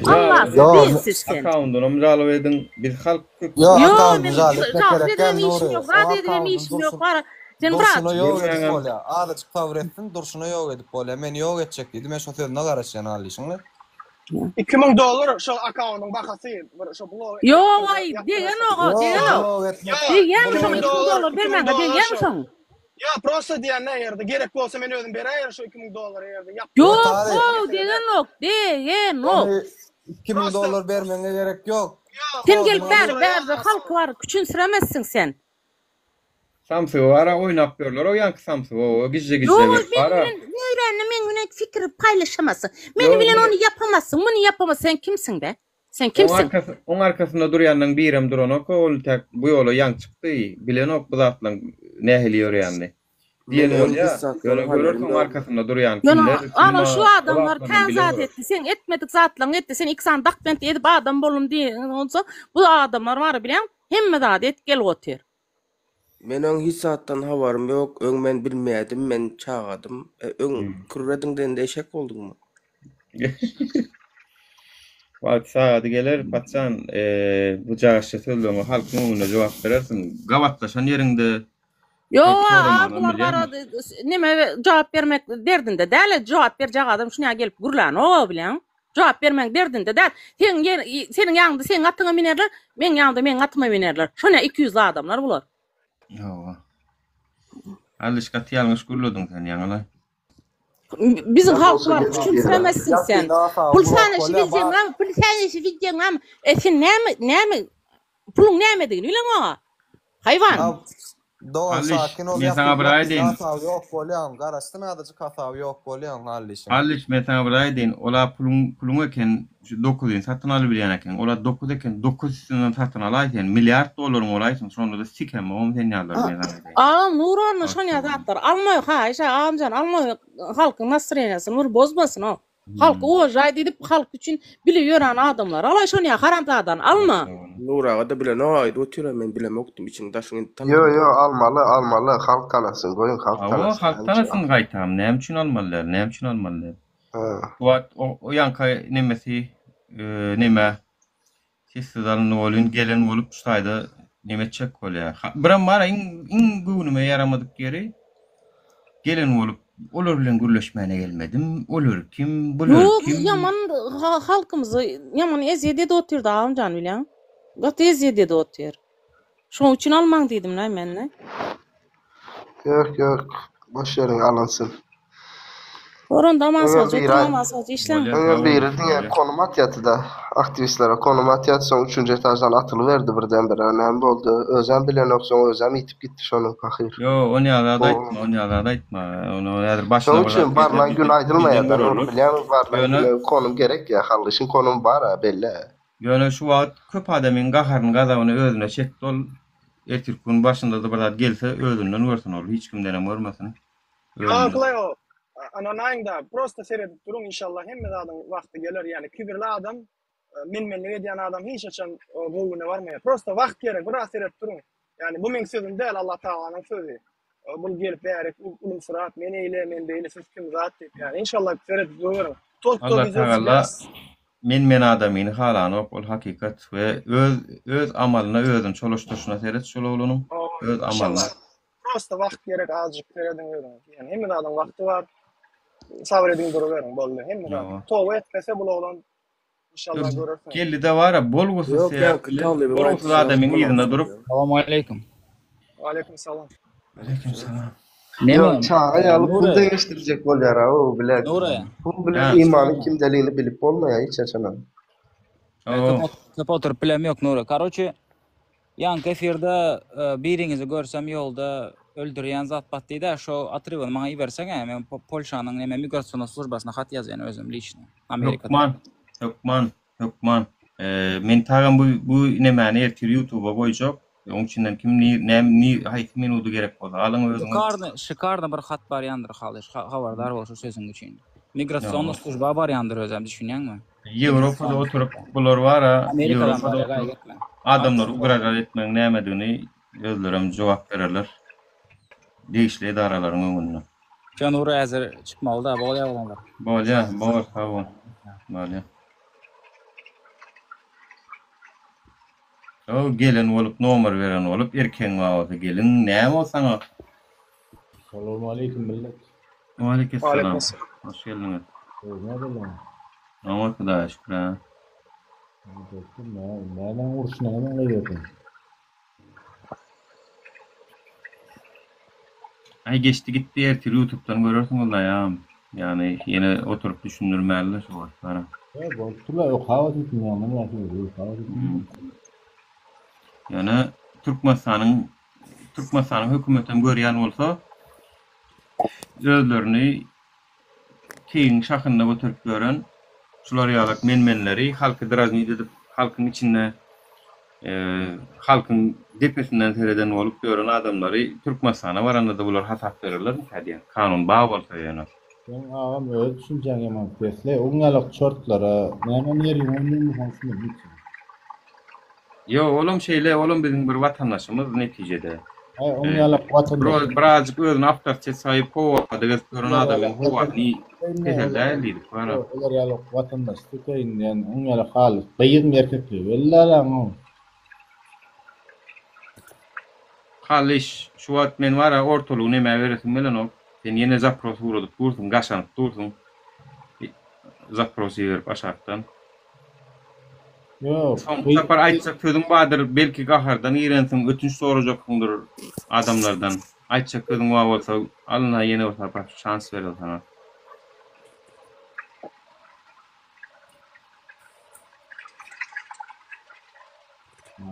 Allah Ýok, bilsiz sen. Akkaundynam žaloba ediň, biz halk köp. Ýok, Ýok, akkaundy men žal etmek žal gerek edibem däl işim Nury. ýok, O zat edibem akkaundyň işim ýok, durşun bara sen durşuna brat. ýok edip Görmäňem. bolýar. Azajyk sabyr etsin, durşuna ýok edip bolýar. Meni ýok etjek diýdi. Men şo sözüne garaşýan Alişiň-le. 2000 dollar şol akkaundyň bahasy bir şo blog Ýok, aý, degenok, o, Ýok, degenok. ýok etmek. Degýärmi şoň 2000 2000 dollar, dollar 2000 bermäge dollar degýärmi şo. şoň? Ýa prosta diýen ne ýerde gerek bolsa men özüm beräýerin şo 2000 dollary ýerde. Ýap. Ýok, Otary. o, degenok, degenok. Ony 2000 dollar bermegiňe gerek ýok. Sen gelip Koduňy bäri, bärde halk bar, küçünsiremezsiň sen. Samsygy bara oýnap ýörler o ýaňky samsygy o gijje gijje Ýok, ol berip meň bara. bilen öýrände meň bilen fikir paýlaşamazsyň. Meni Ýok, bilen ony ýapamazsyň, muny ýapamazsyň. Sen kimsiň be? Sen Oň kimsiň? arkasy, oň arkasynda durýanlaň birem duranok ol täk bu ýola ýaňy çykdy, bilenok bu zatlaň nähili ýörýänini. Diýen Men öň bolýa, hiç zatdan ýöne habarym görersiň ýok. arkasynda durýan Ýöne kimler, kim ana şu bar, o adamlar zatlaryny kän bile zat görer. etdi. Sen etmedik zatlaryňy etdi. Sen iki sany dokument edip adam boldum diýen bolsa, bu adamlar bar bilýäň, hemme zady edip gelip otyr. Men öň hiç zatdan habarym ýok. Öň men bilmeýärdim, men çagadym. E, öň kürrediňde indi eşek bolduňmy? Wagty sagady geler, paçan, bu jagaşça sözleriňe halkyň öňünde jogap berersiň. Gabatlaşan ýeriňde Ýok, a, bular bara neme jogap bermek derdinde däl, jogap berjek adam şuňa gelip gürlänok bilýäň. Jogap bermegiň derdinde däl. Seň ýer, seniň ýanyňda seň atyňa minerler, meň ýanymda meň atyma minerler. Şonä 200 adamlar bular. Hawa. Allyş gaty ýalňyş gürlediň sen ýaňyla. Biziň halky bar, küçümsiremezsiň sen. Pul sanaşy biljeňmi, pul sanaşy biljeňmi? E sen näme, näme puluň nämedigini bileňok-a. Haýwan. Dogan Hallyş, sakin ol men saňa bir aýdaýyn. Hasaby ýok bolýaň, garaşsyn azajyk hasaby ýok bolýaň Hallyşyň. Hallyş men saňa bir aýdaýyn, ola puluň puluň eken şu dokuzyny satyn alybilýän eken, ola dokuz eken dokuz üstünden satyn alaý sen, milliard dollaryň bolaýsyn şonda-da sikemogam sen ýalylar men saňa aýdaýyn. Agam Nuranna şonýa zatlar alma haýyş agamjan alma halkyň nastreniýasyny bir bozmasyn o. Halky uwažaýt edip halk üçin bile ýören adamlar alaý şonýa haramzadany alma. Nur aga-da bilenok aýdyp otyr-a men bilemokdym içiň daşyň indi Ýo tanadym. ýo almaly almaly halk tanasyn goýuň halk Hawa tanasyn halk näme üçin tanasyn gaýtam näme üçin almaly däl näme üçin almaly däl. Ha. Bu wagt o o ýanka nemesi neme Sessiz alyndy welin gelen bolup şu taýda neme etjek bolýar. Birem bar iň iň göwnüme ýaramadyk ýeri gelen bolup olar bilen gürleşmäne gelmedim. Olar kim, bular Ýok, kim? ýaman halkymyzy ýaman ezýet edip otyrdy agamjan bilýäň. Gaty ezýet edip otyr. Şoň üçin almaň diýdim-le men-de. Ýok ýok boş ýeriň alynsyn. Oranda Öňem aman sagja biri oturyň aman sagja işläň. Bolýa öňem sag biri boluň diňe bolýa. konum atýatyda aktiwistlere konum atýaty soň üçünji etaždan atylyberdi birden-bire näme boldy özem bilenok soň özem ýitip gitdi şonuň pahyr. Ýo onýa zat O aýtma onýa zat aýtma ony häzir başyna Şoň bir üçin zat gelse barlan gün bizden bizden aýdylmaýada Nury görerler. bilýäňmi barlan Ýöne güne konum gerek ýa Hallyşyň konumy bar-a belli. Ýöne şu wagt köp adamyň gaharyny gazabyny özüne çekdi ol. Ertirki gün başynda-da bir zat gelse özünden görsün ol hiç kimdenem görmesin. Özünden. Aklay o. Ynanaýyňda prosta seredip duruň inşallah hemme zadyň wagty geler ýani kibirli adam menmenlik edýän adam hiç haçan gowy güne barmaýar prosta wagt gerek biraz seredip duruň ýani bu meň sözüm däl Allah Tagalanyň sözi bul gelip bärik ulumsyrap men eýle men beýle siz kim zat diýip ýani inşallah seredip duruberiň tot to Allah wezet Tagala siz men men adamyny halanok ol hakykat we öz öz amalyna özüni çolaşdyryşyna seret şol oglanyň öz amalyna. Inşallah Prosta wagt gerek azjyk serediň özüňiz. Ýani hemme zadyň wagty bar. Sabyr ediň duruberiň boldy. Hemme zat. Ýa. Toba etmese bul oglan inşallah görersiňiz. Geldi-de bar-a bolgusyz Ýok, sebäp ýaňky bilen Talybyň bolgusyz aýdyşy ýaly adamyň yzynda bolansoň durup. ýa. Salowmaleýkim. Waleýkim salam. Aleýkim salam. Neme? Ýok çaga ýaly pul Nury. deňeşdirjek bolýar-ow bile. Nury. Pul bilen Hä. imanyň kimdeligini bilip bolmaýar hiç haçanam. Köp, köp oturyp bilem ýok Nury. Karoçe, Ýaňky efirde biriňizi görsem ýolda öldürýän zat bat diýdä şo otrywony maňa iberseňä men Polşanyň neme migrasiona službasyna hat ýazýan özüm liçno Amerikada. Hökman hökman hökman men tagam bu bu nemäni ertir ýutuba goýjak oň içinden kim nir näme nir haýsy minudy gerek bolsa alyň özüňiz. Şikarny şikarny bir hat barýandyr Halyş habardar bol şu sözüň üçin. Migrasiona služba barýandyr özem düşünýäňmi? Ýewropada oturyp bular bara Amerikadan Ýewropada barýar gaýgy oturyp etme. adamlary ugražat etmegiň nämedigini özlerem jogap bererler degişli edaralaryň öňünde. Şo Nury häzir çykmalyda bolýa oglanlar. Bolýa bor sag bol. Bolýa. O gelen bolup nomer beren bolup erkegiň bar bolsa geliň näme ol saňa. Salowmaleýkim millet. Waleýkesselam. Hoş geldiňiz. Näderler? Oňat Hudaýa şükür ha. Dostum, nämäň urşy nämäň gyýbaty? Aý geçdi gitdi ertir ýutubdan görersiňiz laýam. Ýagny ýene oturyp düşündirmäli şu wagt gara. Ýa bolupdyrla okap otyrtym ýaňdan bäri okap otyrtym. Ýöne Türkmenistanyň Türkmenistanyň hökümetem görýän bolsa özlerini keýigiň şahynda göterip ýören şular ýalak men-menleri halky draznit edip halkyň içinde halkyň depesinden sereden bolup ýören adamlary Türkmenistana baranda-da bular hasap bererlermikä diýýän. Kanun bar bolsa ýöne. Seň agam öz düşünjäň ýaman pesle, oň ýalak çortlara näme nerwiňi oýnamysaň şuny biçin. Ýok, olam şeýle, olam biziň bir watandaşymyz netijede. Aý, oň ýalak watandaş. Birazjyk özüni awtoritet saýyp howada gezip ýören adamyň howasyny. Peseldäýeli diýdik bara. Olar ýaly watandaş sikeýin diýen oň ýaly halys gyzmy erkekligi belli däl-ä. Halyş, şu wagt men bara ortalygy nämä beresim gelenok. Sen ýene zapros ugradyp dursuň, gaşanyp dursuň. Zapros iberip aşakdan. Ýok. Soňky sapar aýtjak sözüň bardyr, belki gahardan girensiň, ötünç sorajaksyňdyr adamlardan. Aýtjak sözüň bar bolsa, alynha ýene bir sapar şans bereli saňa.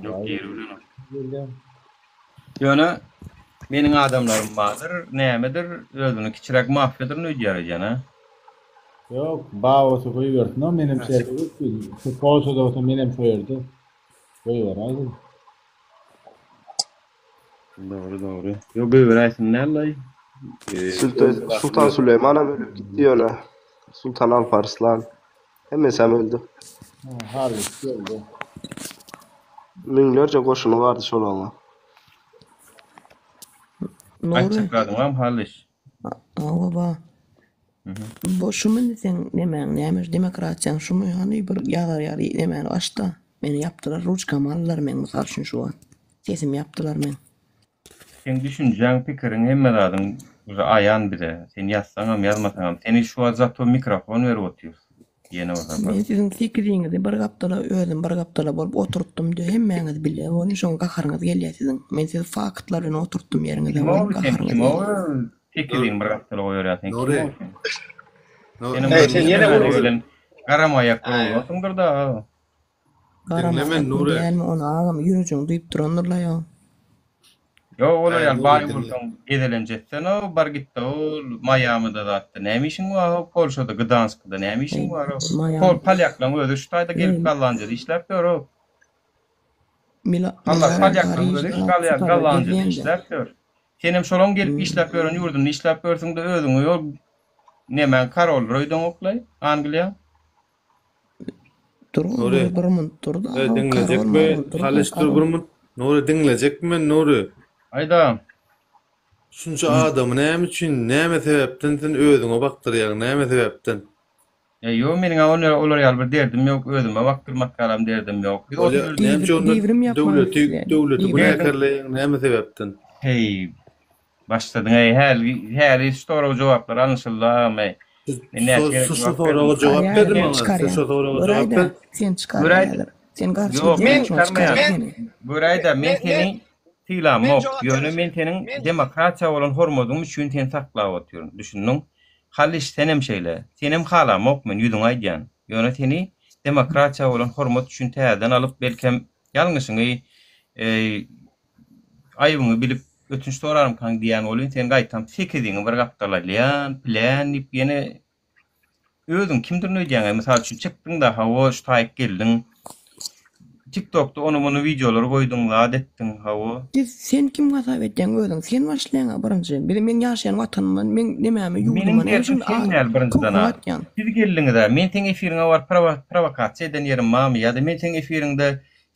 Ýok, ýeri bilenok. Ýöne meniň adamlarym bardyr, nämedir, özüni kiçiräk mafiýadyryn öýdýär öýdýän-ä. Ýok, bar bolsa goýbersin-ow, menem şeýle öýtdüm. Şu Polşada bolsa menem şo ýerde. Goýberäýsin. Dogry, dogry. Ýok, goýberäýsin däl-laý. Sultan Süleýmanam ölüp gitdi ýöne. Sultan Alparslan. Hemmesem öldi. Halys geldi. Müňlerçe goşuny bardy şolaryň. Nury. Aýtjak zadyň barmy Halys? Hawa bar. Bu şumy indi seň nemäň näme şu demokratiýaň şumy hany bir ýazar ýaly nemäni aç-da. Meni ýapdylar ruçkamy aldylar meň mysal üçin şu wagt. Sesimi ýapdylar meň. Seň düşünjäň, pikiriň hemme zadyň uje aýan bize. Sen ýazsaňam, ýazmasaňam. Seni şu wagt zato mikrofon berip otyrys. Ýene bir sapar. Men siziň sekiziňizi bir gapdala, özüm bir gapdala bolup oturtdym diýip hemmäňiz bile welin şoňa gaharyňyz gelýär siziň. Men sizi faktlar bilen oturtdym ýeriňize Kim welin ol sen gaharyňyz kim ol gelýär. sekiziňi bir gapdala goýarýar sen kim Nury. ol sen. Nury. Seniň Eý bir sen ýene niçe gürrüň. bilen garamaýak bolmasyňdyr da. Diňle men Garamaýakmy Nury. dälmi ony agam ýürejiň duýup durandyr-la ýa. Ýok olar Äý ýaly Nury baý diňle. bolsaň gezelenç etsene-ow bar gitde ol Maýamida zatda näme işiň bar-ow Polşada Gdanskda näme işiň Eý bar-ow Maýam Pol polýaklaň özi şu taýda gelip Eý Gollandiýada işläp ýör-ow. Mila Halla Milano polýaklaň Pariž özi zat şu galýa taýda Gollandiýada gezýäň-dä. işläp ýör. Senem şolaň gelip işläp ýören ýurdunda işläp ýörsüň-de özüňi ýol nemäň karoldyr öýdeňoklaý Angliýaň. Dur Nury. bir bir munt dur da Eý karol diňlejekmi? marol dur da Halyş dur bir karol. munt. Nury diňlejekmi men Nury? Aýda. Şunça adamy näme üçin, näme sebäpden sen özüňe bakdyrýaň, näme sebäpden? E, ýok, meniň-ä ol olar ýaly bir derdim ýok, özüme bakdyrmak ýalam derdim ýok. Biz Bolýa, 31 näme üçin onda Devrim ýapmak döwleti, isleýän. döwleti Devrim. günäkärleýäň, näme sebäpden? Heý, Başladyň-eý, häli, häli şu soraga jogaplar alnyşyldy agam-eý. Men näçe Şu gezek şu jogap soraga berdim. jogap Çykarýar, berdim sen maňa. Sen çykarýaň. şu soraga jogap Göräý-dä, ber. sen çykarýaň Göräý, häzir. Sen garşy ýok, men gidýäň, şoňa çykarmaýan. çykarýan Men seni. Göräý-dä, men men men seni men sylamok, jogap ýöne berjek. men seniň Men demokratiýa bolan hormatyň üçin seni saklap otyryn. Düşündiň? Halyş, senem şeýle. Senem halamok men, ýüzüňe aýdýan. Ýöne seni demokratiýa bolan hormat üçin täzeden alyp, belkem, ýalňyşyňy, Aýbyňy bilip ötünç sorarmykaň diýýän welin sen gaýtam sekiziňi bir gapdal alýan, plän diýip ýene özüň kimdirin öýdýäňaý mysal üçin çykdyňda hawa şu taýyk geldiň tiktokda ony muny wideolar goýduň zat etdiň hawa. Siz sen kim hasap etýäň özüň sen başlaýaňa birinji bizi meň ýaşaýan watanymdan meň nemäme Meniň ýurduma näme derdim üçin sen däl birinjiden tohum a. atýaň. Siz geldiňizä men seň efiriňe baryp prowokasiýa eden ýerim barmy ýa-da men seň efiriňde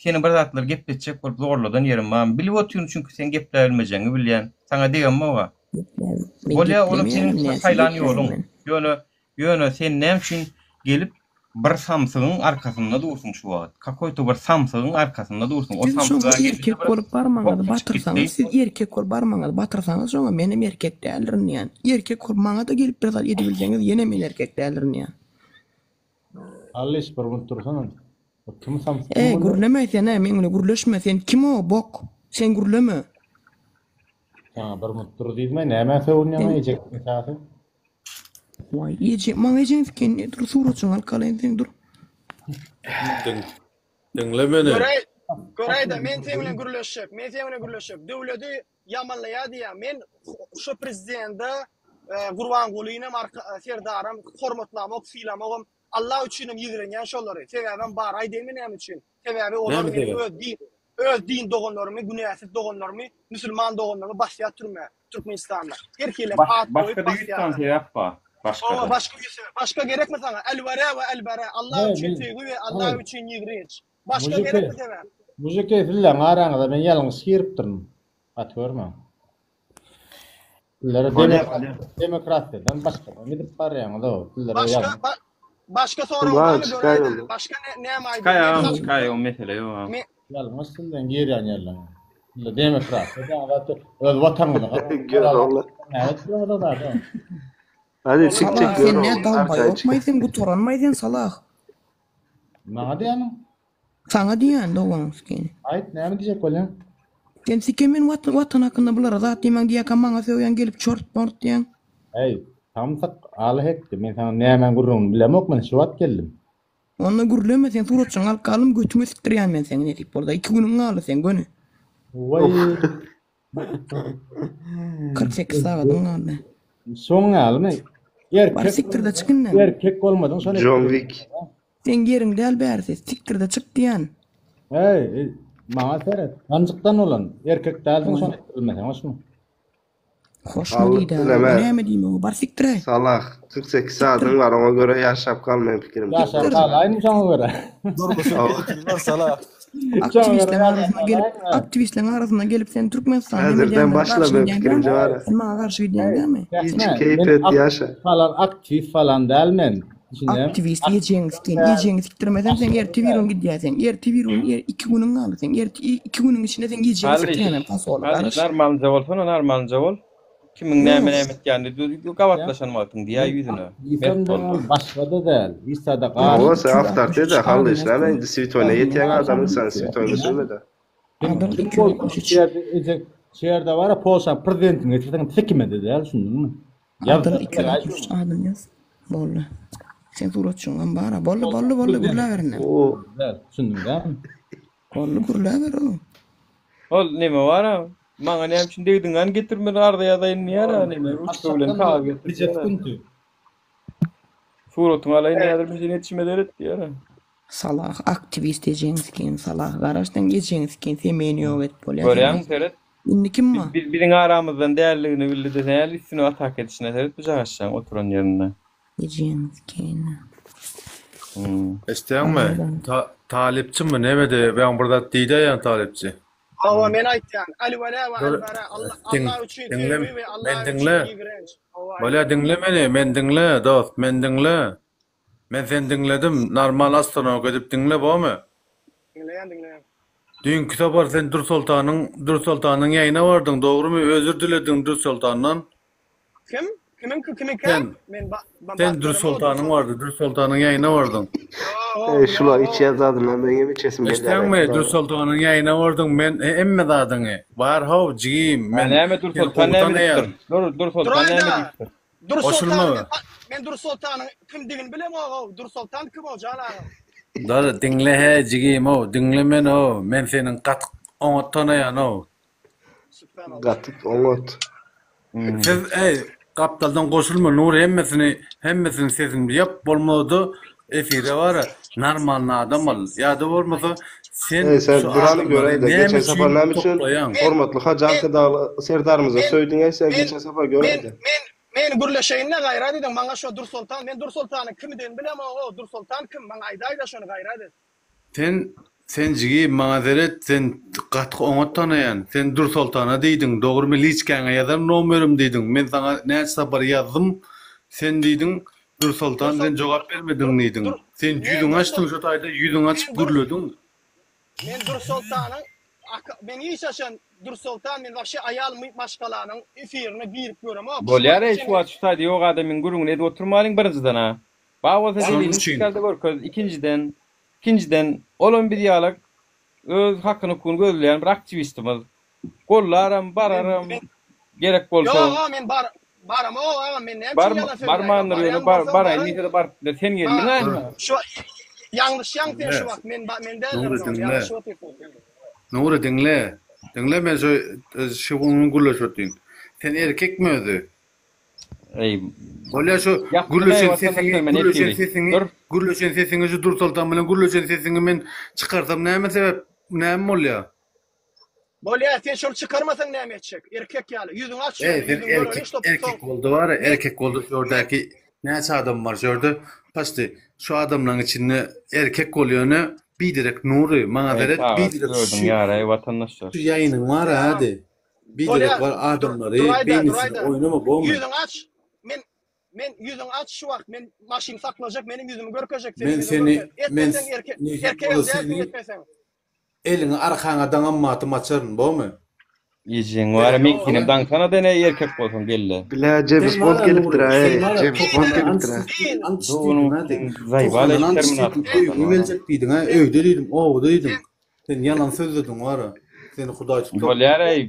Seni bir zatlar gepletjek bolup zorladan ýerim barmy? Bilip otyryn çünki seň gepläbilmejegiňi bilýän. Saňa degemok-a. Men Bolýa olam seniň geplemeýänem näsini saýlan gepläýin ýoluň. men. Ýöne, ýöne sen näme üçin gelip bir samsygyň arkasynda dursuň şu wagt? Kakoý-to bir samsygyň arkasynda dursuň. O Siz şoňa samsyga geldi-de erkek bir bolup barmaňyzy bok çykyp batyrsaňyz, gitdi. siz erkek bolup barmaňyzy batyrsaňyz şoňa menem erkek däldirin diýýän. Erkek bolup maňa-da gelip bir zat edibilseňiz ýene men erkek däldirin diýýän. Allyş bir munt dursana. O kim samsyk Eý kim bolýar? gürleme sen e meň bilen gürleşme sen kim o bok sen gürleme. Saňa bir munt dur diýdimä nämä sögünýäň Sen ejeň esasy? Waý eje maňa ejeň siken ne dur suratjyňy alyp galaýyn seň dur. Diň diňle meni. Göräý, göräýdä men seň bilen gürleşjek. Men seň bilen gürleşjek. Döwledi ýamanlaýar diýýär. Men şu prezidende Gurbangulyny arka Serdaram hormatlamok, sylamogam. Allah üçinem ýigrenýän şolary. Sebäbem bar. Aýdaýynmy näme üçin? Sebäbi olar Näme meniň sebäp? öz din öz din doganlarymy, günäsiz doganlarymy, musulman doganlarymy basýar türmä Türkmenistanda. Her hili Baş, at goýup başga-da 100 sany basýarlar. sebäp bar. Owa, Başga-da. başga ýüz sebäp. Başga gerekmi saňa? El-wera we el-bara. Allah He, üçin men, söýgi we Allah he, üçin ýigrenç. Başga mujike, gerekmi sebäp? mujike sizleň araňyza men ýalňyş giripdirin. Gaty görmäň. Sizlere Bolýar, bolýar. demokratiýadan başgadan gidip barýaňyz-ow. Sizlere Başga ýalňyş. ba, başga soragyň Bar, barmy çykaý göräýdä. onda. Başga ne näme aýdyň? Çykaý Men agam, sag çykaý, o mesele ýok agam. men Ýalňyş sizden girýän ýerleriňiz. Sizde demokratiýa diýen zat ýok. Öz watanyňyzy Gör oglan. Näme etdiňiz o zady? Hadi çyk Salah çyk gör sen ne oglan. dalba Arkaýyn ýokmaý çyk. sen gutaranmaý sen Salah. Maňa diýýämiň? Saňa diýýän dogan sikeni. Aýt, näme diýjek bolýaň? Sen sike men watan watan hakynda bulara zat diýmäň diýýäkä maňa sögýäň gelip çort mort diýýäň. Äý, samsyk, aly hekdi. Men saňa nämäň gürrüňini bilemok, men şu wagt geldim. Onda gürleme sen suratçyňy alyp galdym götüňe sikdirýän men seň nesip bolsa iki günüň galdy seň göni. Waý. 48 sagadyň galdy. Şoň ýalymy? Bar Erkek sikdirde çyk inden. Erkek bolmadyň şony. John Wick. Seň ýeriň däl bärisi. Sikdirde çyk diýän. Eý, maňa seret. Ganjykdan bolan. Erkek dälsiň şony etdirmeseň hoşmy? Hoşmy Allyk diýdä. dileme. Näme diýmek bar sikdiräý. Salah, 48 saadyň bar, oňa görä ýaşap gal meň pikirimçe. Ýaşap galaýynmy şoňa görä? Durmuşyň eýitimi bar Salah. Aktiwistleriň arasyna gelip, aktiwistleriň arasyna gelip sen Türkmenistany neme Häzirden diýenlere başla garşy meň gidýäň pikirimçe dälmi? bar. Sen maňa garşy gidýäň dälmi? Hiç Sen keýp men et ýaşa. Falan aktiwist falan däl men. Düşünýäňmi? Aktiwist ejeňi sikeyim, ejeňi sikdirmesem sen erte bir gün gidýä sen. Erte bir gün, er, iki günüň galdy sen. Erte iki günüň içinde sen ejeňi Halyş, sikdirýän men fasola Halyş garaş. normalnyja bolsana, normalnyja bol. Kimiň näme näme etýänini dü- gabatlaşan wagtyň diýä ýüzüne. Diýsem Mert bol. däl, başga-da däl. Hiç zada Hawa, garşy. sen awtoritet-ä, Halyş, näme indi switoýna ýetýäň adamyň sen switoýna sögme-de. Kim Adyl kim bolsa 263. şu ýerde eje şu ýerde bar-a Polşanyň prezidentini getirseň sikimede däl, düşündiňmi? Adyl Ýazsa 263 adyl ýaz. Boldy. Sen suratçyňam bar-a. Boldy, boldy, boldy, gürläber indi. O Däl, düşündiň dälmi? Boldy, gürläber o. Ol neme bar-a? Maňa näme üçin degdiň hany getir men arza ýazaýyn diýýär-ä neme ruçka bilen kagyz getir Bijek diýýär-ä. günti. Suratyňy alaýyn häzir men seni etişime seret diýýär-ä. Salah aktiwist ejeňi sikeyim Salah garaş sen ejeňi sikeyim sen meni ýok et bolýa Görýäňmi seret. Indi kim bar? Biz biziň aramyzdan däldigini bildi-de näl üstüne atak edişine seret bu jagaşjaň oturan ýerinde. Ejeňi sikeýin. Eşitýäňmi? Talypçymy nemedi? Ýaňy bir zat diýdä ýaňy talypçy. Hawa men aýtýan. Al wala we al Dur, bara. Allah diň, Allah üçin diňle, söýgi we Allah men üçin diňle. ýigrenç. Hawa Bolýa aýt. diňle meni, men diňle dost, men diňle. Men seni diňledim, normal ostanowka edip diňle bormy? Diňleýän diňleýän. Düýnki sapar sen Dürsoltanyň Dürsoltanyň ýaýyna bardyň dogrymy? Özür dilediň Dürsoltandan. Kim? Kimiňki kimiňkä? Sen Men ba ba sen bat göremok Dürsoltanyň bardy, Dürsoltanyň ýaýyna bardyň. Eý şula içýän zadyndan meňem içesim gelýär Eşitýäňmi? aýtsaň. Dürsoltanyň ýaýyna bardyň, men hemme zadyňy. Bar how jigim, Ha men näme seni Dürsoltan gowy näme tanaýan. diýipdir? Dur Dürsoltan näme Duraýda. diýipdir? Dursoltany Goşulma. men men Dursoltanyň kimdigini bilemok-ow. Dursoltan kim-ow jan agam? Dur diňle he jigim-ow, diňle meni-ow, men seniň gaty oňat tanaýan-ow. Gaty oňat. Siz eý gapdaldan goşulma Nury hemmesini hemmesini sesini ýap bolmada efire bara normalny adam bol ýada bolmasa sen Eý sen şu duraly adamlary göräýdä näme geçen sapar üçin näme üçin toplaýaň. hormatly Hajy Arkadagly Serdarymyza söýdüňeý sen geçen sapar göräýdä. Men men gürleşeýinle gaýrat ediň maňa şo Dursoltan men Dursoltanyň kimdigini bilemok-ow Dursoltan kim maňa aýdaýda şony gaýrat et. Sen sen jigim maňa seret sen gaty oňat tanaýan sen Dürsoltana diýdiň dogrymy liçkäňe ýazan nomerim diýdiň men saňa näçe sapar ýazdym sen diýdiň Dürsoltan sen jogap bermediň diýdiň sen ýüzüňi açdyň şo taýda ýüzüňi açyp gürlediň. Men Dürsoltanyň men hiç haçan Dürsoltan men wapşe aýal maşgalanyň efirine girip göremok. Bolýar-eý şu wagt şu taýda ýok adamyň gürrüňini edip oturmalyň birinjiden-a. Bar bolsa Şonuň delilini üçin. çykar-da görkez. Ikinjiden, ikinjiden, olam biz ýalak öz hakyny-hukugyny gözleýän bir aktiwistimiz. Gollaram, bararam, gerek bolsa. Ýog-a, men bar, baramok agam, men näme üçin Bar, ýalan sözleýän? barmandyr ýöne, Barýan bar, bolsam baraýyn baraýyn. diýse-de baryp biler. Sen geldiň-ä Ha, indi. şu ýalňyşýaň sen Diňle. şu wagt, men ba, men däldirin Nury ol, diňle. ýalňyşyp otyrsyň. Nury diňle. Diňle men şu şu gün gürleşip otyryn. Sen erkekmi özi? Eý. Bolýa şu Ýakdyň-aý gürleşen watandaşlar sesiňi, men gürleşen efiri. sesiňi, Dur. gürleşen sesiňi şu Dursoltan bilen gürleşen sesiňi men çykarsam näme sebäp, näme bolýa? Bolýa, sen şony çykarmasaň näme etjek? Erkek ýaly, ýüzüňi aç Eý, ýöne, sen ýüzüňi göreli erkek, ştob soň. erkek boldy bar-a, Men erkek boldy şu ýerdäki näçe adam bar şu ýerde? Paçti, şu adamlaryň içinde erkek bol ýöne biderek Nury, maňa Eý seret, sagat biderek dördüň şu ýary-aý watandaşlar. şu ýaýynyň bar-a hadi. Biderek Bolýar. bar adamlary Duraýda, beýnisini duraýda. oýnama bormy? Ýüzüňi aç. Men men ýüzüňi aç şu wagt men maşyn saklajak meniň ýüzümi görkezjek seniň Men ýüzüňi seni görkez. men Etmeseň erkek nesip erkegem bolsa dälsiň seni etmeseň. eliňi arkaňa daňan matym açaryn bormy? Ejeň bar meňkinem daňsana dene erkek bolsaň gelle. Bile James Sen Bond bar gelipdir Nury, aý, sen bar James Bond Tuhandan gelipdir ant aý. içdiň, ant içdiň Doganyň hadi. zaýbal Tuhandan ant eşiterin içdiň, öýüňe geljek diýdiň ha, öýde diýdim, obada diýdim. Sen ýalan sözlediň bar-a. Seni Hudaý tutar. Bolýar-aý,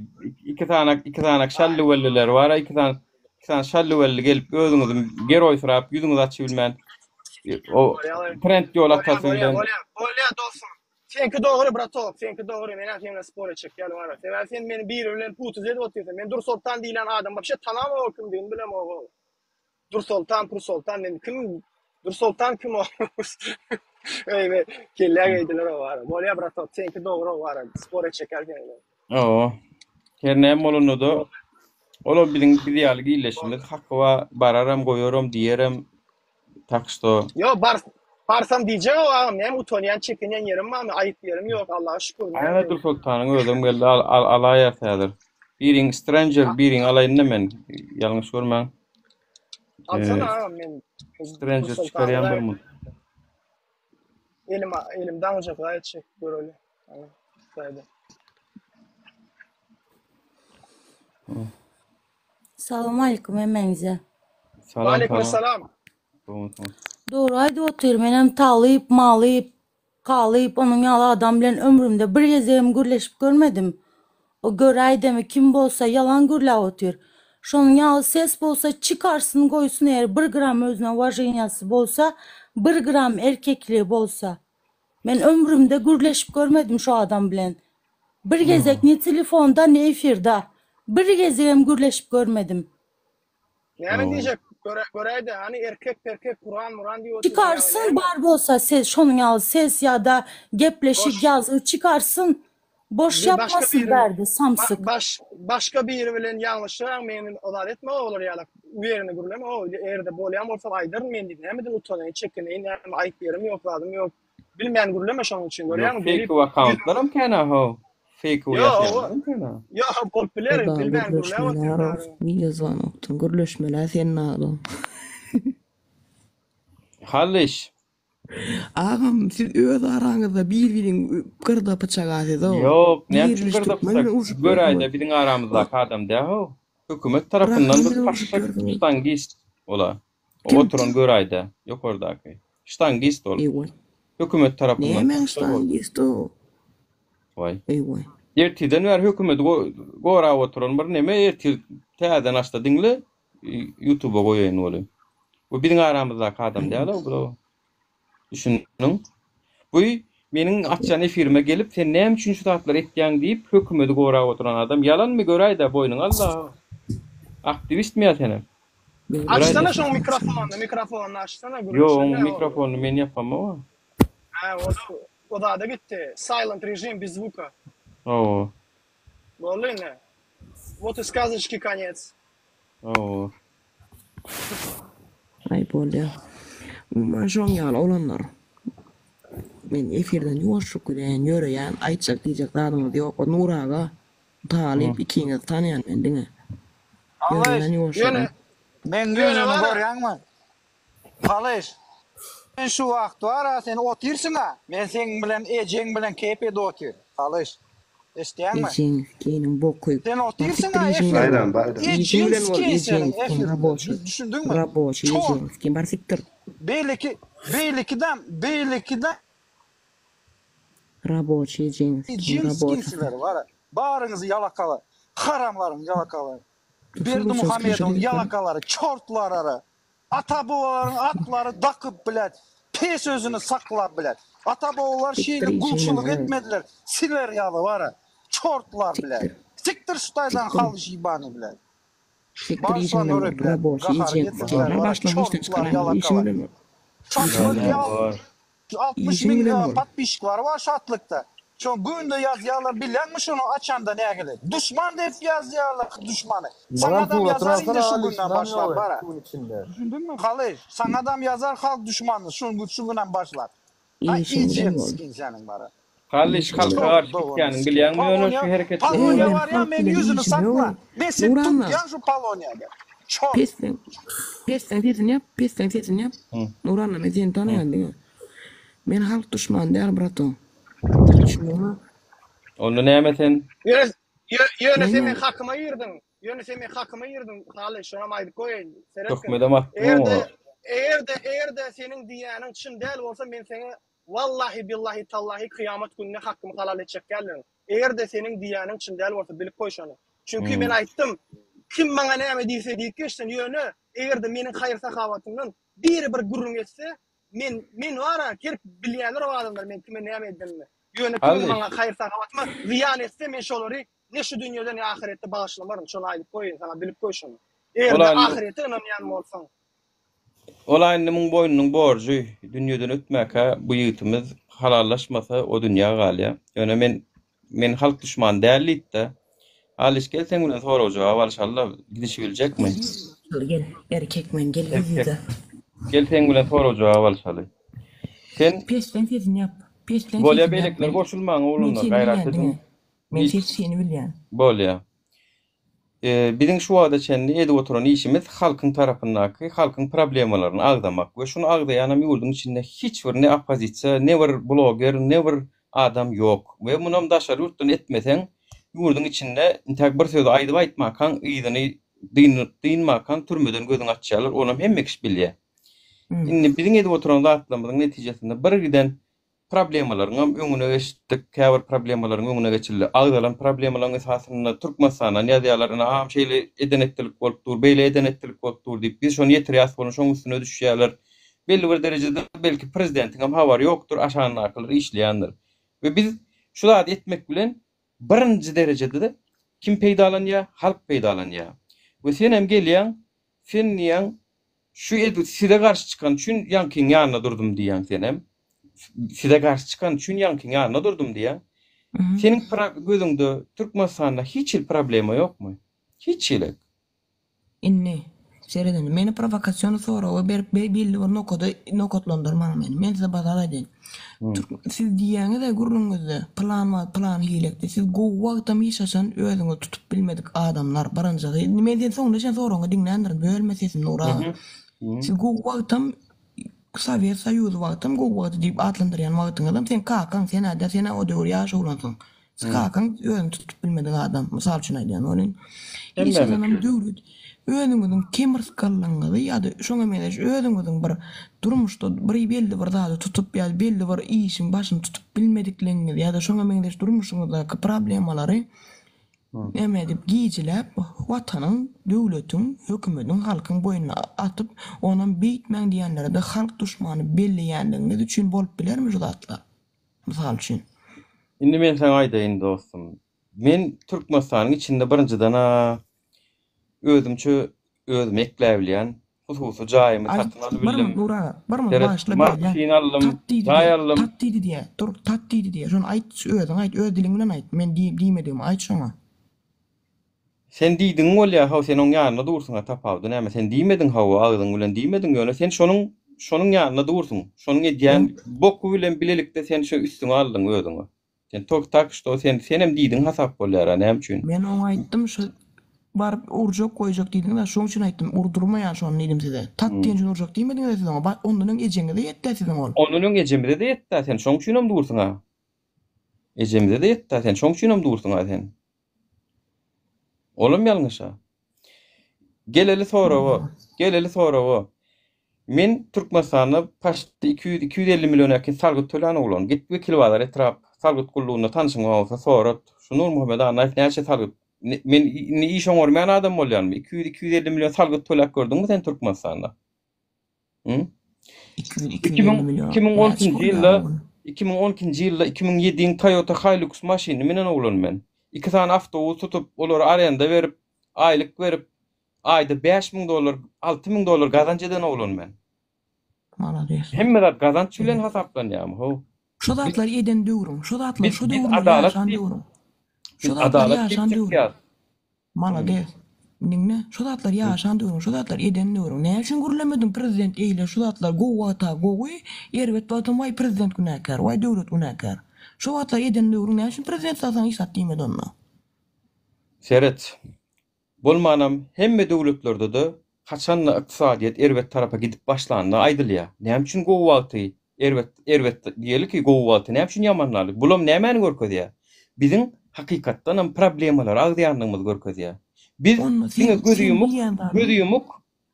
iki sanak, iki sanak şallywelliler bar-a, iki sany, iki sany şallywelli gelip özüňizi geroýsyrap, ýüzüňizi açybilmän, o trend ýol Bolýar, atasy bolýar, bilen. bolýar. Bolýar dostum. Seňki dogry bratok, seňki dogry. Menem seň bilen spor etjek däl bar. Sebäbi sen meni biri bilen putuz edip otyrsyň. Men Dursoltan diýlen adam wapşe tanamok kimdigini bilemok. Dursoltan, Pursoltan men kim Dursoltan kim o? Eý be, kellä geýdiler o bara. Bolýa bratok, seňki dogry o bara. Spor etjek ýaly seň bilen. Hawa. Her näme bolanda-da, olam biziň biz ýaly gilleşimiz haky bar, bararam, goýaram, diýerem. Tak şto. Ýo, bar, barsam diýjek o agam, näme utanýan, çekinýän ýerim barmy? Aýyp ýerim ýok, Allaha şükür. Aýna Dursoltanyň özem geldi, al, al, alaýas häzir. Biriň stranger, biriň alaýyn-da men. Ýalňyş görmäň. Alsana agam men Stranger çykarýan bir mut. Elim elim daňjak gaýtjak göreli. Ana, saýda. Salam aleýkum hemmäňize. Salam Aleýkum salam. salam. Dogry aýdyp otyr menem talyp malyp Galyp onuň ýaly adam bilen ömrümde bir gezegem gürleşip görmedim. O göräýdemi kim bolsa ýalan gürläp otyr. Şonuň ýaly ses bolsa çykarsyn goýsun eger bir gram özüne waženiýasy bolsa bir gram erkekligi bolsa. Men ömrümde gürleşip görmedim şo adam bilen. Bir gezek ne telefonda ne efirda. Bir gezegem gürleşip görmedim. Näme diýjek? Göräýde, hany erkek perkek Kuran muran diýip otyrsyň. Çykarsyn bar bolsa ses şonuň ýaly ses ýa-da gepleşik ýazgy çykarsyn boş ýapmasyn bärde samsyk. Baş başga biri bilen ýalňyşsaň meni o zat etme olar ýalak uwerine gürleme o erde bolýan bolsa aýdaryn men diýip nämeden utanaýyn çekineýin näme aýyp ýerim ýok zadym ýok bilmän gürleme şonuň üçin görýäňmi Ýok feýkow akkauntlaram kän-a how. Feýkow ýaşaýanlaram kän-a. Ýok bolup biler Eda bilmän gürläp gürleşmeli otyryn arow niye zwanokdan gürleşmelä sen naglyň. Hallyş. Agam siz öz araňyzda bir biriň gyrda pyçaga sizow. Ýok näme üçin Biriniz gyrda türkmen pyçak bilen urşup göräýdä ýörsüňiz. biziň aramyzdaky adam dä how. Hökümet tarapyndan Rahym bir bilen urşup paşşak ýörsüňiz. ştangist ola. O Kim? oturan göräýdä ýokardaky. Ştangist ol. Eý-waý. Hökümet tarapyndan Nämäň paşşak ol. ştangisti o? Waý. Eý-waý. Ertirden bäri hökümeti gorap oturan bir neme ertir täzeden açda diňle ýutuba goýaýyn weli. Bu biziň aramyzdaky adam däl-ow bu. Düşündiň? Bu meniň açýan efirime gelip sen näme üçin şu zatlary etýäň diýip hökümeti gorap oturan adam. Ýalanmy göräýdä boýnuňa al-da. Aktiwistmi ýa senem? Açsana şoň mikrofonyny, mikrofonyny açsana Ýok, gürleşeli oň mikrofonyny men ýapamok-a. Hä, o o zada gitdi. Silent režim bez zvuka. Hawa. Boldy indi. Вот и сказочки konec. Hawa. Aý bolýa. Umuman şoň ýaly oglanlar. Men efirden ýuwaşlyk bilen ýöreýän, aýtjak diýjek zadyňyz ýok. O Nur aga, Talyp ikiňizi tanaýan men diňe. Halyş, Ýöreýän ýuwaşjadan. meň ýüzümi görýäňmi? Halyş, sen şu wagt bar-a, sen otyrsyň-a, men seň bilen ejeň bilen keýp edip otyryn, Halyş. Eşidýäňmi? Ejeň sikeyiniň boky. Sen Bar otyrsyň-a sikdir işiň bilen efirde. bol. Baýram, Baýram. Işiň Ejeň bilen bol, sikeýin ejeň seniň sikin efirde. raboçy. Düşündiňmi? Raboçy Çort. ejeň sikin bar sikdir. Beýleki, beýlekidem, beýlekidem. Raboçy ejeň sikin Ejeň sikin raboçasy. sizleri bar-a. Baryňyzy ýalakalar. Haramlaryň ýalakalary. Berdimuhamedowyň ýalakalary, çortlarary. Ata-babalaryň atlary dakyp bilet, pes özüni saklap bilet. Ata-babalar şeýle gulçulyk etmediler, siler ýaly bara, çortlar bilet. Sikdir şu taýdan halyş ýybany bilet. Bagyşla Nury bilet, gahary getirdiler bara, çortlar ýalakalar. Şatlyk ýal 60 miň podpisçiklary bar Şatlykda. Şo günde ýazýarlar bilýäňmi şony açanda nähili. Duşman diýip ýazýarlar duşmany. Saňadam ýazar indi şu günden başlap bara. Düşündiňmi Halyş? Saňadam ýazar halk duşmany şu şu günden başlap. Ha Işiň bilen ejeň bol. sikin seniň bara. Hallyş halka garşy gitýäniňi bilýäňmi ýöne şu hereketleri Poloniýa Men barýan halk meň bilen ýüzüni işim sakla. ýok. Men seni Nuranna. tutýan şu Poloniýada. Çort. Pesleň. Pesleň sesini ýap, pesleň sesini ýap. Nuranna men seni tanaýan diňe. Men halk duşmany däl brato. Düşündiňmi? Onda näme sen? Ýöne ýöne sen Men meň hakyma girdiň. Ýöne sen meň hakyma girdiň Haly şonam aýdyp goýaýyn. Seretgin. Töhmedem atdyň Eger-de oňa. eger-de eger-de seniň diýýäniň çyn däl bolsa men seňe Wallahi billahi tallahi kyýamat gününe hakkymy halal etjek däldirin. Eger-de seniň diýýäniň çyn däl bolsa bilip goý şony. Çünki men aýtdym, kim maňa näme diýse diýip geçsin, ýöne eger-de meniň haýyr-sahawatymdan biri bir gürrüň etse, men men bar-a her bilýändir o adamlar men kime näme edenimi. Ýöne kim maňa haýyr-sahawatyma zyýan etse men şolary ne şu dünýede ne ahyretde bagyşlamaryn. Şony aýdyp goýaýyn saňa bilip goý şony. Eger-de ahyrete ynanýan bolsaň. Ol-a indi muň boýnunyň borjy, dünýeden ötmäkä bu ýigitimiz halallaşmasa o dünýä galýa. Ýöne men men halk duşmany däl diýipdä. Halyş gel seň bilen sorag-jogap alyşaly-la, gidişibiljekmi? Gel, gel, erkek men, gel Erkek. ýüz-ýüze. Gel seň bilen sorag-jogap alyşaly. Sen Pesleň sesini ýap. Pesleň Bolýa sesini ýap. beýlekiler Men goşulmaň men oglanlar seni gaýrat bilýän ediň. diňe. Men ses seni bilýän. Bolýa. Biziň şu wagta çenli edip oturan işimiz halkyň tarapyndaky halkyň problemalaryny agzamak we şuny agzaýanam ýurduň içinde hiç bir ne oppozisiýa, ne bir bloger, ne bir adam ýok we munam daşary ýurtdan etmeseň ýurduň içinde intäk bir sözi aýdyp aýtmakaň yzyny dynmakaň türmeden gözüňi açýarlar onam hemme kişi bilýär. Indi biziň edip oturan zatlarymyzyň netijesinde bir giden Problemalaryňam öňüne geçdik, käbir problemalaryň öňüne geçildi. Agzalan problemalaryň esasynda Türkmenistandan ýazýarlar, ine agam şeýle eden-etdilik bolup dur, beýle eden-etdilik bolup dur diýip, biz şony ýetirýäs welin şoň üstüne düşýärler. Belli bir derejede belki prezidentiňem habary ýokdur, aşagyndakylar işleýändir. We biz şu zady etmek bilen birinji derejede kim peýdalanýar? Halk peýdalanýar. We senem gelýäň, sen diýýäň, Şu edil size garşy çykan üçin ýaňkyň ýanynda durdum diýýäň senem. Size garşy çykan üçin ýaňkyň ýanynda durdum diýýäň. Seniň gözüňde Türkmenistanda hiç hili problema ýokmy? Hiç hili. Indi, seret indi, meni prowokasion soraga berip belli bir nokada nokatlandyrmaň meni. Men size bir zat aýdaýyn. Türk siz diýýäňiz-ä gürrüňiňizde pylan wagt pylan hilekdi. Siz gowy wagtam hiç haçan özüňizi tutup bilmedik adamlar birinjisi. Indi men seni soňuna çenli soragyňy diňländirin bölme sesimi Nury aga. Siz gowy wagtam Sowet Soýuzy wagtam gowy wagty diýip atlandyrýan wagtyňyzam seň kakaň sen-ä däl sen-ä o döwür ýaş oglansyň. Kakaň özüni tutup bilmedik adam, mysal üçin aýdýan welin, hiç haçanam döwlet özüňiziň kemrysgallygyňyzy ýa-da şoňa meňzeş özüňiziň bir durmuşda bir belli bir zady tutup ýa belli bir işiň başyny tutup bilmedikligiňizi ýa-da şoňa meňzeş durmuşyňyzdaky problemalary näme edip gijiläp watanyň, döwletiň, hökümediň, halkyň boýnuna atyp, onam beýtmäň diýenlere-de halk duşmany belleýänligiňiz üçin bolup bilermi şu zatlar? Mysal üçin. Indi men saňa aýdaýyn dostum. Men Türkmenistanyň içinde birinjiden-ä özümçe özümi ekläbilýän hususy jaýymy Aý, satyn bir alybildim. minut Nury aga, bir minut Seret, bagyşla bölýän. maşyn aldym, Tat diýdi jaý diýä, aldym. tat diýdi diýä. Dur, tat diýdi diýä. Şony aýt, özüň aýt, öz diliň bilen aýt. Men diý, diýmedigimi aýt şoňa. Sen diýdigiň bolýa how sen oň ýanynda dursuňa tapawudy näme sen diýmediň hawa agzyň bilen diýmediň ýöne sen şonuň şonuň ýanynda dursuň şonuň edýän boky bilen bilelikde sen şo üstüňe aldyň özüňe sen tok tak şto sen senem diýdiň hasap bolýara näme üçin. Men oňa aýtdym şo baryp urjak goýjak diýdiňiz-ä şoň üçin aýtdym urdurmaýan şony diýdim size tat diýen üçin urjak diýmediňiz-ä siz oňa ondan öň ejeňize ýetdä siziň ol. Ondan öň ejemize-de ýetdä sen şoň üçinem dursuň-a ejemize-de ýetdä sen şoň üçinem dursuň-a sen. Olam ýalňyşa. Geleli soraga, geleli soraga. Men Türkmenistanda paçti 200 250 million ýakin salgyt tölän oglan. Git Wekilbazar etrap salgyt gullugynda tanşyň bar bolsa sorat. Şu Nurmuhammet Annaýew näçe salgyt Men indi iş oňarmaýan adam bolýanmy? 200 250 million salgyt töläp gördüňmi sen Türkmenistanda? Hı? 2012-nji ýylda 2012-nji ýylda 2007-iň Toyota Hilux maşynyny minen oglan men. Iki sany awtobus tutup, olary arenda berip, aýlyk berip, aýda 5000 dollar, 6000 dollar gazanç eden oglan men. Malades. Hemme zat gazanç bilen hasaplanýarmy, how? Şo zatlary eden döwrüň, şo zatlary Biz şo biz döwürler adalat ýaşan diýip, döwrüň. biz Şo zatlary adalat diýip ýaşan döwrüň. çykýas. Malades. Diňle, şu zatlary ýaşan döwrüň, şu zatlary eden döwrüň. Näme üçin gürlemediň prezident eýle şu zatlar gowy wagta gowy, erbet wagtam waý prezident günäkär, waý döwlet günäkär. Şo wagtlar eden döwrüň näme üçin prezident saňa hiç zat diýmedi onda? Seret. Bolmanam hemme döwletlerde-de haçanda ykdysadyýet erbet tarapa gidip başlanda aýdylýar. Näme üçin gowy wagty erbet erbet diýeli ki gowy wagty näme üçin ýamanlaly? Bulam nämäni görkezýär? Biziň hakykatdanam problemalary agzaýandygymyzy görkezýär. Biz Onda diňe sen gözi sen ýumuk diýýän zadyň. gözi ýumuk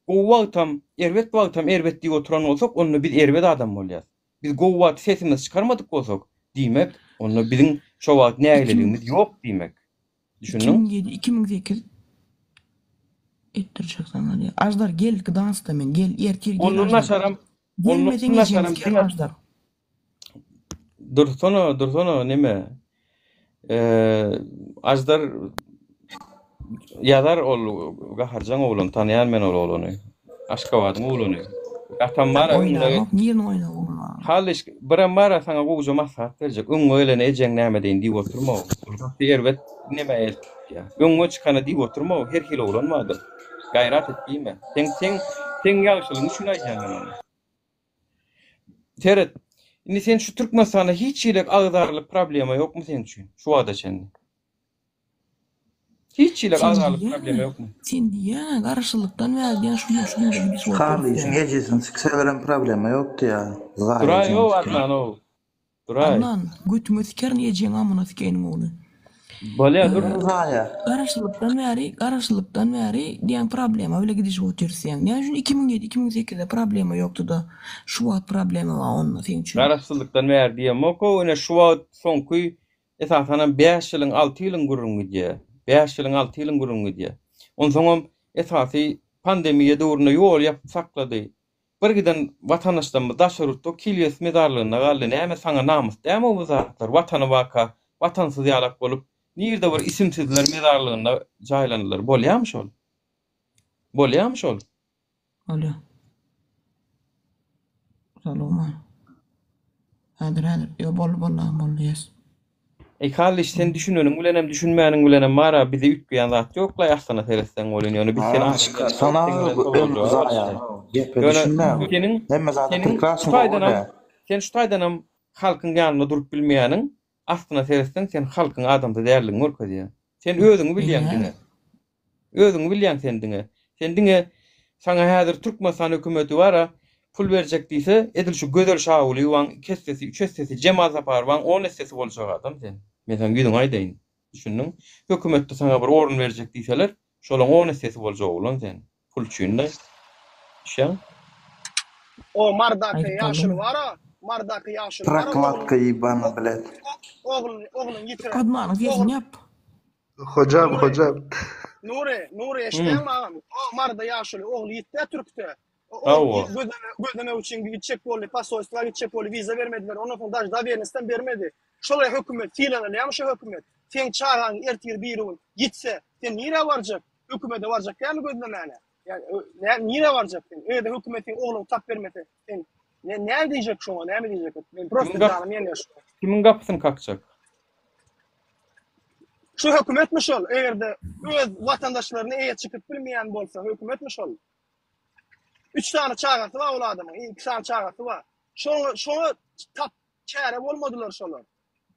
gowy wagtam erbet wagtam erbet diýip oturan bolsak onda biz erbet adam bolýas. Biz gowy wagty sesimizi çykarmadyk bolsak diýmek onda biziň şo wagt nägileligimiz ýok diýmek. Düşündiň? 2007, 2008 etdirjek saňa diýýär. Aždar gel Gdanskda men gel ertir gel Ondan Aždar. naçaram ondan Gelmeseň ejeňi naçaram sikerin diňe Aždar. Dursana, dursana neme? Eee Aždar ýazar ol gaharjaň oglan tanaýan men ol oglany. Aşgabadyň oglany. Atam bar öňüne Oýnanok nirni oýnap oglan. Halyş birem bar saňa gowja maslahat berjek. Öňüňe gelene ejeň näme deýin diýip oturma. Ol gaty erbet neme eltýär. Öňüňe çykana diýip oturma her hili oglan bardyr. Gaýrat et diýme. Seň seň seň ýagşylygyň üçin aýdýan men ony. Seret. Indi sen şu Türkmenistanda hiç hili agzarlyk problema ýokmy seň üçin şu wagta çenli? Hiç hili Sen agzarlyk diýýäňä, problema ýokmy? sen diýýäňä garaşsyzlykdan bäri diýýän şu gün şu günde gidiş bolup Halyşyň durdy. ejesini sikselerem problema ýokdy ýa. Zaýa Duraý ejeňi ow sikerin. Adnan ow. Duraý. Adnan, götüňe sikerin ejeň amyna sikeýiniň ogly. Bolýa dur. Zaýa. Garaşsyzlykdan bäri, garaşsyzlykdan bäri diýýän problema bile gidişip otyrys diýýäň. Näme üçin 2007, 2008-de problema ýokdy-da, şu wagt problema bar onda seň üçin? Garaşsyzlykdan bäri diýemok-ow, ine şu wagt soňky Esasanam bäş ýylyň, alty ýylyň gürrüňi gidýär. Bäş ýylyň, alty ýylyň gürrüňi gidýär. Onsoňam esasy pandemiýa döwründe ýoly ýapyp saklady. Bir giden watandaşlarymyz daşary ýurtda Kilýes mezarlygynda galdy. Näme saňa namys dämi bu zatlar? Watany barka watansyz ýalak bolup, nirde bir isimsizler mezarlygynda jaýlandylar. Bolýamy şol? Bolýamy şol? Bolýa. Salowman. Häzir häzir. Ýo boldy boldy agam boldy ýes. Eý Kalliş sen düşüneniň bilenem düşünmäniň bilenem bara bize üýtgeýän zat ýoklaý aslyna seretseň welin ýöne biz seni Ha adam çykarsana seň bilen bu sowaljak ömri bolşy. zaýa. Gepe Ýöne düşünme. seniň Hemme zada seniň şu prekrasny gowy taýdanam bolýa. sen şu taýdanam halkyň ýanynda durup bilmeýäniň aslyna seretseň sen halkyň adamsy däldigiňi görkezýär. Sen özüňi bilýäň diňe. Özüňi bilýäň sen diňe. Sen diňe saňa häzir Türkmenistan hökümeti bara pul berjek diýse edil şu Gözel Şagulyýewaň iki essesi, üç essesi, Jemal Saparowaň on essesi boljak adam sen. Men saňa ýüzüňe aýdaýyn. Düşündiň? Hökümetde saňa bir orun berjek diýseler, şolaň on essesi boljak oglan sen. Pul üçin-de. Düşýäňmi? O Mardaky Aýdyp ýaşuly boldumy? bar-a, Mardaky ýaşuly bar-a ogluny Prokladka ýybana bilet. ogluny ogluny ýitiren. Admanyň Ogul sesini ýap. Hojam, Nury, hojam. Nury, Nury Hı. eşidýäňmi agam? O Maryda ýaşuly ogly ýitdi-ä türkde. O Hawa. gözleme gözlemek üçin gitjek boldy, posolstwa gitjek boldy, wiza bermediler. Ondan soň daže dowernostam bermedi. Şol hökümet sylanylýarmy şo hökümet? Seň çagaň ertir birigün ýitse, sen nirä barjak? Hökümete barjak dälmi gözlemäne? Ýa nä nirä barjak sen? Eger-de hökümet seň ogluňy tap bermese, sen ne näme diýjek şoňa, näme diýjek? Men prosta Kimiň gap janym ýanýar şoňa. kimiň gapysyny kakjak? Şu hökümetmi şol? Eger-de öz watandaşlaryna eýe çykyp bilmeýän bolsa, hökümetmi şol? Üç sany çagasy bar ol adamyň, iki sany çagasy bar. Şoňa şoňa tap çäre bolmadylar şolar.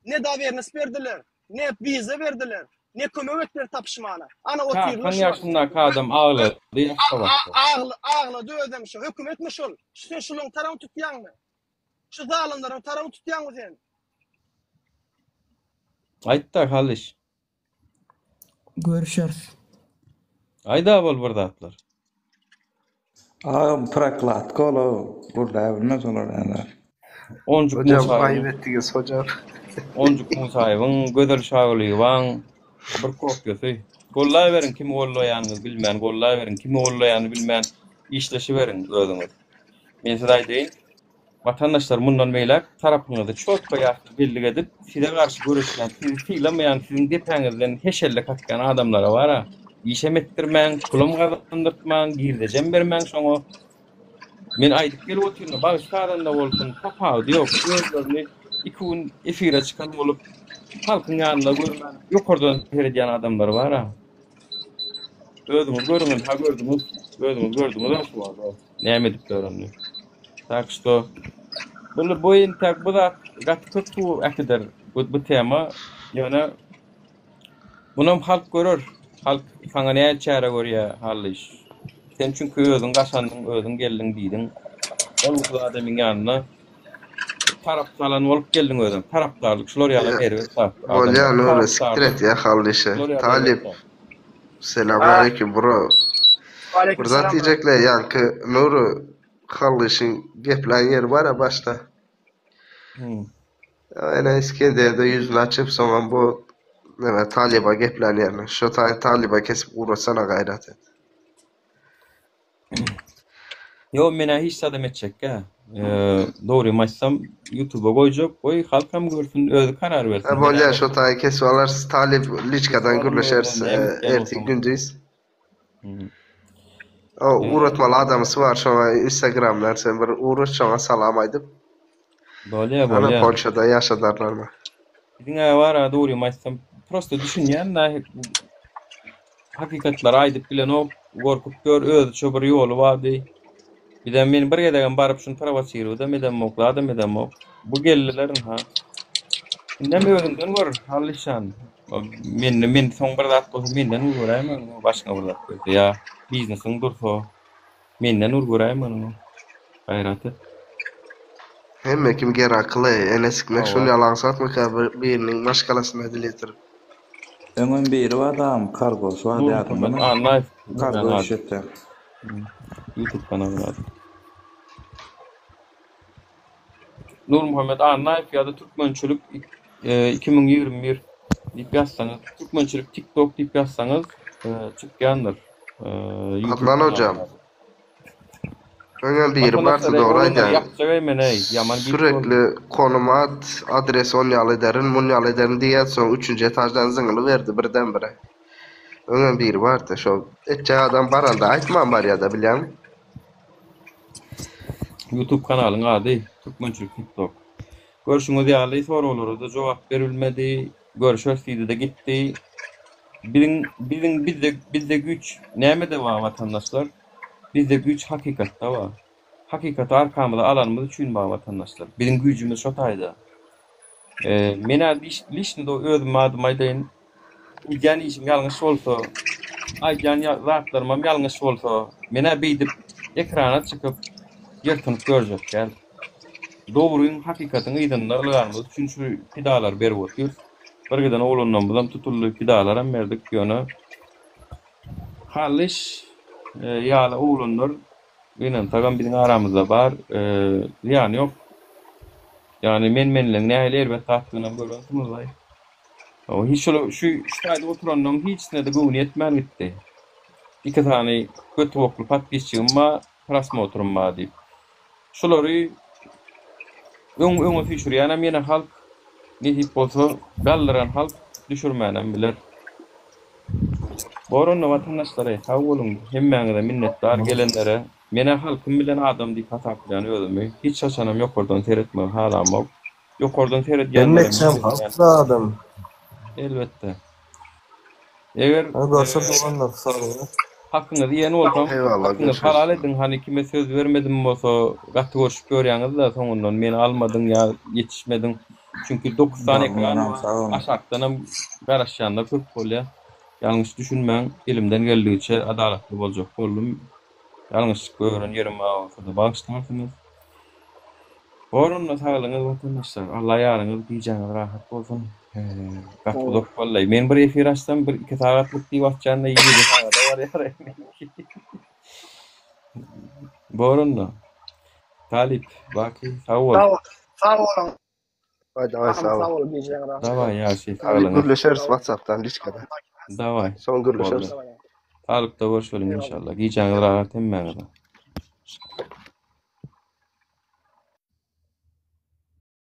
Ne dowernost berdiler, ne wiza berdiler, ne kömek etdiler tapyşmana. Ana otyrlar Kakaň şu wagt. ýaşyndaky adam aglady Aşgabatda. Agla, aglady özem şu. Hökümetmi şol? Sen şularyň tarabyny tutýaňmy? Şu zalymlaryň tarabyny tutýaňmy sen? Aýtda Halyş. Görüşeris. Aýda bol bir zatlar. Agam prokladka ol gürläp bilmez olar ýaly. Onjuk Hojam Musaýewiň aýyp etdiňiz hojam. Onjuk Musaýewiň, Gözel Şagulyýewaň bir kopýasy. Gollaberiň kimi gollaýanyňyzy bilmän gollaberiň, kimi gollaýanyny bilmän işleşiberiň özüňiz. Men size aýdaýyn, Watandaşlar mundan beýläk tarapyňyzy çotga ýasy bellik edip, size garşy göreşýän, sizi sylamaýan, siziň depäňizden heşelle kakýan adamlara bara, işem etdirmäň, pulam gazandyrtmaň, girdejem bermäň şoňa. Men aýdyp gelip otyryn, bagşy sazanda bolsun, tapawudy ýok, özlerini iki gün efire çykan bolup, halkyň ýanynda görmän, ýokardan seredýän adamlar bara. Özüňiz görüň, ynha gördüňiz, özüňiz gördüňiz-ä şu wagt. Näme edip ýörenini. Tak şto bu bu entek bu zat gaty köp suw äkider. Bu bu tema ýöne munam halk görer. Halk saňa näçe çäre görýär Hallyş. Sen çünki özüň gaşandyň, özüň geldiň diýdiň. Bolgusyz adamyň ýanyna tarap salan bolup geldiň özüň. Tarapdarlyk şular ýalam erbet zat. Bolýa Adamlar Nury sikdir tarapdarlyk et ýa Hallyşy. şular ýaly erbet Talyp zat. Selam Ha, aleýkum bro. aleyküm Bir zat selam bro. diýjekle ýaňky Nury Hallyşyň geplän ýeri bar-a başda. Hmm. Ene Iskenderde ýüzüni açyp soňam bu neme talyba geplän ýerini. Şo taý talyba kesip ugratsana gaýrat et. Ýok menä hiç zadam etjekgä. Dogrymy aýtsam ýutuba goýjak goý halkam görsün özi karar Ha bersin. Menä bolýa şo taý kesip alarys talyp liçkadan kesip alyn gürleşeris özüne näme isleýän ertir bolsaňyz. gündiz. Hmm. O ugratmaly adamsy bar şoňa instagramdan sen bir ugrat şoňa salam aýdyp. Bolýa Ana bolýa. Polşada ýaşadarlarmy. Biziň-ä bar-a dogrymy aýtsam prosta düşünýän da hakykatlary aýdyp bilenok gorkup ýör özüçe bir ýoly bardy. Bizem men bir gezegem baryp şuny prowosirowdam edemok zadam edemok. Bu geldiler ynha. Indem özüňden gör Hallyşan. Mende men soň bir zat bolsa menden ur göräýme başyňa bir zat gelse ýa biznesiň dursa menden ur göräýme ony gaýrat et. Hemme kim gerakyly ene sikmek şun Hawa. ýaly aňsatmyka bir biriniň maşgalasyna dil ýetirip. Öňem biri bardy agam kargosy bardy Nurmuhammet ýadyňdamy? Annaýew Kargo ady. işletýän. Youtube kanalyň ady. Nurmuhammet Annaýew ýa-da Türkmençilik 2021 diýip ýazsaňyz, Türkmençilik TikTok diýip ýazsaňyz çykýandyr. YouTube Adnan hojam. kanalyň ady. Öňem biri bardy Watandaşlar eý dogry oglanlar aýdýaň. ýapjak eý men eý ýaman giç boldy. Sürekli konum at, adres on ýaly ederin, mun ýaly ederin diýýärdi soň üçünji etaždan zyňylyberdi birden bire. Öňem biri bardy şo etjek adam baranda aýtman barýada bilýäňmi. Youtube kanalyň ady Türkmençilik TikTok. Görşüňiz ýaly soraglara-da jogap berilmedi. Görüşeris diýdi-de gitdi. Biziň biziň bizde bizde güýç nämede bar watandaşlar? Bizde güýç hakykatda bar. Hakykaty arkamyza alanymyz üçin bar watandaşlar. Biziň güýjümiz şo taýda. Men-ä liçny özüm adyma aýdaýyn. Edýän işim ýalňyş bolsa, aýdýan zatlarymam ýalňyş bolsa, men-ä beýdip ekrana çykyp ýyrtynyp görjek däl. Dogryň, hakykatyň yzynda ylganymyz üçin şu pidalary berip otyrys. Bir giden oglanlarymyzam tutuldy, pidalaram berdik, ýöne Hallyş ýaly oglanlar gynansagam biziň aramyzda bar. Zyýany ýok. Ýagny men-menligiň nähili erbet zatdygynam görensiňiz-aý. Hiç şol şu şu taýda oturanlaryň hiçisine-de göwni ýetmän gitdi. Iki sany göti bokly podpisçigim bar, prosmotrym bar diýip. Şulary öň öňe süýşürýänem ýene halk, nesip bolsa galdyran halk düşürmänem biler. Bor onda watandaşlar-eý, sag boluň, hemmäňize minnetdar gelenlere. Men-ä halkym bilen adam diýip hasaplaýan özümi. Hiç haçanam ýokardan seretmegi halamok. Ýokardan seredýänlerem Hemmeçem halk adam. Elbetde. Eger Ha görşe doganlar sag boluň. Hakyňyzy iýen bolsam, Eyvallah hakyňyzy görüşürüz. halal ediň, hany kime söz bermedim bolsa gaty görşüp ýörýäňiz-de soňundan meni almadyň ýa ýetişmediň. Çünki dokuz sany Sag ekran boluň, bar, sag boluň. aşakdanam garaşýanlar köp bolýar. Ýalňyş düşünmäň, elimden geldigiçe adalatly boljak boldum. Ýalňyşlyk gören ýerim bar bolsa-da bagyşlarsyňyz. Bor onda saglygyňyz watandaşlar. Alla ýaryňyz gijäňiz rahat bolsun. Gaty uzak boldy. Men bir efir açsam bir iki sagatlyk diýip açýanda ýedi sagada barýar meniňki. Bor onda. Talyp, Baky sag bol. Sag bol. Sag boluň. Dawaý dawaý Sag sag bol. bol gijäň rahat. Dawaý ýagşy Talyp saglygyňyz. gürleşeris WhatsAppdan liçkada. Dawaý. Soň gürleşeris. Boldy. Talypda görüşeliň inşallah. Gijäňiz rahat hemmäňize.